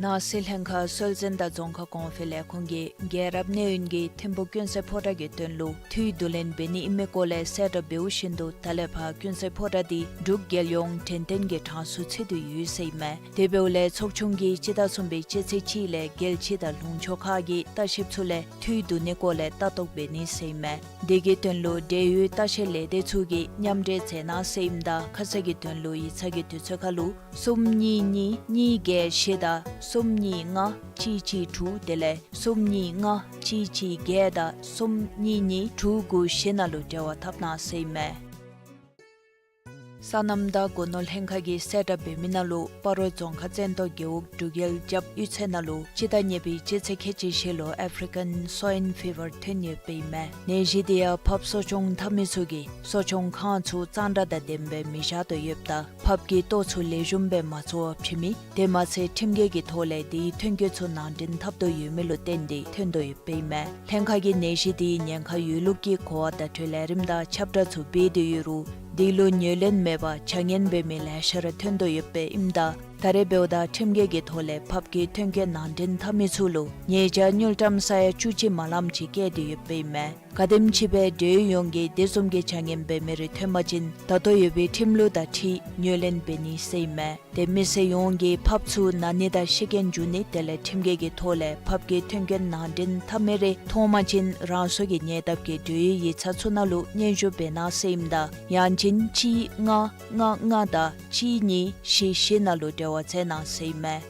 ནང་སྲིད་ལྷན་ཁག་སྲོལ་འཛིན་དང་རྫོང་ཁ་གོང་འཕེལ་ལས་ཁུངས་ཀྱིས་རྒྱལ་རབས་གནས་ཡུན་གྱི་ཐིམ་ཕུག་ཀུན་གསལ་ཕོ་བྲང་གི་དོན་ལུ་འཐུས་བསྡུ་ལེན་འབད་ནི་ཨིན་མི་སྐོར་ལས་གསལ་བསྒྲགས་འབདཝ་བཞིན་དུ་ད་ལས་ཕར་ཀུན་གསལ་ཕོ་བྲང་འདི་འབྲུག་རྒྱལ་ཡོངས་དྲན་རྟེན་གྱི་གྲངས་སུ་ཚུད་དེ་ཡོད་ཟེར་ཨིན་མས། དེ་འབདཝ་ལས་ཚོགས་ཆུང་གིས་སྤྱི་ཟླ་གསུམ་པའི་སྤྱི་ཚེས་གཅིག་ལས་རྒྱལ་སྤྱི་དང་ལུང་ཕྱོགས་ཁག་གི་ལྟ་བཤལཔ་ཚུ་ལས་འཐུས་བསྡུ་ནི་སྐོར་ལས་ལྟ་རྟོག་འབད་ནི་ཟེར་ཨིན་མས། དེ་གི་དོན་ལུ་འབྲེལ་ཡོད་ལྟ་བཤལ་ལས་སྡེ་ཚུ་གིས་མཉམ་འབྲེལ་མཛད་གནང་ཟེར་ཨིནམ་ད་ཁ་གསལ་གྱི་དོན་ལུ་ཡིག་ཚང་གི་དུས་ཚོད་ཁར་ལུ་གསུམ་གཉིས་གཉིས་གཉིས་བརྒྱད་བཞི་དང་གསུམ་གཉིས་ལྔ་གཅིག་གཅིག་དྲུག་དེ་ལས་གསུམ་གཉིས་ལྔ་གཅིག་གཅིག་བརྒྱད་དང་གསུམ་གཉིས་གཉིས་དྲུག་དགུ་བཞི་ནང་ལུ་འབྲེལ་བ་འཐབ་གནང་ཟེར་ཨིན་མས། སོ་ནམ་དང་སྒོ་ནོར་ལྷན་ཁག་གིས་གསལ་བསྒྲགས་འབད་མི་ནང་ལུ་སྤ་རོ་རྫོང་ཁག་བཙན་ཏོ་རྒེད་འོག་འབྲུག་རྒྱལ་རྒྱབ་གཡུས་ཚན་ནང་ལུ་སྤྱི་ཟླ་གཉིས་པའི་སྤྱི་ཚེས་ཁལ་གཅིག་བཞི་ལུ་ཨེཕ་རི་ཀན་སོའིན་ཕི་བར་ཐོན་ཡོདཔ་ཨིན་མས། ནད་གཞི་དེ་ཡང་ཕགཔ་གསོ་སྐྱོང་འཐབ་མི་ཚུ་གིས་གསོ་སྐྱོང་ཁང་ཚུ་གཙང་སྦྲ་དང་ལྡནམ་སྦེ་མི་བཞག་དོ་ཡོདཔ་ད་ཕགཔ་གི་ལྟོ་ཚུ་ལེགས་ཤོམ་སྦེ་མ་འཚོ་བར་བྱིན་མི་དེ་མ་ཚད་ཁྲིམས་འགལ་གྱི་ཐོག་ལས་དེའི་ཐོན་སྐྱེད་ཚུ་ནང་འདྲེན་འཐབ་དོ་ཡོད་མི་ལུ་བརྟེན་ཏེ་ཐོན་དོ་ཡོདཔ་ཨིན་མས། ལྷན་ཁག་གིས་ནད་གཞི་དེའི་ཉེན་ཁ་ཡོད་ལུགས་ཀྱི་གོ་བ་བརྡ་སྤྲོད་ལས་རིམ་དང་ཁྱབ་བསྒྲགས་ཚུ་འབད་དེ་ཡོད་རུང་དེ་ལུ་ཉེར་ལེན་མེད་པར་བྱ་ངན་འབད་མི་ལེ་ཤ་ར་ཐོན་དོ་ཡོདཔ་ཨིནམ་ད་ད་རེས་འབདཝ་ད་ཁྲིམས་འགལ་གྱི་ཐོག་ལས་ཕགཔ་གི་ཐོན་སྐྱེད་ནང་འདྲེན་འཐབ་མི་ཚུ་ལུ་ཉེས་བྱ་དངུལ་ཀྲམ་ས་ཡ་བཅུ་གཅིག་མ་ལངམ་ཅིག་བཀལ་ཏེ་ཡོདཔ་ཨིན་མས། ག་དེམ་ཅིག་སྦེ་འབྲེལ་ཡོད་ཡོངས་ཀྱིས་དེ་བཟུམ་གྱི་བྱ་ངན་འབད་མི་རེ་ཐོན་པ་ཅིན་ད་ལྟོ་ཡོད་པའི་ཁྲིམས་ལུགས་དང་འཁྲིལ་ཉེར་ལེན་འབད་ནི་ཟེར་ཨིན་མས། དེ་མི་སེར་ཡོངས་ཀྱིས་ཕགཔ་ཚུ་ན་ནི་དང་ཤི་རྐྱེན་འབྱུང་ནི་དེ་ལས་ཁྲིམས་འགལ་གྱི་ཐོག་ལས་ཕགཔ་གི་ཐོན་སྐྱེད་ནང་འདྲེན་འཐབ་མི་རེ་མཐོང་པ་ཅིན་རང་སོ་གི་ཉེ་འདབས་ཀྱི་འབྲེལ་ཡོད་ཡིག་ཚང་ཚུ་ནང་ལུ་སྙན་ཞུ་འབད་གནང་ཟེར་ཨིནམ་ད་ཡང་ཅིན་གཅིག་ལྔ་ལྔ་ལྔ་དང་གཅིག་གཉིས་བཞི་བཞི་ནང་ལུ་འབྲེལ་བ་མཛད་གནང་ཟེར་ཨིན་མས།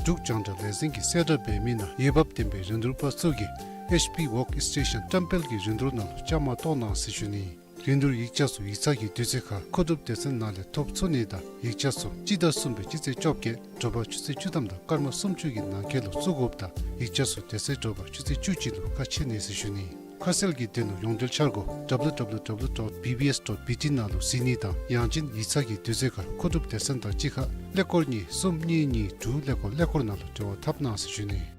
འབྲུག་རྒྱང་བསྒྲགས་ལས་འཛིན་གྱིས་གསལ་བསྒྲགས་འབད་མི་ནང་འོས་འབབ་ལྡན་པའི་རིན་བསྡུར་པ་ཚུ་གིས་ ཨེཆ་པི་ཝོརཀ་སི་ཊེ་ཤཱན་བཀྲམ་སྤེལ་གྱི་རིན་བསྡུར་ནང་ལུ་བཅའ་མར་གཏོགས་གནང་ཟེར་ཞུ་ནི། རིན་བསྡུར་ཡིག་ཆ་ཚུ་ཡིག་ཚང་གི་དུས་ཚོད་ཁར་མཁོ་སྒྲུབ་སྡེ་ཚན་ནང་ལས་ཐོབ་ཚུགས་ནི་དང་ཡིག་ཆ་ཚུ་སྤྱི་ཟླ་གསུམ་པའི་སྤྱི་ཚེས་བཅོ་བརྒྱད་དྲོ་པ་ཆུ་ཚོད་བཅུ་ཐམ་དང་སྐར་མ་སུམ་ཅུ་གི་ནང་འཁོད་ལུ་བཙུགས་དགོཔ་དང་ཡིག་ཆ་ཚུ་དེ་ཚེ་དྲོ་པ་ཆུ་ཚོད་བཅུ་གཅིག་ལུ་ཁ་ཕྱེ་ནི་ཟེར་ཞུ་ནི། ཁ་གསལ་གྱི་དོན་ལུ་ཡོངས་འབྲེལ་འཆར་སྒོ་W W W dot B B S dot B T ནང་ལུ་གཟིགས་ནི་དང་ཡང་ཅིན་ཡིག་ཚང་གི་དུས་ཚོད་ཁར་མཁོ་སྒྲུབ་སྡེ་ཚན་དང་གཅིག་ཁར་ཀླད་ཀོར་གཉིས་གསུམ་གཉིས་གཉིས་དྲུག་ཀླད་ཀོར་ཀླད་ཀོར་ནང་ལུ་འབྲེལ་བ་འཐབ་གནང་ཟེར་ཞུ་ནི།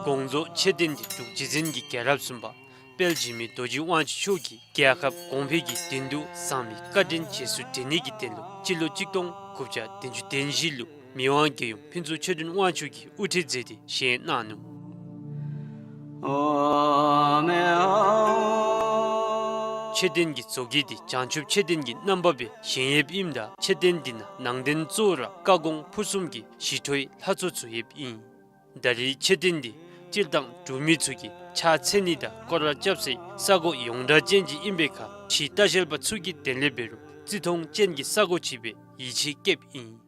དགོངས་རྫོགས་མཆོད་རྟེན་འདི་འབྲུག་རྗེ་བཙུན་གྱི་རྒྱལ་རབས་གསུམ་པ་དཔལ་འཇིགས་མེད་རྡོ་རྗེ་དབང་ཕྱུག་མཆོག་གིས་རྒྱལ་ཁབ་གོང་འཕེལ་གྱི་དོན་དུ་བཟང་མི་བཀའ་དྲིན་རྗེས་སུ་དྲན་ནི་གི་དོན་ལུ་སྤྱི་ལོ་གཅིག་སྟོང་དགུ་བརྒྱ་བདུན་ཅུ་དོན་བཞི་ལུ་མི་དབང་རྒྱལ་ཡུམ་ཕུན་ཚོགས་ཆོས་སྒྲོན་དབང་ཕྱུག་གིས་དབུ་ཁྲིད་མཛད་དེ་བཞེངས་གནང་ནུག། མཆོད་རྟེན་གྱི་མཛོད་དཀྱིལ་འདི་བྱང་ཆུབ་མཆོད་རྟེན་གྱི་རྣམ་པ་སྦེ་བཞེངས་ཡོདཔ་ཨིནམ་ད་མཆོད་རྟེན་འདི་ནང་ནང་རྟེན་གཙོ་བོ་ར་བཀའ་དགོངས་ཕུར་གསུམ་གྱི་ཞི་ཁྲོའི་ལྷ་ཚོགས་ཚུ་ཡོདཔ་ཨིན། ད་རེས་མཆོད་རྟེན་འདི་སྤྱིར་བཏང་འབྲུག་མི་ཚུ་གིས་ཕྱག་འཚལ་ནི་དང་སྐོར་ར་རྐྱབ་སའི་ས་གོ་ཡོངས་གྲགས་ཅན་ཅིག་ཨིན་པའི་ཁར་ཁྲི་ལྟ་བཤལ་པ་ཚུ་གི་དོན་ལས་འབད་རུང་བརྩི་མཐོང་ཅན་གྱི་ས་གོ་ཅིག་སྦེ་ཡིད་ཆེས་བསྐྱེདཔ་ཨིན།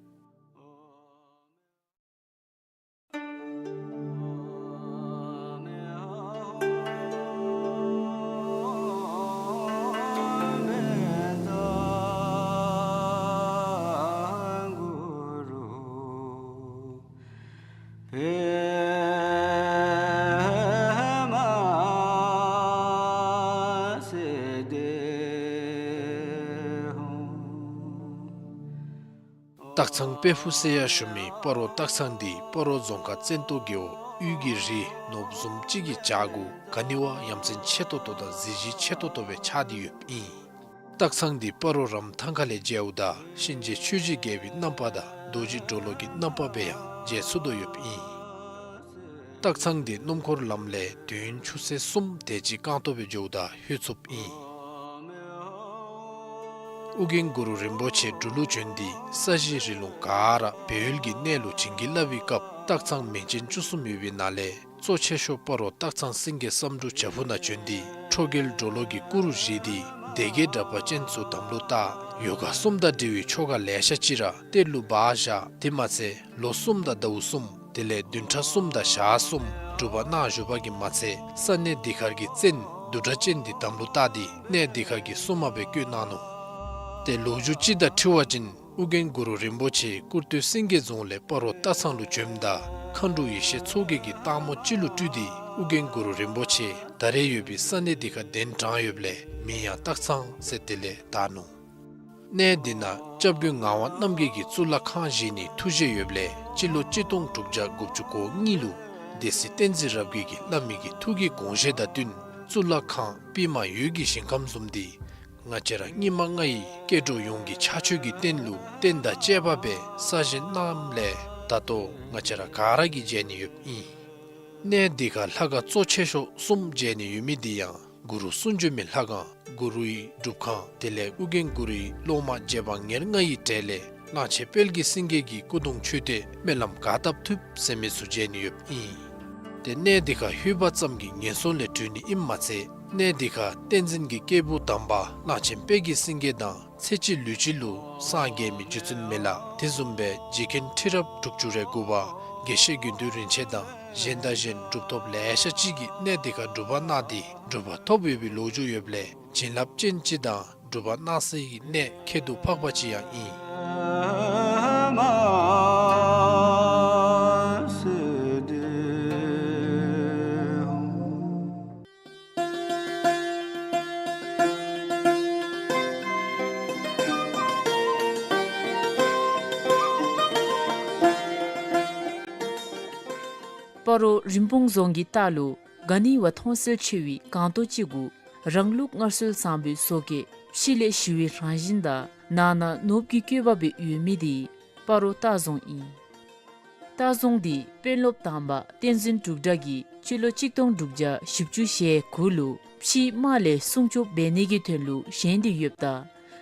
སྟག་ཚང་དཔལ་ཕུག་ཟེར་ཡང་ཞུ་མི་སྤ་རོ་སྟག་ཚང་འདི་སྤ་རོ་རྫོང་ཁག་བཙན་ཏོ་རྒེད་འོག་དབུས་ཀྱི་རི་ནོར་བུ་བཟུམ་ཅིག་གི་བྱག་གུ་ག་ནི་བ་ཡ་མཚན་ཆེ་ཏོག་ཏོ་དང་གཟི་བརྗིད་ཆེ་ཏོག་ཏོ་སྦེ་ཆགས་ཏེ་ཡོདཔ་ཨིན། སྟག་ཚང་འདི་སྤ་རོ་རམ་ཐང་ཁ་ལས་མཇལཝ་ད་གཤིན་རྗེ་ཆོས་ཀྱི་རྒྱལ་པོའི་རྣམ་པ་དང་རྡོ་རྗེ་གྲོ་ལོད་ཀྱི་རྣམ་པ་སྦེ་ཡང་མཇལ་ཚུགས་དོ་ཡོདཔ་ཨིན། སྟག་ཚང་འདི་སྣུམ་འཁོར་ལམ་ལས་དུས་ཡུན་ཆུ་ཚོད་གསུམ་དེ་ཅིག་རྐང་སྟོང་སྦེ་འགྱོཝ་ད་ལྷོད་ཚུགསཔ་ཨིན། ཨོ་རྒྱན་གུ་རུ་རིན་པོ་ཆེ་འབྲུག་ལུ་བྱོན་ཏེ་ས་གཞི་རི་ལུང་ག་ར་སྦས་ཡུལ་གྱི་གནས་ལུ་བྱིན་གྱིས་བརླབས་པའི་སྐབས་སྟག་ཚང་མིང་ཅན་བཅུ་གསུམ་ཡོད་པའི་ནང་ལས་གཙོ་ཆེ་ཤོས་སྤ་རོ་སྟག་ཚང་སེང་གེ་བསམ་འགྲུབ་བྱག་ཕུག་ནང་བྱོན་ཏེ་ཁྲོ་རྒྱལ་གྲོ་ལོད་ཀྱི་སྐུ་རུ་བཞེངས་ཏེ་སྡེ་བརྒྱད་དྲེགས་པ་ཅན་ཚུ་དམ་ལུ་བཏགས། ཡོ་ག་གསུམ་དང་འབྲེལ་བའི་ཆོ་ག་ལེ་ཤ་ཅིག་ར་གཏེར་ལུ་སྦ་བཞག། དེ་མ་ཚད་ལོ་གསུམ་དང་ཟླཝ་གསུམ་དེ་ལས་བདུན་ཕྲག་གསུམ་དང་ཞག་གསུམ་སྒྲུབ་པ་གནང་བཞུགས་པ་གིས་མ་ཚད་ས་གནས་འདི་ཁར་གྱི་བཙན་བདུད་གྲགས་ཅན་འདི་དམ་ལུ་བཏགས་ཏེ་གནས་འདི་ཁར་གྱི་སྲུང་མ་སྦེ་བསྐོས་གནང་ནུག། ཏེ་ལོ་རྒྱུས་ཅིག་དང་འཁྲིལ་བ་ཅིན་ཨོ་རྒྱན་གུ་རུ་རིན་པོ་ཆེ་ཀུར་སྟོད་སེང་གེ་རྫོང་ལས་སྤ་རོ་སྟག་ཚང་ལུ་བྱོནམ་ད་མཁའ་འགྲོ་ཡེ་ཤེས་མཚོ་རྒྱལ་གྱིས་སྟག་མོ་ཅིག་ལུ་སྤྲུལ་ཏེ་ཨོ་རྒྱན་གུ་རུ་རིན་པོ་ཆེ་ད་རེས་ཡོད་པའི་ས་གནས་འདི་ཁར་གདན་དྲངས་ཡོདཔ་ལས་མིང་ཡང་སྟག་ཚང་ཟེར་དེ་ལས་དར་ནུག། གནས་འདི་ནང་སྐྱབས་མགོན་ངག་དབང་རྣམ་རྒྱལ་གྱིས་གཙུག་ལག་ཁང་བཞེངས་ནིའི་ཐུགས་བཞེད་ཡོདཔ་ལས་སྤྱི་ལོ་གཅིག་སྟོང་དྲུག་བརྒྱ་དགུ་བཅུ་གོ་གཉིས་ལུ་སྡེ་སྲིད་བསྟན་འཛིན་རབ་རྒྱས་ཀྱིས་བླ་མའི་གི་ཐུགས་ཀྱི་དགོངས་བཞེད་དང་བསྟུན་གཙུག་ལག་ཁང་པདྨ་འོད་ཀྱི་ཞིང་ཁམས་བཟུམ་འདི་ང་བཅས་ར་སྙིགས་མ་ལྔ་ཡི་སྐྱེ་འགྲོ་ཡོངས་ཀྱི་ཕྱག་མཆོད་ཀྱི་རྟེན་ལུ་རྟེན་དང་བཅས་པ་སྦེ་གསར་བཞེངས་གནངམ་ལས་ད་ལྟོ་ང་བཅས་ར་ག་ར་གིས་མཇལ་ནི་ཡོདཔ་ཨིན། གནས་འདི་ཁར་ལྷ་ཁང་གཙོ་ཆེ་ཤོས་གསུམ་མཇལ་ནི་ཡོད་མི་འདི་ཡང་གུ་རུ་གསུང་བྱོན་མའི་ལྷ་ཁང་གུ་རུའི་སྒྲུབ་ཁང་དེ་ལས་ཨོ་རྒྱན་གུ་རུའི་སློབ་མ་རྗེ་འབངས་ཉེར་ལྔ་ཡི་གྲས་ལས་གླང་ཆེན་དཔལ་གྱི་སེང་གེ་གི་སྐུ་གདུང་མཆོད་རྟེན་སྨོན་ལམ་ག་བཏབ་ཐུབ་ཟེར་མི་ཚུ་མཇལ་ནི་ཡོདཔ་ཨིན། ཏེ་གནས་འདི་ཁར་ལྷོད་པ་ཙམ་གྱིས་ངན་སོང་ལས་གྲོལ་ནི་ཨིནམ་མ་ཚད་གནས་འདི་ཁར་བསྟན་འཛིན་གྱི་སྐྱེས་བུ་དམ་པ་གླང་ཆེན་དཔལ་གྱི་སེང་གེ་དང་ཚེ་གཅིག་ལུས་གཅིག་ལུ་སངས་རྒྱས་མི་རྗེ་བཙུན་མི་ལ་དེ་བཟུམ་སྦེ་རྗེ་མཁན་ཁྲི་རབས་དྲུག་ཅུ་རེ་དགུ་པ་དགེ་བཤེས་དགེ་འདུན་རིན་ཆེན་དང་གཞན་དང་གཞན་གྲུབ་ཐོབ་ལེ་ཤ་ཅིག་གིས་གནས་འདི་ཁར་སྒྲུབ་པ་གནང་སྟེ་གྲུབ་པ་ཐོབ་ཡོད་པའི་ལོ་རྒྱུས་ཡོདཔ་ལས་བྱིན་རླབས་ཅན་ཅིག་དང་སྒྲུབ་པ་གནང་སའི་གནས་ཁྱད་དུ་འཕགས་པ་ཅིག་ཡང་ཨིན། སྤ་རོ་རིན་སྤུངས་རྫོང་གི་ལྟག་ལུ་ག་ནི་བ་མཐོང་གསལ་ཆེ་བའི་སྒང་ཏོ་ཅིག་གུ་རང་ལུགས་སྔར་སྲོལ་བཟང་པོའི་བཟོ་བཀོད་ཕྱི་ལས་ཞི་བའི་རང་བཞིན་དང་ནང་ན་ནོར་བུ་གི་བཀོད་པ་སྦེ་ཡོད་མི་འདི་སྤ་རོ་སྟག་རྫོང་ཨིན། སྟག་རྫོང་འདི་དཔོན་སློབ་དམ་པ་བསྟན་འཛིན་འབྲུག་གྲགས་ཀྱིས་སྤྱི་ལོ་གཅིག་སྟོང་དྲུག་བརྒྱ་བཞི་བཅུ་ཞེ་དགུ་ལུ་ཕྱིའི་དམག་ལས་སྲུང་སྐྱོབ་འབད་ནི་གི་དོན་ལུ་བཞེངས་ཏེ་ཡོདཔ་ད་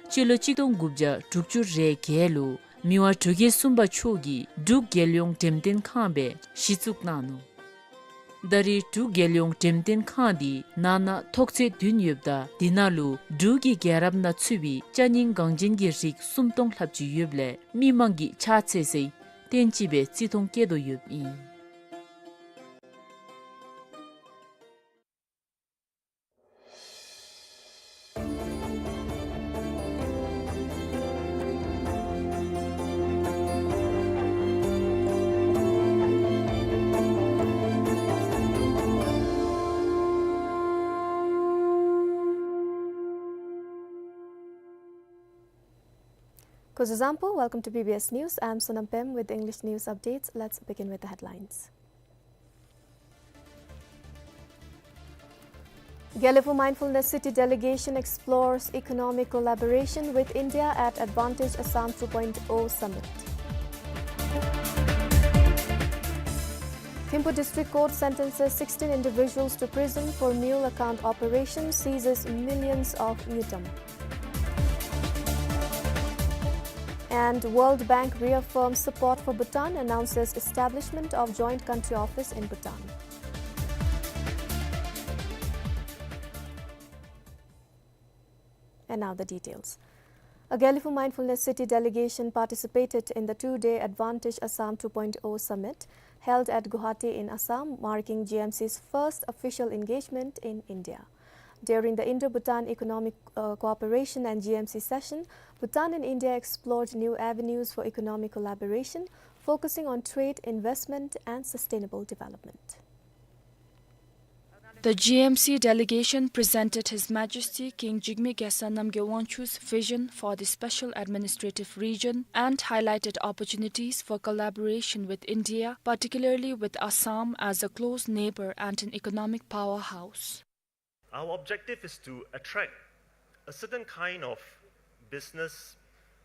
སྤྱི་ལོ་གཅིག་སྟོང་དགུ་བརྒྱ་དྲུག་ཅུ་རེ་བརྒྱད་ལུ་མི་དབང་འབྲུག་རྒྱལ་གསུམ་པ་མཆོག་གིས་འབྲུག་རྒྱལ་ཡོངས་འགྲེམས་སྟོན་ཁང་སྦེ་གཞི་བཙུགས་གནང་ནུག། ད་རེས་འབྲུག་རྒྱལ་ཡོངས་འགྲེམས་སྟོན་ཁང་འདི་ནང་ན་ཐོག་ཚད་བདུན་ཡོདཔ་ད་དེ་ནང་ལུ་འབྲུག་གི་རྒྱལ་རབས་ནང་ཚུད་པའི་ཅ་རྙིང་འགངས་ཅན་གྱི་རིགས་སུམ་སྟོང་ལྷགཔ་ཅིག་ཡོདཔ་ལས་མི་མང་གིས་ཕྱག་འཚལ་སའི་རྟེན་ཅིག་སྦེ་བརྩི་མཐོང་བསྐྱེད་དོ་ཡོདཔ་ཨིན། Kuzuzangpo, welcome to B B S News. I'm Sonam Pem with the English news updates. Let's begin with the headlines. Gelephu Mindfulness City delegation explores economic collaboration with India at Advantage Assam two point oh Summit. Thimphu District Court sentences sixteen individuals to prison for mule account operation, seizes millions of ngultrum. And World Bank reaffirms support for Bhutan, announces establishment of joint country office in Bhutan. And now the details. A Gelephu Mindfulness City delegation participated in the two-day Advantage Assam two point oh Summit held at Guwahati in Assam, marking G M C's first official engagement in India. During the Indo-Bhutan Economic, uh, Cooperation and G M C session, Bhutan and India explored new avenues for economic collaboration, focusing on trade, investment, and sustainable development. The G M C delegation presented His Majesty King Jigme Gyaltsab Namgyel Wangchuck's vision for the Special Administrative Region and highlighted opportunities for collaboration with India, particularly with Assam as a close neighbor and an economic powerhouse. Our objective is to attract a certain kind of business,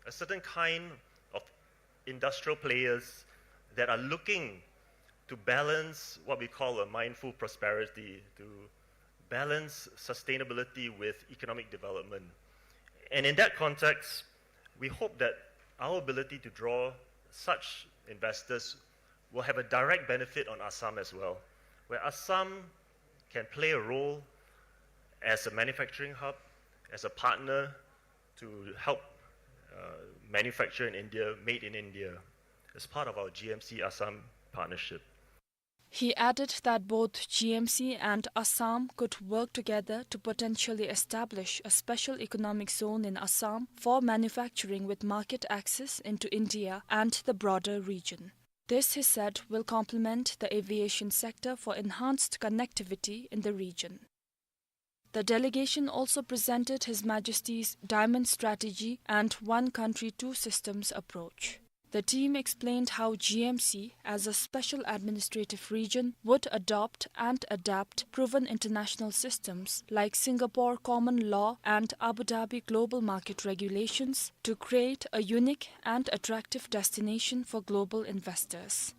a certain kind of industrial players that are looking to balance what we call a mindful prosperity, to balance sustainability with economic development. And in that context, we hope that our ability to draw such investors will have a direct benefit on Assam as well, where Assam can play a role as a manufacturing hub, as a partner to help, uh, manufacture in India, made in India, as part of our G M C Assam partnership. He added that both G M C and Assam could work together to potentially establish a special economic zone in Assam for manufacturing with market access into India and the broader region. This, he said, will complement the aviation sector for enhanced connectivity in the region. The delegation also presented His Majesty's Diamond Strategy and One Country, Two Systems approach. The team explained how G M C, as a special administrative region, would adopt and adapt proven international systems like Singapore common law and Abu Dhabi global market regulations to create a unique and attractive destination for global investors.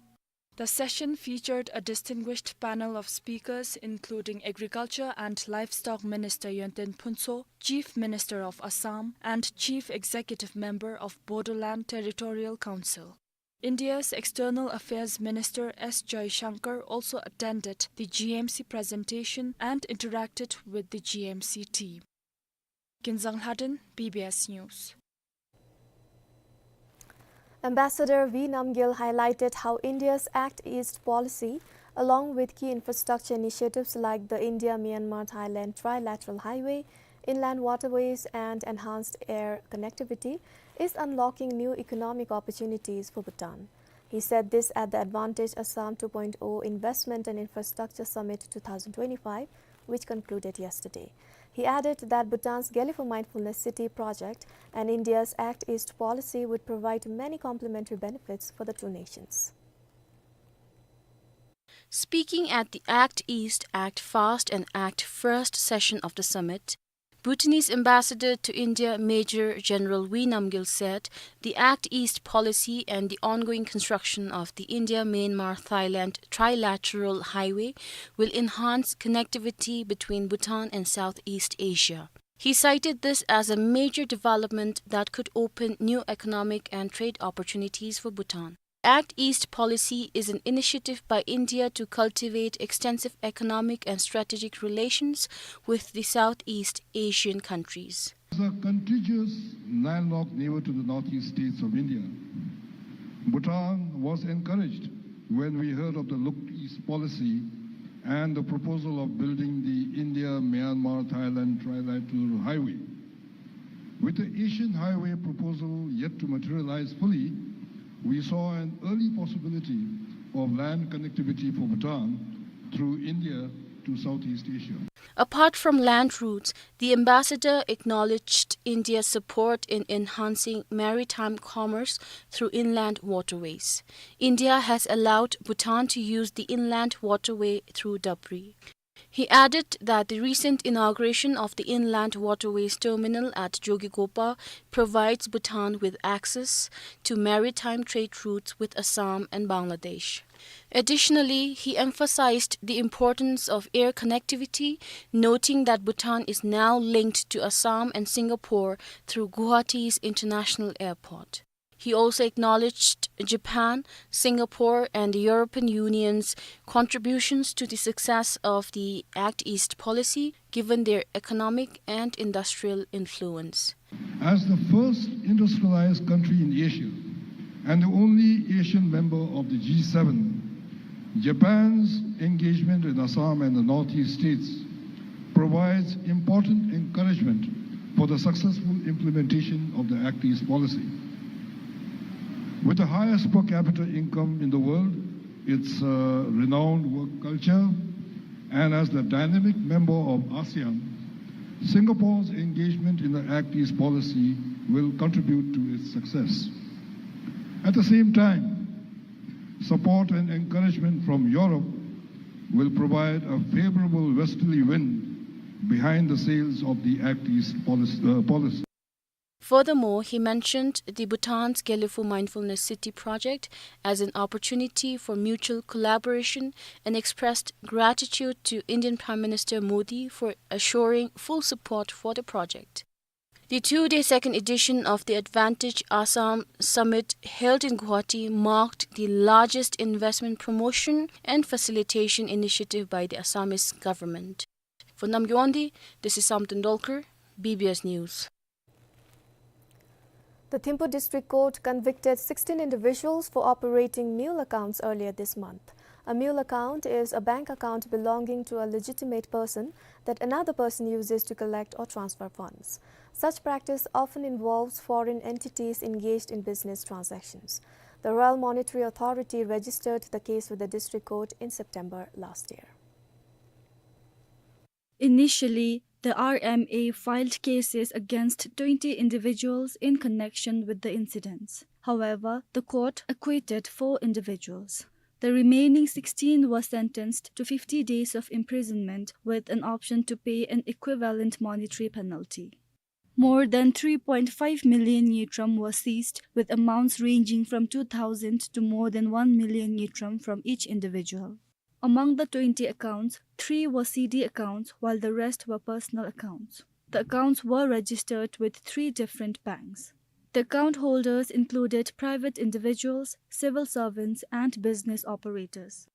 The session featured a distinguished panel of speakers, including Agriculture and Livestock Minister Yonten Phuntsho, Chief Minister of Assam, and Chief Executive Member of Bodoland Territorial Council. India's External Affairs Minister S Jaishankar also attended the G M C presentation and interacted with the G M C team. Kinzang Lhaden, B B S News. Ambassador V Namgyel highlighted how India's Act East policy, along with key infrastructure initiatives like the India-Myanmar-Thailand trilateral highway, inland waterways, and enhanced air connectivity, is unlocking new economic opportunities for Bhutan. He said this at the Advantage Assam two point oh Investment and Infrastructure Summit two thousand twenty-five, which concluded yesterday. He added that Bhutan's Gelephu Mindfulness City project and India's Act East policy would provide many complementary benefits for the two nations. Speaking at the Act East, Act Fast and Act First session of the summit, Bhutanese ambassador to India, Major General V Namgyel, said the Act East policy and the ongoing construction of the India-Myanmar-Thailand trilateral highway will enhance connectivity between Bhutan and Southeast Asia. He cited this as a major development that could open new economic and trade opportunities for Bhutan. Act East policy is an initiative by India to cultivate extensive economic and strategic relations with the Southeast Asian countries. As a contiguous landlocked neighbor to the northeast states of India, Bhutan was encouraged when we heard of the Look East policy and the proposal of building the India-Myanmar-Thailand Trilateral Highway. With the Asian Highway proposal yet to materialize fully, we saw an early possibility of land connectivity for Bhutan through India to Southeast Asia. Apart from land routes, the ambassador acknowledged India's support in enhancing maritime commerce through inland waterways. India has allowed Bhutan to use the inland waterway through Dapri. He added that the recent inauguration of the inland waterways terminal at Jokighopa provides Bhutan with access to maritime trade routes with Assam and Bangladesh. Additionally, he emphasized the importance of air connectivity, noting that Bhutan is now linked to Assam and Singapore through Guwahati's international airport. He also acknowledged Japan, Singapore, and the European Union's contributions to the success of the Act East policy, given their economic and industrial influence. As the first industrialized country in Asia and the only Asian member of the G seven, Japan's engagement in Assam and the Northeast states provides important encouragement for the successful implementation of the Act East policy. With the highest per capita income in the world, its, uh, renowned work culture, and as the dynamic member of ASEAN, Singapore's engagement in the Act East policy will contribute to its success. At the same time, support and encouragement from Europe will provide a favorable westerly wind behind the sails of the Act East policy, uh, policy. Furthermore, he mentioned the Bhutan's Gelephu Mindfulness City project as an opportunity for mutual collaboration and expressed gratitude to Indian Prime Minister Modi for assuring full support for the project. The two-day second edition of the Advantage Assam Summit held in Guwahati marked the largest investment promotion and facilitation initiative by the Assamese government. For Namgay Wangdi, this is Samten Dolkar, B B S News. The Thimphu District Court convicted sixteen individuals for operating mule accounts earlier this month. A mule account is a bank account belonging to a legitimate person that another person uses to collect or transfer funds. Such practice often involves foreign entities engaged in business transactions. The Royal Monetary Authority registered the case with the District Court in September last year. Initially, the R M A filed cases against twenty individuals in connection with the incidents. However, the court acquitted four individuals. The remaining sixteen were sentenced to fifty days of imprisonment with an option to pay an equivalent monetary penalty. More than three point five million ngultrum were seized, with amounts ranging from two thousand to more than one million ngultrum from each individual. Among the twenty accounts, three were C D accounts, while the rest were personal accounts. The accounts were registered with three different banks. The account holders included private individuals, civil servants, and business operators.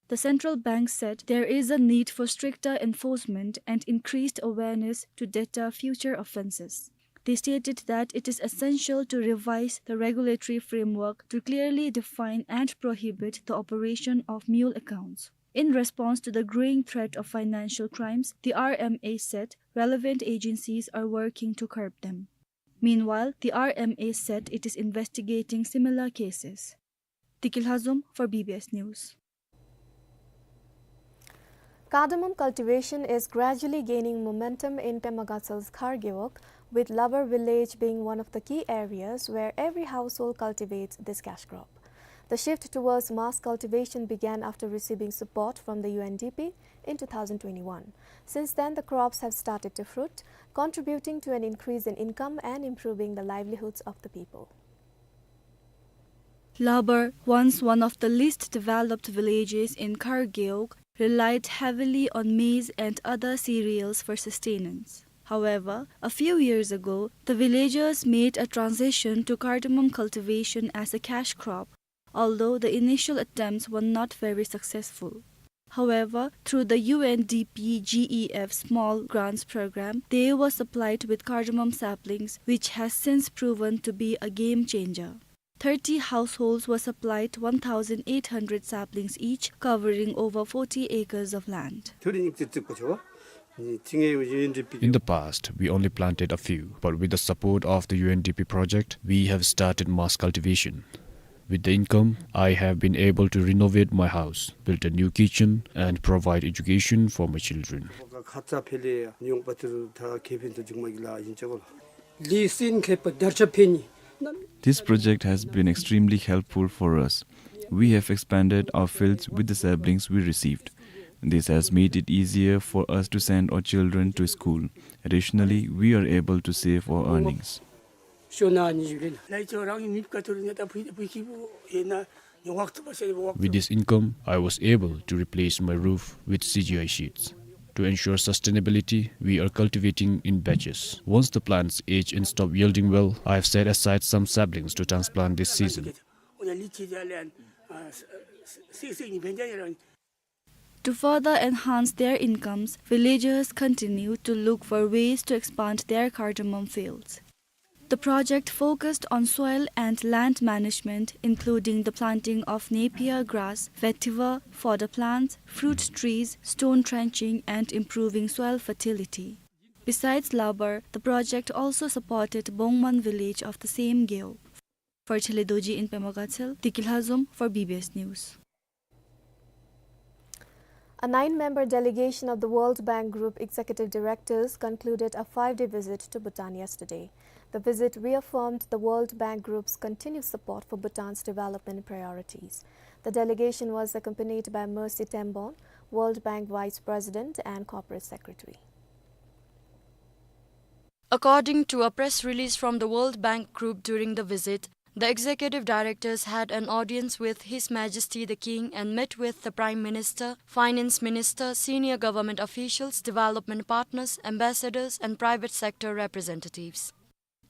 The central bank said there is a need for stricter enforcement and increased awareness to deter future offenses. They stated that it is essential to revise the regulatory framework to clearly define and prohibit the operation of mule accounts. In response to the growing threat of financial crimes, the R M A said relevant agencies are working to curb them. Meanwhile, the R M A said it is investigating similar cases. Deki Lhazom for B B S News. Cardamom cultivation is gradually gaining momentum in Pema Gatsel's Khar Gewog, with Labar village being one of the key areas where every household cultivates this cash crop. The shift towards mass cultivation began after receiving support from the U N D P in two thousand twenty-one. Since then, the crops have started to fruit, contributing to an increase in income and improving the livelihoods of the people. Labar, once one of the least developed villages in Khar Gewog, relied heavily on maize and other cereals for sustenance. However, a few years ago, the villagers made a transition to cardamom cultivation as a cash crop, although the initial attempts were not very successful. However, through the U N D P G E F Small Grants Program, they were supplied with cardamom saplings, which has since proven to be a game changer. Thirty households were supplied one thousand eight hundred saplings each, covering over forty acres of land. In the past, we only planted a few, but with the support of the U N D P project, we have started mass cultivation. With the income, I have been able to renovate my house, build a new kitchen, and provide education for my children. This project has been extremely helpful for us. We have expanded our fields with the saplings we received. This has made it easier for us to send our children to school. Additionally, we are able to save our earnings. With this income, I was able to replace my roof with C G I sheets. To ensure sustainability, we are cultivating in batches. Once the plants age and stop yielding well, I have set aside some saplings to transplant this season. To further enhance their incomes, villagers continue to look for ways to expand their cardamom fields. The project focused on soil and land management, including the planting of napier grass, vetiver, fodder plants, fruit trees, stone trenching, and improving soil fertility. Besides Labar, the project also supported Bongman village of the same Geo. For Chele Dorji in Pema Gatshel, Tiki Lhazom for B B S News. A nine-member delegation of the World Bank Group executive directors concluded a five-day visit to Bhutan yesterday. The visit reaffirmed the World Bank Group's continued support for Bhutan's development priorities. The delegation was accompanied by Mercy Tembon, World Bank Vice President and Corporate Secretary. According to a press release from the World Bank Group, during the visit, the executive directors had an audience with His Majesty the King and met with the Prime Minister, Finance Minister, senior government officials, development partners, ambassadors, and private sector representatives.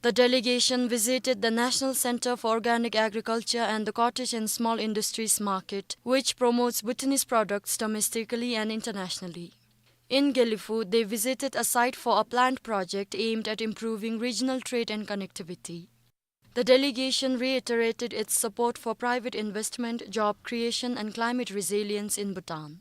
The delegation visited the National Center for Organic Agriculture and the Cottage and Small Industries Market, which promotes Bhutanese products domestically and internationally. In Gelephu, they visited a site for a plant project aimed at improving regional trade and connectivity. The delegation reiterated its support for private investment, job creation, and climate resilience in Bhutan.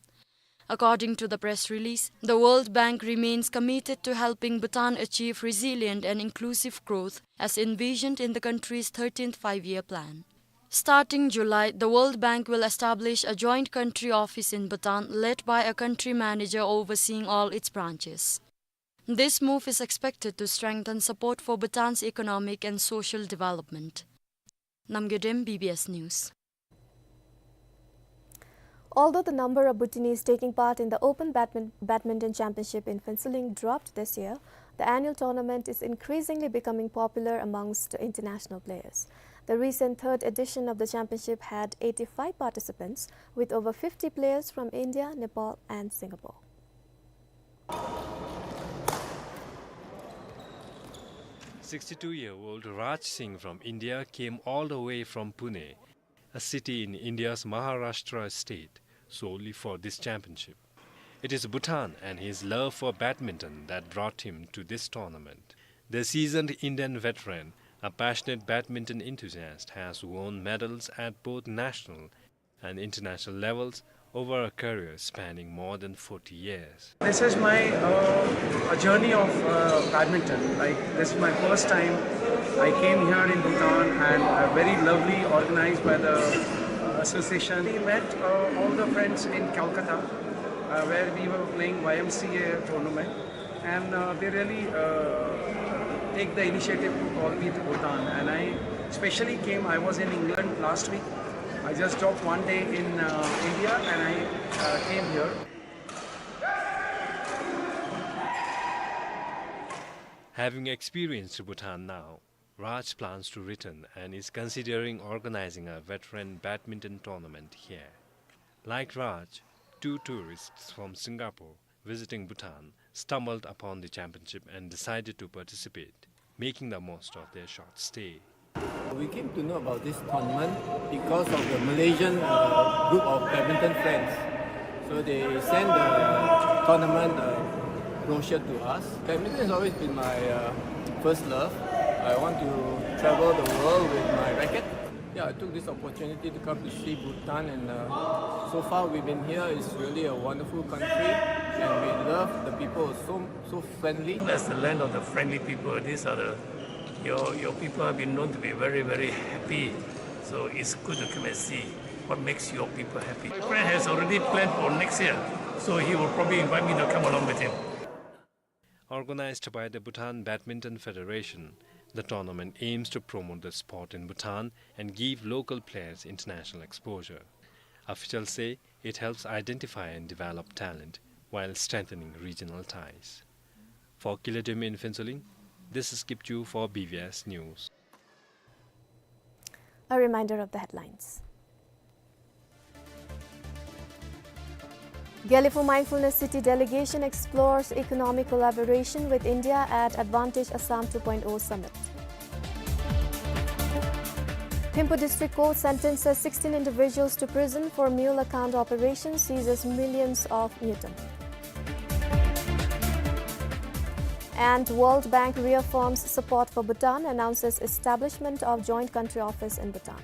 According to the press release, the World Bank remains committed to helping Bhutan achieve resilient and inclusive growth as envisioned in the country's thirteenth Five-Year Plan. Starting July, the World Bank will establish a joint country office in Bhutan led by a country manager overseeing all its branches. This move is expected to strengthen support for Bhutan's economic and social development. Namgay Dem, B B S News. Although the number of Bhutanese taking part in the Open Badmin-, Badminton Championship in Phuentsholing dropped this year, the annual tournament is increasingly becoming popular amongst international players. The recent third edition of the championship had eighty-five participants, with over fifty players from India, Nepal, and Singapore. Sixty-two-year-old Raj Singh from India came all the way from Pune, a city in India's Maharashtra state, solely for this championship. It is Bhutan and his love for badminton that brought him to this tournament. The seasoned Indian veteran, a passionate badminton enthusiast, has won medals at both national and international levels over a career spanning more than forty years. This is my, uh, a journey of, uh, badminton. Like, this is my first time. I came here in Bhutan and, uh, very lovely, organized by the, uh, association. We met, uh, all the friends in Calcutta, uh, where we were playing Y M C A tournament. And, uh, they really, uh, take the initiative to call me to Bhutan. And I specially came, I was in England last week. I just dropped one day in, uh, India and I, uh, came here. Having experienced Bhutan now, Raj plans to return and is considering organizing a veteran badminton tournament here. Like Raj, two tourists from Singapore visiting Bhutan stumbled upon the championship and decided to participate, making the most of their short stay. We came to know about this tournament because of the Malaysian, uh, group of badminton friends. So they sent the tournament, uh, brochure to us. Badminton has always been my, uh, first love. I want to travel the world with my racket. Yeah, I took this opportunity to come to see Bhutan, and, uh, so far we've been here. It's really a wonderful country, and we love the people. So, so friendly. That's the land of the friendly people. These are the, your, your people have been known to be very, very happy. So it's good to come and see what makes your people happy. My friend has already planned for next year, so he will probably invite me to come along with him. Organized by the Bhutan Badminton Federation, the tournament aims to promote the sport in Bhutan and give local players international exposure. Officials say it helps identify and develop talent while strengthening regional ties. For Kilatemi in Phuentsholing, this is Kipchu for B B S News. A reminder of the headlines. Gelephu Mindfulness City delegation explores economic collaboration with India at Advantage Assam two point oh Summit. Thimphu District Court sentences sixteen individuals to prison for mule account operation, seizes millions of ngultrum. And World Bank reaffirms support for Bhutan, announces establishment of joint country office in Bhutan.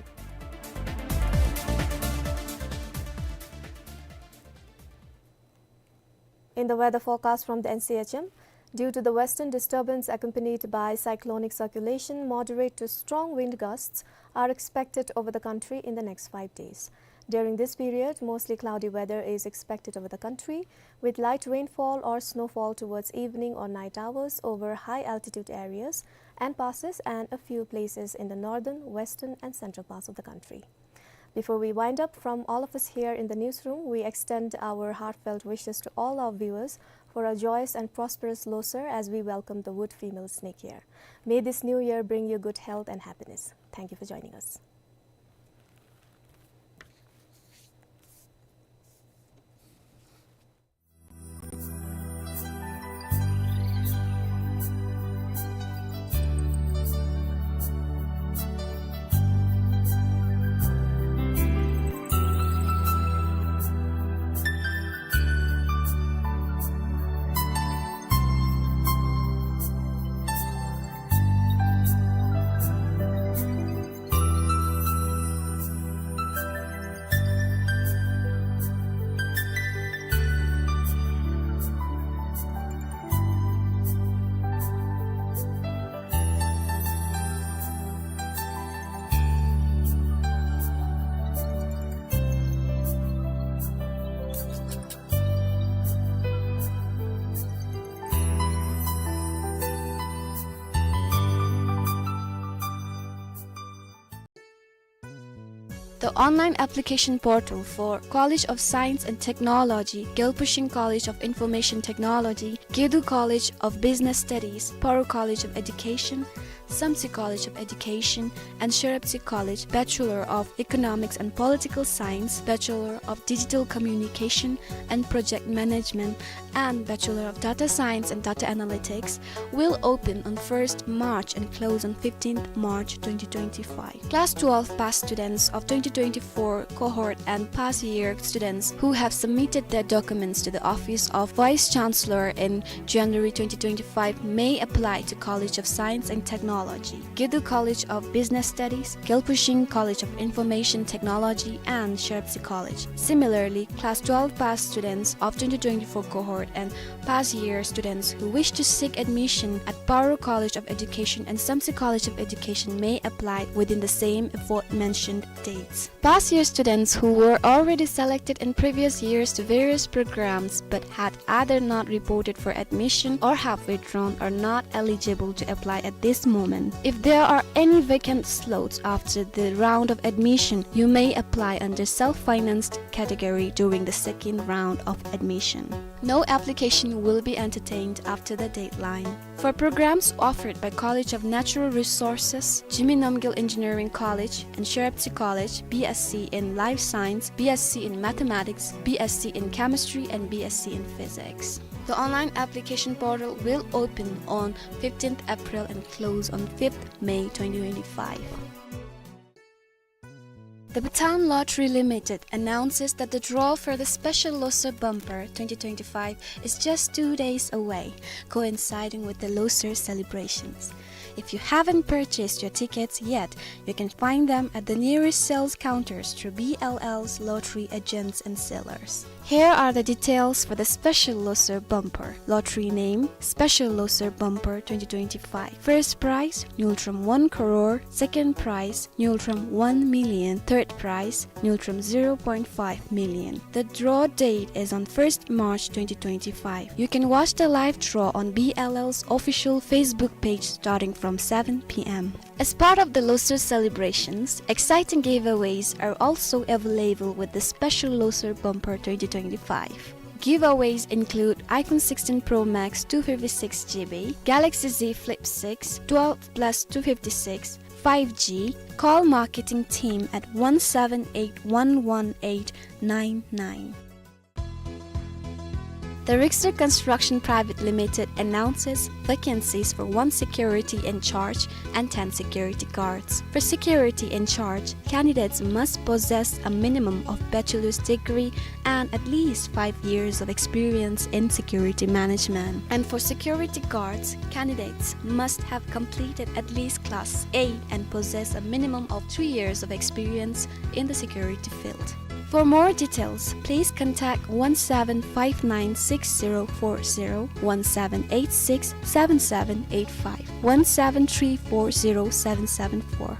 In the weather forecast from the N C H M, due to the western disturbance accompanied by cyclonic circulation, moderate to strong wind gusts are expected over the country in the next five days. During this period, mostly cloudy weather is expected over the country, with light rainfall or snowfall towards evening or night hours over high altitude areas and passes and a few places in the northern, western, and central parts of the country. Before we wind up, from all of us here in the newsroom, we extend our heartfelt wishes to all our viewers for a joyous and prosperous Losar as we welcome the wood female snake year. May this new year bring you good health and happiness. Thank you for joining us. The online application portal for College of Science and Technology, Gyalphushing College of Information Technology, Gedu College of Business Studies, Paro College of Education, Samtse College of Education, and Sherabtse College, Bachelor of Economics and Political Science, Bachelor of Digital Communication and Project Management, and Bachelor of Data Science and Data Analytics, will open on first March and close on fifteenth March twenty twenty-five. Class twelve pass students of twenty twenty-four cohort and pass year students who have submitted their documents to the Office of Vice Chancellor in January twenty twenty-five may apply to College of Science and Technology, Gedu College of Business Studies, Gyalphushing College of Information Technology, and Sherabtse College. Similarly, class twelve pass students of twenty twenty-four cohort and pass year students who wish to seek admission at Paro College of Education and Samtse College of Education may apply within the same aforementioned dates. Pass year students who were already selected in previous years to various programs but had either not reported for admission or have withdrawn are not eligible to apply at this moment. If there are any vacant slots after the round of admission, you may apply under self-financed category during the second round of admission. No application will be entertained after the deadline. For programs offered by College of Natural Resources, Jigme Namgyel Engineering College and Sherabtse College, B S c in Life Science, B S c in Mathematics, B S c in Chemistry, and B S c in Physics. The online application portal will open on fifteenth April and close on fifth May twenty twenty-five. The Bhutan Lottery Limited announces that the draw for the special Losar Bumper twenty twenty-five is just two days away, coinciding with the Losar celebrations. If you haven't purchased your tickets yet, you can find them at the nearest sales counters through B L L's lottery agents and sellers. Here are the details for the special Losar Bumper. Lottery name, Special Losar Bumper twenty twenty-five. First prize, Ngultrum one crore. Second prize, Ngultrum one million. Third prize, Ngultrum zero point five million. The draw date is on first March twenty twenty-five. You can watch the live draw on B L L's official Facebook page starting from seven P M. As part of the Losar celebrations, exciting giveaways are also available with the special Losar Bumper twenty twenty-five. Giveaways include iPhone sixteen Pro Max two fifty-six G B, Galaxy Z Flip six, twelve plus two fifty-six, five G. Call marketing team at one seven eight one one eight nine nine. The Rickster Construction Private Limited announces vacancies for one security in charge and ten security guards. For security in charge, candidates must possess a minimum of bachelor's degree and at least five years of experience in security management. And for security guards, candidates must have completed at least class eight and possess a minimum of two years of experience in the security field. For more details, please contact one seven five nine six zero four zero, one seven eight six seven seven eight five, one seven three four zero seven seven four.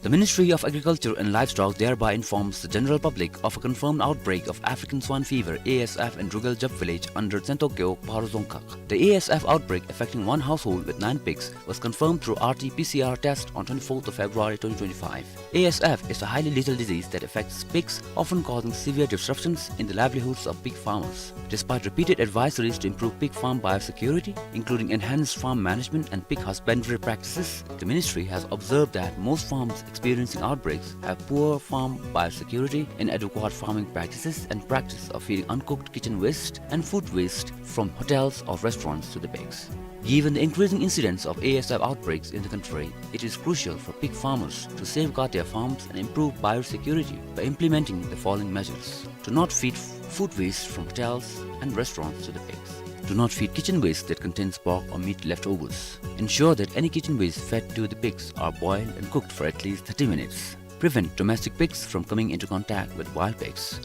The Ministry of Agriculture and Livestock thereby informs the general public of a confirmed outbreak of African swine fever, A S F, in Rugal Jap village under Tsentokyo, Paro Dzongkhag. The A S F outbreak affecting one household with nine pigs was confirmed through R T P C R test on twenty-fourth of February twenty twenty-five. A S F is a highly lethal disease that affects pigs, often causing severe disruptions in the livelihoods of pig farmers. Despite repeated advisories to improve pig farm biosecurity, including enhanced farm management and pig husbandry practices, the ministry has observed that most farms experiencing outbreaks have poor farm biosecurity, inadequate farming practices, and practice of feeding uncooked kitchen waste and food waste from hotels or restaurants to the pigs. Given the increasing incidence of A S F outbreaks in the country, it is crucial for pig farmers to safeguard their farms and improve biosecurity by implementing the following measures. Do not feed f-, food waste from hotels and restaurants to the pigs. Do not feed kitchen waste that contains pork or meat leftovers. Ensure that any kitchen waste fed to the pigs are boiled and cooked for at least thirty minutes. Prevent domestic pigs from coming into contact with wild pigs.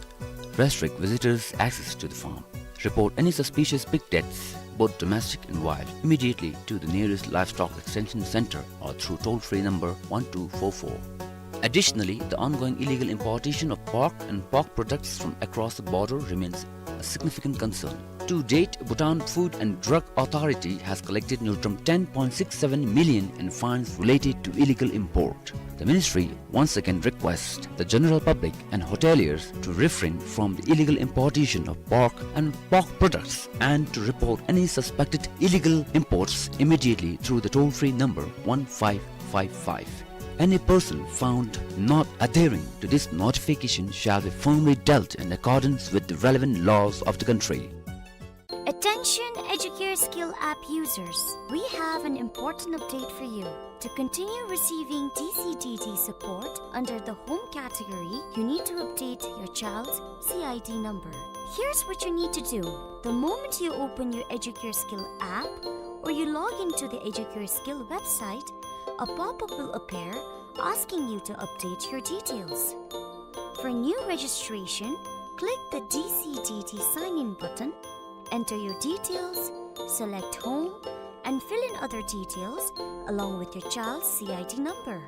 Restrict visitors' access to the farm. Report any suspicious pig deaths, both domestic and wild, immediately to the nearest livestock extension center or through toll-free number one two four four. Additionally, the ongoing illegal importation of pork and pork products from across the border remains a significant concern. To date, Bhutan Food and Drug Authority has collected Ngultrum ten point six seven million in fines related to illegal import. The ministry once again requests the general public and hoteliers to refrain from the illegal importation of pork and pork products and to report any suspected illegal imports immediately through the toll-free number one five five five. Any person found not adhering to this notification shall be firmly dealt in accordance with the relevant laws of the country. Attention Educare Skill App users, we have an important update for you. To continue receiving D C D D support under the home category, you need to update your child's C I D number. Here's what you need to do. The moment you open your Educare Skill app or you log into the Educare Skill website, a pop-up will appear asking you to update your details. For new registration, click the D C D D sign-in button, enter your details, select Home, and fill in other details along with your child's C I D number.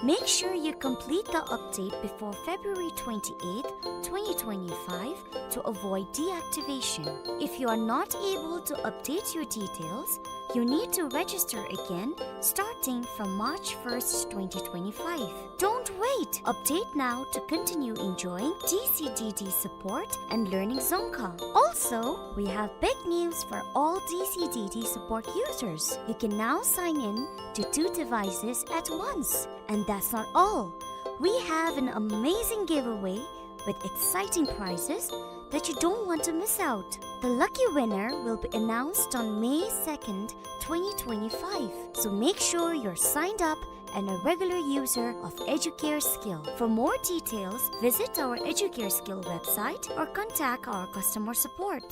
Make sure you complete the update before February twenty-eighth, twenty twenty-five to avoid deactivation. If you are not able to update your details, you need to register again starting from March first, twenty twenty-five. Don't wait! Update now to continue enjoying D C D D support and learning Dzongkha. Also, we have big news for all D C D D support users. You can now sign in to two devices at once. And that's not all. We have an amazing giveaway with exciting prizes that you don't want to miss out. The lucky winner will be announced on May second, twenty twenty-five. So make sure you're signed up and a regular user of Educare Skill. For more details, visit our Educare Skill website or contact our customer support.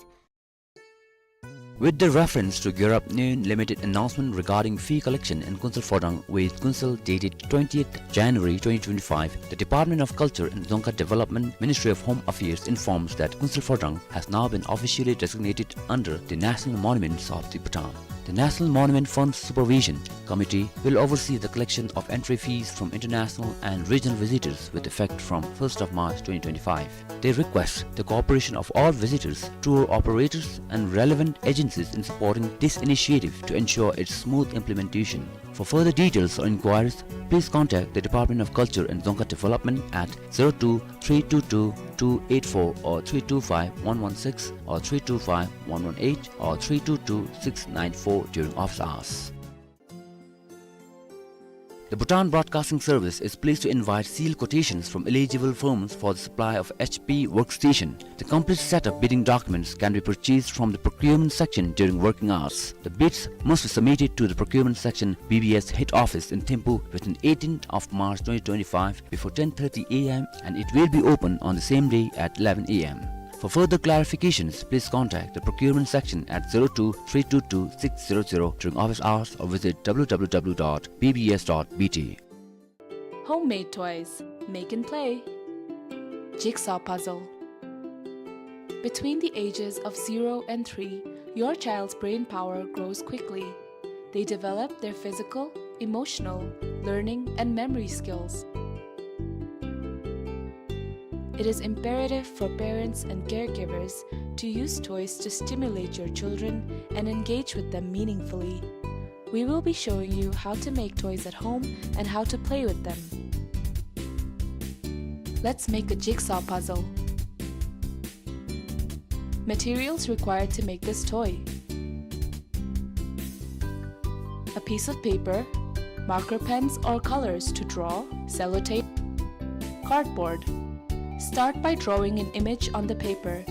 With the reference to Gyurap Nyoen Limited announcement regarding fee collection in Kunsel Phodrang with Kunsel dated twentieth January twenty twenty-five, the Department of Culture and Dzongkha Development, Ministry of Home Affairs informs that Kunsel Phodrang has now been officially designated under the National Monuments of the Bhutan. The National Monument Fund Supervision Committee will oversee the collection of entry fees from international and regional visitors with effect from first of March twenty twenty-five. They request the cooperation of all visitors, tour operators, and relevant agencies in supporting this initiative to ensure its smooth implementation. For further details or inquiries, please contact the Department of Culture and Dzongkha Development at zero two three two two two eight four or three two five one one six or three two five one one eight or three two two six nine four during office hours. The Bhutan Broadcasting Service is pleased to invite sealed quotations from eligible firms for the supply of H P workstation. The complete set of bidding documents can be purchased from the procurement section during working hours. The bids must be submitted to the procurement section B B S head office in Thimphu within eighteenth of March twenty twenty-five before ten thirty A M, and it will be open on the same day at eleven A M. For further clarifications, please contact the procurement section at zero two three two two six zero zero during office hours or visit W W W dot B B S dot B T. Homemade toys. Make and play. Jigsaw puzzle. Between the ages of zero and three, your child's brain power grows quickly. They develop their physical, emotional, learning, and memory skills. It is imperative for parents and caregivers to use toys to stimulate your children and engage with them meaningfully. We will be showing you how to make toys at home and how to play with them. Let's make a jigsaw puzzle. Materials required to make this toy: a piece of paper, marker pens or colors to draw, sellotape, cardboard. Start by drawing an image on the paper.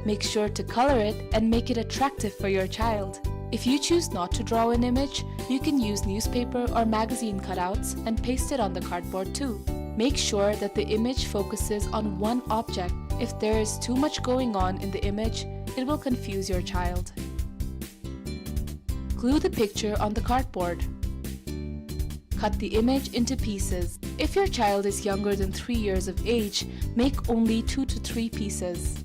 Make sure to color it and make it attractive for your child. If you choose not to draw an image, you can use newspaper or magazine cutouts and paste it on the cardboard too. Make sure that the image focuses on one object. If there is too much going on in the image, it will confuse your child. Glue the picture on the cardboard. Cut the image into pieces. If your child is younger than three years of age, make only two to three pieces.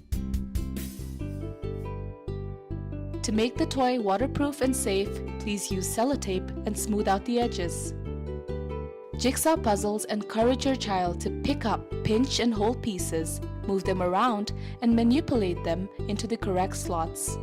To make the toy waterproof and safe, please use sellotape and smooth out the edges. Jigsaw puzzles encourage your child to pick up, pinch, and hold pieces, move them around, and manipulate them into the correct slots.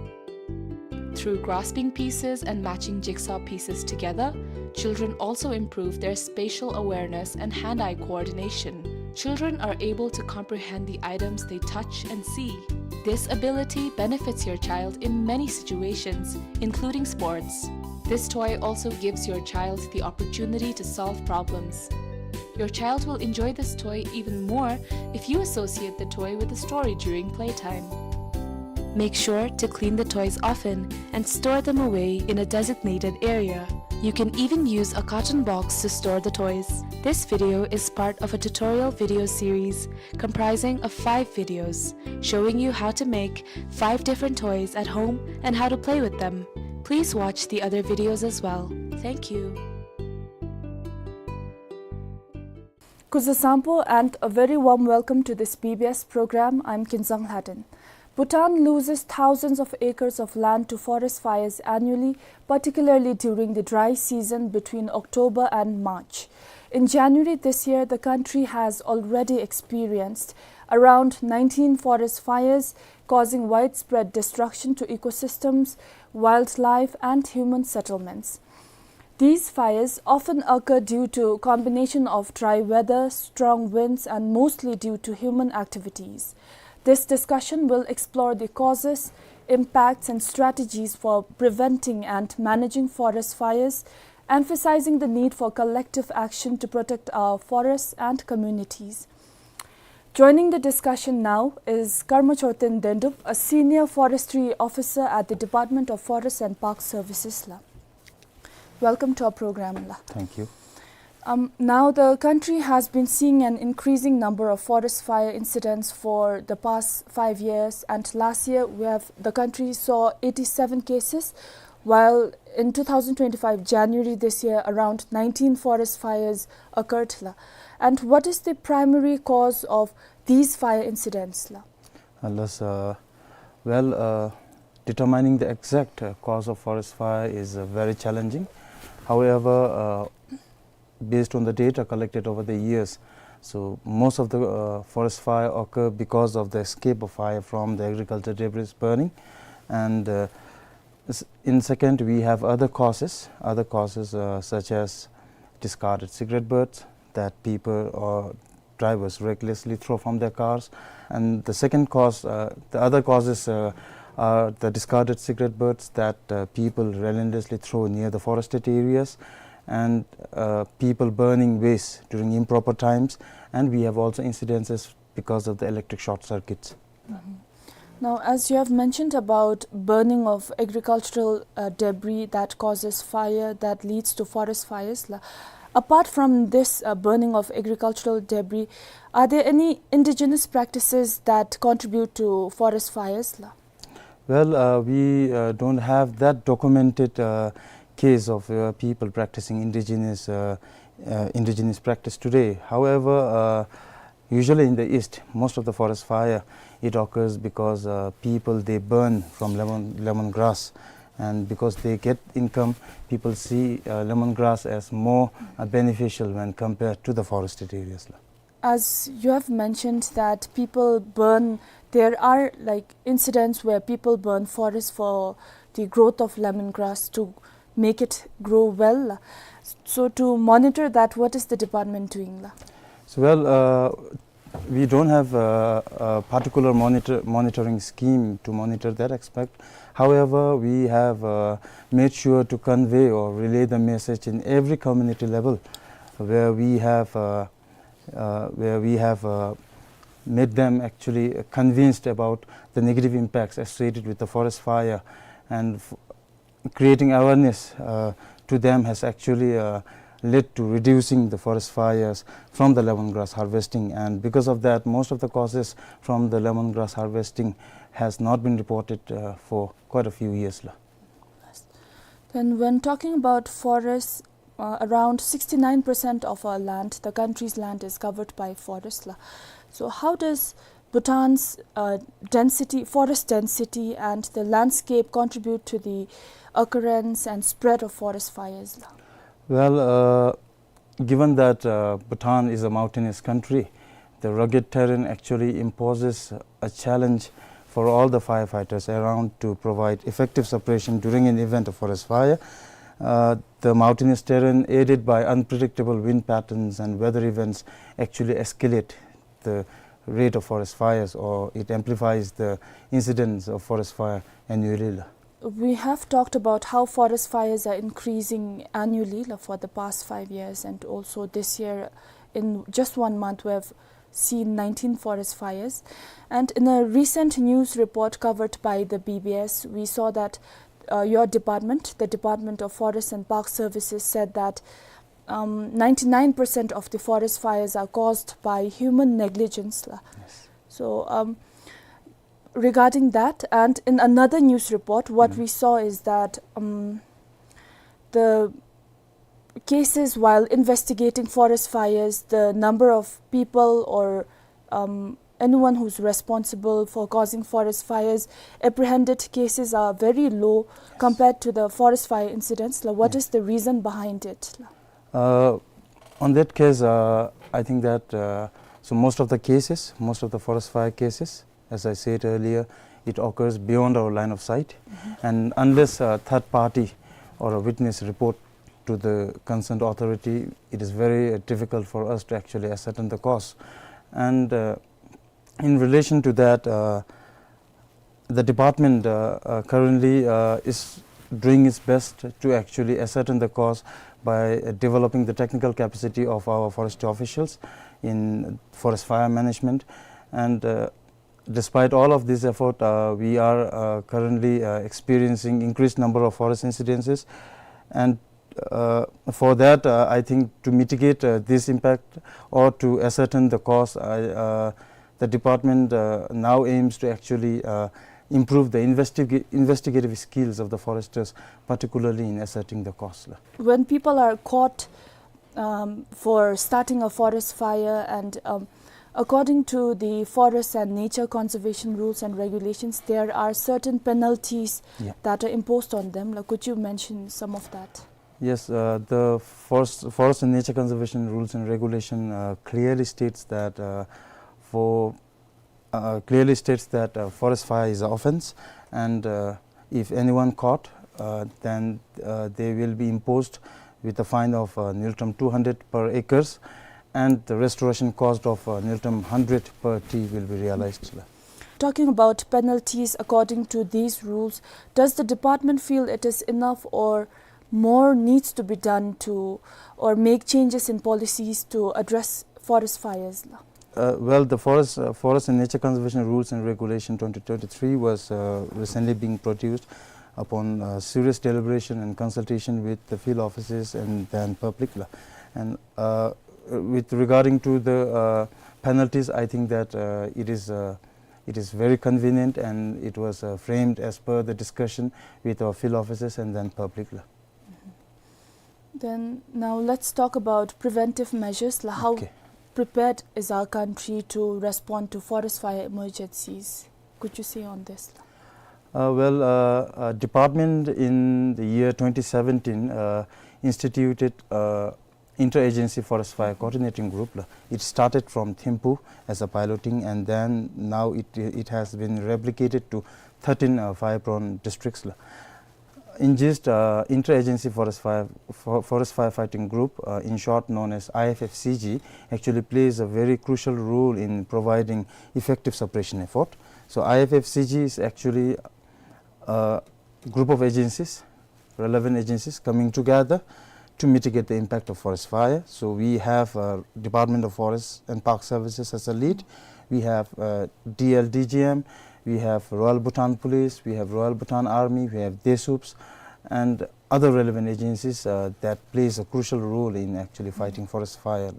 Through grasping pieces and matching jigsaw pieces together, children also improve their spatial awareness and hand-eye coordination. Children are able to comprehend the items they touch and see. This ability benefits your child in many situations, including sports. This toy also gives your child the opportunity to solve problems. Your child will enjoy this toy even more if you associate the toy with a story during playtime. Make sure to clean the toys often and store them away in a designated area. You can even use a carton box to store the toys. This video is part of a tutorial video series comprising of five videos showing you how to make five different toys at home and how to play with them. Please watch the other videos as well. Thank you. Kuzo sampo and a very warm welcome to this B B S program. I'm Kinzang Lhaden. Bhutan loses thousands of acres of land to forest fires annually, particularly during the dry season between October and March. In January this year, the country has already experienced around nineteen forest fires, causing widespread destruction to ecosystems, wildlife, and human settlements. These fires often occur due to combination of dry weather, strong winds, and mostly due to human activities. This discussion will explore the causes, impacts, and strategies for preventing and managing forest fires, emphasizing the need for collective action to protect our forests and communities. Joining the discussion now is Karma Choten Dendup, a senior forestry officer at the Department of Forest and Park Services la. Welcome to our program la. Thank you. Um, now, the country has been seeing an increasing number of forest fire incidents for the past five years, and last year we have, the country saw eighty-seven cases, while in two thousand twenty-five January this year, around nineteen forest fires occurred la. And what is the primary cause of these fire incidents la? Unless, uh, well, uh, determining the exact, uh, cause of forest fire is, uh, very challenging. However, uh, based on the data collected over the years, so most of the, uh, forest fire occur because of the escape of fire from the agriculture debris burning. And, uh, s-, in second, we have other causes, other causes, uh, such as discarded cigarette butts that people or drivers recklessly throw from their cars. And the second cause, uh, the other causes, uh, are the discarded cigarette butts that, uh, people relentlessly throw near the forested areas, and, uh, people burning waste during improper times. And we have also incidences because of the electric short circuits. Mhm. Now, as you have mentioned about burning of agricultural, uh, debris that causes fire, that leads to forest fires la, apart from this, uh, burning of agricultural debris, are there any indigenous practices that contribute to forest fires la? Well, uh, we, uh, don't have that documented, uh, case of, uh, people practicing indigenous, uh, uh, indigenous practice today. However, uh, usually in the East, most of the forest fire, it occurs because, uh, people, they burn from lemon, lemongrass. And because they get income, people see, uh, lemongrass as more, uh, beneficial when compared to the forested areas la. As you have mentioned that people burn, there are, like, incidents where people burn forests for the growth of lemongrass to make it grow well. So to monitor that, what is the department doing la? So, well, uh, we don't have a, a particular monitor, monitoring scheme to monitor that aspect. However, we have, uh, made sure to convey or relay the message in every community level where we have, uh, uh, where we have, uh, made them actually convinced about the negative impacts associated with the forest fire, and f-, creating awareness, uh, to them has actually, uh, led to reducing the forest fires from the lemongrass harvesting. And because of that, most of the causes from the lemongrass harvesting has not been reported, uh, for quite a few years la. Then, when talking about forests, uh, around sixty-nine percent of our land, the country's land, is covered by forest la. So how does Bhutan's, uh, density, forest density, and the landscape contribute to the occurrence and spread of forest fires la? Well, uh, given that, uh, Bhutan is a mountainous country, the rugged terrain actually imposes a challenge for all the firefighters around to provide effective suppression during an event of forest fire. Uh, the mountainous terrain, aided by unpredictable wind patterns and weather events, actually escalate the rate of forest fires, or it amplifies the incidence of forest fire annually la. We have talked about how forest fires are increasing annually la, for the past five years, and also this year, in just one month, we have seen nineteen forest fires. And in a recent news report covered by the B B S, we saw that, uh, your department, the Department of Forest and Park Services, said that, um, ninety-nine percent of the forest fires are caused by human negligence la. Yes. So, um, regarding that, and in another news report, what, mm, we saw is that, um, the cases while investigating forest fires, the number of people or, um, anyone who's responsible for causing forest fires, apprehended cases are very low, yes, compared to the forest fire incidents la. What, yes, is the reason behind it la? Uh, on that case, uh, I think that, uh, so most of the cases, most of the forest fire cases, as I said earlier, it occurs beyond our line of sight. Mm-hmm. And unless a third party or a witness report to the concerned authority, it is very, uh, difficult for us to actually ascertain the cause. And, uh, in relation to that, uh, the department, uh, uh, currently, uh, is doing its best to actually ascertain the cause by, uh, developing the technical capacity of our forestry officials in forest fire management. And, uh, despite all of this effort, uh, we are, uh, currently, uh, experiencing increased number of forest incidences. And, uh, for that, uh, I think to mitigate, uh, this impact or to ascertain the cause, I, uh, the department, uh, now aims to actually, uh, improve the investiga-, investigative skills of the foresters, particularly in ascertaining the cause. When people are caught, um, for starting a forest fire, and, um, according to the forest and nature conservation rules and regulations, there are certain penalties, yeah, that are imposed on them. Like, could you mention some of that? Yes, uh, the forest, forest and nature conservation rules and regulation, uh, clearly states that, uh, for, uh, clearly states that, uh, forest fire is an offense, and, uh, if anyone caught, uh, then, uh, they will be imposed with a fine of, uh, niltum two hundred per acres, and the restoration cost of, uh, niltum hundred per tree will be realized. Talking about penalties according to these rules, does the department feel it is enough, or more needs to be done to, or make changes in policies to address forest fires? Uh, well, the forest, uh, forest and nature conservation rules and regulation twenty twenty-three was, uh, recently being produced upon, uh, serious deliberation and consultation with the field officers and then public, la. And, uh, with regarding to the, uh, penalties, I think that, uh, it is, uh, it is very convenient, and it was, uh, framed as per the discussion with our field officers and then public, la. Then now let's talk about preventive measures, la. How, okay, prepared is our country to respond to forest fire emergencies? Could you say on this, la? Uh, well, uh, uh, department in the year twenty seventeen, uh, instituted, uh, interagency forest fire coordinating group, la. It started from Thimphu as a piloting, and then now it, it has been replicated to thirteen, uh, fire-prone districts, la. In gist, uh, interagency forest fire, for-, forest firefighting group, uh, in short known as I F F C G, actually plays a very crucial role in providing effective suppression effort. So I F F C G is actually a group of agencies, relevant agencies coming together to mitigate the impact of forest fire. So we have, uh, Department of Forest and Park Services as a lead. We have, uh, D L D G M. We have Royal Bhutan Police. We have Royal Bhutan Army. We have DESUPS and other relevant agencies, uh, that plays a crucial role in actually fighting forest fire.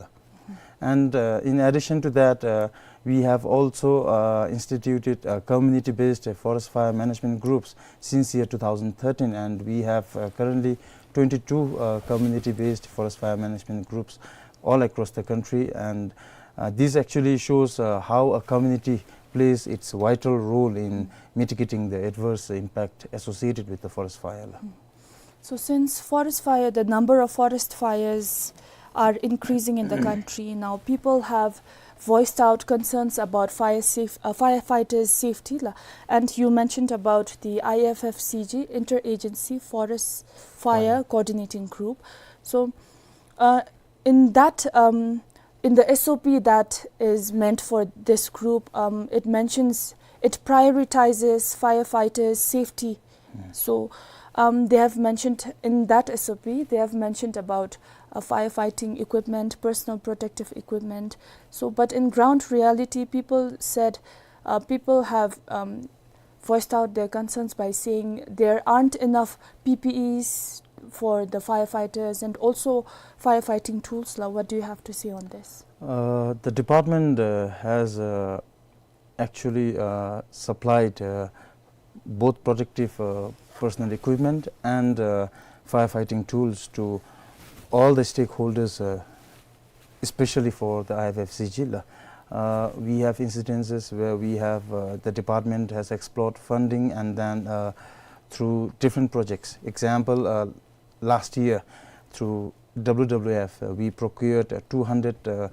And, uh, in addition to that, uh, we have also, uh, instituted, uh, community-based, uh, forest fire management groups since year two thousand thirteen, and we have, uh, currently twenty-two, uh, community-based forest fire management groups all across the country. And, uh, this actually shows, uh, how a community plays its vital role in mitigating the adverse impact associated with the forest fire. So since forest fire, the number of forest fires are increasing in the country. Now people have voiced out concerns about fire safe, uh, firefighters' safety, la, and you mentioned about the I F F C G, Interagency Forest Fire Coordinating Group. So, uh, in that, um, in the S O P that is meant for this group, um, it mentions, it prioritizes firefighters' safety. So, um, they have mentioned in that S O P, they have mentioned about, uh, firefighting equipment, personal protective equipment. So, but in ground reality, people said, uh, people have, um, voiced out their concerns by saying there aren't enough P P Es for the firefighters and also firefighting tools, la. What do you have to say on this? Uh, the department, uh, has, uh, actually, uh, supplied, uh, both protective, uh, personal equipment and, uh, firefighting tools to all the stakeholders, uh, especially for the I F F C G, la. Uh, we have incidences where we have, uh, the department has explored funding and then, uh, through different projects. Example, uh, last year through W W F, uh, we procured, uh, two hundred, uh,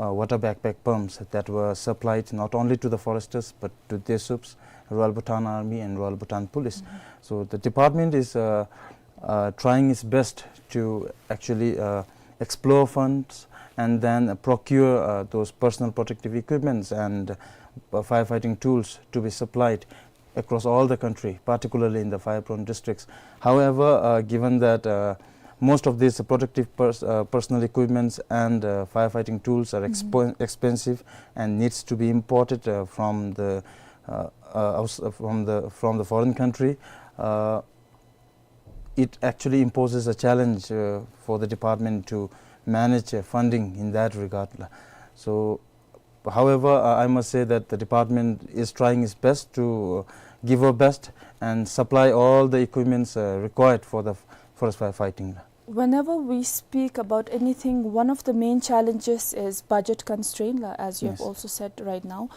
uh, water backpack pumps that were supplied not only to the foresters but to DESUPS, Royal Bhutan Army and Royal Bhutan Police. So the department is, uh, uh, trying its best to actually, uh, explore funds and then procure, uh, those personal protective equipments and, uh, firefighting tools to be supplied across all the country, particularly in the fire-prone districts. However, uh, given that, uh, Most of these protective pers-, uh, personal equipments and, uh, firefighting tools are expo-, expensive and needs to be imported, uh, from the, uh, uh, outs-, uh, from the, from the foreign country. Uh, it actually imposes a challenge, uh, for the department to manage, uh, funding in that regard. So, however, uh, I must say that the department is trying its best to, uh, give our best and supply all the equipments, uh, required for the f-, forest fire fighting. Whenever we speak about anything, one of the main challenges is budget constraint, la, as you have Yes. also said right now.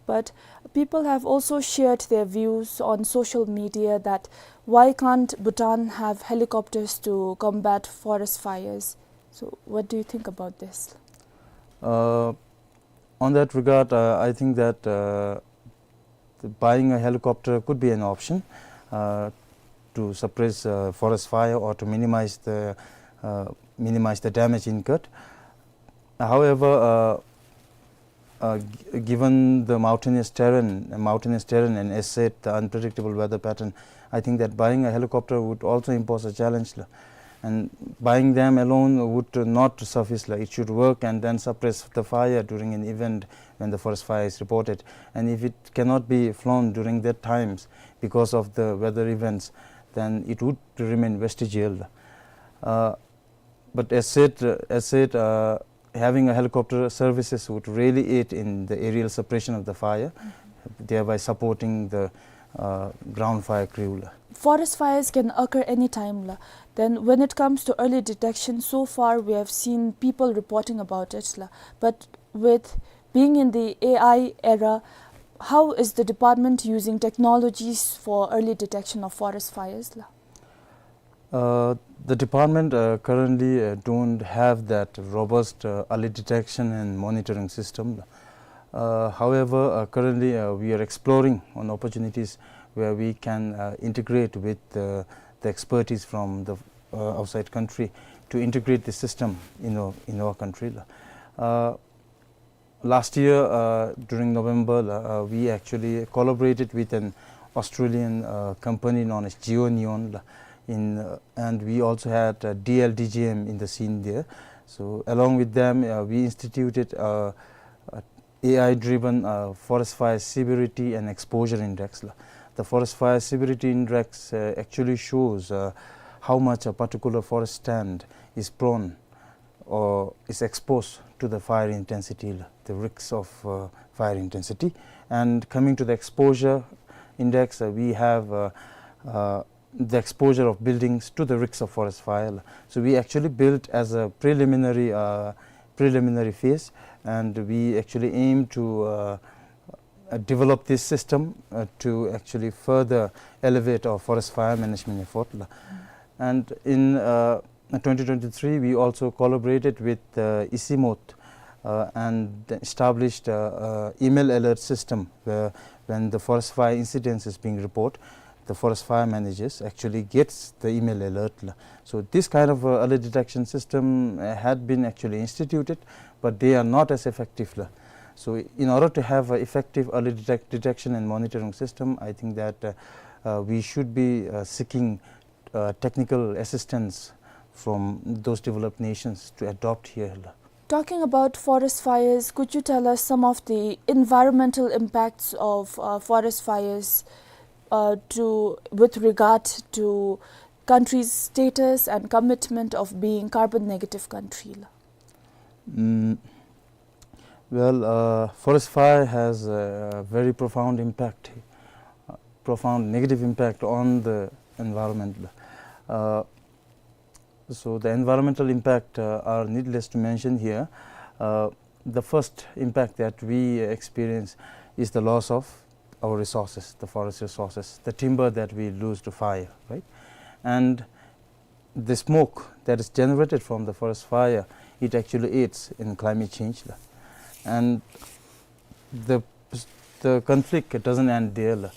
But people have also shared their views on social media that why can't Bhutan have helicopters to combat forest fires? So, what do you think about this? Uh, on that regard, uh, I think that, uh, the buying a helicopter could be an option, uh, to suppress, uh, forest fire or to minimize the, uh, minimize the damage incurred. However, uh, uh, g-, given the mountainous terrain, mountainous terrain, and as said, the unpredictable weather pattern, I think that buying a helicopter would also impose a challenge, la. And buying them alone would not suffice, la. It should work and then suppress the fire during an event when the forest fire is reported. And if it cannot be flown during that times because of the weather events, then it would remain vestigial. Uh, but as said, uh, as said, uh, having a helicopter services would really aid in the aerial suppression of the fire, thereby supporting the, uh, ground fire crew, la. Forest fires can occur anytime, la. Then when it comes to early detection, so far we have seen people reporting about it, la. But with being in the A I era, how is the department using technologies for early detection of forest fires, la? Uh, the department, uh, currently, uh, don't have that robust, uh, early detection and monitoring system. Uh, however, uh, currently, uh, we are exploring on opportunities where we can, uh, integrate with, uh, the expertise from the, uh, outside country to integrate the system in our, in our country. Uh, Last year, uh, during November, uh, we actually collaborated with an Australian, uh, company known as GeoNeon, uh, in, uh, and we also had, uh, D L D G M in the scene there. So along with them, uh, we instituted, uh, a AI-driven, uh, forest fire severity and exposure index. The forest fire severity index, uh, actually shows, uh, how much a particular forest stand is prone or is exposed to the fire intensity, the risks of, uh, fire intensity. And coming to the exposure index, uh, we have, uh, uh, the exposure of buildings to the risks of forest fire. So we actually built as a preliminary, uh, preliminary phase, and we actually aim to, uh, uh, develop this system, uh, to actually further elevate our forest fire management effort. And in, uh, twenty twenty-three, we also collaborated with, uh, Isimote, uh, and established, uh, uh, email alert system where when the forest fire incidents is being reported, the forest fire managers actually gets the email alert. So this kind of, uh, early detection system, uh, had been actually instituted, but they are not as effective. So in order to have an effective early detect-, detection and monitoring system, I think that, uh, uh, we should be, uh, seeking, uh, technical assistance from those developed nations to adopt here. Talking about forest fires, could you tell us some of the environmental impacts of, uh, forest fires, uh, to, with regard to country's status and commitment of being carbon negative country? Mm, well, uh, forest fire has a very profound impact, uh, profound negative impact on the environment. Uh, so the environmental impact, uh, are needless to mention here. Uh, the first impact that we experience is the loss of our resources, the forest resources, the timber that we lose to fire, right? And the smoke that is generated from the forest fire, it actually aids in climate change. And the, the conflict doesn't end there.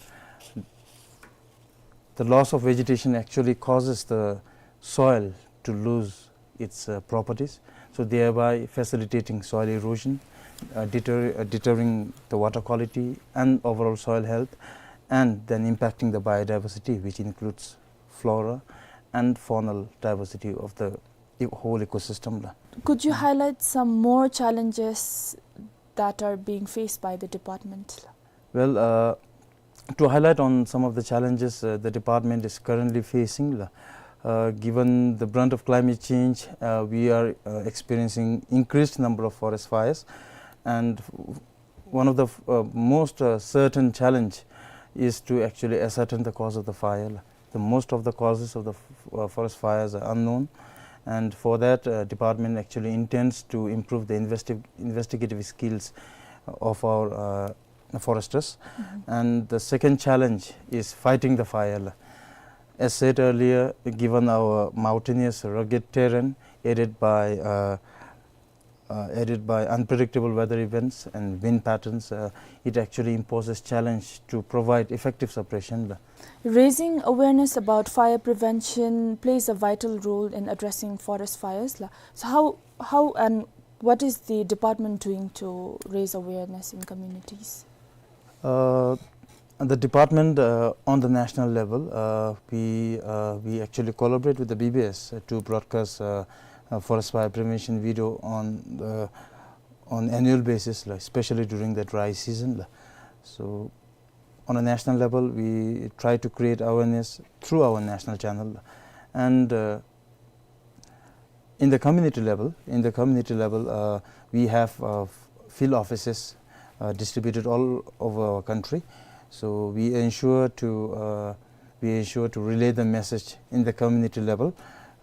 The loss of vegetation actually causes the soil to lose its, uh, properties, so thereby facilitating soil erosion, uh, deter-, uh, deterring the water quality and overall soil health, and then impacting the biodiversity, which includes flora and faunal diversity of the e-, whole ecosystem la. Could you highlight some more challenges that are being faced by the department? Well, uh, to highlight on some of the challenges, uh, the department is currently facing, uh, given the brunt of climate change, uh, we are, uh, experiencing increased number of forest fires, and one of the, uh, most, uh, certain challenge is to actually ascertain the cause of the fire. The most of the causes of the f-, uh, forest fires are unknown, and for that, uh, department actually intends to improve the investi-, investigative skills of our, uh, foresters. Mm-hmm. And the second challenge is fighting the fire. As said earlier, given our mountainous, rugged terrain, aided by, uh, uh, aided by unpredictable weather events and wind patterns, uh, it actually imposes challenge to provide effective suppression. Raising awareness about fire prevention plays a vital role in addressing forest fires la. So how, how and what is the department doing to raise awareness in communities? Uh, the department, uh, on the national level, uh, we, uh, we actually collaborate with the B B S, uh, to broadcast, uh, uh, forest fire prevention video on the, on annual basis, like, especially during the dry season la. So on a national level, we try to create awareness through our national channel la. And, uh, in the community level, in the community level, uh, we have, uh, f-, field offices, uh, distributed all over our country. So we ensure to, uh, we ensure to relay the message in the community level,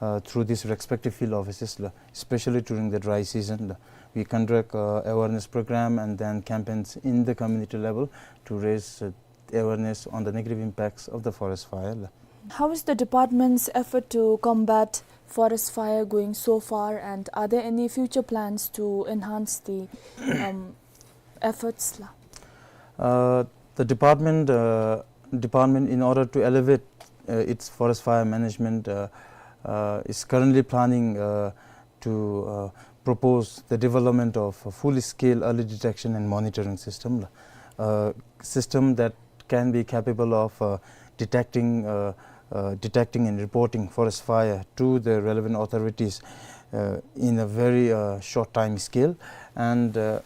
uh, through these respective field offices la, especially during the dry season la. We conduct, uh, awareness program and then campaigns in the community level to raise, uh, awareness on the negative impacts of the forest fire la. How is the department's effort to combat forest fire going so far, and are there any future plans to enhance the, um, efforts la? Uh, the department, uh, department, in order to elevate, uh, its forest fire management, uh, uh, is currently planning, uh, to, uh, propose the development of a full-scale early detection and monitoring system, uh, system that can be capable of, uh, detecting, uh, uh, detecting and reporting forest fire to the relevant authorities, uh, in a very, uh, short time scale. And, uh,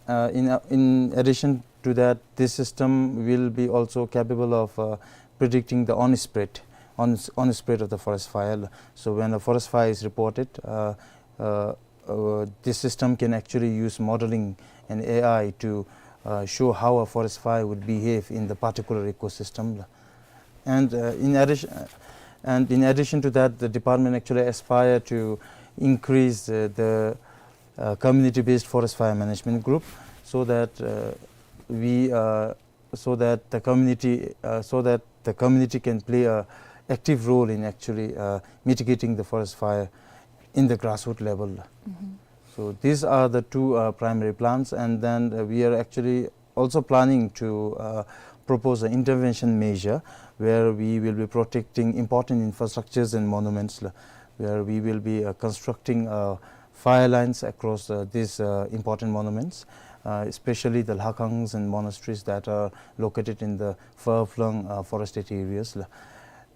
uh, in, uh, in addition to that, this system will be also capable of, uh, predicting the on-spread, on, on-spread of the forest fire. So when a forest fire is reported, uh, uh, uh, this system can actually use modeling and A I to, uh, show how a forest fire would behave in the particular ecosystem. And, uh, in addition, and in addition to that, the department actually aspire to increase, uh, the, uh, community-based forest fire management group, so that, uh, we, uh, so that the community, uh, so that the community can play a active role in actually, uh, mitigating the forest fire in the grassroots level. Mm-hmm. So these are the two, uh, primary plans, and then, uh, we are actually also planning to, uh, propose an intervention measure where we will be protecting important infrastructures and monuments, la, where we will be, uh, constructing, uh, fire lines across, uh, these, uh, important monuments, uh, especially the lhakangs and monasteries that are located in the far-flung, uh, forested areas la.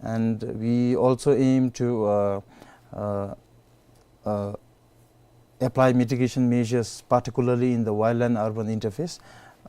And we also aim to, uh, uh, uh, apply mitigation measures, particularly in the wildland-urban interface,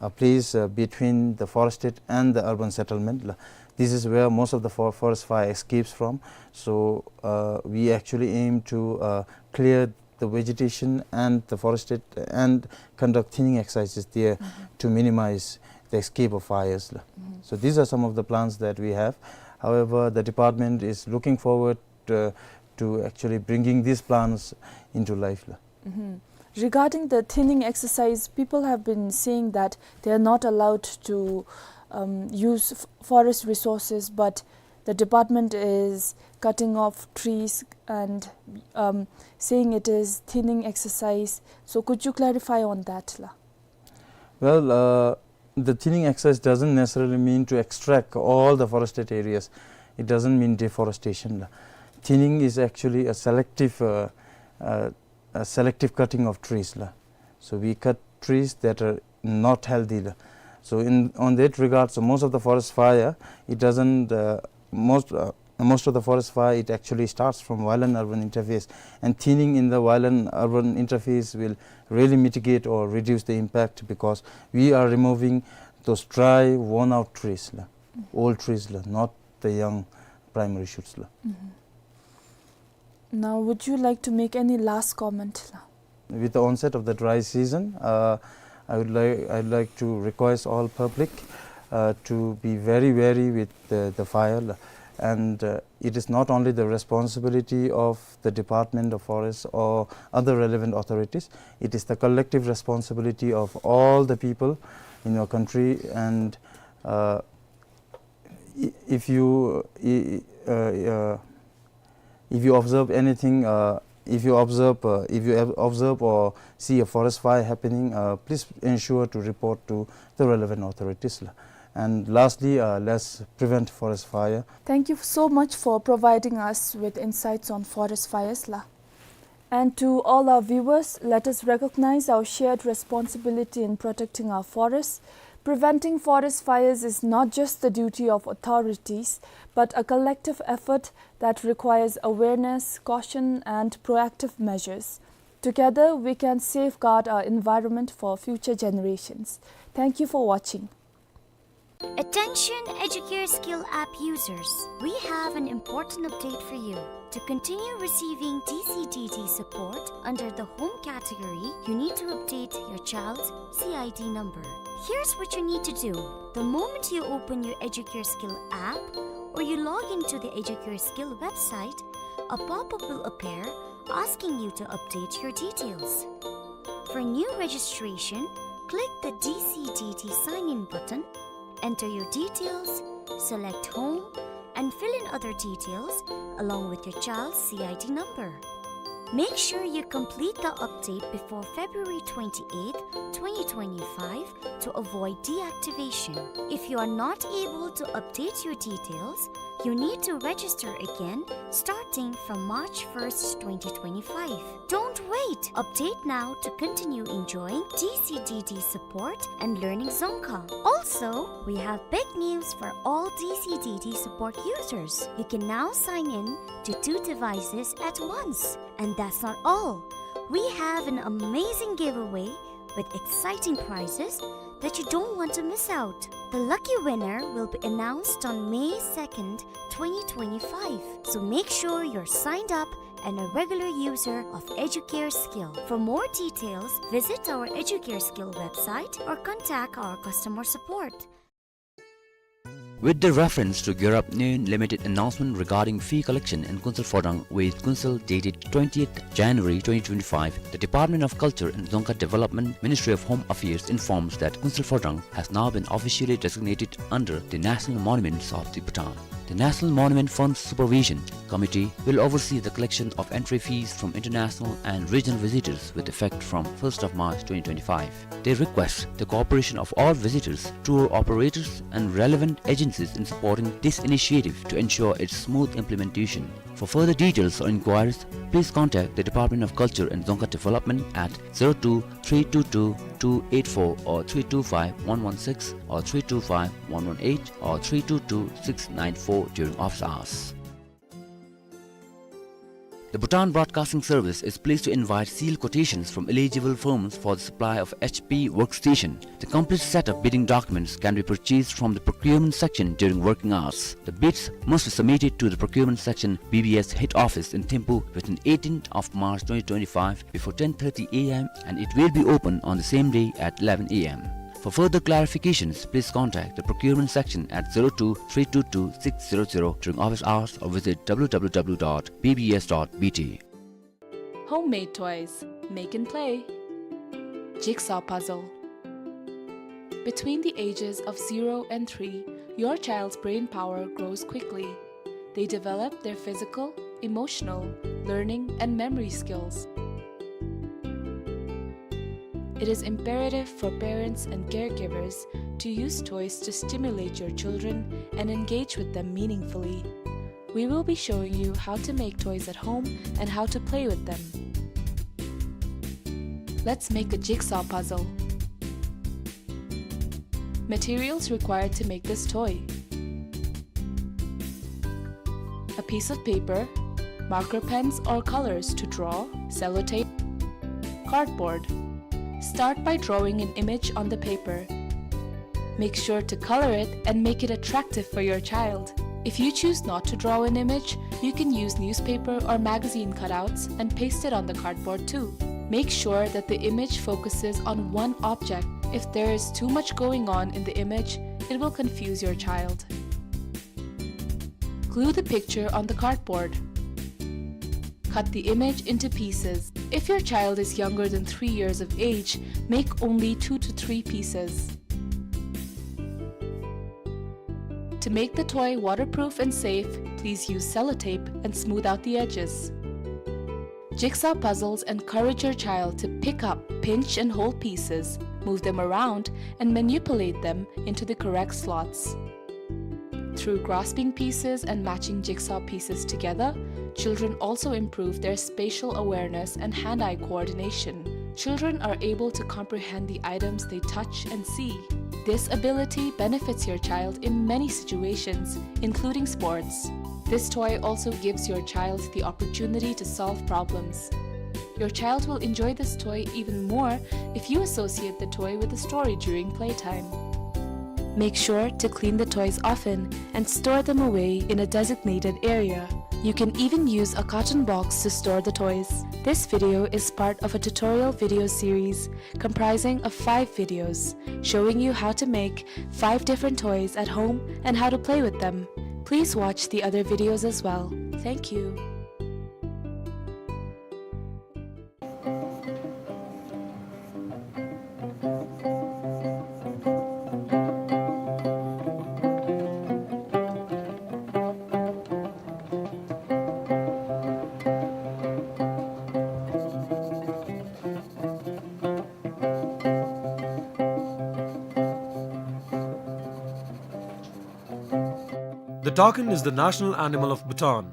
a place, uh, between the forested and the urban settlement la. This is where most of the for-, forest fire escapes from. So, uh, we actually aim to, uh, clear the vegetation and the forested and conduct thinning exercises there, mm-hmm, to minimize the escape of fires la. Mm-hmm. So these are some of the plans that we have. However, the department is looking forward, uh, to actually bringing these plans into life la. Mm-hmm. Regarding the thinning exercise, people have been saying that they are not allowed to, um, use f-, forest resources, but the department is cutting off trees and, um, saying it is thinning exercise. So could you clarify on that la? Well, uh, the thinning exercise doesn't necessarily mean to extract all the forested areas. It doesn't mean deforestation la. Thinning is actually a selective, uh, uh, a selective cutting of trees la. So we cut trees that are not healthy la. So in, on that regard, so most of the forest fire, it doesn't, uh, most, uh, Most of the forest fire, it actually starts from wildland-urban interface, and thinning in the wildland-urban interface will really mitigate or reduce the impact, because we are removing those dry, worn-out trees la, old trees la, not the young primary shoots la. Mm-hmm. Now, would you like to make any last comment la? With the onset of the dry season, uh, I would like, I'd like to request all public, uh, to be very wary with the, the fire, and, uh, it is not only the responsibility of the Department of Forests or other relevant authorities, it is the collective responsibility of all the people in your country, and, uh, i-, if you, i-, i-, uh, uh, if you observe anything, uh, if you observe, uh, if you ob-, observe or see a forest fire happening, uh, please ensure to report to the relevant authorities la. And lastly, uh, let's prevent forest fire. Thank you so much for providing us with insights on forest fires la. And to all our viewers, let us recognize our shared responsibility in protecting our forests. Preventing forest fires is not just the duty of authorities, but a collective effort that requires awareness, caution, and proactive measures. Together, we can safeguard our environment for future generations. Thank you for watching. Attention Educare Skill app users, we have an important update for you. To continue receiving D C D D support under the home category, you need to update your child's C I D number. Here's what you need to do. The moment you open your Educare Skill app or you log into the Educare Skill website, a pop-up will appear asking you to update your details. For new registration, click the D C D D sign in button, enter your details, select home, and fill in other details along with your child's C I D number. Make sure you complete the update before February twenty-eighth, twenty twenty-five to avoid deactivation. If you are not able to update your details, you need to register again starting from March first, twenty twenty-five. Don't wait! Update now to continue enjoying D C D D support and learning Dzongkha. Also, we have big news for all D C D D support users. You can now sign in to two devices at once. And that's not all. We have an amazing giveaway with exciting prizes that you don't want to miss out. The lucky winner will be announced on May second, twenty twenty-five. So make sure you're signed up and a regular user of Educare Skill. For more details, visit our Educare Skill website or contact our customer support. With the reference to Gyurap Nyoen Limited announcement regarding fee collection in Kunsel Phodrang with Kunsel dated twentieth January twenty twenty-five, the Department of Culture and Dzongkha Development, Ministry of Home Affairs informs that Kunsel Phodrang has now been officially designated under the National Monuments of the Bhutan. The National Monument Fund Supervision Committee will oversee the collection of entry fees from international and regional visitors with effect from first of March twenty twenty-five. They request the cooperation of all visitors, tour operators, and relevant agencies in supporting this initiative to ensure its smooth implementation. For further details or inquiries, please contact the Department of Culture and Dzongkha Development at zero two three two two two eight four or three two five one one six or three two five one one eight or three two two six nine four during office hours. The Bhutan Broadcasting Service is pleased to invite sealed quotations from eligible firms for the supply of H P workstation. The complete set of bidding documents can be purchased from the procurement section during working hours. The bids must be submitted to the procurement section, B B S head office in Thimphu within eighteenth of March twenty twenty-five before ten thirty A M, and it will be open on the same day at eleven A M. For further clarifications, please contact the procurement section at zero two three two two six zero zero during office hours or visit W W W dot B B S dot B T. Homemade toys. Make and play. Jigsaw puzzle. Between the ages of zero and three, your child's brain power grows quickly. They develop their physical, emotional, learning, and memory skills. It is imperative for parents and caregivers to use toys to stimulate your children and engage with them meaningfully. We will be showing you how to make toys at home and how to play with them. Let's make a jigsaw puzzle. Materials required to make this toy. A piece of paper, marker pens or colors to draw, sellotape, cardboard. Start by drawing an image on the paper. Make sure to color it and make it attractive for your child. If you choose not to draw an image, you can use newspaper or magazine cutouts and paste it on the cardboard too. Make sure that the image focuses on one object. If there is too much going on in the image, it will confuse your child. Glue the picture on the cardboard. Cut the image into pieces. If your child is younger than three years of age, make only two to three pieces. To make the toy waterproof and safe, please use sellotape and smooth out the edges. Jigsaw puzzles encourage your child to pick up, pinch, and hold pieces, move them around, and manipulate them into the correct slots. Through grasping pieces and matching jigsaw pieces together, children also improve their spatial awareness and hand-eye coordination. Children are able to comprehend the items they touch and see. This ability benefits your child in many situations, including sports. This toy also gives your child the opportunity to solve problems. Your child will enjoy this toy even more if you associate the toy with a story during playtime. Make sure to clean the toys often and store them away in a designated area. You can even use a carton box to store the toys. This video is part of a tutorial video series comprising of five videos showing you how to make five different toys at home and how to play with them. Please watch the other videos as well. Thank you. The takin is the national animal of Bhutan.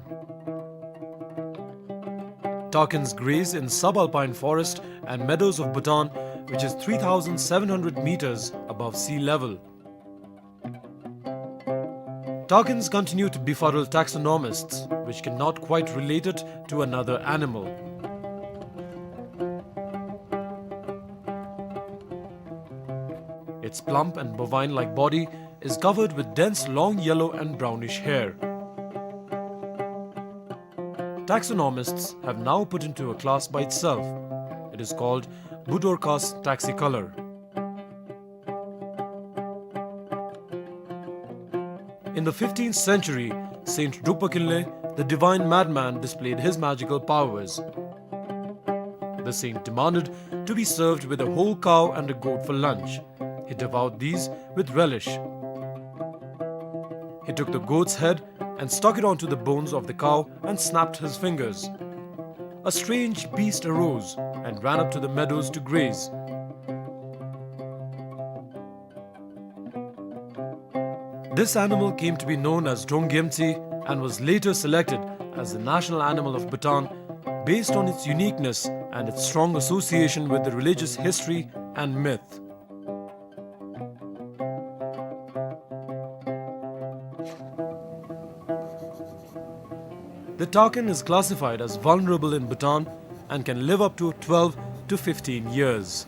Takins graze in subalpine forest and meadows of Bhutan, which is three thousand seven hundred meters above sea level. Takins continue to befuddle taxonomists, which cannot quite relate it to another animal. Its plump and bovine-like body is covered with dense long yellow and brownish hair. Taxonomists have now put into a class by itself. It is called Budorcas taxicolor. In the fifteenth century, Saint Drukpa Kinley, the divine madman, displayed his magical powers. The saint demanded to be served with a whole cow and a goat for lunch. He devoured these with relish. He took the goat's head and stuck it onto the bones of the cow and snapped his fingers. A strange beast arose and ran up to the meadows to graze. This animal came to be known as Drongyemtsi and was later selected as the national animal of Bhutan based on its uniqueness and its strong association with the religious history and myth. The takin is classified as vulnerable in Bhutan and can live up to twelve to fifteen years.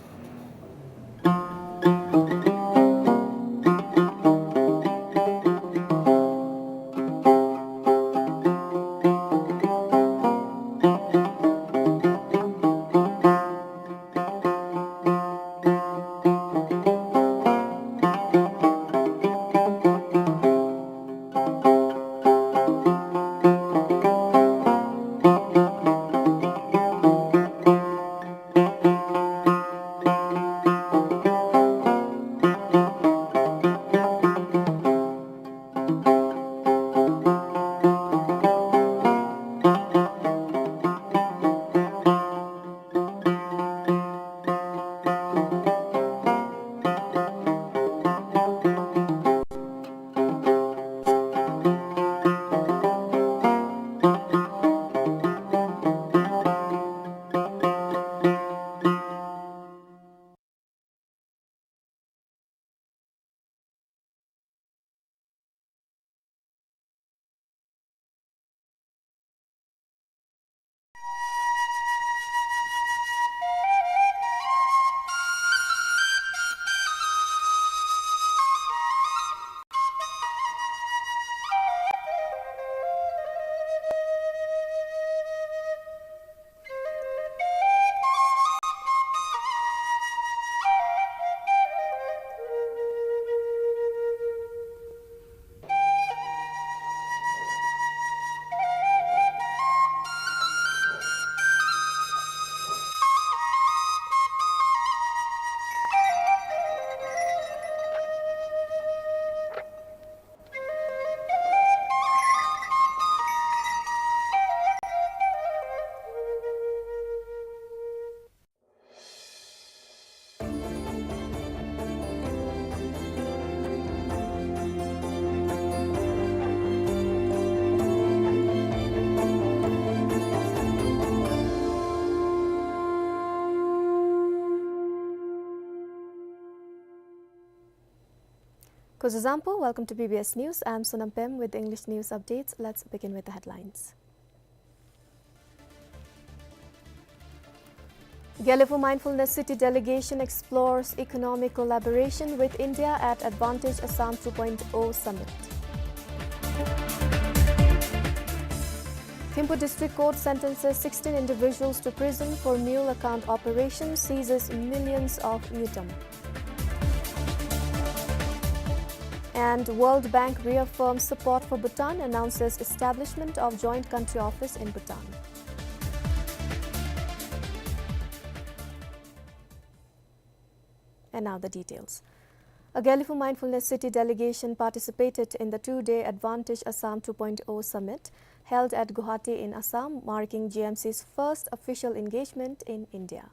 Kuzuzangpo, welcome to B B S News. I'm Sonam Pem with English news updates. Let's begin with the headlines. Gelephu Mindfulness City delegation explores economic collaboration with India at Advantage Assam two point oh Summit. Thimphu District Court sentences sixteen individuals to prison for mule account operation, seizes millions of ngultrum. And World Bank reaffirms support for Bhutan, announces establishment of joint country office in Bhutan. And now the details. A Gelephu Mindfulness City delegation participated in the two-day Advantage Assam two point oh Summit held at Guwahati in Assam, marking G M C's first official engagement in India.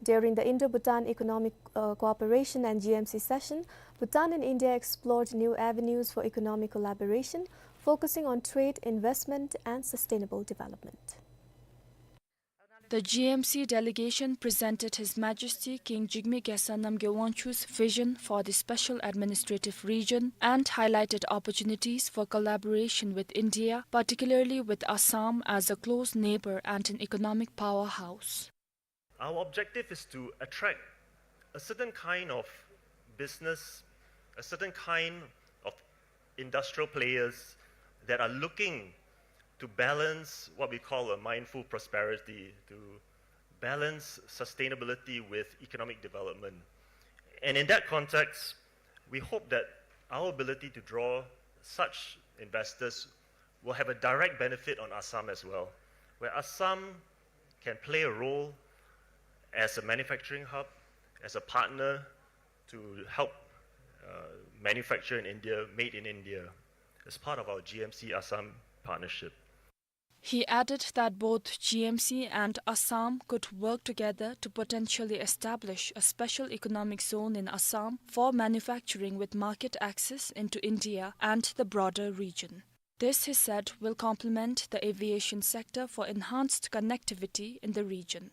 During the Indo-Bhutan Economic, uh, Cooperation and G M C session, Bhutan and India explored new avenues for economic collaboration, focusing on trade, investment, and sustainable development. The G M C delegation presented His Majesty King Jigme Gyaltsab Namgyel Wangchuck's vision for the Special Administrative Region and highlighted opportunities for collaboration with India, particularly with Assam as a close neighbor and an economic powerhouse. Our objective is to attract a certain kind of business, a certain kind of industrial players that are looking to balance what we call a mindful prosperity, to balance sustainability with economic development. And in that context, we hope that our ability to draw such investors will have a direct benefit on Assam as well, where Assam can play a role as a manufacturing hub, as a partner to help, uh, manufacture in India, made in India, as part of our G M C Assam partnership. He added that both G M C and Assam could work together to potentially establish a special economic zone in Assam for manufacturing with market access into India and the broader region. This, he said, will complement the aviation sector for enhanced connectivity in the region.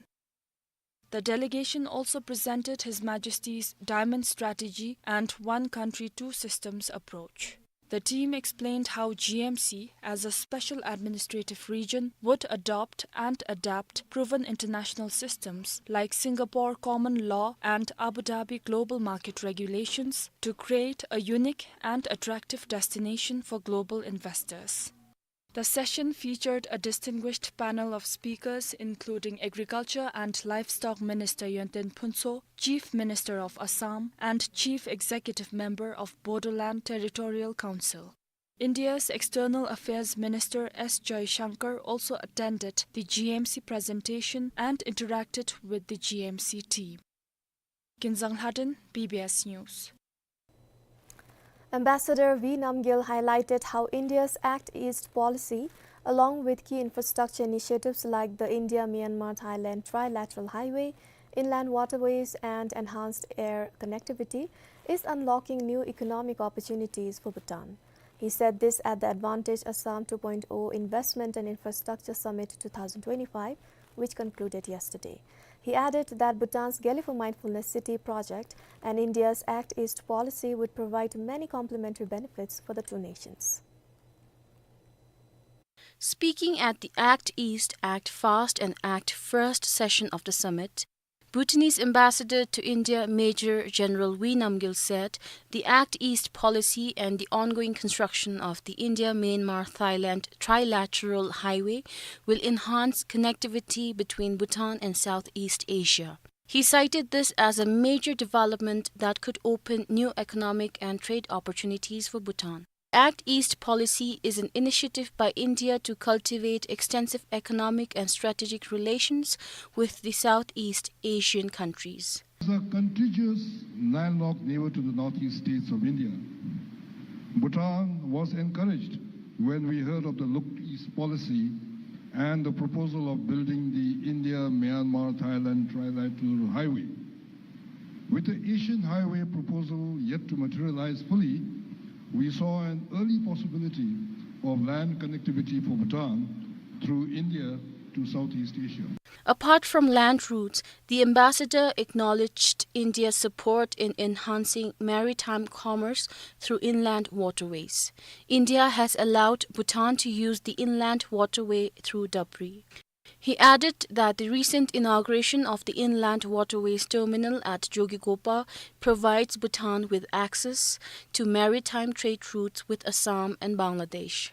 The delegation also presented His Majesty's Diamond Strategy and One Country, Two Systems approach. The team explained how G M C, as a special administrative region, would adopt and adapt proven international systems like Singapore Common Law and Abu Dhabi Global Market Regulations to create a unique and attractive destination for global investors. The session featured a distinguished panel of speakers, including Agriculture and Livestock Minister Yonten Phuntsho, Chief Minister of Assam, and Chief Executive Member of Bodoland Territorial Council. India's External Affairs Minister S Jaishankar also attended the G M C presentation and interacted with the G M C team. Kinzang Lhaden, B B S News. Ambassador V Namgyel highlighted how India's Act East policy, along with key infrastructure initiatives like the India-Myanmar-Thailand trilateral highway, inland waterways, and enhanced air connectivity, is unlocking new economic opportunities for Bhutan. He said this at the Advantage Assam two point oh Investment and Infrastructure Summit two thousand twenty-five, which concluded yesterday. He added that Bhutan's Gelephu Mindfulness City project and India's Act East policy would provide many complementary benefits for the two nations. Speaking at the Act East, Act Fast and Act First session of the summit, Bhutanese ambassador to India, Major General V Namgyel, said the Act East policy and the ongoing construction of the India-Myanmar-Thailand trilateral highway will enhance connectivity between Bhutan and Southeast Asia. He cited this as a major development that could open new economic and trade opportunities for Bhutan. Act East policy is an initiative by India to cultivate extensive economic and strategic relations with the Southeast Asian countries. As a contiguous landlocked neighbor to the northeast states of India, Bhutan was encouraged when we heard of the Look East policy and the proposal of building the India-Myanmar-Thailand trilateral highway. With the Asian Highway proposal yet to materialize fully, we saw an early possibility of land connectivity for Bhutan through India to Southeast Asia. Apart from land routes, the ambassador acknowledged India's support in enhancing maritime commerce through inland waterways. India has allowed Bhutan to use the inland waterway through Dabri. He added that the recent inauguration of the inland waterways terminal at Jokighopa provides Bhutan with access to maritime trade routes with Assam and Bangladesh.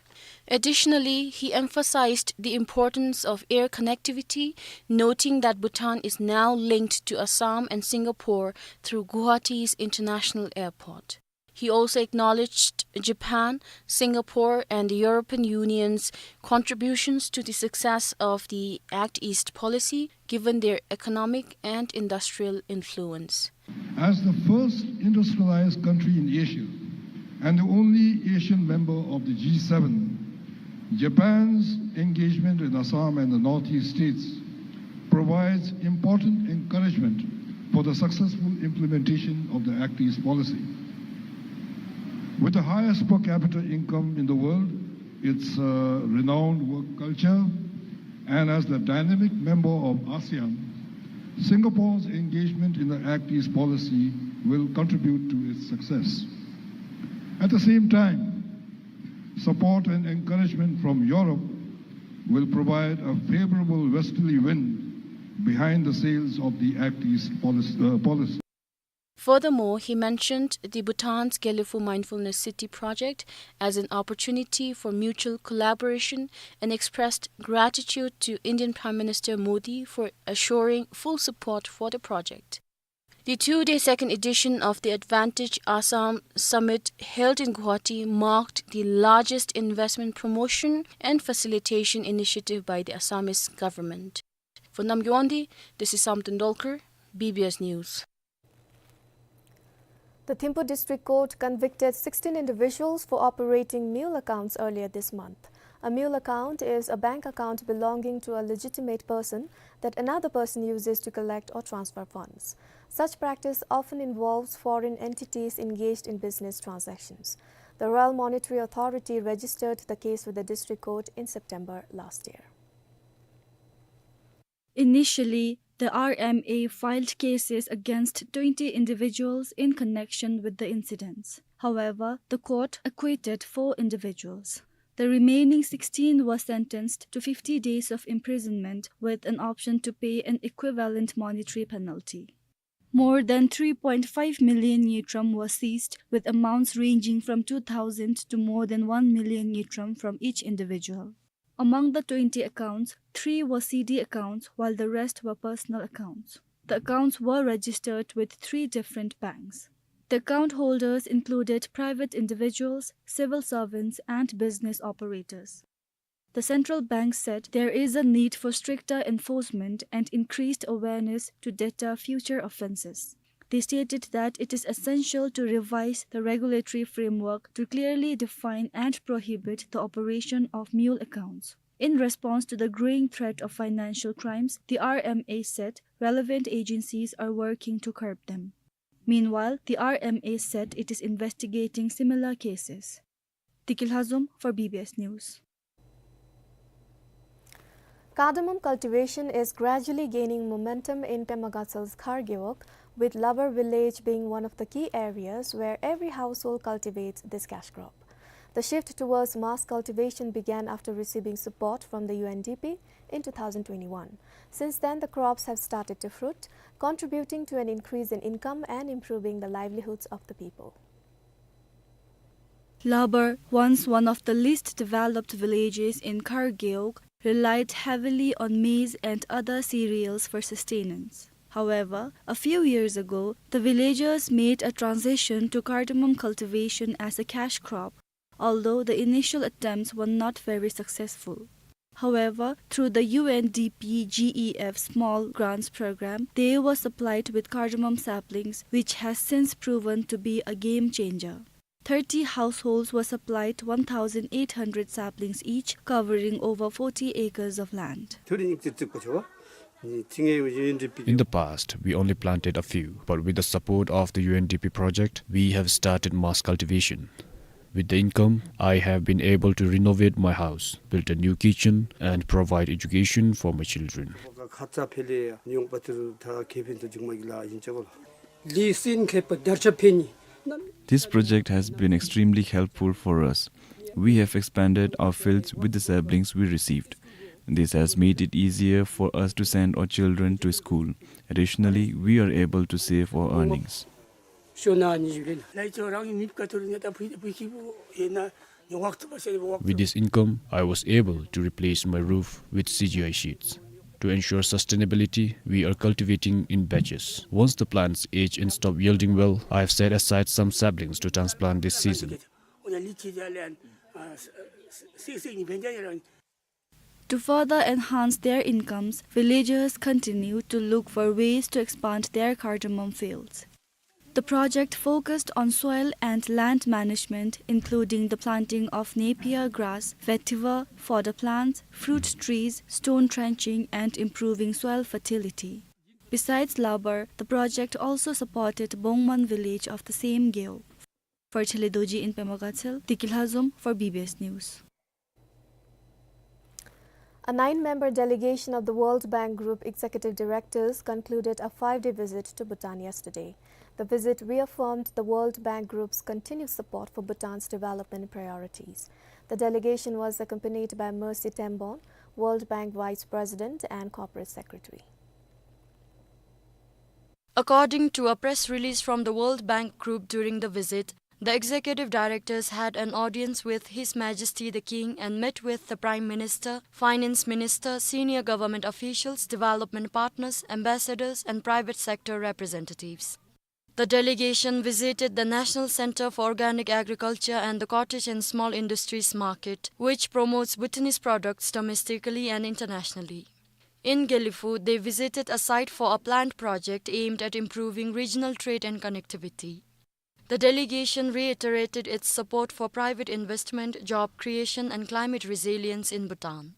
Additionally, he emphasized the importance of air connectivity, noting that Bhutan is now linked to Assam and Singapore through Guwahati's international airport. He also acknowledged Japan, Singapore, and the European Union's contributions to the success of the Act East policy, given their economic and industrial influence. As the first industrialized country in Asia and the only Asian member of the G seven, Japan's engagement in Assam and the Northeast states provides important encouragement for the successful implementation of the Act East policy. With the highest per capita income in the world, its, uh, renowned work culture, and as the dynamic member of ASEAN, Singapore's engagement in the Act East policy will contribute to its success. At the same time, support and encouragement from Europe will provide a favorable westerly wind behind the sails of the Act East policy, uh, policy. Furthermore, he mentioned the Bhutan's Gelephu Mindfulness City project as an opportunity for mutual collaboration and expressed gratitude to Indian Prime Minister Modi for assuring full support for the project. The two-day second edition of the Advantage Assam Summit held in Guwahati marked the largest investment promotion and facilitation initiative by the Assamese government. For Namgay Wangdi, this is Samten Dolkar, B B S News. The Thimphu District Court convicted sixteen individuals for operating mule accounts earlier this month. A mule account is a bank account belonging to a legitimate person that another person uses to collect or transfer funds. Such practice often involves foreign entities engaged in business transactions. The Royal Monetary Authority registered the case with the District Court in September last year. Initially, the R M A filed cases against twenty individuals in connection with the incidents. However, the court acquitted four individuals. The remaining sixteen were sentenced to fifty days of imprisonment with an option to pay an equivalent monetary penalty. More than three point five million ngultrum were seized, with amounts ranging from two thousand to more than one million ngultrum from each individual. Among the twenty accounts, three were C D accounts, while the rest were personal accounts. The accounts were registered with three different banks. The account holders included private individuals, civil servants, and business operators. The central bank said there is a need for stricter enforcement and increased awareness to deter future offenses. They stated that it is essential to revise the regulatory framework to clearly define and prohibit the operation of mule accounts. In response to the growing threat of financial crimes, the R M A said relevant agencies are working to curb them. Meanwhile, the R M A said it is investigating similar cases. Deki Lhazom for B B S News. Cardamom cultivation is gradually gaining momentum in Pema Gatsel's Khar Gewog, with Labar village being one of the key areas where every household cultivates this cash crop. The shift towards mass cultivation began after receiving support from the U N D P in two thousand twenty-one. Since then, the crops have started to fruit, contributing to an increase in income and improving the livelihoods of the people. Labar, once one of the least developed villages in Khar Gewog, relied heavily on maize and other cereals for sustenance. However, a few years ago, the villagers made a transition to cardamom cultivation as a cash crop, although the initial attempts were not very successful. However, through the U N D P G E F small grants program, they were supplied with cardamom saplings, which has since proven to be a game changer. Thirty households were supplied one thousand eight hundred saplings each, covering over forty acres of land. In the past, we only planted a few, but with the support of the U N D P project, we have started mass cultivation. With the income, I have been able to renovate my house, build a new kitchen, and provide education for my children. This project has been extremely helpful for us. We have expanded our fields with the saplings we received. This has made it easier for us to send our children to school. Additionally, we are able to save our earnings. With this income, I was able to replace my roof with C G I sheets. To ensure sustainability, we are cultivating in batches. Once the plants age and stop yielding well, I have set aside some saplings to transplant this season. To further enhance their incomes, villagers continue to look for ways to expand their cardamom fields. The project focused on soil and land management, including the planting of napier grass, vetiver, fodder plants, fruit trees, stone trenching, and improving soil fertility. Besides labour, the project also supported Bongman village of the same Geo. For Chele Dorji in Pema Gatshel, Tiki Lhazom for B B S News. A nine-member delegation of the World Bank Group Executive Directors concluded a five-day visit to Bhutan yesterday. The visit reaffirmed the World Bank Group's continued support for Bhutan's development priorities. The delegation was accompanied by Mercy Tembon, World Bank Vice President and Corporate Secretary. According to a press release from the World Bank Group, during the visit, the executive directors had an audience with His Majesty the King and met with the Prime Minister, Finance Minister, senior government officials, development partners, ambassadors, and private sector representatives. The delegation visited the National Center for Organic Agriculture and the Cottage and Small Industries Market, which promotes Bhutanese products domestically and internationally. In Gelephu, they visited a site for a plant project aimed at improving regional trade and connectivity. The delegation reiterated its support for private investment, job creation, and climate resilience in Bhutan.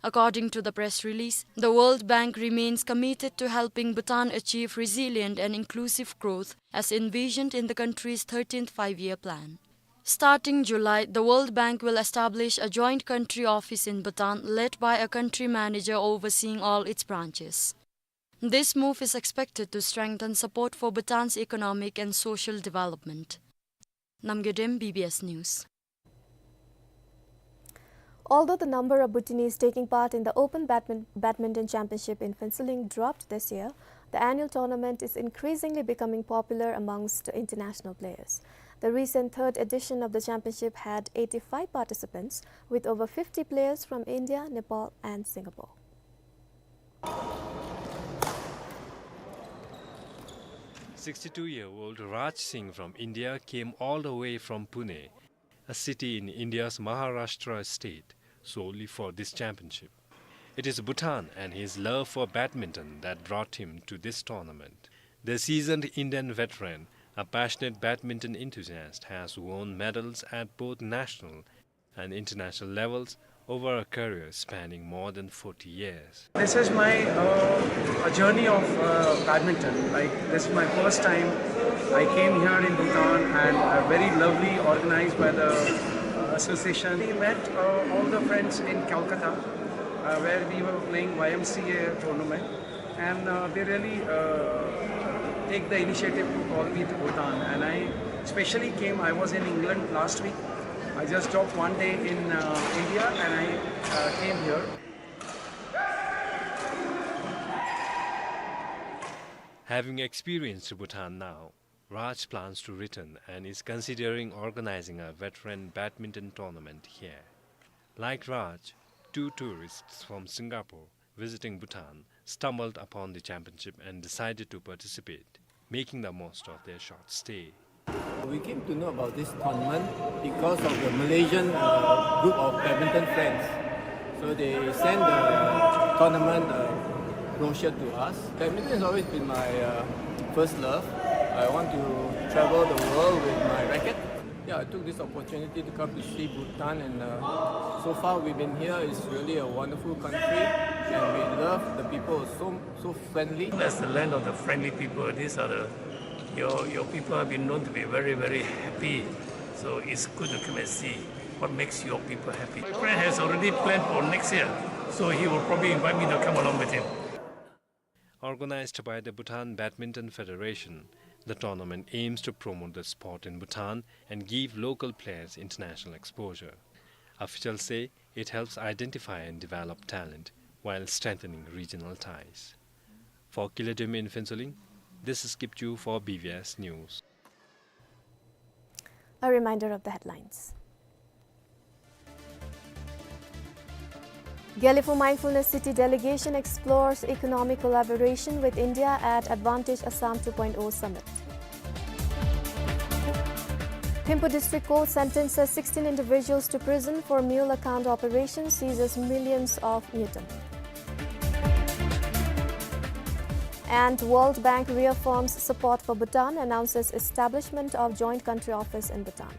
According to the press release, the World Bank remains committed to helping Bhutan achieve resilient and inclusive growth as envisioned in the country's thirteenth Five-Year Plan. Starting July, the World Bank will establish a joint country office in Bhutan, led by a country manager overseeing all its branches. This move is expected to strengthen support for Bhutan's economic and social development. Namgay Dem, B B S News. Although the number of Bhutanese taking part in the Open Badmin-, Badminton Championship in Phuentsholing dropped this year, the annual tournament is increasingly becoming popular amongst international players. The recent third edition of the championship had eighty-five participants, with over fifty players from India, Nepal, and Singapore. Sixty-two-year-old Raj Singh from India came all the way from Pune, a city in India's Maharashtra state, solely for this championship. It is Bhutan and his love for badminton that brought him to this tournament. The seasoned Indian veteran, a passionate badminton enthusiast, has won medals at both national and international levels over a career spanning more than forty years. This is my, uh, a journey of, uh, badminton. Like, this is my first time. I came here in Bhutan and, uh, very lovely, organized by the, uh, association. We met, uh, all the friends in Calcutta, uh, where we were playing Y M C A tournament. And, uh, they really, uh, take the initiative to call me to Bhutan. And I specially came, I was in England last week. I just dropped one day in, uh, India and I, uh, came here. Having experienced Bhutan now, Raj plans to return and is considering organizing a veteran badminton tournament here. Like Raj, two tourists from Singapore visiting Bhutan stumbled upon the championship and decided to participate, making the most of their short stay. We came to know about this tournament because of the Malaysian, uh, group of badminton friends. So they sent the tournament, uh, brochure to us. Badminton has always been my, uh, first love. I want to travel the world with my racket. Yeah, I took this opportunity to come to see Bhutan, and, uh, so far we've been here. It's really a wonderful country, and we love the people. So, so friendly. That's the land of the friendly people. These are the, your, your people have been known to be very, very happy. So it's good to come and see what makes your people happy. My friend has already planned for next year, so he will probably invite me to come along with him. Organized by the Bhutan Badminton Federation, the tournament aims to promote the sport in Bhutan and give local players international exposure. Officials say it helps identify and develop talent while strengthening regional ties. For Kile Deme in Phuentsholing, this is Kipchu for B B S News. A reminder of the headlines. Gelephu Mindfulness City delegation explores economic collaboration with India at Advantage Assam two point oh Summit. Thimphu District Court sentences sixteen individuals to prison for mule account operation, seizes millions of ngultrum. And World Bank reaffirms support for Bhutan, announces establishment of joint country office in Bhutan.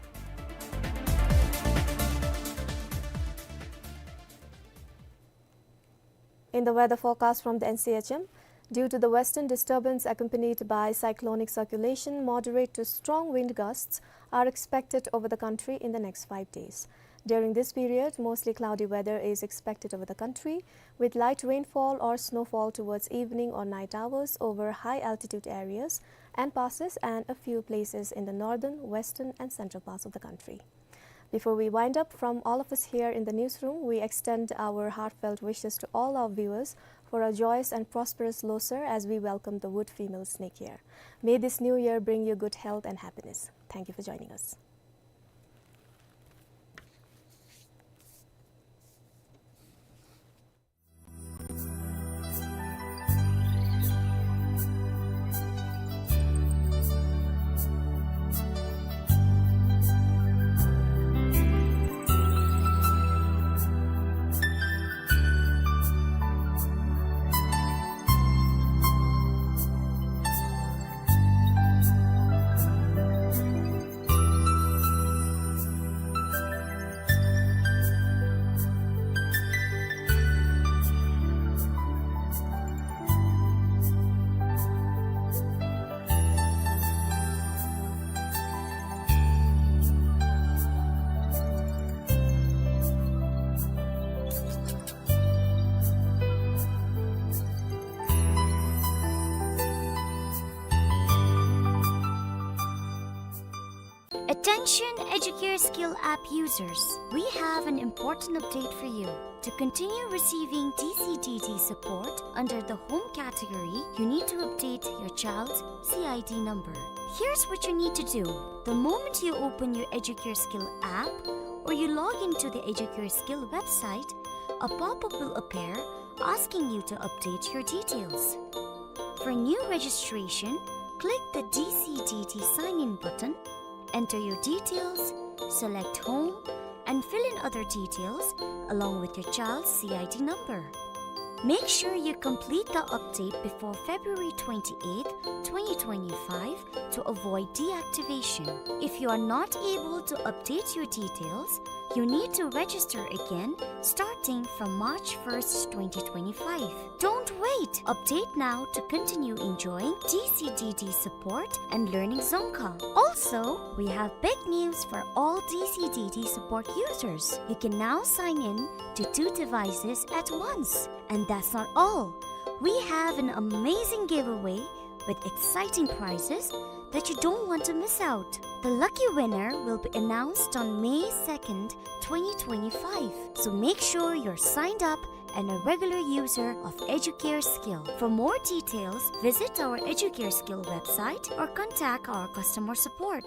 In the weather forecast from the N C H M, due to the western disturbance accompanied by cyclonic circulation, moderate to strong wind gusts are expected over the country in the next five days. During this period, mostly cloudy weather is expected over the country, with light rainfall or snowfall towards evening or night hours over high altitude areas and passes and a few places in the northern, western and central parts of the country. Before we wind up, from all of us here in the newsroom, we extend our heartfelt wishes to all our viewers for a joyous and prosperous Losar as we welcome the wood female snake year. May this new year bring you good health and happiness. Thank you for joining us. Attention Educare Skill app users, we have an important update for you. To continue receiving D C D D support under the home category, you need to update your child's C I D number. Here's what you need to do. The moment you open your Educare Skill app or you log into the Educare Skill website, a pop-up will appear asking you to update your details. For new registration, click the D C D D sign-in button, enter your details, select Home, and fill in other details along with your child's C I D number. Make sure you complete the update before February twenty-eighth, twenty twenty-five to avoid deactivation. If you are not able to update your details, you need to register again starting from March first, twenty twenty-five. Don't wait! Update now to continue enjoying D C D D support and learning Dzongkha. Also, we have big news for all D C D D support users. You can now sign in to two devices at once. And that's not all. We have an amazing giveaway with exciting prizes that you don't want to miss out. The lucky winner will be announced on May second, twenty twenty-five. So make sure you're signed up and a regular user of Educare Skill. For more details, visit our Educare Skill website or contact our customer support.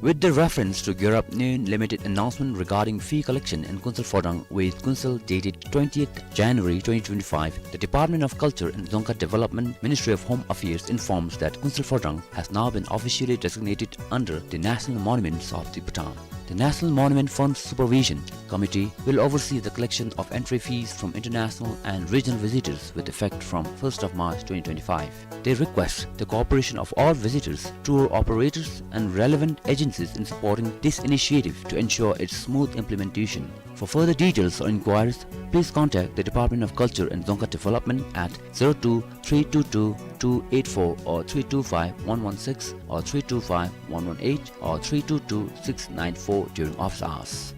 With the reference to Gyarap Nyoen Limited announcement regarding fee collection in Kunsel Phodrang with Kunsel dated twentieth January twenty twenty-five, the Department of Culture and Dzongkha Development, Ministry of Home Affairs informs that Kunsel Phodrang has now been officially designated under the National Monuments of the Bhutan. The National Monument Fund Supervision Committee will oversee the collection of entry fees from international and regional visitors with effect from first of March twenty twenty-five. They request the cooperation of all visitors, tour operators, and relevant agencies in supporting this initiative to ensure its smooth implementation. For further details or inquiries, please contact the Department of Culture and Dzongkha Development at zero two three two two two eight four or three two five one one six or three two five one one eight or three two two six nine four during office hours.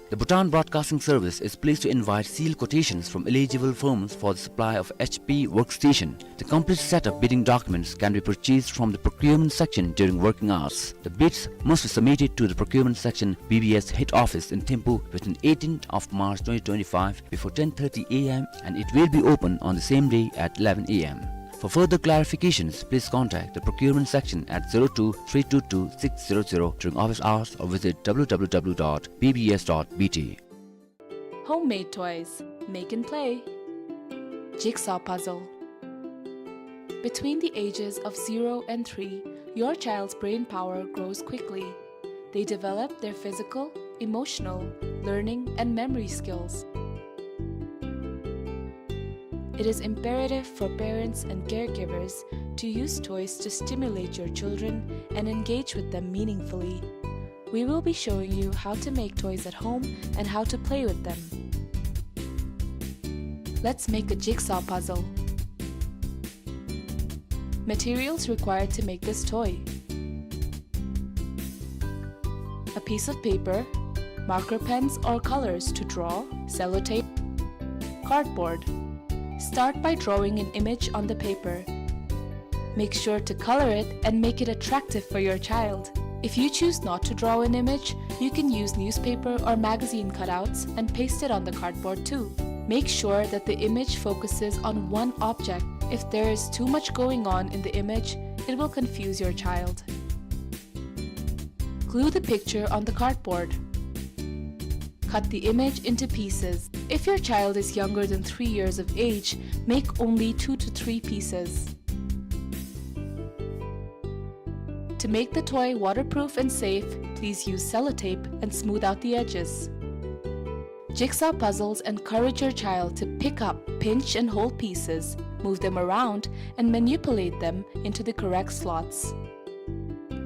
The Bhutan Broadcasting Service is pleased to invite sealed quotations from eligible firms for the supply of H P workstation. The complete set of bidding documents can be purchased from the procurement section during working hours. The bids must be submitted to the procurement section, B B S head office in Thimphu within eighteenth of March twenty twenty-five before ten thirty A M, and it will be open on the same day at eleven A M. For further clarifications, please contact the procurement section at zero two three two two six zero zero during office hours or visit W W W dot B B S dot B T. Homemade toys. Make and play. Jigsaw puzzle. Between the ages of zero and three, your child's brain power grows quickly. They develop their physical, emotional, learning, and memory skills. It is imperative for parents and caregivers to use toys to stimulate your children and engage with them meaningfully. We will be showing you how to make toys at home and how to play with them. Let's make a jigsaw puzzle. Materials required to make this toy: a piece of paper, marker pens or colors to draw, sellotape, cardboard. Start by drawing an image on the paper. Make sure to color it and make it attractive for your child. If you choose not to draw an image, you can use newspaper or magazine cutouts and paste it on the cardboard too. Make sure that the image focuses on one object. If there is too much going on in the image, it will confuse your child. Glue the picture on the cardboard. Cut the image into pieces. If your child is younger than three years of age, make only two to three pieces. To make the toy waterproof and safe, please use sellotape and smooth out the edges. Jigsaw puzzles encourage your child to pick up, pinch, and hold pieces, move them around, and manipulate them into the correct slots.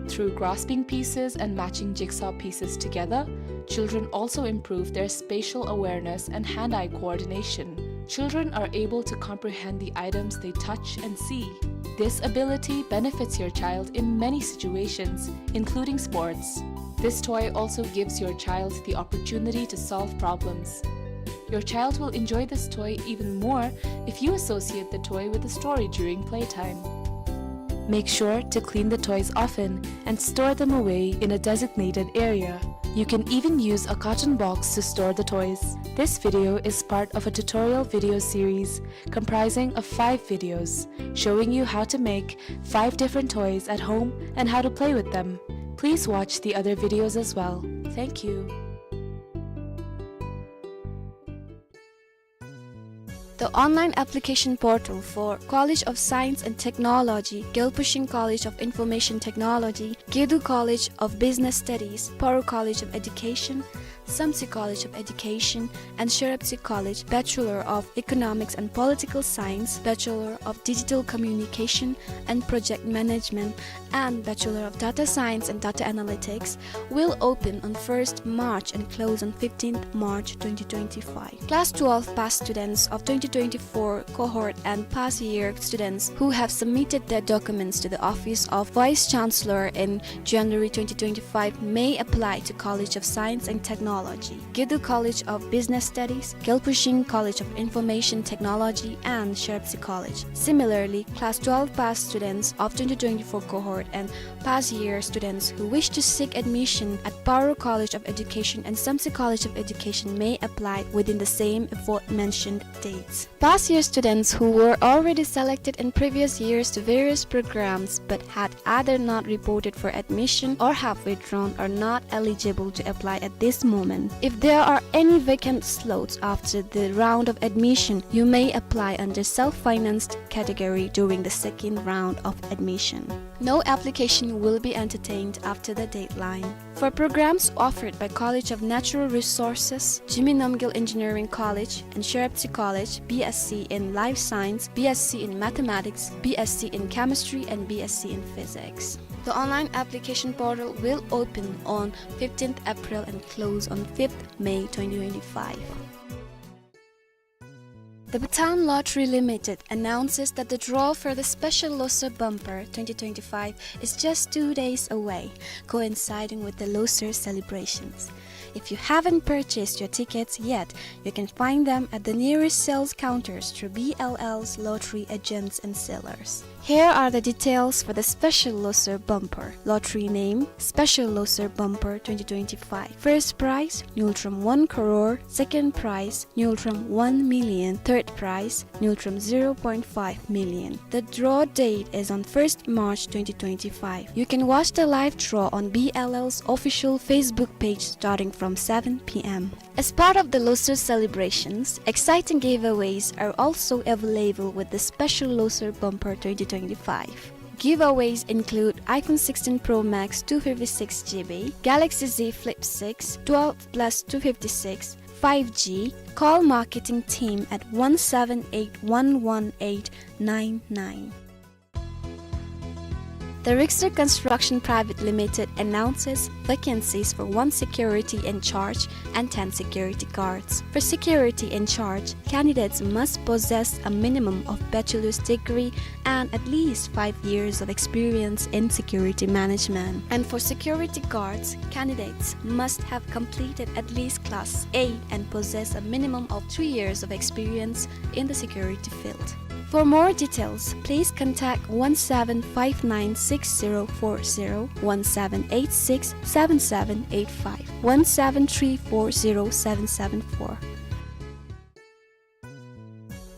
Through grasping pieces and matching jigsaw pieces together, children also improve their spatial awareness and hand-eye coordination. Children are able to comprehend the items they touch and see. This ability benefits your child in many situations, including sports. This toy also gives your child the opportunity to solve problems. Your child will enjoy this toy even more if you associate the toy with a story during playtime. Make sure to clean the toys often and store them away in a designated area. You can even use a carton box to store the toys. This video is part of a tutorial video series comprising of five videos showing you how to make five different toys at home and how to play with them. Please watch the other videos as well. Thank you. The online application portal for College of Science and Technology, Gyalpushing College of Information Technology, Gedu College of Business Studies, Paro College of Education, Samtse College of Education, and Sherabtse College, Bachelor of Economics and Political Science, Bachelor of Digital Communication and Project Management, and Bachelor of Data Science and Data Analytics, will open on first March and close on fifteenth March twenty twenty-five. Class twelve pass students of twenty twenty-four cohort and pass year students who have submitted their documents to the office of Vice Chancellor in January twenty twenty-five may apply to College of Science and Technology, Gedu College of Business Studies, Gyalpushing College of Information Technology, and Sherabtse College. Similarly, class twelve pass students of twenty twenty-four cohort and pass year students who wish to seek admission at Paro College of Education and Samtse College of Education may apply within the same aforementioned dates. Pass year students who were already selected in previous years to various programs but had either not reported for admission or have withdrawn are not eligible to apply at this moment. If there are any vacant slots after the round of admission, you may apply under self-financed category during the second round of admission. No application will be entertained after the deadline. For programs offered by College of Natural Resources, Jigme Namgyel Engineering College and Sherabtse College, B S C in Life Science, B S C in Mathematics, B S C in Chemistry, and B S C in Physics. The online application portal will open on fifteenth April and close on fifth May twenty twenty-five. The Bhutan Lottery Limited announces that the draw for the special Losar Bumper twenty twenty-five is just two days away, coinciding with the Losar celebrations. If you haven't purchased your tickets yet, you can find them at the nearest sales counters through B L L's lottery agents and sellers. Here are the details for the special Losar Bumper. Lottery name, Special Losar Bumper twenty twenty-five. First prize, Ngultrum one crore. Second prize, Ngultrum one million. Third prize, Ngultrum zero point five million. The draw date is on first March twenty twenty-five. You can watch the live draw on B L L's official Facebook page starting from seven p.m. As part of the Losar celebrations, exciting giveaways are also available with the special Losar Bumper twenty twenty-five. Giveaways include iPhone sixteen Pro Max two fifty-six G B, Galaxy Z Flip six, twelve plus two fifty-six, five G. Call marketing team at one seven eight one one eight nine nine. The Rixter Construction Private Limited announces vacancies for one security in charge and ten security guards. For security in charge, candidates must possess a minimum of bachelor's degree and at least five years of experience in security management. And for security guards, candidates must have completed at least class eight and possess a minimum of three years of experience in the security field. For more details, please contact one seven five nine six zero four zero, one seven eight six seven seven eight five, one seven three four zero seven seven four.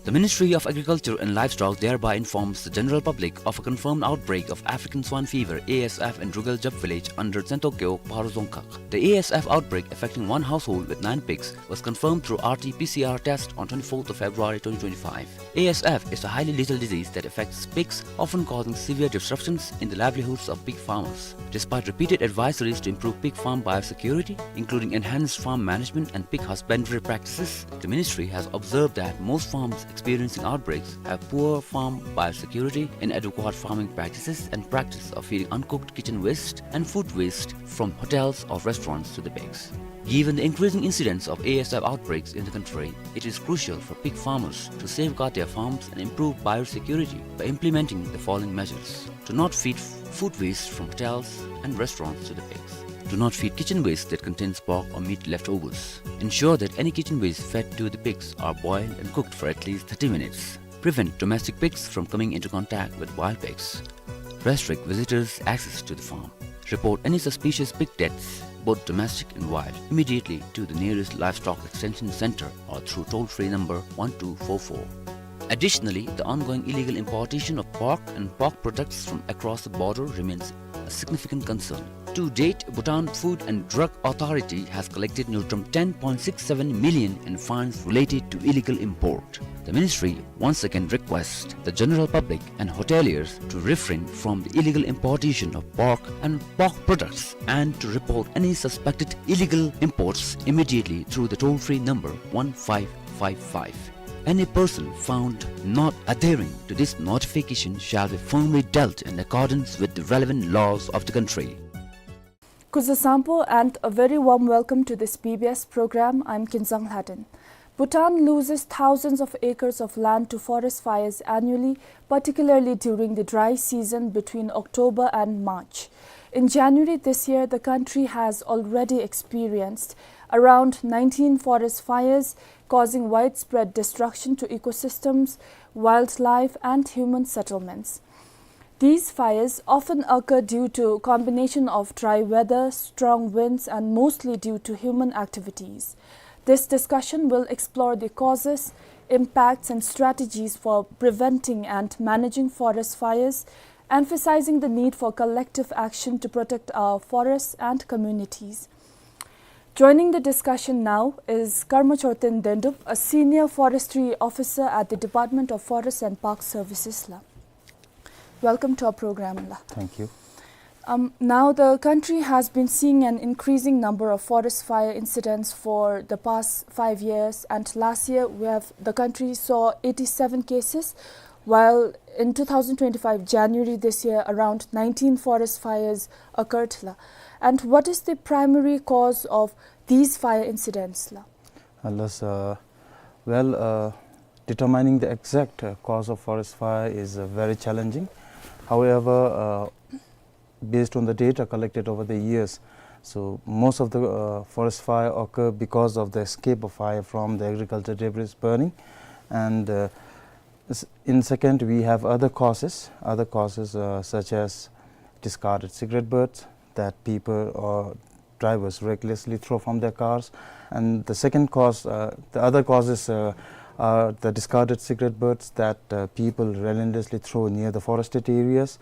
The Ministry of Agriculture and Livestock thereby informs the general public of a confirmed outbreak of African swine fever, A S F, in Rugal Jap village under Tsentokyo, Paro Dzongkhag. The A S F outbreak, affecting one household with nine pigs, was confirmed through R T P C R test on twenty-fourth of February twenty twenty-five. A S F is a highly lethal disease that affects pigs, often causing severe disruptions in the livelihoods of pig farmers. Despite repeated advisories to improve pig farm biosecurity, including enhanced farm management and pig husbandry practices, the ministry has observed that most farms experiencing outbreaks have poor farm biosecurity, inadequate farming practices, and practice of feeding uncooked kitchen waste and food waste from hotels or restaurants to the pigs. Given the increasing incidence of A S F outbreaks in the country, it is crucial for pig farmers to safeguard their farms and improve biosecurity by implementing the following measures. Do not feed f-, food waste from hotels and restaurants to the pigs. Do not feed kitchen waste that contains pork or meat leftovers. Ensure that any kitchen waste fed to the pigs are boiled and cooked for at least thirty minutes. Prevent domestic pigs from coming into contact with wild pigs. Restrict visitors' access to the farm. Report any suspicious pig deaths, both domestic and wild, immediately to the nearest livestock extension center or through toll-free number one two four four. Additionally, the ongoing illegal importation of pork and pork products from across the border remains a significant concern. To date, Bhutan Food and Drug Authority has collected Ngultrum ten point six seven million in fines related to illegal import. The ministry once again requests the general public and hoteliers to refrain from the illegal importation of pork and pork products and to report any suspected illegal imports immediately through the toll-free number one five five five. Any person found not adhering to this notification shall be firmly dealt in accordance with the relevant laws of the country. Kuzuzangpo and a very warm welcome to this B B S program. I'm Kinzang Lhaden. Bhutan loses thousands of acres of land to forest fires annually, particularly during the dry season between October and March. In January this year, the country has already experienced around nineteen forest fires, causing widespread destruction to ecosystems, wildlife, and human settlements. These fires often occur due to combination of dry weather, strong winds, and mostly due to human activities. This discussion will explore the causes, impacts, and strategies for preventing and managing forest fires, emphasizing the need for collective action to protect our forests and communities. Joining the discussion now is Karma Chorten Dendup, a senior forestry officer at the Department of Forest and Park Services, la. Welcome to our program, la. Thank you. Um, now, the country has been seeing an increasing number of forest fire incidents for the past five years, and last year we have, the country saw eighty-seven cases, while in two thousand twenty-five January this year around nineteen forest fires occurred, la. And what is the primary cause of these fire incidents, la? Alas, uh, well, uh, Determining the exact uh, cause of forest fire is uh, very challenging. However, uh, based on the data collected over the years, so most of the uh, forest fire occur because of the escape of fire from the agriculture debris burning. And uh, s- in second, we have other causes, other causes uh, such as discarded cigarette butts that people or drivers recklessly throw from their cars. And the second cause, uh, the other causes uh, are the discarded cigarette butts that uh, people relentlessly throw near the forested areas,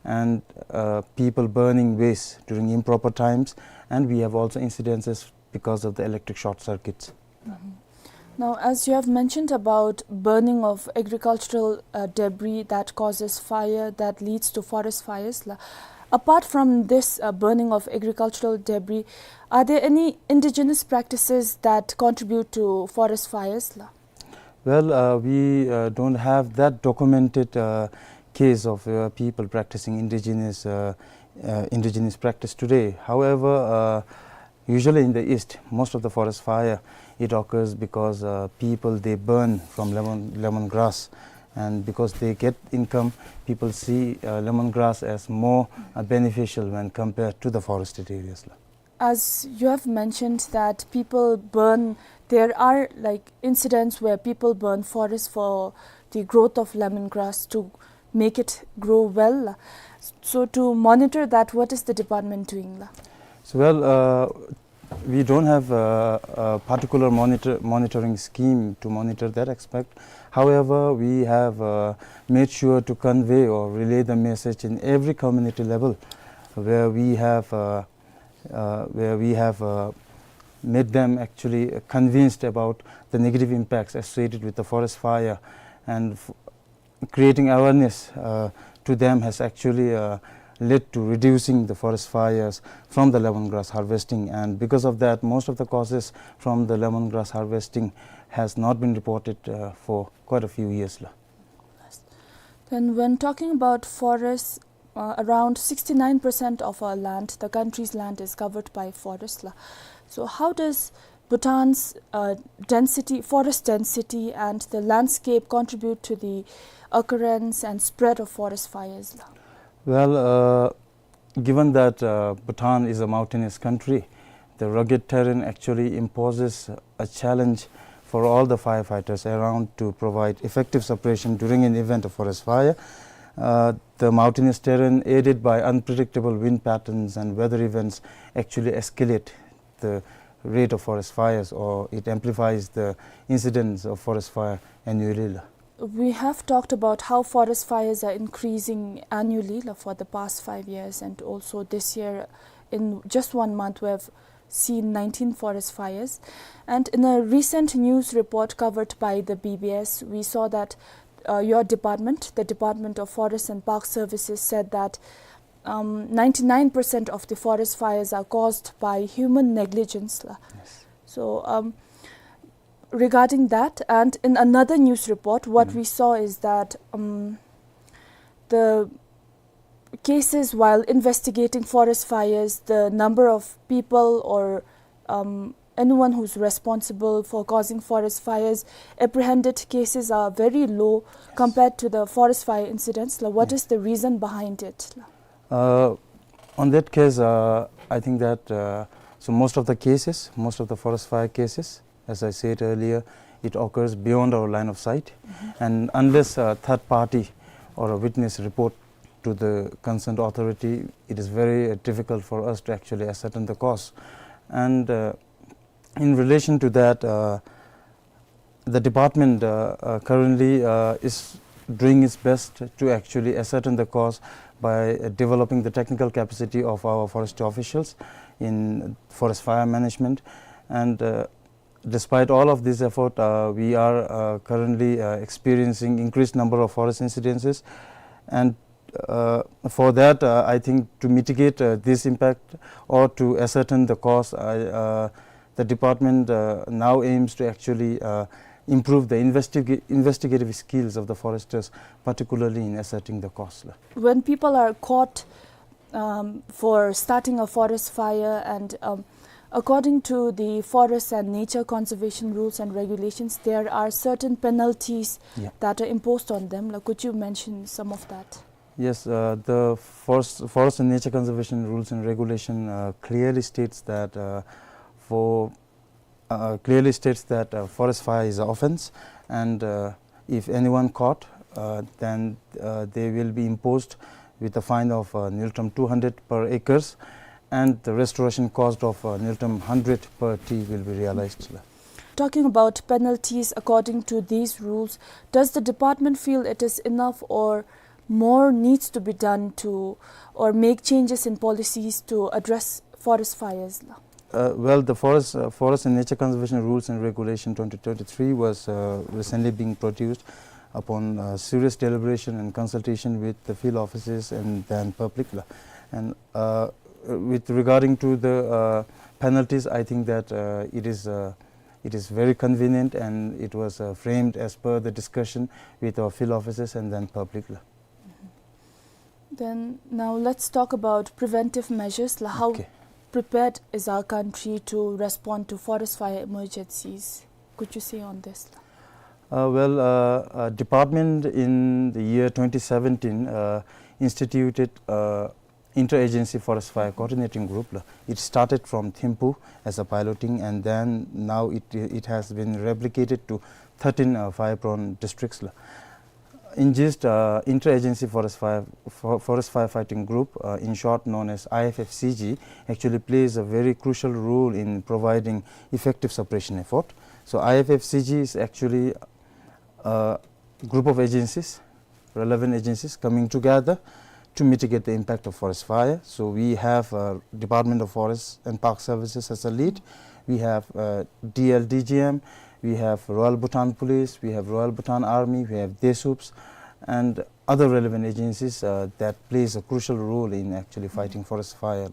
and uh, people burning waste during improper times. And we have also incidences because of the electric short circuits. Now, as you have mentioned about burning of agricultural uh, debris that causes fire, that leads to forest fires, la. Apart from this uh, burning of agricultural debris, are there any indigenous practices that contribute to forest fires, la? Well, uh, we uh, don't have that documented uh, case of uh, people practicing indigenous uh, uh, indigenous practice today. However, uh, usually in the East, most of the forest fire, it occurs because uh, people, they burn from lemon, lemongrass, and because they get income, people see uh, lemongrass as more uh, beneficial when compared to the forested areas. As you have mentioned that people burn, there are, like, incidents where people burn forest for the growth of lemongrass to make it grow well. So to monitor that, what is the department doing, la? So, well, uh, we don't have a, a particular monitor, monitoring scheme to monitor that aspect. However, we have uh, made sure to convey or relay the message in every community level where we have uh, uh, where we have uh, made them actually convinced about the negative impacts associated with the forest fire, and f- creating awareness uh, to them has actually uh, led to reducing the forest fires from the lemongrass harvesting. And because of that, most of the causes from the lemongrass harvesting has not been reported uh, for quite a few years, la. Then, when talking about forests, uh, around sixty-nine percent of our land, the country's land, is covered by forest, la. So how does Bhutan's uh, density, forest density, and the landscape contribute to the occurrence and spread of forest fires, la? Well, uh, given that uh, Bhutan is a mountainous country, the rugged terrain actually imposes a challenge for all the firefighters around to provide effective suppression during an event of forest fire. Uh, the mountainous terrain, aided by unpredictable wind patterns and weather events, actually escalate the rate of forest fires, or it amplifies the incidence of forest fire annually, la. We have talked about how forest fires are increasing annually, la, for the past five years, and also this year, in just one month, we have seen nineteen forest fires. And in a recent news report covered by the B B S, we saw that uh, your department, the Department of Forest and Park Services, said that um, ninety-nine percent of the forest fires are caused by human negligence, la. Yes. So, um, regarding that, and in another news report, what we saw is that um, the cases while investigating forest fires, the number of people or um, anyone who's responsible for causing forest fires, apprehended cases are very low compared to the forest fire incidents, la. What is the reason behind it, la? Uh, on that case, uh, I think that uh, so most of the cases, most of the forest fire cases, as I said earlier, it occurs beyond our line of sight, and unless a third party or a witness report to the concerned authority, it is very uh, difficult for us to actually ascertain the cause. And uh, in relation to that, uh, the department uh, uh, currently uh, is doing its best to actually ascertain the cause by uh, developing the technical capacity of our forestry officials in forest fire management. And uh, despite all of this effort, uh, we are uh, currently uh, experiencing increased number of forest incidences, and uh, for that, uh, I think to mitigate uh, this impact or to ascertain the cause, I, uh, the department uh, now aims to actually uh, improve the investiga- investigative skills of the foresters, particularly in ascertaining the cause. When people are caught um, for starting a forest fire and um, According to the forest and nature conservation rules and regulations, there are certain penalties Yeah. that are imposed on them. Like, could you mention some of that? Yes, uh, the forest, forest and nature conservation rules and regulation, uh, clearly states that, uh, for, uh, clearly states that, uh, forest fire is an offense, and, uh, if anyone caught, uh, then, uh, they will be imposed with a fine of, uh, न्यूनतम two hundred per acres, and the restoration cost of, uh, न्यूनतम hundred per tree will be realized. Talking about penalties according to these rules, does the department feel it is enough or more needs to be done to, or make changes in policies to address forest fires? Uh, well, the forest, uh, forest and nature conservation rules and regulation twenty twenty-three was, uh, recently being produced upon, uh, serious deliberation and consultation with the field offices and then public la. And, uh, with regarding to the, uh, penalties, I think that, uh, it is, uh, it is very convenient and it was, uh, framed as per the discussion with our field offices and then public la. Then now let's talk about preventive measures la. How Okay. prepared is our country to respond to forest fire emergencies? Could you say on this la? Uh, well, uh, uh, department in the year twenty seventeen, uh, instituted, uh, interagency forest fire coordinating group la. It started from Thimphu as a piloting, and then now it, it has been replicated to thirteen, uh, fire-prone districts la. In gist, uh, interagency forest fire, for, forest firefighting group, uh, in short known as I F F C G, actually plays a very crucial role in providing effective suppression effort. So I F F C G is actually a group of agencies, relevant agencies coming together to mitigate the impact of forest fire. So we have, uh, Department of Forest and Park Services as a lead. We have, uh, D L D G M, we have Royal Bhutan Police, we have Royal Bhutan Army, we have DESUPS, and other relevant agencies, uh, that plays a crucial role in actually fighting forest fire.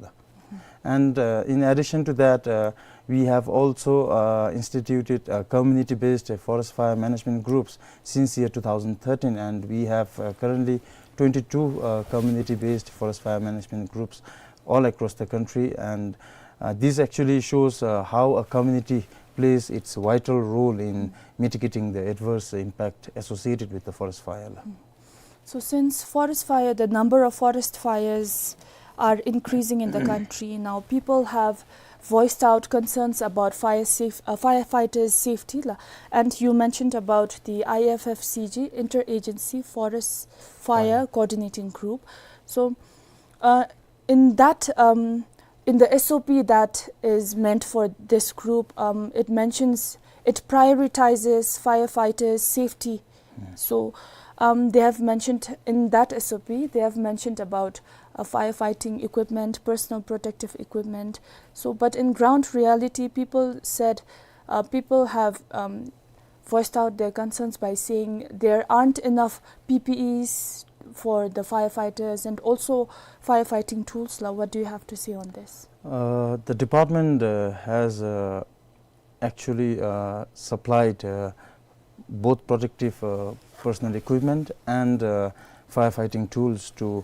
And, uh, in addition to that, uh, we have also, uh, instituted, uh, community-based, uh, forest fire management groups since year two thousand thirteen, and we have, uh, currently twenty-two, uh, community-based forest fire management groups all across the country. And, uh, this actually shows, uh, how a community plays its vital role in mitigating the adverse impact associated with the forest fire la. So since forest fire, the number of forest fires are increasing in the country now, people have voiced out concerns about fire safe, uh, firefighters' safety la. And you mentioned about the I F F C G, Interagency Forest Fire Fire. Coordinating Group. So, uh, in that, um, in the S O P that is meant for this group, um, it mentions, it prioritizes firefighters' safety. Yeah. So, um, they have mentioned in that S O P, they have mentioned about, uh, firefighting equipment, personal protective equipment. So, but in ground reality, people said, uh, people have, um, voiced out their concerns by saying there aren't enough P P Es for the firefighters and also firefighting tools la. What do you have to say on this? Uh, the department, uh, has, uh, actually, uh, supplied, uh, both protective, uh, personal equipment and, uh, firefighting tools to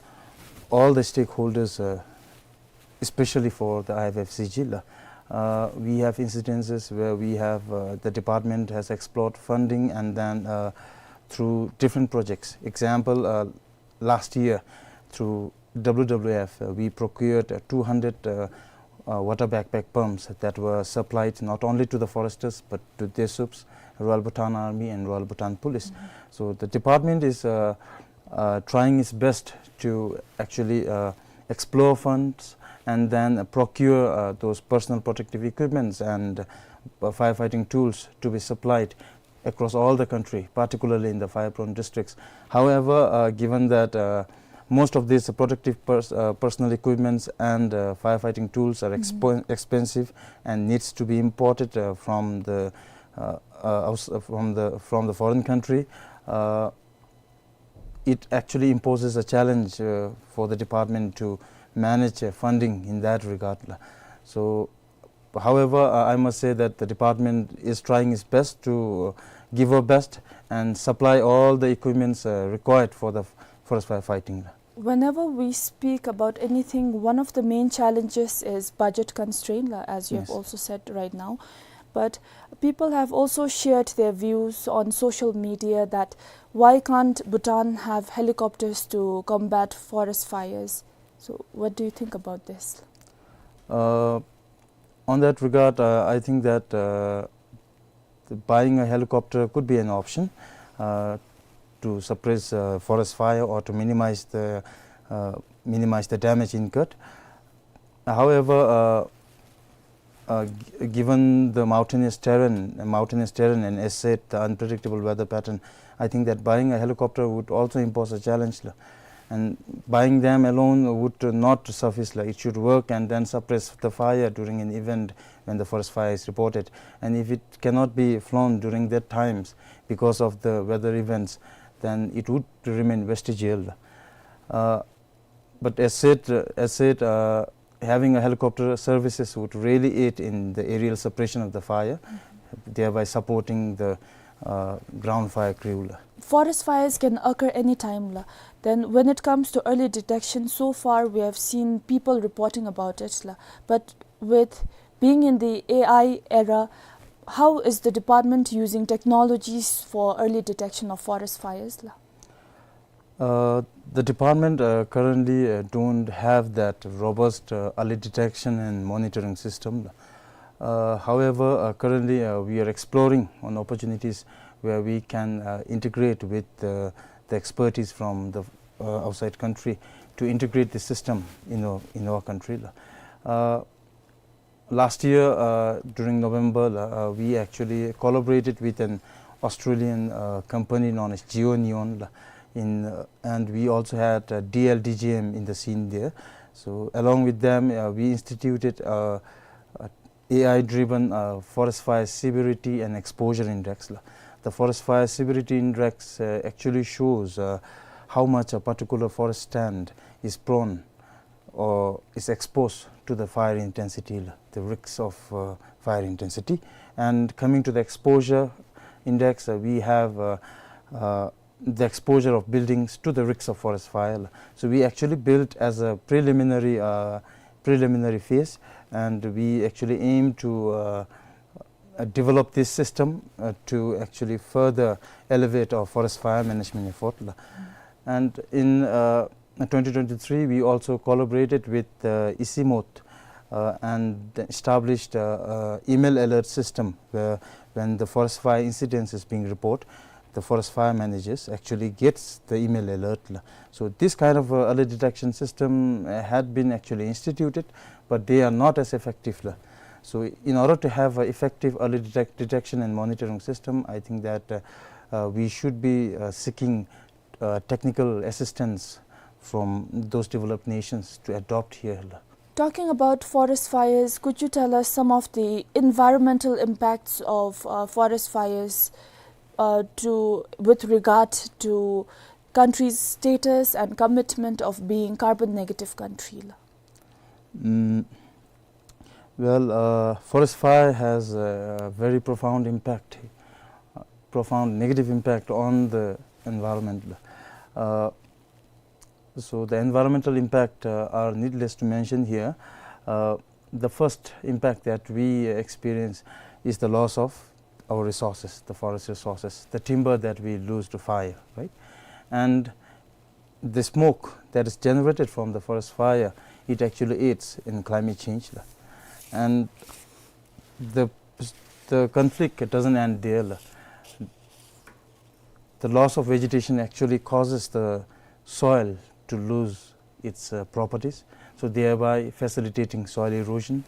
all the stakeholders, uh, especially for the I F F C G la. Uh, we have incidences where we have, uh, the department has explored funding and then, uh, through different projects. Example, uh, last year through W W F, uh, we procured, uh, two hundred, uh, uh, water backpack pumps that were supplied not only to the foresters but to DESUPS, Royal Bhutan Army and Royal Bhutan Police. Mm-hmm. So the department is, uh, uh, trying its best to actually, uh, explore funds and then procure, uh, those personal protective equipments and, uh, firefighting tools to be supplied across all the country, particularly in the fire-prone districts. However, uh, given that, uh, most of these protective pers-, uh, personal equipments and, uh, firefighting tools are expo-, Mm-hmm. expensive and needs to be imported, uh, from the, uh, uh, outs-, uh, from the, from the foreign country, uh, it actually imposes a challenge, uh, for the department to manage, uh, funding in that regard la. So, however, uh, I must say that the department is trying its best to, uh, give her best and supply all the equipments, uh, required for the f-, forest fire fighting la. Whenever we speak about anything, one of the main challenges is budget constraint, la, as you have Yes. also said right now. But people have also shared their views on social media that why can't Bhutan have helicopters to combat forest fires? So, what do you think about this? Uh, on that regard, uh, I think that, uh, the buying a helicopter could be an option, uh, to suppress, uh, forest fire or to minimize the, uh, minimize the damage incurred. However, uh, uh, g-, given the mountainous terrain, mountainous terrain, and as said, the unpredictable weather pattern, I think that buying a helicopter would also impose a challenge, la. And buying them alone would not suffice, la. It should work and then suppress the fire during an event when the forest fire is reported. And if it cannot be flown during that times because of the weather events, then it would remain vestigial. Uh, but as said, uh, as said, uh, having a helicopter services would really aid in the aerial suppression of the fire, thereby supporting the, uh, ground fire crew, la. Forest fires can occur anytime, la. Then when it comes to early detection, so far we have seen people reporting about it, la. But with being in the A I era, how is the department using technologies for early detection of forest fires, la? Uh, the department, uh, currently, uh, don't have that robust, uh, early detection and monitoring system. Uh, however, uh, currently, uh, we are exploring on opportunities where we can, uh, integrate with, uh, the expertise from the, uh, outside country to integrate the system in our, in our country. Uh, last year, uh, during November, uh, we actually collaborated with an Australian, uh, company known as GeoNeon, uh, in, uh, and we also had, uh, D L D J M in the scene there. So along with them, uh, we instituted, uh, a A I-driven, uh, forest fire severity and exposure index, la. The forest fire severity index, uh, actually shows, uh, how much a particular forest stand is prone or is exposed to the fire intensity, la, the risks of, uh, fire intensity. And coming to the exposure index, uh, we have, uh, uh, the exposure of buildings to the risks of forest fire. So we actually built as a preliminary, uh, preliminary phase, and we actually aim to, uh, uh, develop this system, uh, to actually further elevate our forest fire management effort. And in, uh, twenty twenty-three, we also collaborated with, uh, ICIMOT, uh, and established, uh, uh, email alert system where when the forest fire incidents is being reported, the forest fire managers actually gets the email alert, la. So this kind of, uh, early detection system, uh, had been actually instituted, but they are not as effective, la. So in order to have an effective early detect-, detection and monitoring system, I think that, uh, uh, we should be, uh, seeking, uh, technical assistance from those developed nations to adopt here, la. Talking about forest fires, could you tell us some of the environmental impacts of, uh, forest fires, uh, to, with regard to country's status and commitment of being carbon negative country, la? Mm, well, uh, forest fire has a very profound impact, uh, profound negative impact on the environment. Uh, so the environmental impact, uh, are needless to mention here. Uh, the first impact that we experience is the loss of our resources, the forest resources, the timber that we lose to fire, right? And the smoke that is generated from the forest fire, it actually aids in climate change. And the, the conflict doesn't end there. The loss of vegetation actually causes the soil to lose its, uh, properties, so thereby facilitating soil erosion,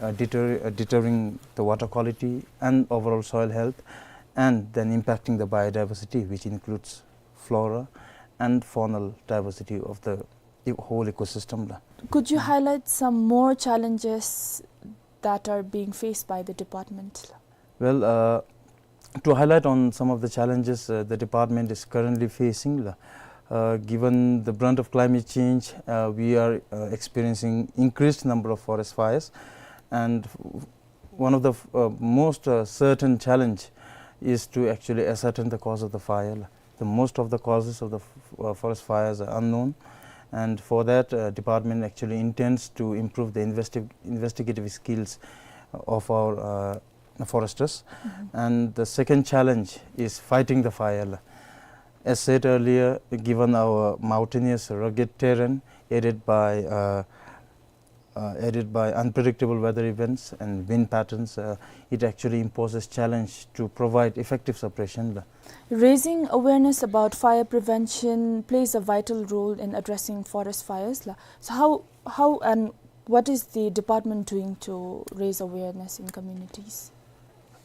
uh, deter-, uh, deterring the water quality and overall soil health, and then impacting the biodiversity, which includes flora and faunal diversity of the e-, whole ecosystem. Could you highlight some more challenges that are being faced by the department? Well, uh, to highlight on some of the challenges, uh, the department is currently facing, uh, given the brunt of climate change, uh, we are, uh, experiencing increased number of forest fires, and one of the, uh, most, uh, certain challenge is to actually ascertain the cause of the fire. The most of the causes of the f-, uh, forest fires are unknown, And for that, uh, department actually intends to improve the investi-, investigative skills of our, uh, foresters. And the second challenge is fighting the fire. As said earlier, given our mountainous, rugged terrain, aided by, uh, uh, aided by unpredictable weather events and wind patterns, uh, it actually imposes challenge to provide effective suppression. Raising awareness about fire prevention plays a vital role in addressing forest fires, la. So how, how and what is the department doing to raise awareness in communities?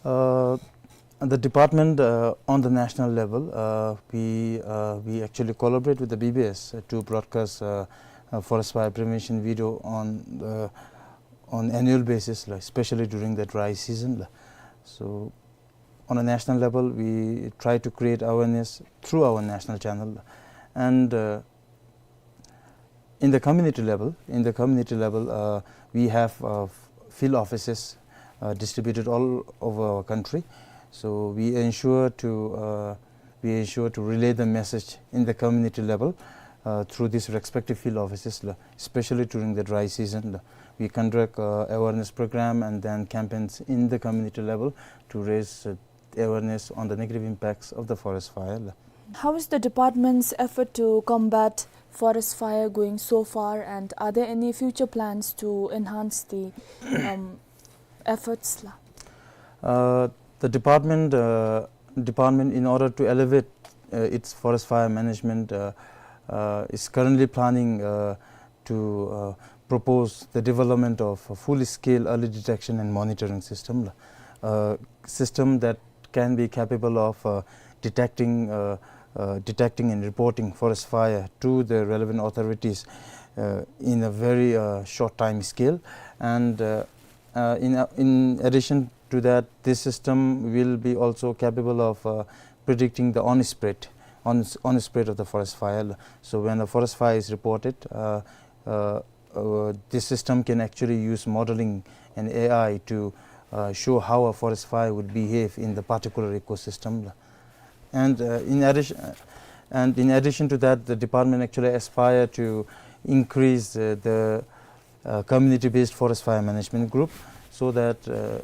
Uh, the department, uh, on the national level, uh, we, uh, we actually collaborate with the B B S to broadcast, uh, uh, forest fire prevention video on, uh, on annual basis, la, especially during the dry season, la. So on a national level, we try to create awareness through our national channel. And, uh, in the community level, in the community level, uh, we have, uh, f-, field offices, uh, distributed all over our country. So we ensure to, uh, we ensure to relay the message in the community level, uh, through these respective field offices, la, especially during the dry season, la. We conduct, uh, awareness program and then campaigns in the community level to raise, uh, awareness on the negative impacts of the forest fire, la. How is the department's effort to combat forest fire going so far, and are there any future plans to enhance the, um, efforts, la? Uh, the department, uh, department, in order to elevate, uh, its forest fire management, uh, uh, is currently planning, uh, to, uh, propose the development of a full-scale early detection and monitoring system, la. Uh, system that can be capable of, uh, detecting, uh, uh, detecting and reporting forest fire to the relevant authorities, uh, in a very, uh, short time scale. And, uh, uh, in, uh, in addition to that, this system will be also capable of, uh, predicting the on-spread, on, on-spread of the forest fire. So when a forest fire is reported, uh, uh, uh, this system can actually use modeling and A I to, uh, show how a forest fire would behave in the particular ecosystem. And, uh, in addition, uh, and in addition to that, the department actually aspire to increase, uh, the, uh, community-based forest fire management group, so that, uh,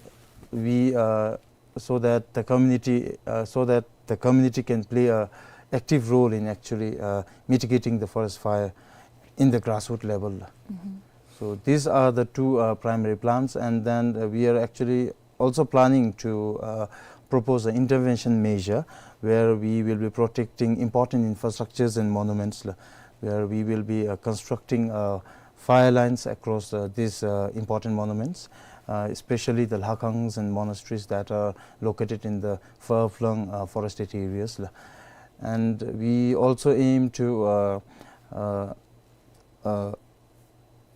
we, uh, so that the community, uh, so that the community can play a active role in actually, uh, mitigating the forest fire in the grassroots level. So these are the two, uh, primary plans, and then, uh, we are actually also planning to, uh, propose an intervention measure where we will be protecting important infrastructures and monuments, la, where we will be, uh, constructing, uh, fire lines across, uh, these, uh, important monuments, uh, especially the lakangs and monasteries that are located in the far-flung, uh, forested areas, la. And we also aim to, uh, uh, uh,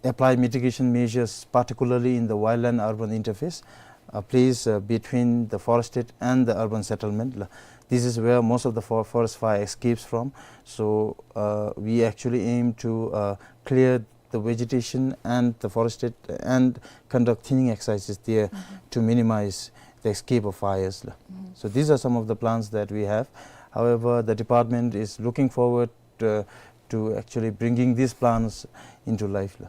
apply mitigation measures, particularly in the wildland-urban interface, a place, uh, between the forested and the urban settlement, la. This is where most of the for-, forest fire escapes from. So, uh, we actually aim to, uh, clear the vegetation and the forested and conduct thinning exercises there to minimize the escape of fires, la. So these are some of the plans that we have. However, the department is looking forward, uh, to actually bringing these plans into life, la.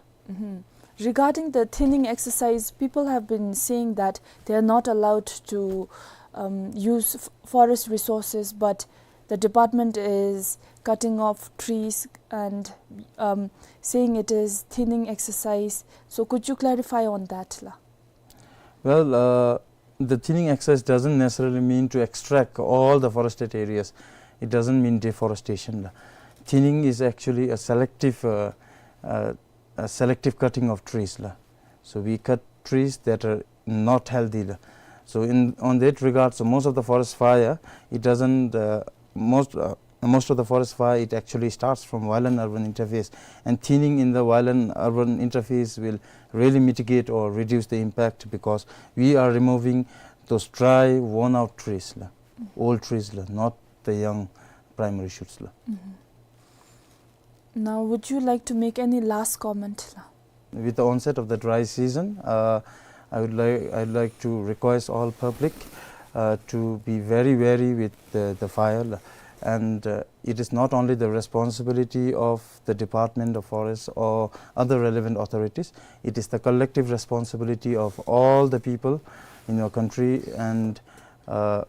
Regarding the thinning exercise, people have been saying that they are not allowed to, um, use f-, forest resources, but the department is cutting off trees and, um, saying it is thinning exercise. So could you clarify on that, la? Well, uh, the thinning exercise doesn't necessarily mean to extract all the forested areas. It doesn't mean deforestation, la. Thinning is actually a selective, uh, uh, a selective cutting of trees, la. So we cut trees that are not healthy, la. So in, on that regard, so most of the forest fire, it doesn't, uh, most, uh, most of the forest fire, it actually starts from wildland-urban interface. And thinning in the wildland-urban interface will really mitigate or reduce the impact, because we are removing those dry, worn-out trees, la, old trees, la, not the young primary shoots, la. Now, would you like to make any last comment, la? With the onset of the dry season, uh, I would like, I'd like to request all public, uh, to be very wary with the, the fire, la, And, uh, it is not only the responsibility of the Department of Forest or other relevant authorities, it is the collective responsibility of all the people in your country. And, uh,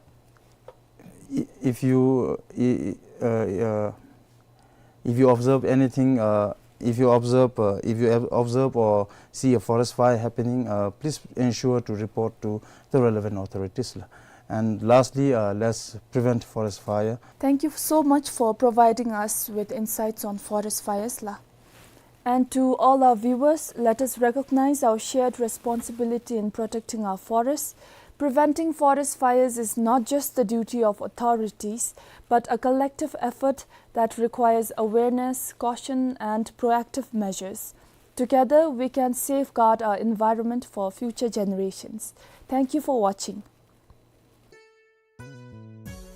i-, if you, i-, i-, uh, uh, if you observe anything, uh, if you observe, uh, if you ob-, observe or see a forest fire happening, uh, please ensure to report to the relevant authorities la. And lastly, uh, let's prevent forest fire. Thank you so much for providing us with insights on forest fires la. And to all our viewers, let us recognize our shared responsibility in protecting our forests. Preventing forest fires is not just the duty of authorities, but a collective effort that requires awareness, caution, and proactive measures. Together, we can safeguard our environment for future generations. Thank you for watching.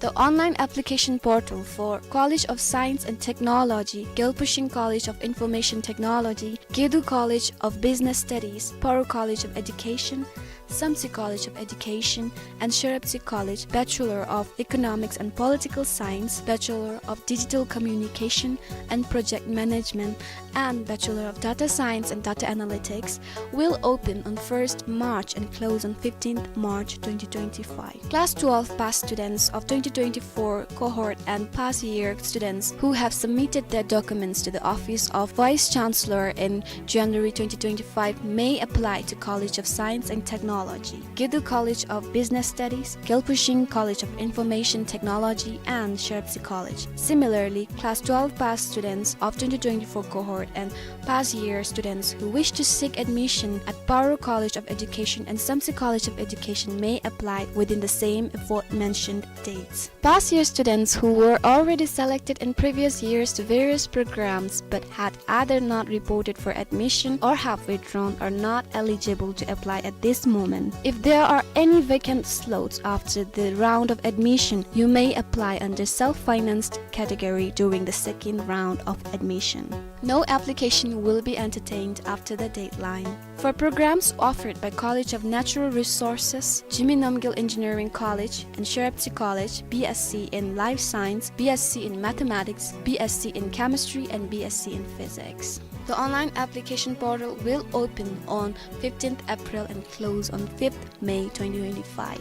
The online application portal for College of Science and Technology, Gyalpushing College of Information Technology, Gedu College of Business Studies, Paro College of Education, Samtse College of Education, and Sherabtse College, Bachelor of Economics and Political Science, Bachelor of Digital Communication and Project Management, and Bachelor of Data Science and Data Analytics, will open on first March and close on fifteenth March twenty twenty-five. Class twelve pass students of twenty twenty-four cohort and pass year students who have submitted their documents to the Office of Vice Chancellor in January twenty twenty-five may apply to College of Science and Technology, Gedu College of Business Studies, Gyalpushing College of Information Technology, and Sherabtse College. Similarly, class twelve pass students of twenty twenty-four cohort and pass year students who wish to seek admission at Paro College of Education and Samtse College of Education may apply within the same aforementioned dates. Pass year students who were already selected in previous years to various programs but had either not reported for admission or have withdrawn are not eligible to apply at this moment. If there are any vacant slots after the round of admission, you may apply under self-financed category during the second round of admission. No application will be entertained after the deadline. For programs offered by College of Natural Resources, Jigme Namgyel Engineering College and Sherabtse College, B S C in Life Science, B S C in Mathematics, B S C in Chemistry, and B S C in Physics. The online application portal will open on fifteenth April and close on fifth May twenty twenty-five.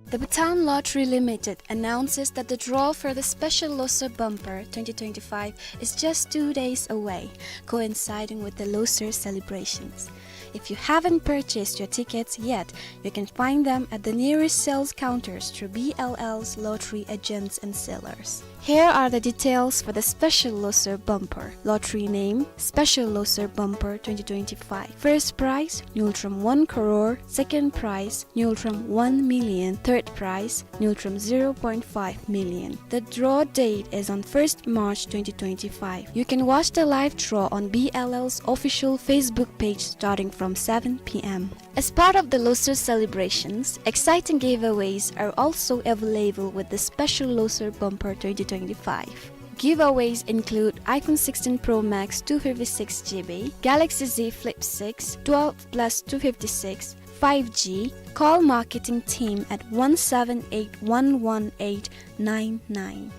The Bhutan Lottery Limited announces that the draw for the Special Losar Bumper twenty twenty-five is just two days away, coinciding with the Losar celebrations. If you haven't purchased your tickets yet, you can find them at the nearest sales counters through B L L's lottery agents and sellers. Here are the details for the Special Losar Bumper. Lottery name, Special Losar Bumper twenty twenty-five. First prize, Ngultrum one crore. Second prize, Ngultrum one million. Third prize, Ngultrum zero point five million. The draw date is on first March twenty twenty-five. You can watch the live draw on B L L's official Facebook page starting from seven P M. As part of the Losar celebrations, exciting giveaways are also available with the Special Losar Bumper twenty twenty-five. Giveaways include iPhone sixteen Pro Max two fifty-six G B, Galaxy Z Flip six, twelve plus two fifty-six, five G. Call marketing team at one seven eight one one eight nine nine.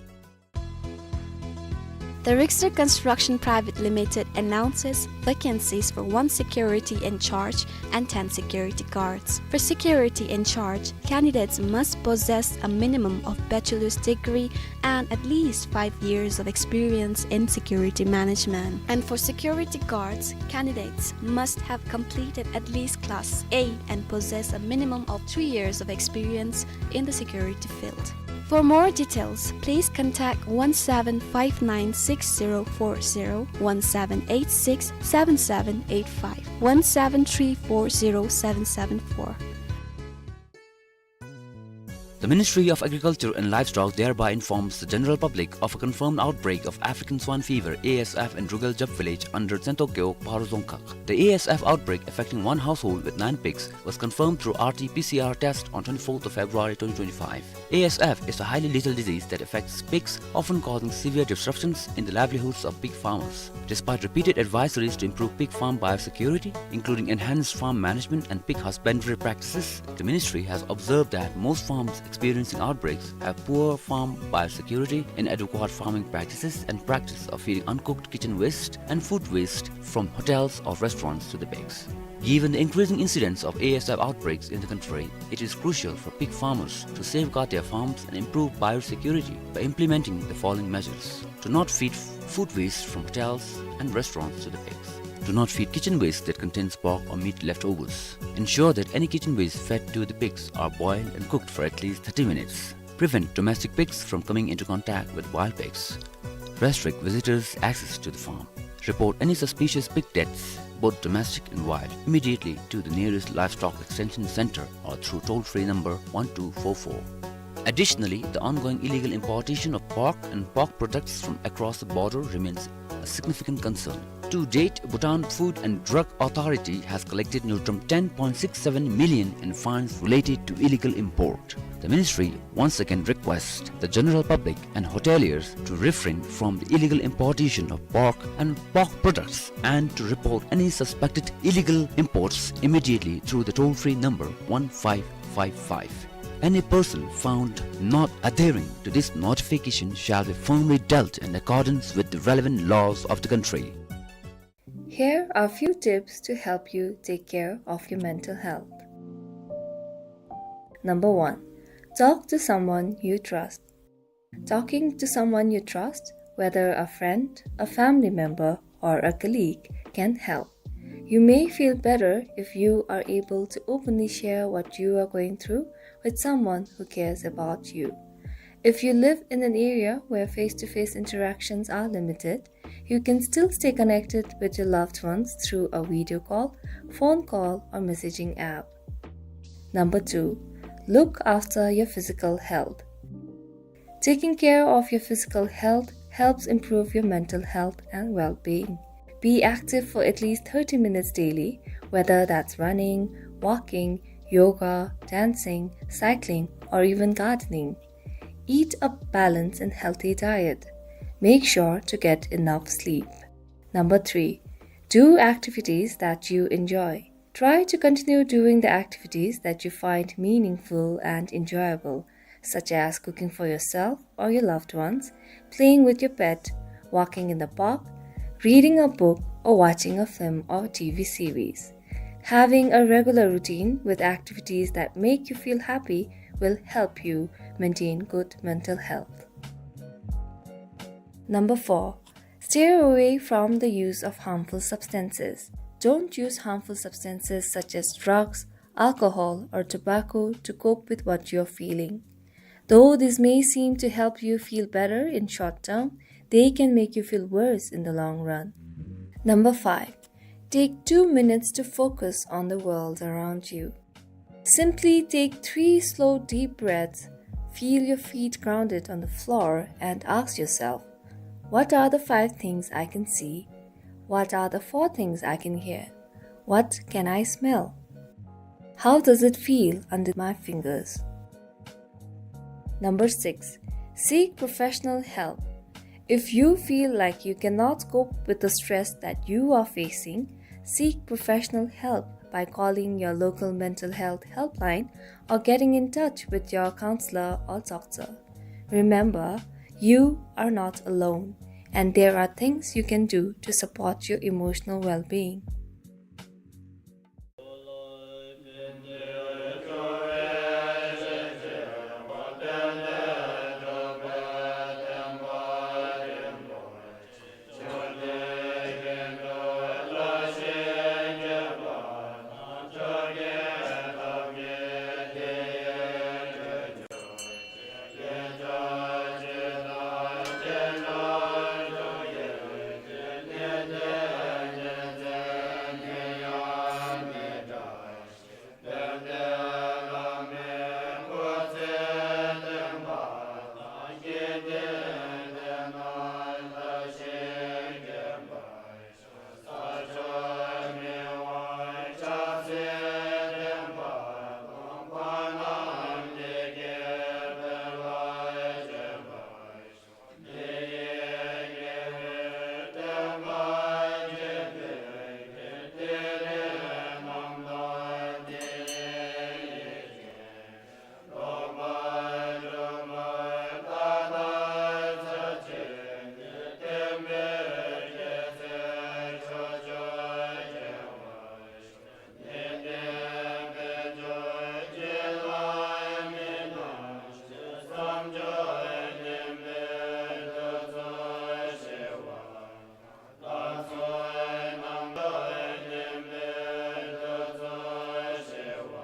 The Richter Construction Private Limited announces vacancies for one security in charge and ten security guards. For security in charge, candidates must possess a minimum of bachelor's degree and at least five years of experience in security management. And for security guards, candidates must have completed at least class eight and possess a minimum of three years of experience in the security field. For more details, please contact one seven five nine six zero four zero, one seven eight six seven seven eight five, one seven three four zero seven seven four. The Ministry of Agriculture and Livestock thereby informs the general public of a confirmed outbreak of African swine fever, A S F, in Rugal Jap village under Tsentokyo, Paro Dzongkhag. The A S F outbreak affecting one household with nine pigs was confirmed through R T P C R test on twenty-fourth of February twenty twenty-five. A S F is a highly lethal disease that affects pigs, often causing severe disruptions in the livelihoods of pig farmers. Despite repeated advisories to improve pig farm biosecurity, including enhanced farm management and pig husbandry practices, the ministry has observed that most farms experiencing outbreaks have poor farm biosecurity, inadequate farming practices, and practice of feeding uncooked kitchen waste and food waste from hotels or restaurants to the pigs. Given the increasing incidence of A S F outbreaks in the country, it is crucial for pig farmers to safeguard their farms and improve biosecurity by implementing the following measures. Do not feed food waste from hotels and restaurants to the pigs. Do not feed kitchen waste that contains pork or meat leftovers. Ensure that any kitchen waste fed to the pigs are boiled and cooked for at least thirty minutes. Prevent domestic pigs from coming into contact with wild pigs. Restrict visitors' access to the farm. Report any suspicious pig deaths, both domestic and wild, immediately to the nearest livestock extension center or through toll-free number one two four four. Additionally, the ongoing illegal importation of pork and pork products from across the border remains a significant concern. To date, Bhutan Food and Drug Authority has collected near ten point six seven million in fines related to illegal import. The ministry once again requests the general public and hoteliers to refrain from the illegal importation of pork and pork products and to report any suspected illegal imports immediately through the toll-free number one five five five. Any person found not adhering to this notification shall be firmly dealt in accordance with the relevant laws of the country. Here are few tips to help you take care of your mental health. Number one, talk to someone you trust. Talking to someone you trust, whether a friend, a family member, or a colleague, can help. You may feel better if you are able to openly share what you are going through with someone who cares about you. If you live in an area where face-to-face interactions are limited, you can still stay connected with your loved ones through a video call, phone call, or messaging app. Number two, look after your physical health. Taking care of your physical health helps improve your mental health and well-being. Be active for at least thirty minutes daily, whether that's running, walking, yoga, dancing, cycling, or even gardening. Eat a balanced and healthy diet. Make sure to get enough sleep. Number three, do activities that you enjoy. Try to continue doing the activities that you find meaningful and enjoyable, such as cooking for yourself or your loved ones, playing with your pet, walking in the park, reading a book, or watching a film or T V series. Having a regular routine with activities that make you feel happy will help you maintain good mental health. Number four, steer away from the use of harmful substances. Don't use harmful substances such as drugs, alcohol, or tobacco to cope with what you're feeling. Though this may seem to help you feel better in short term, they can make you feel worse in the long run. Number five, take two minutes to focus on the world around you. Simply take three slow, deep breaths, feel your feet grounded on the floor, and ask yourself, "What are the five things I can see? What are the four things I can hear? What can I smell? How does it feel under my fingers?" Number six, seek professional help. If you feel like you cannot cope with the stress that you are facing, seek professional help by calling your local mental health helpline or getting in touch with your counselor or doctor. Remember, you are not alone, and there are things you can do to support your emotional well-being.